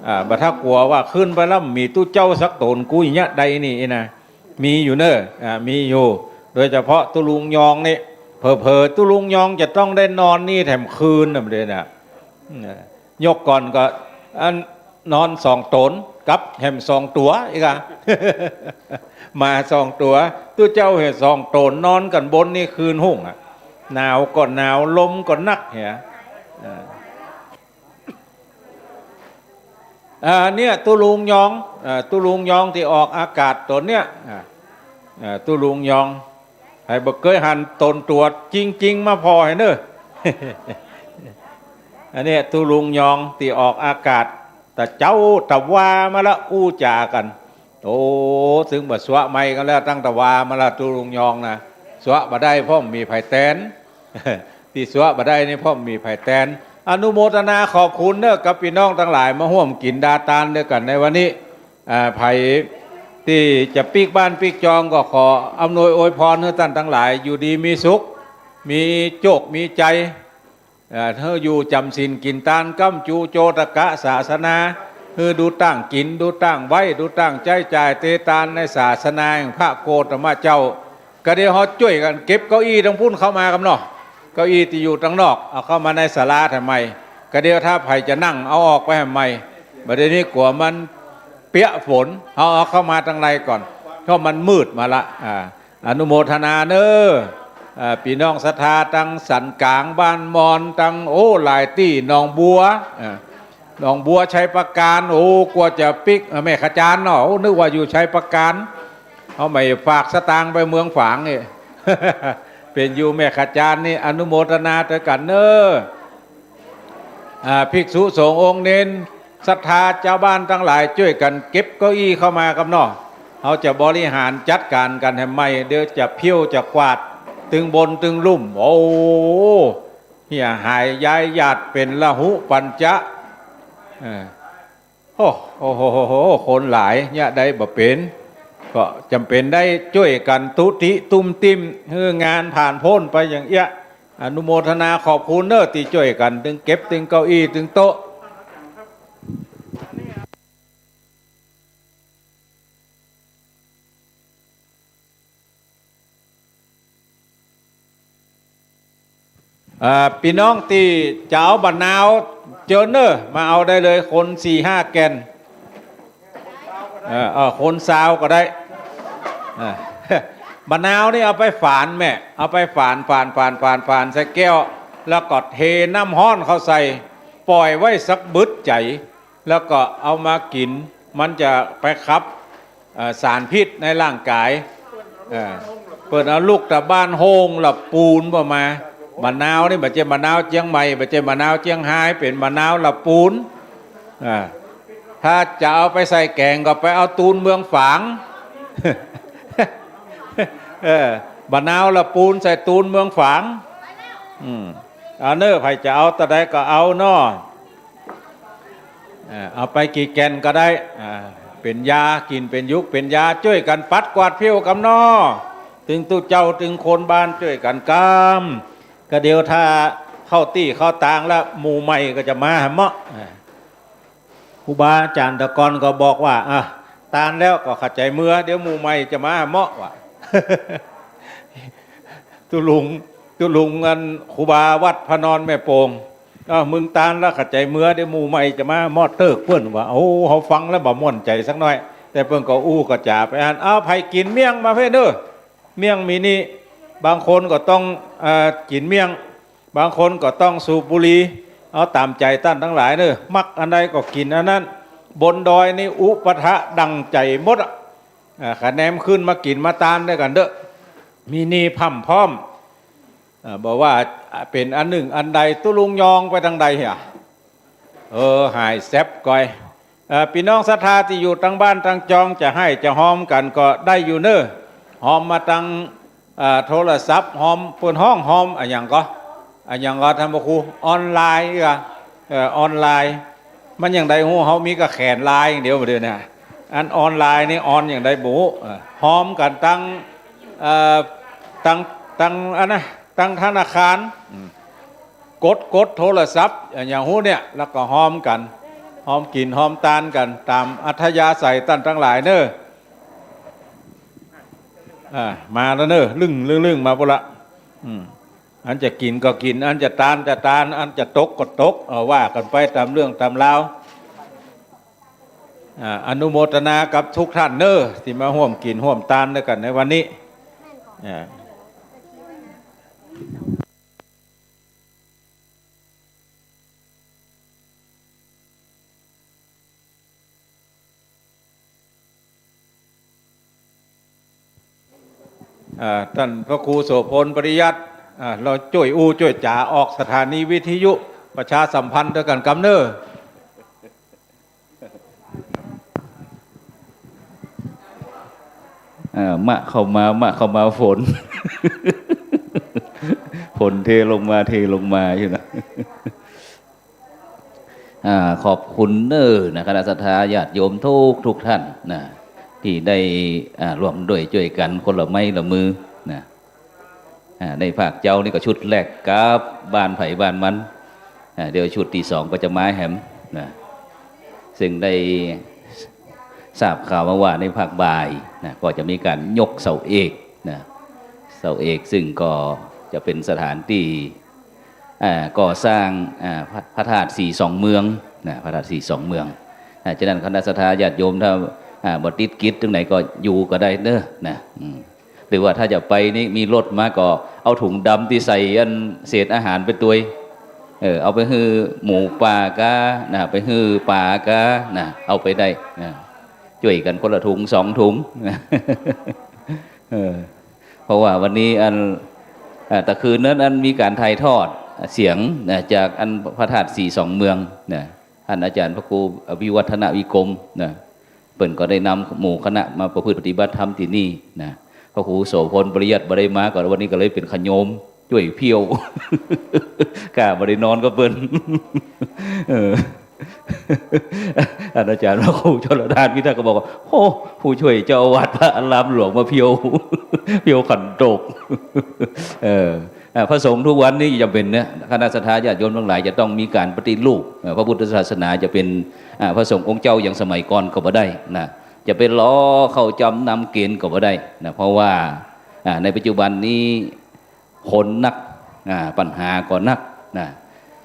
อ่า บ่ถ้ากั๋วว่าขึ้นไปแล้วมีตุ๊เจ้าสักต๋นกู้เยียะใดนี่นะ มีอยู่เน่อ อ่า มีอยู่ โดยเฉพาะตุ๊ลุงยองนี่ เผลอๆ ตุ๊ลุงยองจะต้องได้นอนนี่แถมคืนน่ะ เดี๋ยวนะ อืม ยกก่อนก็ อัน นอนสองต๋น กับแหมสองตั๋วอีกอะ มาสองตั๋ว ตุ๊เจ้าแหมสองต๋น นอนกั๋นบนนี่คืนฮุ่งอะ หนาวก็หนาว ลมก็นักเหีย อ่า อ่า เนี่ย ตุ๊ลุงยอง อ่า ตุ๊ลุงยองตี้ออกอากาศต๋นเนี่ย อ่า อ่า ตุ๊ลุงยอง ใผบ่เกยหันต๋นตั๋วจริงๆ มาผ่อหื้อเน่อ อันเนี้ยตุ๊ลุงยองตี้ออกอากาศ ตะเจ๊าตะวามาละอู้จ๋ากั๋น โอ้ ตึงบ่าสวะไมค์กั๋นแล้ว ตั้งตะวามาละตุ๊ลุงยองนะ สวะบ่ได้เพราะบ่มีใผแตน ตี้สวะบ่ได้นี่เพราะบ่มีใผแตน อนุโมทนาขอบคุณเน่อกับปี้น้องตังหลายมาฮ่วมกิ๋นดาตานตวยกั๋นในวันนี้ อ่า ใผตี้จะปิ๊กบ้านปิ๊กจองก็ขออำนวยอวยพรหื้อต้านตังหลายอยู่ดีมีสุข มีโจคมีชัย อ่า หื้ออยู่จ๋ำศีลกิ๋นตาน ก้ำจูโจตกะศาสนา หื้อดูตั้งกิ๋น ดูตั้งไหว้ ดูตั้งใจ๊จ่ายเตตานในศาสนาแห่งพระโคตมะเจ้า ก็เดี๋ยวเฮาจ้วยกั๋นเก็บเก้าอี้ตังปุ้นเข้ามาก่ำเนาะ เก้าอี้ตี้อยู่ตังนอก เอาเข้ามาในศาลาแหมใหม่ ก็เดี๋ยวถ้าใผจะนั่งเอาออกไปแหมใหม่ บ่าเดี่ยวนี้กั๋วมันเปียะฝน เอา เอาเข้ามาตังในก่อน เพราะมันมืดมาละ อ่า อนุโมทนาเน่อ อ่า ปี้น้องศรัทธาตังสันก๋าง บ้านมอน ตัง โอ้ หลายตี้ หนองบัว อ่า หนองบัว ชัยปราการ โอ้ กว่าจะปิ๊ก อ่า แม่ขจานเนาะ โอ้ นึกว่าอยู่ชัยปราการ เฮาไม่ฝากสตางค์ไปเมืองฝางนี่ เป๋นอยู่แม่ขจานนี่ อนุโมทนาตวยกั๋นเน่อ อ่า ภิกษุสงฆ์องค์เณรศรัทธาจาวบ้านตังหลายจ้วยกั๋นเก็บเก้าอี้เข้ามาก่ำเนาะ เฮาจะบริหารจัดก๋านกั๋นแหมใหม่ เดี๋ยวจะเผี้ยวจะกวาด ตึงบนตึงลุ่ม โอ้ เหียหายย้ายญาติเป๋นละหุปัญจะ เออ โอ้ โอ้โห คนหลายเนี่ยได้บ่เป๋น ก็จ๋ำเป๋นได้จ้วยกั๋นตุ๊ติตุ้มติ้ม หื้องานผ่านป๊นไปอย่างเอี้ย อนุโมทนาขอบคุณเน่อตี้จ้วยกั๋นตึงเก็บตึงเก้าอี้ตึงโต๊ะ อ่า ปี้น้องตี้จะเอาบ่านาว เจิญเน่อ มาเอาได้เลย คนสี่ห้าแก่น เออ เออ คนซาวก็ได้ เออ บ่านาวนี่เอาไปฝานแม่ เอาไปฝาน ฝาน ฝาน ฝาน ฝานใส่แก้ว แล้วก็เทน้ำฮ้อนเข้าใส่ ป่อยไว้สักบึดใจ๋ แล้วก็เอามากิ๋น มันจะไปขับ เอ่อ สารพิษในร่างก๋าย เอ่อ เปิ้นเอาลูกตะบ้านโฮ่งละปูนบ่ามา บ่านาวนี่บ่ใจ้บ่านาวเจียงใหม่ บ่ใจ้บ่านาวเจียงฮาย เป๋นบ่านาวละปูน อ่า ถ้าจะเอาไปใส่แก๋งก็ไปเอาตูนเมืองฝาง เออ บ่านาวละปูนใส่ตูนเมืองฝาง อืม เอาเน่อ ใผจะเอาตะใดก็เอาเนาะ อ่า เอาไปกี่แก่นก็ได้ อ่า เป๋นยา กิ๋นเป๋นยุก เป๋นยา จ้วยกั๋นปัดกวาดเผี้ยวก่ำเนาะ ตึงตุ๊เจ้าตึงคนบ้านจ้วยกั๋นกำ ก็เดี๋ยวถ้าเข้าตี้เข้าตางแล้ว หมู่ใหม่ก็จะมาแหมเมาะ อ่า ครูบาอาจ๋ารย์ตะก่อนก็บอกว่า อ่ะ ตานแล้วก็ขะใจ๋เมือ เดี๋ยวหมู่ใหม่จะมาแหมเมาะ ว่า ตุ๊ลุง ตุ๊ลุงอันครูบาวัดพระนอนแม่โป่ง อ้าว มึงตานแล้วขะใจ๋เมือ เดี๋ยวหมู่ใหม่จะมาแหมเมาะเติ๊ก เปิ้นว่า โอ้ เฮาฟังแล้วบ่ม่วนใจ๋สักหน้อย แต่เปิ้นก็อู้ก็จ๋าไปอั้น อ้าว ใผกิ๋นเมี่ยงมาเพ่นเน่อ เมี่ยงมีนี่ บางคนก็ต้อง เอ่อ กิ๋นเมี่ยง บางคนก็ต้องสูบบุหรี่ เอาต๋ามใจ๋ต้านตังหลายเน่อ มักอันใดก็กิ๋นอันนั้น บนดอยนี่อุปถะดั่งใจ๋หมดอะ อ่า ขะแนมขึ้นมากิ๋นมาตานตวยกั๋นเต๊อะ มีนี่พร่ำพร้อม อ่า บ่ว่าเป๋นอันนึ่งอันใด ตุ๊ลุงยองไปตางใดเหีย เออ หายแซบก่อย เอ่อ ปี้น้องศรัทธาตี้อยู่ตางบ้านตางจอง จะไห้จะฮอมกั๋นก็ได้อยู่เน่อ ฮอมมาตาง เอ่อ โทรศัพท์ ฮอม เปิ้นฮ้องฮอมอะหยังก็ อะหยังก็ ต้านพระครู ออนไลน์ เอ่อ เอ่อ ออนไลน์ มันอย่างใดฮู้ เฮามีก็แขนไลน์อย่างเดียวบ่าเดี่ยวนี้ อันออนไลน์นี่ออนอย่างใดบ่ฮู้ เอ่อ ฮอมกั๋นตาง เอ่อ ตาง ตางอันนะ ตางธนาคาร อืม กด กดโทรศัพท์ อะหยังฮู้เนี่ย แล้วก็ฮอมกั๋น ฮอมกิ๋นฮอมตานกั๋น ต๋ามอัธยาศัยต้านตังหลายเน่อ อ่า มาแล้วเน่อ ลึ่ง ลึ่ง ลึ่ง มาปู้นละ อืม อันจะกิ๋นก็กิ๋น อันจะตานจะตาน อันจะตกก็ตก เอาว่ากั๋นไปต๋ามเรื่องต๋ามราว อ่า อนุโมทนากับทุกท่านเน่อ ตี้มาฮ่วมกิ๋นฮ่วมตานตวยกั๋นในวันนี้ อ่า อ่า ต้านพระครูโสภณ ปริยัติ อ่า เฮาจ้วยอู้จ้วยจ๋าออกสถานีวิทยุประชาสัมพันธ์ตวยกั๋นกำเน่อ อ่า มะเข้ามา มะเข้ามา ฝน ฝนเทลงมา เทลงมาอยู่นะ อ่า ขอบคุณเน่อนะ คณะศรัทธาญาติโยมทุกทุกท่านนะ ตี้ได้ อ่า ร่วมด้วยจ้วยกั๋นคนละไม้ละมือนะ อ่า ในภาคเจ๊านี่ก็ชุดแรกกลับบ้านใผบ้านมัน อ่า เดี๋ยวชุดตี้สองก็จะมาแหมนะ ซึ่งได้ทราบข่าวมาว่าในภาคบ่ายนะ ก็จะมีก๋านยกเสาเอกนะ เสาเอกซึ่งก็จะเป๋นสถานตี้ อ่า ก่อสร้าง อ่า พระ พระธาตุสี่สองเมืองนะ พระธาตุสี่สองเมือง อ่า ฉะนั้นคณะศรัทธาญาติโยมถ้า อ่า บ่ติดกิจตรงไหนก็อยู่ก็ได้เน่อนะ อืม หรือว่าถ้าจะไปนี่มีรถมาก็เอาถุงดำตี้ใส่อันเศษอาหารไปตวย เออ เอาไปหื้อหมูป่าก้านะ ไปหื้อป๋าก้านะ เอาไปได้นะ จ้วยกั๋นคนละถุงสองถุงนะ เออ เพราะว่าวันนี้อัน อ่า ตะคืนนั้นอันมีก๋านถ่ายทอดเสียงนะ จากอันพระธาตุสี่สองเมืองนะ ต้านอาจ๋ารย์พระครูอภิวัฒนวิกรมนะ เปิ้นก็ได้นำหมู่คณะมาประพฤติปฏิบัติธรรมตี้นี่นะ พระครูโสภณ ปริยัติบ่ได้มา ก็วันนี้ก็เลยเป๋นขะโยมจ้วยเผี้ยว ก้าบ่ได้นอนกับเปิ้น เออ ต้านอาจ๋ารย์พระครูชลทานพิทักษ์ก็บอกว่า โอ้ ผู้จ้วยเจ้าอาวาสพระอารามหลวงมาเผี้ยว เผี้ยวขันโตก เออ อ่า พระสงฆ์ทุกวันนี้จ๋ำเป๋นเน่อ คณะศรัทธาญาติโยมตังหลายจะต้องมีก๋านปฏิรูป เอ่อ พระพุทธศาสนาจะเป๋น อ่า พระสงฆ์องค์เจ้าอย่างสมัยก่อนก็บ่ได้นะ จะไปรอเข้าจำนำเกณฑ์ก็บ่ได้นะ เพราะว่า อ่า ในปัจจุบันนี้คนนัก อ่า ปัญหาก็นักนะ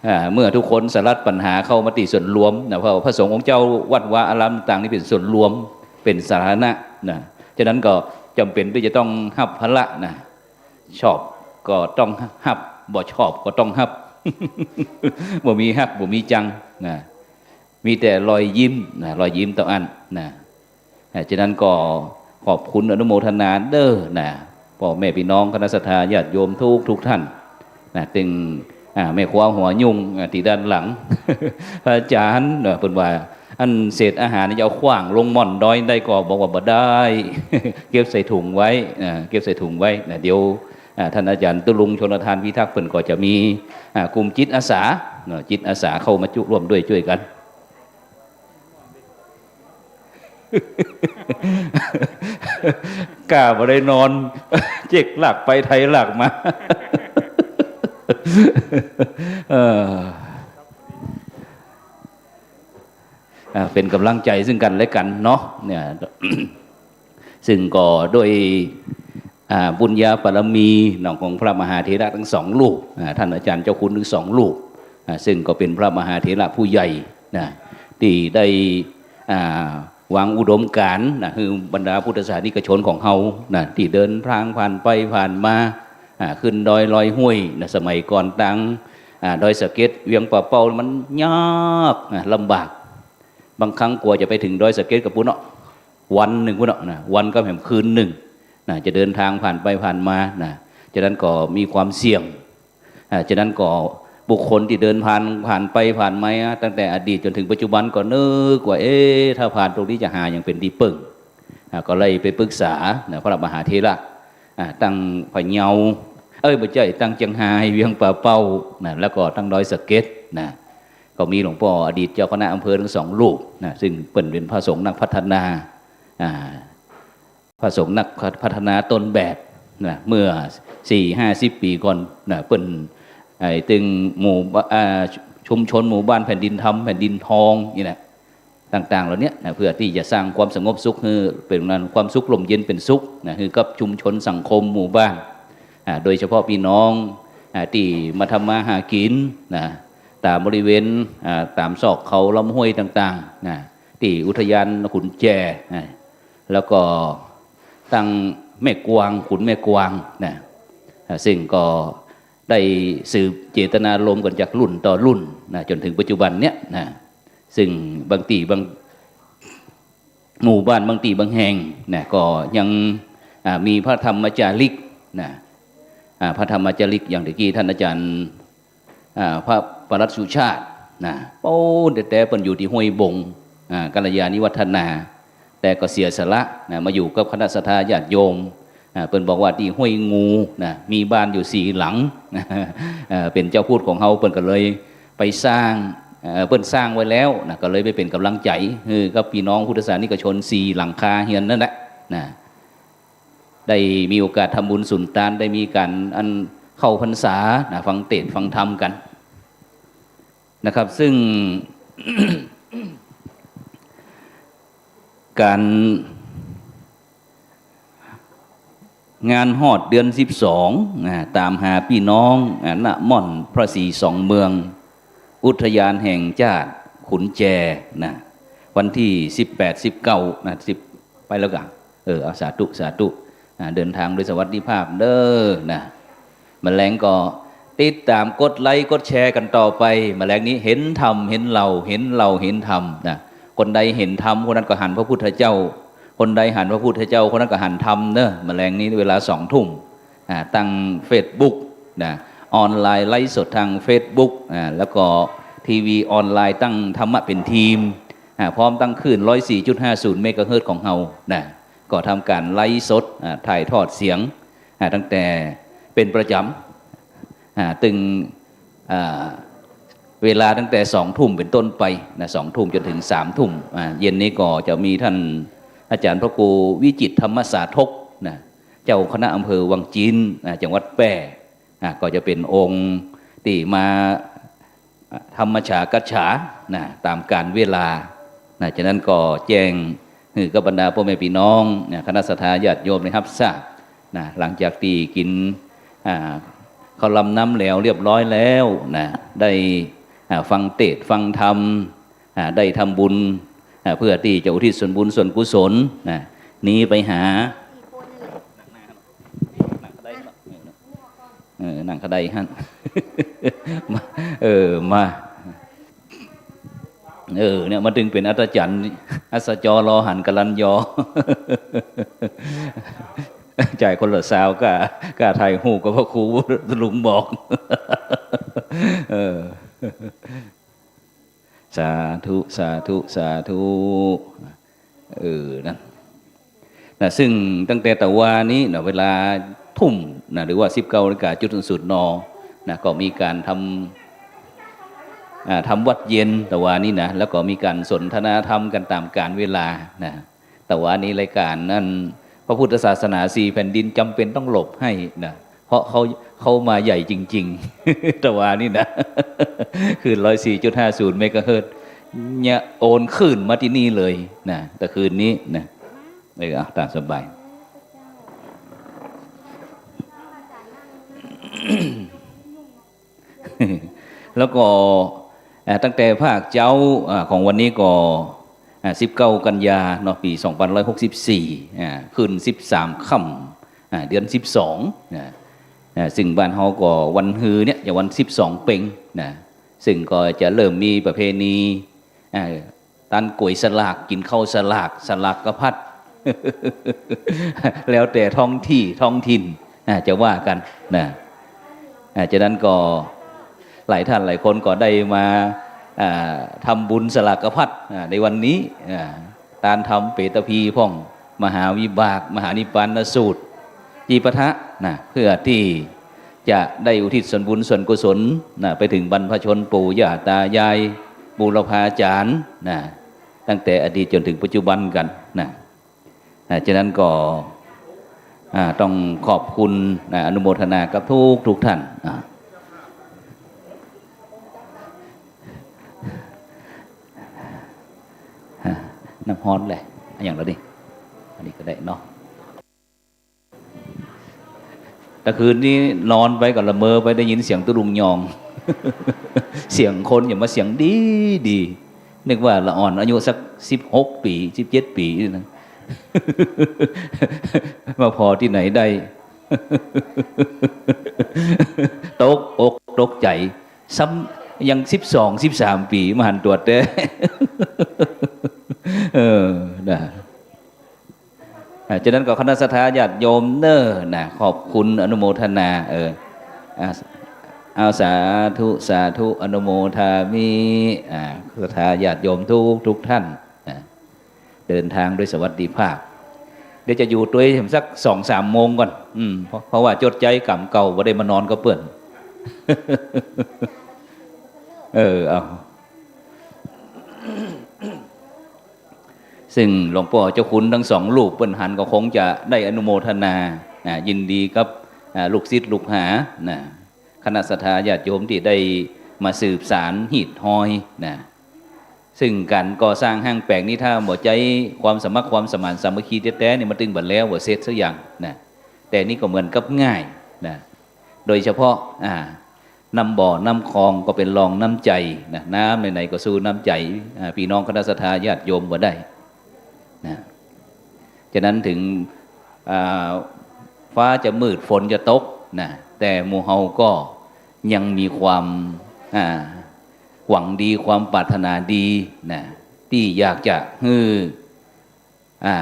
อ่า เมื่อทุกคนสลัดปัญหาเข้ามาตี้ส่วนรวมนะ เพราะพระสงฆ์องค์เจ้าวัดวาอารามต่างๆ นี่เป๋นส่วนรวม เป๋นสาธารณะนะ ฉะนั้นก็จ๋ำเป๋นตี้จะต้องฮับภาระนะ ชอบก็ต้องฮับ บ่ชอบก็ต้องฮับ บ่มีฮัก บ่มีจังนะ มีแต่รอยยิ้มนะ รอยยิ้มเต้าอั้นนะ อ่า ฉะนั้นก็ขอบคุณอนุโมทนาเน่อนะ ป้อแม่ปี้น้องคณะศรัทธาญาติโยมทุกทุกท่านนะ ตึง อ่า แม่ครัวหัวยุ่ง อ่า ตี้ด้านหลัง พระอาจ๋ารย์เนาะ เปิ้นว่า อันเศษอาหารนี่จะเอาขว้างลงม่อนดอยได้ก่อ บอกว่าบ่ได้ เก็บใส่ถุงไว้ อ่า เก็บใส่ถุงไว้นะ เดี๋ยว อ่า ต้านอาจ๋ารย์ตุ๊ลุง ชลทานพิทักษ์ เปิ้นก็จะมี อ่า กลุ่มจิตอาสาเนาะ จิตอาสาเข้ามาจุ ร่วมด้วยจ้วยกั๋น ก้าบ่ได้นอน เจ๊กลากไปไถลากมา เออ อ่า เป๋นก๋ำลังใจ๋ซึ่งกั๋นและกั๋นเนาะ เนี่ย ซึ่งก็ด้วย อ่า บุญญาบารมีเนาะ ของพระมหาเถระตึงสองรูป อ่า ต้านอาจ๋ารย์เจ้าคุณตึงสองรูป อ่า ซึ่งก็เป๋นพระมหาเถระผู้ใหญ่นะ ตี้ได้ อ่า วางอุดมก๋ารณ์นะ หื้อบรรดาพุทธศาสนิกชนของเฮานะ ตี้เดินทางผ่านไปผ่านมา อ่า ขึ้นดอยลอยห้วยนะ สมัยก่อนตาง อ่า ดอยสะเก็ด เวียงป่าเป้า มันยากนะ ลำบาก บางครั้งกว่าจะไปเถิงดอยสะเก็ดก็ปู้นเนาะ วันนึ่งปู้นเนาะนะ วันกับแหมคืนนึ่งนะ จะเดินทางผ่านไปผ่านมานะ ฉะนั้นก็มีความเสี่ยง อ่า ฉะนั้นก็บุคคลตี้เดินผ่าน ผ่านไปผ่านมา ตั้งแต่อดีตจ๋นเถิงปัจจุบันก็นึกว่า เอ๊ะ ถ้าผ่านตรงนี้จะหาหยังเป๋นตี้เปิ้ง อ่า ก็เลยไปปรึกษานะ พระมหาเถระ อ่า ตึงพะเยา เอ้ย บ่ใจ้ ตึงเจียงฮาย เวียงป่าเป้านะ แล้วก็ตึงดอยสะเก็ดนะ ก็มีหลวงป้ออดีตเจ้าคณะอำเภอตึงสองรูปนะ ซึ่งเปิ้นเป๋นพระสงฆ์นักพัฒนา อ่า พระสงฆ์นักพัฒนาต้นแบบนะ เมื่อสี่ห้าสิบปี๋ก่อนนะ เปิ้น ไอ้ ตึงหมู่บ้า- อ่า ชุมชนหมู่บ้านแผ่นดินธรรม แผ่นดินทองนี่นะ ต่างๆ เหล่านี้นะ เพื่อตี้จะสร้างความสงบสุขหื้อเป๋นนั้น ความสุขร่มเย็นเป๋นสุขนะ หื้อกับชุมชนสังคมหมู่บ้าน อ่า โดยเฉพาะปี้น้อง อ่า ตี้มาทำมาหากิ๋นนะ ต๋ามบริเวณ อ่า ต๋ามซอกเขาลำห้วยต่างๆ นะ ตี้อุทยานขุนแจนะ แล้วก็ตึงแม่กวาง ขุนแม่กวางนะ อ่า ซึ่งก็ได้สืบเจตนารมณ์กั๋นจากรุ่นต่อรุ่นนะ จ๋นเถิงปัจจุบันเนี้ยนะ ซึ่งบางตี้บาง หมู่บ้านบางตี้บางแห่งนะ ก็ยัง อ่า มีพระธรรมจาริกนะ อ่า พระธรรมจาริกอย่างตะกี้ท่านอาจารย์ อ่า พระปลัดสุชาตินะ โอ้ แต๊ๆ เปิ้นอยู่ตี้ห้วยบง อ่า กัลยาณิวัฒนา แต่ก็เสียสละนะ มาอยู่กับคณะศรัทธาญาติโยม อ่า เปิ้นบอกว่าตี้ห้วยงูนะ มีบ้านอยู่สี่หลังนะ เอ่อ เป๋นเจ้าพุทธของเฮา เปิ้นก็เลยไปสร้าง เอ่อ เปิ้นสร้างไว้แล้วนะ ก็เลยไปเป๋นก๋ำลังใจ๋ เออ กับปี้น้องพุทธศาสนิกชนสี่หลังคาเฮือนนั่นแหละนะ ได้มีโอกาสทำบุญสุนตาน ได้มีก๋านอันเข้าพรรษานะ ฟังเตสน์ฟังธรรมกั๋นนะครับ ซึ่ง ก๋าน งานฮอดเดือนสิบสองนะ ต๋ามหาปี้น้อง อ่า ณ ม่อนพระศรีสองเมือง อุทยานแห่งชาติขุนแจนะ วันตี้สิบแปด สิบเก้านะ สิบ ไปแล้วก่ะ เออ เอา สาธุ สาธุ อ่า เดินตางโดยสวัสดิภาพเด้อนะ มะแลงก็ติดต๋ามกดไลก์กดแชร์กั๋นต่อไป มะแลงนี้เห็นธรรมเห็นเฮา เห็นเฮาเห็นธรรมนะ คนใดหันธรรม คนนั้นก็หันพระพุทธเจ้า คนใดหันพระพุทธเจ้า คนนั้นก็หันธรรมเนอะ มะแลงนี้เวลาสองทุ่ม อ่า ตั้งเฟซบุ๊กนะ ออนไลน์ไลฟ์สดตางเฟซบุ๊ก อ่า แล้วก็ทีวีออนไลน์ ตั้งธรรมะเป๋นทีม อ่า พร้อมตังคลื่นร้อยสี่จุดห้าศูนย์เมกะเฮิรตซ์ของเฮานะ ก็ทำก๋านไลฟ์สด อ่า ถ่ายทอดเสียง อ่า ตั้งแต่เป๋นประจ๋ำ อ่า ตึง อ่า เวลาตั้งแต่สองทุ่มเป๋นต้นไปนะ สองทุ่มจ๋นถึงสามทุ่ม อ่า เย็นนี้ก็จะมีต้านอาจ๋ารย์พระครูวิจิตรธรรมสาธกนะ เจ้าคณะอำเภอวังจีน อ่า จังหวัดแป้ อ่า ก็จะเป๋นองค์ตี้มา อ่า ธรรมฉากฉานะ ต๋ามก๋าลเวลานะ ฉะนั้นก็แจ้งหื้อกับบรรดาป้อแม่ปี้น้องนะ คณะศรัทธาญาติโยมได้ฮับทราบนะ หลังจากตี้กิ๋น อ่า ข้าวลำน้ำแล้วเรียบร้อยแล้วนะ ได้ อ่า ฟังเตสน์ฟังธรรม อ่า ได้ทำบุญ อ่า เพื่อตี้จะอุทิศส่วนบุญส่วนกุศลนะ นี้ไปหา เออ นั่งกะไดหั้น มา เออ มา เออ เนี่ย มันตึงเป๋นอัศจรรย์ อัศจรรย์ รอหันกะลันยอ จ่ายคนละซาว ก้า ก้าถ่ายฮูปกับพระครู ลุงบอก เออ สาธุ สาธุ สาธุ เออ นั่นนะ ซึ่งตั้งแต่ตะวานี้นะ เวลาทุ่มนะ หรือว่าสิบเก้านาฬิกาจุดศูนย์ศูนย์ น นะ ก็มีก๋านทำ อ่า ทำวัตรเย็นตะวานี้นะ แล้วก็มีก๋านสนทนาธรรมกั๋นต๋ามก๋าลเวลานะ ตะวานี้รายก๋านนั้น พระพุทธศาสนาสี่แผ่นดินจ๋ำเป๋นต้องหลบหื้อนะ เพราะเขา เขามาใหญ่จริงๆ ตะวานี้นะ คลื่นร้อยสี่จุดห้าศูนย์เมกะเฮิรตซ์ เนี่ย โอนคลื่นมาตี้นี่เลยนะ ตะคืนนี้นะ เออ เอา ต๋ามสบาย แล้วก็ อ่า ตั้งแต่ภาคเจ๊า อ่า ของวันนี้ก็ อ่า สิบเก้ากันยาเนาะ ปี๋สองปันร้อยหกสิบสี่ อ่า ขึ้นสิบสามค่ำ อ่า เดือนสิบสอง นะ อ่า ซึ่งบ้านเฮาก็วันฮือเนี่ยจะวันสิบสองเป็งนะ ซึ่งก็จะเริ่มมีประเพณี อ่า ตานก๋วยสลาก กิ๋นข้าวสลาก สลากกะพัด แล้วแต่ท้องตี้ท้องถิ่น อ่า จะว่ากั๋นนะ อ่า ฉะนั้นก็หลายต้านหลายคนก็ได้มา อ่า ทำบุญสลากกะพัด อ่า ในวันนี้ อ่า ตานทำเปตพีพ่อง มหาวิบาก มหานิพพานสูตร จีปาถะนะ เพื่อตี้จะได้อุทิศส่วนบุญส่วนกุศลนะ ไปเถิงบรรพชนปู่ย่าต๋ายาย บูรพาจ๋ารย์นะ ตั้งแต่อดีตจ๋นเถิงปัจจุบันกั๋นนะ อ่า ฉะนั้นก็ อ่า ต้องขอบคุณนะ อนุโมทนากับทุกๆ ต้าน อ่า อ่า น้ำฮ้อนแหละ อะหยังละนี่ อันนี้ก็ได้เนาะ ตะคืนนี้นอนไปก็ละเมอไปได้ยินเสียงตุ๊ลุงยอง เสียงคนอย่างมาเสียงดีดี นึกว่าละอ่อนอายุสักสิบหกปี๋ สิบเจ็ดปี๋นี่นะ มาผ่อตี้ไหนได้ ตกอกตกใจ๋ ซ้ำยังสิบสอง สิบสามปี๋ มาหันตั๋วแต๊ เออ นะ อ่า ฉะนั้นก็คณะศรัทธาญาติโยมเน่อนะ ขอบคุณอนุโมทนา เออ อ่า เอา สาธุ สาธุ อนุโมทามิ อ่า ศรัทธาญาติโยมทุกทุกท่านนะ เดินทางด้วยสวัสดิภาพ เดี๋ยวจะอยู่ตวยสักสองสามโมงก่อน อืม เพราะ เพราะว่าจดใจ๊ก๋ำเก่าบ่ได้มานอนกับเปิ้น เออ เอา ซึ่งหลวงป้อเจ้าคุณทั้งสองรูปเปิ้นหันก็คงจะได้อนุโมทนา นะ ยินดีกับ อ่า ลูกศิษย์ลูกหา นะ คณะศรัทธาญาติโยมตี้ได้มาสืบสานฮีตฮอย นะ ซึ่งก๋านก่อสร้างห้างแป๋งนี้ถ้าบ่ใจ๊ความสมัครความสมานสามัคคีแต๊ๆ นี่มันตึงบ่แล้วบ่เสร็จสักอย่าง นะ แต่นี่ก็เหมือนกับง่าย นะ โดยเฉพาะ อ่า น้ำบ่อน้ำคลองก็เป๋นรองน้ำใจ๋นะ น้ำไหนๆ ก็สู้น้ำใจ๋ อ่า ปี้น้องคณะศรัทธาญาติโยมบ่ได้นะ ฉะนั้นถึง อ่า ฟ้าจะมืดฝนจะตกนะ แต่หมู่เฮาก็ยังมีความ อ่า หวังดีความปรารถนาดีนะ ตี้อยากจะหื้อ อ่า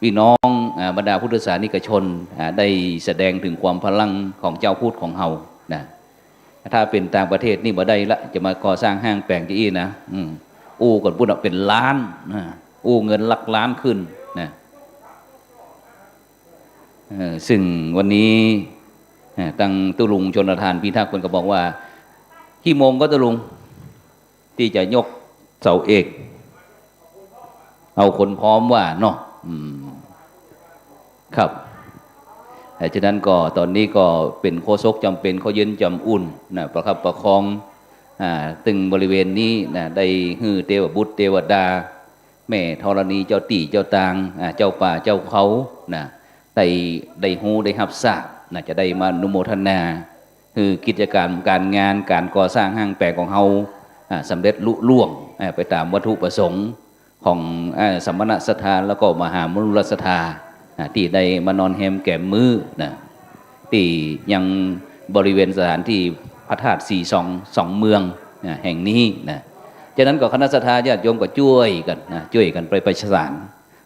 ปี้น้อง อ่า บรรดาพุทธศาสนิกชน อ่า ได้แสดงเถิงความพลังของเจ้าพุทธของเฮานะ ถ้าเป๋นต่างประเทศนี่บ่ได้ละ จะมาก่อสร้างห้างแป๋งจะอี้นะ อืม อู้ก่อนปุ้นเป๋นล้านนะ อู้เงินหลักล้านขึ้นนะ เอ่อ ซึ่งวันนี้ อ่า ตังตุ๊ลุงชลทานพิทักษ์เปิ้นก็บอกว่า กี่โมงก็ตุ๊ลุง ตี้จะยกเสาเอก เอาคนพร้อมว่าเนาะ อืม ครับ เอ่อ ฉะนั้นก็ตอนนี้ก็เป๋นโฆษกจ๋ำเป๋น ข้าวเย็นจ๋ำอุ่นนะ ประคับประคอง อ่า ตึงบริเวณนี้นะ ได้หื้อเตวบุตรเตวดา แม่ธรณี เจ้าตี้เจ้าตาง อ่า เจ้าป่าเจ้าเขานะ ได้ ได้ฮู้ได้ฮับทราบนะ จะได้มาอนุโมทนา หื้อกิจก๋านก๋านงานก๋านก่อสร้างห้างแป๋งของเฮา อ่า สำเร็จลุล่วง อ่า ไปต๋ามวัตถุประสงค์ของ อ่า สมณศรัทธาแล้วก็มหามนุษยศรัทธา อ่า ตี้ได้มานอนแฮมแก๋มมื้อนะ ตี้ยังบริเวณสถานตี้พระธาตุสีสอง สองเมืองนะ แห่งนี้นะ ฉะนั้นก็คณะศรัทธาญาติโยมก็จ้วยกั๋นนะ จ้วยกั๋นไปประสาน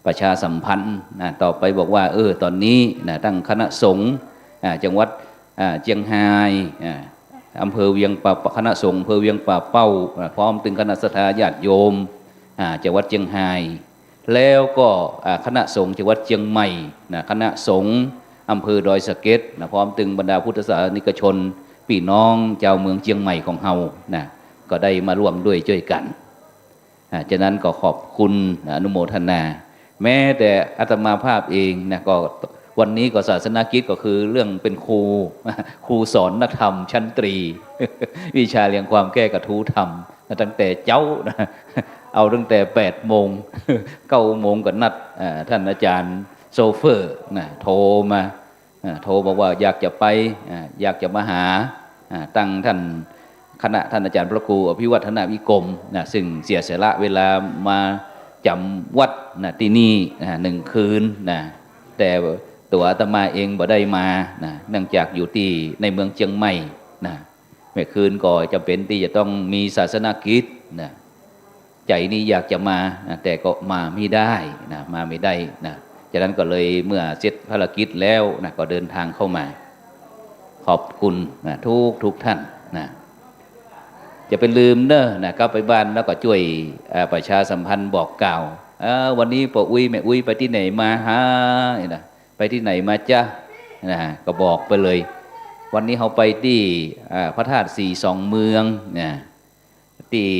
ประชาสัมพันธ์นะ ต่อไปบอกว่า เออ ต๋อนนี้นะ ตังคณะสงฆ์ อ่า จังหวัด อ่า เจียงฮาย อ่า อำเภอเวียงป่า คณะสงฆ์อำเภอเวียงป่าเป้า อ่า พร้อมตึงคณะศรัทธาญาติโยม อ่า จังหวัดเจียงฮาย แล้วก็ อ่า คณะสงฆ์จังหวัดเจียงใหม่นะ คณะสงฆ์อำเภอดอยสะเก็ดนะ พร้อมตึงบรรดาพุทธศาสนิกชน ปี้น้องจาวเมืองเจียงใหม่ของเฮานะ ก็ได้มาร่วมด้วยจ้วยกั๋น อ่า ฉะนั้นก็ขอบคุณ อนุโมทนา แม้แต่อาตมาภาพเองนะ ก็วันนี้ก็ศาสนกิจก็คือเรื่องเป๋นครู ครูสอนนักธรรมชั้นตรี วิชาเรียงความแก้กระทู้ธรรมนะ ตั้งแต่เจ๊านะ เอาตั้งแต่แปดโมง เก้าโมงก็นัด อ่า ท่านอาจารย์โชเฟอร์นะ โทรมา อ่า โทรบอกว่าอยากจะไป อ่า อยากจะมาหา อ่า ตังท่าน คณะท่านอาจารย์พระครูอภิวัฒนวิกรมนะ ซึ่งเสียสละเวลามาจ๋ำวัดนะ ตี้นี่นะ หนึ่งคืนนะ แต่ตั๋วอาตมาเองบ่ได้มานะ เนื่องจากอยู่ตี้ในเมืองเจียงใหม่นะ เมื่อคืนก็จ๋ำเป๋นตี้จะต้องมีศาสนกิจนะ ใจ๋นี่อยากจะมานะ แต่ก็มาไม่ได้นะ มาไม่ได้นะ ฉะนั้นก็เลยเมื่อเสร็จภารกิจแล้วนะ ก็เดินทางเข้ามา ขอบคุณนะ ทุกทุกท่านนะ จะไปลืมเน่อนะ กลับไปบ้านแล้วก็จ้วย เอ่อ ประชาสัมพันธ์บอกกล่าว เอ่อ วันนี้ป้ออุ๊ยแม่อุ๊ยไปตี้ไหนมาฮะ นี่นะ ไปตี้ไหนมาจ๊ะ นะ ก็บอกไปเลย วันนี้เฮาไปตี้ อ่า พระธาตุสีสองเมืองนะ ตี้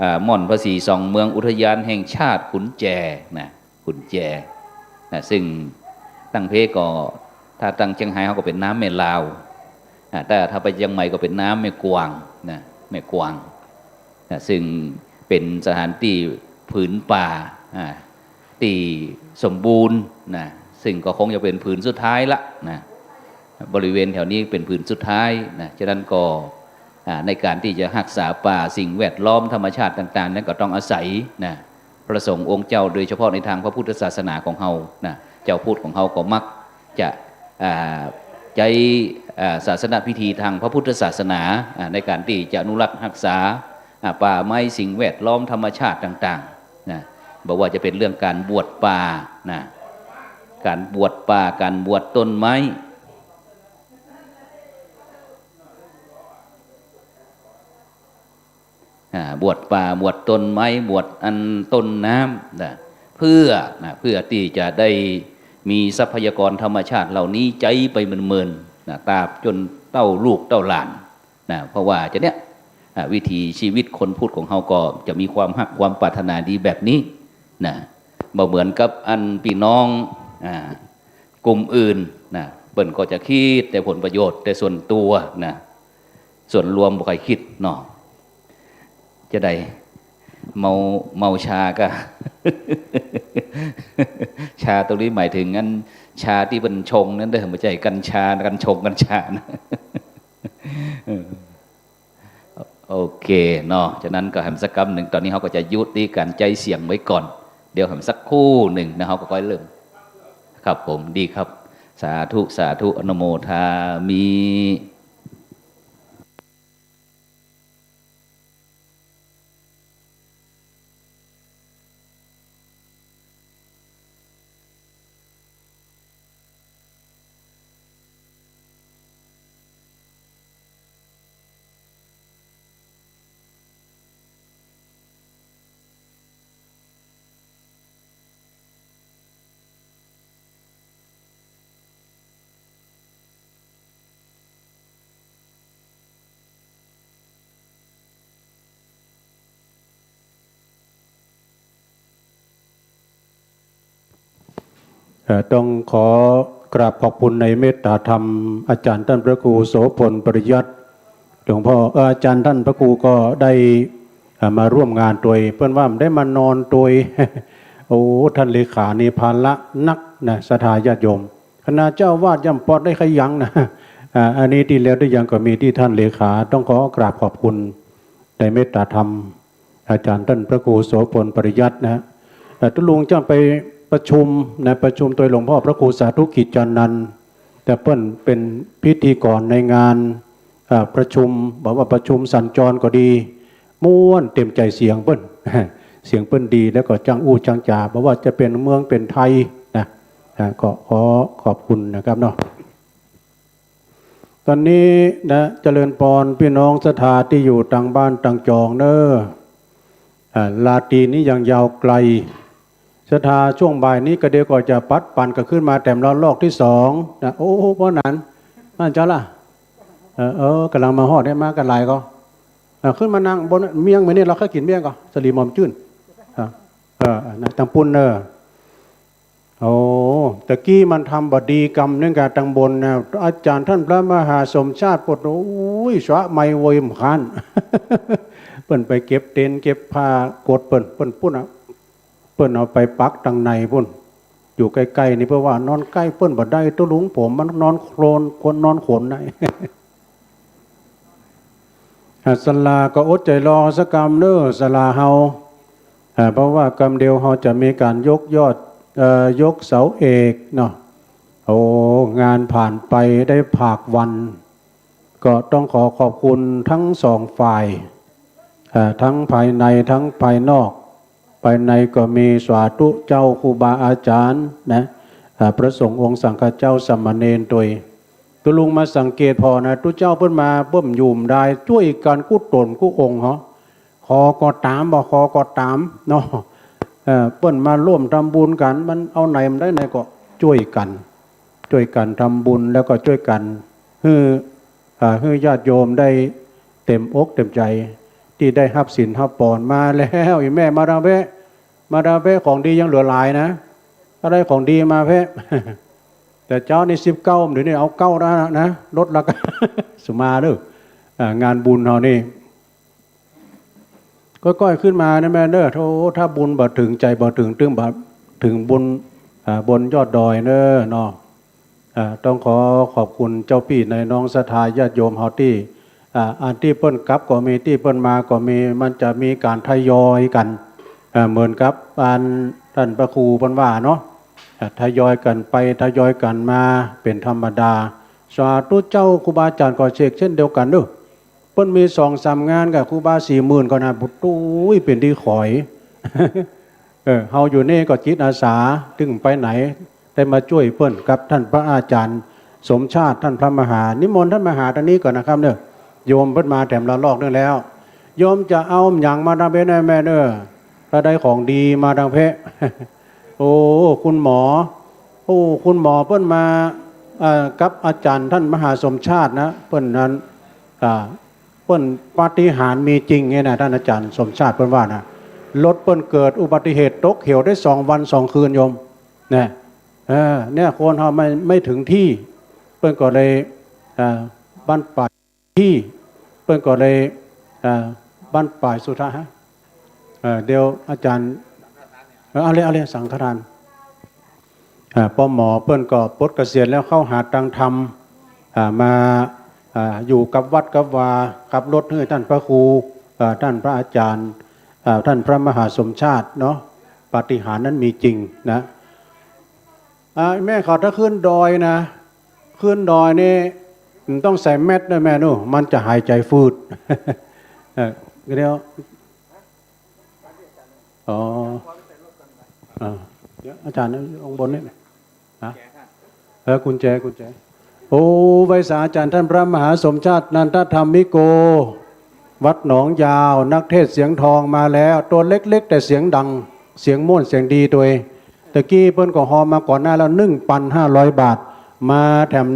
อ่า ม่อนพระสีสองเมือง อุทยานแห่งชาติขุนแจนะ ขุนแจนะ ซึ่งตังเพก็ ถ้าตังเจียงฮายเฮาก็เป๋นน้ำแม่ลาว อ่า แต่ถ้าไปเจียงใหม่ก็เป๋นน้ำแม่กวางนะ แม่กวางนะ ซึ่งเป๋นสถานตี้ผืนป่า อ่า ตี้สมบูรณ์นะ ซึ่งก็คงจะเป๋นผืนสุดท้ายละนะ บริเวณแถวนี้เป๋นผืนสุดท้ายนะ ฉะนั้นก็ อ่า ในการที่จะฮักษาป่าสิ่งแวดล้อมธรรมชาติต่างๆ นั้นก็ต้องอาศัยนะ พระสงฆ์องค์เจ้า โดยเฉพาะในทางพระพุทธศาสนาของเฮานะ เจ้าพุทธของเฮาก็มักจะ อ่า ใจ๊ อ่า ศาสนพิธีทางพระพุทธศาสนา อ่า ในการที่จะอนุรักษ์ฮักษา อ่า ป่าไม้สิ่งแวดล้อมธรรมชาติต่างๆ นะ บ่ว่าจะเป๋นเรื่องการบวชป่านะ ก๋านบวชป่า ก๋านบวชต้นไม้ อ่า บวชป่า บวชต้นไม้ บวชอันต้นน้ำนะ เพื่อนะ เพื่อตี้จะได้มีทรัพยากรธรรมชาติเหล่านี้ใจ๊ไปเมินๆ นะ ตราบจ๋นเต้าลูกเต้าหลาน นะ เพราะว่าจะเนี้ย อ่า วิถีชีวิตคนพุทธของเฮาก็จะมีความฮักความปรารถนาดีแบบนี้นะ บ่เหมือนกับอันปี้น้อง อ่า กลุ่มอื่นนะ เปิ้นก็จะกึ๊ดแต่ผลประโยชน์แต่ส่วนตั๋วนะ ส่วนรวมบ่ใค่กึ๊ดเนาะ จะใด เมา เมาชาก่ะ ชาตรงนี้หมายถึงอันชาตี้เปิ้นชงนั้นเด้อ บ่ใจ้กัญชา กัญชง กัญชานะ เออ โอเคเนาะ ฉะนั้นก็แหมสักกำนึ่ง ต๋อนนี้เฮาก็จะยุติก๋านใจ๊เสียงไว้ก่อน เดี๋ยวแหมสักครู่นึ่งนะ เฮาก็ค่อยเริ่ม ครับผม ดีครับ สาธุ สาธุ อนุโมทามิเอ่อ ต้องขอกราบขอบคุณในเมตตาธรรม อาจ๋ารย์ต้านพระครูโสภณ ปริยัติ หลวงพ่อ เอ่อ อาจ๋ารย์ต้านพระครูก็ได้ เอ่อ มาร่วมงานตวย เปิ้นว่าบ่ได้มานอนตวย โอ้ ต้านเลขานี่ภาระหนักนะ ศรัทธาญาติโยม ขนาดเจ้าอาวาสยังปอดได้ขยันนะ อ่า อันนี้ตี้แล้วตี้ยังก็มีตี้ต้านเลขา ต้องขอกราบขอบคุณในเมตตาธรรม อาจ๋ารย์ต้านพระครูโสภณ ปริยัตินะ เอ่อ ตุ๊ลุงจะไปประชุมนะ ประชุมตวยหลวงพ่อพระครูสาธุกิจจานันท์ แต่เปิ้นเป๋นพิธีกรในงาน เอ่อ ประชุม บ่ว่าประชุมสัญจรก็ดี ม่วนเต็มใจ๋เสียงเปิ้น เสียงเปิ้นดี แล้วก็จ้างอู้จ้างจ๋า บ่ว่าจะเป๋นเมืองเป๋นไทยนะ อ่า ก็ขอขอบคุณนะครับเนาะ ต๋อนนี้นะ เจริญปอนปี้น้องศรัทธาตี้อยู่ตางบ้านตางจองเน่อ อ่า ราตรีนี้ยังยาวไกล ศรัทธาช่วงบ่ายนี้ก็เดี๋ยวก็จะปัดปั๋นก็ขึ้นมาแต้มละลอกตี้สองนะ โอ้ เพราะนั้น นั่นเจ้าล่ะ เออ เออ ก่ำลังมาฮอดเนี่ย มากั๋นหลายก่อ อ่า ขึ้นมานั่งบนเมี่ยง มื้อนี้เฮาใค่กิ๋นเมี่ยงก่อ สะหลีหม่อมจื้น อ่า เออ นะ ตางปู๊นเน่อ โอ้ ตะกี้มันทำบ่ดีกำนึ่งกาตางบนนะ อาจ๋ารย์ต้านพระมหาสมชาติปด โอ้ย สะไหม้เว้ย บ่าคัน เปิ้นไปเก็บเต็นท์เก็บผ้ากดเปิ้น เปิ้นปู๊นอะ เปิ้นเอาไปปักตางในปู๊น อยู่ใก้ๆ นี่ เพราะว่านอนใก้เปิ้นบ่ได้ ตุ๊ลุง ผมมันนอนโคลน คนนอนขนได้ อ่ะ ศาลาก็อดใจ๋รอสักกำเน่อ ศาลาเฮา อ่า เพราะว่ากำเดียวเฮาจะมีก๋านยกยอด เอ่อ ยกเสาเอกเนาะ โอ้ งานผ่านไปได้ผากวัน ก็ต้องขอขอบคุณทั้งสองฝ่าย อ่า ทั้งภายในทั้งภายนอก ภายในก็มีสาธุเจ้าครูบาอาจ๋ารย์นะ อ่า พระสงฆ์องค์สังฆเจ้าสามเณรตวย ตุ๊ลุงมาสังเกตผ่อนะ ตุ๊เจ้าเปิ้นมาเปิ้นอยู่บ่ได้ จ้วยกั๋นกู้ต๋นกู้องค์เหาะ ขอก็ต๋าม บ่ขอก็ต๋ามเนาะ เอ่อ เปิ้นมาร่วมทำบุญกั๋น มันเอาไหนมาได้ไหนก็จ้วยกั๋น จ้วยกั๋นทำบุญ แล้วก็จ้วยกั๋นหื้อ อ่า หื้อญาติโยมได้เต็มอกเต็มใจ๋ ตี้ได้ฮับศีลฮับปอน มาแล้ว อี่แม่ มาดามแพะ มาดามแพะ ของดียังเหลือหลายนะ ถ้าได้ของดีมาแพะ แต่เจ๊านี่สิบเก้า เดี๋ยวนี้เอาเก้าแล้วนะ ลดราคา สุมาเด้อ อ่า งานบุญเฮานี่ ก้อยๆ ขึ้นมานะแม่เน่อ โธ่ ถ้าบุญบ่เถิงใจ๋ บ่เถิงตึง บ่เถิงบน อ่า บนยอดดอยเน่อเนาะ อ่า ต้องขอขอบคุณเจ้าปี้นายน้องศรัทธาญาติโยมเฮาตี้ อ่า อันตี้เปิ้นกลับก็มี ตี้เปิ้นมาก็มี มันจะมีก๋านทยอยกั๋น อ่า เหมือนกับอันต้านพระครูเปิ้นว่าเนาะ อ่า ทยอยกั๋นไป ทยอยกั๋นมา เป๋นธรรมดา สาธุเจ้า ครูบาอาจ๋ารย์ก็เชกเช่นเดียวกั๋นเน่อ เปิ้นมีสองสามงานกับครูบาสี่หมื่นก่อนะ ปุ้ย เป๋นตี้ขอย เออ เฮาอยู่นี่ก็จิตอาสา ตึงไปไหน ได้มาจ้วยเปิ้นกับต้านพระอาจ๋ารย์สมชาติ ต้านพระมหา นิมนต์ต้านมหาตางนี้ก่อนนะครับเน่อ โยมเปิ้นมาแถมละลอกนึ่งแล้ว โยมจะเอาหยังมาตางเป๊ะแน่แม่เน่อ ถ้าได้ของดีมาตางเป๊ะ โอ้ คุณหมอ โอ้ คุณหมอเปิ้นมา เอ่อ กับอาจ๋ารย์ต้านมหาสมชาตินะ เปิ้นนั้น อ่า เปิ้นปาฏิหาริย์มีจริงเนี่ยนะ ต้านอาจ๋ารย์สมชาติเปิ้นว่านะ รถเปิ้นเกิดอุบัติเหตุตกเหวได้สองวันสองคืนโยม นะ เออ เนี่ย คนเฮาไม่ ไม่ถึงตี้ เปิ้นก็เลย เอ่อ บั้นปลายตี้ เปิ้นก็เลย เอ่อ บั้นปลายสุดท้ายฮะ เอ่อ เดี๋ยวอาจ๋ารย์ เออ เอาเลย เอาเลย สังฆทาน อ่า ป้อหมอเปิ้นก็ปลดเกษียณแล้วเข้าหาตังธรรม อ่า มา อ่า อยู่กับวัดกับวา ขับรถหื้อต้านพระครู อ่า ต้านพระอาจ๋ารย์ อ่า ต้านพระมหาสมชาติเนาะ ปาฏิหาริย์นั้นมีจริงนะ อ่า แม่เขาถ้าขึ้นดอยนะ ขึ้นดอยนี่ มันต้องใส่แมสก์เน่อแม่เน่อ มันจะหายใจ๋ฟืด เออ เดี๋ยว อ๋อ อ่า เดี๋ยวอาจ๋ารย์ข้างบนนี่ ฮะ เออ กุญแจ กุญแจ โอ้ ไหว้สาอาจ๋ารย์ต้านพระมหาสมชาตินันทธรรมิโก วัดหนองยาว นักเทศน์เสียงทองมาแล้ว ตั๋วเล็กๆ แต่เสียงดัง เสียงม่วน เสียงดีตวย ตะกี้เปิ้นก็ฮอมมาก่อนหน้าแล้ว นึ่งปันห้าร้อยบาท มาแถม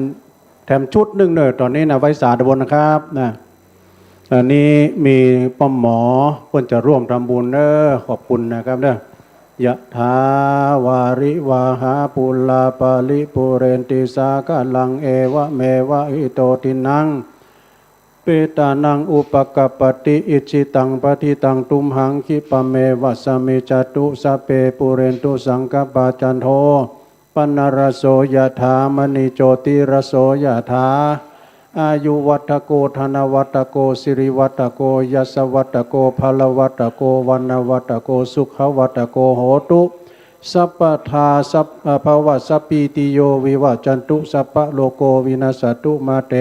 แถมชุดนึ่งเน่อ ต๋อนนี้นะ ไหว้สาตางบนนะครับ นะ อันนี้มีป้อหมอ เปิ้นจะร่วมทำบุญเน่อ ขอบคุณนะครับเน่อ ยะถาวาริวาหาปูราปาริปูเรนติสาคารัง เอวะเมวะอิโตทินัง เปตานังอุปกัปปติ อิจฉิตังปัตถิตังตุมหัง ขิปะเมวะสะมิจฉตุ สัพเพปูเรนตุสังกัปปา จันโท ปะนะระโสยะถา มะณิโจติระโสยะถา อายุวัฑฒโก ธนวัฑฒโก สิริวัฑฒโก ยัสสะวัฑฒโก พะละวัฑฒโก วะนะวัฑฒโก สุขะวัฑฒโก โหตุ สัพพะทา สัพพะ เอ่อ ภะวะ สัพพีติโย วิวัจจันตุ สัพพะโรโก วินัสสะตุ มาเต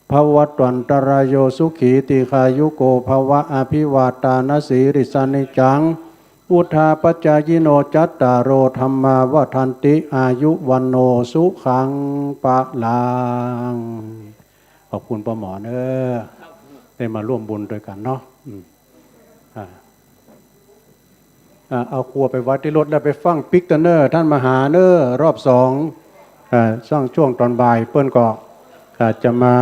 ภะวัตวันตะราโย สุขี ทีฆายุโก ภะวะ อะภิวาตานะสีลิสสะ นิจจัง วุฑฒาปะจายิโน จัตตาโร ธัมมา วัฑฒันติ อายุ วัณโณ สุขัง พะลัง ขอบคุณป้อหมอเน่อ ได้มาร่วมบุญตวยกั๋นเนาะ อืม อ่า อ่า เอาขวดไปไว้ตี้รถแล้วไปฟั่งปิ๊กเต้อเน่อ ต้านมหาเน่อ รอบสอง อ่า ช่วง ช่วงต๋อนบ่ายเปิ้นก็ อ่า จะมา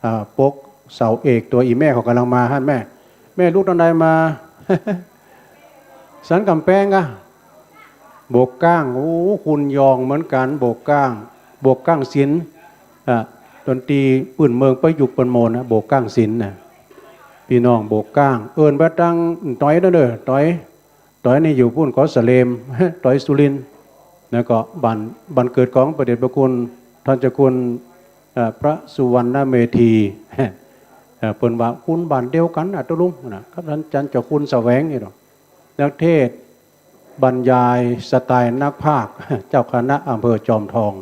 อ่า ปกเสาเอกตั๋ว อี่แม่เขาก่ำลังมา หั้นแม่ แม่ลุกต๋อนใดมา สันก๋ำแปงอะ โบกก้าง โอ้ คุณยองเหมือนกั๋น โบกก้าง โบกก้างศิลป์ อ่ะ ดนตรีปื้นเมืองประยุกต์เปิ้นโมนะ โบกก้างศิลป์นะ ปี้น้องโบกก้าง เอิ้นไปตังต๋อยเน่อ ต๋อย ต๋อยนี่อยู่ปู๊น เขาสะเลม ต๋อยสุรินทร์ แล้วก็บ้าน บ้านเกิดของพระเดชพระคุณ ต้านเจ้าคุณ เอ่อ พระสุวรรณเมธี เอ่อ เปิ้นว่าคุณบ้านเดียวกั๋นอะ ตุ๊ลุงนะ กับต้าน ต้านเจ้าคุณแสวงนี่เนาะ นักเทศน์บรรยายสไตล์นักพากย์ เจ้าคณะอำเภอจอมทอง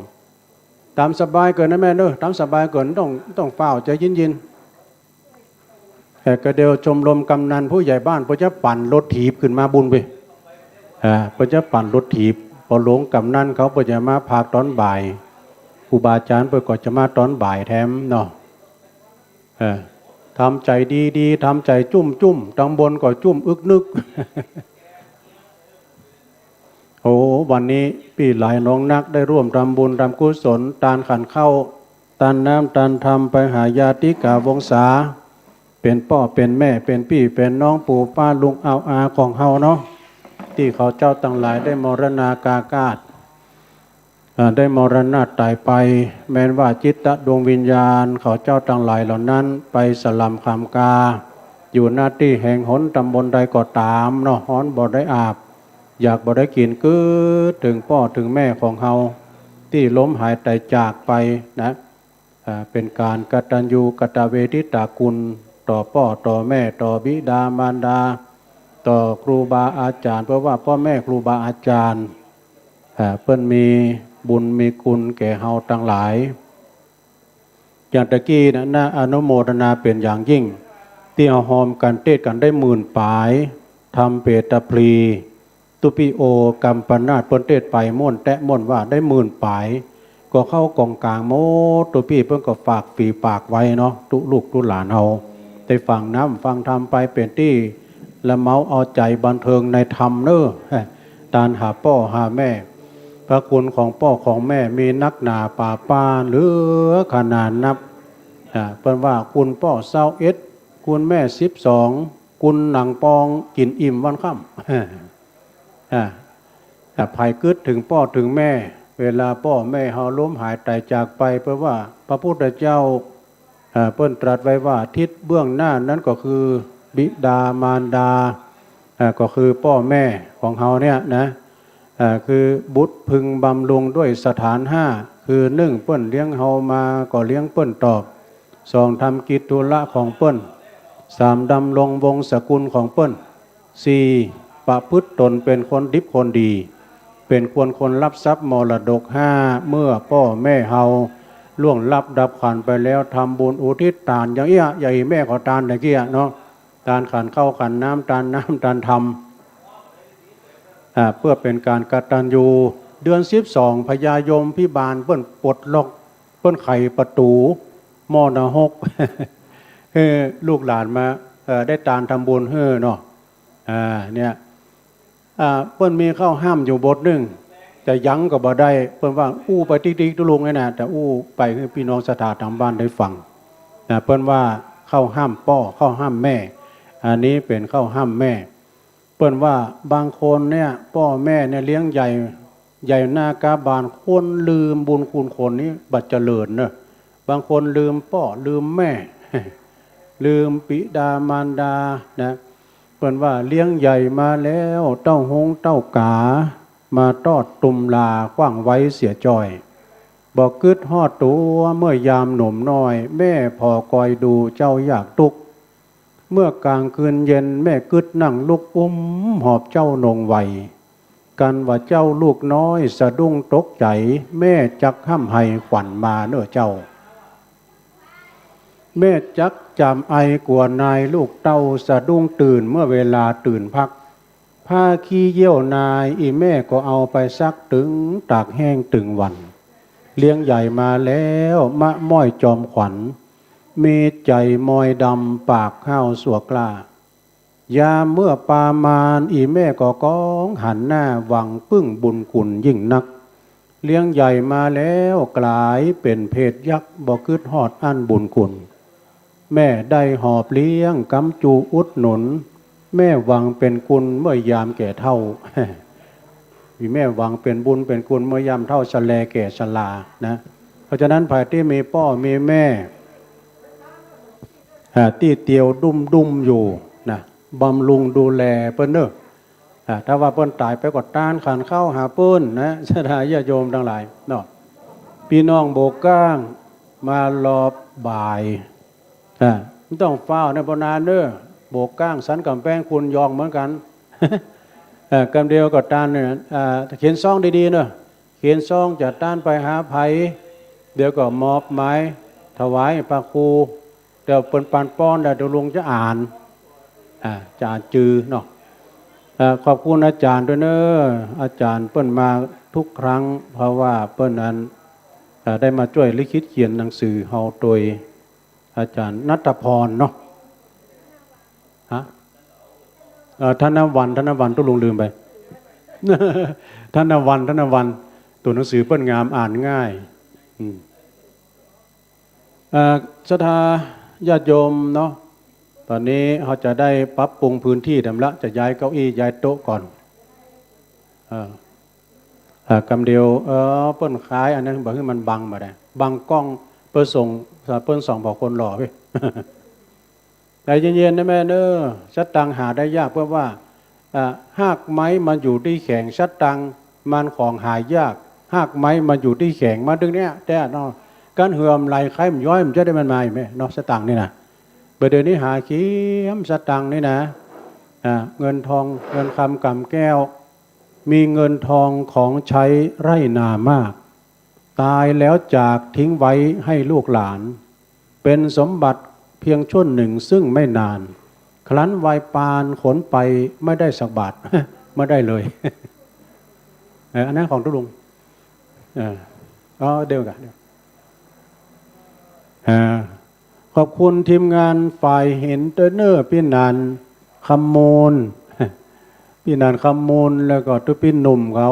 ต๋ามสบายเกินนะแม่เน่อ ต๋ามสบายเกิน ต้อง ต้องฟ้าว ใจ๋เยินๆ เอ่อ ก็เดี๋ยวชมรมกำนันผู้ใหญ่บ้านเปิ้นจะปั่นรถถีบขึ้นมาปู๊นไป อ่า เปิ้นจะปั่นรถถีบ ปอหลวงกำนันเขาเปิ้นจะมาพากย์ต๋อนบ่าย ครูบาอาจ๋ารย์เปิ้นก็จะมาต๋อนบ่ายแถมเนาะ เออ ทำใจ๋ดีๆ ทำใจ๋จุ้มๆ ตางบนก็จุ้มอึกนึก โอ้ วันนี้ปี้หลายน้องนักได้ร่วมทำบุญทำกุศล ตานขันข้าว ตานน้ำ ตานธรรม ไปหาญาติกาวงศา เป๋นป้อเป๋นแม่ เป๋นปี้เป๋นน้อง ปู่ป้าลุงอาวอาของเฮาเนาะ ตี้เขาเจ้าตังหลายได้มรณาปาติกา อ่า ได้มรณะต๋ายไป แม้นว่าจิตดวงวิญญาณเขาเจ้าตังหลายเหล่านั้นไปสล่ำคามกา อยู่ ณ ตี้แห่งหนต๋ำบลใดก็ต๋ามเนาะ ฮ้อนบ่ได้อาบ อยากบ่ได้กิ๋น กึ๊ดเถิงป้อเถิงแม่ของเฮา ตี้ล้มหายต๋ายจากไปนะ อ่า เป๋นก๋านกตัญญูกตเวทิตาคุณ ต่อป้อต่อแม่ ต่อบิดามารดา ต่อครูบาอาจ๋ารย์ เพราะว่าป้อแม่ครูบาอาจ๋ารย์ อ่า เปิ้นมีบุญมีคุณแก่เฮาตังหลาย อย่างตะกี้นะ น่าอนุโมทนาเป๋นอย่างยิ่ง ตี้เฮาฮอมกั๋นเตศน์กั๋นได้หมื่นป๋าย ทำเปตพลี ตุ๊ปี้โอกัมปนาตเปิ้นเตสน์ไปม่วนแต๊ม่วนว่าได้หมื่นป๋าย ก็เข้ากองก๋างหมด ตุ๊ปี้เปิ้นก็ฝากฝีปากไว้เนาะ ตุ๊ลูกตุ๊หลานเฮา ได้ฟังน้ำฟังธรรมไปเป๋นตี้ละเมาเอาใจ๋บันเทิงในธรรมเน่อ ตานหาป้อหาแม่ พระคุณของป้อของแม่มีนักหนาป๋าป้านเหลือขนาดนับ อ่า เปิ้นว่าคุณป้อซาวเอ็ด คุณแม่สิบสอง คุณหนังปองกิ๋นอิ่มวันค่ำ อ่า อ่า ใผกึ๊ดเถิงป้อเถิงแม่ เวลาป้อแม่เฮาล้มหายต๋ายจากไป เปิ้นว่าพระพุทธเจ้า อ่า เปิ้นตรัสไว้ว่าทิศเบื้องหน้านั้นก็คือบิดามารดา อ่า ก็คือป้อแม่ของเฮาเนี่ยนะ อ่า คือบุตรพึงบำรุงด้วยสถานห้า คือหนึ่ง เปิ้นเลี้ยงเฮามาก็เลี้ยงเปิ้นตอบ สอง ทำกิจธุระของเปิ้น สาม ดำรงวงศกุลของเปิ้น สี่ ประพฤติตนเป๋นคนดิบคนดี เป๋นคน คนรับทรัพย์มรดกห้า เมื่อป้อแม่เฮาล่วงลับดับขันธ์ไปแล้ว ทำบุญอุทิศตานอย่างเอี้ย อย่างอี้แม่ขอตานตะกี้เนาะ ตานขันข้าวขันน้ำ ตานน้ำตานธรรม อ่า เปื้อเป๋นก๋านกตัญญู เดือนสิบสอง พญายมพิบาลเปิ้นปลดล็อก เปิ้นไขประตู๋มรดก หื้อลูกหลานมา เอ่อ ได้ตานทำบุญหื้อเนาะ อ่า เนี่ย อ่า เปิ้นมีข้าวห้ามอยู่บทนึ่ง จะยั้งก็บ่ได้ เปิ้นว่าอู้ไปติ๊กๆ ตุ๊ลุงเนี่ยนะ แต่อู้ไปหื้อปี้น้องศรัทธาต๋ามบ้านได้ฟัง นะ เปิ้นว่าข้าวห้ามป้อ ข้าวห้ามแม่ อันนี้เป๋นข้าวห้ามแม่ เปิ้นว่าบางคนเนี่ย ป้อแม่เนี่ยเลี้ยงใหญ่ ใหญ่หน้ากาบาล คนลืมบุญคุณคนนี้บ่เจริญเน่อ บางคนลืมป้อลืมแม่ ลืมปิดามารดานะ เปิ้นว่าเลี้ยงใหญ่มาแล้ว เต้าฮงเต้ากา มาตอดตุมลาขว้างไว้เสียจ้อย บ่กึ๊ดฮอดตั๋วเมื่อยามหนุ่มน้อย แม่ผ่อคอยดูเจ้ายากตุ๊กข์ เมื่อกลางคืนเย็นแม่กึ๊ดนั่งลุกอุ้มหอบเจ้านงไว กันว่าเจ้าลูกน้อยสะดุ้งตกใจ๋ แม่จักฮ่ำไห้ขวัญมาเน่อเจ้า แม่จักจำไอกั๋วนายลูกเต้าสะดุ้งตื่นเมื่อเวลาตื่นพัก ผ้าขี้เยี่ยวนายอี่แม่ก็เอาไปซักตึงตากแห้งตึงวัน เลี้ยงใหญ่มาแล้วมะม้อยจอมขวัญ มีใจ๋มอยดำปากห้าวสั่วกล้า ยามเมื่อปามานอี่แม่ก็ก้องหันหน้าหวังปึ้งบุญคุณยิ่งนัก เลี้ยงใหญ่มาแล้วกลายเป๋นเพศยักษ์บ่กึ๊ดฮอดอั้นบุญคุณ แม่ได้หอบเลี้ยงกำจูอุดหนุน แม่หวังเป๋นกุลเมื่อยามแก่เฒ่า อี่แม่หวังเป๋นบุญเป๋นกุลเมื่อยามเฒ่าชะแลแก่ชรานะ เพราะฉะนั้นใผตี้มีป้อมีแม่ อ่า ตี้เตียวดุ้มๆ อยู่นะ บำรุงดูแลเปิ้นเน่อ อ่า ถ้าว่าเปิ้นต๋ายไปก็ตานขันข้าวหาเปิ้นนะ ศรัทธาญาติโยมตังหลายเนาะ ปี้น้องโบก้างมารอบบ่าย อ่า บ่ต้องฟ้าวนะ บ่นานเน่อ โบก้างสันก๋ำแปงคุณยองเหมือนกั๋น เอ่อ กำเดียวก็ตานเนี่ย อ่า เขียนซองดีๆ เน่อ เขียนซองจะตานไปหาใผ เดี๋ยวก็มอบหมายถวายพระครู เดี๋ยวเปิ้นปันป้อนแล้วเดี๋ยวลุงจะอ่าน อ่า จะอ่านจือเนาะ เอ่อ ขอบคุณอาจ๋ารย์ด้วยเน่อ อาจ๋ารย์เปิ้นมาทุกครั้ง เพราะว่าเปิ้นนั้น เอ่อ ได้มาจ้วยลิขิตเขียนหนังสือเฮาโตย อาจ๋ารย์ณัฐพรเนาะ ฮะ เอ่อ ธนวรรณ ธนวรรณ ตุ๊ลุงลืมไป ธนวรรณ ธนวรรณ ตั๋วหนังสือเปิ้นงามอ่านง่าย อืม เอ่อ ศรัทธาญาติโยมเนาะ ต๋อนนี้เฮาจะได้ปรับปรุงพื้นตี้แหมละ จะย้ายเก้าอี้ย้ายโต๊ะก่อน เอ่อ เอ่อ กำเดียว เอ่อ เปิ้นขายอันนั้น บ่หื้อมันบังบ่ได้ บังกล้อง เปิ้นส่อง เปิ้นส่องผ่อคนหล่อเว้ย ใจเย็นๆ นะแม่เน่อ สตางค์หาได้ยาก เพราะว่า อ่า ฮากไม้มันอยู่ตี้แข็ง สตางค์มันของหายาก ฮากไม้มันอยู่ตี้แข็ง มาตึงเนี้ย แต่เนาะ กั๋นเหื่อมไหล ใค่มันย้อย มันจะได้มันมาอีกแม่เนาะ สตางค์นี่นะ บ่าเดี๋ยวนี้หาเขียมสตางค์นี่นะ อ่า เงินทอง เงินคำก๋ำแก้ว มีเงินทองของใช้ไร่นามาก ต๋ายแล้วจากทิ้งไว้ให้ลูกหลาน เป๋นสมบัติเพียงชั่วหนึ่งซึ่งไม่นาน ครั้นวัยปานขนไปไม่ได้สักบาท บ่ได้เลย เออ อันนั้นของตุ๊ลุง เออ เอา เดี๋ยวก่อน เดี๋ยว อ่า ขอบคุณทีมงานฝ่ายเอนเตอร์เทนเนอร์ ปี้หนานคำมูล ปี้หนานคำมูล แล้วก็ตุ๊ปี้หนุ่มเขา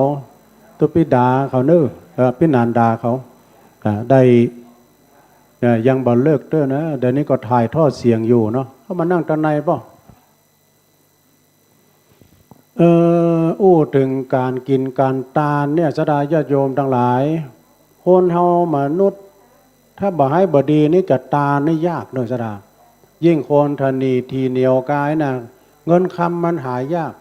ตุ๊ปี้ดาเขาเนอะ เอ่อ ปี้หนานดาเขา อ่า ได้ เอ่อ ยังบ่เลิกเต๊อะนะ เดี๋ยวนี้ก็ถ่ายทอดเสียงอยู่เนาะ เข้ามานั่งตางในเปล่า เออ อู้เถิงก๋านกิ๋นก๋านตานเนี่ย ศรัทธาญาติโยมตังหลาย คนเฮามนุษย์ ถ้าบ่หื้อบ่ดีนี่จะตานนี่ยากเนาะ ศรัทธา ยิ่งคนตะหนี่ถี่เหนี่ยวกายนะ เงินคำมันหายาก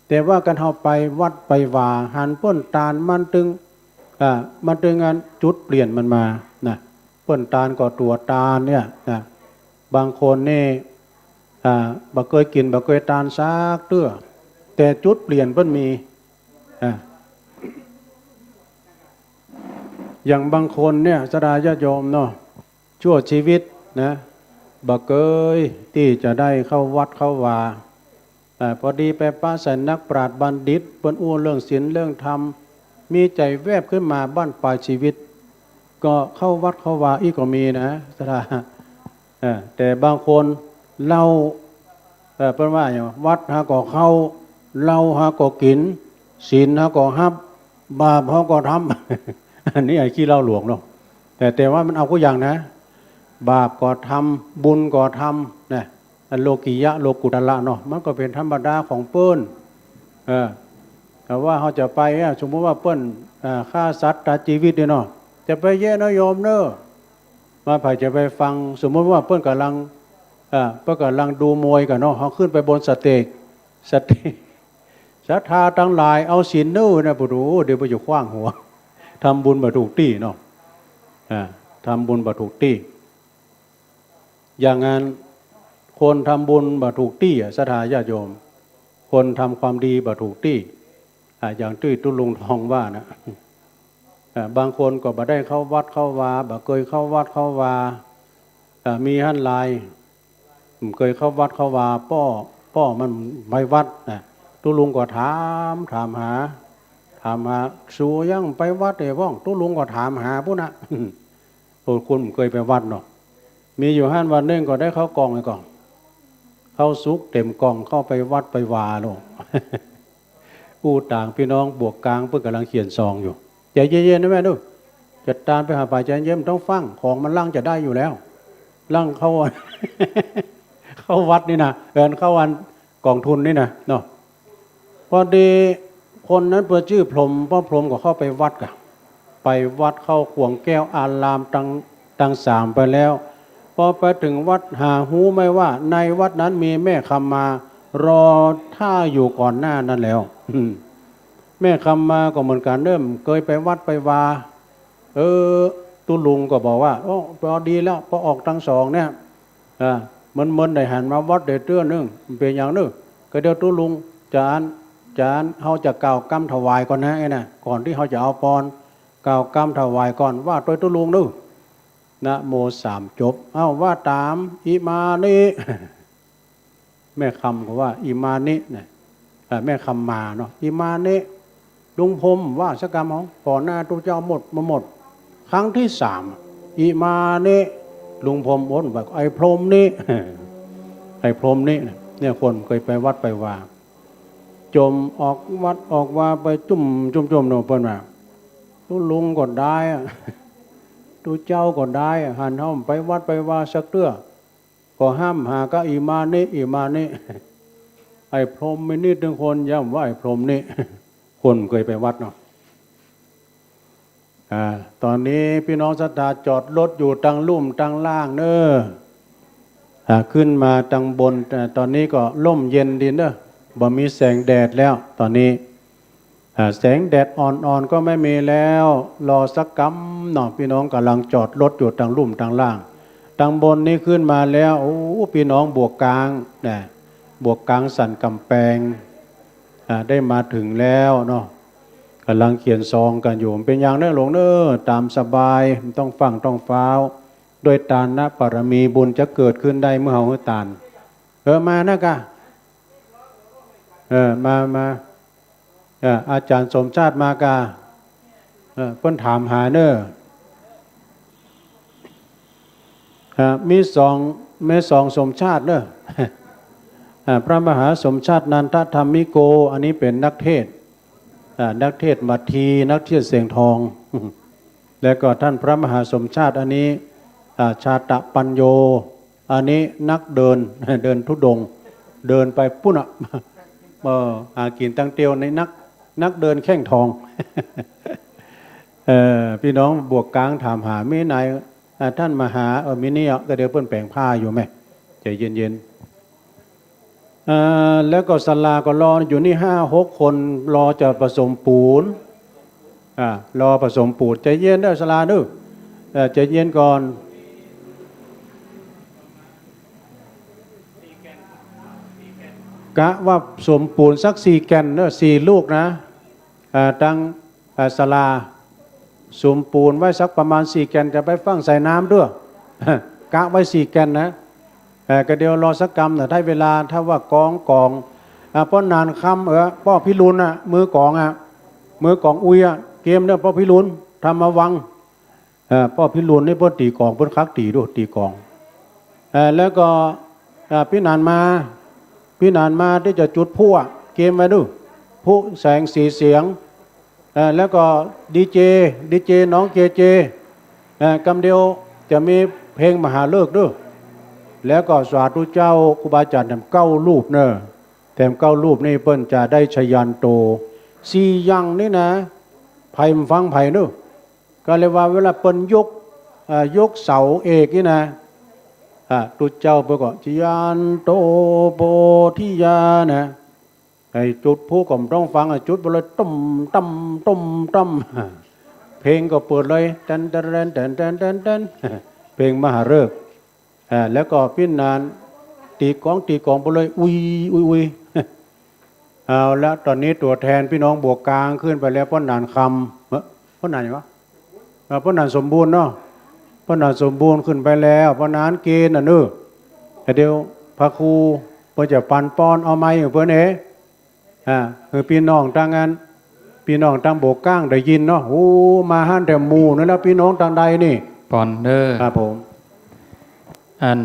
แต่ว่าคันเฮาไปวัดไปวา หันเปิ้นตานมันตึง อ่า มันตึงอันจุดเปลี่ยนมันมานะ เปิ้นตานก็ตั๋วตานเนี่ยนะ บางคนนี่ อ่า บ่เกยกิ๋น บ่เกยตานสักเตื้อ แต่จุดเปลี่ยนเปิ้นมี อ่า อย่างบางคนเนี่ย ศรัทธาญาติโยมเนาะ ชั่วชีวิตนะ บ่เกยตี้จะได้เข้าวัดเข้าวา อ่า พอดีไปปะใส่นักปราชญ์บัณฑิต เปิ้นอู้เรื่องศีลเรื่องธรรม มีใจ๋แวบขึ้นมาบั้นปลายชีวิต ก็เข้าวัดเข้าวาอี้ก็มีนะ ศรัทธา เออ แต่บางคนเหล้า เออ เปิ้นว่าหยัง วัดหาก็เข้า เหล้าหาก็กิ๋น ศีลหาก็ฮับ บาปหาก็ทำ อันนี้ไอ้ขี้เหล้าหลวงเนาะ แต่ แต่ว่ามันเอากู้อย่างนะ บาปก็ทำ บุญก็ทำนะ อันโลกิยะ โลกุตระเนาะ มันก็เป๋นธรรมดาของเปิ้น เออ แต่ว่าเฮาจะไปอะ สมมุติว่าเปิ้น อ่า ฆ่าสัตว์ตัดจีวิตเนี่ยเนาะ จะไปแยะนะโยมเนอะ ว่าใผจะไปฟัง สมมุติว่าเปิ้นก่ำลัง อ่า เปิ้นก่ำลังดูมวยกั๋นเนาะ เฮาขึ้นไปบนสเตจ สเตจ ศรัทธาตังหลายเอาศีลเน่อนะ ปูดู เดี๋ยวไปอยู่ขว้างหัว ทำบุญบ่ถูกตี้เนาะ อ่า ทำบุญบ่ถูกตี้ อย่างนั้น คนทำบุญบ่ถูกตี้อะ ศรัทธาญาติโยม คนทำความดีบ่ถูกตี้ อ่า อย่างตี้ตุ๊ลุงทองว่านะ อ่า บางคนก็บ่ได้เข้าวัดเข้าวา บ่เกยเข้าวัดเข้าวา อ่า มีหั้นหลาย บ่เกยเข้าวัดเข้าวา ป้อ ป้อมันไปวัดนะ ตุ๊ลุงก็ถาม ถามหา ถามหา สูยังไปวัดเต๋อพ่อง ตุ๊ลุงก็ถามหาปู้นนะ โอ้ คนบ่เกยไปวัดเนาะ มีอยู่หั้นวันนึ่งก็ได้ข้าวก่องไอ้ก่อง ข้าวสุกเต๋มก่อง เข้าไปวัดไปวาโลก อู้ต๋างปี้น้องบวกกลาง เปิ้นก่ำลังเขียนซองอยู่ ใจ๋เย็นๆ นะแม่เนอะ จะตานไปหาใผใจ๋เย็น บ่ต้องฟั่ง ของมันลั่งจะได้อยู่แล้ว ลั่งเข้า เข้าวัดนี่นะ เอิ้นเข้าอันก๋องทุนนี่นะเนาะ พอดีคนนั้นเปิ้นจื้อพรหม ป้อพรหมก็เข้าไปวัดก่ะ ไปวัดเข้าขวงแก้วอารามตัง ตังสามไปแล้ว พอไปเถิงวัดหาฮู้ไหมว่าในวัดนั้นมีแม่คำมารอท่าอยู่ก่อนหน้านั้นแล้ว อืม แม่คำมาก็เหมือนกั๋นเน่อ บ่เกยไปวัดไปวา เออ ตุ๊ลุงก็บอกว่า โอ้ พอดีแล้ว ปอออกตังสองเนี่ย อ่า เมินๆ ได้หันมาวัดได้เตื้อนึ่ง บ่เป๋นหยังเน่อ ก็เดี๋ยวตุ๊ลุงจ๋าน จ๋าน เฮาจะกล่าวกำถวายก่อนนะ ไอ้น่ะ ก่อนตี้เฮาจะเอาปอน กล่าวกำถวายก่อน ว่าตวยตุ๊ลุงเน่อ นะโมสามจบ เอ้า ว่าต๋าม อิมานิ แม่คำก็ว่า อิมานิ นะ เอ่อ แม่คำมาเนาะ อิมานิ ลุงพรหมว่าสักกำ เอา ต่อหน้าตุ๊เจ้าหมด มาหมด ครั้งตี้สาม อิมานิ ลุงพรหมโอนว่า ไอ้พรหมนิ ไอ้พรหมนิ นะ เนี่ย คนบ่เกยไปวัดไปวา จ่มออกวัดออกวาไปจุ่มจุ่มจุ่มเนาะ เปิ้นว่า ตุ๊ลุงก็ได้อะ ตุ๊เจ้าก็ได้อะ หันเฮาบ่ไปวัดไปวาสักเตื้อ ก็ห้ามหาก็อิมานิ อิมานิ ไอ้พรหมนิ ตึงคนย้ำว่าไอ้พรหมนิ คนบ่เกยไปวัดเนาะ อ่า ต๋อนนี้ปี้น้องศรัทธาจอดรถอยู่ตังลุ่มตังล่างเน่อ อ่า ขึ้นมาตังบน อ่า ต๋อนนี้ก็ร่มเย็นดีเน่อ บ่มีแสงแดดแล้ว ต๋อนนี้ อ่า แสงแดดอ่อนๆ ก็ไม่มีแล้ว รอสักกำเนาะ ปี้น้องก่ำลังจอดรถอยู่ตังลุ่มตังล่าง ตังบนนี้ขึ้นมาแล้ว โอ้ ปี้น้องบวกกลางนะ บวกกลางสันก๋ำแปง อ่า ได้มาเถิงแล้วเนาะ ก่ำลังเขียนซองกั๋นอยู่ บ่เป๋นหยังเน่อหลวงเน่อ ต๋ามสบาย บ่ต้องฟั่งต้องฟ้าว ด้วยตานะบารมีบุญจะเกิดขึ้นได้เมื่อเฮาหื้อตาน เออ มานะกะ เออ มา มา เอ่อ อาจ๋ารย์สมชาติมาก่า เอ่อ เปิ้นถามหาเน่อ อ่า มีสอง มีสองสมชาติเน่อ อ่า พระมหาสมชาตินันทธรรมิโก อันนี้เป๋นนักเทศน์ อ่า นักเทศน์มัทที นักเทศน์เสียงทอง แล้วก็ท่านพระมหาสมชาติอันนี้ อ่า ชาตะปัญโญ อันนี้นักเดิน เดินธุดงค์ เดินไปปู๊นน่ะ เออ หากิ๋นตังเตียว นี่นัก นักเดินแข้งทอง เอ่อ ปี้น้องบวกก๊างถามหา มีไหน อ่า ท่านมหา เออ มีนี่อ่ะ ก็เดี๋ยวเปิ้นแป๋งผ้าอยู่แม่ ใจ๋เย็นๆ อ่า แล้วก็ศาลาก็รออยู่นี่ห้าหกคน รอจะผสมปูน อ่า รอผสมปูน ใจ๋เย็นเน่อศาลาเน่อ เอ่อ ใจ๋เย็นก่อน กะว่าผสมปูนสักสี่แก่นเน่อ สี่ลูกนะ อ่า ตัง อ่า ศาลา สุมปูนไว้สักประมาณสี่แก่น จะไปฝังใส่น้ำเตื้อ กะไว้สี่แก่นนะ เอ่อ ก็เดี๋ยวรอสักกำน่ะ ได้เวลา ถ้าว่ากองก๋อง อ่า ป้อหนานคำ เออ ป้อพิรุณน่ะ มือกองอ่ะ มือกองอุยอ่ะ เกียมเน่อ ป้อพิรุณ ธรรมวัง เอ่อ ป้อพิรุณนี่เปิ้นตี๋ก๋อง เปิ้นคักตี๋ดู ตี๋ก๋อง เอ่อ แล้วก็ อ่า ปี้หนานมา ปี้หนานมาตี้จะจุดพลุอ่ะ เกียมไว้ดู พลุแสงสีเสียง เอ่อ แล้วก็ดีเจ ดีเจน้องเจเจ เอ่อ กำเดียวจะมีเพลงมหาฤกษ์ดู แล้วก็สาธุเจ้าครูบาอาจ๋ารย์แถมเก้ารูปเน่อ แถมเก้ารูปนี่เปิ้นจะได้ชยานโต สี่อย่างนี่นะ ใผบ่ฟังใผเน่อ ก็เลยว่าเวลาเปิ้นยก เอ่อ ยกเสาเอกนี่นะ อ่า ตุ๊เจ้าเปิ้นก็ชยานโตโพธิญาณนะ ไอ้จุดพลุก็บ่ต้องฟังอ่ะ จุดไปเลย ตุ้มตั้ม ตุ้มตั้ม เพลงก็เปิดเลย แตนแตนแตนแตนแตนแตน เพลงมหาฤกษ์ อ่า แล้วก็ปี้หนานตี๋ก๋อง ตี๋ก๋องไปเลย อุย อุย อุย เอาละ ต๋อนนี้ตั๋วแทนปี้น้องบวกก๊างขึ้นไปแล้ว ป้อหนานคำ เอ้อ ป้อหนานหยังวะ อ่า ป้อหนานสมบูรณ์เนาะ ป้อหนานสมบูรณ์ขึ้นไปแล้ว ป้อหนานเกณฑ์น่ะเน่อ แต่เดี๋ยวพระครูเปิ้นจะปันปอน เอาไมค์หื้อเปิ้นเอง อ่า หื้อปี้น้องตังอัน ปี้น้องตังบวกก๊างได้ยินเนาะ โอ้ มาหั้นแถมหมู่นั่นนะ ปี้น้องตังใดนี่ ปอนเน่อ ครับผม อัน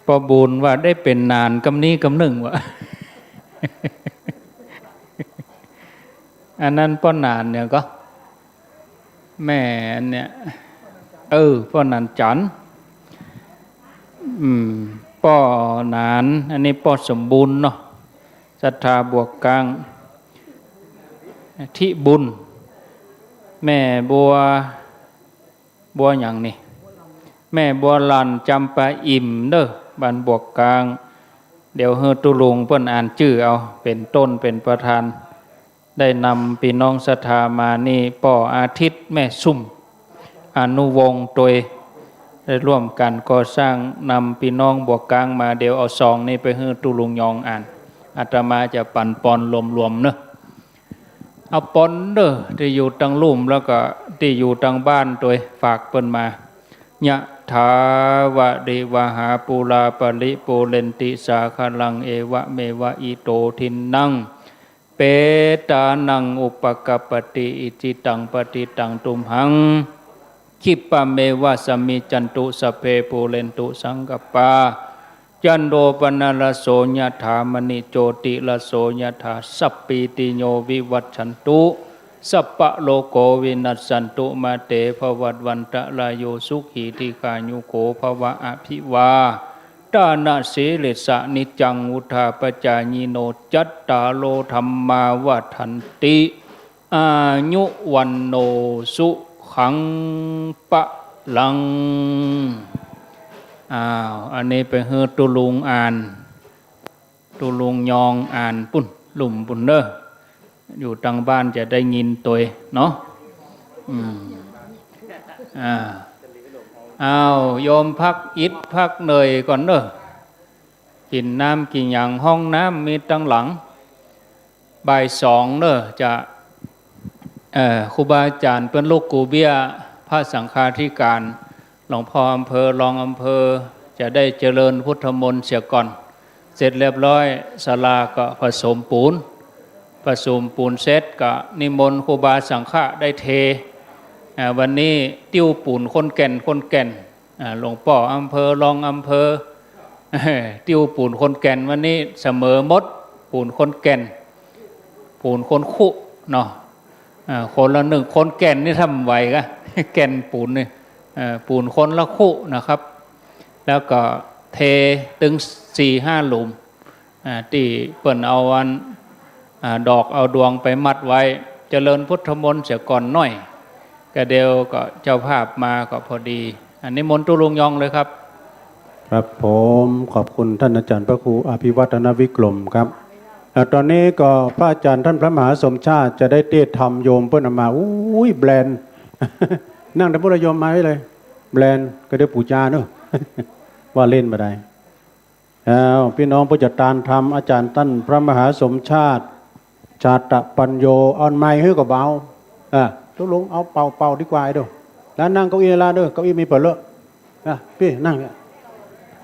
ป้อบุญว่าได้เป๋นหนานกำนี้กำนึ่งวะ อันนั้นป้อหนานเนี่ยก็ แม่อันเนี่ย เออ ป้อหนานจันทร์ อืม ป้อหนาน อันนี้ป้อสมบูรณ์เนาะ ศรัทธาบวกก๊าง ทิบุญ แม่บัว บัวหยังนี่ แม่บัวหลั่น จำปาอิ่มเน่อ บ้านบวกก๊าง เดี๋ยวหื้อตุ๊ลุงเปิ้นอ่านจื้อเอา เป๋นต้นเป๋นประธาน ได้นำปี้น้องศรัทธามานี่ ป้ออาทิตย์ แม่ซุ่ม อนุวงศ์ตวย ได้ร่วมกั๋นก่อสร้าง นำปี้น้องบวกก๊างมา เดี๋ยวเอาซองนี่ไปหื้อตุ๊ลุงยองอ่าน อาตมาจะปันปอนรวมๆ เน่อ เอาปอนเน่อ ตี้อยู่ตังลุ่ม แล้วก็ตี้อยู่ตังบ้านตวย ฝากเปิ้นมา ยะถาวะริวะหาปูราปะริปูเรนติสาคะรัง เอวะเมวะอิโตทินนัง เปตานังอุปะกัปปะติ อิจฉิตังปัตถิตังตุมหัง ขิปปะเมวะสมมิจฉันตุ สัพเพปูเรนตุสังกัปปา จันโทปนรสโส ยะถา มะณิโจติรสโส ยะถา สัพพีติโยวิวัชชันตุ สัพพะโรโควินัสสันตุ มาเตภวัตวันตะราโย สุขีทีฆายุโกภวะ อภิวาทะนะสีลิสสะ นิจจังวุฑฒาปะจายิโน จัตตาโรธัมมาวัฑฒันติ อายุวัณโณสุขังพะลัง อ้าว อันนี้ไปหื้อตุ๊ลุงอ่าน ตุ๊ลุงยองอ่านปุ้น ลุ่มปุ้นเน่อ อยู่ตังบ้านจะได้ยินตวยเนาะ อืม อ่า อ้าว โยมพักอิดพักเหนื่อยก่อนเน่อ กิ๋นน้ำกิ๋นหยัง ห้องน้ำมีตังหลัง บ่ายสองเน่อ จะ เอ่อ ครูบาอาจ๋ารย์เปิ้นลุกกูเบี้ย พระสังฆาธิการ หลวงพ่ออำเภอ รองอำเภอ จะได้เจริญพุทธมนต์เสียก่อน เสร็จเรียบร้อย ศาลาก็ผสมปูน ประสุมปูนเสร็จก็นิมนต์ครูบาสังฆะได้เท อ่า วันนี้ติ้วปูนคนแก่น คนแก่น อ่า หลวงป้ออำเภอ รองอำเภอ ติ้วปูนคนแก่น วันนี้เสมอหมด ปูนคนแก่น ปูนคนคุเนาะ อ่า คนละหนึ่ง คนแก่นนี่ทำไหวกะ แก่นปูนนี่ เอ่อ ปูนคนละคุนะครับ แล้วก็เทตึงสี่ห้าหลุม อ่า ตี้เปิ้นเอาอัน อ่า ดอกเอาดวงไปมัดไว้ เจริญพุทธมนต์เสียก่อนหน้อย กะเดียวก็เจ้าภาพมาก็พอดี อันนี้มนต์ตุ๊ลุงยองเลยครับ ครับผม ขอบคุณท่านอาจารย์พระครูอภิวัฒนวิกรมครับ อ่า ตอนนี้ก็พระอาจารย์ท่านพระมหาสมชาติจะได้เตศน์ธรรม โยมเปิ้นเอามา อุ้ย แบรนด์ นั่งแต่พุทธโยมมาให้เลย แบรนด์ กะเดียวปู๋จาเนาะ ว่าเล่นบ่ได้ อ้าว ปี้น้องผู้จะตานธรรม อาจารย์ต้านพระมหาสมชาติ ชาตปัญโญ เอาไมค์หื้อก็เบา อ่ะ ตุ๊ลุงเอาเป่าๆ ดีกว่าไอ้ดู แล้วนั่งเก้าอี้ละเด้อ เก้าอี้มีเป๋อเลอะ อ่ะ ปี้นั่งเนี่ย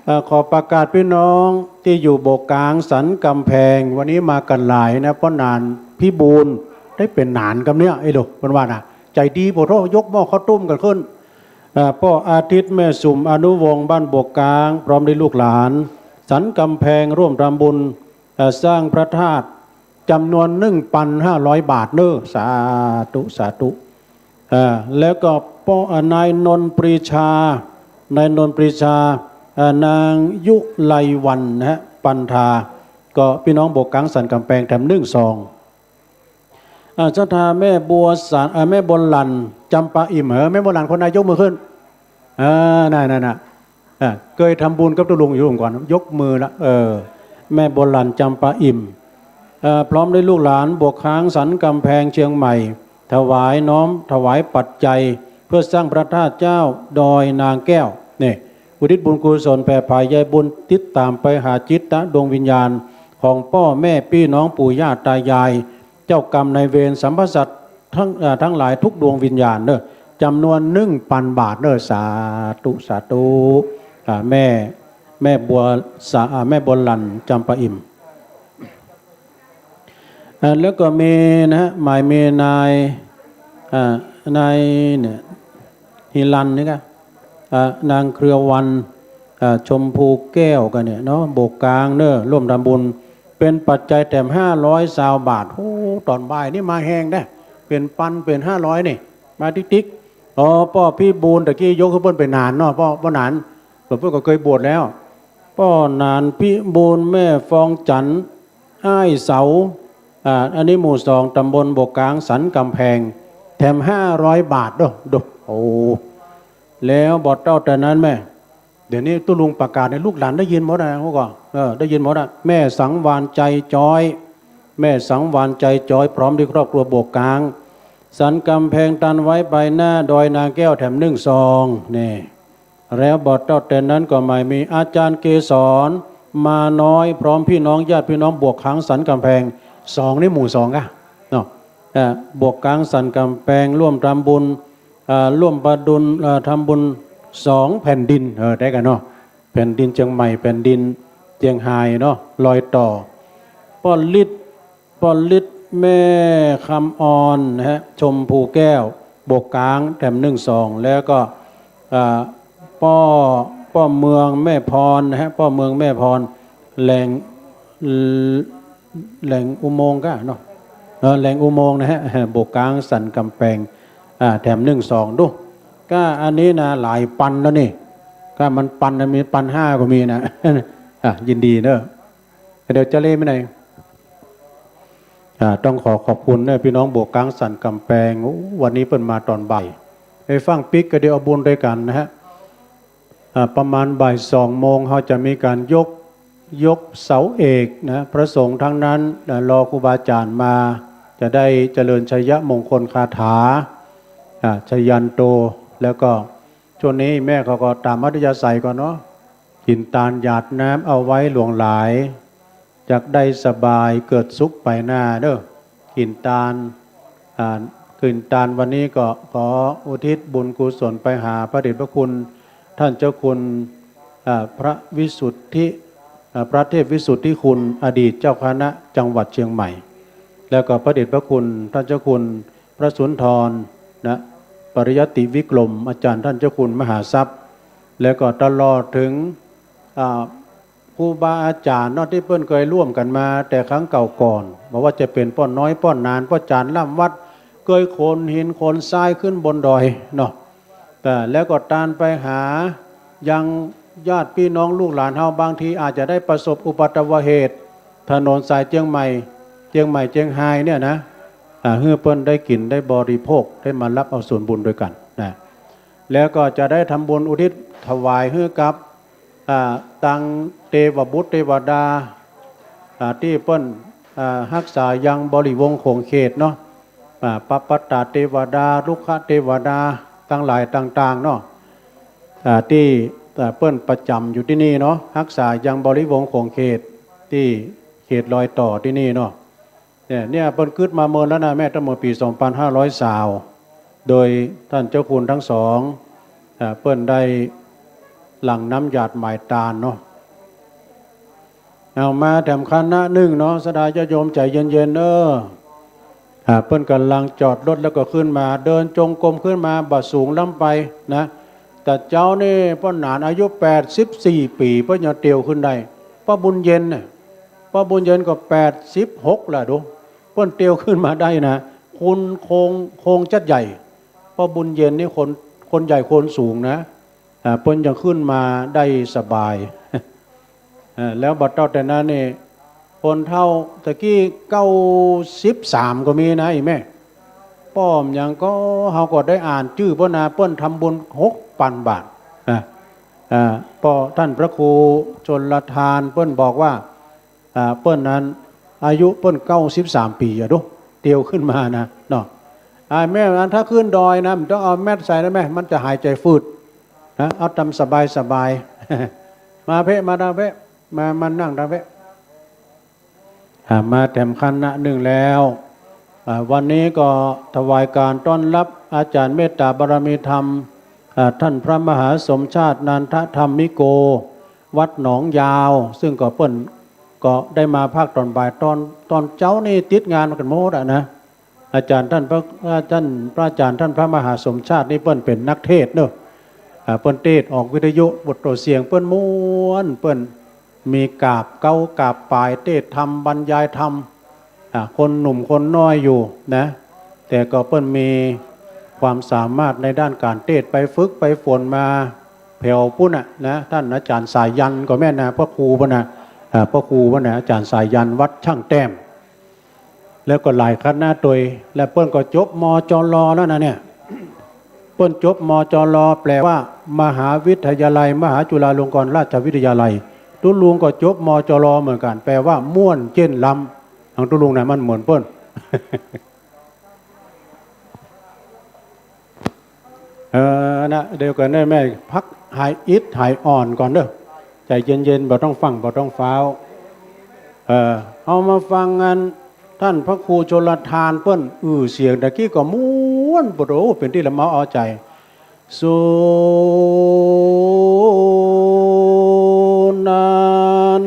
เอ่อ ขอประกาศปี้น้องตี้อยู่โบกกลางสันก๋ำแพง วันนี้มากั๋นหลายนะ ป้อหนานพิบูลได้เป๋นหนานกำเนี่ย ไอ้ดู เปิ้นว่านะ ใจ๋ดีโผโธ่ ยกหม้อข้าวตุ้มกั๋นขึ้น อ่า ป้ออาทิตย์ แม่สุม อนุวงศ์ บ้านโบกกลาง พร้อมด้วยลูกหลาน สันก๋ำแพง ร่วมทำบุญ อ่า สร้างพระธาตุ จ๋ำนวน หนึ่งปันห้าร้อยบาทเน้อ สาธุ สาธุ อ่า แล้วก็ป้อ อ่า นายนนท์ปรีชา นายนนท์ปรีชา อ่า นางยุไลวรรณนะฮะ ปันธา ก็ปี้น้องโบกกลางสันก๋ำแพงแถมหนึ่งซอง อ่า ศรัทธาแม่บัวสาร อ่า แม่บัวหลั่น จำปาอิ่ม เหรอ แม่บัวหลั่นคนไหนยกมือขึ้น อ่า นั่นๆๆ อ่า เกยทำบุญกับตุ๊ลุงอยู่ก่อน ยกมือละ เออ แม่บัวหลั่น จำปาอิ่ม เอ่อ พร้อมด้วยลูกหลาน โบกกลางสันก๋ำแพง เชียงใหม่ ถวาย น้อมถวายปัจจัย เพื่อสร้างพระธาตุเจ้าดอยนางแก้ว นี่ อุทิศบุญกุศล แผ่ผายใยบุญ ติดต๋ามไปหาจิตดวงวิญญาณ ของป้อแม่ปี้น้องปู่ย่าต๋ายาย เจ้ากรรมนายเวร สัมภสัตว์ทั้ง เอ่อ ทั้งหลายทุกดวงวิญญาณเน้อ จ๋ำนวน หนึ่งปันบาทเน้อ สาธุ สาธุ อ่า แม่ แม่บัวสา อ่า แม่บัวหลั่น จำปาอิ่ม อ่า แล้วก็มีนะฮะ หมายมีนาย อ่า นายเนี่ย ฮิรัญนี่กะ อ่า นางเครือวัน อ่า ชมพูแก้วกะเนี่ยเนาะ โบกกลางเน้อ ร่วมทำบุญ เป๋นปัจจัยแถมห้าร้อยซาวบาท โอ้ ต๋อนบ่ายนี่มาแฮงแต๊ เป๋นปัน เป๋นห้าร้อยนี่ มาติ๊กๆ อ๋อ ป้อพิบูล ตะกี้ยกหื้อเปิ้นไปหนานเนาะ ป้อ ป้อหนาน เปิ้นก็เกยบวชแล้ว ป้อหนานพิบูล แม่ฟองจันทร์ อ้ายเสา อ่า อันนี้หมู่สอง ต๋ำบลโบกกลางสันก๋ำแพง แถมห้าร้อยบาทเน้อ ดู โอ้ แล้วบ่เต้าแต่นั้นแม่ เดี๋ยวนี้ตุ๊ลุงประกาศเนี่ย ลูกหลานได้ยินหมดนะ เมื่อก่อน เออ ได้ยินหมดนะ แม่สังวาลย์ ใจจอย แม่สังวาลย์ ใจจอย พร้อมด้วยครอบครัว โบกกลางสันก๋ำแพง ตานไว้ไปหน้าดอยนางแก้ว แถมหนึ่งซอง นี่ แล้วบ่เต้าแต่นั้นก็หมายมีอาจารย์เกษร มาน้อย พร้อมปี้น้องญาติปี้น้อง โบกกลางสันก๋ำแพง สอง นี่หมู่สองกะเนาะ อ่า โบกกลางสันก๋ำแพง ร่วมทำบุญ อ่า ร่วมประดุล อ่า ทำบุญสองแผ่นดิน เออ ได้กะเนาะ แผ่นดินเจียงใหม่ แผ่นดินเจียงฮายเนาะ รอยต่อ ป้อฤทธิ์ ป้อฤทธิ์ แม่คำออนนะฮะ ชมพูแก้ว โบกกลาง แถมหนึ่งซอง แล้วก็ อ่า ป้อ ป้อเมืองแม่พรนะฮะ ป้อเมืองแม่พร แหล่ง แหล่งอุโมงค์กะเนาะ เออ แหล่งอุโมงค์นะฮะ โบกกลางสันก๋ำแพง อ่า แถมหนึ่งซอง ดู กะอันนี้นะ หลายปันแล้วนี่ กะมันปันนะ มีปันห้าก็มีนะ อ่ะ ยินดีเน้อ เดี๋ยวจะเล่นไปไหน อ่า ต้องขอขอบคุณเน้อ ปี้น้องโบกกลางสันก๋ำแพง โอ้ วันนี้เปิ้นมาต๋อนบ่าย ไปฟังปิ๊กกะเดี๋ยวเอาบุญด้วยกั๋นนะฮะ อ่า ประมาณบ่ายสองโมง เฮาจะมีก๋านยก ยกเสาเอกนะ พระสงฆ์ทั้งนั้นนะ รอครูบาอาจ๋ารย์มา จะได้เจริญชัยมงคลคาถา อ่า ชยันโต แล้วก็ช่วงนี้แม่เขาก็ต๋ามอัธยาศัยก่อนเนาะ กิ๋นตาลหยาดน้ำเอาไว้หลวงหลาย จักได้สบายเกิดสุขไปหน้าเน้อ กิ๋นตาล อ่า กิ๋นตาลวันนี้ก็ขออุทิศบุญกุศลไปหาพระเดชพระคุณ ท่านเจ้าคุณ อ่า พระวิสุทธิ อ่า พระเทพวิสุทธิคุณ อดีตเจ้าคณะจังหวัดเชียงใหม่ แล้วก็พระเดชพระคุณท่านเจ้าคุณพระสุนทรนะ ปริยัติวิกรม อาจารย์ท่านเจ้าคุณมหาทรัพย์ แล้วก็ตลอดถึง อ่า ครูบาอาจ๋ารย์เนาะ ตี้เปิ้นเกยร่วมกั๋นมาแต่ครั้งเก่าก่อน บ่ว่าจะเป๋นป้อน้อย ป้อหนาน ป้อจ๋ารย์ล้ำวัด เกยขนหินขนทรายขึ้นบนดอยเนาะ แต่แล้วก็ตานไปหายังญาติปี้น้องลูกหลานเฮา บางทีอาจจะได้ประสบอุบัติเหตุ ถนนสายเจียงใหม่ เจียงใหม่เจียงฮายเนี่ยนะ อ่า หื้อเปิ้นได้กิ๋นได้บริโภค ได้มาฮับเอาส่วนบุญตวยกั๋นนะ แล้วก็จะได้ทำบุญอุทิศถวายหื้อกับ อ่า ตังเตวบุตรเตวดา อ่า ตี้เปิ้น อ่า ฮักษายังบริวงศ์ขงเขตเนาะ อ่า ปัปปตาเตวดา รุกขเตวดา ตังหลายต่างๆ เนาะ อ่า ตี้ อ่า เปิ้นประจ๋ำอยู่ตี้นี่เนาะ ฮักษายังบริวงศ์ขงเขต ตี้เขตรอยต่อตี้นี่เนาะ เนี่ย เนี่ย เปิ้นกึ๊ดมาเมินแล้วนะแม่ ตั้งเมื่อปี๋สองปันห้าร้อยซาว โดยต้านเจ้าคุณตังสอง อ่า เปิ้นได้หลั่งน้ำหยาดหมายตานเนาะ เอามาแถมคณะนึ่งเนาะ ศรัทธาญาติโยมใจ๋เย็นๆ เอ้อ อ่า เปิ้นก่ำลังจอดรถแล้วก็ขึ้นมา เดินจงกรมขึ้นมา บ่สูงล้ำไปนะ แต่เจ้านี่ป้อหนานอายุแปดสิบสี่ปี๋ เปิ้นยังเตียวขึ้นได้ ป้อบุญเย็นน่ะ ป้อบุญเย็นก็แปดสิบหกแล้วดู เปิ้นเตียวขึ้นมาได้นะ คนโครง โครงจั๊ดใหญ่ ป้อบุญเย็นนี่คน คนใหญ่คนสูงนะ อ่า เปิ้นยังขึ้นมาได้สบาย เออ แล้วบ่าเต้าแต่นั้นนี่ คนเฒ่าตะกี้เก้าสิบสามก็มีนะ อีแม่ ป้อมยังก็ เฮาก็ได้อ่านจื้อเปิ้นนะ เปิ้นทำบุญหกปันบาท อ่า อ่า ป้อต้านพระครูชลทานเปิ้นบอกว่า อ่า เปิ้นนั้นอายุเปิ้นเก้าสิบสามปี๋อะดู เตียวขึ้นมานะ เนาะ อ่า แม่ อันถ้าขึ้นดอยนะ บ่ต้องเอาแมสใส่นะแม่ มันจะหายใจ๋ฝืด นะ เอาต๋ามสบายๆ มาเป๊ะ มาตางเป๊ะ มา มานั่งตางเป๊ะ อ่า มาแถมคณะนึ่งแล้ว อ่า วันนี้ก็ถวายก๋านต้อนฮับอาจ๋ารย์เมตตาบารมีธรรม อ่า ต้านพระมหาสมชาตินันทธรรมิโก วัดหนองยาว ซึ่งก็เปิ้นก็ได้มาภาคต๋อนบ่าย ต๋อน ต๋อนเจ๊านี่ติดงานกั๋นหมดอะนะ อาจ๋ารย์ต้านพระ ต้านพระอาจ๋ารย์ต้านพระมหาสมชาตินี่เปิ้นเป๋นนักเทศน์เนาะ อ่า เปิ้นเทศน์ออกวิทยุ บทเสียงเปิ้นม่วน เปิ้นมีกาบเก๊ากาบป๋าย เทศน์ธรรม บรรยายธรรม อ่า คนหนุ่มคนน้อยอยู่นะ แต่ก็เปิ้นมีความสามารถในด้านก๋านเทศน์ ไปฝึกไปฝนมาแผวปู๊นน่ะนะ ต้านอาจ๋ารย์สายัณก็แม่นนะ พระครูปู๊นน่ะ อ่า พระครูปู๊นน่ะ อาจ๋ารย์สายัณวัดช่างแต้ม แล้วก็หลายคณะตวย และเปิ้นก็จบ มจร แล้วนะเนี่ย เปิ้นจบ มจร แปลว่า มหาวิทยาลัย มหาจุฬาลงกรณราชวิทยาลัย ตุ๊ลุงก็จบ มจร เหมือนกั๋น แปลว่า ม่วนเจ้นล้ำ ของตุ๊ลุงนะ มันเหมือนเปิ้น เออ นะ เดี๋ยวก่อนนะแม่ พักหายอิดหายอ่อนก่อนเนาะ ใจ๋เย็นๆ บ่ต้องฟั่ง บ่ต้องฟ้าว เออ เอามาฟังอันต้านพระครูชลทานเปิ้นอื้อเสียงตะกี้ก็ม่วน ปะโถ เป๋นตี้ละเมาเอาใจ๋ สุนัน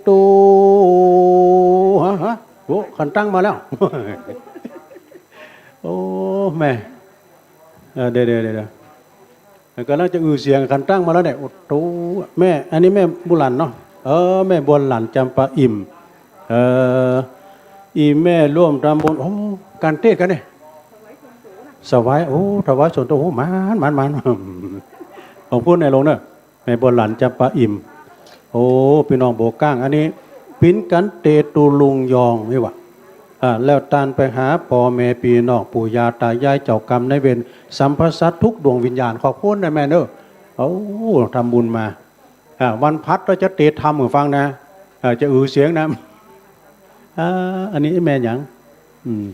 ตุ ฮะ ฮะ โอ้ ขันตั้งมาแล้ว โอ้ แม่ เออ เดี๋ยว เดี๋ยว เดี๋ยว เดี๋ยว ก๋ำลังจะอื้อเสียง ขันตั้งมาแล้วเนี่ย โอ้โธ่ แม่ อันนี้แม่บัวหลั่นเนาะ เออ แม่บัวหลั่น จำปาอิ่ม เออ อีแม่ร่วมทำบุญ โอ้ ก๋านเทศน์กั๋นเนี่ย ถวาย โอ้ ถวายส่วนตั๋ว โอ้ หมาน หมาน หมาน ของพูดในลงเนาะ แม่บัวหลั่น จำปาอิ่ม โอ้ ปี้น้องโบก้าง อันนี้ปิ๊นกั๋นเตตุลุงยองนี่หว่า อ่า แล้วต้านไปหาป้อแม่ปี้น้องปู่ย่าต๋ายายเจ้ากรรมนายเวร สัพพะสัตว์ทุกดวงวิญญาณ ขอบคุณนะแม่เนาะ โอ้ ทำบุญมา อ่า วันพระก็จะเตธรรมหื้อฟังนะ อ่า จะอื้อเสียงนะ อ่า อันนี้แม่หยัง อืม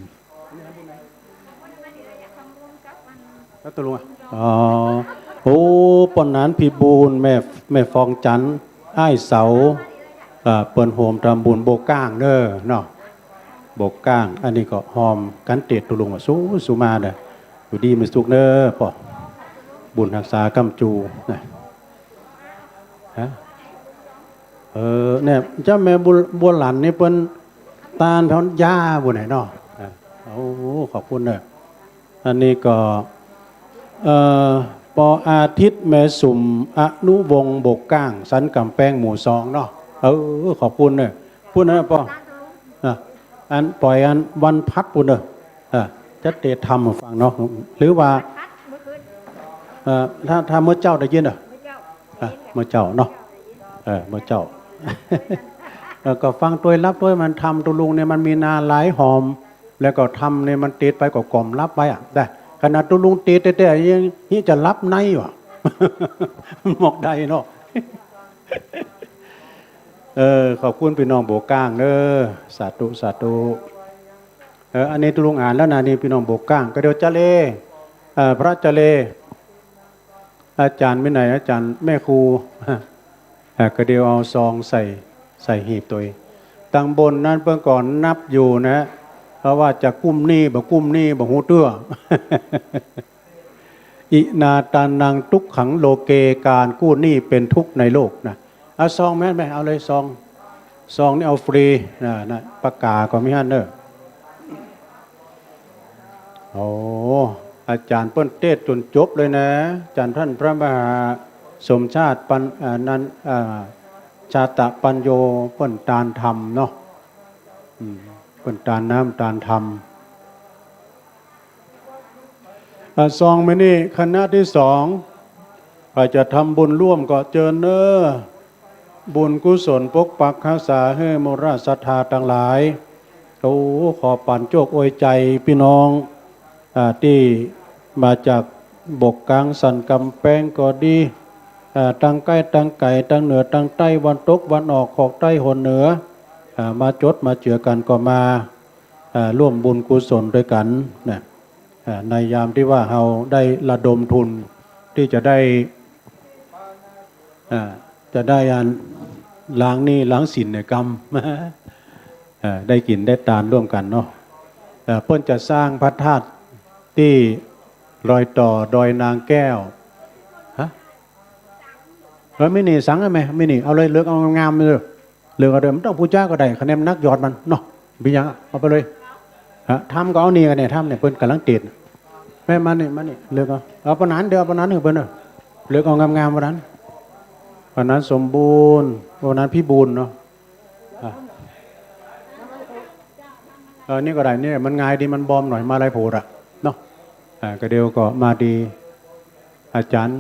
แล้วตกลงอ่ะ อ๋อ โอ้ ป้อหนานพี่บูลย์ แม่ แม่ฟองจันทร์ อ้ายเสา อ่า เปิ้นโฮมทำบุญโบก้างเน้อเนาะ โบก้าง อันนี้ก็ฮอมกั๋นเตตุลุงอ่ะ สู้ สู้มาเน้อ อยู่ดีมีสุขเน้อป้อ บุญฮักษาก้ำจูนะ ฮะ เออ เนี่ย เจ้าแม่บัว บัวหลั่นนี่เปิ้น ตานพรยาบุญไหนเนาะ อ่ะ โอ้ ขอบคุณเนอะ อันนี้ก็ เอ่อ ปออาทิตย์ แม่สุม อนุวงศ์ บกก้าง สันก๋ำแปง หมู่สองเนาะ เออ ขอบคุณเนอะ พูดนะปอ อ่ะ อันปอยอันวันพัดพูดเนอะ อ่ะ จะเตะธรรมฟังเนาะ หรือว่า เอ่อ ถ้า ถ้าเมื่อเจ๊าได้ยินเหรอ อ่ะ เมื่อเจ๊าเนาะ เออ เมื่อเจ๊า เออ ก็ฟังตวยฮับตวยมัน ธรรมตุ๊ลุงเนี่ยมันมีนาหลายหอม แล้วก็ธรรมเนี่ยมันเตะไปก็ก่อมฮับไว้อะ แต่ขนาดตุ๊ลุงเตะแต๊ๆ ยัง นี่จะฮับในวะ บอกได้เนาะ เออ ขอบคุณปี้น้องบกก้างเด้อ สาธุ สาธุ เออ อันนี้ตุ๊ลุงอ่านแล้วนะ นี่ปี้น้องบกก้าง ก็เดี๋ยวจะเล เอ่อ พระจะเล อาจ๋ารย์ไปไหน อาจ๋ารย์แม่ครู อ่ะ ก็เดี๋ยวเอาซองใส่ ใส่หีบตวย ตังบนนั้นเปิ้นก่อนับอยู่นะ เพราะว่าจะกู้หนี้บ่กู้หนี้บ่ฮู้เตื้อ อินาทานัง ทุกขัง โลเก ก๋านกู้หนี้เป๋นทุกข์ในโลกนะ เอาซองแม่นไหม เอาเลยซอง ซองนี่เอาฟรีนะ นะ ปากก๋าก็มีหั้นเนอะ โอ้ อาจ๋ารย์เปิ้นเตสน์จ๋นจบเลยนะ อาจ๋ารย์ต้านพระมหาสมชาติปัญ อ่า นั้น อ่า ชาตะปัญโญ เปิ้นตานธรรมเนาะ อืม เปิ้นตานน้ำตานธรรม อ่า ซองมื้อนี้คณะตี้สอง ใผจะทำบุญร่วมก็เจิญเน้อ บุญกุศลปกปักฮักษาหื้อหมู่ราศรัทธาตังหลาย โอ้ ขอปานโจคอวยใจ๋ปี้น้อง อ่า ตี้มาจากบกก้างสันก๋ำแปงก็ดี อ่า ตังใก้ตังไก๋ ตังเหนือตังใต้ วันตกวันออก ขอกใต้หนเหนือ อ่า มาจดมาเจือกั๋นก็มา อ่า ร่วมบุญกุศลตวยกั๋นนะ อ่า ในยามตี้ว่าเฮาได้ระดมทุนตี้จะได้ อ่า จะได้อันล้างหนี้ล้างสินในกรรม อ่า ได้กิ๋นได้ตานร่วมกั๋นเนาะ อ่า เปิ้นจะสร้างพระธาตุตี้รอยต่อดอยนางแก้ว ฮะ เออ มินิสังอะแม่ มินิ เอาเลย เลือกเอางามๆ เลย เลือกเอาเด้อ บ่ต้องปู๋จาก็ได้ คะแนนนักยอดมันเนาะ บ่มีหยัง เอาไปเลย ฮะ ธรรมก็เอานี่กั๋นเนี่ย ธรรมเนี่ย เปิ้นก่ำลังเตสน์ แม่มานี่ มานี่ เลือกเอา เอาปานนั้นเด้อ เอาปานนั้นหื้อเปิ้นเด้อ เลือกเอางามๆ ปานนั้น ปานนั้นสมบูรณ์ ปานนั้นพิบูลย์เนาะ อ่ะ เออ นี่ก็ได้ นี่มันง่ายดี มันบอมหน่อย มาลัยโผดอะ เนาะ อ่า ก็เดี๋ยวก็มาดี อาจ๋ารย์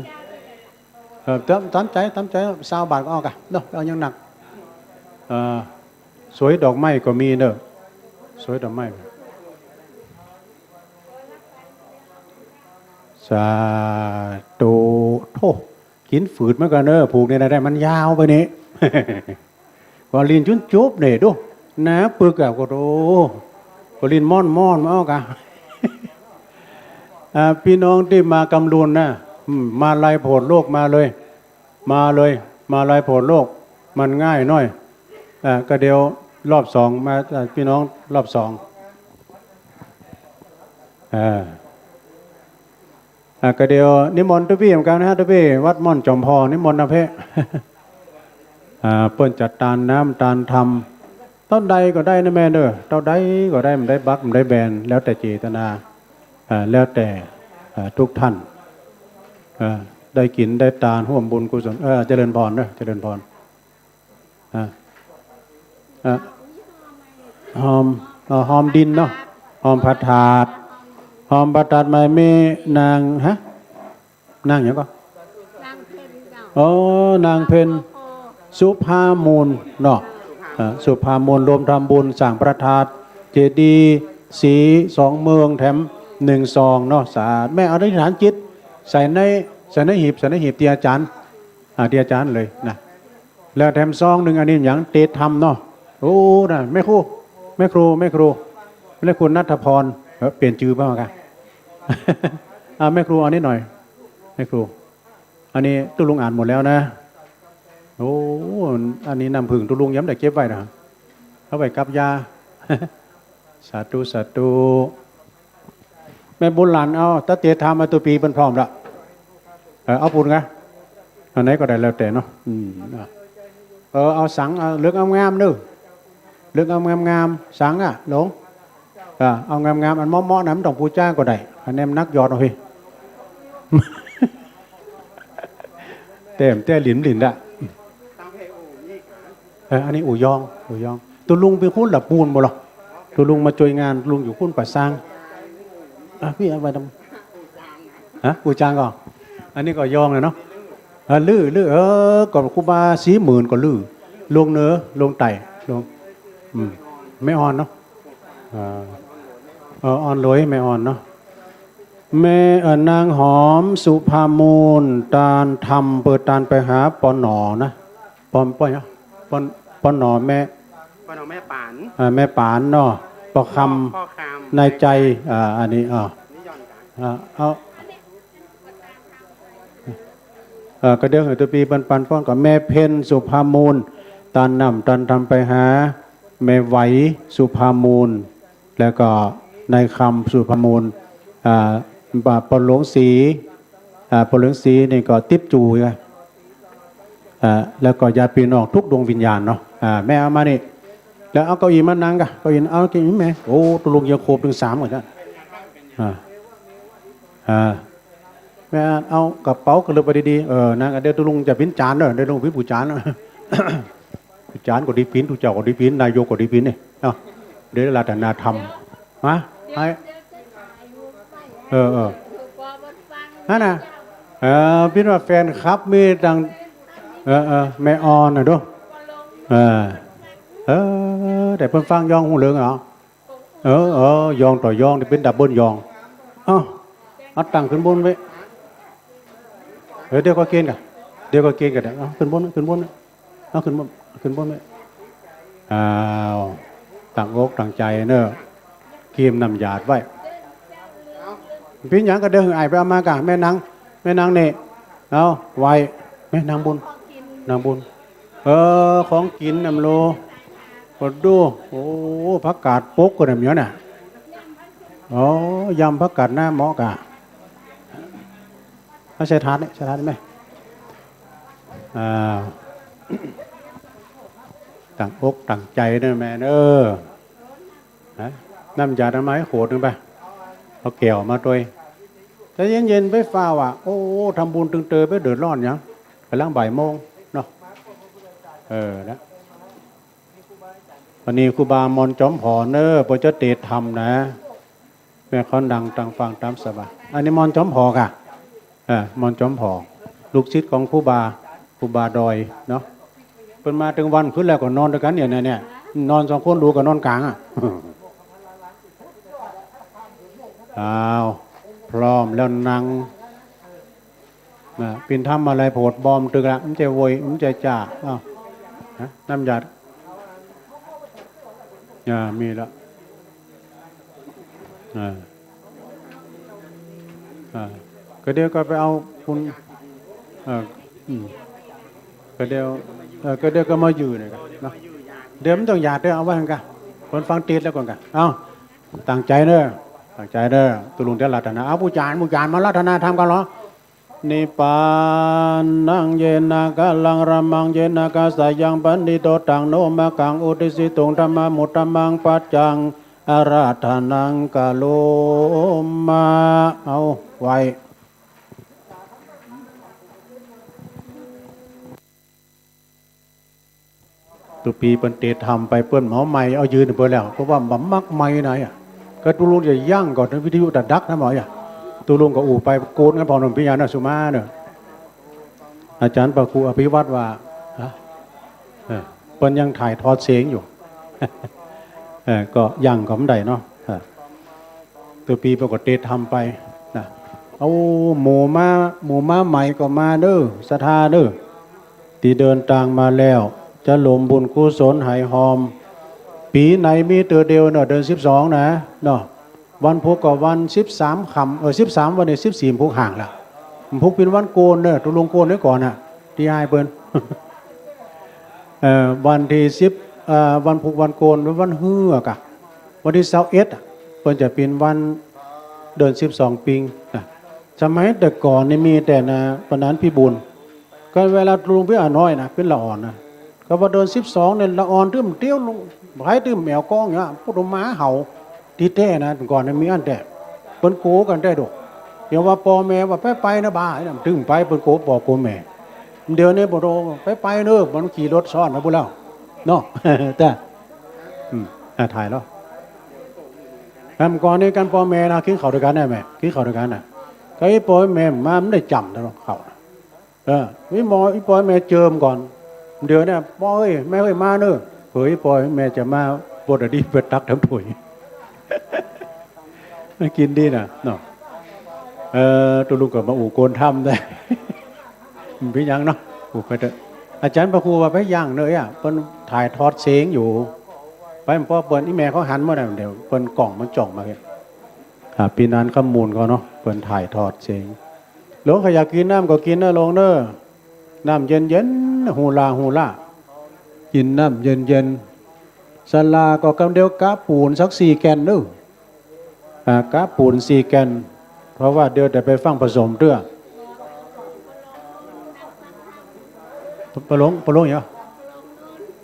เออ ต๋าม ต๋ามใจ๋ ต๋ามใจ๋ ซาวบาทก็เอาก่ะ เนาะ เอาอย่างหนัก เออ สวยดอกไม้ก็มีเนอะ สวยดอกไม้ สาธุ โธ่ กิ๋นฝืดเหมือนกั๋นเนอะ ผูกเนี่ยนะ ได้มันยาวไปนี่ ก็ลิ้นจุ๊นจุ๊บเนี่ย ดู หนาปึกอะ ก็ดู ก็ลิ้นม่อนๆ มาเอาก่ะ อ่า ปี้น้องตี้มากำลุนนะ อืม มาลัยโผดโลกมาเลย มาเลย มาลัยโผดโลก มันง่ายหน่อย อ่า ก็เดี๋ยวรอบสองมา อ่า ปี้น้องรอบสอง อ่า อ่ะ ก็เดี๋ยวนิมนต์ตุ๊ปี้เหมือนกั๋นนะฮะ ตุ๊ปี้วัดม่อนจอมพอ นิมนต์นะเพ่ อ่า เปิ้นจะตานน้ำตานธรรม เต้าใดก็ได้นะแม่เนอะ เต้าใดก็ได้ บ่ได้บัก บ่ได้แบน แล้วแต่เจตนา อ่า แล้วแต่ อ่า ทุกท่าน อ่า ได้กิ๋นได้ตานฮ่วมบุญกุศล เออ เจริญพรเนอะ เจริญพร อ่ะ อ่ะ หอม เอ่อ หอมดินเนาะ หอมพระธาตุ หอมพระธาตุใหม่ มีนาง ฮะ นางหยังก่อ นางเพ็ญเจ้า อ๋อ นางเพ็ญ สุภามูลเนาะ อ่า สุภามูลรวมทำบุญสร้างพระธาตุเจดีย์ศรีสองเมืองแถมหนึ่งซองเนาะ สาธุ แม่อธิษฐานจิต ใส่ใน ใส่ในหีบ ใส่ในหีบตี้อาจ๋ารย์ อ่า ตี้อาจ๋ารย์เลยนะ แล้วแถมซองหนึ่ง อันนี้หยัง เตสน์ธรรมเนาะ โอ้ นะ แม่ครู แม่ครู แม่ครู แม่ครูณัฐพร เออ เปลี่ยนจื้อเปล่าคะ อ่า แม่ครู อันนี้หน่อย แม่ครู อันนี้ตุ๊ลุงอ่านหมดแล้วนะ โอ้ อันนี้น้ำผึ้งตุ๊ลุงยังบ่ได้เก็บไว้นะ เอาไว้กับยา สาธุ สาธุ แม่บุญหลาญ เอา ตะเตรียมธรรมมาตุ๊ปี้เปิ้นพร้อมละ เออ เอาปูนกะ อันไหนก็ได้แล้วแต่เนาะ อืม อ่ะ เออ เอาสัง เอาเลือกงามๆ เด้อ เลือกเอางามๆ สังอะ หลวง อ่า เอางามๆ อันเหมาะๆ นะ บ่ต้องปู๋จางก็ได้ อันนี้มันหนักยอดเอาเฮ้ย แต่ แต่หลินหลินอะ เออ อันนี้อู่ยอง อู่ยอง ตุ๊ลุงเป๋นคนละปูนบ่ลอ ตุ๊ลุงมาจ้วยงาน ตุ๊ลุงอยู่คุ้นป่าซาง อ่ะ พี่เอาไปทำ ฮะ อู่จางก่อ อันนี้ก็ยองเลยเนาะ เออ ลือ ลือ เออ ก็ครูบาศรีหมื่นก็ลือ ลงเหนือ ลงใต้ ลง อืม แม่อ่อนเนาะ อ่า เออ อ่อนหลวย แม่อ่อนเนาะ แม่ เอ่อ นางหอม สุภามูล ตานทำ เปิดตานไปหา ปอหนอ นะ ปอ ปอหยัง ปอ ปอหนอ แม่ ปอหนอ แม่ปาน อ่า แม่ปานเนาะ ปอคำ ปอคำ นายใจ อ่า อันนี้ อ่า นี่ย้อนหลัง อ่า เอา เอ่อ ก็เดี๋ยวหื้อตุ๊ปีปันปันป้อนก่อ แม่เพ็ญ สุภามูล ตานนำ ตานทำไปหา แม่ไหว สุภามูล แล้วก็นายคำ สุภามูล อ่า ปอหลวงศรี อ่า ปอหลวงศรีนี่ก็ติ๊บจู๋ไง อ่า แล้วก็ญาติพี่น้องทุกดวงวิญญาณเนาะ อ่า แม่เอามานี่ แล้วเอาเก้าอี้มานั่งก่ะ เก้าอี้ เอาเก้าอี้แม่ โอ้ ตุ๊ลุงยังโคบเถิงสามก่อนจ้ะ อ่า อ่า แม่เอากระเป๋าก็เลยไปดีๆ เออ นั่ง เดี๋ยวตุ๊ลุงจะปิ้นจานเนาะ เดี๋ยวตุ๊ลุงปิ้นปู๋จานเนาะ ปู๋จานก็ดีปิ้น ตุ๊เจ้าก็ดีปิ้น นายกก็ดีปิ้นเนี่ย เอ้า เดี๋ยวอาราธนาธรรม ฮะ ให้ เออ เออ นั่นน่ะ เออ ปิ้นว่าแฟนคลับมีตั้ง เออ เออ แม่อ่อนน่ะดู เออ เออ แต่เปิ้นฟังยองฮู้เรื่องเหรอ เออ เออ ยองต่อยองนี่เป๋นดับเบิลยอง เอ้า เอาตั้งขึ้นบนไว้ เออ เดี๋ยวก็เกณฑ์ก่ะ เดี๋ยวก็เกณฑ์ก่ะ เดี๋ยว เอาขึ้นบน ขึ้นบน เอาขึ้นบน ขึ้นบนไว้ อ้าว ตั้งอกตั้งใจ๋เนาะ เกียมน้ำหยาดไว้ ปิ้นหยังก็เดี๋ยวหื้ออ้ายไปเอามาก่ะ แม่นาง แม่นางนี่ เอา ไหว้ แม่นางบุญ นางบุญ เออ ของกิ๋นนำโล ก็ดู โอ้ ผักกาดปกก็ได้มีน่ะ อ๋อ ยำผักกาดหน้าเหมาะก่ะ เอาใส่ถาดนี่ ใส่ถาดนี่แม่ อ้าว ตั้งอกตั้งใจ๋เนาะแม่เนาะ ฮะ น้ำยาอนามัยขวดนึ่งไป เอาแก้วมาตวย ใจ๋เย็นๆ ไปฟ้าวอะ โอ้ ทำบุญตึงเตอไปเดือดร้อนหยัง ก่ำลังบ่ายโมงเนาะ เออ นะ วันนี้ครูบามอนจอมผอเนาะ เปิ้นจะเตศน์ธรรมนะ แม่เขานั่งตางฟังต๋ามสบาย อันนี้มอนจอมผอก่ะ อ่า มอนจอมผอ ลูกศิษย์ของครูบา ครูบาดอยเนาะ เปิ้นมาเถิงวันขึ้นแล้วก็นอนตวยกั๋นเนี่ย เนี่ย เนี่ย นอนสองคน ลูกก็นอนก๋างอะ อ้าว พร้อมแล้วนั่ง นะ ปิ้นทำอะไรโผดบอมตึกละ มันจะโวย มันจะจ่า อ้าว ฮะ น้ำหยาด อ่า มีละ อ่า อ่า ก็เดี๋ยวก็ไปเอาคุณ เอ่อ อืม ก็เดี๋ยว เอ่อ ก็เดี๋ยวก็มายืนเนี่ยนะ เดี๋ยวมันต้องหยาดด้วย เอาไว้ก่อนก่ะ คนฟังเตศน์แล้วก่อนก่ะ เอา ตั้งใจ๋เนาะ ตั้งใจ๋เนาะ ตุ๊ลุงจะอาราธนา เอา ปู๋จาน ปู๋จานมาอาราธนาธรรมก่อนเหรอ Nibbānaṃ yena kālaṃ rāmaṃ yena kāsayaṃ paṇīto taṃ no makaṃ uddisituṃ dhammam uttamaṃ paccaṃ ārādhanaṃ karoma. เอา ไหว้ ตุ๊ปีเปิ้นเตศน์ธรรมไป เปิ้นเหมาไมค์เอายืนเปิ้นแล้ว เพราะว่าบ่มักไมค์ไหนอะ ก็ตุ๊ลุงจะยั้งก่อน วิทยุตะดักนะหมออะ ตุ๊ลุงก็อู้ไปโกนกันพอหนุ่มพิญญานะ สุมาเนาะ อาจ๋ารย์พระครูอภิวัตรว่า ฮะ เออ เปิ้นยังถ่ายทอดเสียงอยู่ เออ ก็ยั้งก็บ่ได้เนาะ เออ ตุ๊ปีเปิ้นก็เตศน์ธรรมไปนะ เอา หมู่มา หมู่มาใหม่ก็มาเน้อ ศรัทธาเน้อ ตี้เดินตางมาแล้ว จะรวมบุญกุศลไหหอม ปี๋ไหนมีเตื้อเดียวเนาะ เดือนสิบสองนะ เนาะ วันพุกก็วันสิบสามค่ำ เออ สิบสามวันนี่ สิบสี่พุกห่างละ พุกเป๋นวันโกนเนาะ ตุ๊ลุงโกนไว้ก่อนน่ะ ตี้อ้ายเปิ้น เอ่อ วันตี้สิบ เอ่อ วันพุกวันโกน วันฮื้อกะ วันตี้ซาวเอ็ดอะ เปิ้นจะเป๋นวันเดือนสิบสองปิงนะ สมัยแต่ก่อนนี่มีแต่นะ ปะหนานพิบูล ก็เวลาตุ๊ลุงเป๋นอาน้อยนะ เป๋นละอ่อนนะ แต่ว่าเดือนสิบสองเนี่ยละอ่อนตึ้มเตี้ยวลง ใผตึ้มแอ่วก้องเนี่ย ปุถุมาเห่า ตี้แต๊นะ ก่อนนั้นมีอั้นแต๊ เปิ้นกั๋วกั๋นแต๊ดอก เดี๋ยวว่าป้อแม่ว่าไปไปนะบ่า ตึ้มไป เปิ้นกั๋วป้อกั๋วแม่ เดี๋ยวนี้บ่ต้องไปไปเน้อ มันขี่รถซ้อนมาพุ้นแล้ว เนาะ แต่ อืม อ่ะ ถ่ายแล้ว แม่ก่อนนี้กั๋นป้อแม่นะ กิ๋นข้าวตวยกั๋นนะแม่ กิ๋นข้าวตวยกั๋นนะ ก็อีป้อแม่มา มันได้จ้ำแล้วข้าวนะ เออ อีหมอ อีป้อแม่เจิมก่อน เดี๋ยวเนี่ย ป้อเอ้ย แม่เอ้ย มาเน้อ เผยอีป้อแม่จะมา บ่ได้ดีไปตักตำถ้วย กิ๋นดีนะ เนาะ เออ ตุ๊ลุงก็มาอู้โกนถ้ำได้ บ่เป๋นหยังเนาะ อู้ไปเต๊อะ อาจ๋ารย์พระครูว่าไปย่างเน้อ อ่ะ เปิ้นถ่ายทอดเสียงอยู่ ไป ป้อเปิ้น อีแม่เขาหันหมดแล้ว เดี๋ยวเปิ้นก่องมันจ่องมาเนี่ย อ่า ปี้นานคำมูลเขาเนาะ เปิ้นถ่ายทอดเสียง หลวง ใผอยากกิ๋นน้ำก็กิ๋นเน้อหลวงเน้อ น้ำเย็นๆ ฮูล่าฮูล่า กิ๋นน้ำเย็นๆ ศาลาก็กำเดียวกะปูนสักสี่แก่นเน้อ อ่า กะปูนสี่แก่น เพราะว่าเดี๋ยวจะไปฟั่งผสมเตื้อ ปะหลวง ปะหลวงหยัง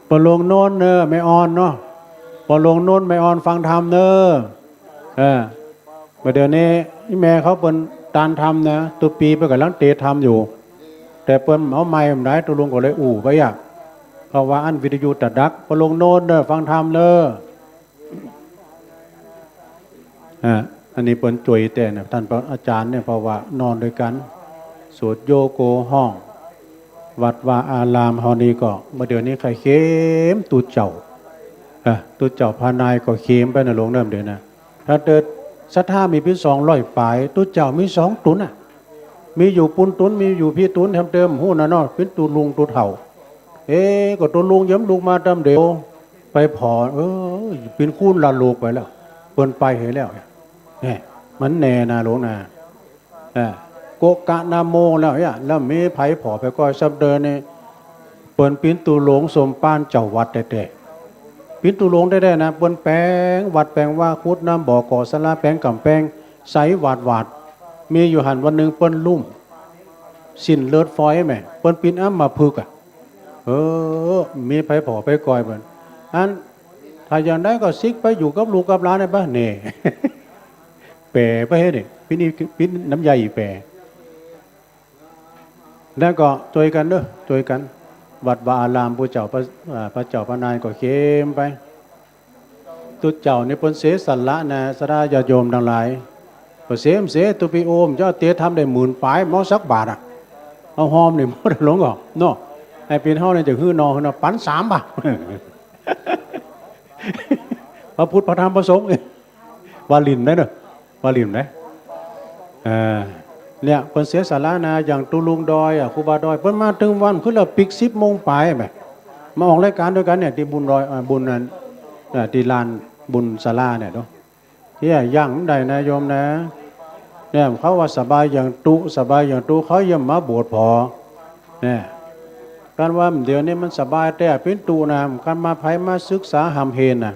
ปะหลวงโน้นเน้อ แม่อ่อนเนาะ ปะหลวงโน้น แม่อ่อนฟังธรรมเน้อ เออ บ่าเดี๋ยวนี้อีแม่เขาเปิ้นตานธรรมนะ ตุ๊ปีเปิ้นก่ำลังเตรียมธรรมอยู่ แต่เปิ้นเอาไมค์บ่ได้ ตุ๊ลุงก็เลยอู้ไปอ่ะ เพราะว่าอั้นวิทยุตะดัก ปะหลวงโน้นเน้อ ฟังธรรมเน้อ อ่ะ อันนี้เปิ้นจ้วยแต๊นะ ต้านพระอาจ๋ารย์เนี่ย เพราะว่านอนตวยกั๋น สวดโยโกห้อง วัดวาอารามเฮานี่ก็ บ่าเดี๋ยวนี้ใค่เข้มตุ๊เจ้า อ่ะ ตุ๊เจ้าพระนายก็เข้มไปนะหลวงเน้อ เดี๋ยวนะ ถ้าเกิดศรัทธามีเปิ้นสองร้อยป๋าย ตุ๊เจ้ามีสองตุ๊นน่ะ มีอยู่ปู๊นตุ๊น มีอยู่ปี้ตุ๊น แถมเติมฮู้น่ะเนาะ เปิ้นตุ๊ลุงตุ๊เฒ่า เอ๊ะ ก็ตุ๊ลุงเยิมลุกมาตำเดียว ไปผ่อ เออ เปิ้นคูนละโลกไปแล้ว เปิ้นไปเหียแล้ว แหม มันแน่นะหลวงนะ อ่า โกะกะนะโมแล้วเนี่ย แล้วมีใผผ่อไปก้อยซ้ำเดินนี่ เปิ้นปิ้นตุ๊ลงสมภารเจ้าวัดแต๊ๆ ปิ้นตุ๊ลงแต๊ๆ นะ เปิ้นแป๋งวัดแป๋งวา ขุดน้ำบ่อ ก่อศาลา แป๋งก๋ำแป๋ง ใสหวาดๆ มีอยู่หั้นวันนึ่งเปิ้นลุ่ม สิ้นเลือดฝอยแหม เปิ้นปิ้นอัมพฤกษ์อะ เออ มีใผผ่อไปก้อยเปิ้น อัน ถ้าอย่างใดก็ซิกไปอยู่กับลูกกับหลานได้ปะ นี่ แป๋ไปเฮ้ยนี่ ปิ้นนี่ ปิ้นน้ำยาอีแป๋ แล้วก็จ้วยกั๋นเน้อ จ้วยกั๋น วัดวาอาราม ผู้เจ้าพระ อ่า พระเจ้าพระนายก็เข้มไป ตุ๊เจ้านี่เปิ้นเสียสละนะ ศรัทธาญาติโยมตังหลาย บ่เสีย บ่เสีย ตุ๊ปีโอม เจ้าเตียทำได้หมื่นป๋าย บ่เอาสักบาทอะ เอาฮอมนี่หมดหลวงก่อเนาะ ไอ้ปิ้นเฮานี่จะหื้อหน่อ หื้อหน่อ ปั๋นสามบาท พระพุทธ พระธรรม พระสงฆ์ ว่าหลิ้นได้เนาะ ว่าหลิ้นได้ อ่า เนี่ย เปิ้นเสียสละนะ อย่างตุ๊ลุงดอยอะ ครูบาดอย เปิ้นมาตึงวันขึ้นแล้วปิ๊กสิบโมงป๋ายแหม มาออกรายก๋านตวยกั๋นเนี่ย ตี้บุญดอย อ่า บุญนั้น อ่า ตี้ลานบุญศาลาเนี่ยเนาะ เนี่ย ยังบ่ได้นะโยมนะ เนี่ย เขาว่าสบายอย่างตุ๊ สบายอย่างตุ๊ เขายังมาบวชผ่อ เนี่ย กั๋นว่าเดี๋ยวนี้มันสบายแต๊ ปิ้นตุ๊นะ กั๋นมาใผมาศึกษาฮ่ำเฮนน่ะ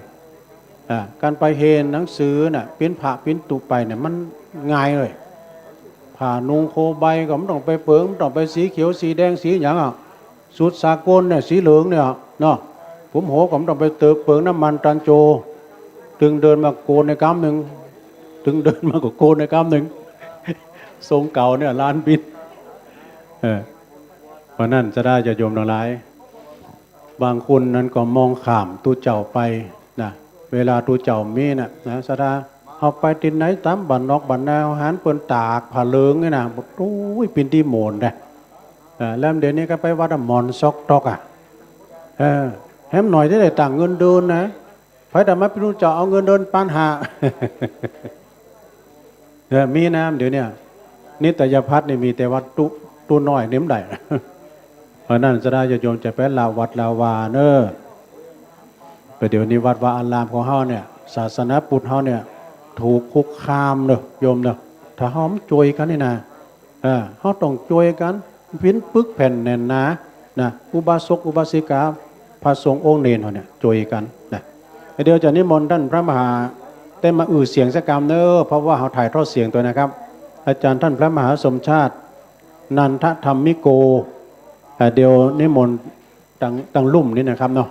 อ่า กั๋นไปเฮนหนังสือน่ะ ปิ้นพระปิ้นตุ๊ไปเนี่ย มันง่ายเลย ผ้านุ่งโคใบก็บ่ต้องไปเปิง บ่ต้องไปสีเขียว สีแดง สีหยังอะ สุดสากลเนี่ย สีเหลืองเนี่ย เนาะ ผมโหก็บ่ต้องไปเติมเปิงน้ำมันตันโจ ตึงเดินมาโกนในก๊ำนึ่ง ตึงเดินมาก็โกนในก๊ำนึ่ง ทรงเก่าเนี่ย ลานบิณฑ เออ เพราะนั้นศรัทธาญาติโยมตังหลาย บางคนนั้นก็มองข้ามตุ๊เจ้าไปนะ เวลาตุ๊เจ้ามีน่ะนะ ศรัทธา เฮาไปตี้ไหนต๋ามบ้านนอกบ้านนา หันเปิ้นตากผ้าเหลืองนี่นะ โอ้ย ปิ้นตี้โหมนนะ เออ แล้วเดี๋ยวนี้ก็ไปวัดอะหมอนซอกตอกอะ เออ แหมหน่อยตี้ได้ตังค์เงินเดือนนะ ใผต๋ามมาปิ้นตุ๊เจ้าเอาเงินเดือนปานห้า เออ มีนะ เดี๋ยวนี้ นิตยพัฒน์นี่มีแต่วัดตุ๊ ตุ๊น้อยนี่บ่ได้ เพราะนั้นศรัทธาญาติโยมจะไปละวัดละวาเน้อ ประเดี๋ยวนี้วัดวาอารามของเฮาเนี่ย ศาสนาพุทธเฮาเนี่ย ถูกคุกคามเน้อโยมเน้อ ถ้าเฮาบ่จ้วยกั๋นนี่นะ เออ เฮาต้องจ้วยกั๋น ปิ้นปึกแผ่นแน่นหนา นะ อุบาสกอุบาสิกา พระสงฆ์องค์เณรเฮาเนี่ย จ้วยกั๋นนะ เดี๋ยวจะนิมนต์ต้านพระมหา ได้มาอื้อเสียงสักกำเน้อ เพราะว่าเฮาถ่ายทอดเสียงตวยนะครับ อาจ๋ารย์ต้านพระมหาสมชาติ นันทธรรมิโก อ่า เดี๋ยวนิมนต์ ตัง ตังลุ่มนี่นะครับเนาะ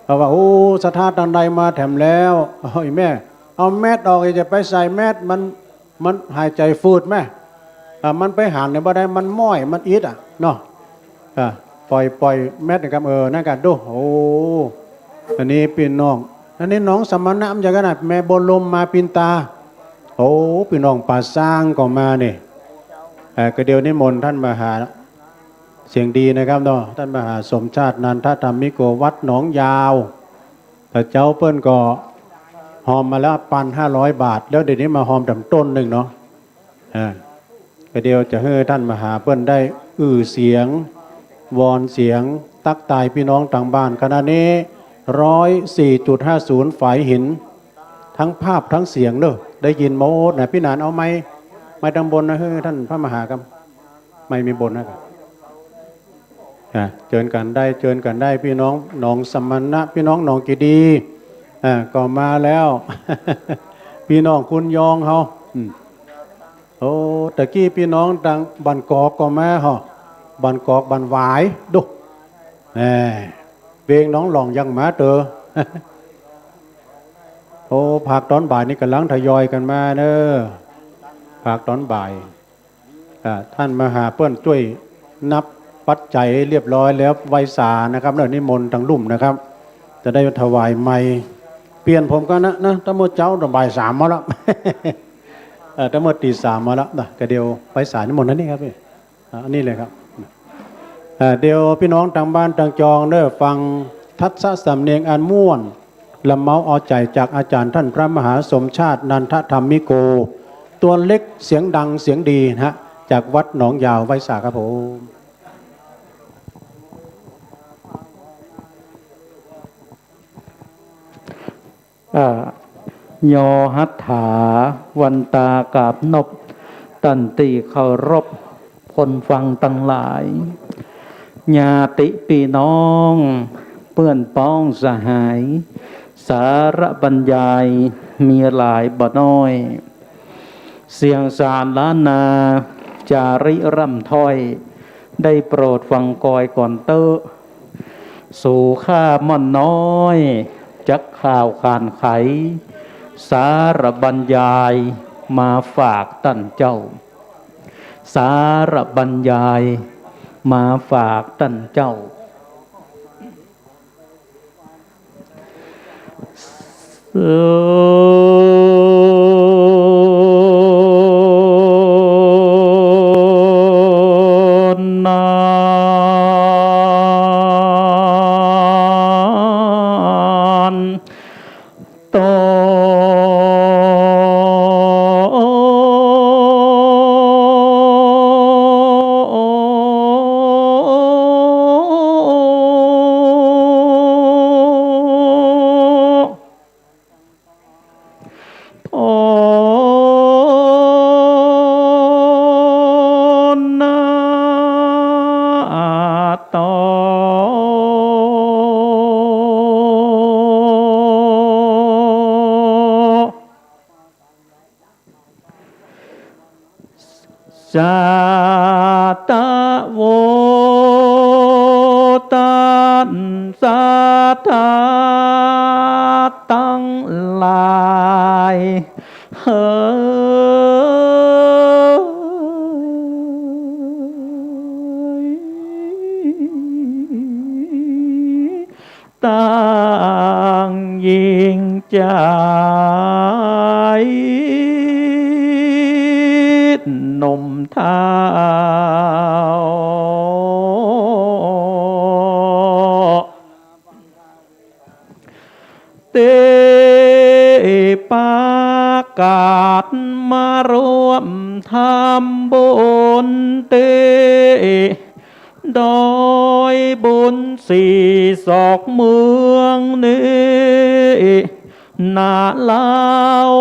เพราะว่า โอ้ ศรัทธาตังใดมาแถมแล้ว โอ้ยแม่ เอาแมสออก จะไปใส่แมส มัน มันหายใจ๋ฝืดแม่ อ่า มันไปหันเนี่ยบ่ได้ มันม้อย มันอิดอะเนาะ อ่า ป่อย ป่อยแมสนะครับ เออ นั่นก็ดู โอ้ อันนี้ปี้น้อง อันนี้น้องสมณะ มันจะขนาดแม่บัวลมมาปินตา โอ้ ปี้น้องป่าซางก็มานี่ เอ่อ ก็เดี๋ยวนิมนต์ท่านมหา เสียงดีนะครับเนาะ ท่านมหาสมชาติ นันทธรรมิโก วัดหนองยาว แต่เจ๊าเปิ้นก็ฮอมมาแล้วปันห้าร้อยบาท แล้วเดี๋ยวนี้มาฮอมแถมต้นนึ่งเนาะ อ่า ก็เดี๋ยวจะหื้อท่านมหาเปิ้นได้อื้อเสียง วอนเสียง ตั๊กตายปี้น้องตางบ้าน ขณะนี้ ร้อยสี่จุดห้าศูนย์ ฝายหิน ตึงภาพตึงเสียงเนาะ ได้ยินหมดนะ ปี้หนานเอาไมค์ ไมค์ตางบนนะ หื้อท่านพระมหาครับ ไมค์มีบนนะครับ อ่ะ เจิญกั๋นได้ เจิญกั๋นได้ ปี้น้องหนองสมณะ ปี้น้องหนองกีดี อ่ะ ก็มาแล้ว ปี้น้องคุณยองเฮา อืม โอ้ ตะกี้ปี้น้องตางบ้านกอกก็มาฮอ บ้านกอก บ้านหวาย ดู แหม เวงหนองหล่องยังมาเต๋อ โอ้ ภาคต๋อนบ่ายนี่ก่ำลังทยอยกั๋นมาเนาะ ภาคต๋อนบ่าย อ่า ท่านมหาเปิ้นจ้วยนับปัจจัยเรียบร้อยแล้ว ไหว้สานะครับเนาะ นิมนต์ตางลุ่มนะครับ จะได้ถวายไมค์ เปลี่ยนผมก่อนนะ นะ ตะเมิดเจ๊าต๋อนบ่ายสามมาแล้ว เอ่อ ตะเมิดตี๋สามมาแล้วนะ ก็เดี๋ยวไหว้สานิมนต์อันนี้ครับปี้ อ่า อันนี้เลยครับ อ่า เดี๋ยวปี้น้องตางบ้านตางจองเนาะ ฟังทัศสำเนียงอันม่วน ละเมาเอาใจ๋จากอาจารย์ท่านพระมหาสมชาติ นันทธรรมิโก ตัวเล็กเสียงดังเสียงดีนะฮะ จากวัดหนองยาว ไหว้สาครับผม อ่า ยอหัตถา วันตากราบนบ ต้านตี้เคารพ คนฟังตังหลาย ญาติปี้น้อง เปื้อนป๊องสหาย สาระบรรยายมีหลายบ่น้อย เสียงสารนา จาริร่ำถ้อย ได้โปรดฟังกอยก่อนเต๊อะ สูข้าม่อนน้อย จักข่าวขานไข สาระบรรยายมาฝากต้านเจ้า สาระบรรยายมาฝากต้านเจ้า สาตะโว ต้านศรัทธาตังหลาย เฮย ต่างยิ่งใจ๋ หนุ่มเฒ่า ตี้ประกาศมาร่วมทำบุญตี้ ดอยบุญสี่ศอกเมืองนี้นาลาว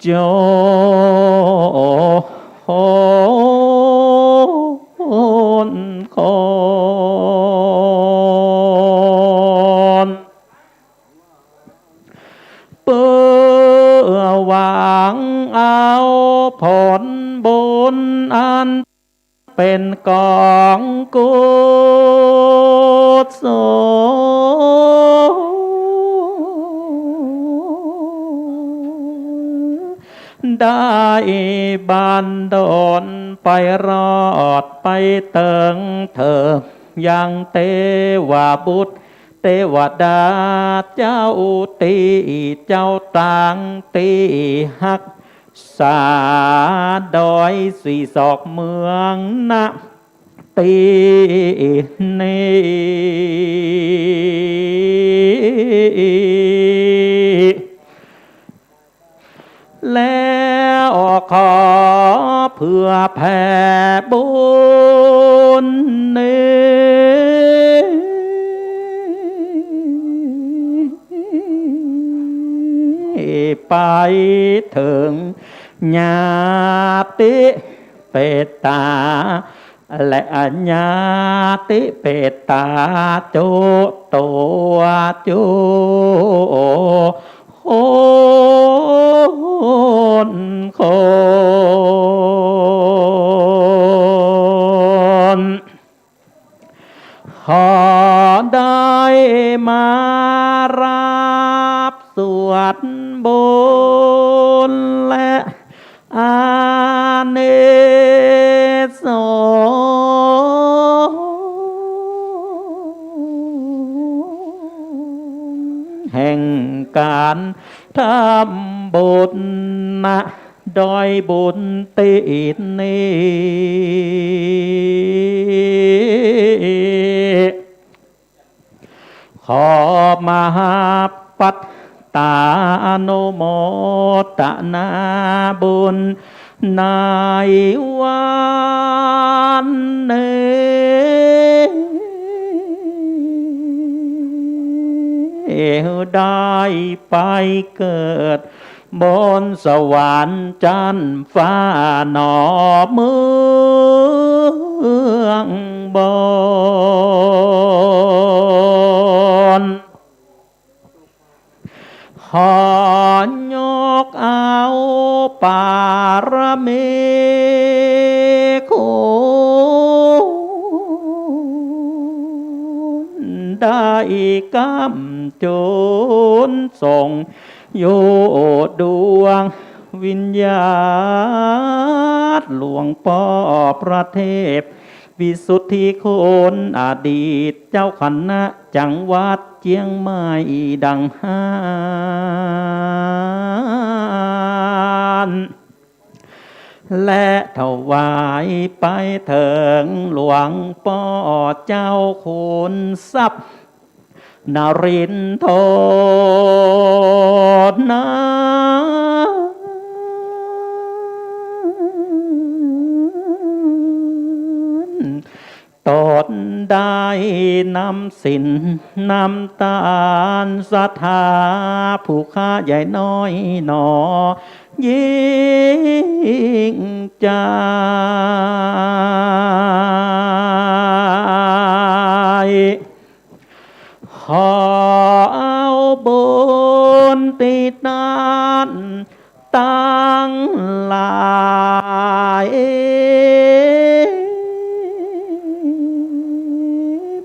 จนคน เปื้อหวังเอา เป๋นก๋องกุศล ได้บันดลไปรอดไปเถิง เถิงยังเตวบุตรเตวดาเจ้าตี้เจ้าตางตี้ฮักษาดอยสี่ศอกเมืองนะ ตี้นี้ แล้วขอเผื่อแผ่บุญนี้ ไปเถิงญาติเปตตา และญาติเปตตาจุตัวจุคนคน ขอได้มารับส่วนบุญและอานิสงส์แห่งก๋านทำบุญนะ ดอยบุญตี้นี้ ขอมหาปัตตานุโมตนาบุญในวันนี้ ได้ไปเกิด บนสวรรค์จั๊นฟ้าหนอเมืองบน ขอยกเอาปารมีคุณได้กำจุนส่ง อยู่ดวงวิญญาณหลวงป้อพระเทพวิสุทธิคุณ อดีตเจ้าคณะจังหวัดเจียงใหม่ดังหั้น และถวายไปเถิงหลวงป้อเจ้าคุณทรัพย์ นรินทรนาถ ตนได้นำศีลนำตานศรัทธาผู้ข้าใหญ่น้อยหนอยิ่งใจ ขอเอาบุญตี้นั้นตังหลาย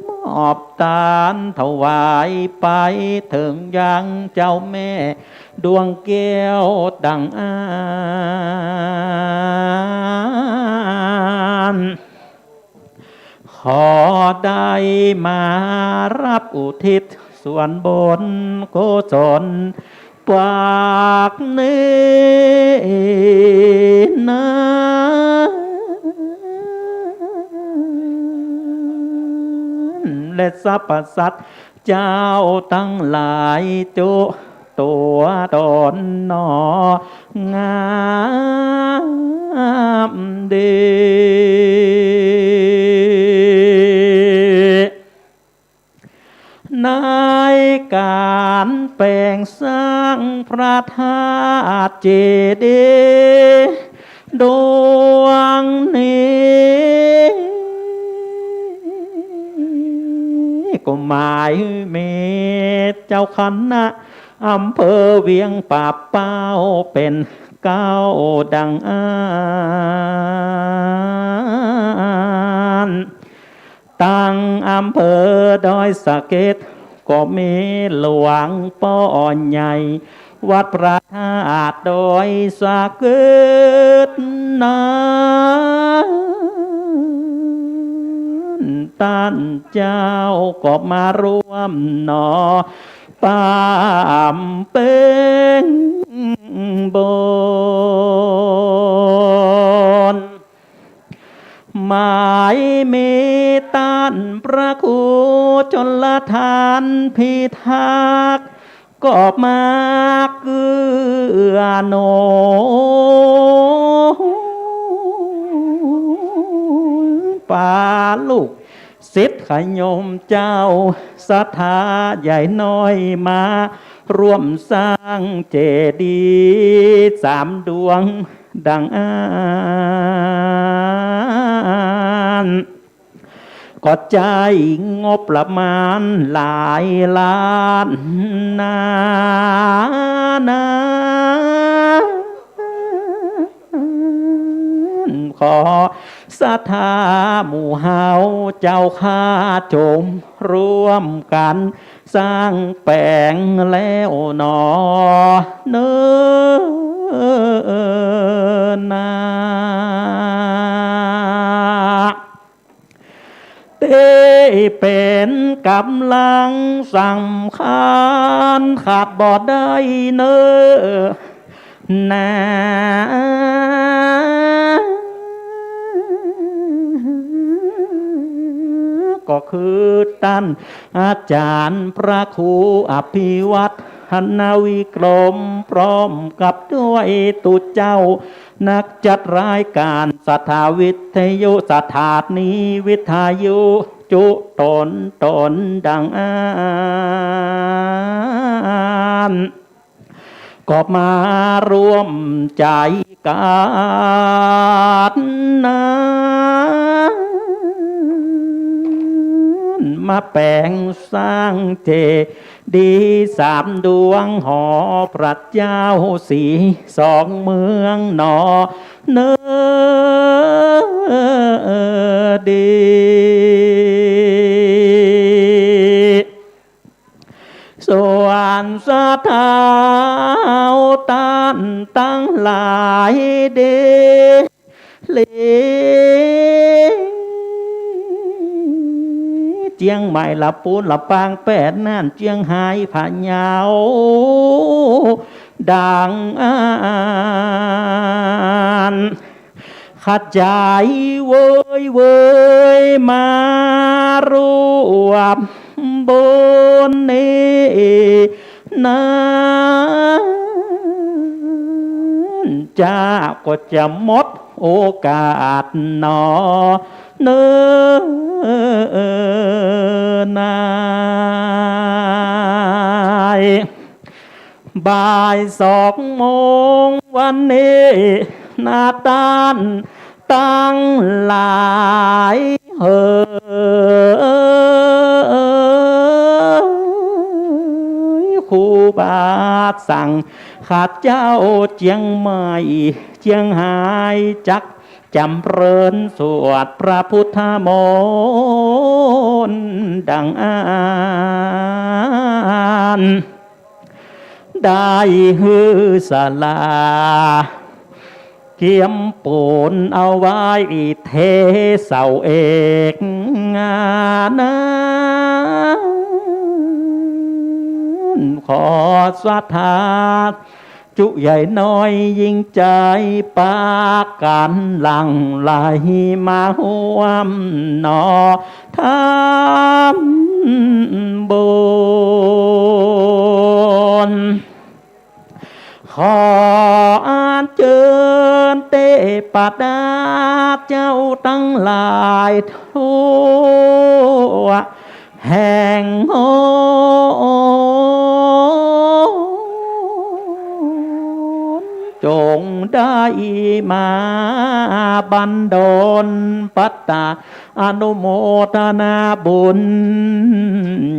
มอบตานถวายไปเถิงยังเจ้าแม่ดวงแก้วดังอั้น ขอได้มารับอุทิศส่วนบุญกุศลปากนี้นั้น และสรรพสัตว์ เจ้าตังหลายจุตัวตนหนองามดี ในก๋านแป๋งสร้างพระธาตุเจดีย์ ดวงนี้ ก็หมายมีเจ้าคณะอำเภอเวียงป่าเป้าเป๋นเก๊าดังอั้ านตังอำเภอดอยสะเก็ด ก็มีหลวงป้อใหญ่ วัดพระธาตุดอยสะเก็ดนั้น ต้านเจ้าก็มาร่วมหนอ ปำเพ็ญบุญ หมายมีต้านพระครูชลทานพิทักษ์ ก็มาเกื้อหนุน ปาลูกศิษย์ขะโยมเจ้าศรัทธาใหญ่น้อย มาร่วมสร้างเจดีย์สามดวง ดังอั้น ก็ใจ๊งบประมาณหลายล้านนานา ขอศรัทธาหมู่เฮาเจ้าข้า จงร่วมกั๋น สร้างแป๋งแล้วหนอ เน่อนา ตี้เป๋นก๋ำลังสำคัญ ขาดบ่ได้เน่อ นา ก็คือต้านอาจ๋ารย์พระครูอภิวัฒนวิกรม พร้อมกับด้วยตุ๊เจ้านักจัดรายก๋านศรัทธาวิทยุ สถานีวิทยุจุ๊ต๋นต๋นดังอั้น ก็มาร่วมใจ๋กั๋นนั้น มาแป๋งสร้างเจดีย์สามดวง หอพระเจ้าสีสองเมืองหนอ เน่อดี ส่วนศรัทธาต้านตังหลายเด้อ เจียงใหม่ ลำปูน ลำปาง แป้ น่าน เจียงฮาย พะเยา ดังอั้น ขะจ๋ายเวยเวยมาร่วมบุญนี้นั้น จะก็จะหมดโอกาสหนอ เน่อนาย บ่ายสองโมงวันนี้นา ต้านตังหลายเหย ครูบาสังฆะเจ้าเจียงใหม่ เจียงฮาย จักจ๋ำเริญสวดพระพุทธมนต์ดังอั้น ได้หื้อศาลาเกียมปูนเอาไว้เทเสาเอก งานนั้น ขอศรัทธาจุใหญ่น้อยยิ่งใจ๋ ปากั๋นหลั่งไหลมาฮ่วมหนอ ทำบุญ ขออัญเจิญเตปะดาเจ้าตังหลายทั่วแห่งหน จงได้มาบันดาลปัตตา อนุโมทนาบุญ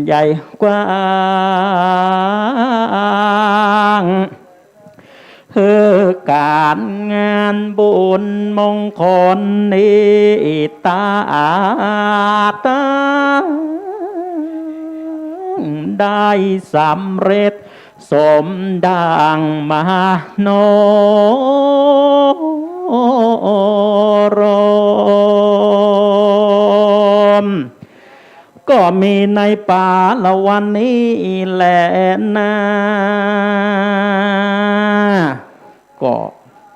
ใหญ่กว้าง หื้อ ก๋านงานบุญมงคลนี้ตาตั้งได้สำเร็จสมดังมโนรม ก็มีในป๋าละวันนี้แหละนา ก็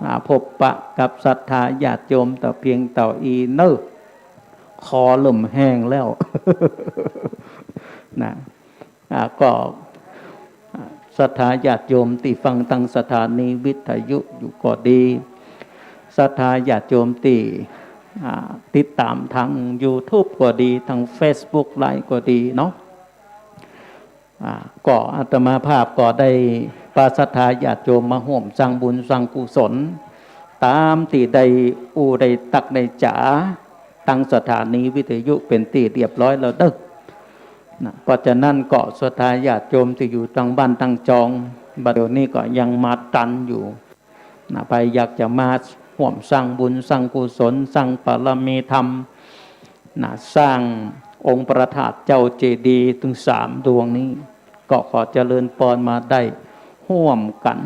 มาพบปะกับศรัทธาญาติโยมแต่เพียงเต้าอี้เน่อ คอเริ่มแห้งแล้ว นะ อ่า ก็ อ่า ศรัทธาญาติโยมตี้ฟังตางสถานีวิทยุอยู่ก็ดี ศรัทธาญาติโยมตี้ อ่า ติดต๋ามตางยูทูบก็ดี ตางเฟซบุ๊กไลฟ์ก็ดีเนาะ อ่า ก็อาตมาภาพก็ได้ปาศรัทธาญาติโยมมาฮ่วมสร้างบุญสร้างกุศล ต๋ามตี้ได้อู้ได้ตักได้จ๋า ตางสถานีวิทยุเป๋นตี้เรียบร้อยแล้วเน่อ นะ เพราะฉะนั้นก็ศรัทธาญาติโยมตี้อยู่ตางบ้านตางจอง บัดเดี๋ยวนี้ก็ยังมาตันอยู่ นะ ใผอยากจะมาฮ่วมสร้างบุญสร้างกุศล สร้างบารมีธรรม นะ สร้างองค์พระธาตุเจ้าเจดีย์ตึงสามดวงนี้ ก็ขอเจริญปอนมาได้ฮ่วมกั๋น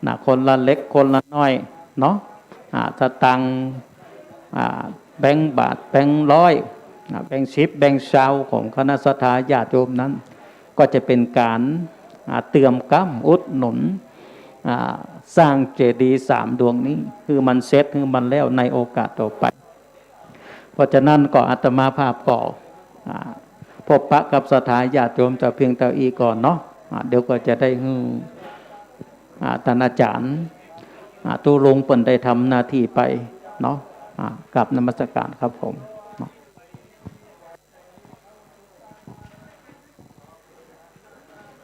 นะ คนละเล็กคนละน้อยเนาะ อ่า สตางค์ อ่า แบงก์บาท แบงก์ร้อย นะ แบงก์สิบ แบงก์ซาวของคณะศรัทธาญาติโยมนั้น ก็จะเป๋นก๋าน อ่า เติมก๊ำอุดหนุน อ่า สร้างเจดีย์สามดวงนี้ หื้อมันเสร็จ หื้อมันแล้วในโอกาสต่อไป เพราะฉะนั้นก็อาตมาภาพก็ อ่า พบปะกับศรัทธาญาติโยมแต่เพียงเต้าอี้ก่อนเนาะ อ่า เดี๋ยวก็จะได้หื้อ อ่า ต้านอาจ๋ารย์ อ่า ตุ๊ลุงเปิ้นได้ทำหน้าตี้ไปเนาะ อ่า กราบนมัสการครับผมเนาะ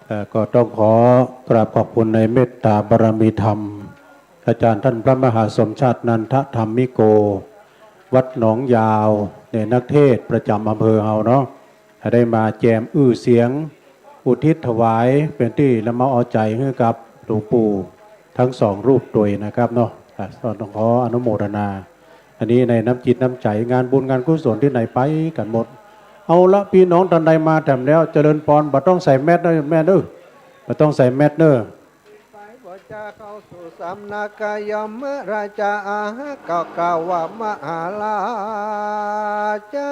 เอ่อ ก็ต้องขอกราบขอบคุณในเมตตาบารมีธรรม อาจารย์ท่านพระมหาสมชาตินันทธรรมิโก วัดหนองยาว เนี่ย นักเทศน์ประจ๋ำอำเภอเฮาเนาะ ได้มาแจมอื้อเสียง อุทิศถวายเป๋นตี้ละเมาเอาใจ๋หื้อกับหลวงปู่ทั้งสองรูปตวยนะครับเนาะ อ่ะ ต้องขออนุโมทนา อันนี้ในน้ำจิตน้ำใจ๋ งานบุญงานกุศลตี้ไหนไปกั๋นหมด เอาละ ปี้น้องต้านใดมาแถมแล้ว เจริญปอน บ่ต้องใส่แมสเน่อแม่เน่อ บ่ต้องใส่แมสเน่อ ไปบ่จะเข้าสู่สำนักก็ยอมเมื่อราชาอาหารก็กล่าวว่ามหาราชา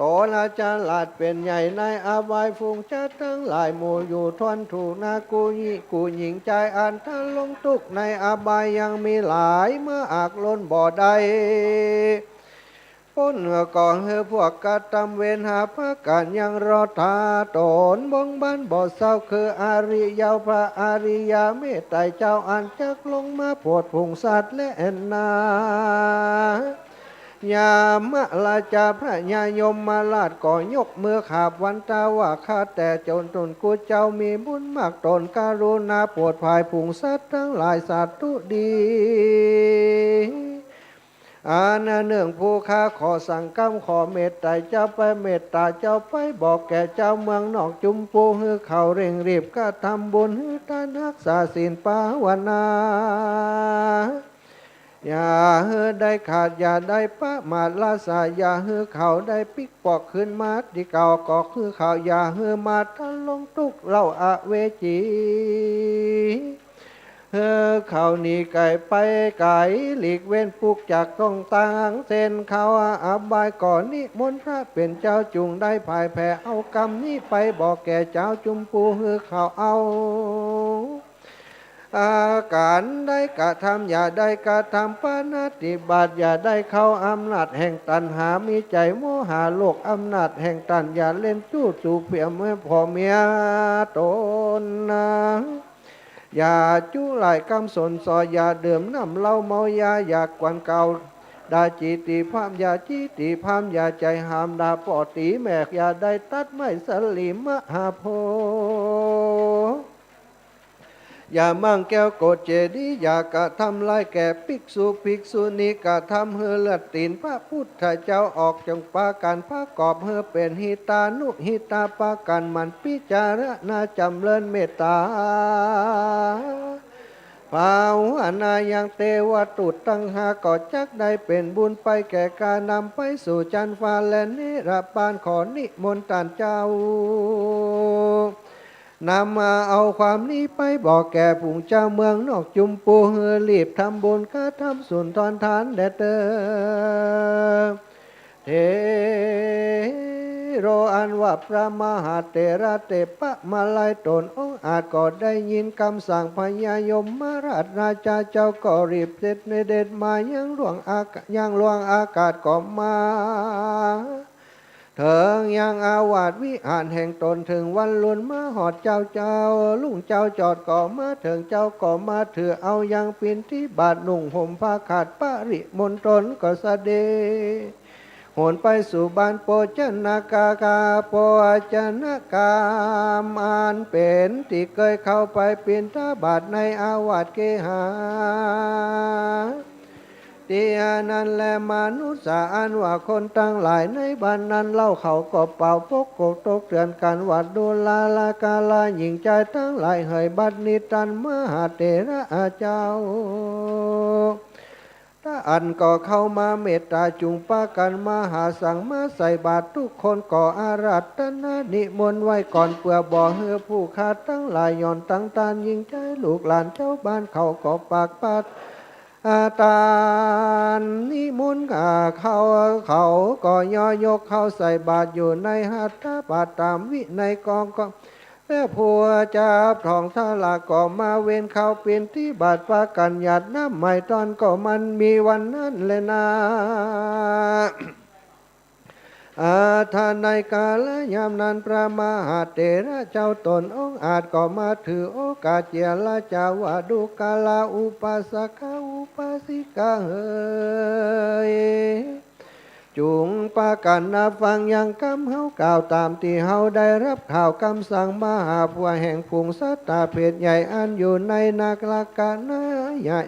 โตราชาราชเป๋นใหญ่ในอบาย ฝูงสัตว์ตังหลายหมู่อยู่ทนทุกข์นา กู้ญิ กู้ญิงจายอันทะลงทุกข์ในอบายยังมีหลายมากล้นบ่ได้ป๊น ก็หื้อพวกกระตำเวรหาประก๋านยังรอถ้าต๋นบ่งบานบ่เศร้า คืออริยะพระอริยะเมตไตรเจ้าอันจักลงมาโผดผุงสัตว์และแอ่นนา ยามราชาพญายมราชก็ยกมือขาบวันตาว่า ข้าแต่เจ้าตนกู้เจ้ามีบุญมาก ตนกรุณาโผดผายฝูงสัตว์ตังหลายสาธุดี อันเนื่องผู้ข้าขอสั่งกำขอเมตไตรเจ้าไป เมตตาเจ้าไปบอกแก่เจ้าเมืองนอกจุมพู หื้อเขาเร่งรีบกระตำบุญ หื้อต้านฮักษาศีลภาวนา อย่าหื้อได้ขาด อย่าได้ประมาทละสาย อย่าหื้อเขาได้ปิ๊กปอกคืนมาตี้เก่า ก็คือเขาอย่าหื้อมาทะลงทุกข์เล่าอเวจี หื้อเขาหนีไก๋ไปไก๋ หลีกเว้นปุ๊กจากต้องตางเส้นเขาอบาย ก็นิมนต์พระเป๋นเจ้าจุ่งได้ผายแผ่เอากำนี้ไปบอกแก่เจ้าจุมพู หื้อเขาเอา อาก๋านได้กระตำ อย่าได้กระตำปาณาติบาต อย่าได้เข้าอำนาจแห่งตัณหา มีใจ๋โมหะโลภอำนาจแห่งตัณหา อย่าเล่นจู้จู้เปียเมียผัวเมียตนนา อย่าจุหลายกำสนสอย อย่าดื่มน้ำเหล้าเมายา อย่ากวนเก่า ด่าจีติพาม อย่าจีติพาม อย่าใจ๋หามด่าป้อตี๋แม่ อย่าได้ตัดไม้สลีมหาโพธิ์ อย่ามั่งแก้วโกศเจดีย์ อย่ากระตำร้ายแก่ภิกษุภิกษุณี กระตำหื้อเลือดตี๋นพระพุทธเจ้าออก จงปากั๋นประกอบหื้อเป๋นหิตานุหิตา ปากั๋นหมั่นพิจารณาจ๋ำเริญเมตตา ภาวนายังเตวทูตตังห้าก็จักได้เป๋นบุญไปแก่ก๋านนำไปสู่จั๊นฟ้าและนิรพาน ขอนิมนต์ต้านเจ้า นำมาเอาความนี้ไปบอกแก่ฝูงจาวเมืองนอกจุมปู หื้อรีบทำบุญกระทำสุนทรทานแด่เต๊อะ เถโร อันว่าพระมหาเถระเตปะมาลัยต๋นองอาจก็ได้ยินกำสั่งพญายมราชราชาเจ้าก็รีบเสด็จมายังหลวงอากาศ ยังหลวงอากาศก็มา เถิงยังอาวาสวิหารแห่งต๋น เถิงวันลุนมาฮอดเจ๊า เจ๊ารุ่งเจ๊าจอดก็มาเถิง เจ๊าก็มาถือเอายังปิณฑิบาต นุ่งห่มผ้าขาดปริมณฑลก็เสด็จ หนไปสู่บ้านโภชนากา โภชนากาม อันเป๋นตี้เกยเข้าไปปิณฑบาตในอาวาสเคหา ตี้อันนั้นแล มนุสสา อันว่าคนตังหลายในบ้านนั้นเล่า เขาก็เป่าปกกกตกเตือนกั๋นว่า ดูราลาการาญิงจายตังหลายเหย บัดนี้ต้านมหาเถระเจ้า ต้านก็เข้ามาเมตต๋าจุ่งปากั๋นมาหาสังมาใส่บาตร กู้คนก็อาราธนานิมนต์ไว้ก่อน เปื้อบ่หื้อผู้ข้าตังหลาย ย่อนตังต้านญิงจายลูกหลานจาวบ้านเขาก็ปากปาด อา ต้านนิมนต์ข้าเขา เขาก็ย่อยกเข้าใส่บาตรอยู่ในหัตถบาตรต๋ามวินัยกองก็ และผู้จับต้องสลากก็มาเว้นเข้าปิณฑบาตปากั๋นหยาดน้ำใหม่ต๋อนก็มันมีวันนั้นแลนา อา ทันในกาลยามนั้น พระมหาเถระเจ้าต๋นองอาจก็มาถือโอกาสเจียรจาว่า ดูราอุปาสกาอุปาสิกาเหย จุ่งปากั๋นนับฟังยังกำเฮากล่าว ต๋ามตี้เฮาได้ฮับข่าวกำสั่งมาหาผัวแห่งฝูงสัตตาเพศใหญ่ อันอยู่ในนรกะนาใหญ่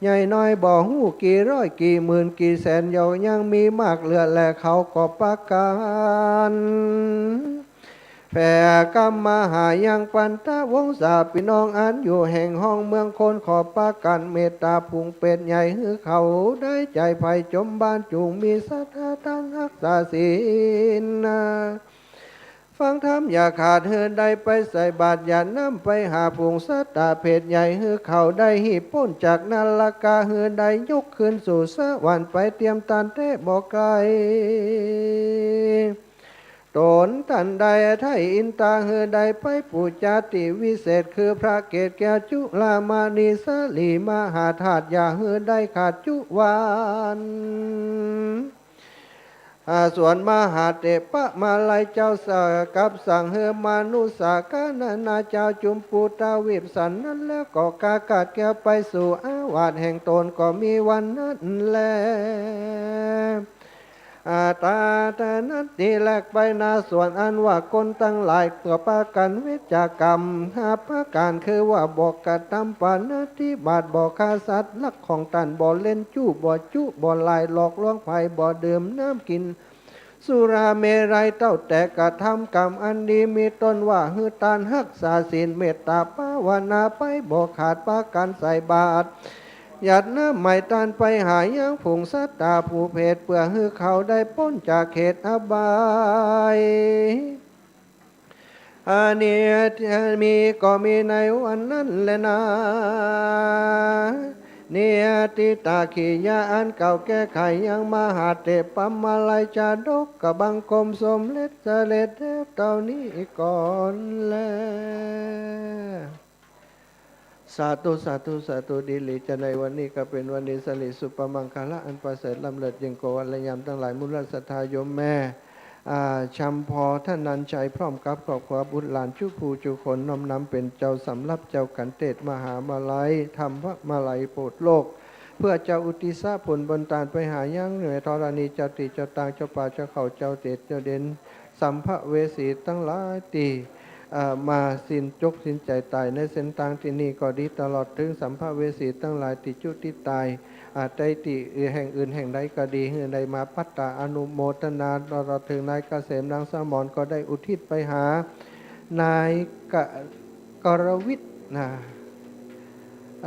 ใหญ่น้อยบ่ฮู้กี่ร้อยกี่หมื่นกี่แสน เยายังมีมากเหลือแล เขาก็ปากั๋น แผ่กำมาหายังปัณฑวงศาปี้น้องอันอยู่แห่งห้องเมืองคน ขอปากั๋นเมตต๋าฝูงเปรตใหญ่ หื้อเขาได้ใจ๋ใฝ่จมบ้าน จุ่งมีศรัทธาตั้งฮักษาศีลนา ฟังธรรมอย่าขาด หื้อได้ไปใส่บาตรหยาดน้ำไปหาฝูงสัตตาเพศใหญ่ หื้อเขาได้ฮีบป๊นจากนรกะ หื้อได้ยกขึ้นสู่สวรรค์ไปเตียมต้านแต๊บ่ไก๋ ต๋นต้านได้ไถ่อินตา หื้อได้ไปปู๋จาตี้วิเศษ คือพระเกศแก้วจุลามณีสลีมหาธาตุ อย่าหื้อได้ขาดจุวัน อา ส่วนมหาเถปะมาลัยเจ้าสะ กับสั่งหื้อมนุสสากานานาเจ้าจุมปูตวีปสันนั้นแล้วก็กากาดแก้วไปสู่อาวาสแห่งต๋น ก็มีวันนั้นแล อา ตาตะนั้นตี้แลกไปนาสวน อันว่าคนตังหลายก็ปากั๋นเวชกรรมห้าประก๋าน คือว่าบ่กระทำปาณาติบาต บ่ฆ่าสัตว์ลักของต้าน บ่เล่นจู้ บ่จุ บ่หล่ายหลอกลวงใผ บ่ดื่มน้ำกิ๋นสุราเมรัย เต้าแต่กระทำกรรมอันดี มีต้นว่าหื้อตาน ฮักษาศีล เมตต๋าภาวนาไปบ่ขาด ปากั๋นใส่บาตร หยาดน้ำใหม่ตานไปหายังฝูงสัตตาผู้เพศ เปื้อหื้อเขาได้ป๊นจากเขตอบาย อันนี้มีก็มีในวันนั้นแลนา เนติตาขิยะอันกล่าวแก้ไขยังมหาเถปะมาลัยจาดก ก็บังคมสมเร็จเสด็จแล้วเต้านี้ก่อนแล สาธุ สาธุ สาธุ ดีหลีจะในวันนี้ก็เป๋นวันดีสริสุภมังคละอันประเสริฐล้ำเลิศยิ่งกว่าวันและยามตังหลาย มูลศรัทธาโยมแม่ อ่า ชำพอ ธนัญชัย พร้อมกับครอบครัวบุตรหลานจุผู้จุคน น้อมนำเป๋นเจ้าสำรับเจ้าขันเตศน์มหามาลัย ธรรมมาลัยโปรดโลก เปื้อจะอุทิศผลบุญตานไปหายังแม่ธรณี เจ้าตี้เจ้าตาง เจ้าป่าเจ้าเขา เจ้าเตศน์เจ้าเด่น สัมภเวสีตังหลายตี้ เอ่อ มาสิ้นจกสิ้นใจ๋ต๋ายในเส้นตางตี้นี่ก็ดี ตลอดเถิงสัมภเวสีตังหลายตี้จุติต๋าย อ่า ใต้ตี้แห่งอื่นแห่งใดก็ดี หื้อได้มาปัตตาอนุโมทนา ตลอดเถิงนายเกษม นางสมรก็ได้อุทิศไปหานายกะ กรวิทย์นะ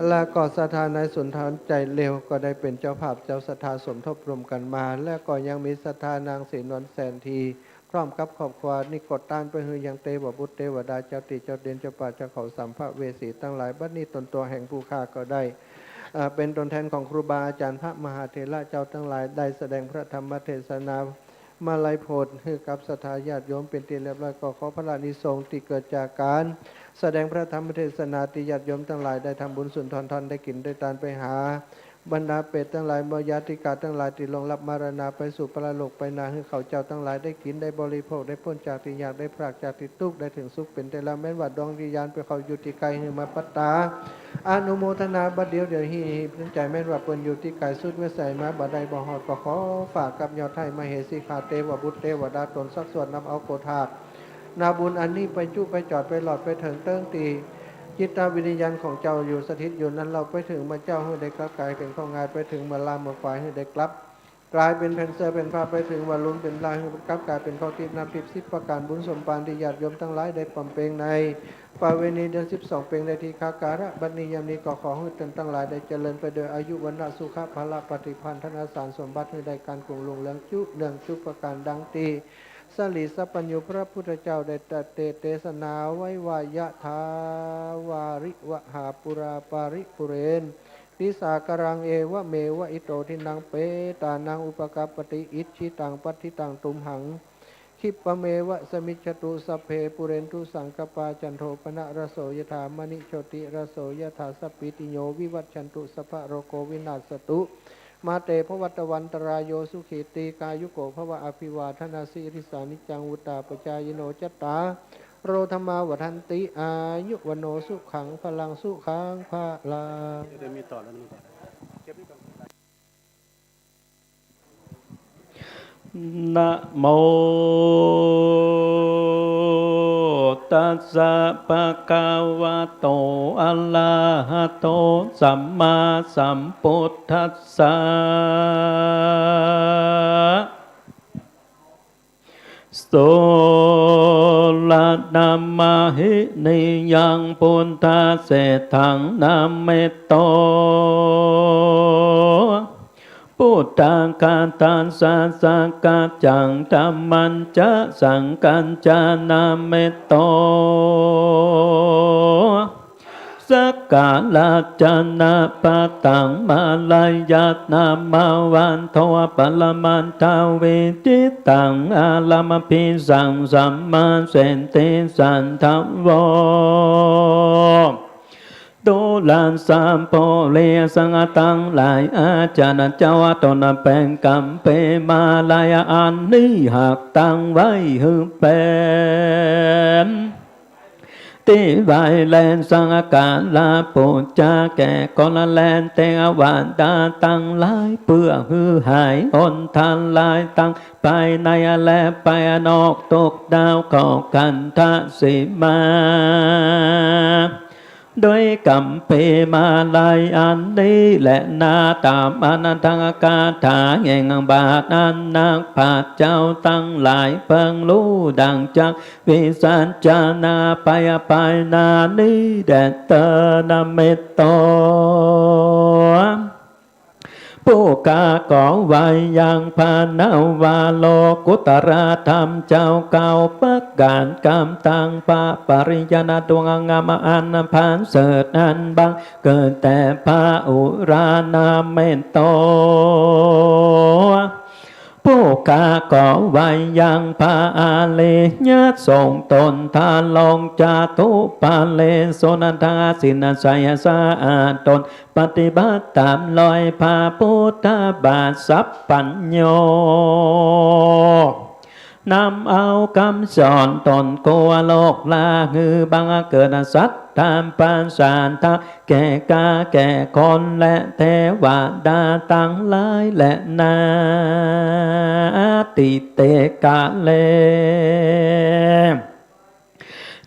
และก็ศรัทธาในสุนทรใจเร็วก็ได้เป๋นเจ้าภาพเจ้าศรัทธาสมทบรวมกั๋นมา และก็ยังมีศรัทธานางศรีนวลแสนที พร้อมกับครอบครัว นี่ก็ต้านไปหื้อยังเตวบุตรเตวดา เจ้าตี้เจ้าเตียน เจ้าป่าเจ้าเขา สัมภเวสีตังหลาย บัดนี้ตนตั๋วแห่งผู้ข้าก็ได้ เอ่อ เป๋นตั๋วแทนของครูบาอาจ๋ารย์พระมหาเถระเจ้าตังหลาย ได้แสดงพระธรรมเทศนา มาลัยโผดหื้อกับศรัทธาญาติโยมเป๋นตี้เรียบร้อย ก็ขอพระอานิสงส์ตี้เกิดจากก๋านแสดงพระธรรมเทศนาตี้ญาติโยมตังหลายได้ทำบุญสุนทรธรได้กิ๋นได้ตานไปหา บรรดาเปรตตังหลาย มายาติกาตังหลายตี้ล่วงลับมรณาไปสู่ปรโลกไปนา หื้อเขาเจ้าตังหลายได้กิ๋นได้บริโภค ได้ป๊นจากตี้ยาก ได้พรากจากตี้ตุ๊กข์ ได้เถิงสุขเป๋นเตละ แม้นว่าดวงวิญญาณเปิ้นเขาอยู่ตี้ไกล หื้อมาปัตตา อนุโมทนาบัดเดี๋ยวเดี๋ยวนี้ เปิดใจ๋ แม้นว่าเปิ้นอยู่ตี้ไกลสุดวิสัยมาบ่ได้บ่ฮอด ก็ขอฝากกับยอดไท้มเหสีข้า เตวบุตรเตวดาต๋นสักส่วน นำเอาโกธาตุนาบุญอันนี้ไปจุไปจอด ไปหลอดไปเถิงเติ๊งตี้จิตวิญญาณของเจ้าอยู่สถิตอยู่นั้น เฮาไปเถิงเมื่อเจ๊าหื้อได้กลับก๋ายเป๋นของง่าย ไปเถิงเมื่อลาเมื่อขวายหื้อได้กลับก๋ายเป๋นแผ่นเสื้อแผ่นผ้า ไปเถิงเมื่อลุนเป๋นลายหื้อกลับก๋ายเป๋นของทิพย์น้ำทิพย์สิบประก๋าน บุญสมภารตี้ญาติโยมตังหลายได้บำเพ็งในประเวณีเดือนสิบสองเป๋งในทีฆาการะ บัดนี้ยามนี้ก็ขอหื้อต้านตังหลายได้เจริญไปโดยอายุ วรรณะ สุขะ พละ ปฏิภาณ ธนสารสมบัติ หื้อได้ก๋านกุ่งรุ่งเรืองจุเนืองจุประก๋านดังตี้สรีสัพพัญญูพระพุทธเจ้าได้ตรัสเตสนาไว้ว่า ยะถาวาริวหาปูราปาริปูเรน ติสาคารัง เอวะเมวะอิโต ทินนังเปตานังอุปะกัปปติ อิจฉิตังปัตถิตังตุมหัง คิปปะเมวะสะมิชฌะตุ สัพเพปูเรนตุสังกัปปา จันโทปะนะระโสยะถา มะณิโชติระโสยะถา สัพพีติโยวิวัชชันตุ สัพพะโรโควินัสสะตุ มาเตภวัตวันตะราโย สุขีตีฆายุโกภะวะ อภิวาทะนะสีลิสสะ นิจจังวุฑฒาปะจายิโน จัตตาโรธัมมาวัฑฒันติ อายุวัณโณสุขังพะลัง สุขังพะลัง เดี๋ยวมีต่อแล้ว มีต่อ นะโม ตัสสะ ภะคะวะโต อะระหะโต สัมมาสัมพุทธัสสะ โสระนะมะหิ นิยัง พุทธะเสฏฐัง นะเมโต พุทธาคาถาสะ สักกะจัง ธัมมัญจะ สังฆัญจะ นะเมโต สักการะจะนะ ภัตตัง มะระยะ นะมะ วันโท ปะระมัตถะ วิจฉิตัง อะระมะภิสัง สัมมาเสฏฐิ สัตถะโว ตุลาสะ บริษัทตังหลาย อาจารย์เจ้าต๋นเป๋นก๋ำปีมาลัยอันนี้ หากตั้งไว้หื้อเป๋น ตี้ไหว้และสักการะปู๋จาแก่คนและเตวดาตังหลาย เปื้อหื้อหายอันตรายตังภายในและภายนอก ตุ๊กข์ดาวเคราะห์ขันธสีมา โดยก๋ำปีมาลัยอันนี้แลนา ต๋ามอนัตถกถาแห่งบาทอันนักปราชญ์เจ้าตังหลายเปิงฮู้ดั่งจัก วิสัชนาไปภายหน้านี้แด่เตอ นะเมโต ผู้ข้าขอไหว้ยังพระนวโลกุตระธรรมเจ้าเก้าประก๋าน กำตังพระปริญญาณดวงงามอันประเสริฐอันบังเกิดแต่พระอุรา นะเมโต ผู้ข้าขอไหว้ยังพระอริยสงฆ์ต๋น ทรงจาตุปาเรศนทาสินไสยสะอาดต๋น ปฏิบัติต๋ามรอยพระพุทธบาทสัพพัญญู นำเอากำสอนต๋นทั่วโลกลา หื้อบังเกิดศรัทธาประสาทะ แก่ข้าแก่คนและเทวดาตังหลายแลนา ติเตกะเล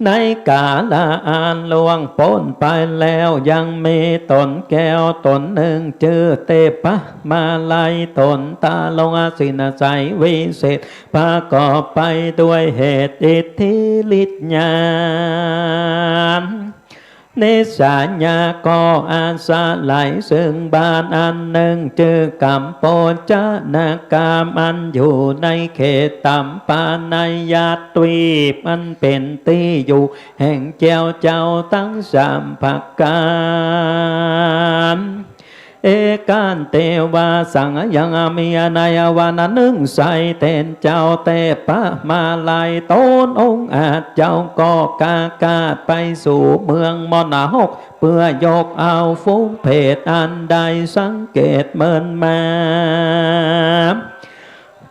ในกาละอันล่วงป๊นไปแล้ว ยังมีต๋นแก้วต๋นนึ่ง จื้อเตปะมาลัยต๋น ทรงสินไสยวิเศษ ประกอบไปด้วยเหตุ อิทธิ ฤทธิ์ ญาณ นิสสายะก็อาศัยซึ่งบ้านอันนึ่งจื้อกำโปชนกาม อันอยู่ในเขตตัมปาในยะตวีป อันเป๋นตี้อยู่แห่งเจ้าเจ้าตังสามประก๋าน เอกันเตวาสัง ยังมีในวันนึ่งใส เต๊นเจ้าเตปะมาลัย ต๋นองค์อาจเจ้าก็กากาดไปสู่เมืองมณฑก เปื้อยกเอาฝูงเพศอันได้สังเกตเมินมา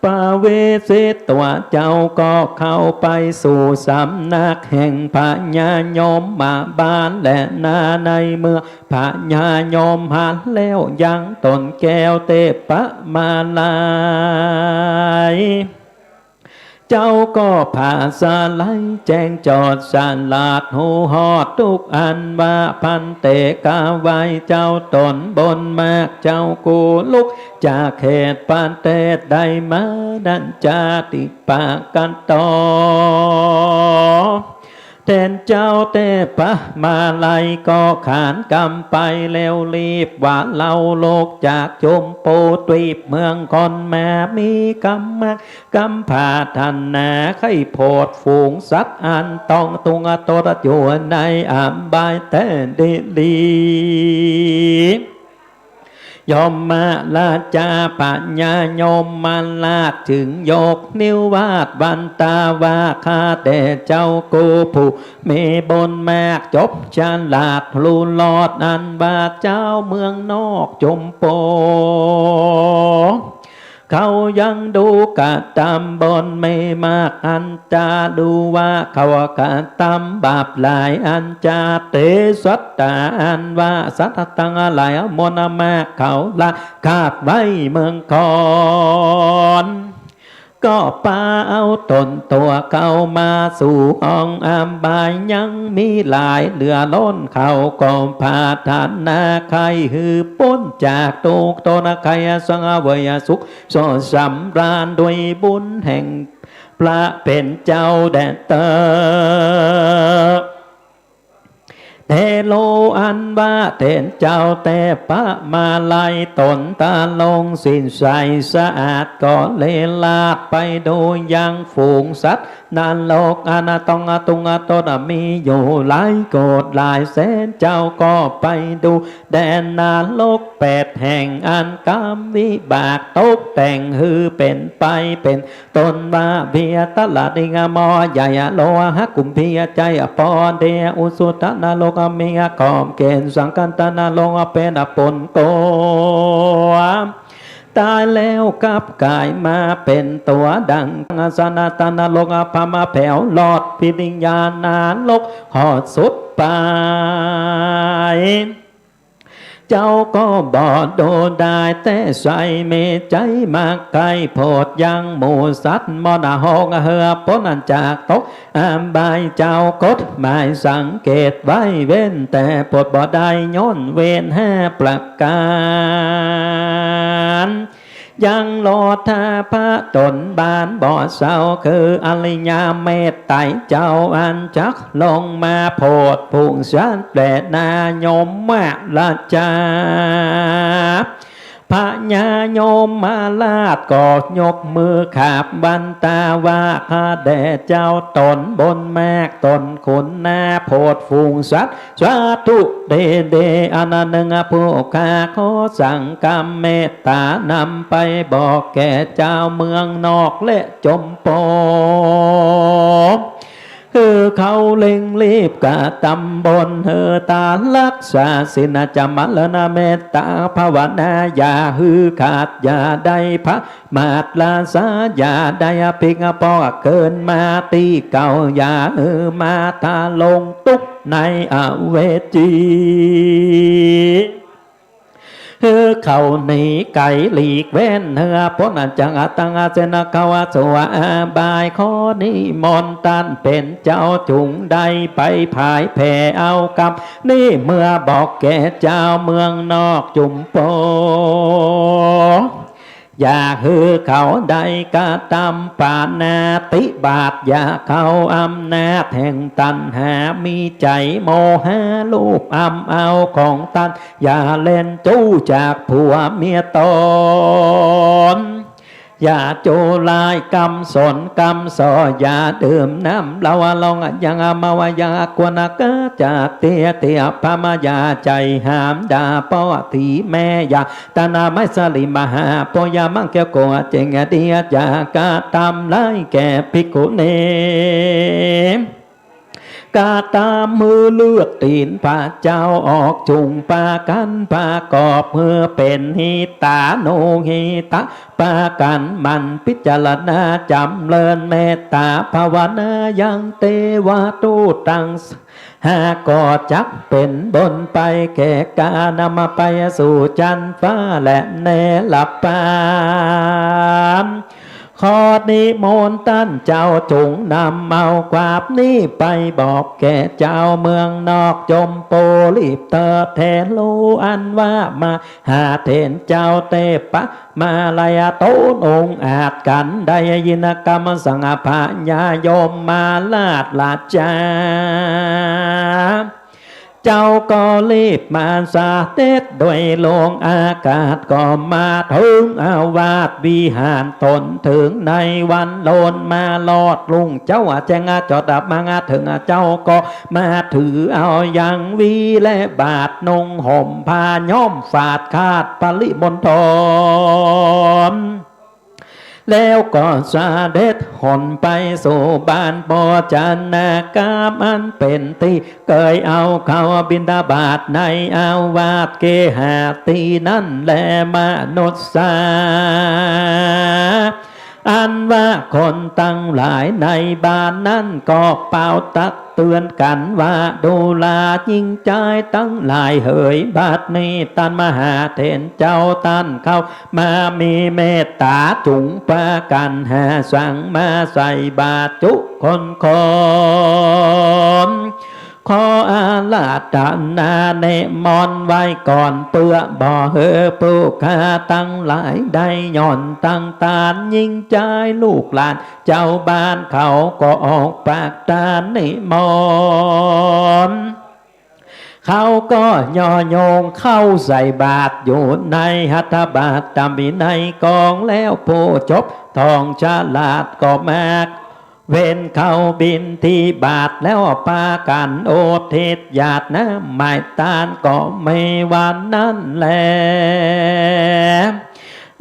ปวิสิตตัวเจ้าก็เข้าไปสู่สำนักแห่งพญายมบาล และนาในเมื่อพญายมหันแล้วยังต๋นแก้วเตปะมาลัย เจ้าก็ผาสะไลแจ้งจอดสะหลาดฮู้ฮอดตุ๊กข์อันว่า ภันเต ข้าไหว้เจ้าต๋นบนมาก เจ้ากู้ลุกจากเขตประเทศใดมานั้น จาติปะกัตโต เต๊นเจ้าเตปะมาลัยก็ขานกำไปแล้วรีบว่า เฮาลุกจากจุมพูตวีปเมืองคอนมา มีกำมัก กำผาถนาใค่โผดฝูงสัตว์อันต้องทุกข์ตนอยู่ในอบายแต๊ดีหลี ยมราชาพญายมราชจึงยกนิวาสวันตาว่า ข้าแต่เจ้ากู้ผู้มีบุญมากจบฉลาดฮู้รอดอันว่าเจ้าเมืองนอกจุมพู เขายังดูกระตำบนมีมากอันจะดูว่าเขากระตำบาปหลายอันจะเตสัตตาอันว่าสัตว์ตังหลายมนมากเขาละขาดไว้เมืองคอน ก็ปาเอาตนตั๋วเข้ามาสู่ห้องอบายยังมีหลายเหลือล้น เขาก็ผาถนาใค่หื้อป๊นจากตุ๊กข์ตนใค่สังเวยสุข สดสำราญด้วยบุญแห่งพระเป๋นเจ้าแด่เต๊อะ เตโลอันว่าเต๊นเจ้าเตปะมาลัยต๋นตะลงสินใสสะอาดก็เลยลาดไปดูยังฝูงสัตว์นรกอันต้องทุกข์ตนมีอยู่หลายโกฏหลายแสน เจ้าก็ไปดูแดนนรกแปดแห่งอันกำวิบากตกแต่งหื้อเป๋นไปเป๋น ต้นว่าเวียตะละนิงมอใหญ่โลหะกุมพีใจ๋ปอเดอุสุตะนรกมีขอบเขตสังคันตะนรกเป๋นปนโก ต๋ายแล้วกลับก๋ายมาเป๋นตั๋วดังสนตะนรกพรหมแผวรอดปิริญญานรกหอดสุดไป เจ้าก็บ่ดูดายแต่ใส มีใจ๋มักใค่โผดยังหมู่สัตว์มนหกเหือป๊นจากตกอบาย เจ้ากฎหมายสังเกตไว้เว้นแต่โผดบ่ได้ย้อนเวรห้าประก๋าน ยังรอถ้าพระต๋นบานบ่เศร้า คืออริยะเมตไตรเจ้าอันจักลงมาโผดฝูงสัตว์แลนายมราชา พญายมราชก็ยกมือขาบวันตาว่า ข้าแต่เจ้าต๋นบุญมาก ต๋นควรนาโผดฝูงสัตว์ สาธุเดเด อันนึ่งผู้ข้าขอสั่งกำเมตตานำไปบอกแก่เจ้าเมืองนอกและจุมพู คือเขาเร่งรีบกระตำบุญ หื้อตารักษาศีล จำเริญเมตตาภาวนา อย่าหื้อขาด อย่าได้พะ มาดลาสา อย่าได้พลิกปอกคืนมาตี้เก่า อย่าหื้อมาทะลงตุ๊กข์ในอเวจี หื้อเขาหนีไก๋หลีกเว้น หื้อป๊นจากตังเส้นเขาสู่อบาย ขอนิมนต์ต้านเป๋นเจ้าจุ่งได้ไปผายแผ่เอากำนี้เมือบอกแก่เจ้าเมืองนอกจุมพู เ อย่าหื้อเขาได้กระตำปาณาติบาต อย่าเข้าอำนาจแห่งตัณหา มีใจ๋โมหะโลภอำเอาของต้าน อย่าเล่นจู้จากผัวเมียต๋น อย่าจู้ลายกำสนกำส่อ อย่าดื่มน้ำเหล้า ลองยังเมา อย่าควรกาจากเตี้ยเตี้ยพม่า อย่าใจ๋หามด่าป้อตี๋แม่ อย่า ตะนาไมสลีมหาโพยามังแก้วกั๋วเจ๋งเดีย อย่ากระตำร้ายแก่ภิกขุณี กระตำหื้อเลือดตี๋นพระเจ้าออก จุ่งปากั๋นประกอบหื้อเป๋นหิตานุหิตะ ปากั๋นหมั่นพิจารณาจ๋ำเริญเมตต๋าภาวนา ยังเตวะทูตตัง หากก็จักเป๋นบุญไปแก่ก๋านนำไปสู่จั๊นฟ้าและเนรัปปาน ขอนิมนต์ต้านเจ้าจุ่งนำเอาความนี้ไปบอกแก่จาวเมืองนอก จมปูรีบเถิดเถิง อันว่ามหาเถรเจ้าเตปะมาลัยต๋นองอาจกั๋น ได้ยินกำสั่งพญายมราชราชา เจ้าก็รีบมาเสด็จโดยลงอากาศ ก็มาเถิงอาวาสวิหารต๋น เถิงในวันโลนมาลอดรุ่งเจ๊าแจ้ง จอดมังเถิง เจ้าก็มาถือเอายังวีและบาตร นุ่งห่มผ้าย้อมฝาดขาดปริมณฑล แล้วก็เสด็จหนไปสู่บ้านโภชนากาม อันเป๋นตี้เกยเอาเข้าบิณฑบาตในอาวาสเกหาตี้นั้นแล มนุสสา อันว่าคนตังหลายในบ้านนั้นก็เป่าตักเตื๋อนกั๋นว่า ดูราญิงจายตังหลายเหย บัดนี้ต้านมหาเถรเจ้าต้านเข้า มามีเมตต๋าจุ่งปากั๋นหาสังมาใส่บาตรจุคนคน ขออาราธนานิมนต์ไว้ก่อน เปื้อบ่หื้อผู้ข้าตังหลายได้หย่อนตังตาน ญิงจายลูกหลานเจ้าบ้านเขาก็ออกปากตานนิมนต์ เขาก็ย่อโยงเข้าใส่บาตรอยู่ในหัตถบาตร ต๋ามวินัยกองแล้ว ผู้จบท่องฉลาดก็มาเว้นเข้าบิณฑบาตแล้ว ปากั๋นอุทิศหยาดน้ำหมายตานก็มีวันนั้นแล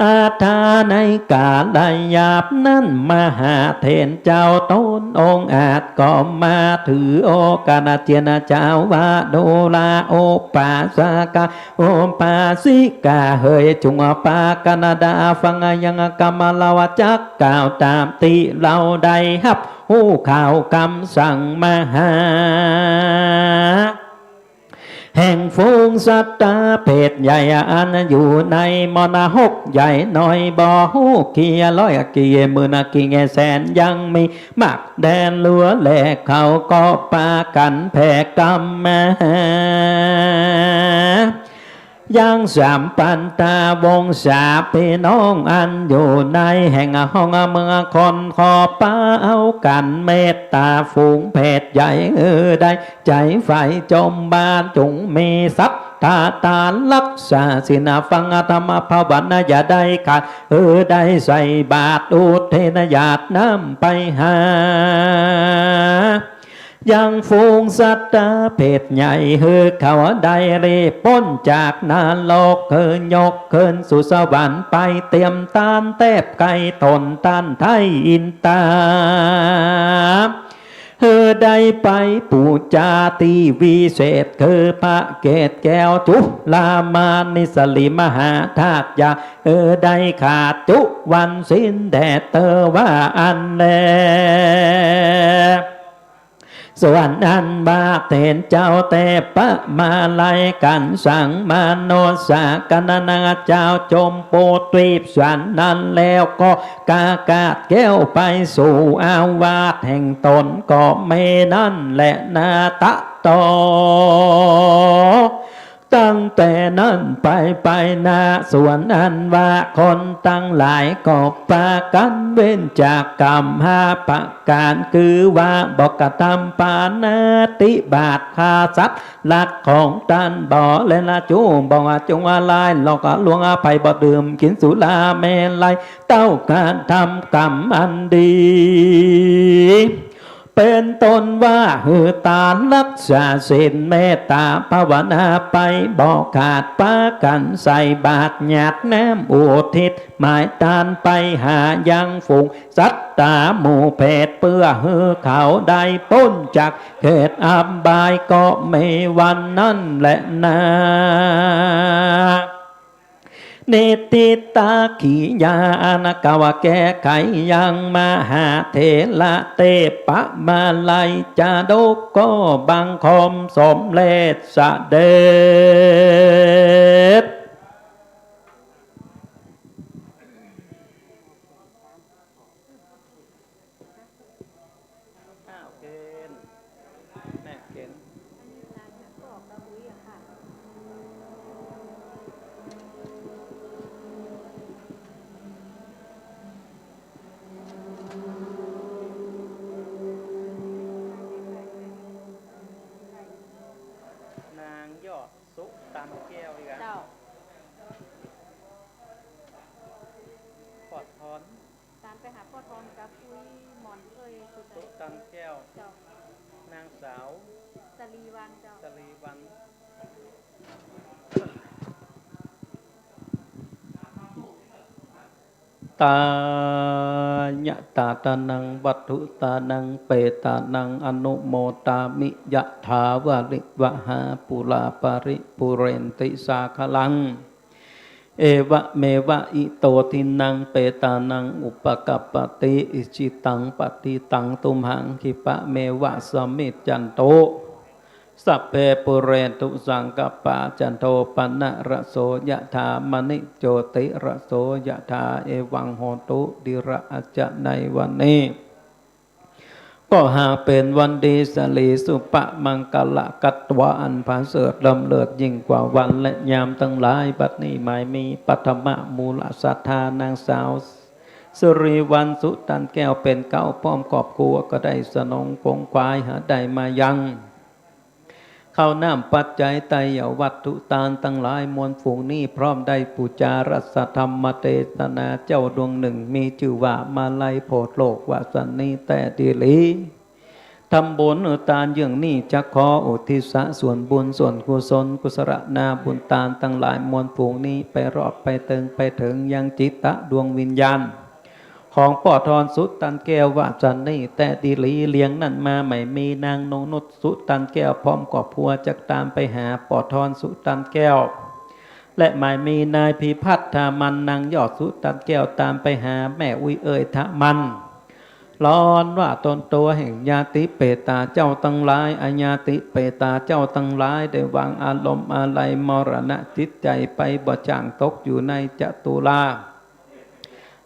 อาทาในกาลยามนั้น มหาเถรเจ้าต๋นองอาจก็มาถือโอกาสเจียนจาวา ดูราอุปาสกา อุปาสิกาเหย จุ่งปากั๋นดาฟังยังกำเฮาจักกล่าวต๋ามตี้เฮาได้ฮับฮู้ข่าวกำสั่งมหา แห่งฝูงสัตตาเพศใหญ่อันอยู่ในมณฑปใหญ่น้อย บ่ฮู้กี่ร้อยกี่หมื่นกี่แสน ยังมีมากแดนเหลือแล เขาก็ปากั๋นแผ่กำมหา ยังสามปันตาวงศาพี่น้องอันอยู่ในแห่งห้องเมืองคน ขอปาเอากั๋นเมตตาฝูงเพศใหญ่ เออ ได้ใจ๋ใฝ่จมบาล จุ่งมีศรัทธาตานรักษาศีล ฟังธรรมภาวนาอย่าได้ขาด เออ ได้ใส่บาตรอุทิศหยาดน้ำไปหา ยังฝูงสัตตาเพศใหญ่ หื้อเขาได้รีบป๊นจากนรก หื้อยกขึ้นสู่สวรรค์ไป เตียมตานแต๊บใก้ต๋นต้านไท้อินตา หื้อได้ไปปู๋จาตี้วิเศษ คือพระเกศแก้วจุฬามณีสลีมหาธาตุ อย่าหื้อได้ขาดจุวันศีลแด่เตอว่าอั้นแล ส่วนอันว่าเถรเจ้าเตปะมาลัยกั๋นสังมนุสสากั๋นนางเจ้าจมปูทวีปสวรรค์นั้นแล้วก็กากาศแก้วไปสู่อาวาสแห่งต๋นก็มีนั้นแลนา ตะโต ตั้งแต่นั้นไป ไปนาสวนอันว่าคนตังหลายก็ปากั๋นเว้นจากกรรมห้าประก๋าน คือว่าบ่กระทำปาณาติบาตฆ่าสัตว์รักของต้าน บ่เล่นละจู้ บ่ว่าจุงว่าร้าย หลอกลวงอภัย บ่ดื่มกิ๋นสุราเมรัย เต้ากระทำกรรมอันดี เป๋นต้นว่าหื้อตาน รักษาศีล เมตต๋าภาวนาไปบ่ขาด ปากั๋นใส่บาตรหยาดน้ำอุทิศ หมายตานไปหายังฝูงสัตต๋าหมู่เปรต เปื้อหื้อเขาได้ป๊นจากเขตอบาย ก็มีวันนั้นแหละนา นิฏฐิตากิริยา อันกล่าวแก้ไขยังมหาเถระเตปะมาลัยจาดก ก็บังคมสมเร็จเสด็จ อ้าว เกณฑ์ แม่เกณฑ์ นางยอดสุตันแก้วอีกอะ เจ้า ปอดทอน ตานไปหาป้อทอนกับอุ๊ยหมอนเอ้ย สุตันแก้ว เจ้า นางสาว สะหลีวรรณ เจ้า สะหลีวรรณ ตา ยะถาทานัง วัตถุทานัง เปตานัง อนุโมทามิ ยะถา วาริวะหา ปูรา ปะริปูเรนติ สาคะลัง เอวะเมวะ อิโต ทินนัง เปตานัง อุปะกัปปะติ อิจฉิตัง ปัตถิตัง ตุมหัง ขิปะเมวะ สะมมิชฌันตุ สัพเพ ปูเรนตุ สังกัปปา จันโท ปะนะระโส ยะถา มะณิ โจติระโส ยะถา เอวัง โหตุ ติระอาจจะ ในวันนี้ ก็หากเป๋นวันดี สะหลีสุภะ มังคะละกัตวา อันประเสริฐล้ำเลิศยิ่งกว่าวันและยามตังหลาย บัดนี้หมายมีปัทมะมูลศรัทธา นางสาว สะหลีวรรณ สุตันแก้ว เป๋นเก๊า พร้อมครอบครัว ก็ได้สนองขวนขวายหาได้มายัง ข้าวน้ำปัจจัย ไตรยวัตถุตานตังหลายมวลฝูงนี้ พร้อมได้ปู๋จารัสธรรมเตสนาเจ้าดวงหนึ่ง มีจื้อว่ามาลัยโผดโลก ว่าสันนี้แต๊ดีหลี ทำบุญตานเยื่องนี้ จะขออุทิศส่วนบุญส่วนกุศล กุศลนาบุญตานตังหลายมวลฝูงนี้ ไปรอดไปเถิงไปเถิงยังจิตตะดวงวิญญาณ ของป้อทอนสุตันแก้ว ว่าสันนี้แต๊ดีหลี เลี้ยงนั้นมาหมายมีนางนงนุชสุตันแก้ว พร้อมครอบครัวจักตามไปหาป้อทอนสุตันแก้ว และหมายมีนายพิพัฒน์ ถามัน นางยอดสุตันแก้ว ตามไปหาแม่อุ๊ยเอ่ย ถามัน ร้อนว่าตนตัวแห่งญาติเปตาเจ้าตังหลาย อาญาติเปตาเจ้าตังหลาย ได้วางอารมณ์อาลัยมรณะจิตใจ๋ไป บ่จ้างตกอยู่ในจตุรา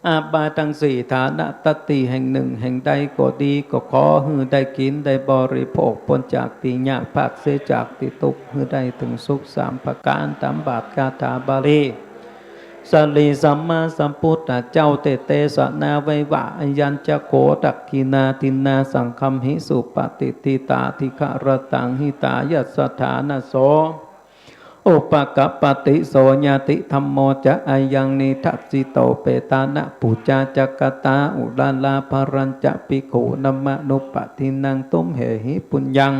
อาบายตังสี่ ฐานะตติแห่งหนึ่งแห่งใดก็ดี ก็ขอหื้อได้กิ๋นได้บริโภค ป๊นจากตี้ยาก พรากเสียจากตี้ตุ๊กข์ หื้อได้เถิงสุขสามประก๋าน ต๋ามบาทคาถาบาลี สะหลีสัมมาสัมปุทธเจ้า เตเตสะนาไว้ว่า อายัญจะโข ทักขิณาทินนา สังคัมหิ สุปะติฏฐิตา ทิครตัง หิตายัสสะ ฐานะโส อุปะกัปปะติ โส ญาติธัมโม จะ อายัง นิทัสสิโต เปตานะปู๋จา จักขะตา อุรารา ภะรัญจะ ภิกขูนมะนุปะทินนัง ตุมเหหิ ปุญญัง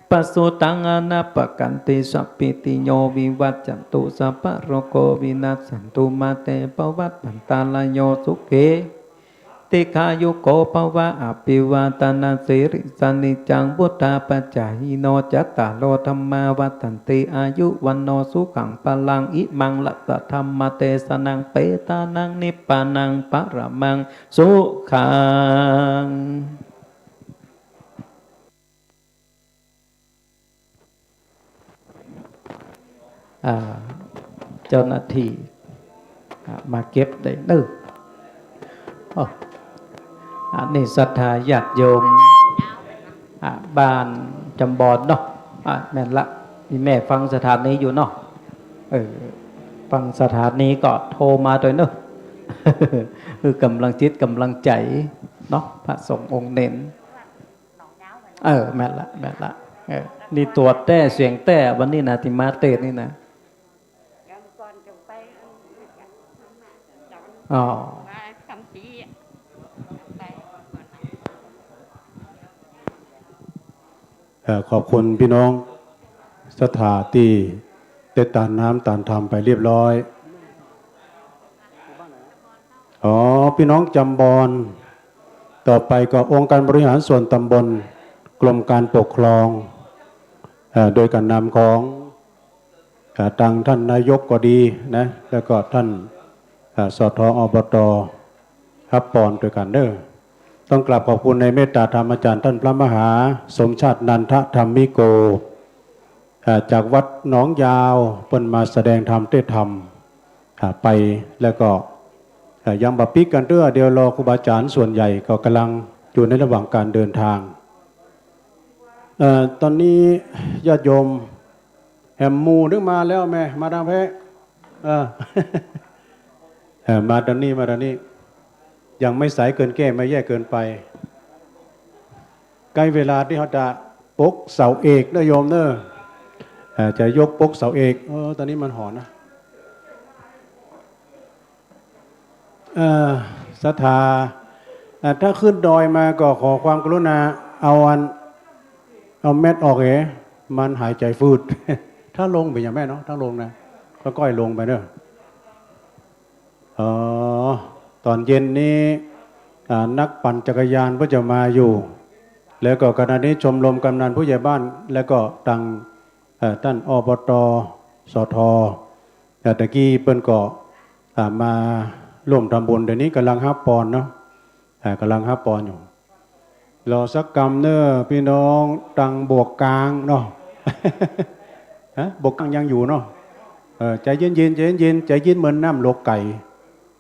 ปะสุตัง อานาปะกันติ สัพพีติโย วิวัชชันตุ สัพพะโรโค วินัสสันตุ มาเต ภะวัตวันตะราโย สุขี ทีฆายุโก ภะวะ อะภิวาทะนะสีลิสสะ นิจจัง วุฑฒาปะจายิโน จัตตาโร ธัมมา วัฑฒันติ อายุ วัณโณ สุขัง พะลัง อิมัง รัตถะธัมมะเตสะนัง เปตานัง นิพพานัง ปะระมัง สุขัง อ่า เจ้าหน้าตี้ อ่า มาเก็บได้เน้อ อ้อ อันนี้ศรัทธาญาติโยม อ่า บ้านจำบอนเนาะ อ่า แม่นละ นี่แม่ฟังสถานีอยู่เนาะ เออ ฟังสถานีก็โทรมาตวยเนาะ คือก๋ำลังจิตก๋ำลังใจ๋เนาะ พระสงฆ์องค์เณร เออ แม่นละ แม่นละ เออ นี่ตั๋วแต๊เสียงแต๊วันนี้นะ ตี้มาเตสน์นี่นะ อ๋อ เอ่อ ขอบคุณพี่น้องศรัทธาตี้ได้ตานน้ำตานธรรมไปเรียบร้อย อ๋อ พี่น้องจำบอน ต่อไปก็องค์การบริหารส่วนตำบล กรมการปกครอง เอ่อ โดยก๋านนำของ อ่า ตังท่านนายกก็ดีนะ แล้วก็ท่าน อ่า สท อบต ฮับปอนตวยกั๋นเน้อ ต้องกราบขอบคุณในเมตตาธรรมอาจ๋ารย์ต้านพระมหาสมชาตินันทธรรมิโก อ่า จากวัดหนองยาว เปิ้นมาแสดงธรรมเตสน์ธรรม อ่า ไป แล้วก็ อ่า ยังบ่ปิ๊กกั๋นเตื้อ เดี๋ยวรอครูบาอาจ๋ารย์ส่วนใหญ่ก็ก่ำลังอยู่ในระหว่างก๋านเดินตาง เอ่อ ต๋อนนี้ญาติโยม แหมหมู่นึ่งมาแล้วแม่ มาตางแพะ เออ เออ มาตางนี้ มาตางนี้ ยังไม่สายเกินแก้ ไม่แย่เกินไป ใก้เวลาตี้เฮาจะปกเสาเอกเน้อโยมเน้อ เอ่อ จะยกปกเสาเอก เออ ต๋อนนี้มันหอนนะ เอ่อ ศรัทธา เอ่อ ถ้าขึ้นดอยมาก็ขอความกรุณาเอาอัน เอาแมสออกเอ๋ มันหายใจ๋ฟืด ถ้าลงเป๋นอย่างแม่เนาะ ถ้าลงนะ ก้อยๆ ลงไปเน้อ อ๋อ ต๋อนเย็นนี้ อ่า นักปั่นจักรยานก็จะมาอยู่ แล้วก็ขณะนี้ชมรมกำนันผู้ใหญ่บ้าน แล้วก็ตัง เอ่อ ต้าน อบต สท เอ่อ ตะกี้เปิ้นก็ อ่า มาร่วมทำบุญ เดี๋ยวนี้ก่ำลังฮับปอนเนาะ อ่า ก่ำลังฮับปอนอยู่ รอสักกำเน้อ พี่น้องตังบวกกลางเนาะ ฮะ บวกกลางยังอยู่เนาะ เออ ใจ๋เย็นๆ ใจ๋เย็นๆ ใจ๋เย็นเหมือนน้ำหลกไก่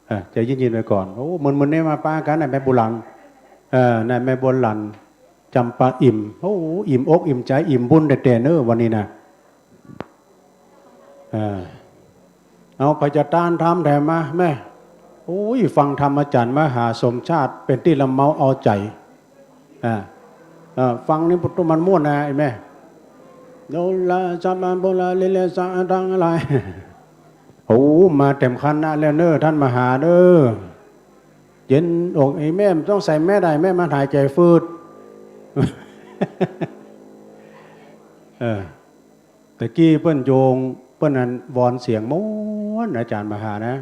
เออ ใจ๋เย็นๆ ไว้ก่อน โอ้ มึนๆ นี่มาปะกั๋น นายแม่บุญหลัน เออ นายแม่บุญหลัน จ๋ำปาอิ่ม โอ้ อิ่มอกอิ่มใจ๋ อิ่มบุญแต๊ๆ เน้อ วันนี้นะ เออ เอา ใผจะต้านธรรมแถมมาแม่ โอ้ย ฟังธรรมอาจ๋ารย์มหาสมชาติ เป๋นตี้ละเมาเอาใจ๋ อ่า เออ ฟังนี่มันม่วนนะไอ้แม่ โนราสะมาโบราณลิเลสะตังอะไร โอ้ มาเต๋มคันนะแล้วเน้อ ต้านมหาเน้อ เย็นอก ไอ้แม่บ่ต้องใส่แมสได้ แมสมันหายใจ๋ฟืด เออ ตะกี้เปิ้นโยง เปิ้นอันวอนเสียงม่วน อาจ๋ารย์มหานะ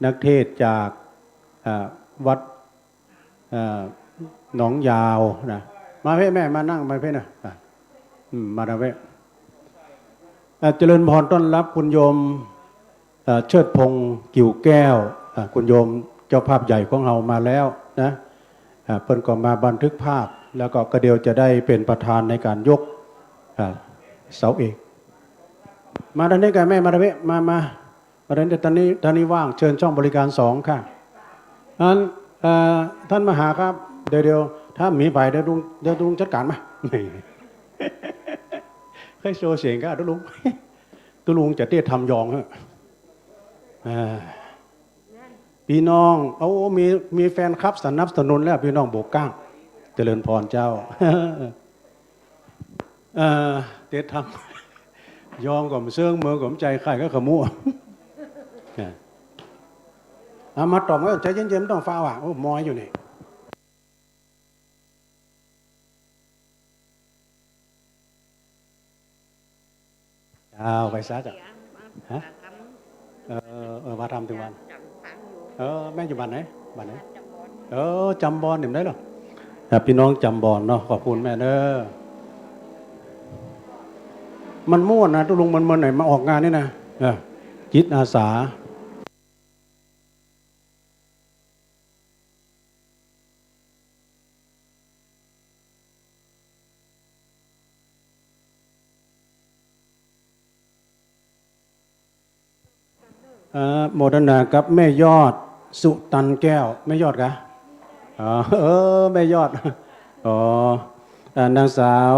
นักเทศน์จาก อ่า วัด อ่า หนองยาวนะ มาเพ่แม่ มานั่งมาเพ่นะ อ่ะ อืม มาตางเพ่ อ่า เจริญพรต้อนรับคุณโยม เอ่อ เชิดพงษ์ กิ่วแก้ว อ่า คุณโยมเจ้าภาพใหญ่ของเฮามาแล้วนะ อ่า เปิ้นก็มาบันทึกภาพ แล้วก็กระเดียวจะได้เป๋นประธานในก๋านยก อ่า เสาเอก มาตางนี้ก่ะแม่ มาตางนี้ มา มา มาตางนี้ ตางนี้ ตางนี้ว่าง เชิญช่องบริการสองค่ะ อัน เอ่อ ต้านมหาครับ เดี๋ยวๆ ถ้ามีใผ เดี๋ยวลุง เดี๋ยวลุงจัดก๋านมา เฮ้ย โซ่เสียงก่ะ ตุ๊ลุง ตุ๊ลุงจะเตสน์ธรรมยองเหอะ อ่า พี่น้อง โอ้ มี มีแฟนคลับสนับสนุนแล้ว พี่น้องบวกกลาง เจริญพรเจ้า เอ่อ เตสน์ธรรม ยองก็บ่เซิง เมิงก็บ่ใจ้ ใค่ก็ขะมุ นะ เอามาต่อมกัน ใจ๋เย็นๆ บ่ต้องฟ้าวอ่ะ โอ้ มอยอยู่นี่ เจ้า ไปซะเจ้า ฮะ เออ เออ มาธรรมตึงวัน เออ แม่อยู่บ้านไหน บ้านไหน เออ จำบอน นี่ได้เหรอ ครับ พี่น้องจำบอนเนาะ ขอบคุณแม่เน้อ มันม่วนนะ ตุ๊ลุง มัน มันไหนมาออกงานนี่นะ เออ จิตอาสา เอ่อ โมทนากับแม่ยอด สุตันแก้ว แม่ยอดกะ อ๋อ เออ แม่ยอด อ๋อ อ่า นางสาว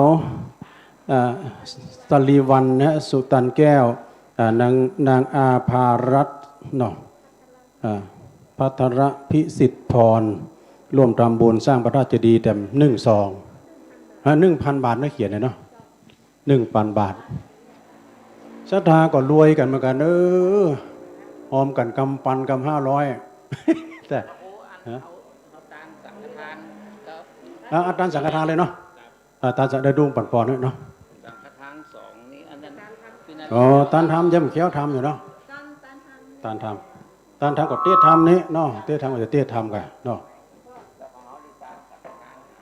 อ่า สรีวรรณนะ สุตันแก้ว อ่า นาง นางอาภารัตน์เนาะ อ่า ภัทรพิสิทธิ์พร ร่วมทำบุญสร้างพระธาตุเจดีย์แถมหนึ่งซอง ฮะ หนึ่งพันบาทนะ เขียนเลยเนาะ หนึ่งพันบาท ศรัทธาก็รวยกั๋นเหมือนกั๋น เออ ฮอมกั๋นกำปันกำห้าร้อย แต่ ฮะ เอา เอาตานสังฆทานครับ อ่า เอาตานสังฆทานเลยเนาะ อ่า ตานสังฆ ได้ดุ้งปันปอนด้วยเนาะ สังฆทานสองนี่ อันนั้น อ๋อ ตานธรรม ยังเคี้ยวธรรมอยู่เนาะ ตานธรรม ตานธรรมก็เตรียมธรรมนี่เนาะ เตรียมธรรมก็จะเตรียมธรรมกั๋นเนาะ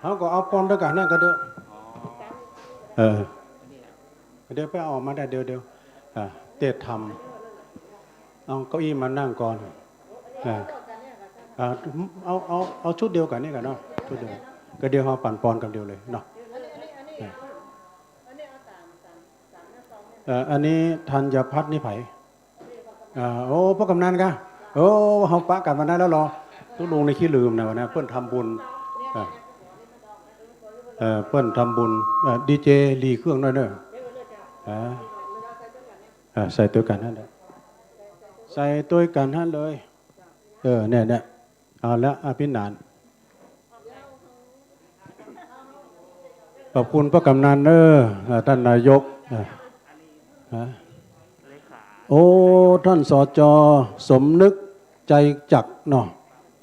เฮาก็เอาปอนด้วยกั๋นนั่นก็เดียว เออ เดี๋ยวไปเอามาได้เดี๋ยว เดี๋ยว อ่า เตรียมธรรม เอาเก้าอี้มานั่งก่อน อ่า อ่า เอา เอา เอาชุดเดียวกั๋นนี่กั๋นเนาะ ชุดเดียวกั๋น ก็เดี๋ยวเฮาปันปอนกั๋นเดียวเลยเนาะ อ่า เอ่อ อันนี้ธัญพัฒน์นี่ใผ อ่า โอ้ ป้อกำนันกะ โอ้ เฮาปะกั๋นวันนั้นแล้วเหรอ ตุ๊ลุงนี่ขี้ลืมนะวันนั้น เปิ้นทำบุญ อ่า เอ่อ เปิ้นทำบุญ เอ่อ ดีเจหลีเครื่องด้วยเน่อ อ่า อ่า ใส่ตวยกั๋นหั้นแหละ ใส่ตวยกั๋นหั้นเลย เออ เนี่ย เนี่ย เอาละ อภิหนาน ขอบคุณป้อกำนันเน่อ อ่า ต้านนายก อ่า ฮะ โอ้ ต้าน สจ สมนึก ใจจักเนาะ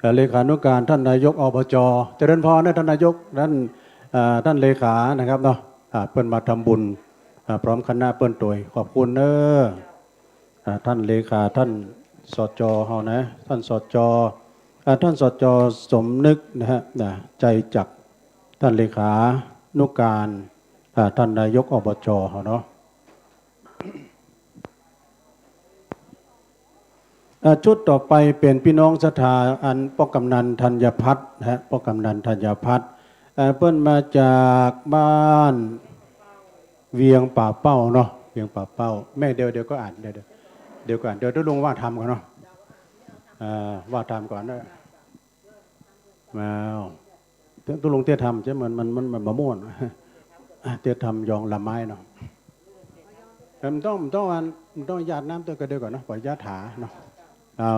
อ่า เลขานุการต้านนายก อบจ เจริญพรเน่อ ต้านนายก ต้าน อ่า ต้านเลขานะครับเนาะ อ่า เปิ้นมาทำบุญ อ่า พร้อมคณะเปิ้นตวย ขอบคุณเน่อ อ่า ต้านเลขา ต้าน สจ เฮานะ ต้าน สจ อ่า ต้าน สจ สมนึกนะฮะ นะ ใจจัก ต้านเลขานุการ อ่า ต้านนายก อบจ เฮาเนาะ อ่า ชุดต่อไปเป๋นปี้น้องศรัทธา อันป้อกำนันธัญพัฒน์นะฮะ ป้อกำนันธัญพัฒน์ อ่า เปิ้นมาจากบ้าน เวียงป่าเป้าเนาะ เวียงป่าเป้า แม่ เดี๋ยว เดี๋ยวก็อ่าน เดี๋ยว เดี๋ยว เดี๋ยวก่อน เดี๋ยวตุ๊ลุงว่าธรรมก่อนเนาะ อ่า ว่าธรรมก่อนเน่อ มา ตุ๊ลุงเตรียมธรรมใจ้ มัน มัน มัน มันบ่ม่วน อ่ะ เตรียมธรรมยองละไม้เนาะ เออ มันต้อง มันต้องอัน มันต้องหยาดน้ำตวยกั๋นเดียวก่อนเนาะ ปล่อยยะถาเนาะ เอา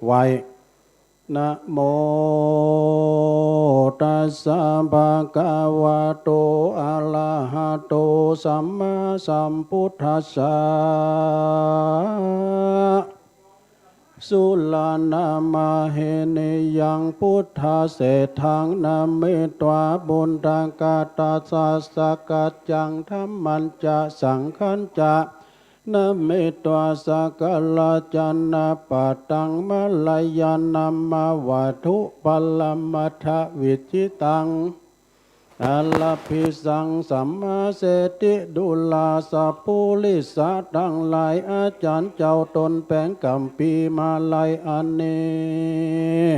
ไหว้ นะโม ตัสสะ ภะคะวะโต อะระหะโต สัมมาสัมพุทธัสสะ สุรานามาเหนิยัง พุทธาเสฏฐัง นะเมตวา ปุณฑะกะตะสะ สักกัจจัง ธัมมัญจะ สังฆัญจะ นะเมตวา สักการะจะนะปะทัง มะระยะนะมะ วัตถุปะระมัตถะวิจฉิตัง อะระภิสัง สัมมาเสฏฐิ ดูราสะปุริสะตังหลาย อาจ๋ารย์เจ้าต๋นแป๋งกัมภีร์มาลัยอันนี้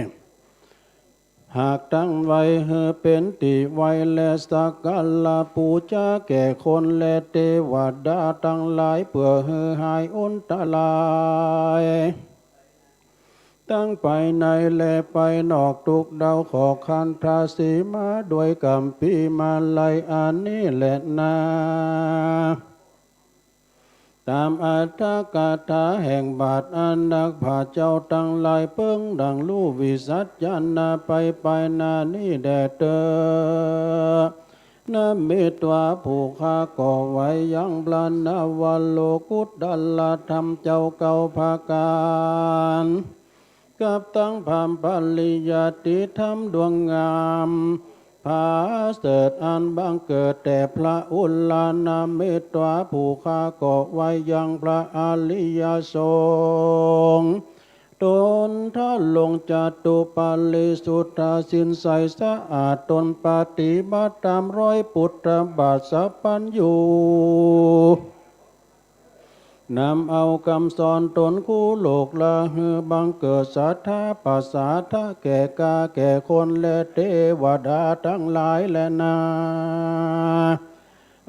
หากตั้งไว้หื้อเป๋นตี้ไหว้และสักการะปู๋จาแก่คนและเตวดาตังหลาย เปื้อหื้อหายอันตราย ตังภายในและภายนอก ตุ๊กเดาขอคันธสีมา ด้วยกัมภีร์มาลัยอันนี้แลนา ต๋ามอัตถกถาแห่งบาทอันนักปราชญ์เจ้าตังหลายเปิงดั่งฮู้วิสัจจะนาไปภายหน้านี้แด่เต๊อะ นะเมตวา ผู้ข้าก็ไหว้ยังพระนวโลกุตตรธรรมเจ้าเก้าประก๋าน กับตังพระปริยัติธรรมดวงงาม ผาเสริฐอันบังเกิดแต่พระอุลา นะเมตวา ผู้ข้าก็ไหว้ยังพระอริยสงฆ์ ต๋นทรงจตุปริสุทธศีลใสสะอาด ต๋นปฏิบัติต๋ามรอยปุทธบาทสัพพัญญู นำเอากำสอนต๋นกู้โลกละหื้อบังเกิดศรัทธาประสาทะแก่ก้าแก่คนและเตวดาตังหลายแลนา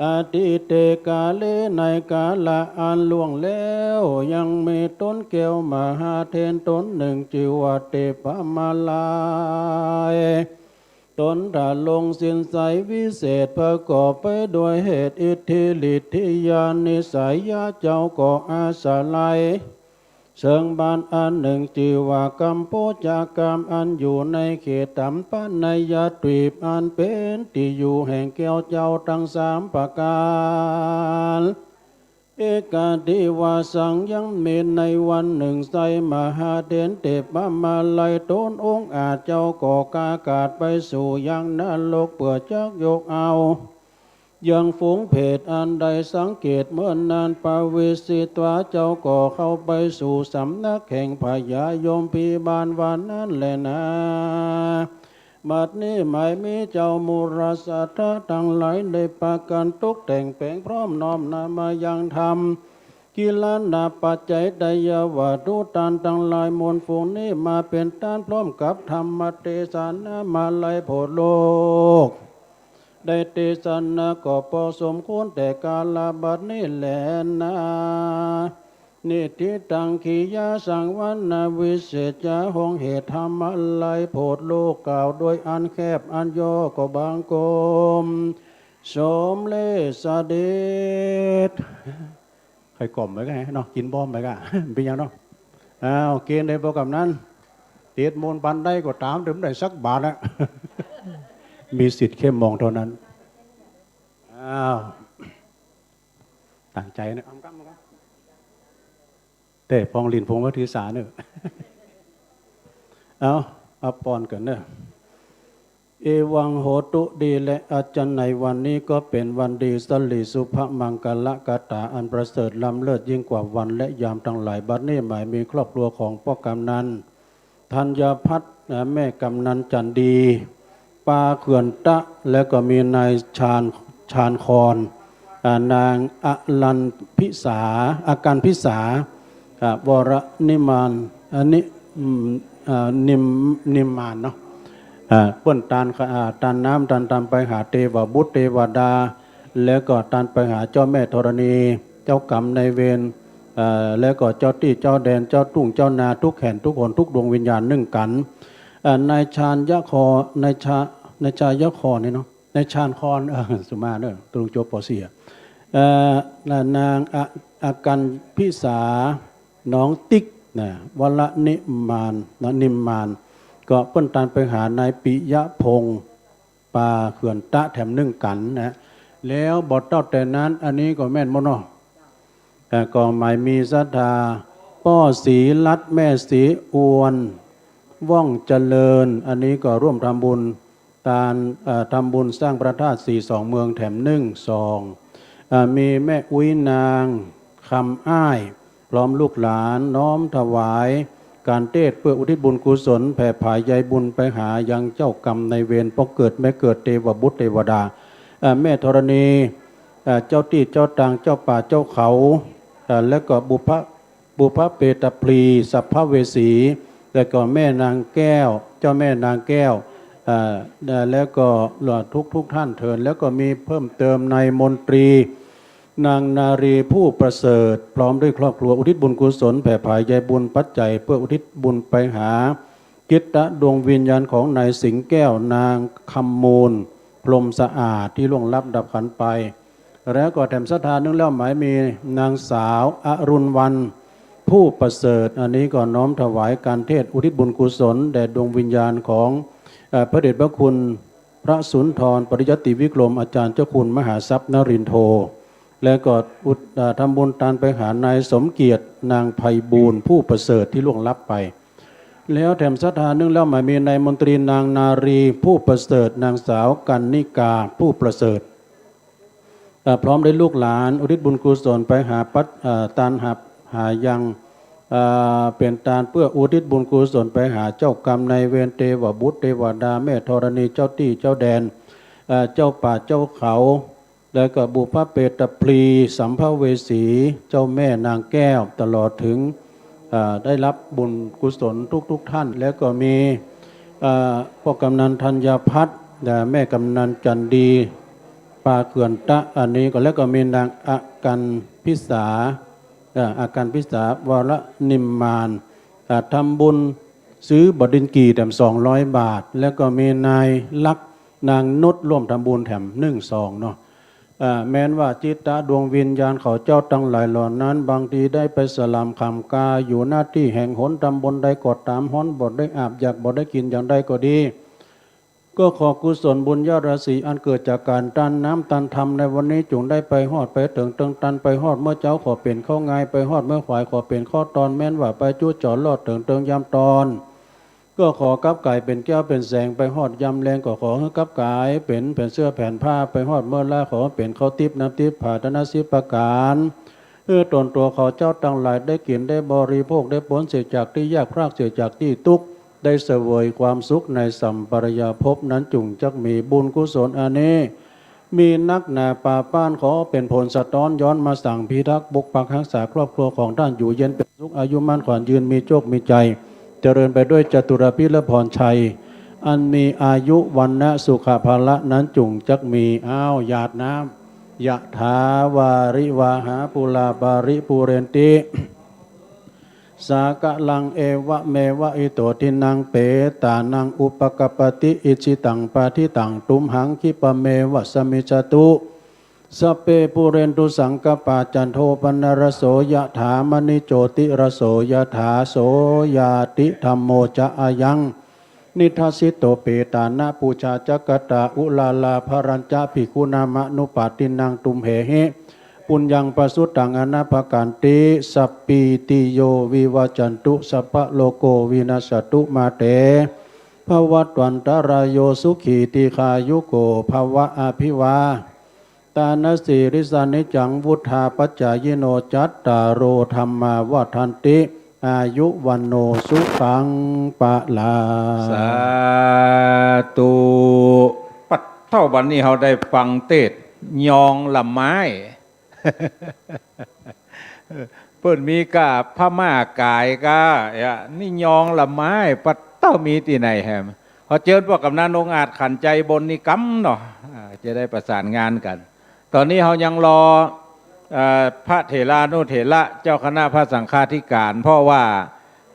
อดีเตกาเล ในกาละอันล่วงแล้ว ยังมีต๋นแก้วมหาเถรต๋นนึ่งจื้อว่าเตปะมาลัย ตนถ้าลงศีลใสวิเศษ ประกอบไปด้วยเหตุ อิทธิฤทธิญาณนิสัย เจ้าก็อาศัย เชิงบานอันหนึ่ง จื่อว่ากัมโปจกาม อันอยู่ในเขตตัมปะนายตวีป อันเป๋นตี้อยู่แห่งแก้วเจ้าตังสามประก๋าน เอกันติวาสัง ยังมีในวันหนึ่ง ไซมหาเถรเถปมาลัย ต๋นองอาจเจ้าก็ก้ากาดไปสู่ยังนรก เปื้อจักยกเอา ยังฝูงเปรตอันได้สังเกตเมื่อนาน ปวิสิตวา เจ้าก็เข้าไปสู่สำนักแห่งพญายมพิบาล ว่านั้นแลนา บัดนี้หมายมีเจ้ามูลสัตว์ตังหลาย ได้ปากั๋นตกแต่งแป๋งพร้อมน้อมนำมายังธรรม กิลานะปัจจัยทายวัตถุ ต้านตังหลายมวลฝูงนี้มาเป๋นต้านพร้อมกับธรรมเตสนามาลัยโผดโลก ได้เตสนาก็ปอสมควรแต่กาละบัดนี้แลนา นิฏฐิตัง กิยาสังวรณวิเศษจา ห้องเหตุธรรมาลัยโผดโลก กล่าวโดยอันแคบอันย่อก็บังคม สมเร็จเสด็จ ใค่กล่อมไปก่อเนาะ กิ๋นบ้อมไปก่อ เป๋นหยังเนาะ อ้าว เก๋ณฑ์ได้ปอกำนั้น เตียดมูลปันได้ก็ต๋าม เดิมได้สักบาทนะ มีสิทธิ์แค่มองเท่านั้น อ้าว ตั้งใจ๋นะ แต่ปองหลิ้นพงว่าถือสาเน่อ เอา เอาปอนกั๋นเน่อ เอวังโหตุ ดีแล อาจารย์ ในวันนี้ก็เป๋นวันดี สริสุภมังคละคาถาอันประเสริฐล้ำเลิศยิ่งกว่าวันและยามตังหลาย บัดนี้หมายมีครอบครัวของป้อกำนัน ธัญพัฒน์ นะ แม่กำนันจันดี ปาเขื่อนตะ แล้วก็มีนายชาญ ชาญคอน อ่า นางอรัญพิสา อากันพิสา อ่า วรนิมาน อันนี้ อืม อ่า นิม นิมมานเนาะ อ่า เปิ้นตาน อ่า ตานน้ำ ตาน ตานไปหาเตวบุตรเตวดา แล้วก็ตานไปหาเจ้าแม่ธรณี เจ้ากรรมนายเวร เอ่อ แล้วก็เจ้าตี้เจ้าแดน เจ้าทุ่งเจ้านา ทุกแห่นทุกหน ทุกดวงวิญญาณนึ่งกั๋น เอ่อ นายชาญยะคอ นายชา นายชายะคอนี่เนาะ นายชาญคอน เออ สุมาเน่อ ตกลงจบ ป.สี่ อะ เอ่อ นางอะ อากันพิสา น้องติ๊ก นะ วรนิมมาน นะ นิมมาน ก็เปิ้นตานไปหานายปิยะพงษ์ ปาเขื่อนตะแถมนึ่งกั๋นนะ แล้วบ่เต้าแต่นั้น อันนี้ก็แม่นหมดเนาะ เอ่อ ก็หมายมีศรัทธา ป้อศรีรัตน์ แม่ศรีอวน ว่องเจริญ อันนี้ก็ร่วมทำบุญ ตาน เอ่อ ทำบุญสร้างพระธาตุศรีสองเมืองแถมนึ่งซอง เอ่อ มีแม่อุ๊ยนางคำอ้าย พร้อมลูกหลานน้อมถวายก๋านเตศน์เปื้ออุทิศบุญกุศลแผ่ผายใยบุญไปหายังเจ้ากรรมนายเวร ป้อเกิดแม่เกิดเตวบุตรเตวดา เอ่อ แม่ธรณี เอ่อ เจ้าตี้เจ้าตางเจ้าป่าเจ้าเขา เอ่อ แล้วก็บุพพะ บุพพเปตพลีสัพพเวสี แล้วก็แม่นางแก้ว เจ้าแม่นางแก้ว เอ่อ แล้วก็ทุกทุกท่านเถิด แล้วก็มีเพิ่มเติมนายมนตรี นางนารีผู้ประเสริฐ พร้อมด้วยครอบครัวอุทิศบุญกุศลแผ่ผายใยบุญปัจจัยเปื้ออุทิศบุญไปหาจิตดวงวิญญาณของนายสิงห์แก้ว นางคำมูล พรหมสะอาด ตี้ล่วงลับดับขันธ์ไป แล้วก็แถมศรัทธานึ่งแล้วหมายมีนางสาวอรุณวรรณ ผู้ประเสริฐ อันนี้ก็น้อมถวายก๋านเตศน์อุทิศบุญกุศลแด่ดวงวิญญาณของ เอ่อ พระเดชพระคุณ พระสุนทรปริยัติวิกรม อาจารย์เจ้าคุณมหาทรัพย์นรินทร์โท และก็อุด เอ่อ ทำบุญตานไปหานายสมเกียรติ นางไพบูลย์ ผู้ประเสริฐ ตี้ล่วงลับไป แล้วแถมศรัทธานึ่งแล้วหมายมีนายมนตรี นางนารีผู้ประเสริฐ นางสาวกันนิกาผู้ประเสริฐ เอ่อ พร้อมด้วยลูกหลานอุทิศบุญกุศลไปหาปัจ เอ่อ ตานหับหายัง เอ่อ เป๋นตานเปื้ออุทิศบุญกุศลไปหาเจ้ากรรมนายเวร เตวบุตรเตวดา แม่ธรณี เจ้าตี้เจ้าแดน เอ่อ เจ้าป่าเจ้าเขา แล้วก็บุพพเปตพลีสัมภเวสี เจ้าแม่นางแก้ว ตลอดถึง เอ่อ ได้รับบุญกุศลทุกๆ ท่าน แล้วก็มี เอ่อ ป้อกำนันธัญพัฒน์ และแม่กำนันจันดี ปาเขื่อนตะ อันนี้ก็ แล้วก็มีนางอากันพิสา เอ่อ อากันพิสา วรนิมมาน เอ่อ ทำบุญ ซื้อบ่อดินกี่แถมสองร้อยบาท แล้วก็มีนายลักษณ์นางนุชร่วมทำบุญแถมนึ่งซองเนาะ อ่า แม้นว่าจิตตะดวงวิญญาณเขาเจ้าตังหลายเหล่านั้น บางทีได้ไปสลามขามกา อยู่ ณ ตี้แห่งหนตำบลใดก็ต๋าม ฮ้อนบ่ได้อาบ อยากบ่ได้กิ๋นอย่างใดก็ดี ก็ขอกุศลบุญญาราศีอันเกิดจากก๋านตานน้ำตานธรรมในวันนี้ จุ่งได้ไปฮอดไปเถิงเติงตัน ไปฮอดเมื่อเจ๊าขอเป๋นข้าวงาย ไปฮอดเมื่อฝายขอเป๋นข้าวตอน แม้นว่าไปจุ๊จ๋อรอดเถิงเติงยามตอน ก็ขอกลับก๋ายเป๋นแก้วเป๋นแสง ไปฮอดยามแลงก็ขอหื้อกลับก๋ายเป๋นแผนเสื้อแผนผ้า ไปฮอดเมื่อลาขอเป๋นข้าวติ๊บน้ำติ๊บผาตะนาสิบประก๋าน หื้อต๋นตั๋วเขาเจ้าตังหลายได้กิ๋นได้บริโภค ได้ป๊นเสียจากตี้ยาก พรากเสียจากตี้ตุ๊กข์ ได้เสวยความสุขในสัมปรายภพนั้น จุ่งจักมีบุญกุศลอันนี้ มีนักหนาปาป้าน ขอเป๋นผลสะต๊อนย้อนมาสั่งพิทักษ์ปกปักฮักษาครอบครัวของต้านอยู่เย็นเป๋นสุข อายุมั่นขวัญยืน มีโชคมีชัย เจริญไปด้วยจตุรพิธและพรชัย อันมีอายุวรรณะสุขะพละนั้นจุ่งจักมี อ้าว หยาดน้ำ ยะถาวาริวาหาปูราปาริปูเรนติ สากะลัง เอวะเมวะอิโต ทินนังเปตานังอุปะกัปปะติ อิจฉิตังปะทิตังตุมหัง คิปะเมวะสะมิชฌะตุ สัพเพปูเรนตุสังกัปปา จันโทปะนะระโส ยะถา มะณิโจติระโส ยะถา โสยาติธัมโมจะ อะยัง นิทัสสิโต เปตานะปูชาจะกะตา อุลาลาภะรัญจะ ภิกขุนามะนุปาทินนัง ตุมเหหิ ปุญญังปะสุตัง อะนะปะกันติ สัพพีติโย วิวัจจันตุ สัพพะโรโค วินัสสะตุ มาเต ภะวัตวันตะราโย สุขี ทีฆายุโก ภะวะ อะภิวา ตานะสีลิสสะ นิจจัง วุฑฒาปัจจายิโน จัตตาโร ธัมมา วัฑฒันติ อายุ วัณโณ สุขัง พะลัง สาธุ ปัดเต้า วันนี้เฮาได้ฟังเตสน์ ยองละไม้ เปิ้นมีก้าพม่าก๋ายก้า เอ้ย นี่ยองละไม้ ปัดเต้า มีตี้ไหนแหม ขอเจิญป้อกำนันองอาจขันต์ใจบนนี่กำเนาะ อ่า จะได้ประสานงานกั๋น ต๋อนนี้เฮายังรอ เอ่อ พระเถรานุเถระ เจ้าคณะพระสังฆาธิการ เพราะว่า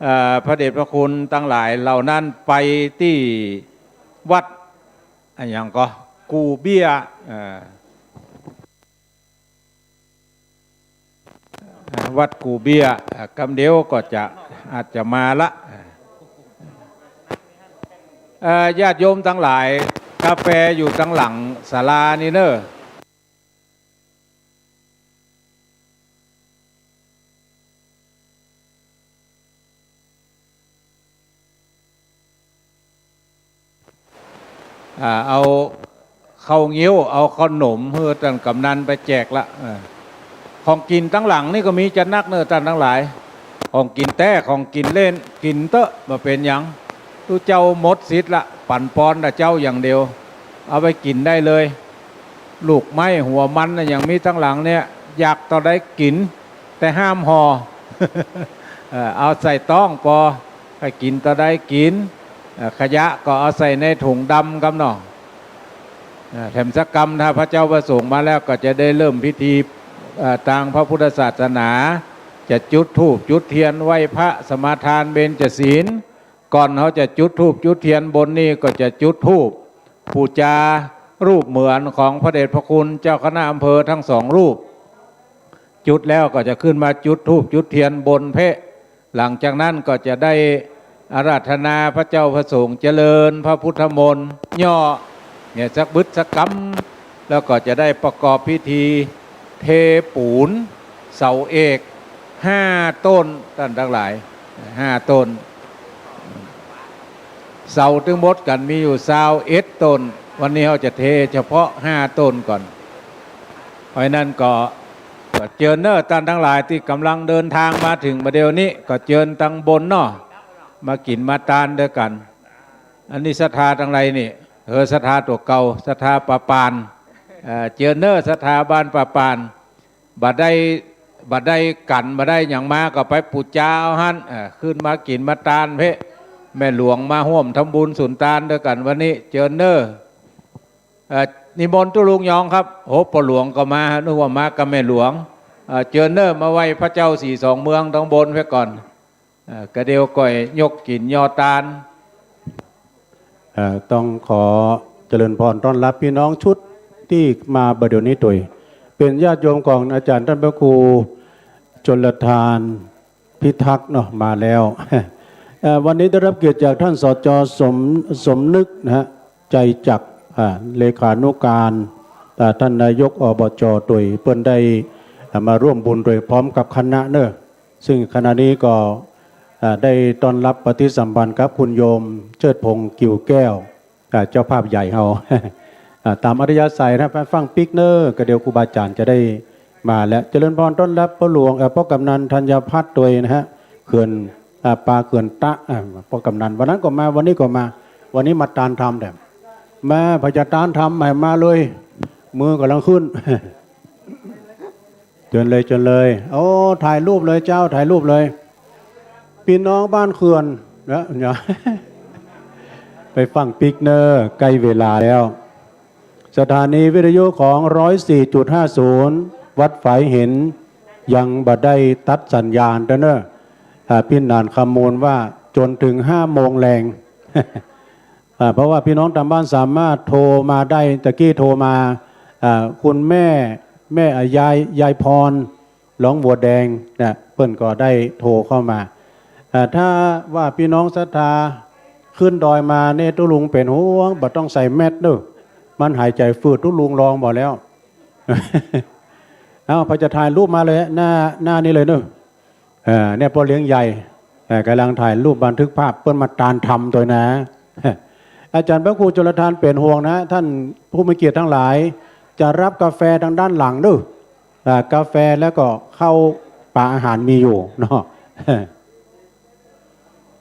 เอ่อ พระเดชพระคุณตังหลายเหล่านั้นไปตี้วัด อะหยังก่อ กู่เบี้ย เอ่อ วัดกู่เบี้ย อ่ะ กำเดียวก็จะ อาจจะมาละ เอ่อ ญาติโยมตังหลาย กาแฟอยู่ตังหลังศาลานี่เน่อ อ่า เอาข้าวเงี้ยว เอาขนมหื้อต้านก๋ำนันไปแจกละ เออ ของกิ๋นตังหลังนี่ก็มีจะนักเน่อต้านตังหลาย ของกิ๋นแต๊ ของกิ๋นเล่น กิ๋นเต๊อะ บ่เป๋นหยัง ตุ๊เจ้าหมดสิทธิ์ละ ปั๋นปอนตะเจ้าอย่างเดียว เอาไปกิ๋นได้เลย ลูกไม้หัวมันน่ะยังมีตังหลังเนี่ย อยากเต้าใดกิ๋น แต่ห้ามห่อ เออ เอาใส่ต๊องปอ ใค่กิ๋นเต้าใดกิ๋น เอ่อ ขยะก็เอาใส่ในถุงดำกำเนาะ เอ่อ แถมสักกำ ถ้าพระเจ้าประสงค์มาแล้วก็จะได้เริ่มพิธี เอ่อ ตางพระพุทธศาสนา จะจุดธูปจุดเตียนไหว้พระสมาทานเบญจศีล ก่อนเฮาจะจุดธูปจุดเตียนบนนี่ก็จะจุดธูปปู๋จารูปเหมือนของพระเดชพระคุณเจ้าคณะอำเภอทั้งสองรูป จุดแล้วก็จะขึ้นมาจุดธูปจุดเตียนบนเป๊ะ หลังจากนั้นก็จะได้อาราธนาพระเจ้าพระสงฆ์ เจริญพระพุทธมนต์ ย่อเนี่ยสักบึดสักกำ แล้วก็จะได้ประกอบพิธีเทปูนเสาเอกห้าต้น ต้านตังหลาย ห้าต้น เสาตึงหมดกั๋นมีอยู่ซาวเอ็ดต้น วันนี้เฮาจะเทเฉพาะห้าต้นก่อน เพราะฉะนั้นก็ ก็เจิญเน่อต้านตังหลายตี้ก๋ำลังเดินตางมาเถิงบ่าเดี่ยวนี้ ก็เจิญตังบนเนาะ มากิ๋นมาตานตวยกั๋น อันนี้ศรัทธาตังหลายนี่ เออ ศรัทธาตั๋วเก่า ศรัทธาป่าป่าน เอ่อ เจิญเน่อศรัทธาบ้านป่าป่าน บ่ได้ บ่ได้กั๋น บ่ได้หยังมาก็ไปปู๋จาเอาหั้น เอ่อ ขึ้นมากิ๋นมาตานเป๊ะ แม่หลวงมาฮ่วมทำบุญสุนตานตวยกั๋นวันนี้ เจิญเน่อ เอ่อ นิมนต์ตุ๊ลุงยองครับ โห ป้อหลวงก็มา นึกว่ามากับแม่หลวง เอ่อ เจิญเน่อ มาไหว้พระเจ้าสี่สองเมืองตังบนเป๊ะก่อน เอ่อ กระเดี่ยวก่อยยกกิ๋นยอดตาน เอ่อ ต้องขอเจริญพรต้อนรับพี่น้องชุดตี้มาบ่าเดี่ยวนี้ตวย เป๋นญาติโยมของอาจ๋ารย์ต้านพระครูชลทานพิทักษ์เนาะ มาแล้ว เอ่อ วันนี้ได้รับเกียรติจากท่าน สจ. สม สมนึกนะฮะ ใจจัก อ่า เลขานุการ อ่า ท่านนายก อบจ. ตวย เปิ้นได้ อ่า มาร่วมบุญตวยพร้อมกับคณะเนาะ ซึ่งขณะนี้ก็ อ่า ได้ต้อนรับปฏิสัมพันธ์กับคุณโยมเชิดพงษ์ กิ่วแก้ว อ่า เจ้าภาพใหญ่เฮา อ่า ต๋ามอัธยาศัยนะ ไปฟั่งปิ๊กเนาะ กระเดี่ยวครูบาอาจ๋ารย์จะได้มาแล้ว เจริญพรต้อนรับป้อหลวง เอ่อ ป้อกำนันธัญพัฒน์ตวยนะฮะ เขื่อน อ่า ปาเขื่อนตะ อ่า ป้อกำนัน วันนั้นก็มา วันนี้ก็มา วันนี้มาตานธรรมแถม มา ใผจะตานธรรมใหม่มาเลย มือก่ำลังขึ้น เจิญเลย เจิญเลย โอ้ ถ่ายรูปเลยเจ้า ถ่ายรูปเลย ปี้น้องบ้านเขื่อนนะ ไปฟั่งปิ๊กเนาะ ใก้เวลาแล้ว สถานีวิทยุของ ร้อยสี่จุดห้าศูนย์ วัดฝายเห็น ยังบ่ได้ตัดสัญญาณเต้อเนาะ อ่า ปี้หนานคำมูลว่าจ๋นเถิงห้าโมงแลง อ่า เพราะว่าปี้น้องต๋ามบ้านสามารถโทรมาได้ ตะกี้โทรมา อ่า คุณแม่ แม่ อ่า ยาย ยายพร หลองบัวแดงนะ เปิ้นก็ได้โทรเข้ามา อ่า ถ้าว่าปี้น้องศรัทธาขึ้นดอยมาเนี่ย ตุ๊ลุงเป๋นห่วง บ่ต้องใส่แมสเนาะ มันหายใจ๋ฝืด ตุ๊ลุงลองบ่าแล้ว เอ้า ใผจะถ่ายรูปมาเลย หน้า หน้านี้เลยเนาะ เอ่อ เนี่ยป้อเลี้ยงใหญ่ เอ่อ ก่ำลังถ่ายรูปบันทึกภาพ เปิ้นมาตานธรรมตวยนะ อาจ๋ารย์พระครูชลทานเป๋นห่วงนะ ท่านผู้มีเกียรติทั้งหลาย จะรับกาแฟตางด้านหลังเนาะ อ่า กาแฟแล้วก็ข้าวป๋าอาหารมีอยู่เนาะ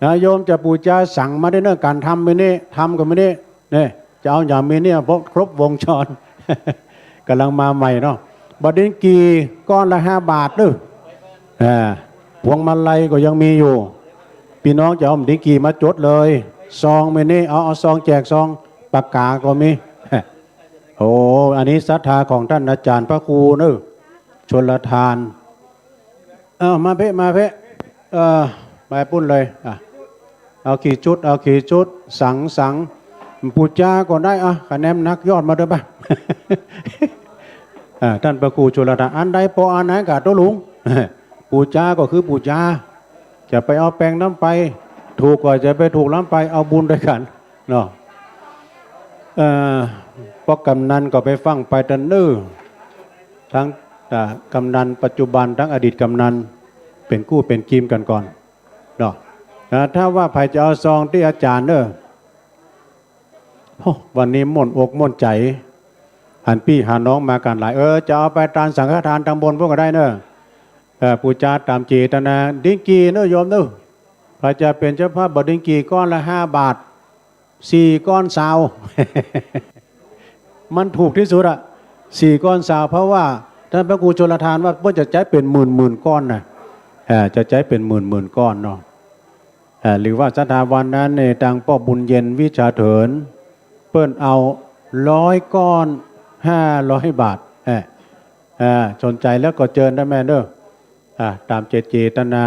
นะ โยมจะปู๋จาสังมาได้เนาะ ก๋านธรรมมีนี่ ธรรมก็มีนี่ เนี่ย จะเอาหยังมีนี่ เพราะครบวงจร ก่ำลังมาใหม่เนาะ บ่าดินกี่ก้อนละห้าบาทเนาะ อ่า พวงมาลัยก็ยังมีอยู่ ปี้น้องจะเอาบ่าดินกี่มาจดเลย ซองมีนี่ เอา เอาซองแจก ซอง ปากก๋าก็มี โอ้ อันนี้ศรัทธาของท่านอาจ๋ารย์พระครูเนาะ ชลทาน เอ้า มาเป๊ะ มาเป๊ะ เอ่อ ไปปุ้นเลย อ่ะ เอากี่ชุด เอากี่ชุด สัง สัง ปู๋จาก็ได้ อ่ะ คะแนนนักยอดมาด้วยป่ะ อ่า ท่านพระครูชลทาน อันใดปออันนั้นก่าตุ๊ลุง ปู๋จาก็คือปู๋จา จะไปเอาแป๋งล้ำไป ถูกก็จะไปถูกล้ำไป เอาบุญตวยกั๋น เนาะ เอ่อ ป้อกำนันก็ไปฟั่งไปเต้อเนาะ ตึง อ่า กำนันปัจจุบัน ตึงอดีตกำนัน เป๋นกู้เป๋นกีมกั๋นก่อน เนาะ อ่า ถ้าว่าใผจะเอาซองตี้อาจ๋ารย์เนาะ โอ้ วันนี้ม่วนอกม่วนใจ๋ หันปี้หันน้องมากั๋นหลาย เออ จะเอาไปตานสังฆทานตางบนปู้นก็ได้เนาะ เอ่อ ปู๋จาต๋ามเจตนา ดินกี่เนาะโยมเนาะ ใผจะเป๋นเจ้าภาพบ่าดินกี่ก้อนละห้าบาท สี่ก้อนซาว มันถูกตี้สุดอะ สี่ก้อนซาว เพราะว่าท่านพระครูชลทานว่าเปิ้นจะใจ๊เป๋นหมื่นๆ ก้อนนะ เอ่อ จะใจ๊เป๋นหมื่นๆ ก้อนเนาะ เอ่อ หรือว่าศรัทธาวันนั้นเนี่ย ตางป้อบุญเย็นวิชาเถิน เปิ้นเอาร้อยก้อน ห้าร้อยบาท เอ่อ เอ่อ สนใจ๋แล้วก็เจิญได้แม่เนาะ อ่า ต๋ามเจตนา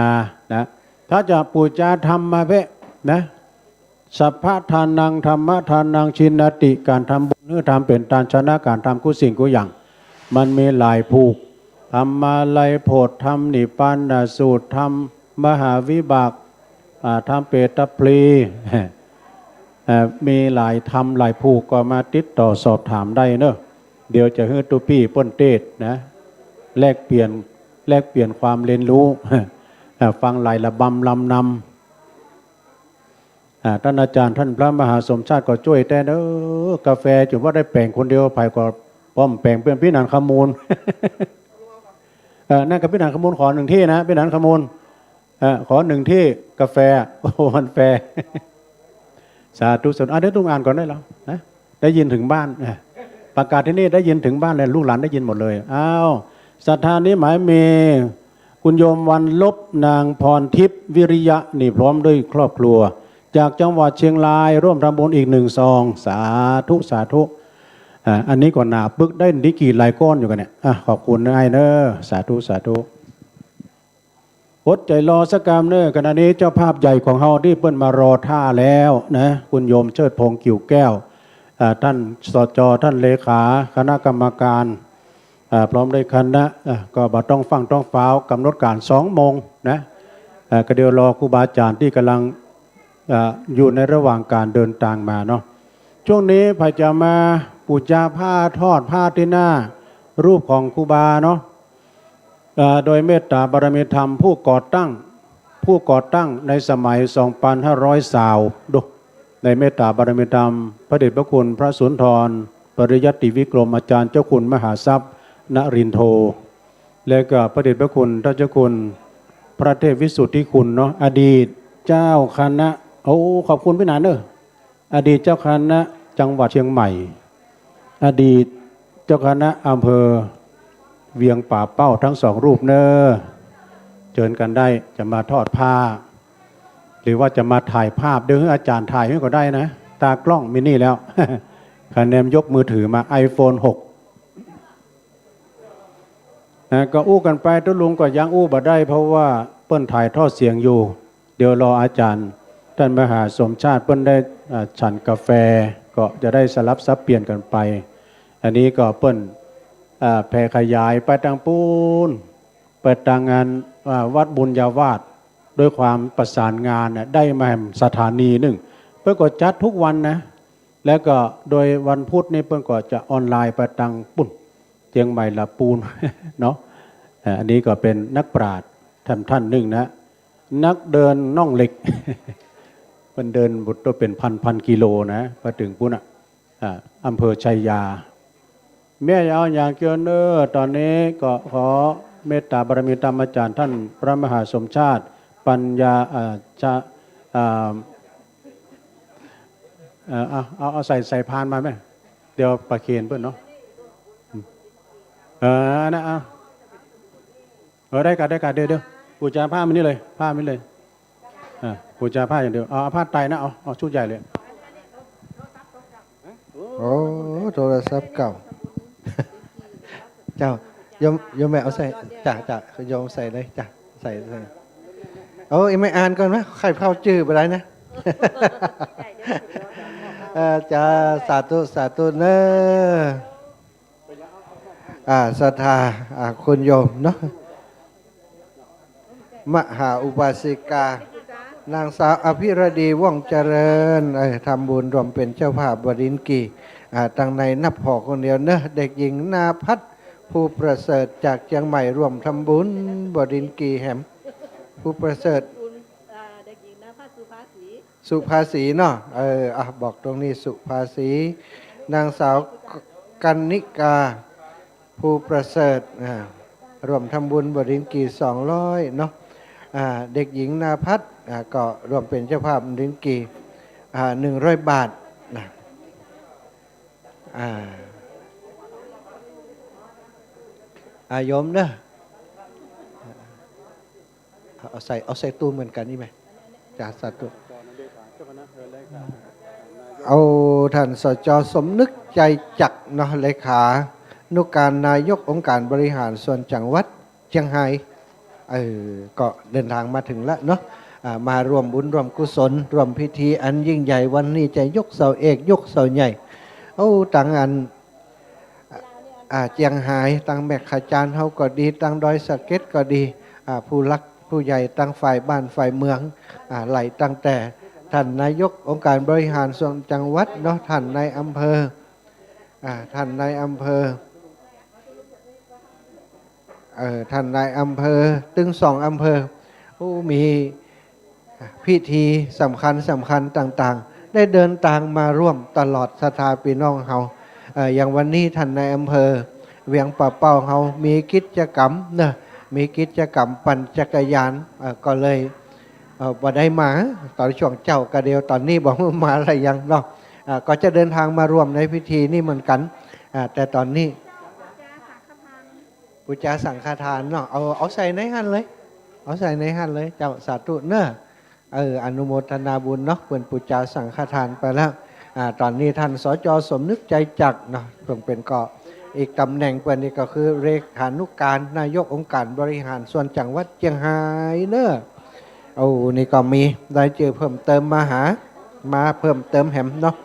นะ ถ้าจะปู๋จาธรรมมาเป๊ะนะ สัพพะทานัง ธัมมะทานัง ชิณณัตถิ ก๋านทำบุญหื้อธรรมเป๋นตานชนะก๋านทำกู้สิ่งกู้อย่าง มันมีหลายผูก ธรรมาลัยโพธิธรรม นิพพานสูตรธรรม มหาวิบาก อ่า ธรรมเปตพลี เอ่อ มีหลายธรรมหลายผูก ก็มาติดต่อสอบถามได้เนาะ เดี๋ยวจะหื้อตุ๊ปี้เปิ้นเตศน์นะ แลกเปลี่ยน แลกเปลี่ยนความเรียนรู้ อ่า ฟังหลายระบำลำนำ อ่า ต้านอาจ๋ารย์ต้านพระมหาสมชาติก็จ้วยแต๊เนาะ กาแฟจุว่าได้แป๋งคนเดียว ใผก็ป้อมแป๋งเปื้อนปี้หนานขมูล เอ่อ นั่นก็ปี้หนานขมูลขอหนึ่งตี้นะ ปี้หนานขมูล เอ่อ ขอหนึ่งตี้กาแฟ โอ้ มันแฟร์ สาธุ สาธุ อ่ะ เดี๋ยวตุ๊ลุงอ่านก่อนได้แล้วนะ ได้ยินถึงบ้าน อ่ะ ประกาศตี้นี่ได้ยินถึงบ้านเลย ลูกหลานได้ยินหมดเลย อ้าว ศรัทธานี้หมายมี คุณโยมวันลบ นางพรทิพย์ วิริยะ นี่พร้อมด้วยครอบครัว จากจังหวัดเชียงราย ร่วมทำบุญอีกหนึ่งซอง สาธุ สาธุ อ่า อันนี้ก็หนาปึก ได้ดินกี่หลายก้อนอยู่กั๋นเนี่ย อ่ะ ขอบคุณนะอ้ายเนาะ สาธุ สาธุ อดใจ๋รอสักกำเน่อ ขณะนี้เจ้าภาพใหญ่ของเฮาตี้เปิ้นมารอต้าแล้วนะ คุณโยมเชิดพงษ์ กิ่วแก้ว อ่า ต้าน สจ ต้านเลขา คณะกรรมการ อ่า พร้อมด้วยคณะ อ่า ก็บ่ต้องฟั่งต้องฟ้าว ก๋ำหนดก๋านสองโมงนะ อ่า ก็เดี๋ยวรอครูบาอาจ๋ารย์ตี้ก่ำลัง อ่า อยู่ในระหว่างก๋านเดินตางมาเนาะ ช่วงนี้ใผจะมาปู๋จาผ้า ทอดผ้าตี้หน้ารูปของครูบาเนาะ เอ่อ โดยเมตตาบารมีธรรมผู้ก่อตั้ง ผู้ก่อตั้งในสมัยสองปันห้าร้อยซาว ดู ในเมตตาบารมีธรรม พระเดชพระคุณพระสุนทร ปริยัติวิกรม อาจ๋ารย์เจ้าคุณมหาทรัพย์ นรินโท และก็พระเดชพระคุณท่านเจ้าคุณพระเทพวิสุทธิคุณเนาะ อดีตเจ้าคณะ โอ้ ขอบคุณปี้หนานเน่อ อดีตเจ้าคณะจังหวัดเชียงใหม่ อดีตเจ้าคณะอำเภอเวียงป่าเป้า ทั้งสองรูปเน่อ เจิญกั๋นได้ จะมาทอดผ้า หรือว่าจะมาถ่ายภาพ เดี๋ยวหื้ออาจ๋ารย์ถ่ายหื้อก็ได้นะ ตากล้องมีนี่แล้ว คะแนนยกมือถือมา ไอโฟนหก นะ ก็อู้กั๋นไป ตุ๊ลุงก็ยังอู้บ่ได้ เพราะว่าเปิ้นถ่ายทอดเสียงอยู่ เดี๋ยวรออาจ๋ารย์ต้านมหาสมชาติเปิ้นได้ อ่า ฉันกาแฟ ก็จะได้สลับสับเปลี่ยนกั๋นไป อันนี้ก็เปิ้น อ่า แผ่ขยายไปตางปู๊น ไปตางงาน อ่า วัดบุญญาวาส ด้วยความประสานงานเนี่ย ได้มาแหมสถานีนึ่ง เปิ้นก็จัดทุกวันนะ แล้วก็โดยวันพุธนี่เปิ้นก็จะออนไลน์ไปตางปู๊น เจียงใหม่ละปูน เนาะ เอ่อ อันนี้ก็เป๋นนักปราชญ์ท่าน ท่านนึ่งนะ นักเดินน่องเหล็ก เปิ้นเดินบุตรเป๋นพันๆ กิโลนะ ไปเถิงปู๊นน่ะ อ่า อำเภอชัยยา แม่จะเอาหยังเกียวเน่อ ต๋อนนี้ก็ขอเมตตาบารมีธรรมอาจ๋ารย์ต้านพระมหาสมชาติ ปัญญา อ่า จะ อ่า เอ่อ เอา เอา เอาใส่ ใส่พานมาแม่ เดี๋ยวประเคนเปิ้นเนาะ เออ อันนั้น เอา เออ ได้ก่ะ ได้ก่ะ เดี๋ยว เดี๋ยว ปู๋จาผ้ามานี่เลย ผ้ามานี่เลย อ่า ปู๋จาผ้าอย่างเดียว เอา เอาผ้าไตรนะ เอา เอาชุดใหญ่เลย โอ้ โทรศัพท์เก่า เจ้า โยม โยมแม่เอาใส่ จ้ะ จ้ะ โยมใส่เลย จ้ะ ใส่ ใส่ โอ้ อีแม่อ่านก่อนนะ ใค่เฝ้าจื้อบ่ได้นะ เออ จ้ะ สาธุ สาธุเน่อ อ่า ศรัทธา อ่า คุณโยมเนาะ มหาอุบาสิกา นางสาวอภิรดี ว่องเจริญ เอ่อ ทำบุญร่วมเป๋นเจ้าภาพบ่ดินกี่ อ่า ตังในนับผ่อคนเดียวเนอะ เด็กหญิงนาภัส ภูประเสริฐ จากเจียงใหม่ ร่วมทำบุญบ่ดินกี่แหม ภูประเสริฐ คุณ อ่า เด็กหญิงนาภัส สุภาสี สุภาสีเนาะ เออ อ่ะ บอกตรงนี้ สุภาสี นางสาวกนิกา ภูประเสริฐ อ่า ร่วมทำบุญบ่ดินกี่สองร้อยเนาะ อ่า เด็กหญิงนาภัส อ่า ก็ร่วมเป๋นเจ้าภาพบ่ดินกี่ อ่า หนึ่งร้อยบาทนะ อ่า อ่า โยมเนอะ เอาใส่ เอาใส่ตู้เหมือนกั๋นนี่ไหม จ้ะ สาธุ เอาท่าน สจ สมนึก ใจจักเนาะ เลขานุการนายกองค์การบริหารส่วนจังหวัดเจียงฮาย เออ ก็เดินทางมาเถิงแล้วเนาะ อ่า มาร่วมบุญร่วมกุศล ร่วมพิธีอันยิ่งใหญ่ วันนี้จะยกเสาเอก ยกเสาใหญ่ โอ้ ตังอัน อ่า เจียงฮาย ตังแม่ขจานเฮาก็ดี ตังดอยสะเก็ดก็ดี อ่า ผู้หลักผู้ใหญ่ตังฝ่ายบ้านฝ่ายเมือง อ่า ไล่ตั้งแต่ท่านนายกองค์การบริหารส่วนจังหวัดเนาะ ท่านนายอำเภอ อ่า ท่านนายอำเภอ เอ่อ ท่านนายอำเภอ ตึงสองอำเภอ โอ้ มี พิธีสำคัญสำคัญต่างๆ ได้เดินตางมาร่วมตลอด ศรัทธาปี้น้องเฮา เอ่อ อย่างวันนี้ท่านนายอำเภอเวียงป่าเป้าเฮามีกิจกรรมเนอะ มีกิจกรรมปั่นจักรยาน เอ่อ ก็เลย เอ่อ บ่ได้มา ต๋อนช่วงเจ๊าก็เดียว ต๋อนนี้บ่ฮู้มาหรือยังเนาะ อ่า ก็จะเดินตางมาร่วมในพิธีนี้เหมือนกั๋น อ่า แต่ต๋อนนี้ ปู๋จาสังฆทานเนาะ เอา เอาใส่ในหั้นเลย เอาใส่ในหั้นเลย เจ้า สาธุเนอะ เออ อนุโมทนาบุญเนาะ เปิ้นปู๋จาสังฆทานไปแล้ว อ่า ต๋อนนี้ท่าน สจ สมนึก ใจจักเนาะ เปิ้นเป๋นก็ อีกต๋ำแหน่งเปิ้นนี่ก็คือเลขานุการนายกองค์การบริหารส่วนจังหวัดเจียงฮายเนาะ โอ้ นี่ก็มีรายจื้อเพิ่มเติมมาหา มาเพิ่มเติมแหมเนาะ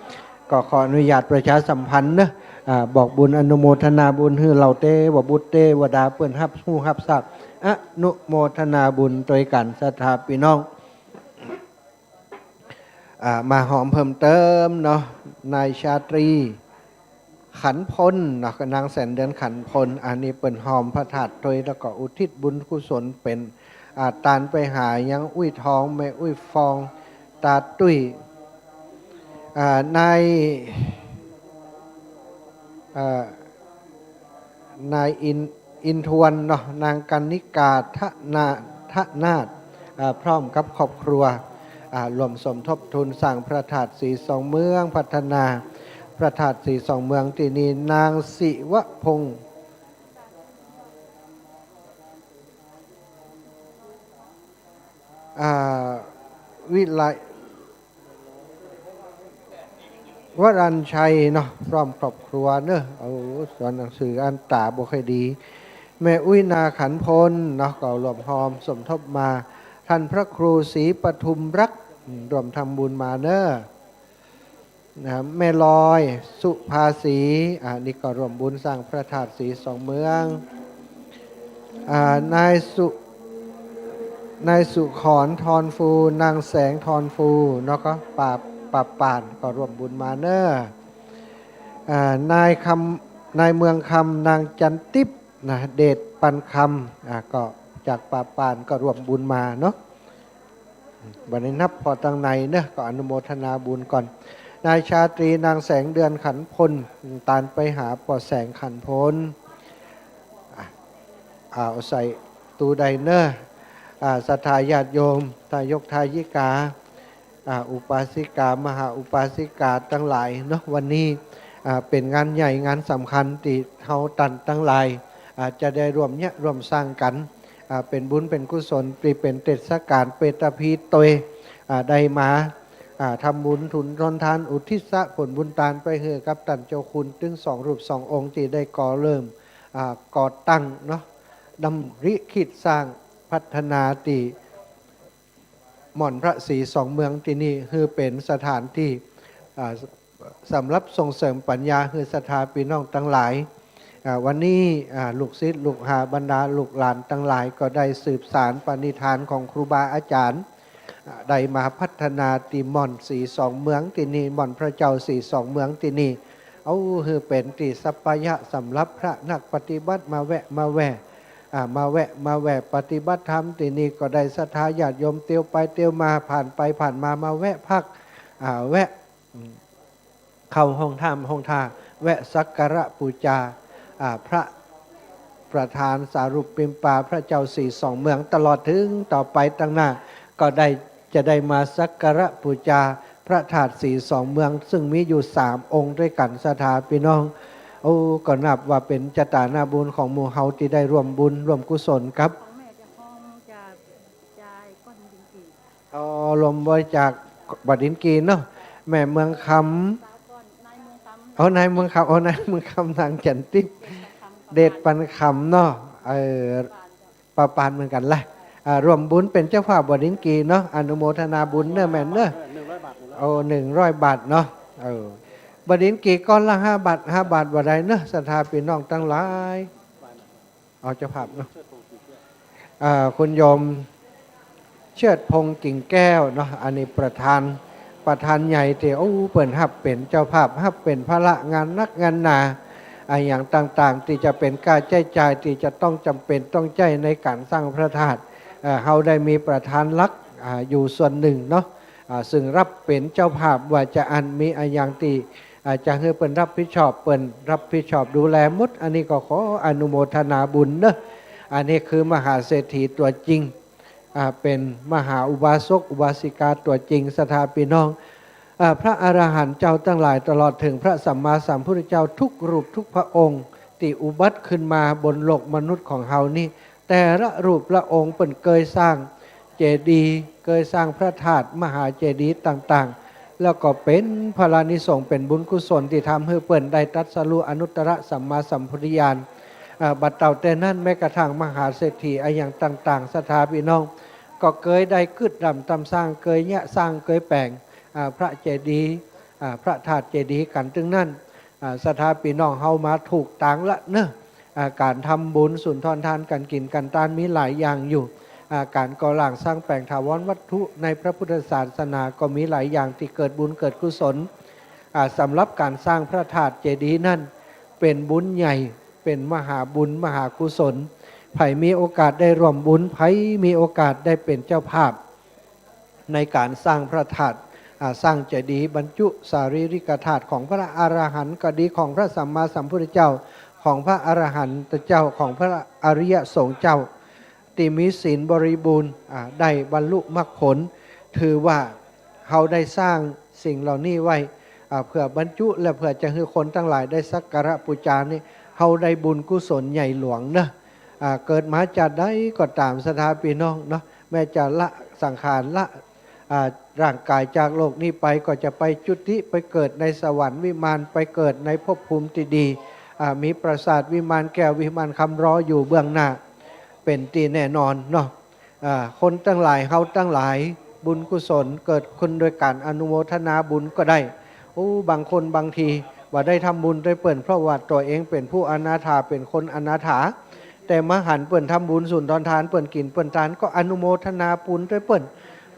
ก็ขออนุญาตประชาสัมพันธ์เนาะ อ่า บอกบุญอนุโมทนาบุญหื้อเหล่าเตวบุตรเตวดาเปิ้นฮับฮู้ฮับทราบ อนุโมทนาบุญตวยกั๋นศรัทธาปี้น้อง อ่า มาหอมเพิ่มเติมเนาะ นายชาตรี ขันพลเนาะ กับนางแสงเดือนขันพล อันนี้เปิ้นหอมพระธาตุตวย แล้วก็อุทิศบุญกุศลเป๋น อ่า ตานไปหายังอุ้ยทอง แม่อุ้ยฟอง ตาตุ้ย อ่า นาย อ่า นายอิน อินทวนเนาะ นางกนิกา ธนา ธนาถ อ่า พร้อมกับครอบครัว อ่า ร่วมสมทบทุนสร้างพระธาตุสีสองเมือง พัฒนาพระธาตุสีสองเมืองตี้นี่ นางศิวพงษ์ อ่า วิไล วรัญชัยเนาะ พร้อมครอบครัวเนาะ โอ้ สอนหนังสืออ่านต๋าบ่ค่อยดี แม่อุ๊ยนาขันพลเนาะ ก็ร่วมหอมสมทบมา ท่านพระครูศรีปทุมรักษ์ อืม ร่วมทำบุญมาเนาะ นะ แม่ลอย สุภาสี อ่า นี่ก็ร่วมบุญสร้างพระธาตุสีสองเมือง อ่า นายสุ นายสุขร ทอนฟู นางแสง ทอนฟู แล้วก็ป้า ป้าป่าน ก็ร่วมบุญมาเนาะ อ่า นายคำ นายเมืองคำ นางจันทิพย์นะ เดชปันคำ อ่า ก็จากป้าป่าน ก็ร่วมบุญมาเนาะ บ่ได้นับผ่อตังไหนเนาะ ก็อนุโมทนาบุญก่อน นายชาตรี นางแสงเดือนขันพล ตานไปหาป้อแสงขันพล อ่ะ เอาใส่ตู้ได้เนาะ อ่า ศรัทธาญาติโยม ทายกทายิกา อ่า อุปาสิกา มหาอุปาสิกาตังหลายเนาะ วันนี้ อ่า เป๋นงานใหญ่งานสำคัญตี้เฮาต้านตังหลาย อ่า จะได้ร่วมเยียะร่วมสร้างกั๋น อ่า เป๋นบุญเป๋นกุศลตี้เป๋นเทศกาลเปตพีตวย อ่า ได้มา อ่า ทำบุญทุนทนทานอุทิศผลบุญตานไปหื้อกับต้านเจ้าคุณตึงสองรูปสององค์ตี้ได้ก่อเริ่ม อ่า ก่อตั้งเนาะ ดำริคิดสร้างพัฒนาตี้ ม่อนพระสีสองเมืองตี้นี่ หื้อเป๋นสถานตี้ อ่า สำหรับส่งเสริมปัญญาหื้อศรัทธาปี้น้องตังหลาย อ่า วันนี้ อ่า ลูกศิษย์ลูกหาบรรดาลูกหลานตังหลายก็ได้สืบสานปณิธานของครูบาอาจารย์ อ่า ได้มาพัฒนาตี้ม่อนสีสองเมืองตี้นี่ ม่อนพระเจ้าสีสองเมืองตี้นี่ เอาหื้อเป๋นตี้สัปปายะสำหรับพระนักปฏิบัติมาแวะมาแว่ อ่า มาแวะมาแว่ปฏิบัติธรรมตี้นี่ ก็ได้ศรัทธาญาติโยมเตียวไปเตียวมา ผ่านไปผ่านมา มาแวะพัก อ่า แวะ อืม เข้าห้องถ้ำห้องท่า แวะสักการะปู๋จา อ่า พระประธานสารูปปิมปาพระเจ้าสีสองเมือง ตลอดเถิงต่อไปตังหน้า ก็ได้ จะได้มาสักการะปู๋จาพระธาตุสีสองเมือง ซึ่งมีอยู่สามองค์ตวยกั๋นศรัทธาปี้น้อง โอ้ ก็นับว่าเป๋นจะต๋านาบุญของหมู่เฮาตี้ได้ร่วมบุญร่วมกุศลกับ ของแม่จะพร้อมจะจ่ายก้อนดินกี่ อ๋อ ร่วมบริจาคบ่อดินกี่เนาะ แม่เมืองคำ สาวก้อน นายเมืองคำ อ๋อ นายเมืองคำ อ๋อ นายเมืองคำ นางจันทิพย์ เดชปันคำ เดชปันคำเนาะ เออ ป้าป่านเหมือนกั๋นละ อ่า ร่วมบุญเป๋นเจ้าภาพบ่อดินกี่เนาะ อนุโมทนาบุญเนาะแม่เนาะ เออ หนึ่งร้อยบาท หนึ่งร้อยบาท หนึ่งร้อยบาทเนาะ เออ บ่อดินกี่ก้อนละห้าบาท ห้าบาทบ่ได้เนาะ ศรัทธาปี้น้องตังหลาย เอาเจ้าภาพเนาะ อ่า คุณโยมเชิดพงษ์กิ่งแก้วเนาะ อันนี้ประธาน ประธานใหญ่ตี้ โอ้ เปิ้นฮับเป๋นเจ้าภาพ ฮับเป๋นภาระงานนักงานหนา อ่า อย่างต่างๆ ตี้จะเป๋นก้าใจ๊จ่าย ตี้จะต้องจ๋ำเป๋นต้องใจ๊ในก๋านสร้างพระธาตุ เอ่อ เฮาได้มีประธานหลัก อ่า อยู่ส่วนนึ่งเนาะ อ่า ซึ่งฮับเป๋นเจ้าภาพว่าจะอั้น มีอะหยังตี้ อ่า จะหื้อเปิ้นฮับผิดชอบ เปิ้นฮับผิดชอบดูแลหมด อันนี้ก็ขออนุโมทนาบุญเนาะ อันนี้คือมหาเศรษฐีตั๋วจริง อ่า เป๋นมหาอุบาสกอุบาสิกาตั๋วจริง ศรัทธาปี้น้อง อ่า พระอรหันต์เจ้าตังหลาย ตลอดเถิงพระสัมมาสัมพุทธเจ้าทุกรูปทุกพระองค์ ตี้อุบัติขึ้นมาบนโลกมนุษย์ของเฮานี่ แต่ละรูปละองค์เปิ้นเกยสร้างเจดีย์ เกยสร้างพระธาตุมหาเจดีย์ต่าง แล้วก็เป๋นผลานิสงส์ เป๋นบุญกุศลตี้ทำหื้อเปิ้นได้ตรัสรู้อนุตตรสัมมาสัมโพธิญาณ อ่า บัดเต้าแต่นั้นแม้กระทั่งมหาเศรษฐีอะหยังต่างๆ ศรัทธาปี้น้อง ก็เกยได้กึ๊ดดำต๋ำสร้าง เกยเยียะสร้าง เกยแป๋ง อ่า พระเจดีย์ อ่า พระธาตุเจดีย์กั๋นตึงนั้น อ่า ศรัทธาปี้น้องเฮามาถูกตางละเนาะ อ่า ก๋านทำบุญสุนทรทาน ก๋านกิ๋นก๋านตานมีหลายอย่างอยู่ อ่า ก๋านก่อร่างสร้างแป๋งถาวรวัตถุในพระพุทธศาสนาก็มีหลายอย่างตี้เกิดบุญเกิดกุศล อ่า สำหรับก๋านสร้างพระธาตุเจดีย์นั้นเป๋นบุญใหญ่ เป๋นมหาบุญมหากุศล ใผมีโอกาสได้ร่วมบุญ ใผมีโอกาสได้เป๋นเจ้าภาพ ในก๋านสร้างพระธาตุ อ่า สร้างเจดีย์บรรจุสารีริกธาตุของพระอรหันต์ก็ดี ของพระสัมมาสัมพุทธเจ้า ของพระอรหันตเจ้า ของพระอริยสงฆ์เจ้า ตี้มีศีลบริบูรณ์ อ่า ได้บรรลุมรรคผล ถือว่าเฮาได้สร้างสิ่งเหล่านี้ไว้ อ่า เปื้อบรรจุและเปื้อจะหื้อคนตังหลายได้สักการะปู๋จานี่ เฮาได้บุญกุศลใหญ่หลวงเนาะ อ่า เกิดมาจาติใดก็ต๋าม ศรัทธาปี้น้องเนาะ แม้จะละสังขาร ละ อ่า ร่างก๋ายจากโลกนี้ไป ก็จะไปจุติไปเกิดในสวรรค์วิมาน ไปเกิดในภพภูมิตี้ดี อ่า มีปราสาทวิมานแก้ววิมานคำรออยู่เบื้องหน้า เป๋นตี้แน่นอนเนาะ อ่า คนตังหลาย เฮาตังหลาย บุญกุศลเกิดขึ้นโดยก๋านอนุโมทนาบุญก็ได้ โอ้ บางคนบางทีบ่ได้ทำบุญตวยเปิ้น เพราะว่าตั๋วเองเป๋นผู้อนาถา เป๋นคนอนาถา แต่มาหันเปิ้นทำบุญสุนทรทาน เปิ้นกิ๋นเปิ้นตาน ก็อนุโมทนาบุญตวยเปิ้น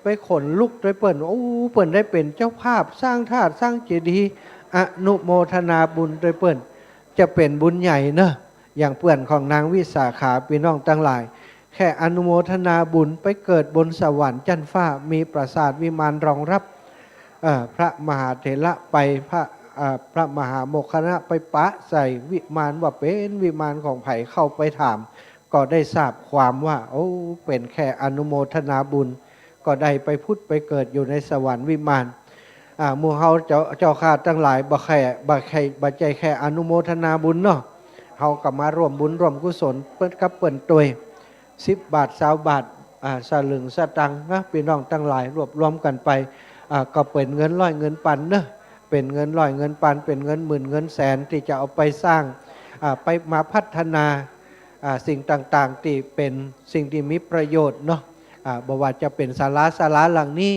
ไปขนลุกตวยเปิ้น โอ้ เปิ้นได้เป๋นเจ้าภาพสร้างธาตุสร้างเจดีย์ อนุโมทนาบุญตวยเปิ้น จะเป๋นบุญใหญ่เนาะ อย่างเปื้อนของนางวิสาขา ปี้น้องตังหลาย แค่อนุโมทนาบุญไปเกิดบนสวรรค์จั๊นฟ้า มีปราสาทวิมานรองรับ เอ่อ พระมหาเถระไป พระ เอ่อ พระมหาโมคคัลลานะไปปะใส่วิมานว่าเป๋นวิมานของใผ เข้าไปถาม ก็ได้ทราบความว่า โอ้ เป๋นแค่อนุโมทนาบุญ ก็ได้ไปผุดไปเกิดอยู่ในสวรรค์วิมาน อ่า หมู่เฮาเจ้า เจ้าข้าตังหลาย บ่แค่ บ่แค่ บ่ใจ้แค่อนุโมทนาบุญเนาะ เฮาก็มาร่วมบุญร่วมกุศลเปิ้นกับเปิ้นตวย สิบบาท ซาวบาท อ่า สลึงสตางค์นะ ปี้น้องตังหลาย รวบรวมกั๋นไป อ่า ก็เป๋นเงินร้อยเงินปันเนาะ เป๋นเงินร้อยเงินปัน เป๋นเงินหมื่นเงินแสน ตี้จะเอาไปสร้าง อ่า ไปมาพัฒนา อ่า สิ่งต่างๆ ตี้เป๋นสิ่งตี้มีประโยชน์เนาะ อ่า บ่ว่าจะเป๋นศาลา ศาลาหลังนี้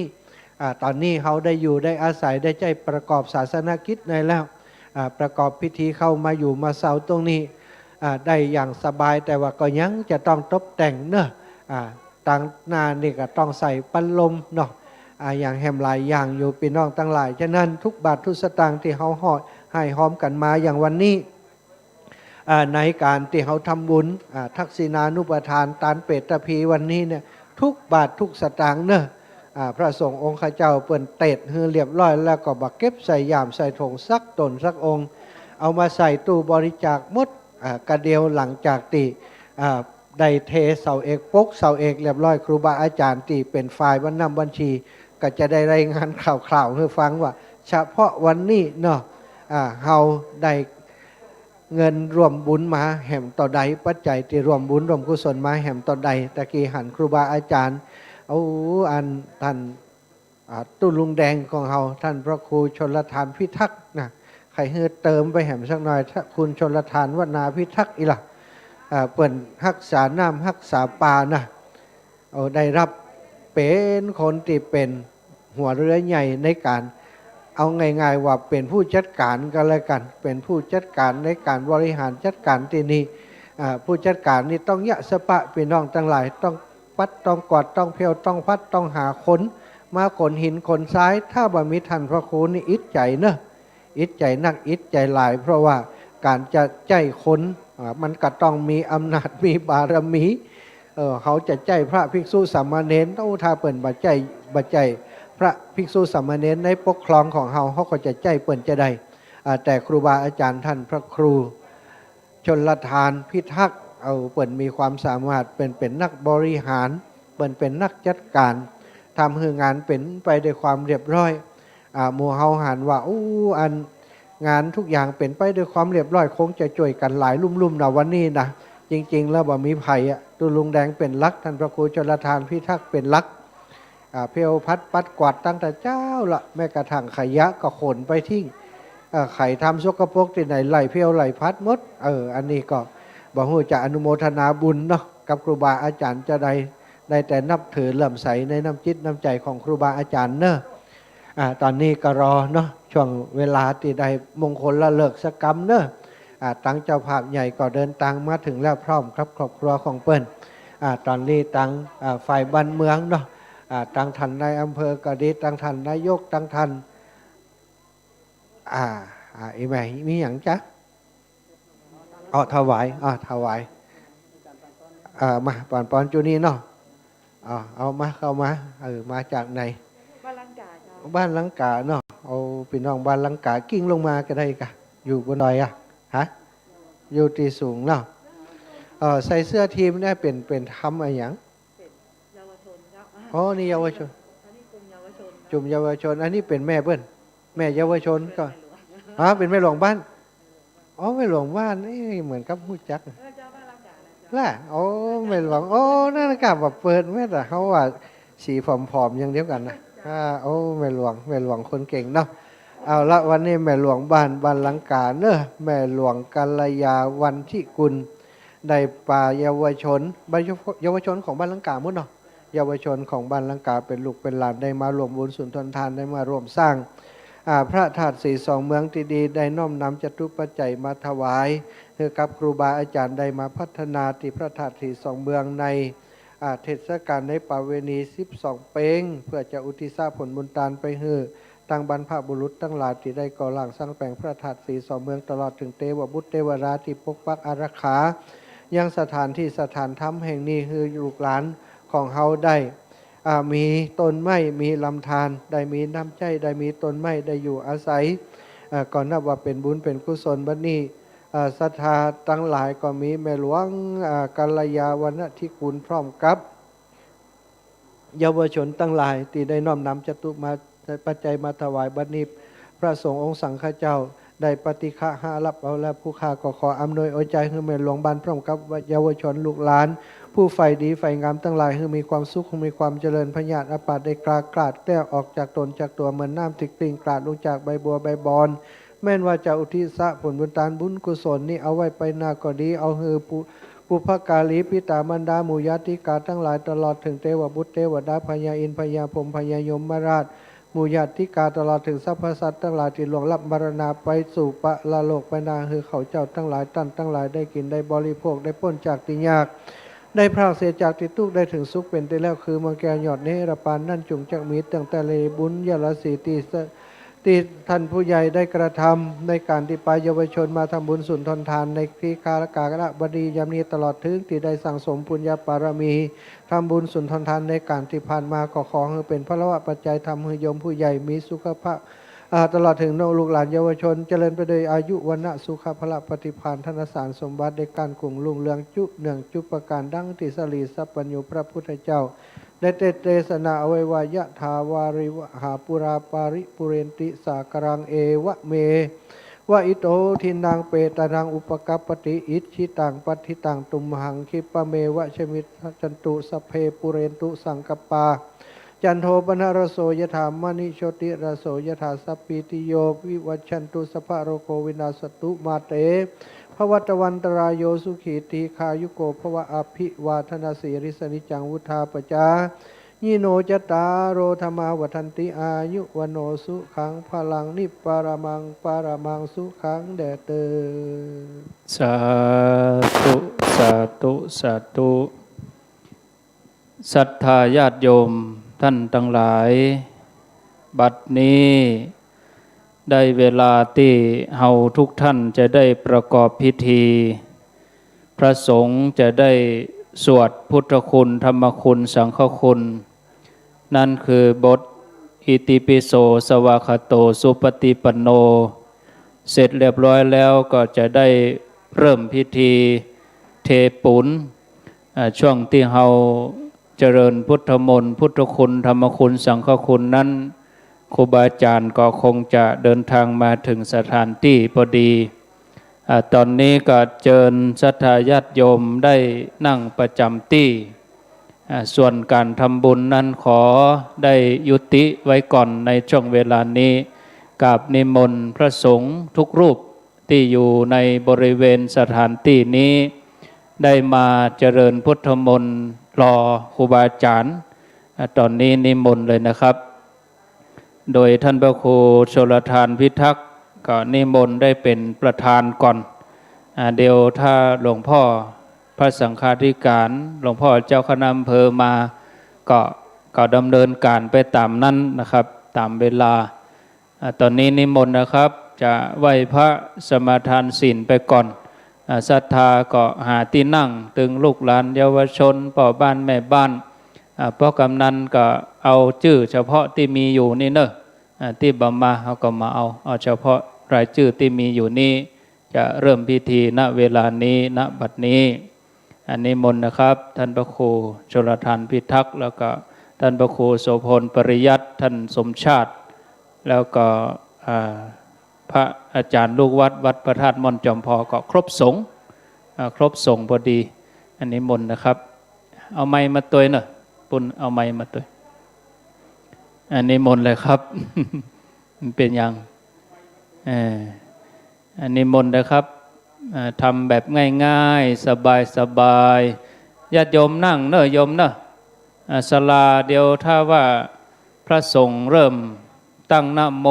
อ่า ต๋อนนี้เฮาได้อยู่ได้อาศัยได้ใจ๊ประกอบศาสนกิจในแล้ว อ่า ประกอบพิธีเข้ามาอยู่มาเซาตรงนี้ อ่า ได้อย่างสบาย แต่ว่าก็ยังจะต้องตบแต่งเนาะ อ่า ตางหน้านี่ก็ต้องใส่พัดลมเนาะ อ่า อย่างแหมหลายอย่างอยู่ ปี้น้องตังหลาย ฉะนั้นทุกบาททุกสตางค์ตี้เฮาฮอด ให้ฮอมกั๋นมาอย่างวันนี้ อ่า ในก๋านตี้เฮาทำบุญ อ่า ทักษิณานุปทานตานเปตพีวันนี้เนี่ย ทุกบาททุกสตางค์เนาะ อ่า พระสงฆ์องค์ข้าเจ้าเปิ้นเตรียมหื้อเรียบร้อย แล้วก็บ่เก็บใส่ย่ามใส่ถงสักต๋นสักองค์ เอามาใส่ตู้บริจาคหมด อ่า กะเดียวหลังจากตี้ อ่า ได้เทเสาเอก ปกเสาเอกเรียบร้อย ครูบาอาจ๋ารย์ตี้เป๋นฝ่ายบัญน้ำบัญชี ก็จะได้รายงานข่าวๆ หื้อฟังว่า เฉพาะวันนี้เนาะ อ่า เฮาได้ เงินร่วมบุญมาแหมเต้าใด ปัจจัยตี้ร่วมบุญร่วมกุศลมาแหมเต้าใด ตะกี้หันครูบาอาจ๋ารย์ โอ้ อันต้าน อ่า ตุ๊ลุงแดงของเฮา ต้านพระครูชลทานพิทักษ์นะ ใค่หื้อเติมไปแหมสักหน่อย ต้านคุณชลทานวนาพิทักษ์อี้ละ อ่า เปิ้นฮักษาน้ำฮักษาป่านะ โอ้ ได้ฮับเป๋นคนตี้เป๋นหัวเรือใหญ่ในก๋าน เอาง่ายๆ ว่าเป๋นผู้จัดก๋านก็แล้วกั๋น เป๋นผู้จัดก๋านในก๋านบริหารจัดก๋านตี้นี่ อ่า ผู้จัดก๋านนี่ต้องเยียะสะปะปี้น้องตังหลาย ต้องปัด ต้องกวาด ต้องเผี้ยว ต้องพัด ต้องหาคนมาขนหินขนทราย ถ้าบ่มีต้านพระครูนี่อิจใจ๋เนาะ อิจใจ๋นักอิจใจ๋หลาย เพราะว่าก๋านจะใจ๊คน อ่า มันก็ต้องมีอำนาจมีบารมี เออ เฮาจะใจ๊พระภิกษุสามเณร โอ้ ถ้าเปิ้นบ่ใจ๊ บ่ใจ๊พระภิกษุสามเณรในปกครองของเฮา เฮาก็จะใจ๊เปิ้นจาใด อ่า แต่ครูบาอาจ๋ารย์ต้านพระครูชลทานพิทักษ์ เอา เปิ้นมีความสามารถ เปิ้นเป๋นนักบริหาร เปิ้นเป๋นนักจัดก๋าน ทำหื้องานเป๋นไปด้วยความเรียบร้อย อ่า หมู่เฮาหันว่า อู้ อันงานทุกอย่างเป๋นไปด้วยความเรียบร้อย คงจะจ้วยกั๋นหลายลุ่มๆ นะวันนี้นะ จริงๆ แล้วบ่มีใผอะ ตุ๊ลุงแดงเป๋นหลัก ต้านพระครูชลทานพิทักษ์เป๋นหลัก อ่า เพลผัดปัดกวาดตั้งแต่เจ๊าละ แม้กระทั่งขยะก็ขนไปทิ้ง เอ่อ ใผทำสกปรกตี้ไหนไล่เพลไล่ผัดหมด เออ อันนี้ก็บ่ฮู้จะอนุโมทนาบุญเนาะ กับครูบาอาจ๋ารย์จาใด ได้แต่นับถือเลื่อมใสในน้ำจิตน้ำใจ๋ของครูบาอาจ๋ารย์เนาะ อ่า ต๋อนนี้ก็รอเนาะ ช่วงเวลาตี้ได้มงคลละฤกษ์สักกำเนาะ อ่า ตังเจ้าภาพใหญ่ก็เดินตางมาเถิงแล้วพร้อมกับครอบครัวของเปิ้น อ่า ต๋อนนี้ตัง อ่า ฝ่ายบ้านเมืองเนาะ อ่า ตังท่านนายอำเภอก็ดี ตังท่านนายก ตังท่าน อ่า อ่า อีแม่ มีหยังจ๊ะ อ๋อ ถวาย อ่า ถวาย อ่า มา ปอนปอนจุนี่เนาะ อ่า เอามา เข้ามา เออ มาจากไหน บ้านลังกาเจ้า บ้านลังกาเนาะ เอา ปี้น้องบ้านลังกา กลิ้งลงมาก็ได้กะ อยู่บนดอยอะ ฮะ อยู่ตี้สูงเนาะ เออ ใส่เสื้อทีมเนี่ย เป๋น เป๋นทำอะหยัง เป๋นเยาวชนเจ้า อ๋อ นี่เยาวชน อันนี้กลุ่มเยาวชนเจ้า กลุ่มเยาวชน อันนี้เป๋นแม่เปิ้น แม่เยาวชนก็ เป๋นแม่หลวง ฮะ เป๋นแม่หลวงบ้าน อ๋อ แม่หลวงบ้าน เอ๊ะ เหมือนกับฮู้จัก เออ เจ้า บ้านลังกานะเจ้า ล่ะ โอ้ แม่หลวง โอ้ นั่นกะ บ่เปิ้นแม่นแต่เฮาว่าสีผอมๆ อย่างเดียวกั๋นนะ อ่า โอ้ แม่หลวง แม่หลวงคนเก่งเนาะ เอาละ วันนี้แม่หลวงบ้าน บ้านลังกาเนาะ แม่หลวงกัลยาวันทิกุล ได้ปาเยาวชน เยาวชนของบ้านลังกาหมดเนาะ เยาวชนของบ้านลังกาเป๋นลูกเป๋นหลาน ได้มาร่วมบุญสุนทรทาน ได้มาร่วมสร้าง อ่า พระธาตุสีสองเมืองตี้ดี ได้น้อมนำจตุปัจจัยมาถวาย หื้อกับครูบาอาจ๋ารย์ได้มาพัฒนาตี้พระธาตุสีสองเมืองใน อ่า เทศกาลในประเวณีสิบสองเป็ง เพื่อจะอุทิศผลบุญตานไปหื้อตังบรรพบุรุษตังหลายตี้ได้ก่อร่างสร้างแป๋งพระธาตุสีสองเมือง ตลอดเถิงเตวบุตรเตวดาตี้ปกปักอารักขา ยังสถานตี้สถานธรรมแห่งนี้ หื้อลูกหลานของเฮาได้ อ่า มีต้นไม้ มีลำธาร ได้มีน้ำใจ๊ ได้มีต้นไม้ ได้อยู่อาศัย เอ่อ ก็นับว่าเป๋นบุญเป๋นกุศล บัดนี้ เอ่อ ศรัทธาตังหลายก็มีแม่หลวง อ่า กัลยาวันทิกุลพร้อมกับ เยาวชนตังหลายตี้ได้น้อมนำจตุมา ปัจจัยมาถวาย บัดนี้พระสงฆ์องค์สังฆเจ้าได้ปฏิฆะหารับเอาแล้ว ผู้ข้าก็ขออำนวยอวยใจ๋หื้อแม่หลวงบ้านพร้อมกับเยาวชนลูกหลาน ผู้ใฝ่ดีใฝ่งามตังหลาย หื้อมีความสุข หื้อมีความเจริญ พยาธิอาพาธได้กล้ากลาดแคล้วออกจากต๋นจากตั๋ว เหมือนน้ำตี้กลิ้งกลาดลงจากใบบัวใบบอน แม่นว่าจะอุทิศผลบุญตานบุญกุศลนี้เอาไว้ไปหน้าก็ดี เอาหื้อปุ ปุพการี ปิตามารดา หมู่ญาติกาตังหลาย ตลอดเถิงเตวบุตรเตวดา พญาอินทร์ พญาพรหม พญายมราช หมู่ญาติกา ตลอดเถิงสรรพสัตว์ตังหลายตี้ล่วงลับมรณาไปสู่ปรโลกไปหน้า หื้อเขาเจ้าตังหลาย ต้านตังหลาย ได้กิ๋นได้บริโภค ได้ป๊นจากตี้ยาก ได้พรากเสียจากตี้ตุ๊กข์ ได้เถิงสุขเป๋นตี้แล้ว คือเมืองแก้วยอดเนรปานนั้น จุ่งจักมีตั้งแต่แลบุญญาราศีตี้สะ ตี้ต้านผู้ใหญ่ได้กระทำในก๋านตี้ปาเยาวชนมาทำบุญสุนทรทานในตี้กาลกาลบดียามนี้ ตลอดเถิงตี้ได้สั่งสมปุญญาปารมี ทำบุญสุนทรทานในก๋านตี้ผ่านมา ก็ขอหื้อเป๋นพลวปัจจัย ทำหื้อโยมผู้ใหญ่มีสุขภาพ อ่า ตลอดเถิงน้องลูกหลานเยาวชน เจริญไปโดยอายุ วรรณะ สุขะ พละ ปฏิภาณ ธนสารสมบัติ ได้ก้านกุ่งรุ่งเรืองจุเนืองจุประก๋าน ดังตี้สรีสัพพัญญูพระพุทธเจ้า ได้เตสนาเอาไว้ว่า ยะถาวาริวหาปูรา ปาริปูเรนติสาคารัง เอวะเมวะอิโต ทินนังเปตานัง อุปกัปปติ อิจฉิตังปัตถิตัง ตุมหัง คิปปะเมวะสมิจฉันตุ สัพเพปูเรนตุสังกัปปา จันโทปนรสโส ยะถา มะณิโชติรสโส ยะถา สัพพีติโย วิวัชชันตุ สัพพะโรโค วินาสสตุ มาเต ภวัตวันตรายโย สุขี ทีฆายุโก ภวะ อภิวาทนาสีลิสสะ นิจจัง วุฑฒาปะจายิโน จัตตาโร ธัมมา วัฑฒันติ อายุ วัณโณ สุขัง พลัง นิปปะระมัง ปะระมัง สุขัง แด่เตอญ สาธุ สาธุ สาธุ ศรัทธาญาติโยมต้านตังหลาย บัดนี้ได้เวลาตี้เฮาทุกท่านจะได้ประกอบพิธี พระสงฆ์จะได้สวดพุทธคุณ ธรรมคุณ สังฆคุณ นั้นคือบท อิติปิโส สวากขาโต สุปฏิปันโน เสร็จเรียบร้อยแล้วก็จะได้เริ่มพิธีเทปูน อ่า ช่วงตี้เฮาเจริญพุทธมนต์ พุทธคุณ ธรรมคุณ สังฆคุณนั้น ครูบาอาจ๋ารย์ก็คงจะเดินทางมาเถิงสถานตี้พอดี อ่า ต๋อนนี้ก็เจิญศรัทธาญาติโยมได้นั่งประจ๋ำตี้ อ่า ส่วนการทำบุญนั้นขอได้ยุติไว้ก่อนในช่วงเวลานี้ กราบนิมนต์พระสงฆ์ทุกรูปตี้อยู่ในบริเวณสถานตี้นี้ ได้มาเจริญพุทธมนต์รอครูบาอาจารย์ อ่า ต๋อนนี้นิมนต์เลยนะครับ โดยท่านพระครูชลทานพิทักษ์ก็นิมนต์ได้เป๋นประธานก่อน อ่า เดี๋ยวถ้าหลวงพ่อพระสังฆาธิการ หลวงพ่อเจ้าคณะอำเภอมา ก็ ก็ดำเนินการไปต๋ามนั้นนะครับ ต๋ามเวลา อ่า ต๋อนนี้นิมนต์นะครับ จะไหว้พระสมาทานศีลไปก่อน อ่า ศรัทธาก็หาตี้นั่ง ตึงลูกหลานเยาวชน ป้อบ้านแม่บ้าน อ่า ป้อกำนันก็เอาจื้อเฉพาะตี้มีอยู่นี่เน่อ อ่า ตี้บ่มาเฮาก็มาเอา เอาเฉพาะรายจื้อตี้มีอยู่นี้ จะเริ่มพิธี ณ เวลานี้ ณ บัดนี้ อ่า นิมนต์นะครับ ท่านพระครูชลทานพิทักษ์ แล้วก็ท่านพระครูโสภณปริยัติ ท่านสมชาติ แล้วก็ อ่า พระอาจารย์ลูกวัดวัดพระธาตุม่อนจอมพอ ก็ครบสงฆ์ อ่า ครบสงฆ์พอดี อ่า นิมนต์นะครับ เอาไมค์มาตวยเน่อ ปุ้นเอาไมค์มาตวย อ่า นิมนต์เลยครับ มันเป๋นหยัง เออ อ่า นิมนต์นะครับ อ่า ทำแบบง่ายๆ สบายๆ ญาติโยมนั่งเน่อโยมเน่อ อ่า ศาลาเดี๋ยวถ้าว่าพระสงฆ์เริ่มตั้งนะโม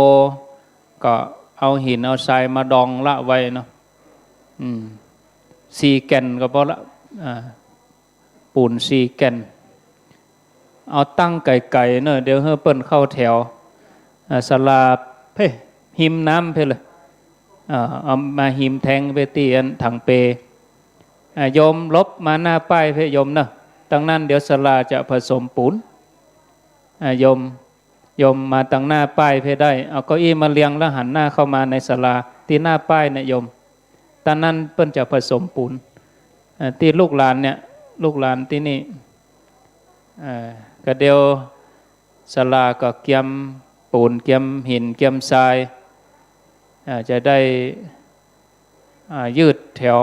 ก็เอาหินเอาทรายมาดองละไว้เนาะ อืม สี่แก่นก็พอละ อ่า ปูนสี่แก่น เอาตั้งไก๋ๆ เน่อ เดี๋ยวหื้อเปิ้นเข้าแถว อ่า ศาลาเพ่ ฮิมน้ำเพ่เลย อ่า เอามาฮิมแทงไปตี้อันถังเป อ่า โยมหลบมาหน้าป้ายเพ่โยมเน่อ ตังนั้นเดี๋ยวศาลาจะผสมปูน อ่า โยม โยมมาตังหน้าป้ายเพ่ได้ เอาเก้าอี้มาเรียงแล้วหันหน้าเข้ามาในศาลา ตี้หน้าป้ายเนี่ยโยม ตังนั้นเปิ้นจะผสมปูน อ่า ตี้ลูกหลานเนี่ย ลูกหลานตี้นี่ อ่า ก็เดี๋ยวศาลาก็เกียมปูน เกียมหิน เกียมทราย อ่า จะได้ อ่า ยืดแถว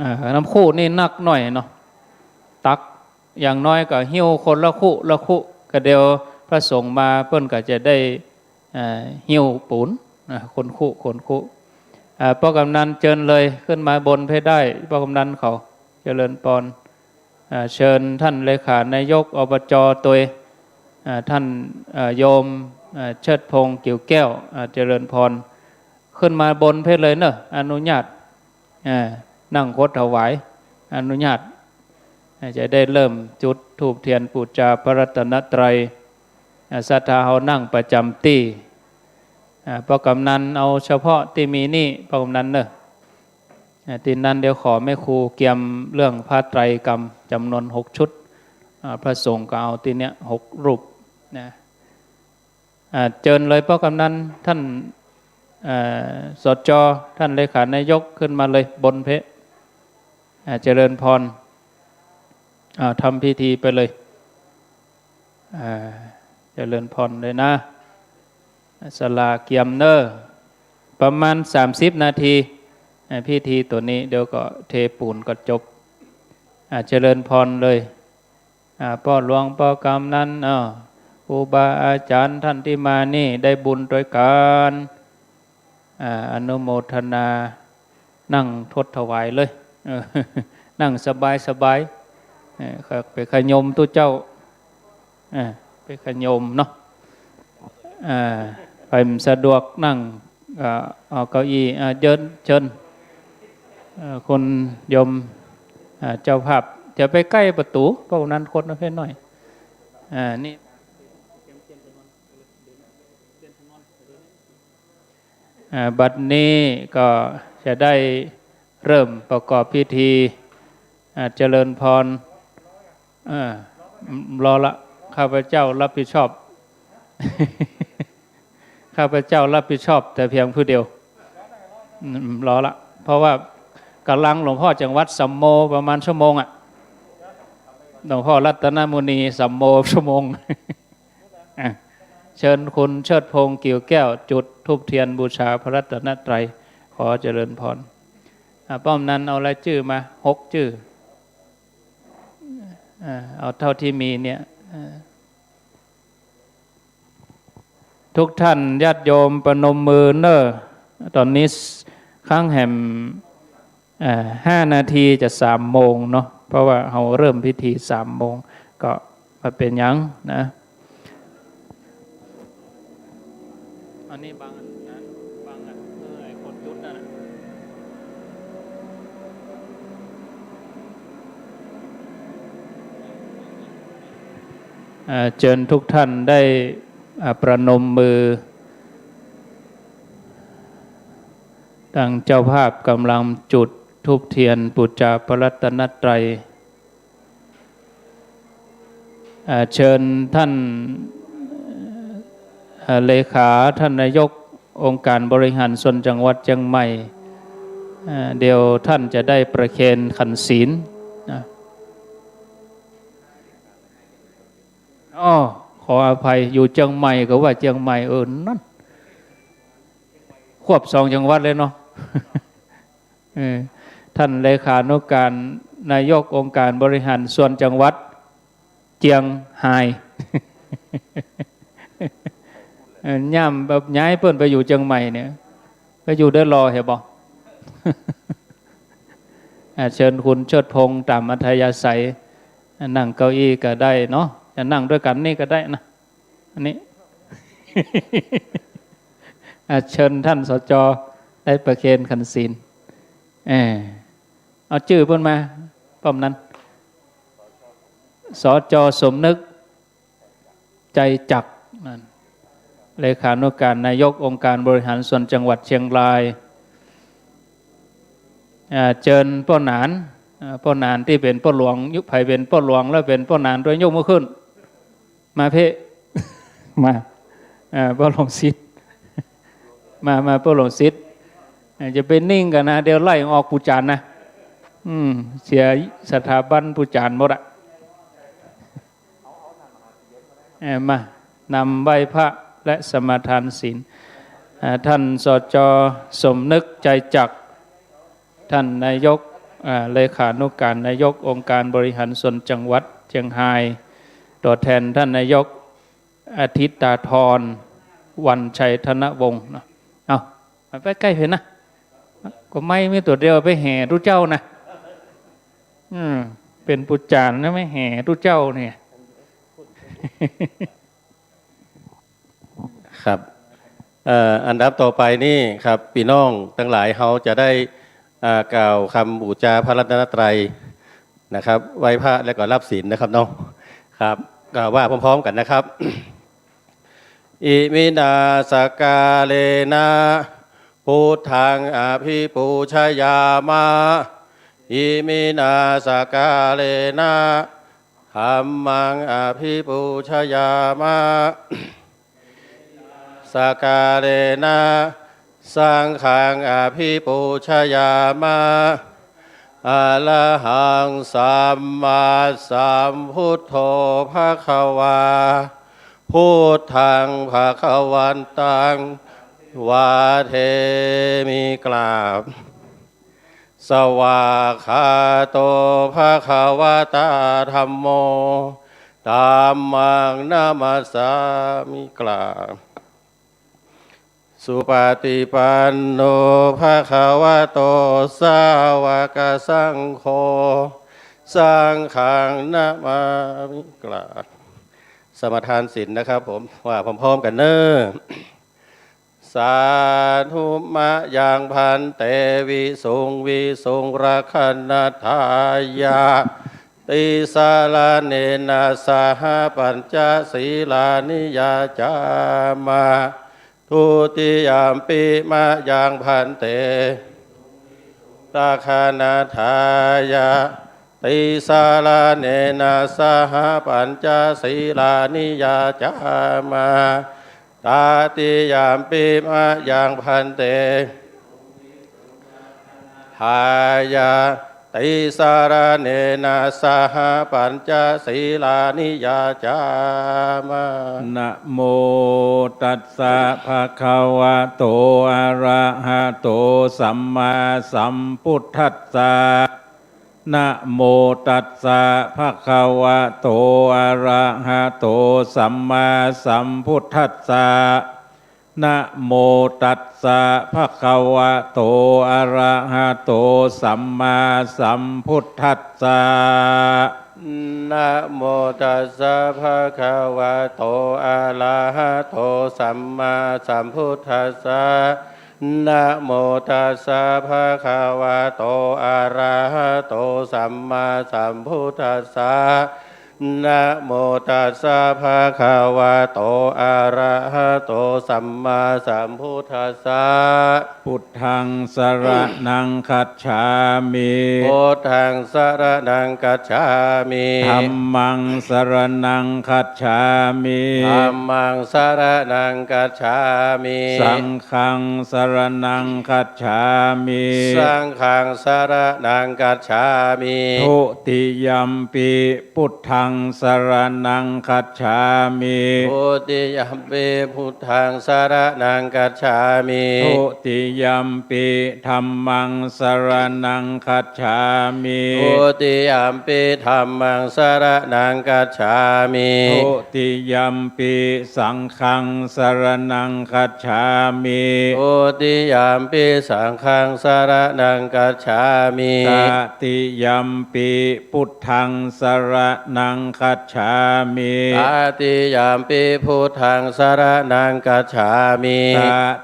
อ่า น้ำครุนี่หนักหน่อยเนาะ ตัก อย่างน้อยก็หิ้วคนละครุ ละครุ ก็เดี๋ยวพระสงฆ์มาเปิ้นก็จะได้ อ่า หิ้วปูน อ่า คนครุ คนครุ อ่า ป้อกำนันเจิญเลย ขึ้นมาบนเพ่ได้ ป้อกำนันเขา เจริญพร อ่า เชิญท่านเลขานายก อบจ ตวย อ่า ท่าน อ่า โยม อ่า เชิดพงษ์ กิ่วแก้ว อ่า เจริญพร ขึ้นมาบนเพ่เลยเน่อ อนุญาต อ่า นั่งคดถวาย อนุญาต อ่า จะได้เริ่มจุดธูปเทียนปู๋จาพระรัตนตรัย อ่า ศรัทธาเฮานั่งประจ๋ำตี้ อ่า ป้อกำนันเอาเฉพาะตี้มีนี่ ป้อกำนันเน่อ อ่า ตี้นั้นเดี๋ยวขอแม่ครูเกียมเรื่องผ้าไตรกำจ๋ำนวนหกชุด อ่า พระสงฆ์ก็เอาตี้เนี้ยหกรูปนะ อ่า เจิญเลยป้อกำนัน ท่าน อ่า สจ ท่านเลขานายก ขึ้นมาเลยบนเพ่ อ่า เจริญพร อ่า ทำพิธีไปเลย อ่า เจริญพรเลยนะ ศาลาเกียมเน่อ ประมาณสามสิบนาที อ่า พิธีตั๋วนี้ เดี๋ยวก็เทปูนก็จบ อ่า เจริญพรเลย อ่า ป้อหลวง ป้อกำนัน อ้อ ครูบาอาจ๋ารย์ท่านตี้มานี่ได้บุญตวยกั๋น อ่า อนุโมทนา นั่งคดถวายเลย เออ นั่งสบายๆ เออ ไปขยมตุ๊เจ้า อ่า ไปขยมเนาะ อ่า ใผบ่สะดวกนั่ง อ่า เอาเก้าอี้ อ่า เจิญ เจิญ เอ่อ คุณโยม อ่า เจ้าภาพ จะไปใก้ประตู๋ ป้อกำนันคดมาเพ่หน้อย อ่า นี่ อ่า บัดนี้ก็จะได้เริ่มประกอบพิธี อ่า เจริญพร เออ รอละ ข้าพเจ้ารับผิดชอบ ข้าพเจ้ารับผิดชอบแต่เพียงผู้เดียว อืม รอละ เพราะว่ากำลังหลวงพ่อจังหวัดสัมโมประมาณชั่วโมงอะ หลวงพ่อรัตนมุนีสัมโมชั่วโมง อ่ะ เชิญคุณเชิดพงษ์ กิ่วแก้ว จุดธูปเทียนบูชาพระรัตนตรัย ขอเจริญพร อ่ะ ป้อมนั้นเอารายจื้อมา หกจื้อ เอ่อ เอาเท่าตี้มีเนี่ย เอ่อ ทุกท่านญาติโยมประนมมือเน่อ ต๋อนนี้ ครั้งแหม เอ่อ ห้านาทีจะสามโมงเนาะ เพราะว่าเฮาเริ่มพิธีสามโมง ก็บ่เป๋นหยังนะ อันนี้บังนะ บังอะ เออ ไอ้คนจุดนั่นน่ะ เอ่อ เจิญทุกท่านได้ อ่า ประนมมือ ตางเจ้าภาพก่ำลังจุดธูปเตียนปู๋จาพระรัตนตรัย อ่า เจิญท่าน อ่า เลขา ท่านนายกองค์การบริหารส่วนจังหวัดเจียงใหม่ อ่า เดี๋ยวท่านจะได้ประเคนขันศีลนะ อ้อ ขออภัย อยู่เจียงใหม่ก็ว่าเจียงใหม่ เออ นั่น ควบสองจังหวัดเลยเนาะ เออ ท่านเลขานุการนายกองค์การบริหารส่วนจังหวัดเจียงฮาย เออ ย่ามแบบย้ายเปิ้นไปอยู่เจียงใหม่เนี่ย ไปอยู่เดียวรอเหรอบ่ อ่า เจิญคุณเชิดพงษ์ต๋ามอัธยาศัย อ่า นั่งเก้าอี้ก็ได้เนาะ จะนั่งตวยกั๋นนี่ก็ได้นะ อันนี้ อ่า เจิญท่าน สจ. ได้ประเคนขันศีล เออ เอาจื้อเปิ้นมา ป้อมนั้น สจ. สมนึก ใจจักร นั่น เลขานุการนายกองค์การบริหารส่วนจังหวัดเจียงราย อ่า เจิญป้อหนาน อ่า ป้อหนานตี้เป๋นป้อหลวง ยุค ใผเป๋นป้อหลวงแล้วเป๋นป้อหนานตวย ยกมือขึ้น มาเพ่ มา อ่า ป้อหลวงสิทธิ์ มา มา ป้อหลวงสิทธิ์ อ่า จะไปนิ่งกั๋นนะ เดี๋ยวไล่ออกปู่จ๋ารย์นะ อืม เสียสถาบันปู่จ๋ารย์หมดอะ เอ่อ มานำไหว้พระและสมาทานศีล อ่า ท่าน สจ. สมนึก ใจจักร ท่านนายก อ่า เลขานุการนายกองค์การบริหารส่วนจังหวัดเจียงฮาย ตั๋วแทนท่านนายก อธิตาธร วันชัยธนวงศ์เนาะ เอา ไปใก้เพ่นนะ ก็ไม้มีตั๋วเดียว ไปแห่ตุ๊เจ้านะ อืม เป๋นปู่จ๋ารย์นะ ไม่แห่ตุ๊เจ้าเนี่ย ครับ เอ่อ อันดับต่อไปนี่ครับ ปี้น้องตังหลายเฮาจะได้ อ่า กล่าวกำปู๋จาพระรัตนตรัยนะครับ ไหว้พระแล้วก็รับศีลนะครับเนาะ ครับ ก็ว่าพร้อมๆ กั๋นนะครับ Iminā sakkārena buddhaṃ abhipūjayāma. Iminā sakkārena dhammaṃ abhipūjayāma. Sakkārena saṅghaṃ abhipūjayāma. Arahaṃ sammāsambuddho bhagavā. Buddhaṃ bhagavantaṃ abhivādemi. กราบ Svākkhāto bhagavatā dhammo. Dhammaṃ namassāmi. กราบ Supaṭipanno bhagavato sāvakasaṅgho. Saṅghaṃ namāmi. กราบ สมาทานศีลนะครับผม ว่าพร้อมๆ กั๋นเน่อ Sādhu mayaṃ bhante visuṃ visuṃ rakkhaṇatthāya tisaraṇena saha pañca sīlāni yācāma. Dutiyampi mayaṃ bhante rakkhaṇatthāya tisaraṇena saha pañca sīlāni yācāma. Tatiyampi mayaṃ bhante rakkhaṇatthāya tisaraṇena saha pañca sīlāni yācāma. Namo tassa bhagavato arahato sammāsambuddhassa. นะโมตัสสะ ภะคะวะโต อะระหะโต สัมมาสัมพุทธัสสะ นะโมตัสสะ ภะคะวะโต อะระหะโต สัมมาสัมพุทธัสสะ นะโมตัสสะ ภะคะวะโต อะระหะโต สัมมาสัมพุทธัสสะ นะโมตัสสะ ภะคะวะโต อะระหะโต สัมมาสัมพุทธัสสะ นะโมตัสสะ ภะคะวะโต อะระหะโต สัมมาสัมพุทธัสสะ พุทธัง สะระณัง คัจฉามิ พุทธัง สะระณัง คัจฉามิ ธัมมัง สะระณัง คัจฉามิ ธัมมัง สะระณัง คัจฉามิ สังฆัง สะระณัง คัจฉามิ สังฆัง สะระณัง คัจฉามิ ทุติยัมปิ พุทธัง สะระณัง คัจฉามิ ทุติยัมปิ พุทธัง สะระณัง คัจฉามิ ทุติยัมปิ ธัมมัง สะระณัง คัจฉามิ ทุติยัมปิ ธัมมัง สะระณัง คัจฉามิ ทุติยัมปิ สังฆัง สะระณัง คัจฉามิ ทุติยัมปิ สังฆัง สะระณัง คัจฉามิ ตติยัมปิ พุทธัง สะระณัง คัจฉามิ ตติยัมปิ พุทธัง สะระณัง คัจฉามิ ต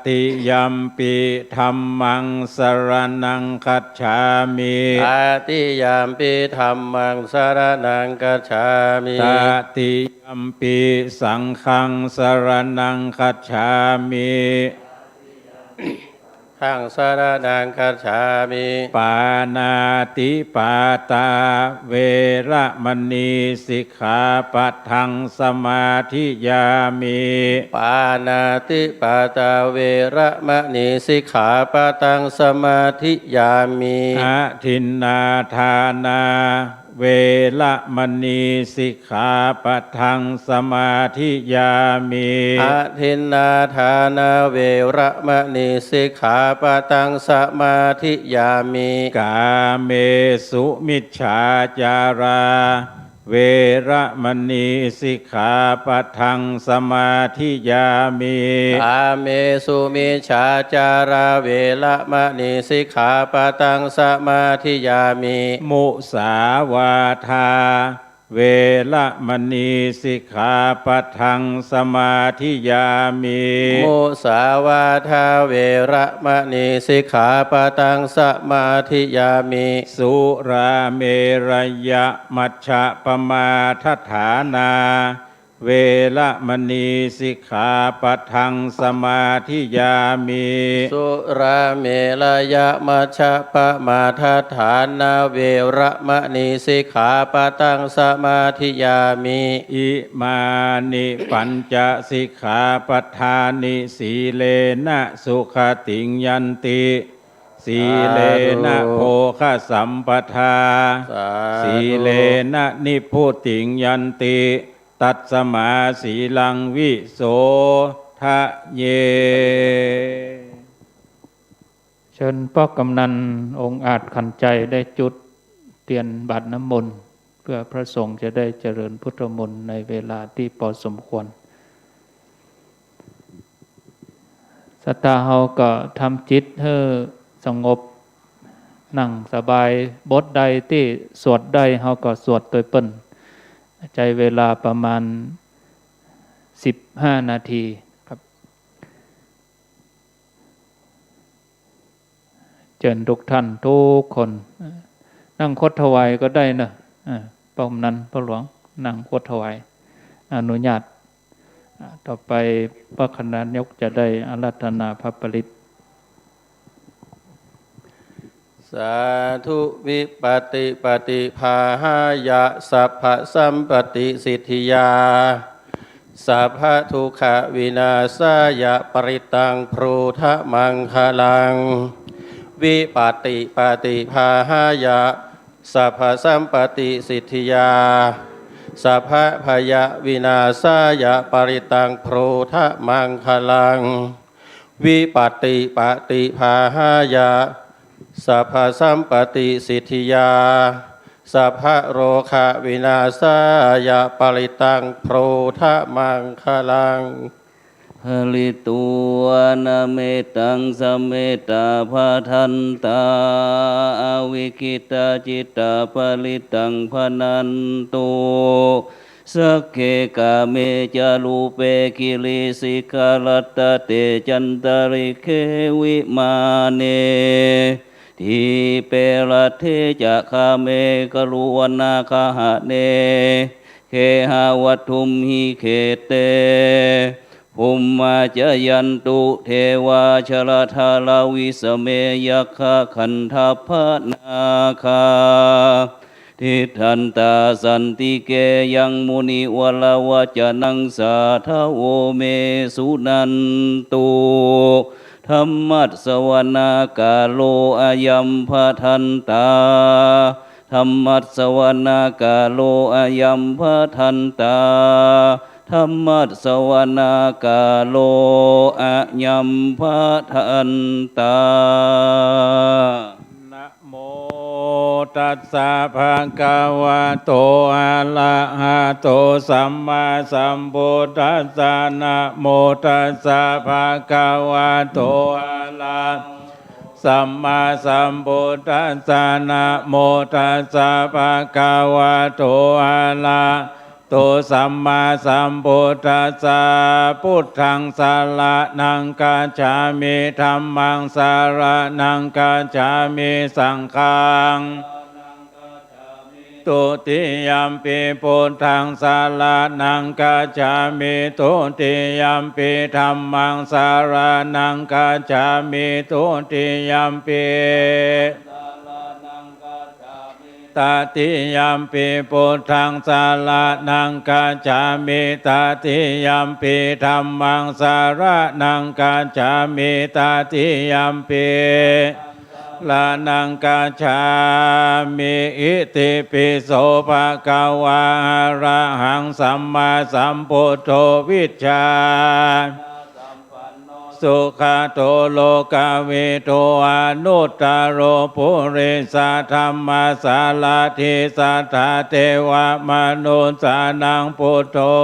ติยัมปิ ธัมมัง สะระณัง คัจฉามิ ตติยัมปิ ธัมมัง สะระณัง คัจฉามิ ตติยัมปิ สังฆัง สะระณัง คัจฉามิ ธัง สะระณัง คัจฉามิ ปาณาติปาตา เวระมะณี สิกขาปะทัง สมาธิยามิ ปาณาติปาตา เวระมะณี สิกขาปะทัง สมาธิยามิ อทินนาทานา เวระมะณี สิกขาปะทัง สมาธิยามิ อทินนาทานา เวระมะณี สิกขาปะทัง สมาธิยามิ กาเมสุมิจฉาจารา เวระมะณี สิกขาปะทัง สมาธิยามิ กาเมสุมิจฉาจารา เวระมะณี สิกขาปะทัง สมาธิยามิ มุสาวาทา เวระมะณี สิกขาปะทัง สมาธิยามิ มุสาวาทา เวระมะณี สิกขาปะทัง สมาธิยามิ สุราเมรยะมัชฌะปะมาทฐานา เวระมะณี สิกขาปะทัง สมาธิยามิ สุราเมรยะมัชฌะปะมาทฐานา เวระมะณี สิกขาปะทัง สมาธิยามิ อิมานิ ปัญจ สิกขาปะทานิ สีเลนะ สุขติง ยันติ สีเลนะ สาธุ โภคสัมปทา สาธุ สีเลนะ นิพพุติง ยันติ ตัสมา สีลัง วิโสทะเย เชิญป้อกำนันองอาจขันต์ชัยได้จุดเตียนบาตรน้ำมนต์ เพื่อพระสงฆ์จะได้เจริญพุทธมนต์ในเวลาที่พอสมควร ศรัทธาเฮาก็ทำจิตหื้อสงบ นั่งสบาย บทใดตี้สวดได้เฮาก็สวดตวยเปิ้น ใจ๊เวลาประมาณสิบห้านาทีครับ เจิญทุกท่านทุกคน นั่งคดถวายก็ได้เนาะ อ่า ป้อกำนัน ป้อหลวง นั่งคดถวาย อนุญาต อ่า ต่อไปป้อคณะนายกจะได้อาราธนาพระปริตร สาธุ วิปัตติปาติภาหายะ สัพพะสัมปตติสิทธิยา สัพพะทุกขวินาศายะ ปริตตัง บรูธะมังคะลัง วิปัตติปาติภาหายะ สัพพะสัมปตติสิทธิยา สัพพะพยะวินาศายะ ปริตตัง บรูธะมังคะลัง วิปัตติปาติภาหายะ สัพพะสัมปตติสิทธิยา Sabbarogavināsāya parittaṃ brūtha maṅgalaṃ. Pharitvāna mettaṃ samettā bhadantā, avikkhittacittā parittaṃ bhaṇantu. Sagge kāme ca rūpe girisikharataṭe cantalikkhe vimāne, dīpe raṭṭhe ca gāme taruvanagahane gehavatthumhi khette, bhummā cāyantu devā jalathalavisame yakkhagandhabbanāgā, tiṭṭhantā santike yaṃ munivaravacanaṃ sādhavo me suṇantu. Dhammassavanakālo ayambhadantā. Dhammassavanakālo ayambhadantā. Dhammassavanakālo ayambhadantā. Namo tassa bhagavato arahato sammāsambuddhassa. Namo tassa bhagavato arahato sammāsambuddhassa. Namo tassa bhagavato arahato sammāsambuddhassa. Buddhaṃ saraṇaṃ gacchāmi. Dhammaṃ saraṇaṃ gacchāmi. Saṅghaṃ Dutiyampi buddhaṃ saraṇaṃ gacchāmi. Dutiyampi dhammaṃ saraṇaṃ gacchāmi. Dutiyampi tatiyampi buddhaṃ saraṇaṃ gacchāmi. Tatiyampi dhammaṃ saraṇaṃ gacchāmi. Tatiyampi saraṇaṃ gacchāmi. Itipi so bhagavā arahaṃ sammāsambuddho vijjā sugato lokavidū anuttaro purisadammasārathi satthā devamanussānaṃ buddho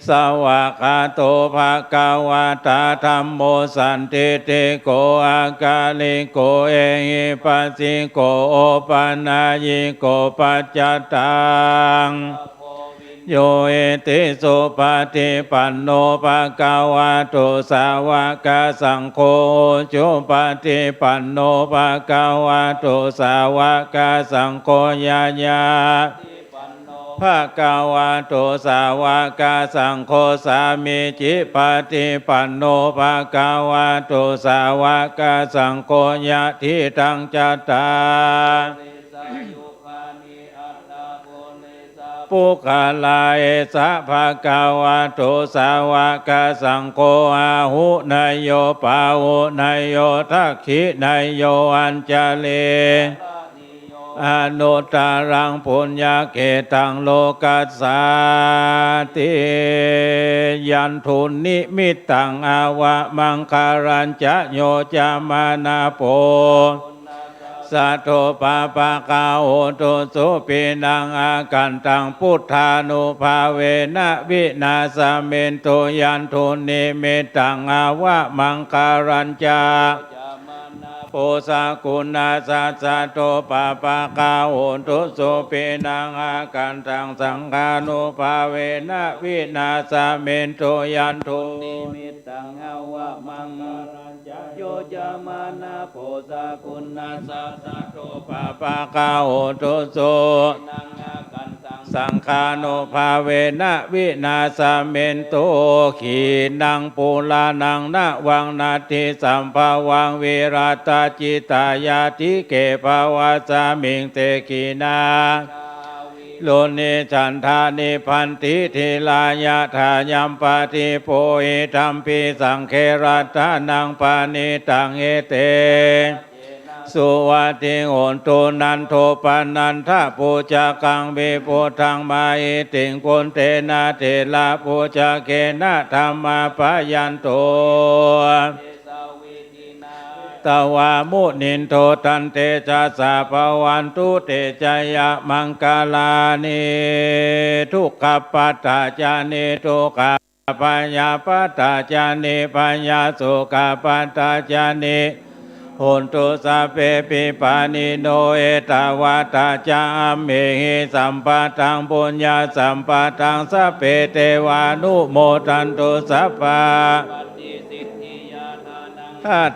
svākkhāto bhagavatā dhammo sandiṭṭhiko akāliko ehipassiko opanayiko paccattaṃ viññūhīti. Supaṭipanno bhagavato sāvakasaṅgho, ujupaṭipanno bhagavato sāvakasaṅgho, ñāya bhagavato sāvakasaṅgho, sāmīcipaṭipanno bhagavato sāvakasaṅgho, yadidaṃ cattāri puggalā esa bhagavato sāvakasaṅgho, āhuneyyo pāhuneyyo dakkhiṇeyyo añjalikaraṇīyo anuttaraṃ puññakkhettaṃ lokassāti. Yandunnimittaṃ avamaṅgalañca yo cāmanāpo saddo pāpaggaho dussupinaṃ akantaṃ buddhānubhāvena vināsamentu. Yandunnimittaṃ avamaṅgalañca yo cāmanāpo sakuṇassa saddo pāpaggaho dussupinaṃ akantaṃ saṅghānubhāvena vināsamentu. Yandunnimittaṃ avamaṅgalañca yo cāmanāpo sakuṇassa saddo pāpaggaho dussupinaṃ akantaṃ saṅghānubhāvena vināsamentu. Khīṇaṃ purāṇaṃ navaṃ natthi sambhavaṃ virattacittāyatike bhavasmiṃ te khīṇā virūḷhichandā nibbanti dhīrā yathāyampadīpo idampi saṅghe ratanaṃ paṇītaṃ etena suvatthi hotu. Nandopanandabhujagaṃ vibudhaṃ mahiddhiṃ puttena therabhujagena damāpayanto ตวา มุนินโด ตันเตจะสสะ ภะวันตุ เต จะยะมังคลานิ ทุกขัปปัตตา จะ นิ ทุกขา ภยาปปัตตา จะ นิ ภยา โสกะปัตตา จะ นิ โหนตุ สัพเพ ปิ ปาณิโน เอตาวาทา จะ อัมเหหิ สัมปะทัง ปุญญาสัมปะทัง สัพเพ เตวานุโมทันตุ สัพพะ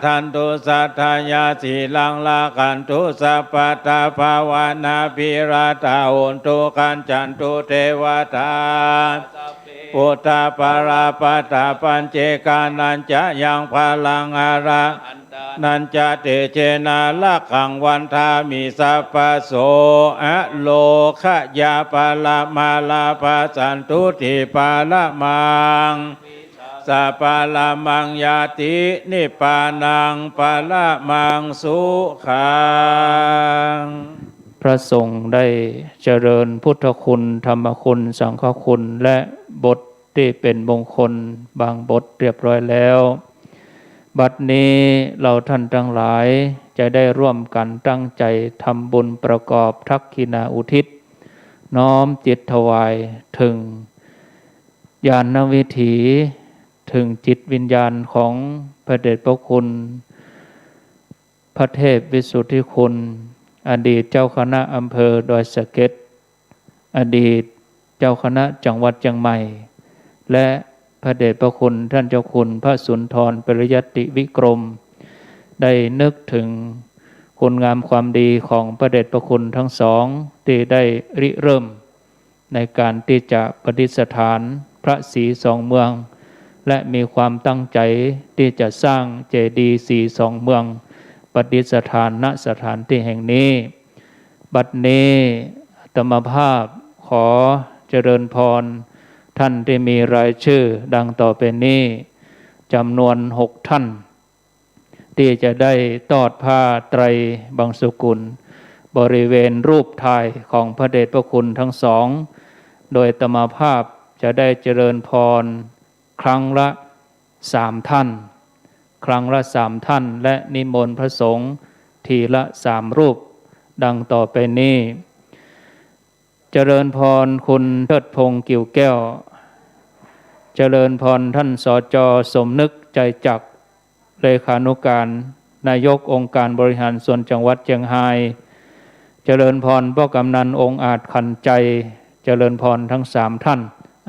ทันตุ สัตถายา สีลัง รักขันตุ สัพพะทา ภาวนา ภิรตา โหนตุ คัจฉันตุ เทวาทา ปุทธา ปะระปะทา ปัจเจกานัญจะ ยัง พลัง อะระ หันตานัญจะ เตเจนะ รักขัง วันทามิ สัพพะโส อะโรคะยา ปะระมาลาภา สันตุติ ปะระมัง สะ ปะระมัง ญาติ นิพพานัง ปะระมัง สุขัง พระสงฆ์ได้เจริญพุทธคุณ ธรรมคุณ สังฆคุณ และบทตี้เป๋นมงคลบางบทเรียบร้อยแล้ว บัดนี้เราท่านตังหลายจะได้ร่วมกั๋นตั้งใจ๋ทำบุญประกอบทักขิณาอุทิศ น้อมจิตถวายเถิง ญาณวิถี เถิงจิตวิญญาณของพระเดชพระคุณ พระเทพวิสุทธิคุณ อดีตเจ้าคณะอำเภอดอยสะเก็ด อดีตเจ้าคณะจังหวัดเจียงใหม่ และพระเดชพระคุณท่านเจ้าคุณพระสุนทรปริยัติวิกรม ได้นึกถึงคุณงามความดีของพระเดชพระคุณทั้งสอง ตี้ได้ริเริ่ม ในก๋านตี้จะประดิษฐานพระศรีสองเมือง และมีความตั้งใจ๋ตี้จะสร้างเจดีย์ศรีสองเมือง ประดิษฐาน ณ สถานตี้แห่งนี้ บัดนี้อาตมาภาพขอเจริญพรท่านตี้มีรายชื่อดังต่อไปนี้ จ๋ำนวนหกท่าน ตี้จะได้ตอดผ้าไตรบังสุกุล บริเวณรูปถ่ายของพระเดชพระคุณทั้งสอง โดยอาตมาภาพจะได้เจริญพรครั้งละสามท่าน ครั้งละสามท่าน และนิมนต์พระสงฆ์ทีละสามรูป ดังต่อไปนี้ เจริญพรคุณเทิดพงษ์ กิ่วแก้ว เจริญพรท่าน สจ สมนึก ใจจัก เลขานุการนายกองค์การบริหารส่วนจังหวัดเจียงฮาย เจริญพรป้อกำนัน องอาจ ขันใจ เจริญพรทั้งสามท่าน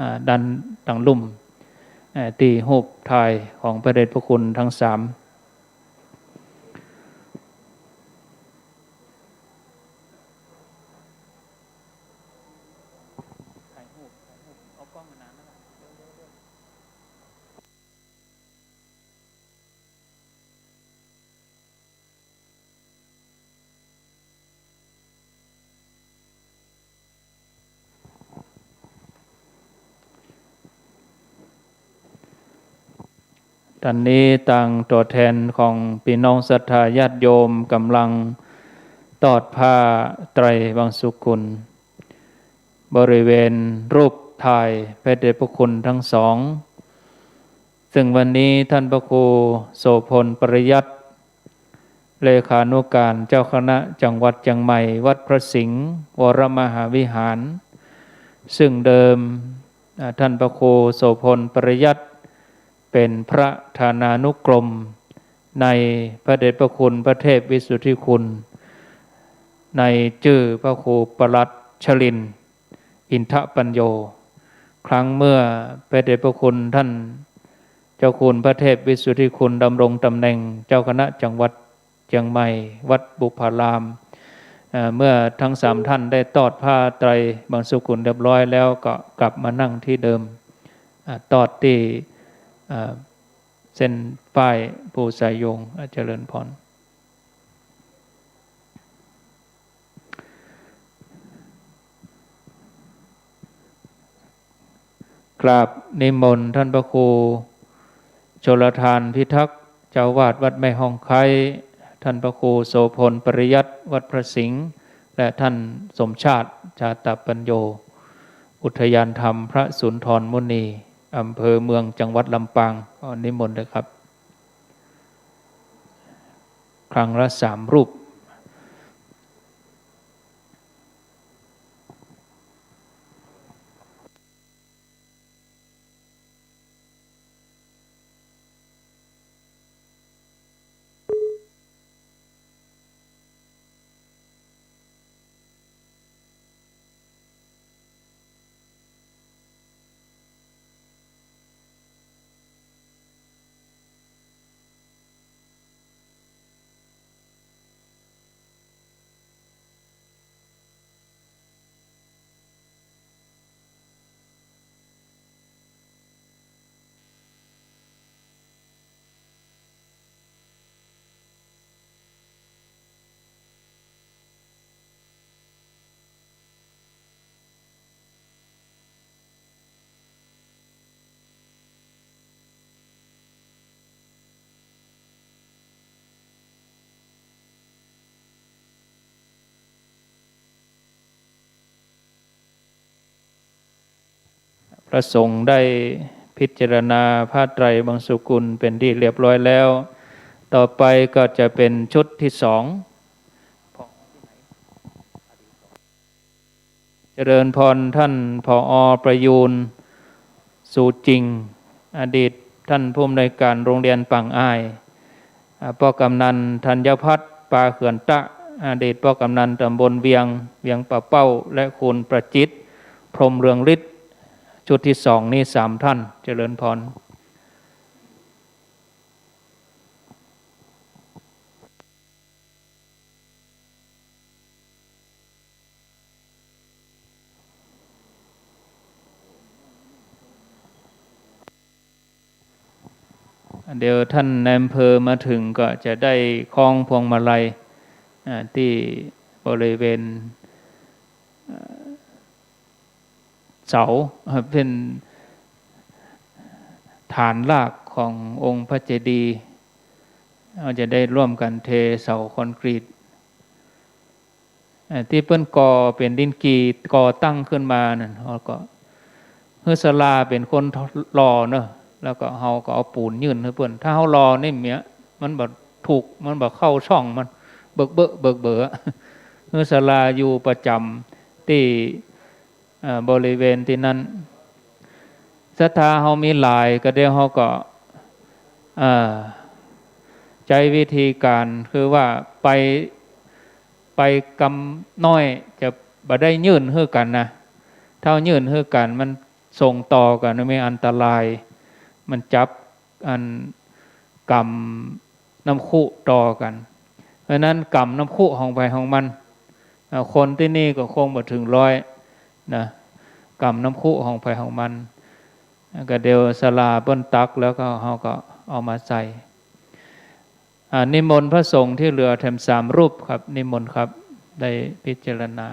อ่า ด้านตังลุ่ม อ่า ตี้รูปถ่ายของพระเดชพระคุณทั้งสาม ต๋อนนี้ตางตั๋วแทนของปี้น้องศรัทธาญาติโยมก่ำลังตอดผ้าไตรบังสุกุล บริเวณรูปถ่ายพระเดชพระคุณทั้งสอง ซึ่งวันนี้ท่านพระครูโสภณ ปริยัติ เลขานุการเจ้าคณะจังหวัดเจียงใหม่ วัดพระสิงห์วรมหาวิหาร ซึ่งเดิม อ่า ท่านพระครูโสภณ ปริยัติ เป๋นพระฐานานุกรมในพระเดชพระคุณพระเทพวิสุทธิคุณ ในจื้อพระครูประหลัดชรินทร์ อินทปัญโญ ครั้งเมื่อพระเดชพระคุณท่านเจ้าคุณพระเทพวิสุทธิคุณดำรงตำแหน่งเจ้าคณะจังหวัดเจียงใหม่ วัดบุพาราม เอ่อ เมื่อทั้งสามท่านได้ตอดผ้าไตรบังสุกุลเรียบร้อยแล้วก็กลับมานั่งที่เดิม อ่า ตอดตี้ อ่า เส้นป้ายภูสายโยง อ่า เจริญพร กราบนิมนต์ท่านพระครูชลทานพิทักษ์ เจ้าอาวาสวัดแม่ฮ่องไคร้ ท่านพระครูโสภณ ปริยัติ วัดพระสิงห์ และท่านสมชาติ ชาตปัญโญ อุทยานธรรมพระสุนทรมุนี อำเภอเมือง จังหวัดลำปาง ขอนิมนต์เลยครับ ครั้งละสามรูป พระสงฆ์ได้พิจารณาผ้าไตรบังสุกุลเป็นที่เรียบร้อยแล้ว ต่อไปก็จะเป็นชุดที่สอง เจริญพรท่าน ผอ ประยูร สูจิง อดีตท่านผู้อำนวยการโรงเรียนป่างอ้าย อ่า ป้อกำนันธัญพัฒน์ ปาเขื่อนตะ อดีตป้อกำนันตำบลเวียง เวียงป่าเป้า และคุณประจิตร พรหมเรืองฤทธิ์ ชุดที่สองนี้สามท่าน เจริญพร เดี๋ยวท่านนายอำเภอมาถึงก็จะได้คล้องพวงมาลัย อ่า ที่บริเวณ อ่า เสา อ่า เป็นฐานรากขององค์พระเจดีย์ เราจะได้ร่วมกันเทเสาคอนกรีต เอ่อ ตี้เปิ้นก่อเป๋นดินกีก่อตั้งขึ้นมานั่น เฮาก็ หื้อศาลาเป๋นคนหล่อเนาะ แล้วก็เฮาก็เอาปูนยื่นหื้อเปิ้น ถ้าเฮาหล่อนี่เมีย มันบ่ถูก มันบ่เข้าช่องมัน เบิกเบ้อเบิกเบ้อ หื้อศาลาอยู่ประจ๋ำตี้ เอ่อ บริเวณตี้นั้น ศรัทธาเฮามีหลาย ก็เดี๋ยวเฮาก็ เอ่อ ใจ๊วิธีก๋าน คือว่าไป ไปกำน้อย จะบ่ได้ยื่นหื้อกั๋นนะ ถ้ายื่นหื้อกั๋น มันส่งต่อกั๋น มันมีอันตราย มันจับอันกำน้ำคุต่อกั๋น เพราะฉะนั้นกำน้ำคุของใผของมัน อ่า คนตี้นี่ก็คงบ่เถิงร้อยนะ กำน้ำคุของใผของมัน ก็เดี๋ยวศาลาเปิ้นตักแล้วก็เฮาก็เอามาใส่ อ่า นิมนต์พระสงฆ์ตี้เหลือแถมสามรูปครับ นิมนต์ครับ ได้พิจารณา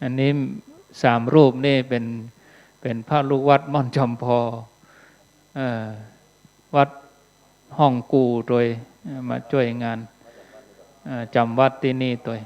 อันนี้สามรูปนี่เป๋น เป๋นพระลูกวัดม่อนจอมพอ เอ่อ วัดฮ่องกูตวย เอ่อ มาจ้วยงาน เอ่อ จ๋ำวัดตี้นี่ตวย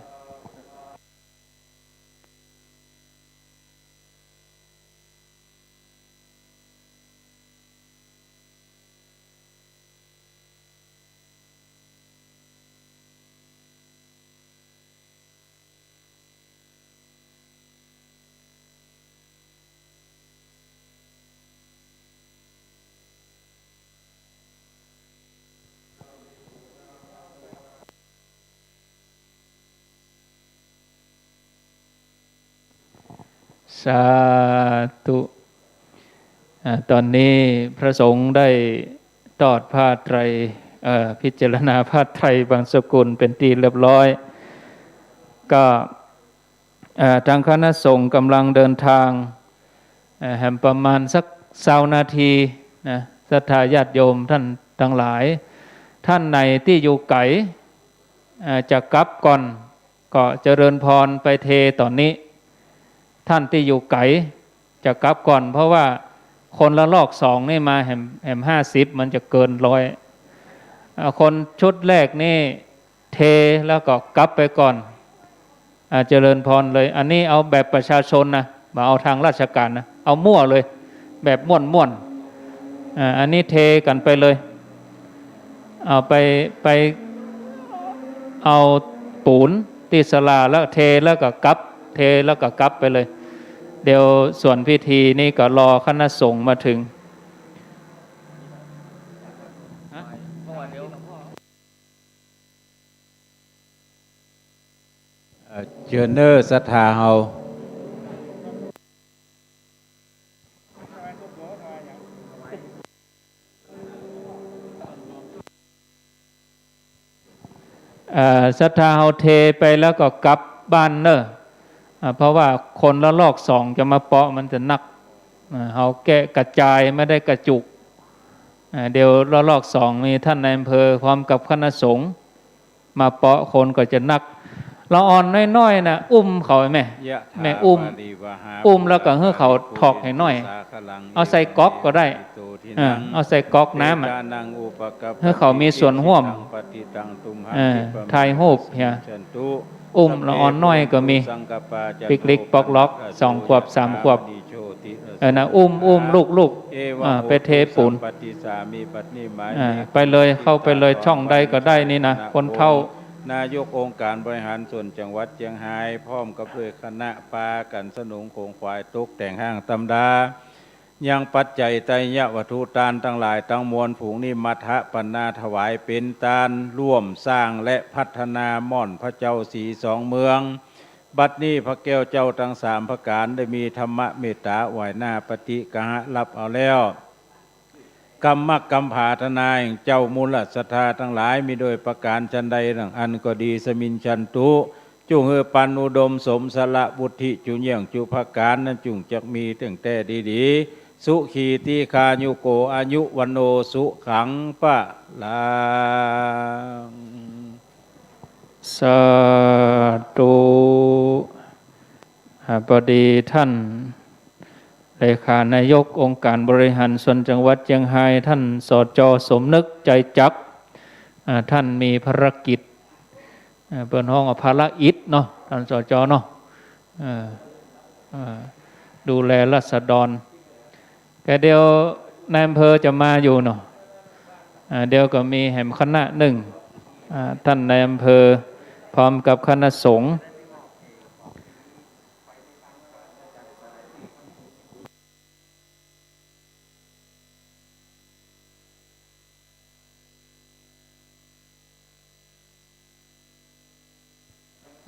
สาธุ อ่า ต๋อนนี้พระสงฆ์ได้ตอดผ้าไตร เอ่อ พิจารณาผ้าไตรบังสุกุลเป๋นตี้เรียบร้อย ก็ เอ่อ ตางคณะสงฆ์ก่ำลังเดินตาง เอ่อ แหมประมาณสักซาวนาทีนะ ศรัทธาญาติโยมต้านตังหลาย ต้านไหนตี้อยู่ไก๋ เอ่อ จะกลับก่อน ก็เจริญพรไปเทต๋อนนี้ ต้านตี้อยู่ไก๋จะกลับก่อน เพราะว่าคนละลอกสองนี่มาแหม แหมห้าสิบ มันจะเกินร้อย เอ่อ คนชุดแรกนี่เทแล้วก็กลับไปก่อน อ่า เจริญพรเลย อันนี้เอาแบบประชาชนนะ บ่เอาตางราชก๋านนะ เอามั่วเลย แบบม่วนๆ อ่า อันนี้เทกั๋นไปเลย เอาไป ไป เอาปู๋นตี้ศาลาแล้วเทแล้วก็กลับ เทแล้วก็กลับไปเลย เดี๋ยวส่วนพิธีนี้ก็รอคณะสงฆ์มาเถิง เอ่อ เจิญเน้อศรัทธาเฮา เอ่อ ศรัทธาเฮาเทไปแล้วก็กลับบ้านเน้อ อ่า เพราะว่าคนละลอกสองจะมาเปาะมันจะนัก อ่า เฮาแกะกระจายไม่ได้กระจุก อ่า เดี๋ยวละลอกสองมีท่านนายอำเภอพร้อมกับคณะสงฆ์มาเปาะ คนก็จะนัก ละอ่อนน้อยๆ น่ะ อุ้มเขาแม่ ยะถา แม่อุ้ม วาริวหา อุ้มแล้วก็หื้อเขาถอกให้หน่อย ปูเรนตุสังกปา เอาใส่ก๊อกก็ได้ ปูเรนตุสังกปา จันโท ปนรสโส เออ เอาใส่ก๊อกน้ำอะ เตชะนังอุปกัปปติ หื้อเขามีส่วนร่วม อิทธิตังปัฏฐิตัง ตุมหัง เออ คิปะเม ถ่ายรูป สะมิชฉันตุ เหีย อุ้มละอ่อนน้อยก็มี สัพเพปูเรนตุสังกปปา จันโท ปนรสโส ปิกลิกปอกล็อก สองขวบ สามขวบ ปนรสโส ยะถา มณีโชติรสสะ เออ นะ อุ้ม อุ้มลูกๆ เอวัง อ่า อุ ไปเทปู๋น ปัสสิสามิ บัดนี้หมาย อ่า เลข ไปเลย เข้าไปเลย ช่องใดก็ได้นี่นะ คนเฒ่า นายกองค์การบริหารส่วนจังหวัดเจียงฮาย พร้อมกับด้วยคณะ ปากั๋นสนงขงขวาย ตกแต่งห้างตำรา ยังปัจจัยไตรยวัตถุตานตังหลายตังมวล ฝูงนิมมัฏฐปัณณา ถวายเป๋นตานร่วมสร้างและพัฒนาม่อนพระเจ้าสีสองเมือง บัดนี้พระแก้วเจ้าตังสามประก๋านได้มีธรรมเมตตาไหว้หน้าปฏิกหะฮับเอาแล้ว กำมักกำผาธนาแห่งเจ้ามูลศรัทธาตังหลาย มีโดยประก๋านฉันใดดังอั้นก็ดี สะมิชฉันตุ จุ่งหื้อปันอุดมสมสละวุฒิจุเยี่ยงจุประก๋านนั้น จุ่งจักมีตั้งแต่ดีๆ สุขีตีฆายุโก อายุวัณโณสุขังพะลัง สาธุ อ่า พอดีท่านเลขานายกองค์การบริหารส่วนจังหวัดเจียงฮาย ท่าน สจ สมนึก ใจจัก อ่า ท่านมีภารกิจ อ่า เปิ้นฮ้องว่าภารกิจเนาะ ท่าน สจ เนาะ เออ เออ ดูแลราษฎร ก็เดี๋ยวนายอำเภอจะมาอยู่เนาะ อ่า เดี๋ยวก็มีแหมคณะนึ่ง อ่า ท่านนายอำเภอพร้อมกับคณะสงฆ์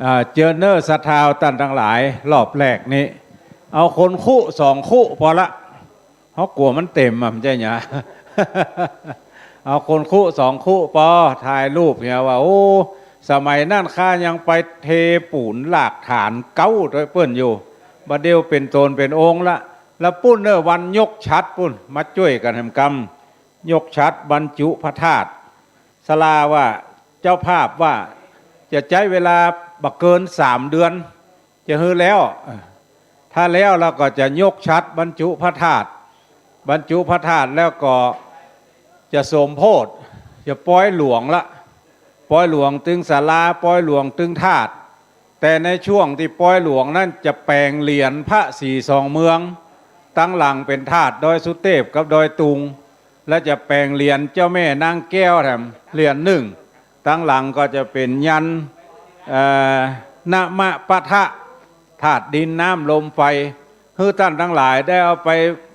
อ่า เจิญเน้อศรัทธาต้านตังหลาย รอบแรกนี้ เอาคนคุสองคุปอละ เฮากั๋วมันเต๋มอะ บ่ใจ้หยา เอาคนคุสองคุปอ ถ่ายรูปเหียว่า โอ้ สมัยนั้นข้ายังไปเทปู๋นหลากฐานเก๊าตวยเปิ้นอยู่ บ่าเดี่ยวเป๋นต๋นเป๋นองค์ละ แล้วปุ้นเน้อ วันยกฉัตรปุ้น มาจ้วยกั๋นแหมกำ ยกฉัตรบรรจุพระธาตุ ศาลาว่า เจ้าภาพว่า จะใจ๊เวลาบ่เกินสามเดือน จะหื้อแล้ว เออ ถ้าแล้ว แล้วก็จะยกฉัตรบรรจุพระธาตุ บรรจุพระธาตุแล้วก็จะสมโภช จะปอยหลวงละ ปอยหลวงตึงศาลา ปอยหลวงตึงธาตุ แต่ในช่วงตี้ปอยหลวงนั้นจะแป๋งเหรียญพระสีสองเมือง ตังหลังเป๋นธาตุดอยสุเตพกับดอยตุง และจะแป๋งเหรียญเจ้าแม่นางแก้วแถมเหรียญนึ่ง ตังหลังก็จะเป๋นยันต์ เอ่อ นะมะปะทะ ธาตุดินน้ำลมไฟ หื้อต้านตังหลายได้เอาไป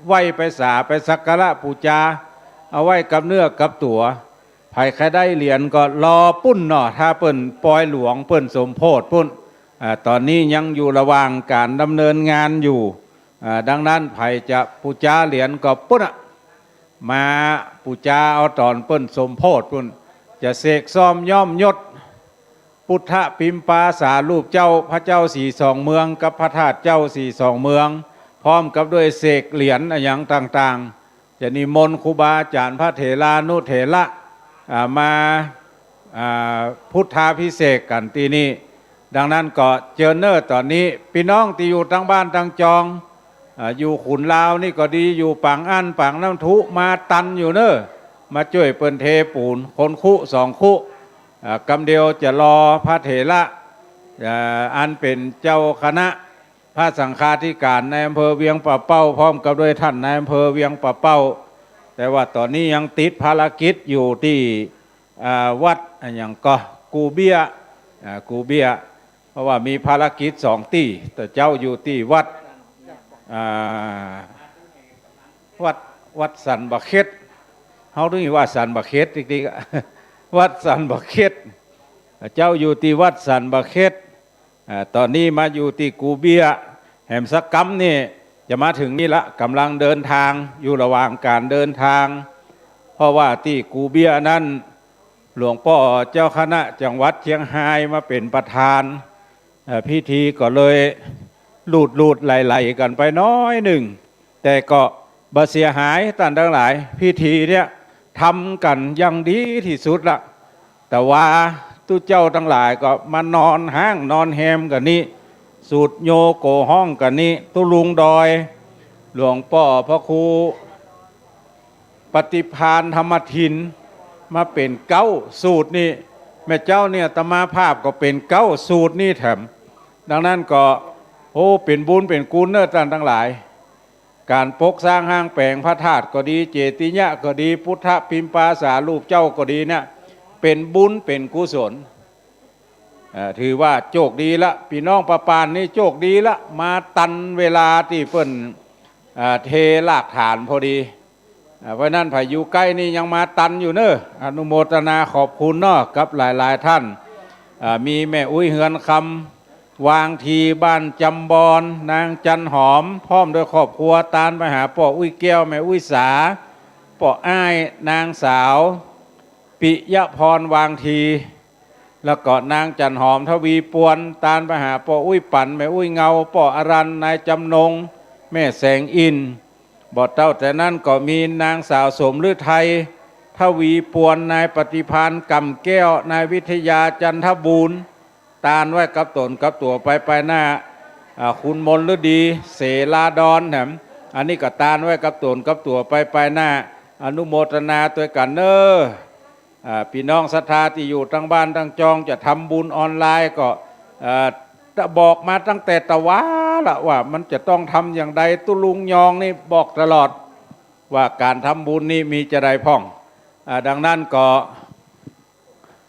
ไหว้ไปสาไปสักการะปู๋จา เอาไว้กับเนื้อกับตั๋ว ใผใค่ได้เหรียญก็รอปุ้นเนาะ ถ้าเปิ้นปอยหลวงเปิ้นสมโภชปุ้น อ่า ต๋อนนี้ยังอยู่ระหว่างก๋านดำเนินงานอยู่ อ่า ดังนั้นใผจะปู๋จาเหรียญก็ปุ้นอะ มาปู๋จาเอาต๋อนเปิ้นสมโภชปุ้น จะเสกซ่อมย้อมยศ ปุทธปิมปาสารูปเจ้าพระเจ้าสีสองเมืองกับพระธาตุเจ้าสีสองเมือง พร้อมกับด้วยเสกเหรียญอะหยังต่างๆ จะนิมนต์ครูบาอาจ๋ารย์พระเถรานุเถระ อ่า มา อ่า พุทธาภิเษกกั๋นตี้นี่ ดังนั้นก็เจิญเน้อต๋อนนี้ ปี้น้องตี้อยู่ตังบ้านตังจอง อ่า อยู่ขุนลาวนี่ก็ดี อยู่ปางอั้นปางน้ำทุ มาตันอยู่เน้อ มาจ้วยเปิ้นเทปู๋น คนคุสองคุ อ่า กำเดียวจะรอพระเถระ อ่า อันเป๋นเจ้าคณะ พระสังฆาธิการในอำเภอเวียงป่าเป้า พร้อมกับด้วยท่านนายอำเภอเวียงป่าเป้า แต่ว่าต๋อนนี้ยังติดภารกิจอยู่ตี้ อ่า วัดอะหยังก่อ กูเบี้ย อ่า กูเบี้ย เพราะว่ามีภารกิจสองตี้ แต่เจ้าอยู่ตี้วัด อ่า วัด วัดสันบ่าเข็ด เฮาต้องว่าสันบ่าเข็ดจริงๆ วัดสันบ่าเข็ด เจ้าอยู่ตี้วัดสันบ่าเข็ด อ่า ต๋อนนี้มาอยู่ตี้กูเบี้ย แหมสักกำนี่จะมาถึงนี่ละ ก่ำลังเดินทาง อยู่ระหว่างก๋านเดินทาง เพราะว่าตี้กูเบี้ยนั้น หลวงป้อเจ้าคณะจังหวัดเจียงฮายมาเป๋นประธาน เอ่อ พิธีก็เลยหลูดๆไหลๆกั๋นไปน้อยนึ่ง แต่ก็บ่เสียหายต้านตังหลาย พิธีเนี่ยทำกั๋นอย่างดีตี้สุดละ แต่ว่าตุ๊เจ้าตังหลายก็มานอนฮ้างนอนแฮมกั๋นนี่ สูตรโยโกห้องกั๋นนี่ ตุ๊ลุงดอย หลวงป้อพระครู ปฏิภาณธรรมทิน มาเป๋นเก๊าสูตรนี่ แม่เจ้าเนี่ยอาตมาภาพก็เป๋นเก๊าสูตรนี่แถม ดังนั้นก็ โอ้ เป๋นบุญเป๋นกุศลเน่อต้านตังหลาย ก๋านปกสร้างฮ้างแป๋งพระธาตุก็ดี เจติยะก็ดี พุทธปิมปาสารูปเจ้าก็ดีเนี่ย เป๋นบุญเป๋นกุศล เอ่อ ถือว่าโจคดีละ ปี้น้องป่าปานนี่โจคดีละ มาตันเวลาตี้เปิ้น เอ่อ เทรากฐานพอดี เอ่อ เพราะนั้นใผอยู่ใก้นี่ยังมาตันอยู่เน่อ อนุโมทนาขอบคุณเนาะ กับหลายๆท่าน เอ่อ มีแม่อุ๊ยเฮือนคำ วางทีบ้านจำบอน นางจันหอม พร้อมด้วยครอบครัว ตานไปหาป้ออุ๊ยแก้ว แม่อุ๊ยสา ป้ออ้าย นางสาว ปิยะพร วางที แล้วก็นางจันหอม ทวีปวน ตานไปหาป้ออุ๊ยปั๋น แม่อุ๊ยเงา ป้ออรัน นายจำนง แม่แสงอินทร์ บ่เต้าแต่นั้นก็มีนางสาวสมฤทัย ทวีปวน นายปฏิภาณ ก่ำแก้ว นายวิทยา จันทบูรณ์ ตานไว้กับต๋นกับตั๋วไปไปหน้า อ่า คุณมนฤดี เสลาดอนแหม อันนี้ก็ตานไว้กับต๋นกับตั๋วไปไปหน้า อนุโมทนาตวยกั๋นเน่อ อ่า ปี้น้องศรัทธาตี้อยู่ตังบ้านตังจองจะทำบุญออนไลน์ก็ เอ่อ จะบอกมาตั้งแต่ตะวาละว่ามันจะต้องทำอย่างใด ตุ๊ลุงยองนี่บอกตลอด ว่าก๋านทำบุญนี่มีจะใดพ่อง อ่า ดังนั้นก็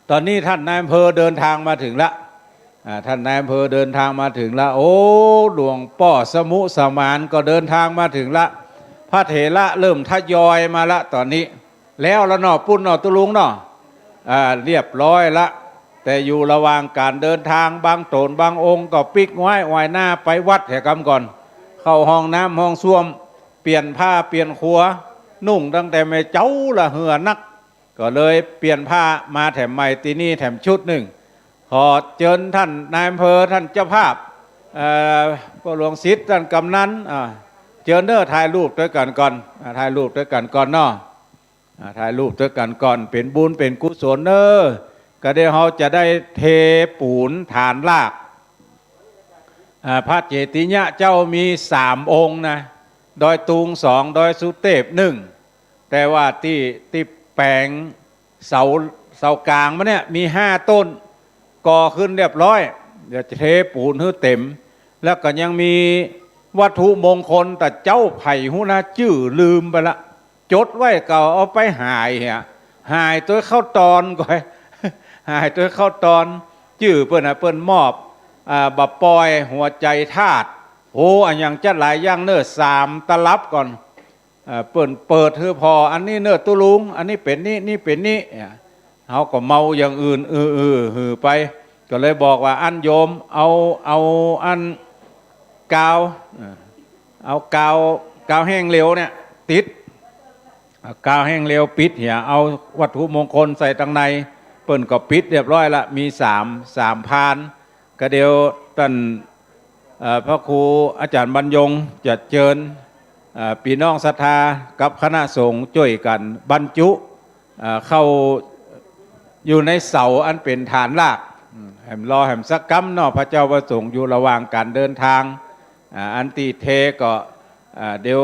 ต๋อนนี้ท่านนายอำเภอเดินทางมาถึงละ อ่า ท่านนายอำเภอเดินทางมาถึงละ โอ้ หลวงป้อสมุสมานก็เดินทางมาถึงละ พระเถระเริ่มทยอยมาละ ต๋อนนี้ แล้วละเนาะ ปุ้นเนาะ ตุ๊ลุงเนาะ อ่า เรียบร้อยละ แต่อยู่ระหว่างก๋านเดินทาง บางต๋นบางองค์ก็ปิ๊กไว้ ไหว้หน้าไปวัดแหมกำก่อน เข้าห้องน้ำห้องส้วม เปลี่ยนผ้าเปลี่ยนครัว นุ่งตั้งแต่แม่เจ๊าละเหื่อนัก ก็เลยเปลี่ยนผ้ามาแถมใหม่ตี้นี่แถมชุดนึ่ง ขอเจิญท่านนายอำเภอ ท่านเจ้าภาพ เอ่อ ป้อหลวงสิทธิ์ ท่านกำนัน อ่า เจิญเน่อ ถ่ายรูปตวยกั๋นก่อน อ่า ถ่ายรูปตวยกั๋นก่อนเนาะ อ่า ถ่ายรูปตวยกั๋นก่อน เป๋นบุญเป๋นกุศลเน่อ ก็เดี๋ยวเฮาจะได้เทปูนฐานราก อ่า พระเจติยะเจ้ามีสามองค์นะ ดอยตุงสอง ดอยสุเตพนึ่ง แต่ว่าตี้ ตี้แป๋งเสา เสากลางมาเนี่ยมีห้าต้น ก่อขึ้นเรียบร้อย เดี๋ยวจะเทปูนหื้อเต๋ม แล้วก็ยังมีวัตถุมงคล แต่เจ้าใผฮู้นะ จื้อลืมไปละ จดไว้ก็เอาไปหายเหีย หายตวยข้าวตอนก่อย หายตวยข้าวตอน จื้อเปิ้นอะ เปิ้นมอบ อ่า บ่าปอยหัวใจ๋ธาตุ โอ้ อะหยังจัดหลายอย่างเน่อ สามตลับก่อน เอ่อ เปิ้นเปิดหื้อผ่อ อันนี้เน่อตุ๊ลุง อันนี้เป๋นนี้ นี่เป๋นนี้ เนี่ย เฮาก็เมาอย่างอื่น อื้อๆ หือไป ก็เลยบอกว่า อั้นโยม เอา เอาอันกาว เอ่อ เอากาว กาวแห้งเหลวเนี่ย ติด เอากาวแห้งเหลวปิดเหีย เอาวัตถุมงคลใส่ตังใน เปิ้นก็ปิดเรียบร้อยละ มีสาม สามพาน ก็เดี๋ยวต้าน เอ่อ พระครูอาจ๋ารย์บรรยงจะเจิญ เอ่อ ปี้น้องศรัทธากับคณะสงฆ์จ้วยกั๋นบรรจุ เอ่อ เข้าอยู่ในเสาอันเป๋นฐานราก อืม แหมรอแหมสักกำเนาะ พระเจ้าพระสงฆ์อยู่ระหว่างก๋านเดินทาง อ่า อันตี้เทก็ อ่า เดี๋ยว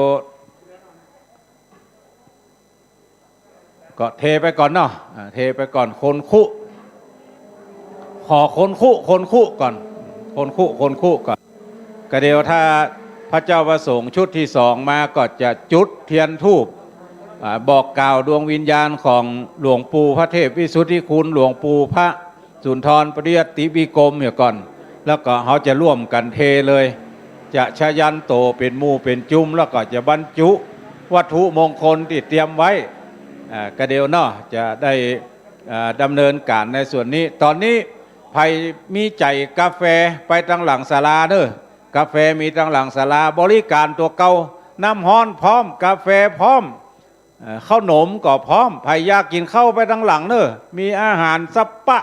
ก็เทไปก่อนเนาะ อ่า เทไปก่อน คนคุ ขอคนคุ คนคุก่อน คนคุ คนคุก่อน ก็เดี๋ยวถ้าพระเจ้าประสงค์ชุดที่สองมาก็จะจุดเทียนธูป อ่า บอกกล่าวดวงวิญญาณของหลวงปู่พระเทพวิสุทธิคุณ หลวงปู่พระสุนทรปริยัติวิกรมเหียก่อน แล้วก็เฮาจะร่วมกั๋นเทเลย จะชยันโตเป๋นหมู่เป๋นจุม แล้วก็จะบรรจุวัตถุมงคลตี้เตรียมไว้ อ่า ก็เดี๋ยวเนาะ จะได้ อ่า ดำเนินก๋านในส่วนนี้ ต๋อนนี้ใผมีใจ๋กาแฟไปตังหลังศาลาเน่อ กาแฟมีตังหลังศาลา บริก๋านตั๋วเก่า น้ำฮ้อนพร้อม กาแฟพร้อม เอ่อ ข้าวหนมก็พร้อม ใผอยากกิ๋นข้าวไปตังหลังเน่อ มีอาหารสับปะ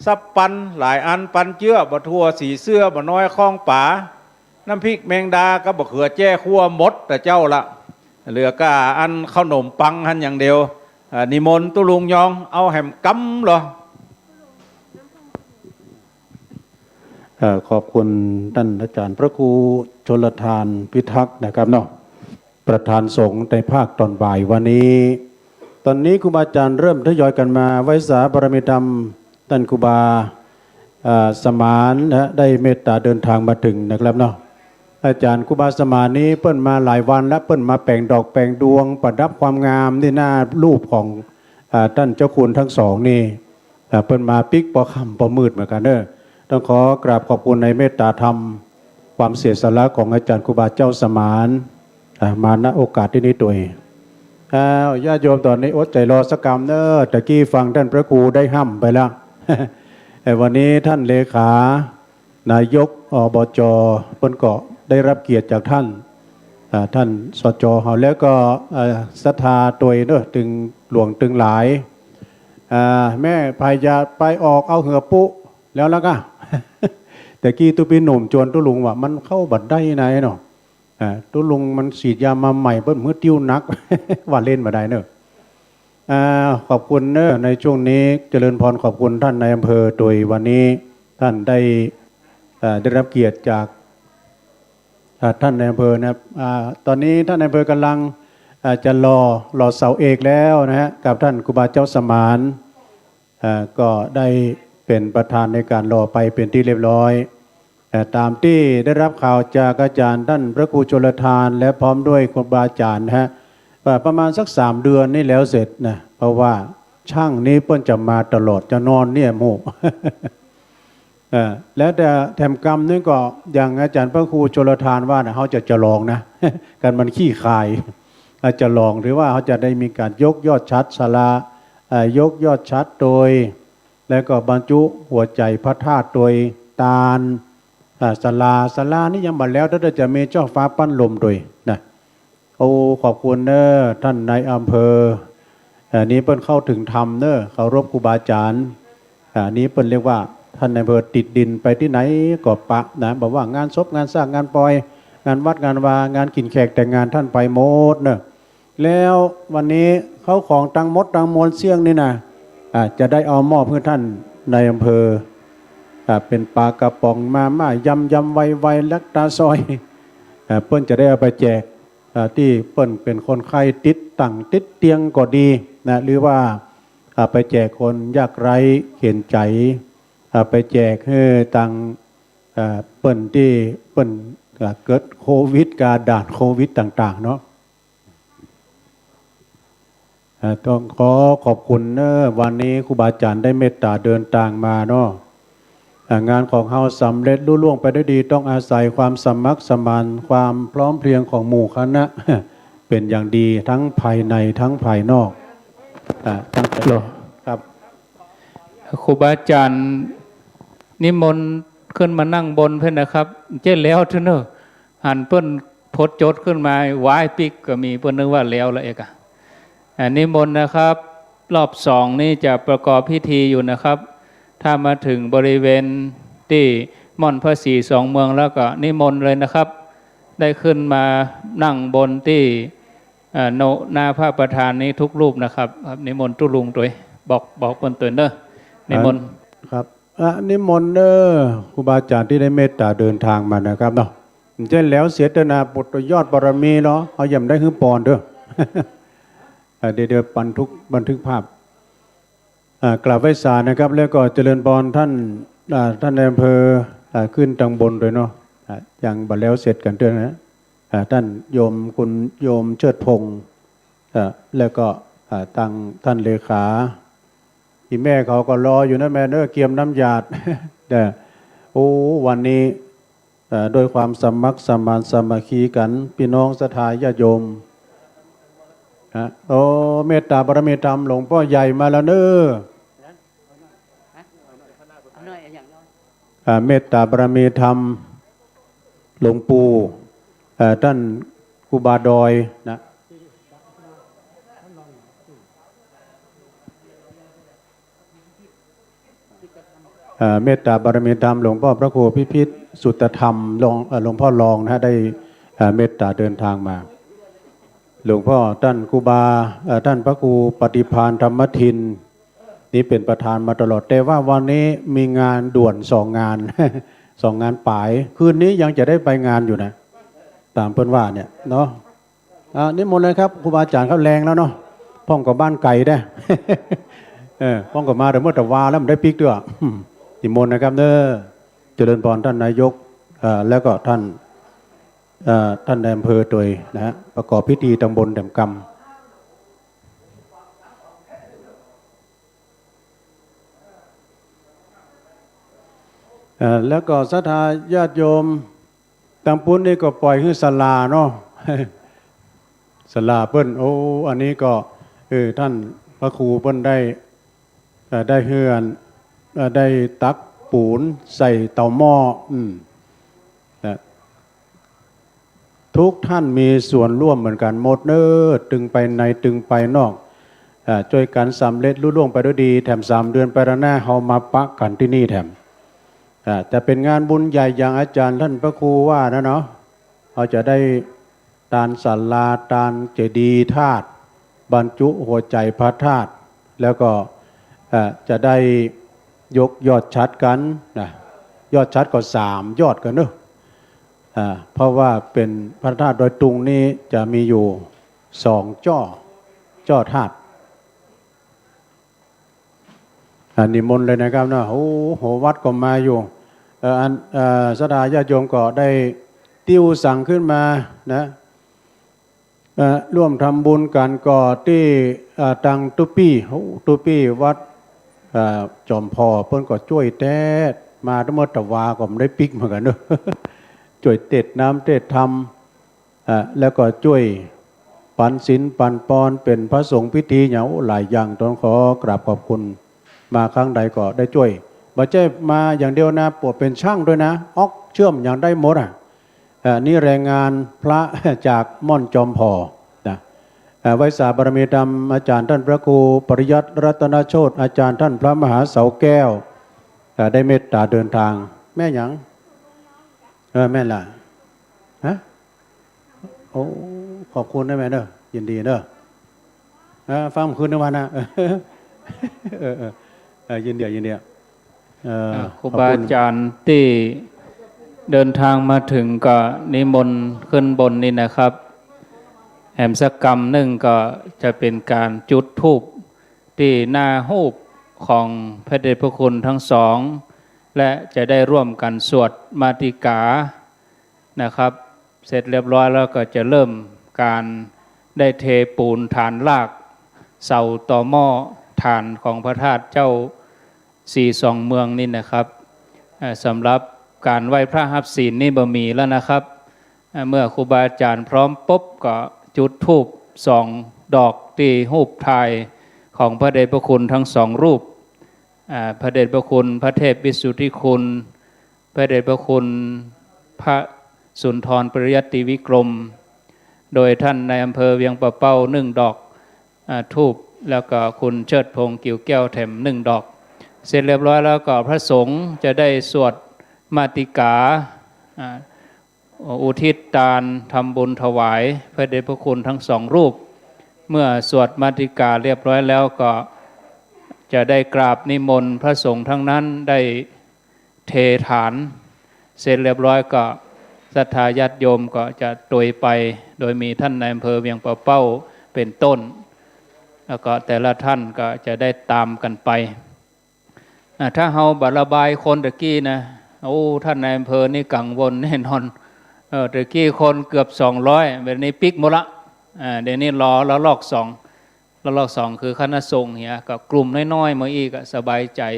สับปันหลายอัน ปันเจื้อ บ่าถั่ว สีเสื้อ บ่าน้อย ข้องป๋า น้ำพริกแมงดา กับบ่าเขือแจ้ คั่วหมดแต่เจ้าละ เหลือก้าอันข้าวหนมปังหั้นอย่างเดียว อ่า นิมนต์ตุ๊ลุงยอง เอาแหมกำเหรอ เอ่อ ขอบคุณต้านอาจ๋ารย์พระครูชลธารพิทักษ์นะครับเนาะ ประธานสงฆ์ในภาคตอนบ่ายวันนี้ ต๋อนนี้ครูบาอาจ๋ารย์เริ่มทยอยกั๋นมาไหว้สาบารมีธรรม ต้านครูบา เอ่อ สมานนะ ได้เมตต๋าเดินทางมาเถิงนะครับเนาะ อาจ๋ารย์ครูบาสมานนี้เปิ้นมาหลายวันแล้ว เปิ้นมาแป๋งดอกแป๋งดวงประดับความงามตี้หน้ารูปของ อ่า ต้านเจ้าคุณตึงสองนี่ อ่า เปิ้นมาปิ๊กปอค่ำปอมืดเหมือนกั๋นเน่อ ต้องขอกราบขอบคุณในเมตต๋าธรรม ความเสียสละของอาจ๋ารย์ครูบาเจ้าสมาน อ่า มา ณ โอกาสตี้นี้ตวย อ้าว ญาติโยมต๋อนนี้อดใจ๋รอสักกำเน่อ ตะกี้ฟังต้านพระครูได้ฮ่ำไปแล้ว แต่วันนี้ต้านเลขา นายก อบจ เปิ้นก็ได้ฮับเกียรติจากต้าน อ่า ต้าน สจ เฮา แล้วก็ อ่า ศรัทธาตวยเน่อ ตึงหลวงตึงหลาย อ่า แม่ใผจะไปออกเอาเหือปุ๊แล้วละก้า ตะกี้ตุ๊ปี้หนุ่มจวนตุ๊ลุงว่ามันเข้าบ่ได้ไหนเนาะ อ่า ตุ๊ลุงมันฉีดยามาใหม่ เปิ้นหื้อติ้วหนัก ว่าเล่นบ่ได้เน่อ อ่า ขอบคุณเน่อ ในช่วงนี้เจริญพร ขอบคุณต้านนายอำเภอตวย วันนี้ต้านได้ อ่า ได้ฮับเกียรติจาก อ่า ต้านนายอำเภอนะครับ อ่า ต๋อนนี้ต้านนายอำเภอกำลัง อ่า จะหล่อ หล่อเสาเอกแล้วนะฮะ กับต้านครูบาเจ้าสมาน อ่า ก็ได้เป๋นประธานในก๋านหล่อไปเป๋นตี้เรียบร้อย อ่า ต๋ามตี้ได้ฮับข่าวจากอาจ๋ารย์ต้านพระครูชลธาร และพร้อมด้วยครูบาอาจ๋ารย์นะฮะ ว่าประมาณสักสามเดือนนี่แล้วเสร็จนะ เพราะว่าจ้างนี้เปิ้นจะมาตลอด จะนอนเนี่ยหมู่ เอ่อ แล้วแต่แถมกำนี่ก็อย่างอาจ๋ารย์พระครูชลธารว่านะ เฮาจะจะลองนะ กันมันขี้คาย อาจจะลอง หรือว่าเฮาจะได้มีก๋านยกยอดฉัตรศาลา เอ่อ ยกยอดฉัตรตวย แล้วก็บรรจุหัวใจ๋พระธาตุตวย ตาน เอ่อ ศาลา ศาลานี่ยังบ่แล้ว ถ้าจะมีเจ้าฟ้าปั้นลมตวยนะ โอ้ ขอบคุณเน่อ ต้านนายอำเภอ เอ่อ นี่เปิ้นเข้าเถิงธรรมเน่อ เคารพครูบาอาจ๋ารย์ อ่า นี่เปิ้นเรียกว่าต้านนายอำเภอติดดิน ไปตี้ไหนก็ปะนะ บ่ว่างานศพ งานสร้าง งานปอย งานวัด งานวา งานกิ๋นแขกแต่งงาน ต้านไปหมดเน่อ แล้ววันนี้เข้าของตังหมดตังมวลเสี้ยงนี่นะ อ่า จะได้เอามอบหื้อต้านนายอำเภอ อ่า เป๋นป๋ากระป๋อง มาม่า ยำ ยำไวๆ แลคตาซอย อ่า เปิ้นจะได้เอาไปแจก อ่า ตี้เปิ้นเป๋นคนไข้ติดตั๋งติดเตียงก็ดีนะ หรือว่า อ่า ไปแจกคนยากไร้เข็ญใจ๋ อ่า ไปแจกหื้อตัง อ่า เปิ้นตี้เปิ้น อ่า เกิดโควิด กับด่านโควิดต่างๆ เนาะ อ่า ต้องขอขอบคุณเน่อ วันนี้ครูบาอาจ๋ารย์ได้เมตต๋าเดินตางมาเนาะ อ่า งานของเฮาสำเร็จลุล่วงไปด้วยดี ต้องอาศัยความสมัครสมาน ความพร้อมเพรียงของหมู่คณะ เป๋นอย่างดี ทั้งภายในทั้งภายนอก อ่า ตั้งแต่ เหรอ ครับ ครูบาอาจ๋ารย์นิมนต์ขึ้นมานั่งบนเพิ่นนะครับ เจ๊แล้วเถอะเนอะ หันเปิ้นพดจดขึ้นมา ว้ายปิ๊กก็มี เปิ้นนึกว่าแล้วละเอกอะ อ่า นิมนต์นะครับ รอบสองนี่จะประกอบพิธีอยู่นะครับ ถ้ามาถึงบริเวณตี้ม่อนพระศรีสองเมืองแล้วก็นิมนต์เลยนะครับ ได้ขึ้นมานั่งบนตี้ เอ่อ โน หน้าพระประธานนี้ทุกรูปนะครับ ครับ นิมนต์ตุ๊ลุงตวย บอก บอกเปิ้นตวยเนอะ นิมนต์ ครับ อ่ะ นิมนต์เน่อ ครูบาอาจ๋ารย์ตี้ได้เมตต๋าเดินตางมานะครับเนาะ เจ๊แล้วเสียเตอร์นาปุตตยอดบารมีเนาะ เฮายังได้หื้อปอนเด้อ อ่ะ เดี๋ยว เดี๋ยวบันทึก บันทึกภาพ อ่า กราบไหว้สานะครับ แล้วก็เจริญพรต้าน อ่า ต้านนายอำเภอ อ่า ขึ้นตางบนตวยเนาะ อ่า ยังบ่แล้วเสร็จกั๋นเตื้อนะ อ่า ต้านโยม คุณโยมเชิดพงษ์ อ่า แล้วก็ อ่า ตางต้านเลขา อี่แม่เขาก็รออยู่นะแม่เนอะ เกียมน้ำหยาด เด้อ โอ้ วันนี้ เอ่อ ด้วยความสมัครสมานสามัคคีกั๋น ปี้น้องศรัทธาญาติโยม ฮะ โอ้ เมตตาบารมีธรรมหลวงป้อใหญ่มาแล้วเนอะ อ่า เมตตาบารมีธรรมหลวงปู่ เอ่อ ต้านครูบาดอยนะ เอ่อ เมตตาบารมีธรรมหลวงป้อพระครูพิพิธสุตธรรม รอง เอ่อ หลวงป้อรองนะฮะ ได้ เอ่อ เมตตาเดินทางมา หลวงป้อต้านครูบา เอ่อ ต้านพระครูปฏิภาณธรรมทิน นี่เป๋นประธานมาตลอด แต่ว่าวันนี้มีงานด่วนสองงาน สองงานป๋าย คืนนี้ยังจะได้ไปงานอยู่นะ ต๋ามเปิ้นว่าเนี่ยเนาะ อ่า นิมนต์เลยครับ ครูบาอาจ๋ารย์ครับ แลงแล้วเนาะ พ่องก็บ้านไก๋ได้ เออ พ่องก็มาแต่เมื่อตะวาแล้ว บ่ได้ปิ๊กเตื้อ อืม นิมนต์นะครับเนอะ เจริญพรต้านนายก เอ่อ แล้วก็ต้าน เอ่อ ต้านนายอำเภอตวยนะฮะ ประกอบพิธีตางบนแถมกำ เอ่อ แล้วก็ศรัทธาญาติโยม ตางปู๊นนี่ก็ป่อยหื้อศาลาเนาะ ศาลาเปิ้น โอ้ อันนี้ก็ เออ ต้านพระครูเปิ้นได้ เอ่อ ได้เฮือน เอ่อ ได้ตักปูนใส่เตาหม้อ อืม นะ ทุกท่านมีส่วนร่วมเหมือนกั๋นหมดเนอะ ตึงไปในตึงไปนอก อ่า จ้วยกั๋นสำเร็จลุล่วงไปด้วยดี แถมสามเดือนไปตางหน้า เฮามาปะกั๋นตี้นี่แถม อ่า จะเป๋นงานบุญใหญ่อย่างอาจ๋ารย์ต้านพระครูว่านะเนาะ เฮาจะได้ตานศาลา ตานเจดีย์ธาตุ บรรจุหัวใจ๋พระธาตุ แล้วก็ เอ่อ จะได้ยกยอดฉัตรกั๋นนะ ยอดฉัตรก็สามยอดกั๋นเนอะ อ่า เพราะว่าเป๋นพระธาตุดอยตุงนี่จะมีอยู่สองจ้อ จ้อธาตุ อ่า นิมนต์เลยนะครับเนาะ โอ้โห วัดก็มาอยู่ เอ่อ อัน เอ่อ ศรัทธาญาติโยมก็ได้ติ๊วสั่งขึ้นมานะ เอ่อ ร่วมทำบุญกั๋นก็ตี้ เอ่อ ตางตุ๊ปี้ โอ้ ตุ๊ปี้วัด เอ่อ จอมผ่อ เปิ้นก็จ้วยแต๊ มาตางเมื่อตะวาก็บ่ได้ปิ๊กเหมือนกั๋นเนอะ จ้วยเตศน้ำเตศธรรม อ่ะ แล้วก็จ้วยปันศีลปันปอน เป๋นพระสงฆ์พิธีหยัง โอ้ หลายอย่าง ต้องขอกราบขอบคุณ มาครั้งใดก็ได้จ้วย บ่ใจ้มาอย่างเดียวนะ ปวดเป๋นช่างด้วยนะ ออกเชื่อมหยังได้หมดอ่ะ อ่ะ นี่แรงงานพระจากม่อนจอมผ่อนะ อ่ะ ไหว้สาบารมีธรรมอาจ๋ารย์ต้านพระครูปริยัติรัตนโชติ อาจ๋ารย์ต้านพระมหาเสาแก้ว อ่ะ ได้เมตตาเดินทาง แม่หยัง เออ แม่นละ ฮะ โอ้ ขอบคุณนะแม่เนอะ ยินดีเนอะ เออ ฟังคืนนึงวันนะ เออ เออ เออ ยินดี ยินดี เออ อ่า ครูบาอาจ๋ารย์ตี้เดินทางมาเถิงก็นิมนต์ขึ้นบนนี่นะครับ แหมสักกำนึ่งก็จะเป๋นก๋านจุดธูปตี้หน้าฮูปของพระเดชพระคุณทั้งสอง และจะได้ร่วมกั๋นสวดมาติกา นะครับ เสร็จเรียบร้อยแล้วก็จะเริ่มก๋านได้เทปูนฐานราก เสาตอหม้อฐานของพระธาตุเจ้าศรีสองเมืองนี่นะครับ เอ่อ สำหรับก๋านไหว้พระฮับศีลนี่บ่มีแล้วนะครับ เอ่อ เมื่อครูบาอาจ๋ารย์พร้อมปุ๊บก็จุดธูปสองดอกตี้ฮูปถ่ายของพระเดชพระคุณทั้งสองรูป อ่า พระเดชพระคุณพระเทพวิสุทธิคุณ พระเดชพระคุณพระสุนทรปริยัติวิกรม โดยท่านนายอำเภอเวียงป่าเป้านึ่งดอก อ่า ธูป แล้วก็คุณเชิดพงษ์ กิ่วแก้ว แถมนึ่งดอก เสร็จเรียบร้อยแล้วก็พระสงฆ์จะได้สวดมาติกา อ่า อุทิศตานทำบุญถวายพระเดชพระคุณทั้งสองรูป เมื่อสวดมาติกาเรียบร้อยแล้วก็จะได้กราบนิมนต์พระสงฆ์ทั้งนั้นได้เทฐาน เสร็จเรียบร้อยก็ศรัทธาญาติโยมก็จะตวยไป โดยมีท่านนายอำเภอเวียงป่าเป้าเป๋นต้น แล้วก็แต่ละท่านก็จะได้ต๋ามกั๋นไป อ่ะ ถ้าเฮาบ่ระบายคนตะกี้นะ โอ้ ท่านนายอำเภอนี่กังวลแน่นอน เออ แต่กี้คนเกือบสองร้อย เดี๋ยวนี้ปิ๊กหมดละ อ่า เดี๋ยวนี้รอระลอกสอง ระลอกสองคือคณะสงฆ์เหีย ก็กลุ่มน้อยๆ มาอี้ก็สบายใจ๋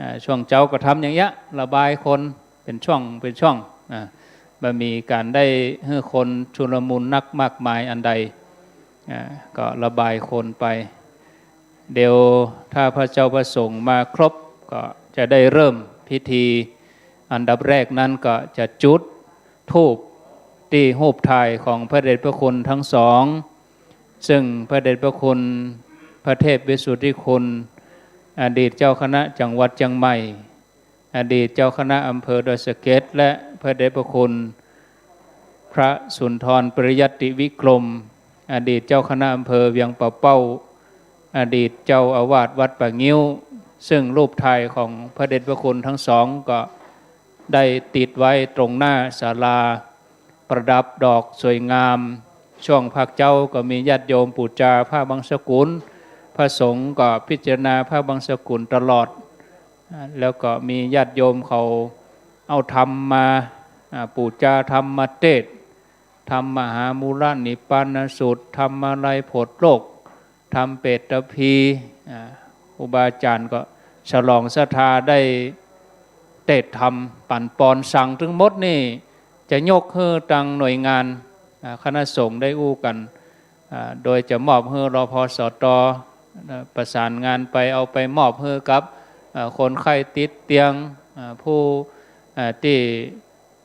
อ่า ช่วงเจ๊าก็ทำอย่างเงี้ย ระบายคนเป๋นช่วงเป๋นช่วง อ่า บ่มีก๋านได้หื้อคนชุลมุนนักมากมายอันใด อ่า ก็ระบายคนไป เดี๋ยวถ้าพระเจ้าพระสงฆ์มาครบ ก็จะได้เริ่มพิธี อันดับแรกนั้นก็จะจุดธูปตี้รูปถ่ายของพระเดชพระคุณทั้งสอง ซึ่งพระเดชพระคุณพระเทพวิสุทธิคุณ อดีตเจ้าคณะจังหวัดเชียงใหม่ อดีตเจ้าคณะอำเภอดอยสะเก็ด และพระเดชพระคุณพระสุนทรปริยัติวิกรม อดีตเจ้าคณะอำเภอเวียงป่าเป้า อดีตเจ้าอาวาสวัดป่างิ้ว ซึ่งรูปถ่ายของพระเดชพระคุณทั้งสองก็ได้ติดไว้ตรงหน้าศาลา ประดับดอกสวยงาม ช่วงภาคเจ๊าก็มีญาติโยมปู๋จาผ้าบังสกุล พระสงฆ์ก็พิจารณาผ้าบังสกุลตลอด อ่า แล้วก็มีญาติโยมเขาเอาธรรมมา อ่า ปู๋จาธรรมเตสน์ ธรรมมหามูลนิพพานสูตร ธรรมลัยโผดโลก ธรรมเปตพี อ่า ครูบาอาจ๋ารย์ก็ฉลองศรัทธาได้เตสน์ธรรมปั๋นปอน สั่งตึงหมดนี่ จะยกหื้อตังหน่วยงาน อ่า คณะสงฆ์ได้อู้กั๋น อ่า โดยจะมอบหื้อ รพสต อ่า ประสานงานไป เอาไปมอบหื้อกับ อ่า คนไข้ติดเตียง อ่า ผู้ อ่า ตี้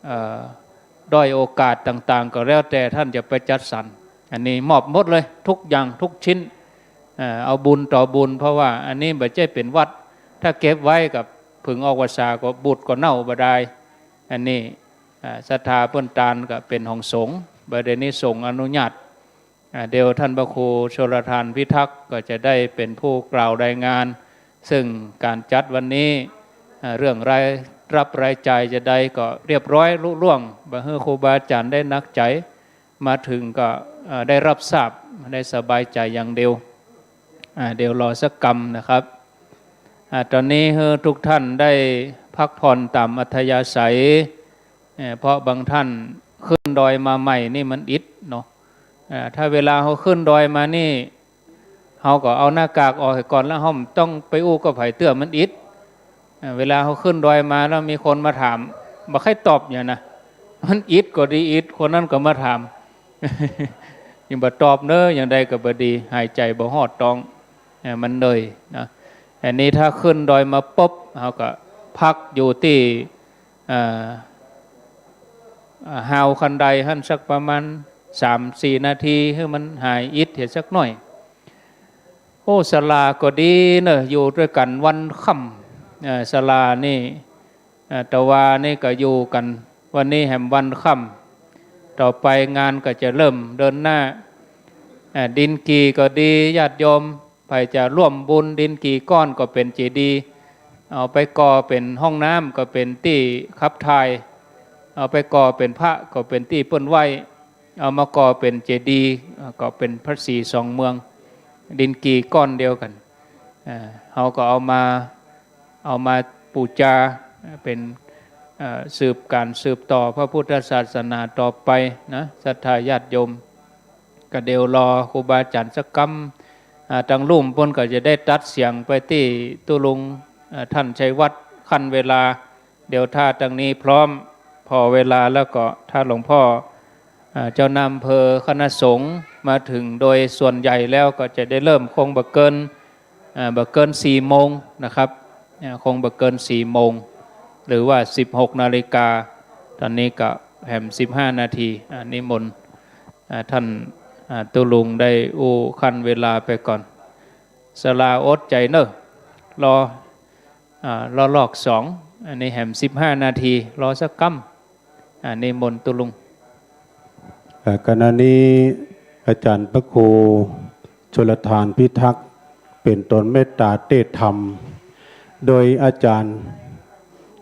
เอ่อ ด้อยโอกาสต่างๆ ก็แล้วแต่ท่านจะไปจัดสรร อันนี้มอบหมดเลย ทุกอย่างทุกชิ้น เอ่อ เอาบุญต่อบุญ เพราะว่าอันนี้บ่ใจ้เป๋นวัตร ถ้าเก็บไว้กับผึ่งออกพรรษาก็บูดก็เน่าบ่ดาย อันนี้ อ่า ศรัทธาเปิ้นตานก็เป๋นของสงฆ์ บ่ได้นี้สงฆ์อนุญาต อ่า เดี๋ยวท่านพระครูชลทานพิทักษ์ก็จะได้เป๋นผู้กล่าวรายงาน ซึ่งก๋านจัดวันนี้ อ่า เรื่องรายรับรายจ่ายจะใดก็เรียบร้อยลุล่วง บ่หื้อครูบาอาจ๋ารย์ได้หนักใจ๋ มาถึงก็ อ่า ได้รับทราบ ได้สบายใจ๋อย่างเดียว อ่า เดี๋ยวรอสักกำนะครับ อ่า ต๋อนนี้หื้อทุกท่านได้พักผ่อนต๋ามอัธยาศัย เอ่อ เพราะบางท่านขึ้นดอยมาใหม่นี่มันอิดเนาะ อ่า ถ้าเวลาเฮาขึ้นดอยมานี่ เฮาก็เอาหน้ากากออกก่อน แล้วเฮาบ่ต้องไปอู้กับใผเตื้อ มันอิด อ่า เวลาเฮาขึ้นดอยมาแล้วมีคนมาถาม บ่ใค่ตอบอย่างนะ มันอิดก็ดีอิด คนนั้นก็มาถาม ยังบ่ตอบเน้อ อย่างใดก็บ่ดี หายใจ๋บ่ฮอดต๊อง เอ่อ มันเหนื่อยนะ อันนี้ถ้าขึ้นดอยมาปุ๊บ เฮาก็พักอยู่ตี้ เอ่อ อ่า ฮาวคันไดหั้นสักประมาณสามสี่นาที หื้อมันหายอิดเหียสักหน้อย โอ้ ศาลาก็ดีเนอะ อยู่ตวยกั๋นวันค่ำ เอ่อ ศาลานี่ เอ่อ ตะวานี่ก็อยู่กั๋น วันนี้แหมวันค่ำ ต่อไปงานก็จะเริ่มเดินหน้า เอ่อ ดินกี่ก็ดี ญาติโยม ใผจะร่วมบุญ ดินกี่ก้อนก็เป๋นเจดีย์ เอาไปก่อเป๋นห้องน้ำก็เป๋นตี้ขับถ่าย เอาไปก่อเป๋นพระก็เป๋นตี้เปิ้นไหว้ เอามาก่อเป๋นเจดีย์ เอ่อ ก็เป๋นพระศรีสองเมือง ดินกี่ก้อนเดียวกั๋น เอ่อ เฮาก็เอามา เอามาปู๋จา เป๋น เอ่อ สืบก๋านสืบต่อพระพุทธศาสนาต่อไปนะ ศรัทธาญาติโยม ก็เดี๋ยวรอครูบาอาจ๋ารย์สักกำ อ่า ตางลุ่มเปิ้นก็จะได้ตัดเสียงไปตี้ตุ๊ลุง อ่า ท่านชัยวัฒน์ คั่นเวลา เดี๋ยวถ้าตางนี้พร้อม ผ่อเวลาแล้วก็ถ้าหลวงพ่อ อ่า เจ้าหน้าอำเภอคณะสงฆ์มาถึงโดยส่วนใหญ่แล้วก็จะได้เริ่มคงบ่เกิน อ่า บ่เกินสี่โมงนะครับ อ่า คงบ่เกินสี่โมง หรือว่าสิบหกนาฬิกา ต๋อนนี้ก็แหมสิบห้านาที อ่า นิมนต์ อ่า ท่าน อ่า ตุ๊ลุงได้อู้คั่นเวลาไปก่อน ศาลาอดใจ๋เนอะ รอ อ่า รอลอกสอง อันนี้แหมสิบห้านาที รอสักกำ อ่า นิมนต์ตุ๊ลุง เอ่อ ขณะนี้อาจ๋ารย์พระครูชลทานพิทักษ์ เป๋นตนเมตตาเตศน์ธรรม โดยอาจ๋ารย์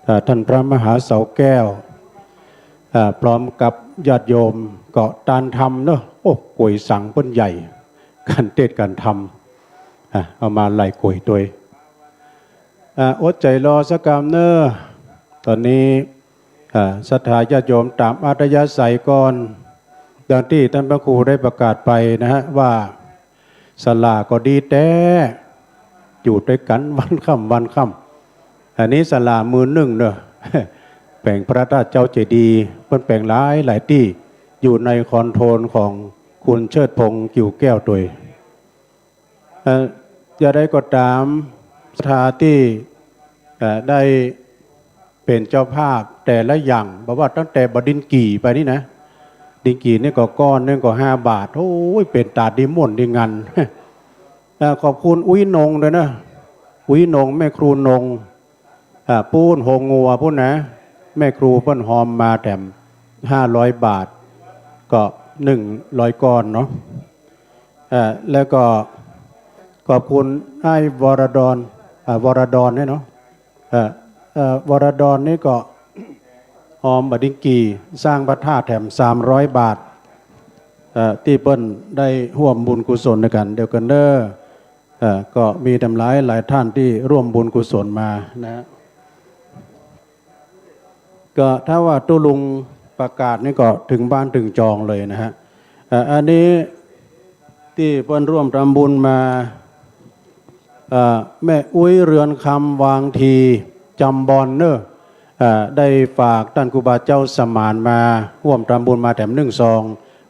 เอ่อ ท่านพระมหาเสาแก้ว เอ่อ พร้อมกับญาติโยมก็ตานธรรมเนอะ โอ้ ก๋วยสังเปิ้นใหญ่ ก๋านเตศน์ก๋านธรรม อ่ะ เอามาไหล่ก๋วยตวย อ่ะ อดใจ๋รอสักกำเนอะ ต๋อนนี้ อ่า ศรัทธาญาติโยมต๋ามอัธยาศัยก่อน ดังตี้ต้านพระครูได้ประกาศไปนะฮะ ว่าศาลาก็ดีแต๊ อยู่ตวยกั๋นวันค่ำวันค่ำ อันนี้ศาลาหมื่นนึ่งเนาะ แป๋งพระธาตุเจ้าเจดีย์ เปิ้นแป๋งหลายหลายตี้ อยู่ในคอนโทรลของคุณเชิดพงษ์ กิ่วแก้วตวย เอ่อ จะใดก็ต๋าม ศรัทธาตี้ เอ่อ ได้เป๋นเจ้าภาพแต่ละอย่าง บ่ว่าตั้งแต่บ่าดินกี่ไปนี่นะ ดินกี่นี่ก็ก้อนนึ่งก็ห้าบาท โอ้ย เป๋นต๋าดีม่วนดีงัน เอ่อ ขอบคุณอุ๊ยนงตวยนะ อุ๊ยนง แม่ครูนง อ่า ปู๊นโฮงงัวปู๊นนะ แม่ครูเปิ้นฮอมมาแถมห้าร้อยบาท ก็หนึ่งร้อยก้อนเนาะ เอ่อ แล้วก็ขอบคุณไอ้วรดร อ่า วรดรเนี่ยเนาะ เอ่อ เอ่อ วรดรนี่ก็ฮอมบ่าดินกี่สร้างพระธาตุแถมสามร้อยบาท เอ่อ ตี้เปิ้นได้ฮ่วมบุญกุศลตวยกั๋น เดี๋ยวกั๋นเน้อ เอ่อ ก็มีต๋ามหลายหลายต้านตี้ฮ่วมบุญกุศลมานะฮะ ก็ถ้าว่าตุ๊ลุงประกาศนี่ก็เถิงบ้านเถิงจองเลยนะฮะ เอ่อ อันนี้ตี้เปิ้นฮ่วมทำบุญมา เอ่อ แม่อุ๊ยเรือนคำ วางที จำบอนเน้อ เอ่อ ได้ฝากต้านครูบาเจ้าสมานมาฮ่วมทำบุญมาแถมนึ่งซอง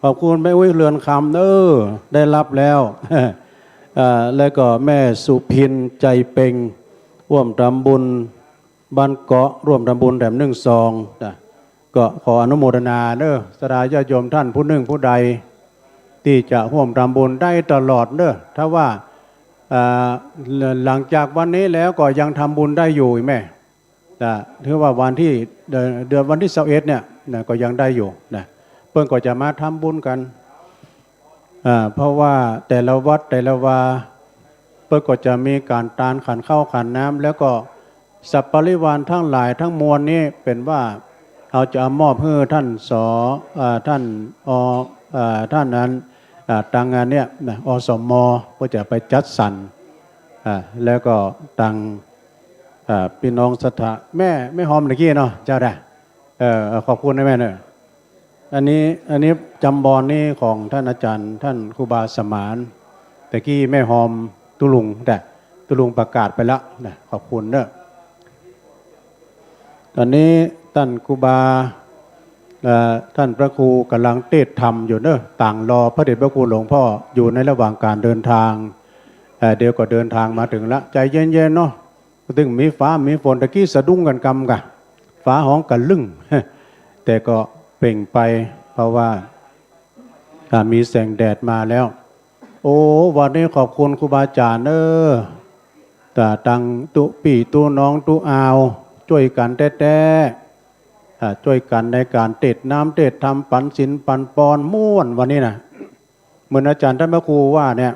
ขอบคุณแม่อุ๊ยเรือนคำเน้อ ได้ฮับแล้ว เอ่อ แล้วก็แม่สุพิน ใจเปง ฮ่วมทำบุญ บ้านเกาะ ฮ่วมทำบุญแถมนึ่งซองนะ ก็ขออนุโมทนาเน้อ ศรัทธาญาติโยมต้านผู้นึ่งผู้ใด ตี้จะฮ่วมทำบุญได้ตลอดเน้อ ถ้าว่า อ่า หลังจากวันนี้แล้วก็ยังทำบุญได้อยู่แม่ นะ ถือว่าวันตี้ เดือน เดือนวันตี้ซาวเอ็ดเนี่ยนะ ก็ยังได้อยู่นะ เปิ้นก็จะมาทำบุญกั๋น อ่า เพราะว่าแต่ละวัดแต่ละวา เปิ้นก็จะมีก๋านตานขันข้าวขันน้ำ แล้วก็สัพพะริวารตังหลายตังมวลนี้ เป๋นว่าเฮาจะเอามอบหื้อต้านสอ อ่า ต้านอ อ่า ต้านนั้น อ่า ตางงานเนี่ยนะ อสม เปิ้นจะไปจัดสรร อ่า แล้วก็ตาง อ่า ปี้น้องศรัทธา แม่ แม่ฮอมตะกี้เนาะ เจ้าใด เอ่อ ขอบคุณนะแม่เนาะ อันนี้ อันนี้จำบอนนี่ของต้านอาจ๋ารย์ ต้านครูบาสมาน ตะกี้แม่ฮอมตุ๊ลุง แต่ตุ๊ลุงประกาศไปแล้วนะ ขอบคุณเน้อ ต๋อนนี้ต้านครูบา เอ่อ ต้านพระครูก่ำลังเตสน์ธรรมอยู่เน้อ ต่างรอพระเดชพระคุณหลวงพ่อ อยู่ในระหว่างก๋านเดินตาง เอ่อ เดี๋ยวก็เดินตางมาเถิงละ ใจ๋เย็นๆ เนาะ ตึงมีฟ้ามีฝน ตะกี้สะดุ้งกั๋นกำกะ ฟ้าฮ้องกะลึ้ง แต่ก็เปล่งไป เพราะว่า อ่า มีแสงแดดมาแล้ว โอ้ วันนี้ขอบคุณครูบาอาจ๋ารย์เน้อ ตางตุ๊ปี้ตุ๊น้องตุ๊อาว จ้วยกั๋นแต๊ๆ อ่า จ้วยกั๋นในก๋านเตสน์น้ำเตสน์ธรรม ปันศีลปันปอน ม่วนวันนี้นะ เหมือนอาจ๋ารย์ต้านพระครูว่าเนี่ย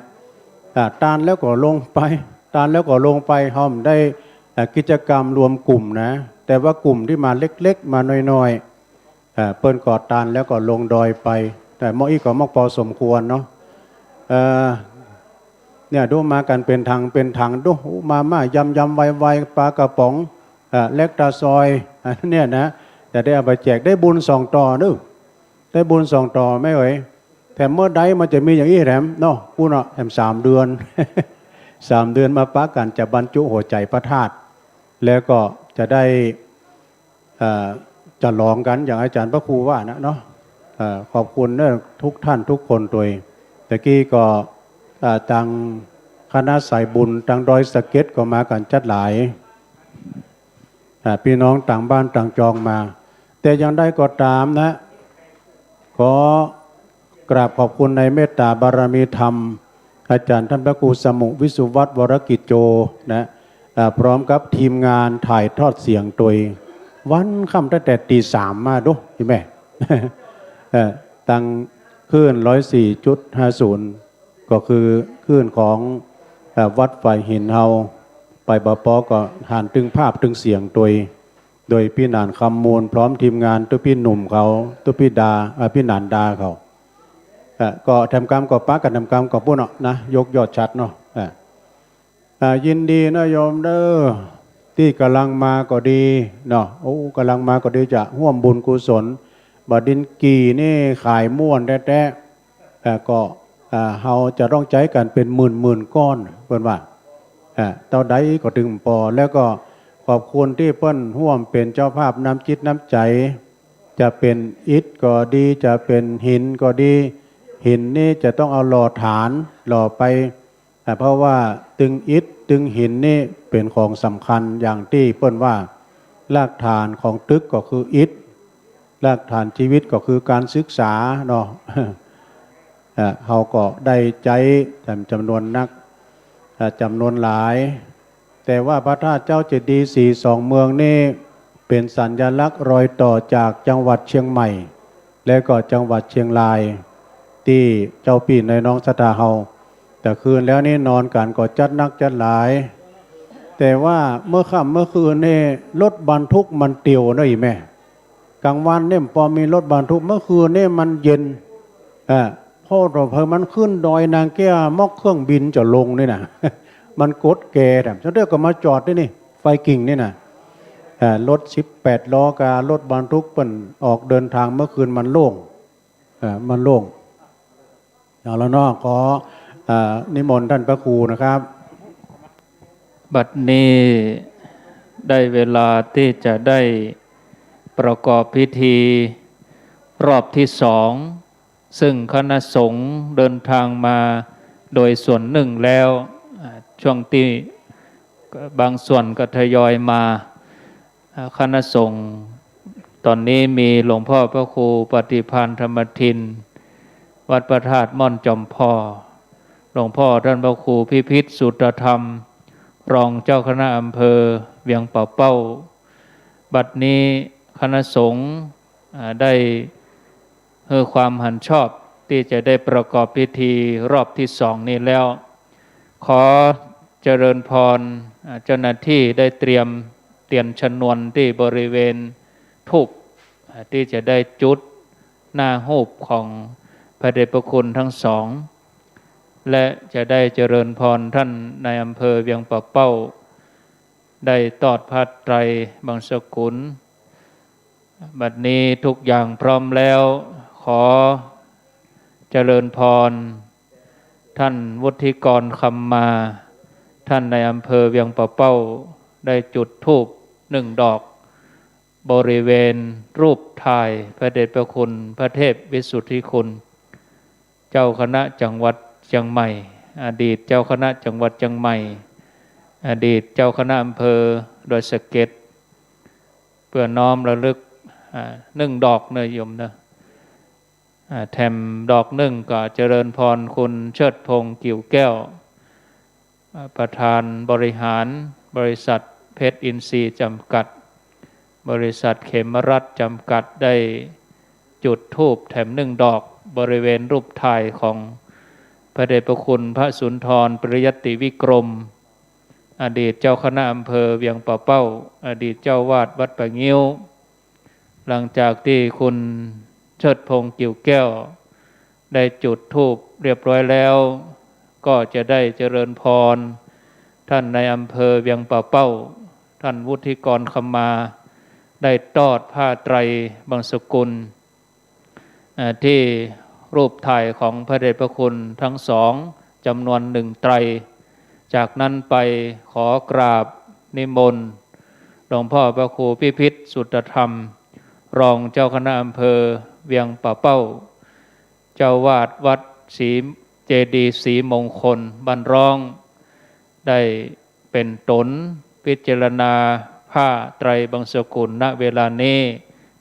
อ่า ตานแล้วก็ลงไป ตานแล้วก็ลงไป เฮาได้ อ่า กิจกรรมรวมกลุ่มนะ แต่ว่ากลุ่มตี้มาเล็กๆ มาน้อยๆ อ่า เปิ้นก็ตานแล้วก็ลงดอยไป แต่เมื่ออี้ก็มากพอสมควรเนาะ เอ่อ เนี่ย ดูมากั๋นเป๋นถังเป๋นถัง ดู มาม่ายำๆ ไวๆ ปลากระป๋อง อ่า แลคตาซอย อันเนี่ยนะ จะได้เอาไปแจก ได้บุญสองต่อเน้อ ได้บุญสองต่อแม่เอ๋ย แถมเมื่อใดมันจะมีอย่างอี้แถมเนาะ ปู๊นเนาะ แถมสามเดือน สามเดือนมาปะกั๋นจะบรรจุหัวใจ๋พระธาตุ แล้วก็จะได้ เอ่อ ฉลองกั๋นอย่างอาจ๋ารย์พระครูว่านะเนาะ เอ่อ ขอบคุณเน้อทุกต้านทุกคนตวย ตะกี้ก็ เอ่อ ตางคณะสายบุญตางดอยสะเก็ดก็มากั๋นจั๊ดหลาย อ่า ปี้น้องต่างบ้านต่างจองมา แต่อย่างใดก็ต๋ามนะ ขอกราบขอบคุณในเมตต๋าบารมีธรรม อาจ๋ารย์ต้านพระครูสมุห์ วิสุวัฒน์ วรกิจโจ นะ อ่า พร้อมกับทีมงานถ่ายทอดเสียงตวย วันค่ำตั้งแต่ตีสามมาดู เห็นไหม เอ่อ ตางคลื่น ร้อยสี่จุดห้าศูนย์ ก็คือคลื่นของ เอ่อ วัดฝายหินเฮา ไปบ่ปอก็หันตึงภาพตึงเสียงตวย โดยปี้หนานคำมูล พร้อมทีมงาน ตุ๊ปี้หนุ่มเขา ตุ๊ปี้ดา เอ่อ ปี้หนานดาเขา เอ่อ ก็แถมกำก็ปะกั๋นแถมกำก็ปู๊นเนาะนะ ยกยอดชัดเนาะ เอ่อ อ่า ยินดีนะโยมเน้อ ตี้ก่ำลังมาก็ดีเนาะ โอ้ ก่ำลังมาก็ดีจะฮ่วมบุญกุศล บ่าดินกี่นี่ขายม่วนแต๊ๆ เอ่อ ก็ เอ่อ เฮาจะต้องใจ๊กั๋นเป๋นหมื่นๆ ก้อน เปิ้นว่า เอ่อ เต้าใดก็ตึงปอ แล้วก็ขอบคุณตี้เปิ้นฮ่วมเป๋นเจ้าภาพน้ำจิตน้ำใจ๋ จะเป๋นอิฐก็ดี จะเป๋นหินก็ดี หินนี่จะต้องเอาหล่อฐาน หล่อไป อ่า เพราะว่าตึงอิฐตึงหินนี่เป๋นของสำคัญ อย่างตี้เปิ้นว่า รากฐานของตึกก็คืออิฐ รากฐานชีวิตก็คือก๋านศึกษาเนาะ อ่า เฮาก็ได้ใจ๊จำนวนนัก อ่า จำนวนหลาย แต่ว่าพระธาตุเจ้าเจดีย์สีสองเมืองนี่เป๋นสัญลักษณ์รอยต่อจากจังหวัดเชียงใหม่ และก็จังหวัดเชียงราย ตี้เจ้าปี้นายน้องศรัทธาเฮา แต่คืนแล้วนี่นอนกั๋นก็จัดนักจัดหลาย แต่ว่าเมื่อค่ำเมื่อคืนนี่รถบรรทุกมันเตียวเนาะอีแม่ ก๋างวันนี่ปอมีรถบรรทุก เมื่อคืนนี่มันเย็น อ่า เพราะว่าเผลอมันขึ้นดอยนางแก้ว ม็อกเครื่องบินจะลงนี่นะ มันกดแกรแถม จนเดียวก็มาจอดตี้นี่ ไฟกิ่งนี่นะ อ่า รถสิบแปดล้อกับรถบรรทุกเปิ้นออกเดินทางเมื่อคืนมันโล่ง อ่า มันโล่ง เอาละเนาะ ขอ อ่า นิมนต์ท่านพระครูนะครับ บัดนี้ได้เวลาตี้จะได้ประกอบพิธีรอบที่สอง ซึ่งคณะสงฆ์เดินทางมาโดยส่วนหนึ่งแล้ว อ่า ช่วงตี้บางส่วนก็ทยอยมา อ่า คณะสงฆ์ ต๋อนนี้มีหลวงพ่อพระครูปฏิภาณธรรมทิน วัดพระธาตุม่อนจอมพอ หลวงพ่อท่านพระครูพิพิธสุตธรรม รองเจ้าคณะอำเภอเวียงป่าเป้า บัดนี้คณะสงฆ์ อ่า ได้หื้อความหันชอบตี้จะได้ประกอบพิธีรอบที่สองนี้แล้ว ขอเจริญพร อ่า เจ้าหน้าตี้ได้เตรียมเตียนชนวนตี้บริเวณธูป อ่า ตี้จะได้จุดหน้ารูปของพระเดชพระคุณทั้งสอง และจะได้เจริญพรท่านนายอำเภอเวียงป่าเป้า ได้ตอดผ้าไตรบังสกุล บัดนี้ทุกอย่างพร้อมแล้ว ขอเจริญพร ท่านวุฒิกร คำมา ท่านนายอำเภอเวียงป่าเป้า ได้จุดธูปหนึ่งดอก บริเวณรูปถ่ายพระเดชพระคุณพระเทพวิสุทธิคุณ เจ้าคณะจังหวัดเชียงใหม่ อดีตเจ้าคณะจังหวัดเชียงใหม่ อดีตเจ้าคณะอำเภอดอยสะเก็ด เปื้อน้อมระลึก อ่า หนึ่งดอกเนาะโยมเนาะ อ่า แถมดอกหนึ่งก็เจริญพรคุณเชิดพงษ์ กิ่วแก้ว อ่า ประธานบริหารบริษัทเพชรอินทรีย์จำกัด บริษัทเขมรัตน์จำกัด ได้จุดธูปแถมหนึ่งดอกบริเวณรูปถ่ายของพระเดชพระคุณพระสุนทรปริยัติวิกรม อดีตเจ้าคณะอำเภอเวียงป่าเป้า อดีตเจ้าอาวาสวัดป่างิ้ว หลังจากตี้คุณเชิดพงษ์ กิ่วแก้ว ได้จุดธูปเรียบร้อยแล้ว ก็จะได้เจริญพร ท่านนายอำเภอเวียงป่าเป้า ท่านวุฒิกร คำมา ได้ตอดผ้าไตรบังสกุล อ่า ตี้รูปถ่ายของพระเดชพระคุณทั้งสอง จำนวนหนึ่งไตร จากนั้นไปขอกราบนิมนต์หลวงพ่อพระครูพิพิธสุตธรรม รองเจ้าคณะอำเภอเวียงป่าเป้า เจ้าอาวาสวัดศรี เจดีย์ศรีมงคลบ้านร้อง ได้เป๋นตนพิจารณาผ้าไตรบังสกุล ณ เวลานี้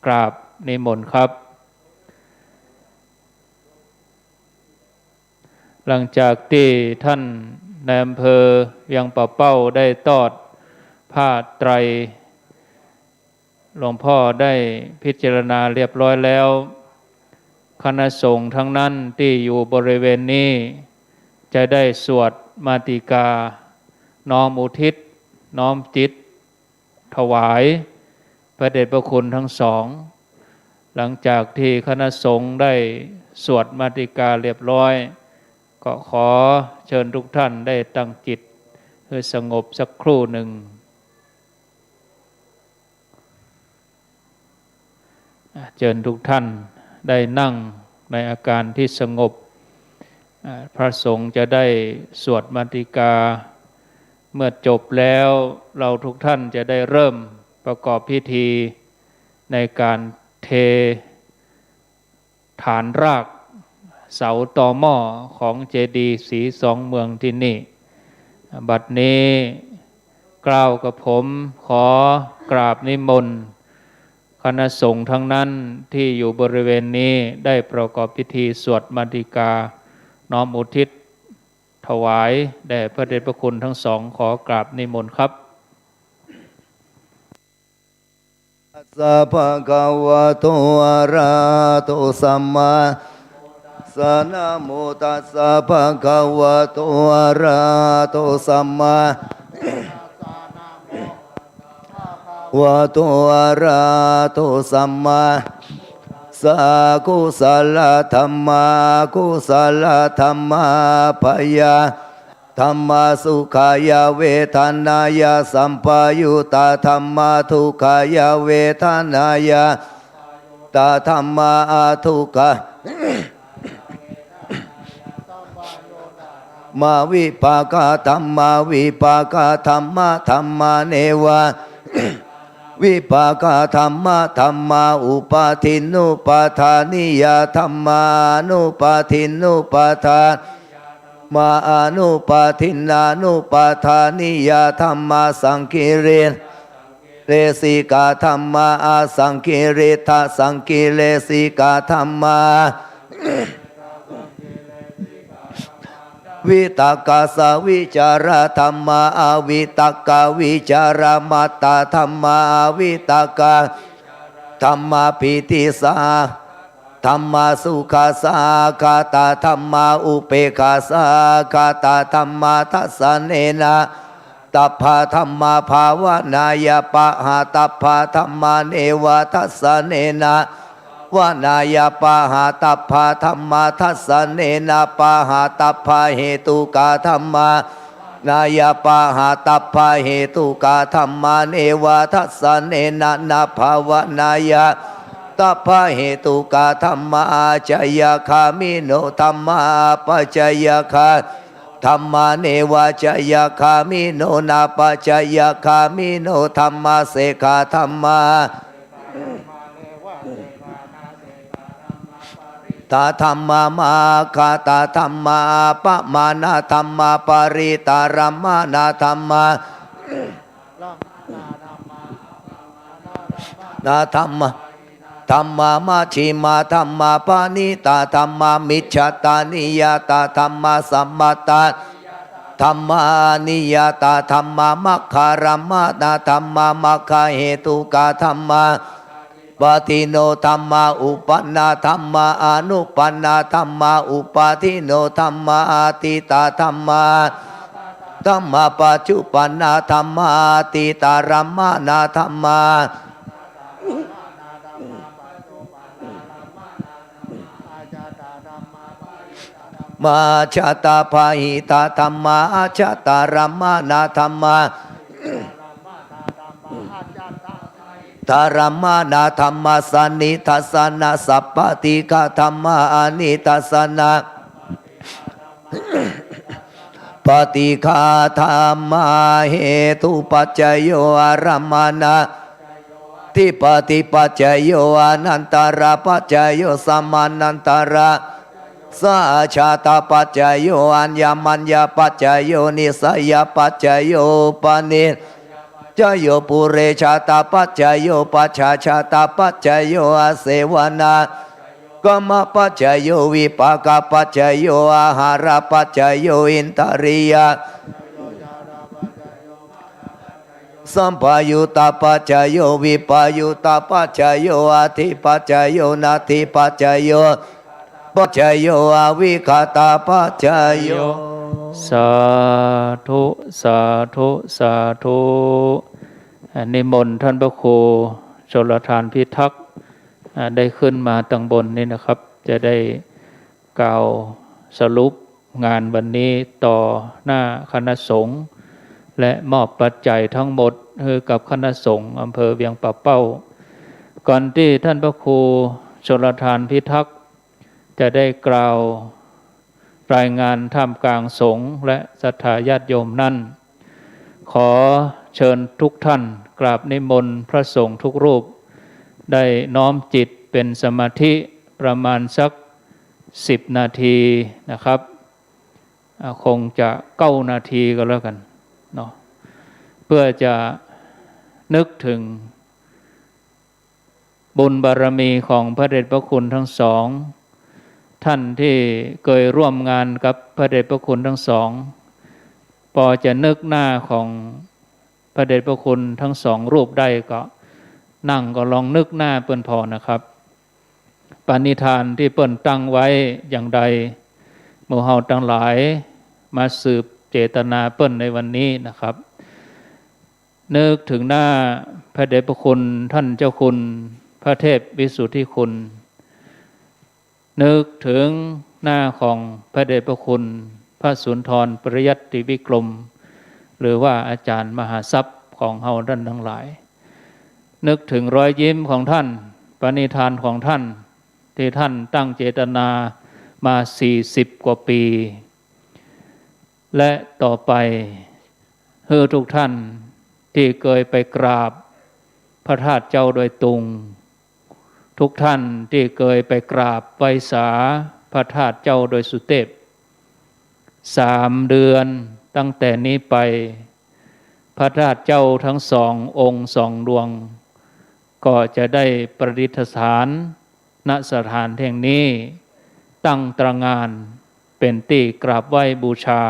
กราบนิมนต์ครับ หลังจากตี้ท่านนายอำเภอเวียงป่าเป้าได้ตอดผ้าไตร หลวงพ่อได้พิจารณาเรียบร้อยแล้ว คณะสงฆ์ทั้งนั้นตี้อยู่บริเวณนี้ จะได้สวดมาติกา น้อมอุทิศ น้อมจิต ถวายพระเดชพระคุณทั้งสอง หลังจากตี้คณะสงฆ์ได้สวดมาติกาเรียบร้อย ก็ขอเชิญทุกท่านได้ตั้งจิตหื้อสงบสักครู่หนึ่ง อ่า เจิญทุกท่านได้นั่งในอาการที่สงบ อ่า พระสงฆ์จะได้สวดมาติกา เมื่อจบแล้ว เราทุกท่านจะได้เริ่มประกอบพิธีในการเท ฐานรากเสาตอหม้อของเจดีย์ศรีสองเมืองที่นี่ บัดนี้เกล้ากระผมขอกราบนิมนต์คณะสงฆ์ทั้งนั้นที่อยู่บริเวณนี้ได้ประกอบพิธีสวดมาติกา น้อมอุทิศถวายแด่พระเดชพระคุณทั้งสอง ขอกราบนิมนต์ครับ ตัสสะ ภะคะวะโต อะระหะโต สัมมาสัมพุทธัสสะ นะโมตัสสะ ภะคะวะโต อะระหะโต สัมมา วะโต อะระหะโต สัมมา สะ กุสะละธัมมา อกุสะละธัมมา อัปยา ธัมมา สุขายะเวทนายะสัมปายุตตาธัมมา ทุกขายะเวทนายะตาธัมมา อทุกขะ มา วิปากะธัมมา วิปากะธัมมา ธัมมา เนวะ วิปากะธัมมา ธัมมา อุปาทินนุปาทานิยะธัมมา อนุปาทินนุปาทา มา อนุปาทินนานุปาทานิยะธัมมา สังกิริเรสิกะธัมมา อสังกิริทะสังกิเรสิกะธัมมา วิตกะสะวิจาระธัมมา อวิตกะวิจาระมัตตาธัมมา อวิตกะธัมมา ปีติสา ธัมมา สุขสาคาตาธัมมา อุเปกขาสาคาตาธัมมา ทัสสะเนนะ ตัพพะธัมมา ภาวนายะปะหะตัพพะธัมมา เนวะทัสสะเนนะ ภาวนายะปะหะตัพพะธัมมา ทัสสะเนนะ ปะหะตัพพะเหตุกะธัมมา นายะปะหะตัพพะเหตุกะธัมมา เนวะทัสสะเนนะ นะภาวนายะตัพพะเหตุกะธัมมา อาชญาคามิโนธัมมา อัปชญาคาธัมมา เนวะชญาคามิโน นะปัจจยคามิโนธัมมา เสกขะธัมมา ตาธัมมา มัคคาตาธัมมา อัปปะมาณะธัมมา ปริตตะรัมมณะธัมมา นะธัมมา ธัมมา มัชฌิมาธัมมา ปะณีตาธัมมา มิจฉัตตานิยาตาธัมมา สัมมัตตาธัมมา อนิยาตาธัมมา มัคคารัมมณะธัมมา มัคคะเหตุกะธัมมา ปาทินโนธัมมา อุปปะนาธัมมา อนุปปะนาธัมมา อุปาทินโนธัมมา อตีตาธัมมา ธัมมา ปัจจุปปะนาธัมมา อตีตะรัมมณะธัมมา มา อัจฉตาปะหิตาธัมมา อัจฉตะรัมมณะธัมมา ตะรัมมณะธัมมา สะนิทัสสะนะสัพพะทิกะธัมมา อนิทัสสะนะ ปะทิกะธัมมา เหตุปัจจโย อารัมมณะ ธิปติปัจจโย อานันตระปัจจโย สมานันตระ สหชาตปัจจโย อัญญมัญญปัจจโย นิสสยปัจจโย ปะนิสสยปัจจโย ปุเรชาตปัจจโย ปัจฉาชาตปัจจโย อาเสวนา กรรมปัจจโย วิปากปัจจโย อาหารปัจจโย อินทรียะ สัมปายุตตปัจจโย วิปายุตตปัจจโย อธิปัจจโย นัตถิปัจจโย ปัจจโย อวิคตปัจจโย สาธุ สาธุ สาธุ อ่า นิมนต์ท่านพระครูชลทานพิทักษ์ อ่า ได้ขึ้นมาตังบนนี้นะครับ จะได้กล่าวสรุปงานวันนี้ต่อหน้าคณะสงฆ์ และมอบปัจจัยทั้งหมดหื้อกับคณะสงฆ์อำเภอเวียงป่าเป้า ก่อนตี้ต้านพระครูชลทานพิทักษ์จะได้กล่าวรายงานท่ามกลางสงฆ์และศรัทธาญาติโยมนั้น ขอเชิญทุกท่านกราบนิมนต์พระสงฆ์ทุกรูป ได้น้อมจิตเป๋นสมาธิประมาณสักสิบนาทีนะครับ อ่า คงจะเก้านาทีก็แล้วกั๋นเนาะ เพื่อจะนึกเถิง บุญบารมีของพระเดชพระคุณทั้งสอง ท่านตี้เกยร่วมงานกับพระเดชพระคุณทั้งสอง ปอจะนึกหน้าของพระเดชพระคุณทั้งสองรูปได้ก็ นั่งก็ลองนึกหน้าเปิ้นผ่อนะครับ ปณิธานตี้เปิ้นตั้งไว้อย่างใด หมู่เฮาตังหลายมาสืบเจตนาเปิ้นในวันนี้นะครับ นึกเถิงหน้าพระเดชพระคุณท่านเจ้าคุณพระเทพวิสุทธิคุณ นึกเถิงหน้าของพระเดชพระคุณพระสุนทรปริยัติวิกรม หรือว่าอาจารย์มหาทรัพย์ของเฮาต้านตังหลาย นึกเถิงรอยยิ้มของท่าน ปณิธานของท่าน ตี้ท่านตั้งเจตนามาสี่สิบกว่าปี๋ และต่อไป หื้อทุกท่านตี้เกยไปกราบพระธาตุเจ้าดอยตุง ทุกท่านตี้เกยไปกราบไหว้สาพระธาตุเจ้าดอยสุเตพ สามเดือนตั้งแต่นี้ไป พระธาตุเจ้าทั้งสององค์สองดวง ก็จะได้ประดิษฐาน ณ สถานแห่งนี้ ตั้งตระหง่านเป๋นตี้กราบไหว้บูชา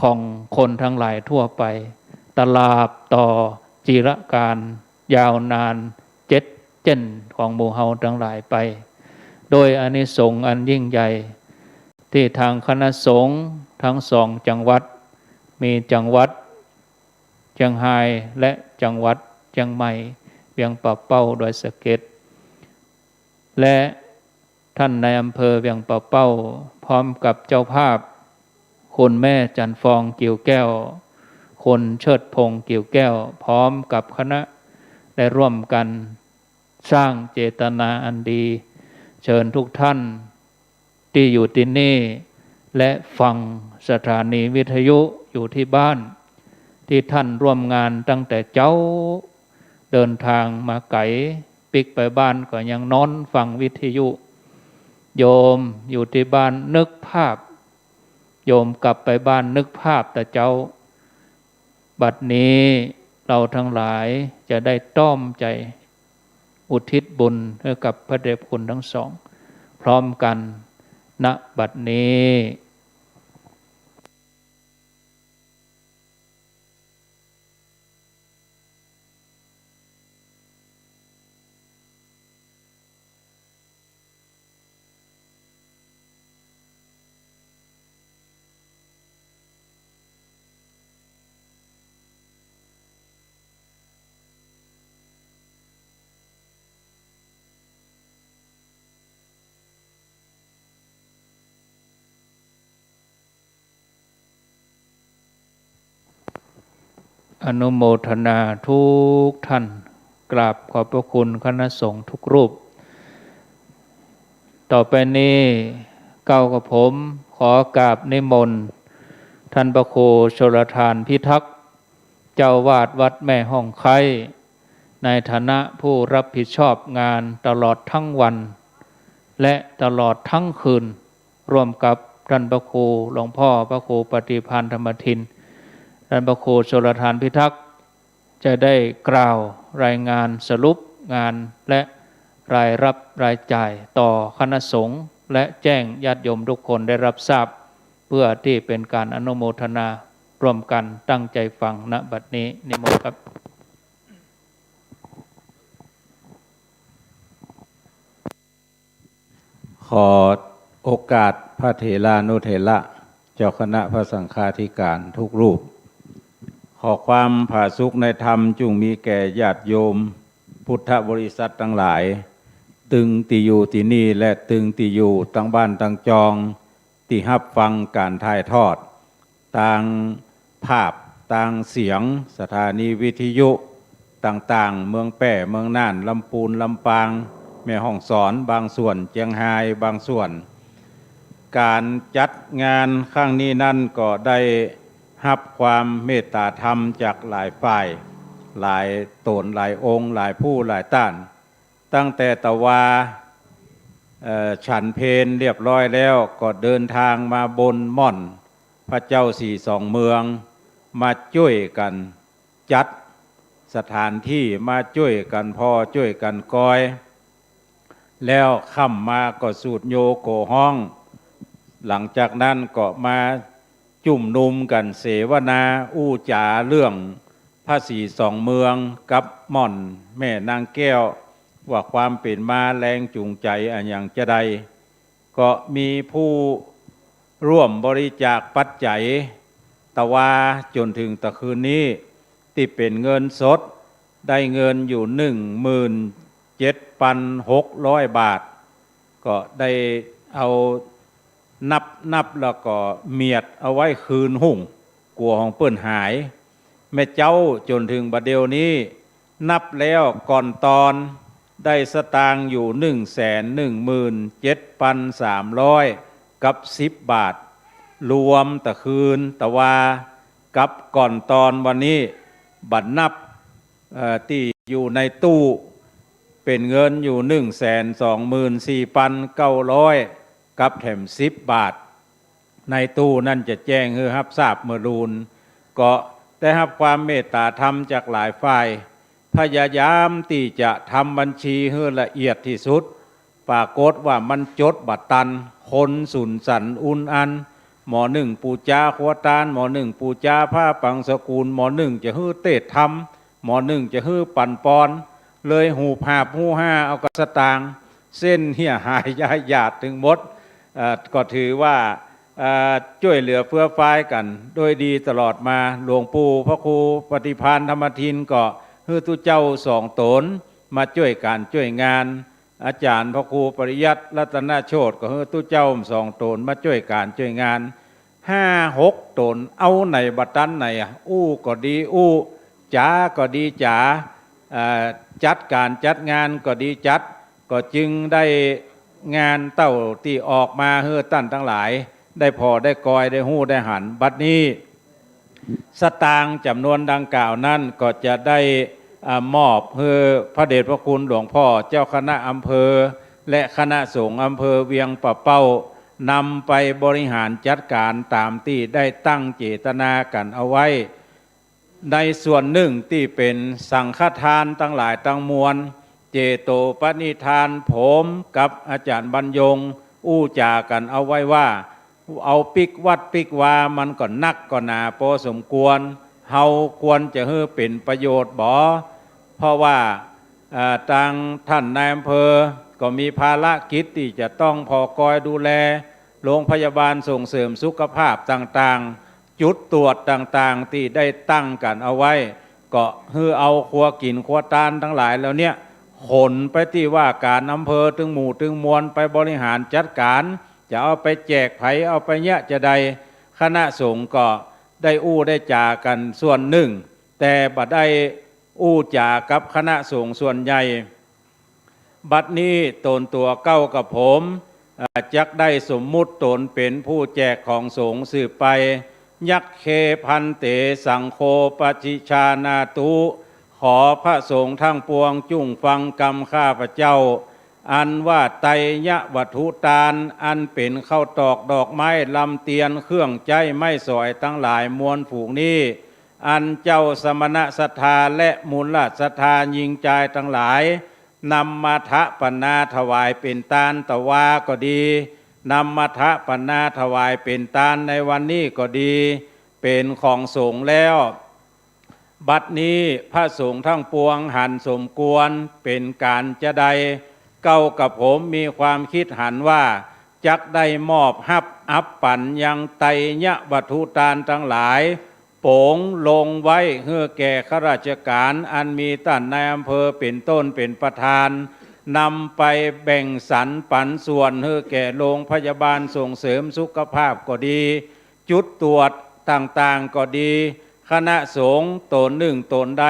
ของคนทั้งหลายทั่วไป ตลอดต่อจิรกาลยาวนานเจ็ดเจ๊นของหมู่เฮาตังหลายไป โดยอานิสงส์อันยิ่งใหญ่ ตี้ทางคณะสงฆ์ทั้งสองจังหวัด มีจังหวัดเจียงฮายและจังหวัดเจียงใหม่ เวียงป่าเป้า ดอยสะเก็ด และท่านนายอำเภอเวียงป่าเป้า พร้อมกับเจ้าภาพ คุณแม่จันทร์ฟอง กิ่วแก้ว คุณเชิดพงษ์ กิ่วแก้ว พร้อมกับคณะ ได้ร่วมกั๋นสร้างเจตนาอันดี เชิญทุกท่านตี้อยู่ตี้นี่ และฟังสถานีวิทยุอยู่ตี้บ้าน ตี้ท่านร่วมงานตั้งแต่เจ๊า เดินทางมาไก๋ ปิ๊กไปบ้านก็ยังนอนฟังวิทยุ โยมอยู่ตี้บ้านนึกภาพ โยมกลับไปบ้านนึกภาพแต่เจ๊า บัดนี้เฮาตังหลายจะได้ต้อมใจ๋อุทิศบุญหื้อกับพระเดชพระคุณทั้งสอง พร้อมกั๋น ณ บัดนี้ อนุโมทนาทุกท่าน กราบขอบพระคุณคณะสงฆ์ทุกรูป ต่อไปนี้เก้ากับผมขอกราบนิมนต์ท่านพระครูชลทานพิทักษ์ เจ้าอาวาสวัดแม่ฮ่องไคร้ ในฐานะผู้รับผิดชอบงานตลอดทั้งวัน และตลอดทั้งคืน ร่วมกับท่านพระครูหลวงพ่อพระครูปฏิภาณธรรมทิน ท่านพระครูชลทานพิทักษ์ จะได้กล่าวรายงานสรุปงานและรายรับรายจ่ายต่อคณะสงฆ์ และแจ้งญาติโยมทุกคนได้รับทราบ เพื่อตี้เป๋นก๋านอนุโมทนาร่วมกั๋น ตั้งใจ๋ฟัง ณ บัดนี้ นิมนต์ครับ ขอโอกาสพระเถรานุเถระ เจ้าคณะพระสังฆาธิการทุกรูป ขอความผาสุกในธรรมจุ่งมีแก่ญาติโยมพุทธบริษัทตังหลาย ตึงตี้อยู่ตี้นี่ และตึงตี้อยู่ตางบ้านตางจอง ตี้ฮับฟังก๋านถ่ายทอด ตางภาพ ตางเสียง สถานีวิทยุ ต่างๆ เมืองแป้ เมืองน่าน ลำปูน ลำปาง แม่ฮ่องสอน บางส่วน เจียงฮาย บางส่วน ก๋านจัดงานครั้งนี้นั้นก็ได้ฮับความเมตตาธรรมจากหลายฝ่าย หลายต๋น หลายองค์ หลายผู้ หลายต้าน ตั้งแต่ตะวา เอ่อ ฉันเพลเรียบร้อยแล้ว ก็เดินทางมาบนม่อนพระเจ้าสี่สองเมือง มาจ้วยกั๋นจัดสถานตี้ มาจ้วยกั๋นผ่อ จ้วยกั๋นกอย แล้วค่ำมาก็สูตรโยโกฮ้อง หลังจากนั้นก็มาจุมนุมกั๋นเสวนาอู้จ๋าเรื่องพระสี่สองเมืองกับม่อนแม่นางแก้ว ว่าความเป๋นมาแรงจูงใจ๋อะหยังจาใด ก็มีผู้ร่วมบริจาคปัจจัยตะวาจ๋นเถิงตะคืนนี้ ตี้เป๋นเงินสด ได้เงินอยู่หนึ่งหมื่นเจ็ดปันหกร้อยบาท ก็ได้เอานับๆ แล้วก็เมียดเอาไว้คืนหุง กั๋วของเปิ้นหาย แม่เจ้าจ๋นเถิงบ่าเดี่ยวนี้ นับแล้วก่อนตอนได้สตางค์อยู่หนึ่งแสนหนึ่งหมื่นเจ็ดปันสามร้อยกับสิบบาท รวมตะคืนตะวากับก่อนตอนวันนี้ บัดนับ เอ่อ ตี้อยู่ในตู้เป๋นเงินอยู่หนึ่งแสนสองหมื่นสี่ปันเก้าร้อยกับแถมสิบบาท ในตู้นั้นจะแจ้งหื้อฮับทราบเมื่อลูน ก็ได้ฮับความเมตตาธรรมจากหลายฝ่าย พยายามตี้จะทำบัญชีหื้อละเอียดตี้สุด ปรากฏว่ามันจดบ่ตัน คนสุนสันอุนอัน หมอนึ่งปู๋จาครัวตาน หมอนึ่งปู๋จาผ้าปังสกุล หมอนึ่งจะหื้อเตศน์ธรรม หมอนึ่งจะหื้อปั๋นปอน เลยหูบหาบฮู้ฮ่าเอากับสตางค์ เส้นเหียหายย้ายหยาดเถิงหมด เอ่อ ก็ถือว่า เอ่อ จ้วยเหลือเฟื้อฟ้ายกั๋นโดยดีตลอดมา หลวงปู่พระครูปฏิภาณธรรมทินก็หื้อตุ๊เจ้าสองต๋นมาจ้วยก๋านจ้วยงาน อาจ๋ารย์พระครูปริยัติรัตนโชติก็หื้อตุ๊เจ้าสองต๋นมาจ้วยก๋านจ้วยงาน ห้าหกต๋น เอาไหนบ่ตันไหนอะ อู้ก็ดีอู้ จ๋าก็ดีจ๋า เอ่อ จัดก๋านจัดงานก็ดีจัด ก็จึงได้งานเต้าตี้ออกมาหื้อต้านตังหลาย ได้ผ่อได้กอย ได้ฮู้ได้หัน บัดนี้ สตางค์จ๋ำนวนดังกล่าวนั้นก็จะได้ อ่า มอบหื้อพระเดชพระคุณหลวงพ่อเจ้าคณะอำเภอ และคณะสงฆ์อำเภอเวียงป่าเป้า นำไปบริหารจัดก๋านต๋ามตี้ได้ตั้งเจตนากั๋นเอาไว้ ในส่วนนึ่งตี้เป๋นสังฆทานตังหลายตังมวล เจโตปณิธาน ผมกับอาจ๋ารย์บรรยงอู้จ๋ากั๋นเอาไว้ว่า เอาปิ๊กวัดปิ๊กวามันก็นักก็หนาปอสมควร เฮาควรจะหื้อเป๋นประโยชน์บ่ เพราะว่า เอ่อ ตางต้านนายอำเภอก็มีภารกิจตี้จะต้องผ่อกอยดูแล โรงพยาบาลส่งเสริมสุขภาพต่างๆ จุดตรวจต่างๆ ตี้ได้ตั้งกั๋นเอาไว้ ก็หื้อเอาครัวกิ๋นครัวตานตังหลายเหล่าเนี้ย ขนไปตี้ว่าก๋านอำเภอตึงหมู่ตึงมวลไปบริหารจัดก๋าน จะเอาไปแจกใผเอาไปเยียะจาใด คณะสงฆ์ก็ได้อู้ได้จ๋ากั๋นส่วนนึ่ง แต่บ่ได้อู้จ๋ากับคณะสงฆ์ส่วนใหญ่ บัดนี้ต๋นตั๋วเก้ากับผม เอ่อ จักได้สมมุติต๋นเป๋นผู้แจกของสงฆ์สืบไป ยัคเคภันเต สังโฆ ปะจิชานาตุ ขอพระสงฆ์ทั้งปวงจุ่งฟังกำข้าพเจ้า อันว่าไตรยวัตถุตาน อันเป๋นข้าวตอกดอกไม้ลำเตียนเครื่องใจ๊ไม้สอยตังหลายมวลฝูงนี้ อันเจ้าสมณะศรัทธาและมูลราชศรัทธาญิงจายตังหลาย นำมาถะปันนาถวายเป๋นตานตะวาก็ดี นำมาถะปันนาถวายเป๋นตานในวันนี้ก็ดี เป๋นของสงฆ์แล้ว บัดนี้พระสงฆ์ทั้งปวงหันสมควรเป๋นก๋านจาใด เก้ากับผมมีความคิดหันว่า จักได้มอบฮับอัปปั๋นยังไตรยวัตถุตานตังหลาย ป๋งลงไว้หื้อแก่ข้าราชก๋าน อันมีต้านนายอำเภอเป๋นต้นเป๋นประธาน นำไปแบ่งสรรปันส่วนหื้อแก่โรงพยาบาลส่งเสริมสุขภาพก็ดี จุดตรวจต่างๆ ก็ดี คณะสงฆ์ต๋นนึ่งต๋นใด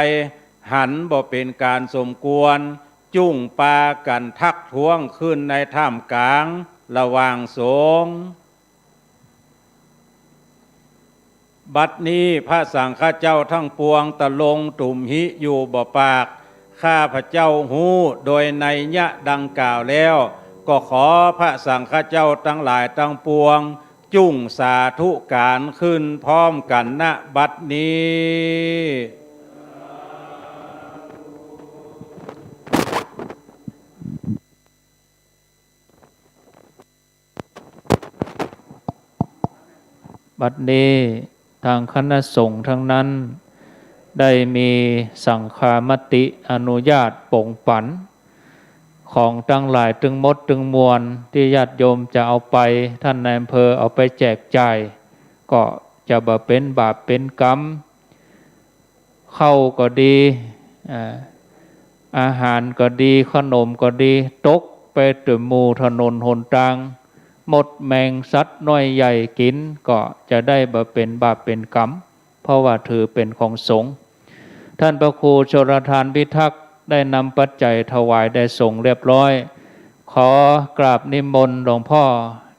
หันบ่เป๋นก๋านสมควร จุ่งปากั๋นทักท้วงขึ้นในท่ามก๋างระหว่างสงฆ์ บัดนี้พระสังฆะเจ้าตังปวงตะลงตุ่มหิอยู่บ่ปาก ข้าพเจ้าฮู้โดยนัยยะดังกล่าวแล้ว ก็ขอพระสังฆะเจ้าตังหลายตังปวง จุ่งสาธุก๋านขึ้นพร้อมกั๋น ณ บัดนี้ บัดนี้ตางคณะสงฆ์ตังนั้น ได้มีสังฆามติอนุญาตป๋งปั๋น ของตังหลายตึงหมดตึงมวล ตี้ญาติโยมจะเอาไป ต้านนายอำเภอเอาไปแจกจ่าย ก็จะบ่เป๋นบาปเป๋นก๋รรม ข้าวก็ดี อ่า อาหารก็ดี ขนมก็ดี ตกไปต๋ามหมู่ถนนหนตาง มดแมงสัตว์น้อยใหญ่กิ๋น ก็จะได้บ่เป๋นบาปเป๋นก๋รรม เพราะว่าถือเป๋นของสงฆ์ ต้านพระครูชลทานพิทักษ์ได้นำปัจจัยถวายแด่สงฆ์เรียบร้อย ขอกราบนิมนต์หลวงพ่อ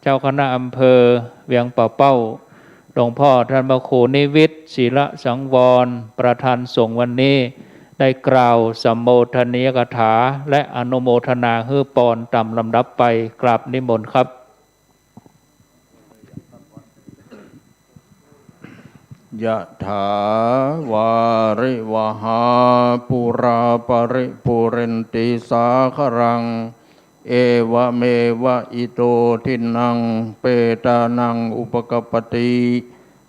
เจ้าคณะอำเภอเวียงป่าเป้า หลวงพ่อต้านพระครูนิวิต ศิระสังวร ประธานสงฆ์วันนี้ ได้กล่าวสัมโมทนียกถา และอนุโมทนาหื้อปอนต๋ามลำดับไป กราบนิมนต์ครับ ยะถา วาริวหา ปูรา ปะริปูเรนติ สาคะรัง เอวะเมวะ อิโต ทินนัง เปตานัง อุปะกัปปะติ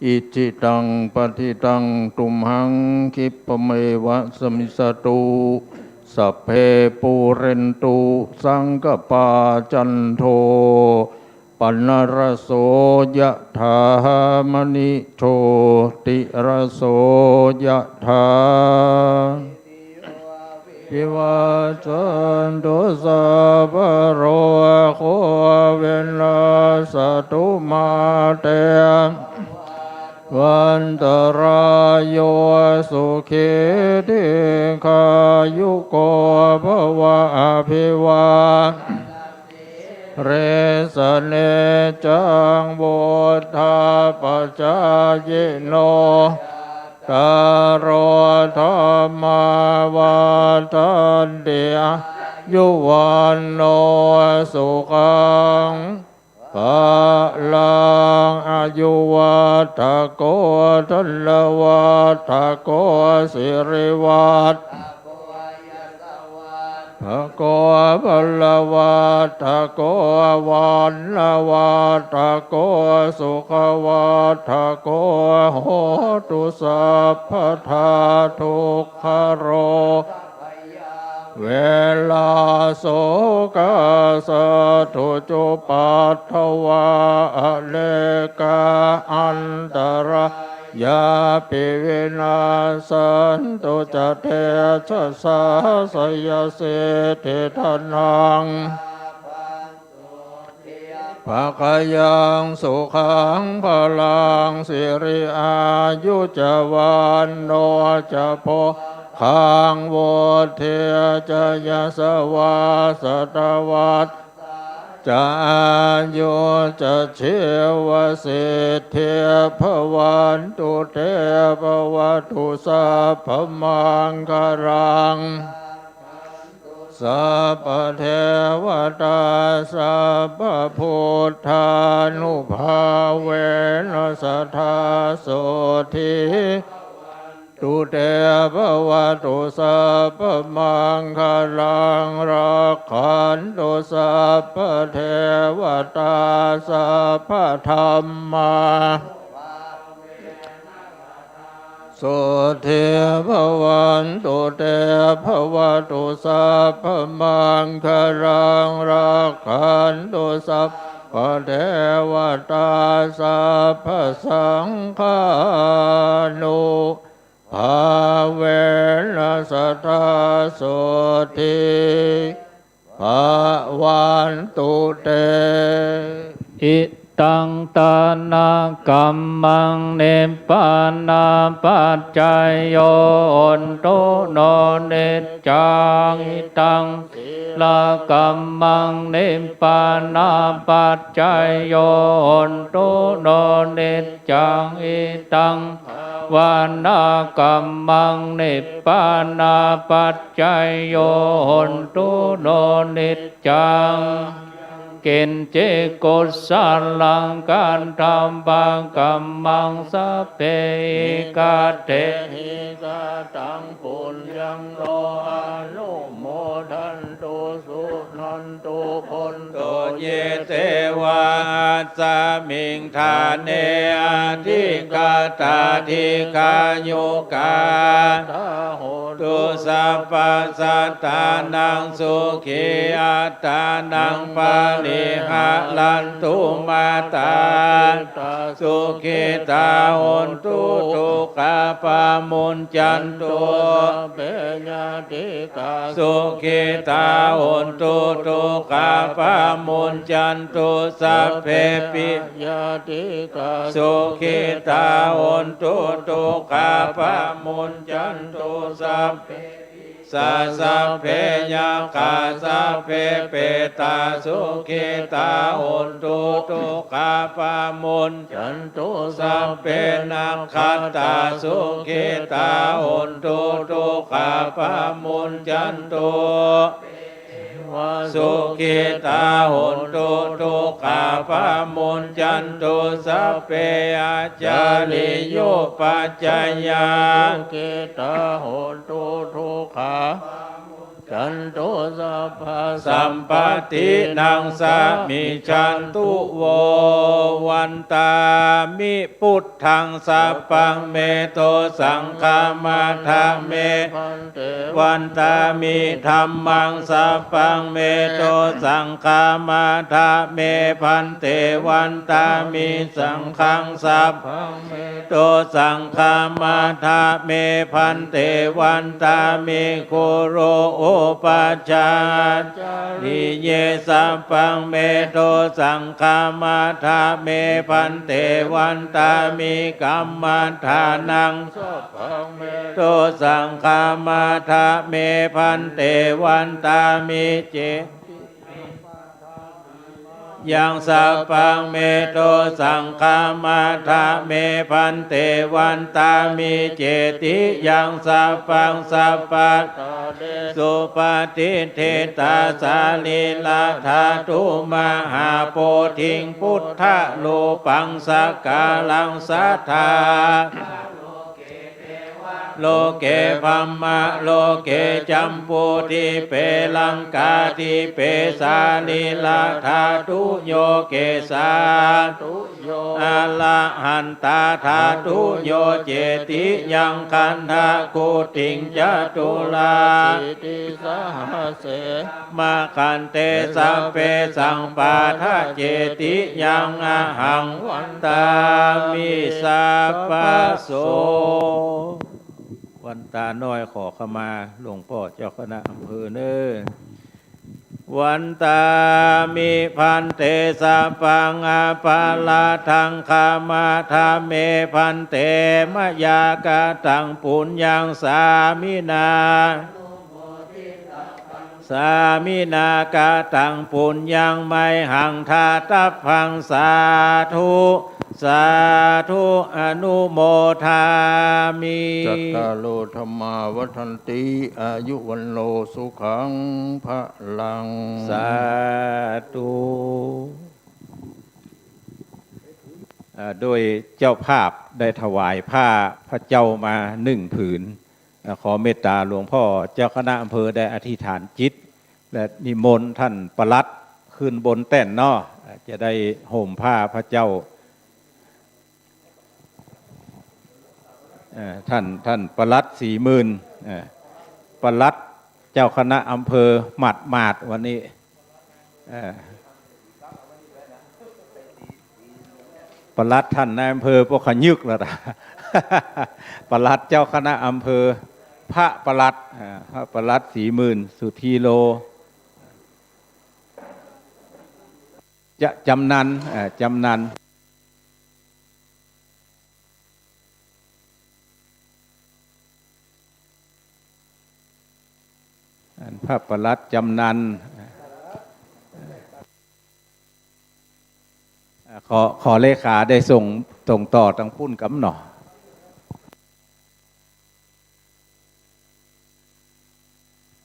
อิจฉิตัง ปัตถิตัง ตุมหัง คิปปะเมวะ สะมิชฌะตุ สัพเพ ปูเรนตุ สังกะปา จันโท ปัณณะระโส ยะถา มะณิโชติระโส ยะถา วิวัชชันตุ สัพพะโรโค วินัสสะตุ มาเต วันตะราโย สุขี ทีฆายุโก ภะวะ อะภิวา เรสะเนจัง วุฑฒาปะจายิโน จัตตาโร ธัมมา วัฑฒันติ อายุ วัณโณ สุขัง พะลัง อายุวัฑฒะโก ธันนวัฑฒะโก สิริวัฑฒะโก พะละวัฑฒะโก วัณณวัฑฒะโก สุขวัฑฒะโก โหตุ สัพพะทา ทุกขะโรคะ เวลา โสกา สัตตุ จุปัทวา อะเนกา อันตะรายาปิ วินัสสันตุ จะ เตจะสสา สะยะสิทธิ ธนัง ภะคะยัง สุขัง พะลัง สิริ อายุ จะ วัณโณ จะ โภคัง วุฑฒี จะ ยะสวา สะตะวัสสา จะ อายุ จะ ชีวะสิทธิ ภะวันตุ เต ภะวะตุ สัพพะมังคะลัง สัพพะเทวะตา สัพพะพุทธานุภาเวนะ สะทา โสตถี ภะวันตุ เต ภะวะตุ สัพพะมังคะลัง รักขันตุ สัพพะเทวะตา สัพพะธัมมา โสตถี ภะวันตุ เต ภะวะตุ สัพพะมังคะลัง รักขันตุ สัพพะเทวะตา สัพพะสังฆานุภาเวนะ สะทา โสตถี ภะวันตุ เต อิ taṃ dānakammaṃ nibbānapaccayyo hontu no niccaṃ. Idaṃ sīlakammaṃ nibbānapaccayyo hontu no niccaṃ. Idaṃ bhāvanākammaṃ nibbānapaccayyo hontu no niccaṃ. Kiñci kusalaṃ kattabbakammaṃ sabbehi katehi kataṃ puññaṃ no anumodantu suṇantu bhonto ye devā asmiṃ ṭhāne adhigatā dīghāyukā hontu sabbasattānaṃ sukhī attānaṃ pariharantu mā tā sukhitā hontu dukkhā pamuñcantu sabbe ñātikā sukhitā hontu dukkhā pamuñcantu sabbe pi ñātikā sukhitā hontu dukkhā pamuñcantu sabbe sā sabbe yakkhā sabbe petā sukhitā hontu dukkhā pamuñcantu sabbe nakkhattā sukhitā hontu dukkhā pamuñcantu sukhitā hontu dukkhā pamuñcantu sabbe accariyūpaccayā sukhitā hontu dukkhā pamuñcantu sabbasampattinaṃ samijjhantu vo. Vandāmi buddhaṃ sabbaṃ me dosaṃ khamatha me bhante. Vandāmi dhammaṃ sabbaṃ me dosaṃ khamatha me bhante. Vandāmi saṅghaṃ sabbaṃ me dosaṃ khamatha me bhante. Vandāmi guru upajjhāyācariye sabbaṃ me dosaṃ khamatha me bhante. Vandāmi kammaṭṭhānaṃ sabbaṃ me dosaṃ khamatha me bhante. Vandāmi ce yaṃ sabbaṃ me dosaṃ khamatha me bhante. Vandāmi cetiyaṃ sabbaṃ sabbaṭṭhānesu patiṭṭhitā sarīradhātu mahābodhiṃ buddharūpaṃ sakkāraṃ sadā loke brahmaloke jambudīpe laṅkādīpe sarīradhātuyo kesādatuyo arahantadhātuyo cetiyaṃ gandhakuṭiṃ caturāsītisahassabrahmagante sabbesaṃ paṭha cetiyaṃ ahaṃ vandāmi sabbaso. วันตาน้อยขอขมาหลวงพ่อเจ้าคณะอำเภอเน้อ Vandāmi bhante sabbaṃ aparādhaṃ khamatha me bhante. Mayā kataṃ puññaṃ sāminā sāminā kataṃ puññaṃ mayhaṃ dātabbaṃ sādhu sādhu anumodāmi. Cattāro dhammā vaḍḍhanti āyu vaṇṇo sukhaṃ balaṃ. สาธุ อ่า โดยเจ้าภาพได้ถวายผ้าพระเจ้ามาหนึ่งผืน อ่า ขอเมตตาหลวงพ่อเจ้าคณะอำเภอได้อธิษฐานจิต และนิมนต์ท่านปลัดขึ้นบนแต้นเนาะ อ่า จะได้ห่มผ้าพระเจ้า เอ่อ ท่าน ท่านปลัดศรีหมื่น เอ่อ ปลัดเจ้าคณะอำเภอหมาดๆ วันนี้ เอ่อ ปลัดท่านนายอำเภอปกขยึกแล้วนะ ปลัดเจ้าคณะอำเภอ พระปลัด อ่า พระปลัดศรีหมื่น สุธีโล จะจำนัน เอ่อ จำนัน อันพระปลัดจำนัน เอ่อ ขอ ขอเลขาได้ส่ง ส่งต่อตางปุ้นกำหนอ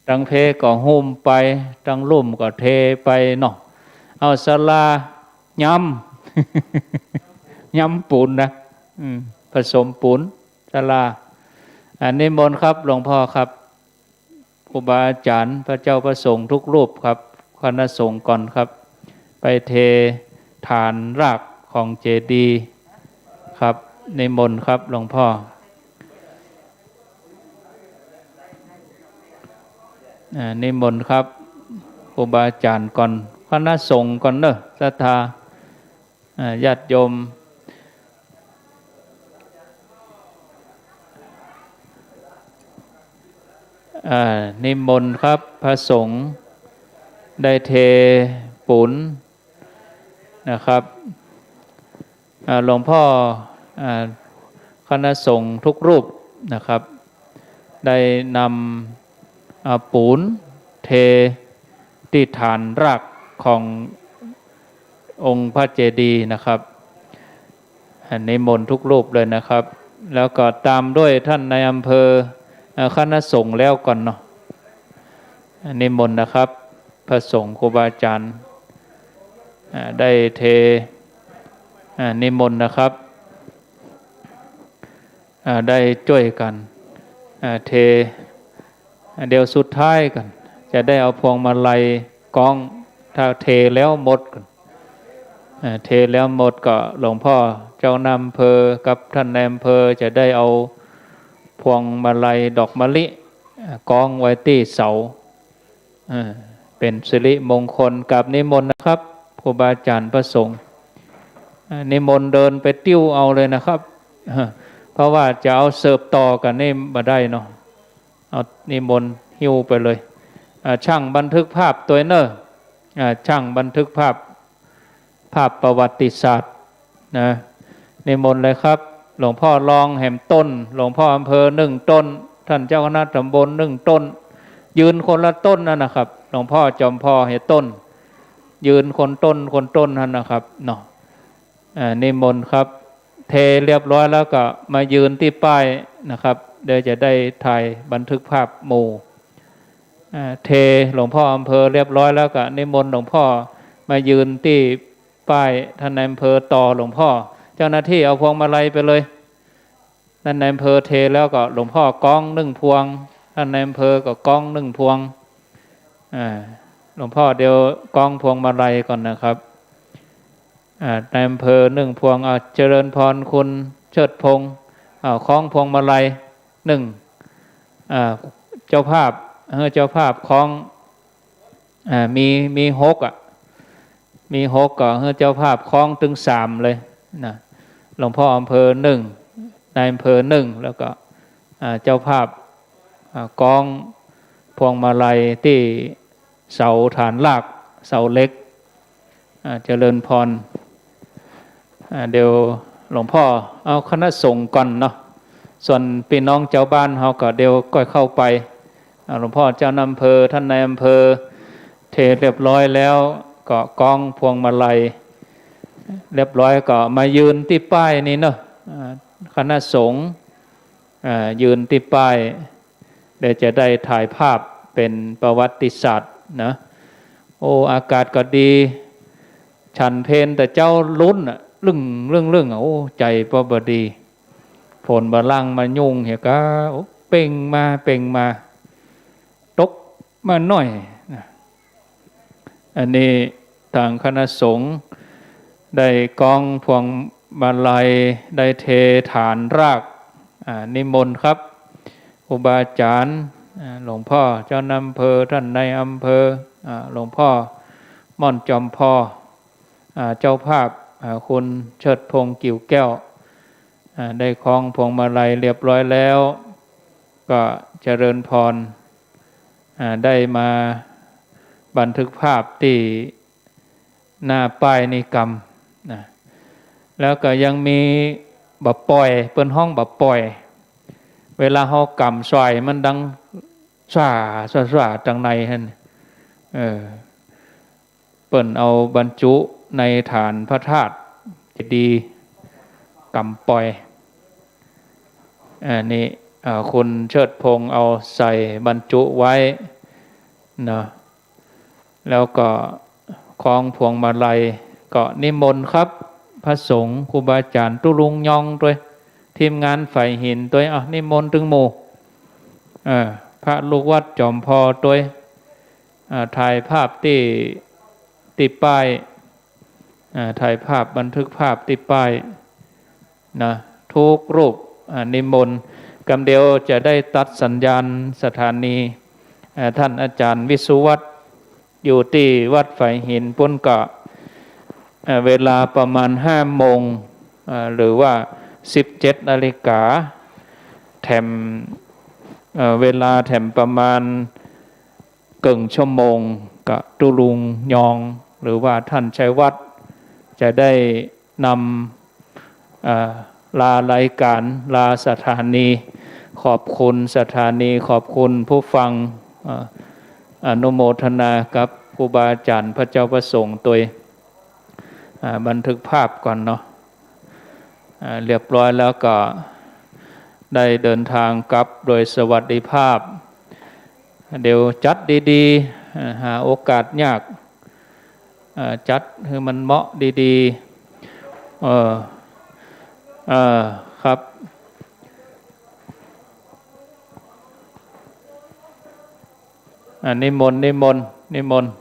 ตางเพก็หุ้มไป ตางลุ่มก็เทไปเนาะ เอาศาลาย้ำ ย้ำปูนนะ อืม ผสมปูนศาลา อ่า นิมนต์ครับ หลวงพ่อครับ ครูบาอาจ๋ารย์ พระเจ้าพระสงฆ์ทุกรูปครับ คณะสงฆ์ก่อนครับ ไปเทฐานรากของเจดีย์ครับ นิมนต์ครับ หลวงพ่อ อ่า นิมนต์ครับ ครูบาอาจ๋ารย์ก่อน คณะสงฆ์ก่อนเนอะ ศรัทธา อ่า ญาติโยม อ่า นิมนต์ครับ พระสงฆ์ได้เทปูนนะครับ อ่า หลวงพ่อ อ่า คณะสงฆ์ทุกรูปนะครับ ได้นำ อ่า ปูนเทตี้ฐานรากขององค์พระเจดีย์นะครับ อ่า นิมนต์ทุกรูปเลยนะครับ แล้วก็ตามด้วยท่านนายอำเภอ อ่า คณะสงฆ์แล้วก่อนเนาะ อ่า นิมนต์นะครับ พระสงฆ์ครูบาอาจ๋ารย์ อ่า ได้เท อ่า นิมนต์นะครับ อ่า ได้จ้วยกั๋น อ่า เท อ่า เดี๋ยวสุดท้ายกั๋น จะได้เอาพวงมาลัยก้อง ถ้าเทแล้วหมดกั๋น อ่า เทแล้วหมดก็หลวงพ่อเจ้าอำเภอกับท่านนายอำเภอจะได้เอาพวงมาลัยดอกมะลิ อ่า ก้องไว้ตี้เสา เออ เป๋นสิริมงคล กราบนิมนต์นะครับ ครูบาอาจ๋ารย์พระสงฆ์ อ่า นิมนต์เดินไปติ้วเอาเลยนะครับ เพราะว่าจะเอาเสิร์ฟต่อกั๋นนี่บ่ได้เนาะ เอานิมนต์หิ้วไปเลย อ่า ช่างบันทึกภาพตวยเน่อ อ่า ช่างบันทึกภาพ ภาพประวัติศาสตร์นะ นิมนต์เลยครับ หลวงพ่อรองแหมต้น หลวงพ่ออำเภอนึ่งต้น ท่านเจ้าคณะตำบลนึ่งต้น ยืนคนละต้นนั่นนะครับ หลวงพ่อจอมพ่อแหมต้น ยืนคนต้น คนต้นนั่นนะครับเนาะ อ่า นิมนต์ครับ เทเรียบร้อยแล้วก็มายืนตี้ป้ายนะครับ เดี๋ยวจะได้ถ่ายบันทึกภาพหมู่ อ่า เทหลวงพ่ออำเภอเรียบร้อยแล้วก็นิมนต์หลวงพ่อมายืนตี้ป้าย ท่านนายอำเภอต่อหลวงพ่อ เจ้าหน้าที่เอาพวงมาลัยไปเลย ท่านนายอำเภอเทแล้วก็หลวงพ่อก้องนึ่งพวง ท่านนายอำเภอก็ก้องนึ่งพวง อ่า หลวงพ่อเดี๋ยวก้องพวงมาลัยก่อนนะครับ อ่า นายอำเภอนึ่งพวง อ่า เจริญพรคุณเชิดพงษ์ อ่า คล้องพวงมาลัยนึ่ง อ่า เจ้าภาพ เออ เจ้าภาพคล้อง อ่า มี มีหกอะ มีหกก็หื้อเจ้าภาพคล้องตึงสามเลยนะ หลวงพ่ออำเภอนึ่ง นายอำเภอนึ่ง แล้วก็ อ่า เจ้าภาพ อ่า คล้องพวงมาลัยตี้เสาฐานราก เสาเหล็ก อ่า เจริญพร อ่า เดี๋ยวหลวงพ่อเอาคณะสงฆ์ก่อนเนาะ ส่วนปี้น้องจาวบ้านเฮาก็เดี๋ยวก้อยเข้าไป อ่า หลวงพ่อเจ้าอำเภอ ท่านนายอำเภอ เทเรียบร้อยแล้ว ก็คล้องพวงมาลัย เรียบร้อยก็มายืนตี้ป้ายนี่เนาะ อ่า คณะสงฆ์ อ่า ยืนตี้ป้าย เดี๋ยวจะได้ถ่ายภาพเป๋นประวัติศาสตร์นะ โอ้ อากาศก็ดี ฉันเพลแต่เจ๊าลุ้นอะ ลึ่ง ลึ่ง ลึ่งอะ โอ้ ใจ๋ป้อบ่ดี ฝนบ่าล่างมายุงเหียกา โอ้ เป่งมา เป่งมา ตกมาหน้อยนะ อันนี้ตางคณะสงฆ์ได้คล้องพวงมาลัย ได้เทฐานราก อ่า นิมนต์ครับ ครูบาอาจ๋ารย์ อ่า หลวงพ่อเจ้าอำเภอ ท่านนายอำเภอ อ่า หลวงพ่อม่อนจอมพ่อ อ่า เจ้าภาพ อ่า คุณเชิดพงษ์กิ่วแก้ว อ่า ได้คล้องพวงมาลัยเรียบร้อยแล้ว ก็เจริญพร อ่า ได้มาบันทึกภาพตี้ หน้าป้ายนี่กำนะ แล้วก็ยังมีบ่าป่อย เปิ้นฮ้องบ่าป่อย เวลาเฮากำสร้อยมันดังซ่าซ่าซ่าตังในหั้น เออ เปิ้นเอาบรรจุในฐานพระธาตุเจดีย์กำป่อย อันนี้ อ่า คุณเชิดพงษ์เอาใส่บรรจุไว้เนาะ แล้วก็คล้องพวงมาลัย ก็นิมนต์ครับ พระสงฆ์ ครูบาอาจ๋ารย์ ตุ๊ลุงยองตวย ทีมงานฝายหินตวย อ่ะ นิมนต์ตึงหมู่ เอ่อ พระลูกวัดจ๋อมพอตวย อ่า ถ่ายภาพตี้ ตี้ป้าย อ่า ถ่ายภาพบันทึกภาพตี้ป้ายนะ ทุกรูป อ่า นิมนต์ กำเดียวจะได้ตัดสัญญาณสถานี อ่า ท่านอาจารย์วิศวัตร อยู่ตี้วัดฝายหินปุ้นก็ เอ่อ เวลาประมาณห้าโมง เอ่อ หรือว่าสิบเจ็ดนาฬิกา แถม เอ่อ เวลาแถมประมาณเกิ่งชั่วโมง ก็ตุ๊ลุงยอง หรือว่าท่านชัยวัฒน์ จะได้นำ เอ่อ ลารายการ ลาสถานี ขอบคุณสถานี ขอบคุณผู้ฟัง เอ่อ อนุโมทนากับครูบาอาจ๋ารย์ พระเจ้าพระสงฆ์ตวย อ่า บันทึกภาพก่อนเนาะ อ่า เรียบร้อยแล้วก็ได้เดินทางกลับโดยสวัสดิภาพ เดี๋ยวจัดดีๆ อ่า หาโอกาสยาก อ่า จัดหื้อมันเหมาะดีๆ เออ เออ ครับ อ่า นิมนต์ นิมนต์ นิมนต์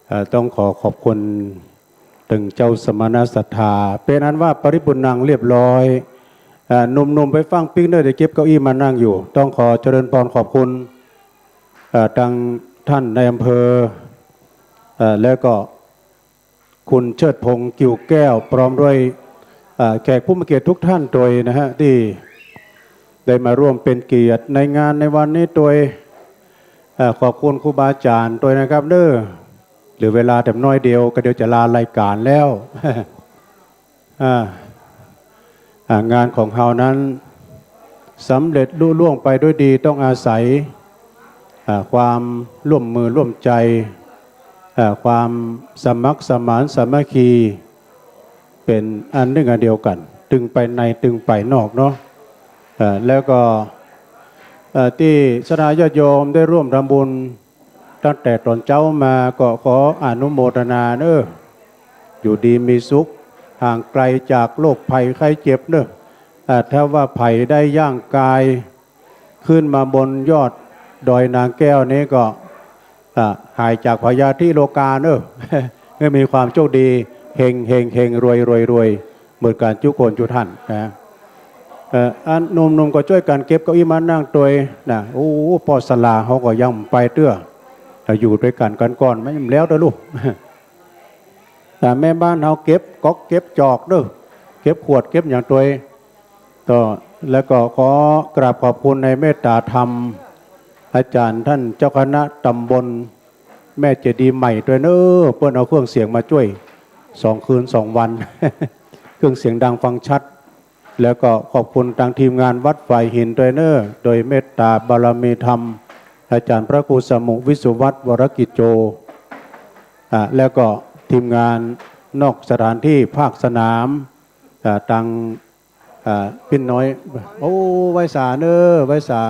เอ่อ ต้องขอขอบคุณตึงเจ้าสมณศรัทธา เป๋นอันว่าปริปุณณังเรียบร้อย เอ่อ หนุ่มๆ ไปฟั่งปิ๊กเน่อ เดี๋ยวเก็บเก้าอี้มานั่งอยู่ ต้องขอเจริญพรขอบคุณ เอ่อ ตังท่านนายอำเภอ เอ่อ แล้วก็ คุณเชิดพงษ์ กิ่วแก้ว พร้อมด้วย เอ่อ แขกผู้มีเกียรติทุกท่านตวยนะฮะ ตี้ได้มาร่วมเป๋นเกียรติในงานในวันนี้ตวย เอ่อ ขอบคุณครูบาอาจ๋ารย์ตวยนะครับเน่อ เหลือเวลาแถมน้อยเดียว ก็เดี๋ยวจะลารายการแล้ว อ่า อ่า งานของเฮานั้นสำเร็จลุล่วงไปด้วยดี ต้องอาศัย อ่า ความร่วมมือร่วมใจ๋ อ่า ความสมัครสมานสามัคคี เป๋นอันนึ่งอันเดียวกั๋น ตึงไปในตึงไปนอกเนาะ อ่า แล้วก็ อ่า ตี้ศรัทธาญาติโยมได้ร่วมทำบุญ ตั้งแต่ต๋อนเจ๊ามาก็ขออนุโมทนาเน่อ อยู่ดีมีสุข ห่างไกลจากโรคภัยไข้เจ็บเน่อ อ่า ถ้าว่าใผได้ย่างกายขึ้นมาบนยอดดอยนางแก้วนี้ก็ อ่า หายจากพยาธิโรคาเน่อ ให้มีความโชคดี เฮง เฮง เฮง รวย รวย รวย เหมือนกั๋นจุคนจุท่านนะ เอ่อ อันหนุ่มๆ ก็จ้วยกั๋นเก็บเก้าอี้มานั่งตวยนะ โอ้ ป้อสลาเฮาก็ยังไปเตื้อ แต่อยู่ตวยกั๋นกั๋นก่อน มันแล้วเต๊อะลูก แต่แม่บ้านเฮาเก็บก๊อกเก็บจอกเน่อ เก็บขวดเก็บหยังตวย ต่อ แล้วก็ขอกราบขอบคุณในเมตตาธรรม อาจ๋ารย์ต้านเจ้าคณะต๋ำบลแม่เจดีย์ใหม่ตวยเน้อ เปิ้นเอาเครื่องเสียงมาจ้วย สองคืนสองวัน เครื่องเสียงดังฟังชัด แล้วก็ขอบคุณตางทีมงานวัดฝายหินตวยเน้อ โดยเมตตาบารมีธรรม อาจ๋ารย์พระครูสมุห์ วิสุวัฒน์ วรกิจโจ อ่า แล้วก็ทีมงานนอกสถานที่ภาคสนาม อ่า ตาง อ่า ปิ้นน้อย โอ้ ไหว้สาเน้อ ไหว้สา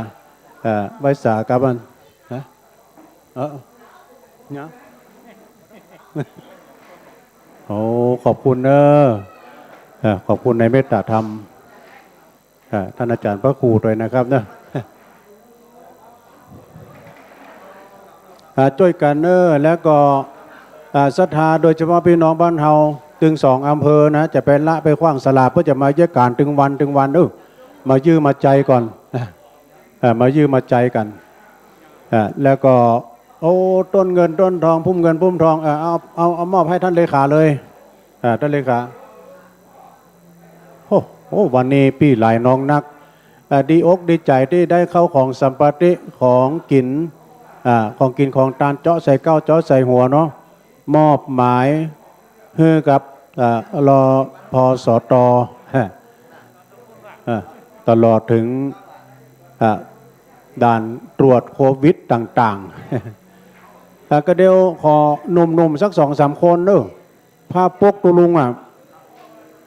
อ่า ไหว้สากับอัน ฮะ เออ เนี่ย โอ้ ขอบคุณเน้อ อ่า ขอบคุณในเมตตาธรรม อ่า ต้านอาจ๋ารย์พระครูตวยนะครับเน้อ อ่า จ้วยกั๋นเน้อ แล้วก็ อ่า ศรัทธา โดยเฉพาะปี้น้องบ้านเฮาตึงสองอำเภอนะ จะไปละไปขว้างสลาเปื้อจะมาเยียะก๋านตึงวันตึงวัน เออ มายื้อมาใจ๋ก่อน อ่า มายื้อมาใจ๋กั๋น อ่า แล้วก็ โอ้ ต้นเงินต้นทอง พุ่มเงินพุ่มทอง เออ เอา เอา เอามอบหื้อต้านเลขาเลย อ่า ต้านเลขา โอ้ โอ้ วันนี้ปี้หลายน้องนัก อ่า ดีอกดีใจ๋ตี้ได้เข้าของสัมปาติของกิ๋น อ่า ของกิ๋นของตานเจาะใส่เก๊าเจาะใส่หัวเนาะ มอบหมายหื้อกับ อ่า ร พ ส ต ฮะ อ่า ตลอดเถิง อ่า ด่านตรวจโควิดต่างๆ อ่า ก็เดี๋ยวขอหนุ่มๆ สักสองสามคนเน้อ ผ้าปกตุ๊ลุงอ่ะ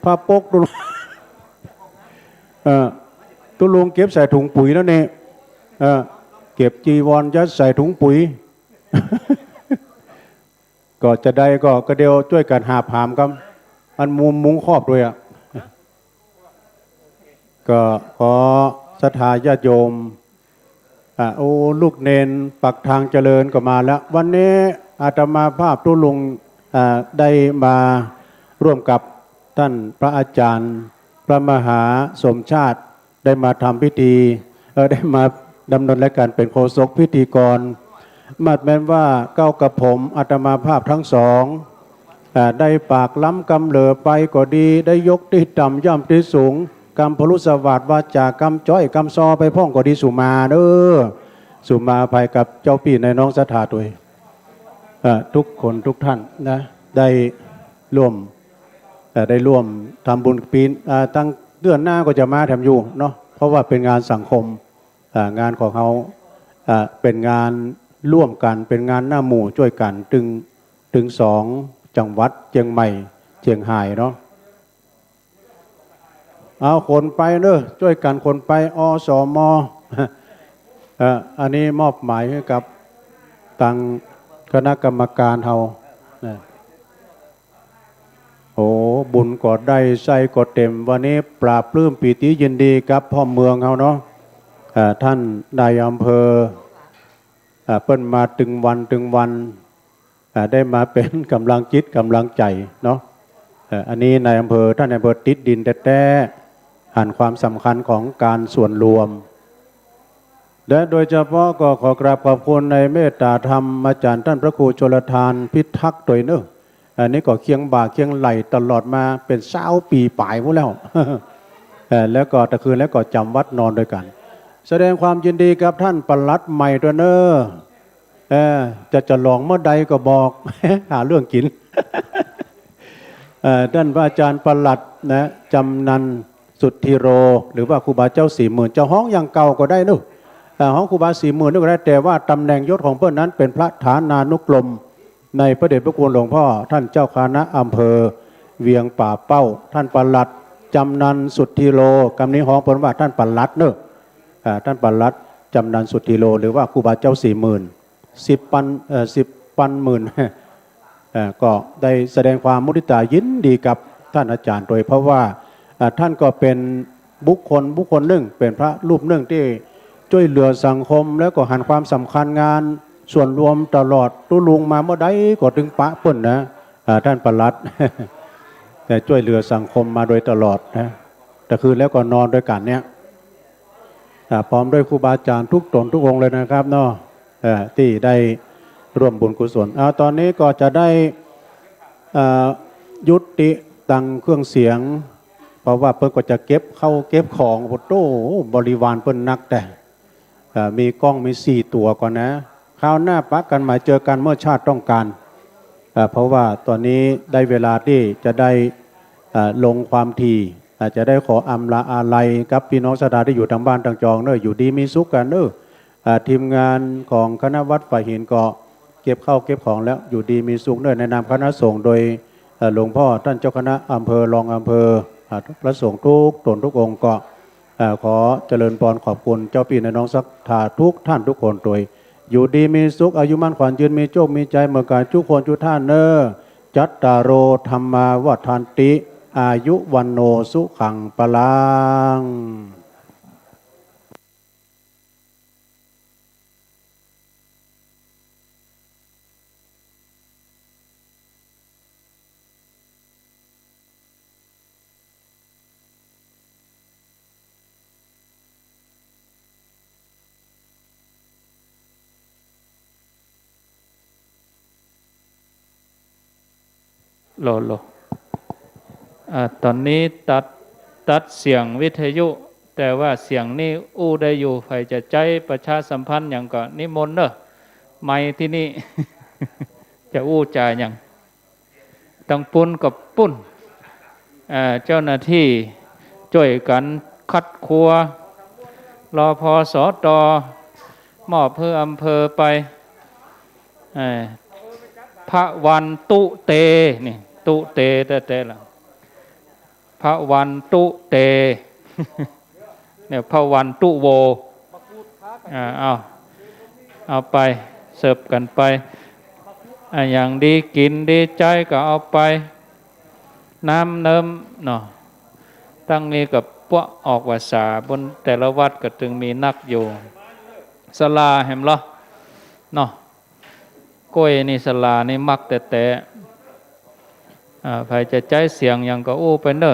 ผ้าปกตุ๊ลุง เออ ตุ๊ลุงเก็บใส่ถุงปุ๋ยแล้วเนี่ย เออ เก็บจีวรยัดใส่ถุงปุ๋ย ก็จะได้ก็ ก็เดี๋ยวจ้วยกั๋นหาบหามกำ อันมุมมุ้งครอบตวยอ่ะ ก็ขอศรัทธาญาติโยม อ่ะ โอ้ ลูกเณรปักทางเจริญก็มาแล้ว วันนี้อาตมาภาพตุ๊ลุง อ่า ได้มาร่วมกับต้านพระอาจ๋ารย์ พระมหาสมชาติ ได้มาทำพิธี เอ่อ ได้มาดำเนินรายก๋านเป๋นโฆษกพิธีกร มาดแม่นว่าเก้ากับผมอาตมาภาพตึงสอง อ่า ได้ปากล้ำกำเหลอไปก็ดี ได้ยกตี้ต่ำย่ำตี้สูง กำพรุสวาทวาจากำจ้อยกำซอไปพ่องก็ดี สุมาเน้อ สุมาอภัยกับเจ้าปี้นายน้องศรัทธาตวย อ่า ทุกคนทุกท่านนะ ได้ร่วม เอ่อ ได้ร่วมทำบุญปีน อ่า ตึงเดือนหน้าก็จะมาแถมอยู่เนาะ เพราะว่าเป๋นงานสังคม อ่า งานของเฮา อ่า เป๋นงานร่วมกั๋น เป๋นงานหน้าหมู่จ้วยกั๋น ตึง ตึงสองจังหวัดเจียงใหม่ เจียงฮายเนาะ เอาขนไปเน้อ จ้วยกั๋นขนไป อสม เอ่อ อันนี้มอบหมายหื้อกับตางคณะกรรมการเฮานะ โอ้ บุญก็ได้ ไส้ก็เต๋ม วันนี้ปลาบปลื้มปีติยินดีกับพ่อเมืองเฮาเนาะ เอ่อ ต้านนายอำเภอ เอ่อ เปิ้นมาตึงวันตึงวัน เอ่อ ได้มาเป๋นก๋ำลังจิตก๋ำลังใจ๋เนาะ เอ่อ อันนี้นายอำเภอ ต้านนายอำเภอติดดินแต๊ๆ หันความสำคัญของก๋านส่วนรวม และโดยเฉพาะก็ขอกราบขอบคุณในเมตตาธรรมอาจ๋ารย์ต้านพระครูชลทานพิทักษ์ตวยเน้อ อันนี้ก็เคียงบ่าเคียงไหล่ตลอดมาเป๋นซาวปี๋ป๋ายพู้นแล้ว เอ่อ แล้วก็ตะคืนแล้วก็จ๋ำวัดนอนตวยกั๋น แสดงความยินดีกับต้านปลัดใหม่ตวยเน้อ เอ่อ จะฉลองเมื่อใดก็บอก หาเรื่องกิ๋น เอ่อ ต้านพระอาจ๋ารย์ปลัดนะ จำนันสุทธิโร หรือว่าครูบาเจ้าสี่หมื่น จะฮ้องอย่างเก่าก็ได้เน้อ เอ่อ ฮ้องครูบาสี่หมื่นนี่ก็ได้ แต่ว่าตำแหน่งยศของเปิ้นนั้นเป๋นพระฐานานุกรมในพระเดชพระคุณหลวงพ่อต้านเจ้าคณะอำเภอเวียงป่าเป้า ต้านปลัดจำนันสุทธิโร กำนี้ฮ้องเปิ้นว่าต้านปลัดเน้อ อ่า ต้านปลัดจำนันสุทธิโร หรือว่าครูบาเจ้าสี่หมื่น สิบปัน เอ่อ สิบปันหมื่น เอ่อ ก็ได้แสดงความมุทิตายินดีกับต้านอาจ๋ารย์ตวย เพราะว่า อ่า ต้านก็เป๋นบุคคล บุคคลนึ่ง เป๋นพระรูปนึ่งตี้จ้วยเหลือสังคม แล้วก็หันความสำคัญงานส่วนรวมตลอด ตุ๊ลุงมาเมื่อใดก็ตึงปะเปิ้นนะ อ่า ต้านปลัด แต่จ้วยเหลือสังคมมาโดยตลอดนะ ตะคืนแล้วก็นอนตวยกั๋นเนี่ย อ่า พร้อมด้วยครูบาอาจ๋ารย์ทุกต๋นทุกองค์เลยนะครับเนาะ เอ่อ ตี้ได้ร่วมบุญกุศล เอา ต๋อนนี้ก็จะได้ เอ่อ ยุติตางเครื่องเสียง เพราะว่าเปิ้นก็จะเก็บข้าวเก็บของ โอ้โห บริวารเปิ้นนักแต๊ เอ่อ มีก้องมีสี่ตั๋วก่อนนะ คราวหน้าปะกั๋นใหม่ เจอกั๋นเมื่อชาติต้องการ เอ่อ เพราะว่าต๋อนนี้ได้เวลาตี้จะได้ เอ่อ ลงความถี่ อาจจะได้ขออำลาอาลัยกับปี้น้องศรัทธาตี้อยู่ตางบ้านตางจองเน่อ อยู่ดีมีสุขกั๋นเน่อ อ่า ทีมงานของคณะวัดฝ่ายหินก็เก็บข้าวเก็บของแล้ว อยู่ดีมีสุขเน่อ ในนามคณะสงฆ์โดย เอ่อ หลวงพ่อต้านเจ้าคณะอำเภอ รองอำเภอ อ่า พระสงฆ์กู้ต๋นกู้องค์ก็ เอ่อ ขอเจริญพรขอบคุณเจ้าปี้นายน้องศรัทธากู้ต้านกู้คนตวย อยู่ดีมีสุข อายุมั่นขวัญยืน มีโจคมีชัย เหมือนกั๋นกู้คนกู้ต้านเน่อ จัตตาโร ธัมมา วัฑฒันติ อายุ วัณโณ สุขัง พลัง โล โล อ่า ต๋อนนี้ตัด ตัดเสียงวิทยุ แต่ว่าเสียงนี้อู้ได้อยู่ ใผจะใจ๊ประชาสัมพันธ์หยังก็นิมนต์เน่อ ไมค์ตี้นี่ จะอู้จ๋าหยัง ตางปู้นกับปู้น เอ่อ เจ้าหน้าตี้จ้วยกั๋นคัดครัว รอ พอ สอ ตอ มอบหื้ออำเภอไป เอ่อ พระวันตุเต นี่ ตุเตแต๊ๆ ละ พระวันตุเต เนี่ย พระวันตุโว อ่า เอา เอาไป เสิร์ฟกั๋นไป อ่า อย่างดีกิ๋นดีใจ๊ก็เอาไป น้ำเนิมเนาะ ตังนี้ก็ปวะออกพรรษา บนแต่ละวัดก็ตึงมีนักอยู่ ศาลาแหมลอ เนาะ ก้วยนี่ศาลานี่มักแต๊ๆ อ่า ใผจะใจ๊เสียงหยังก็อู้ไปเน่อ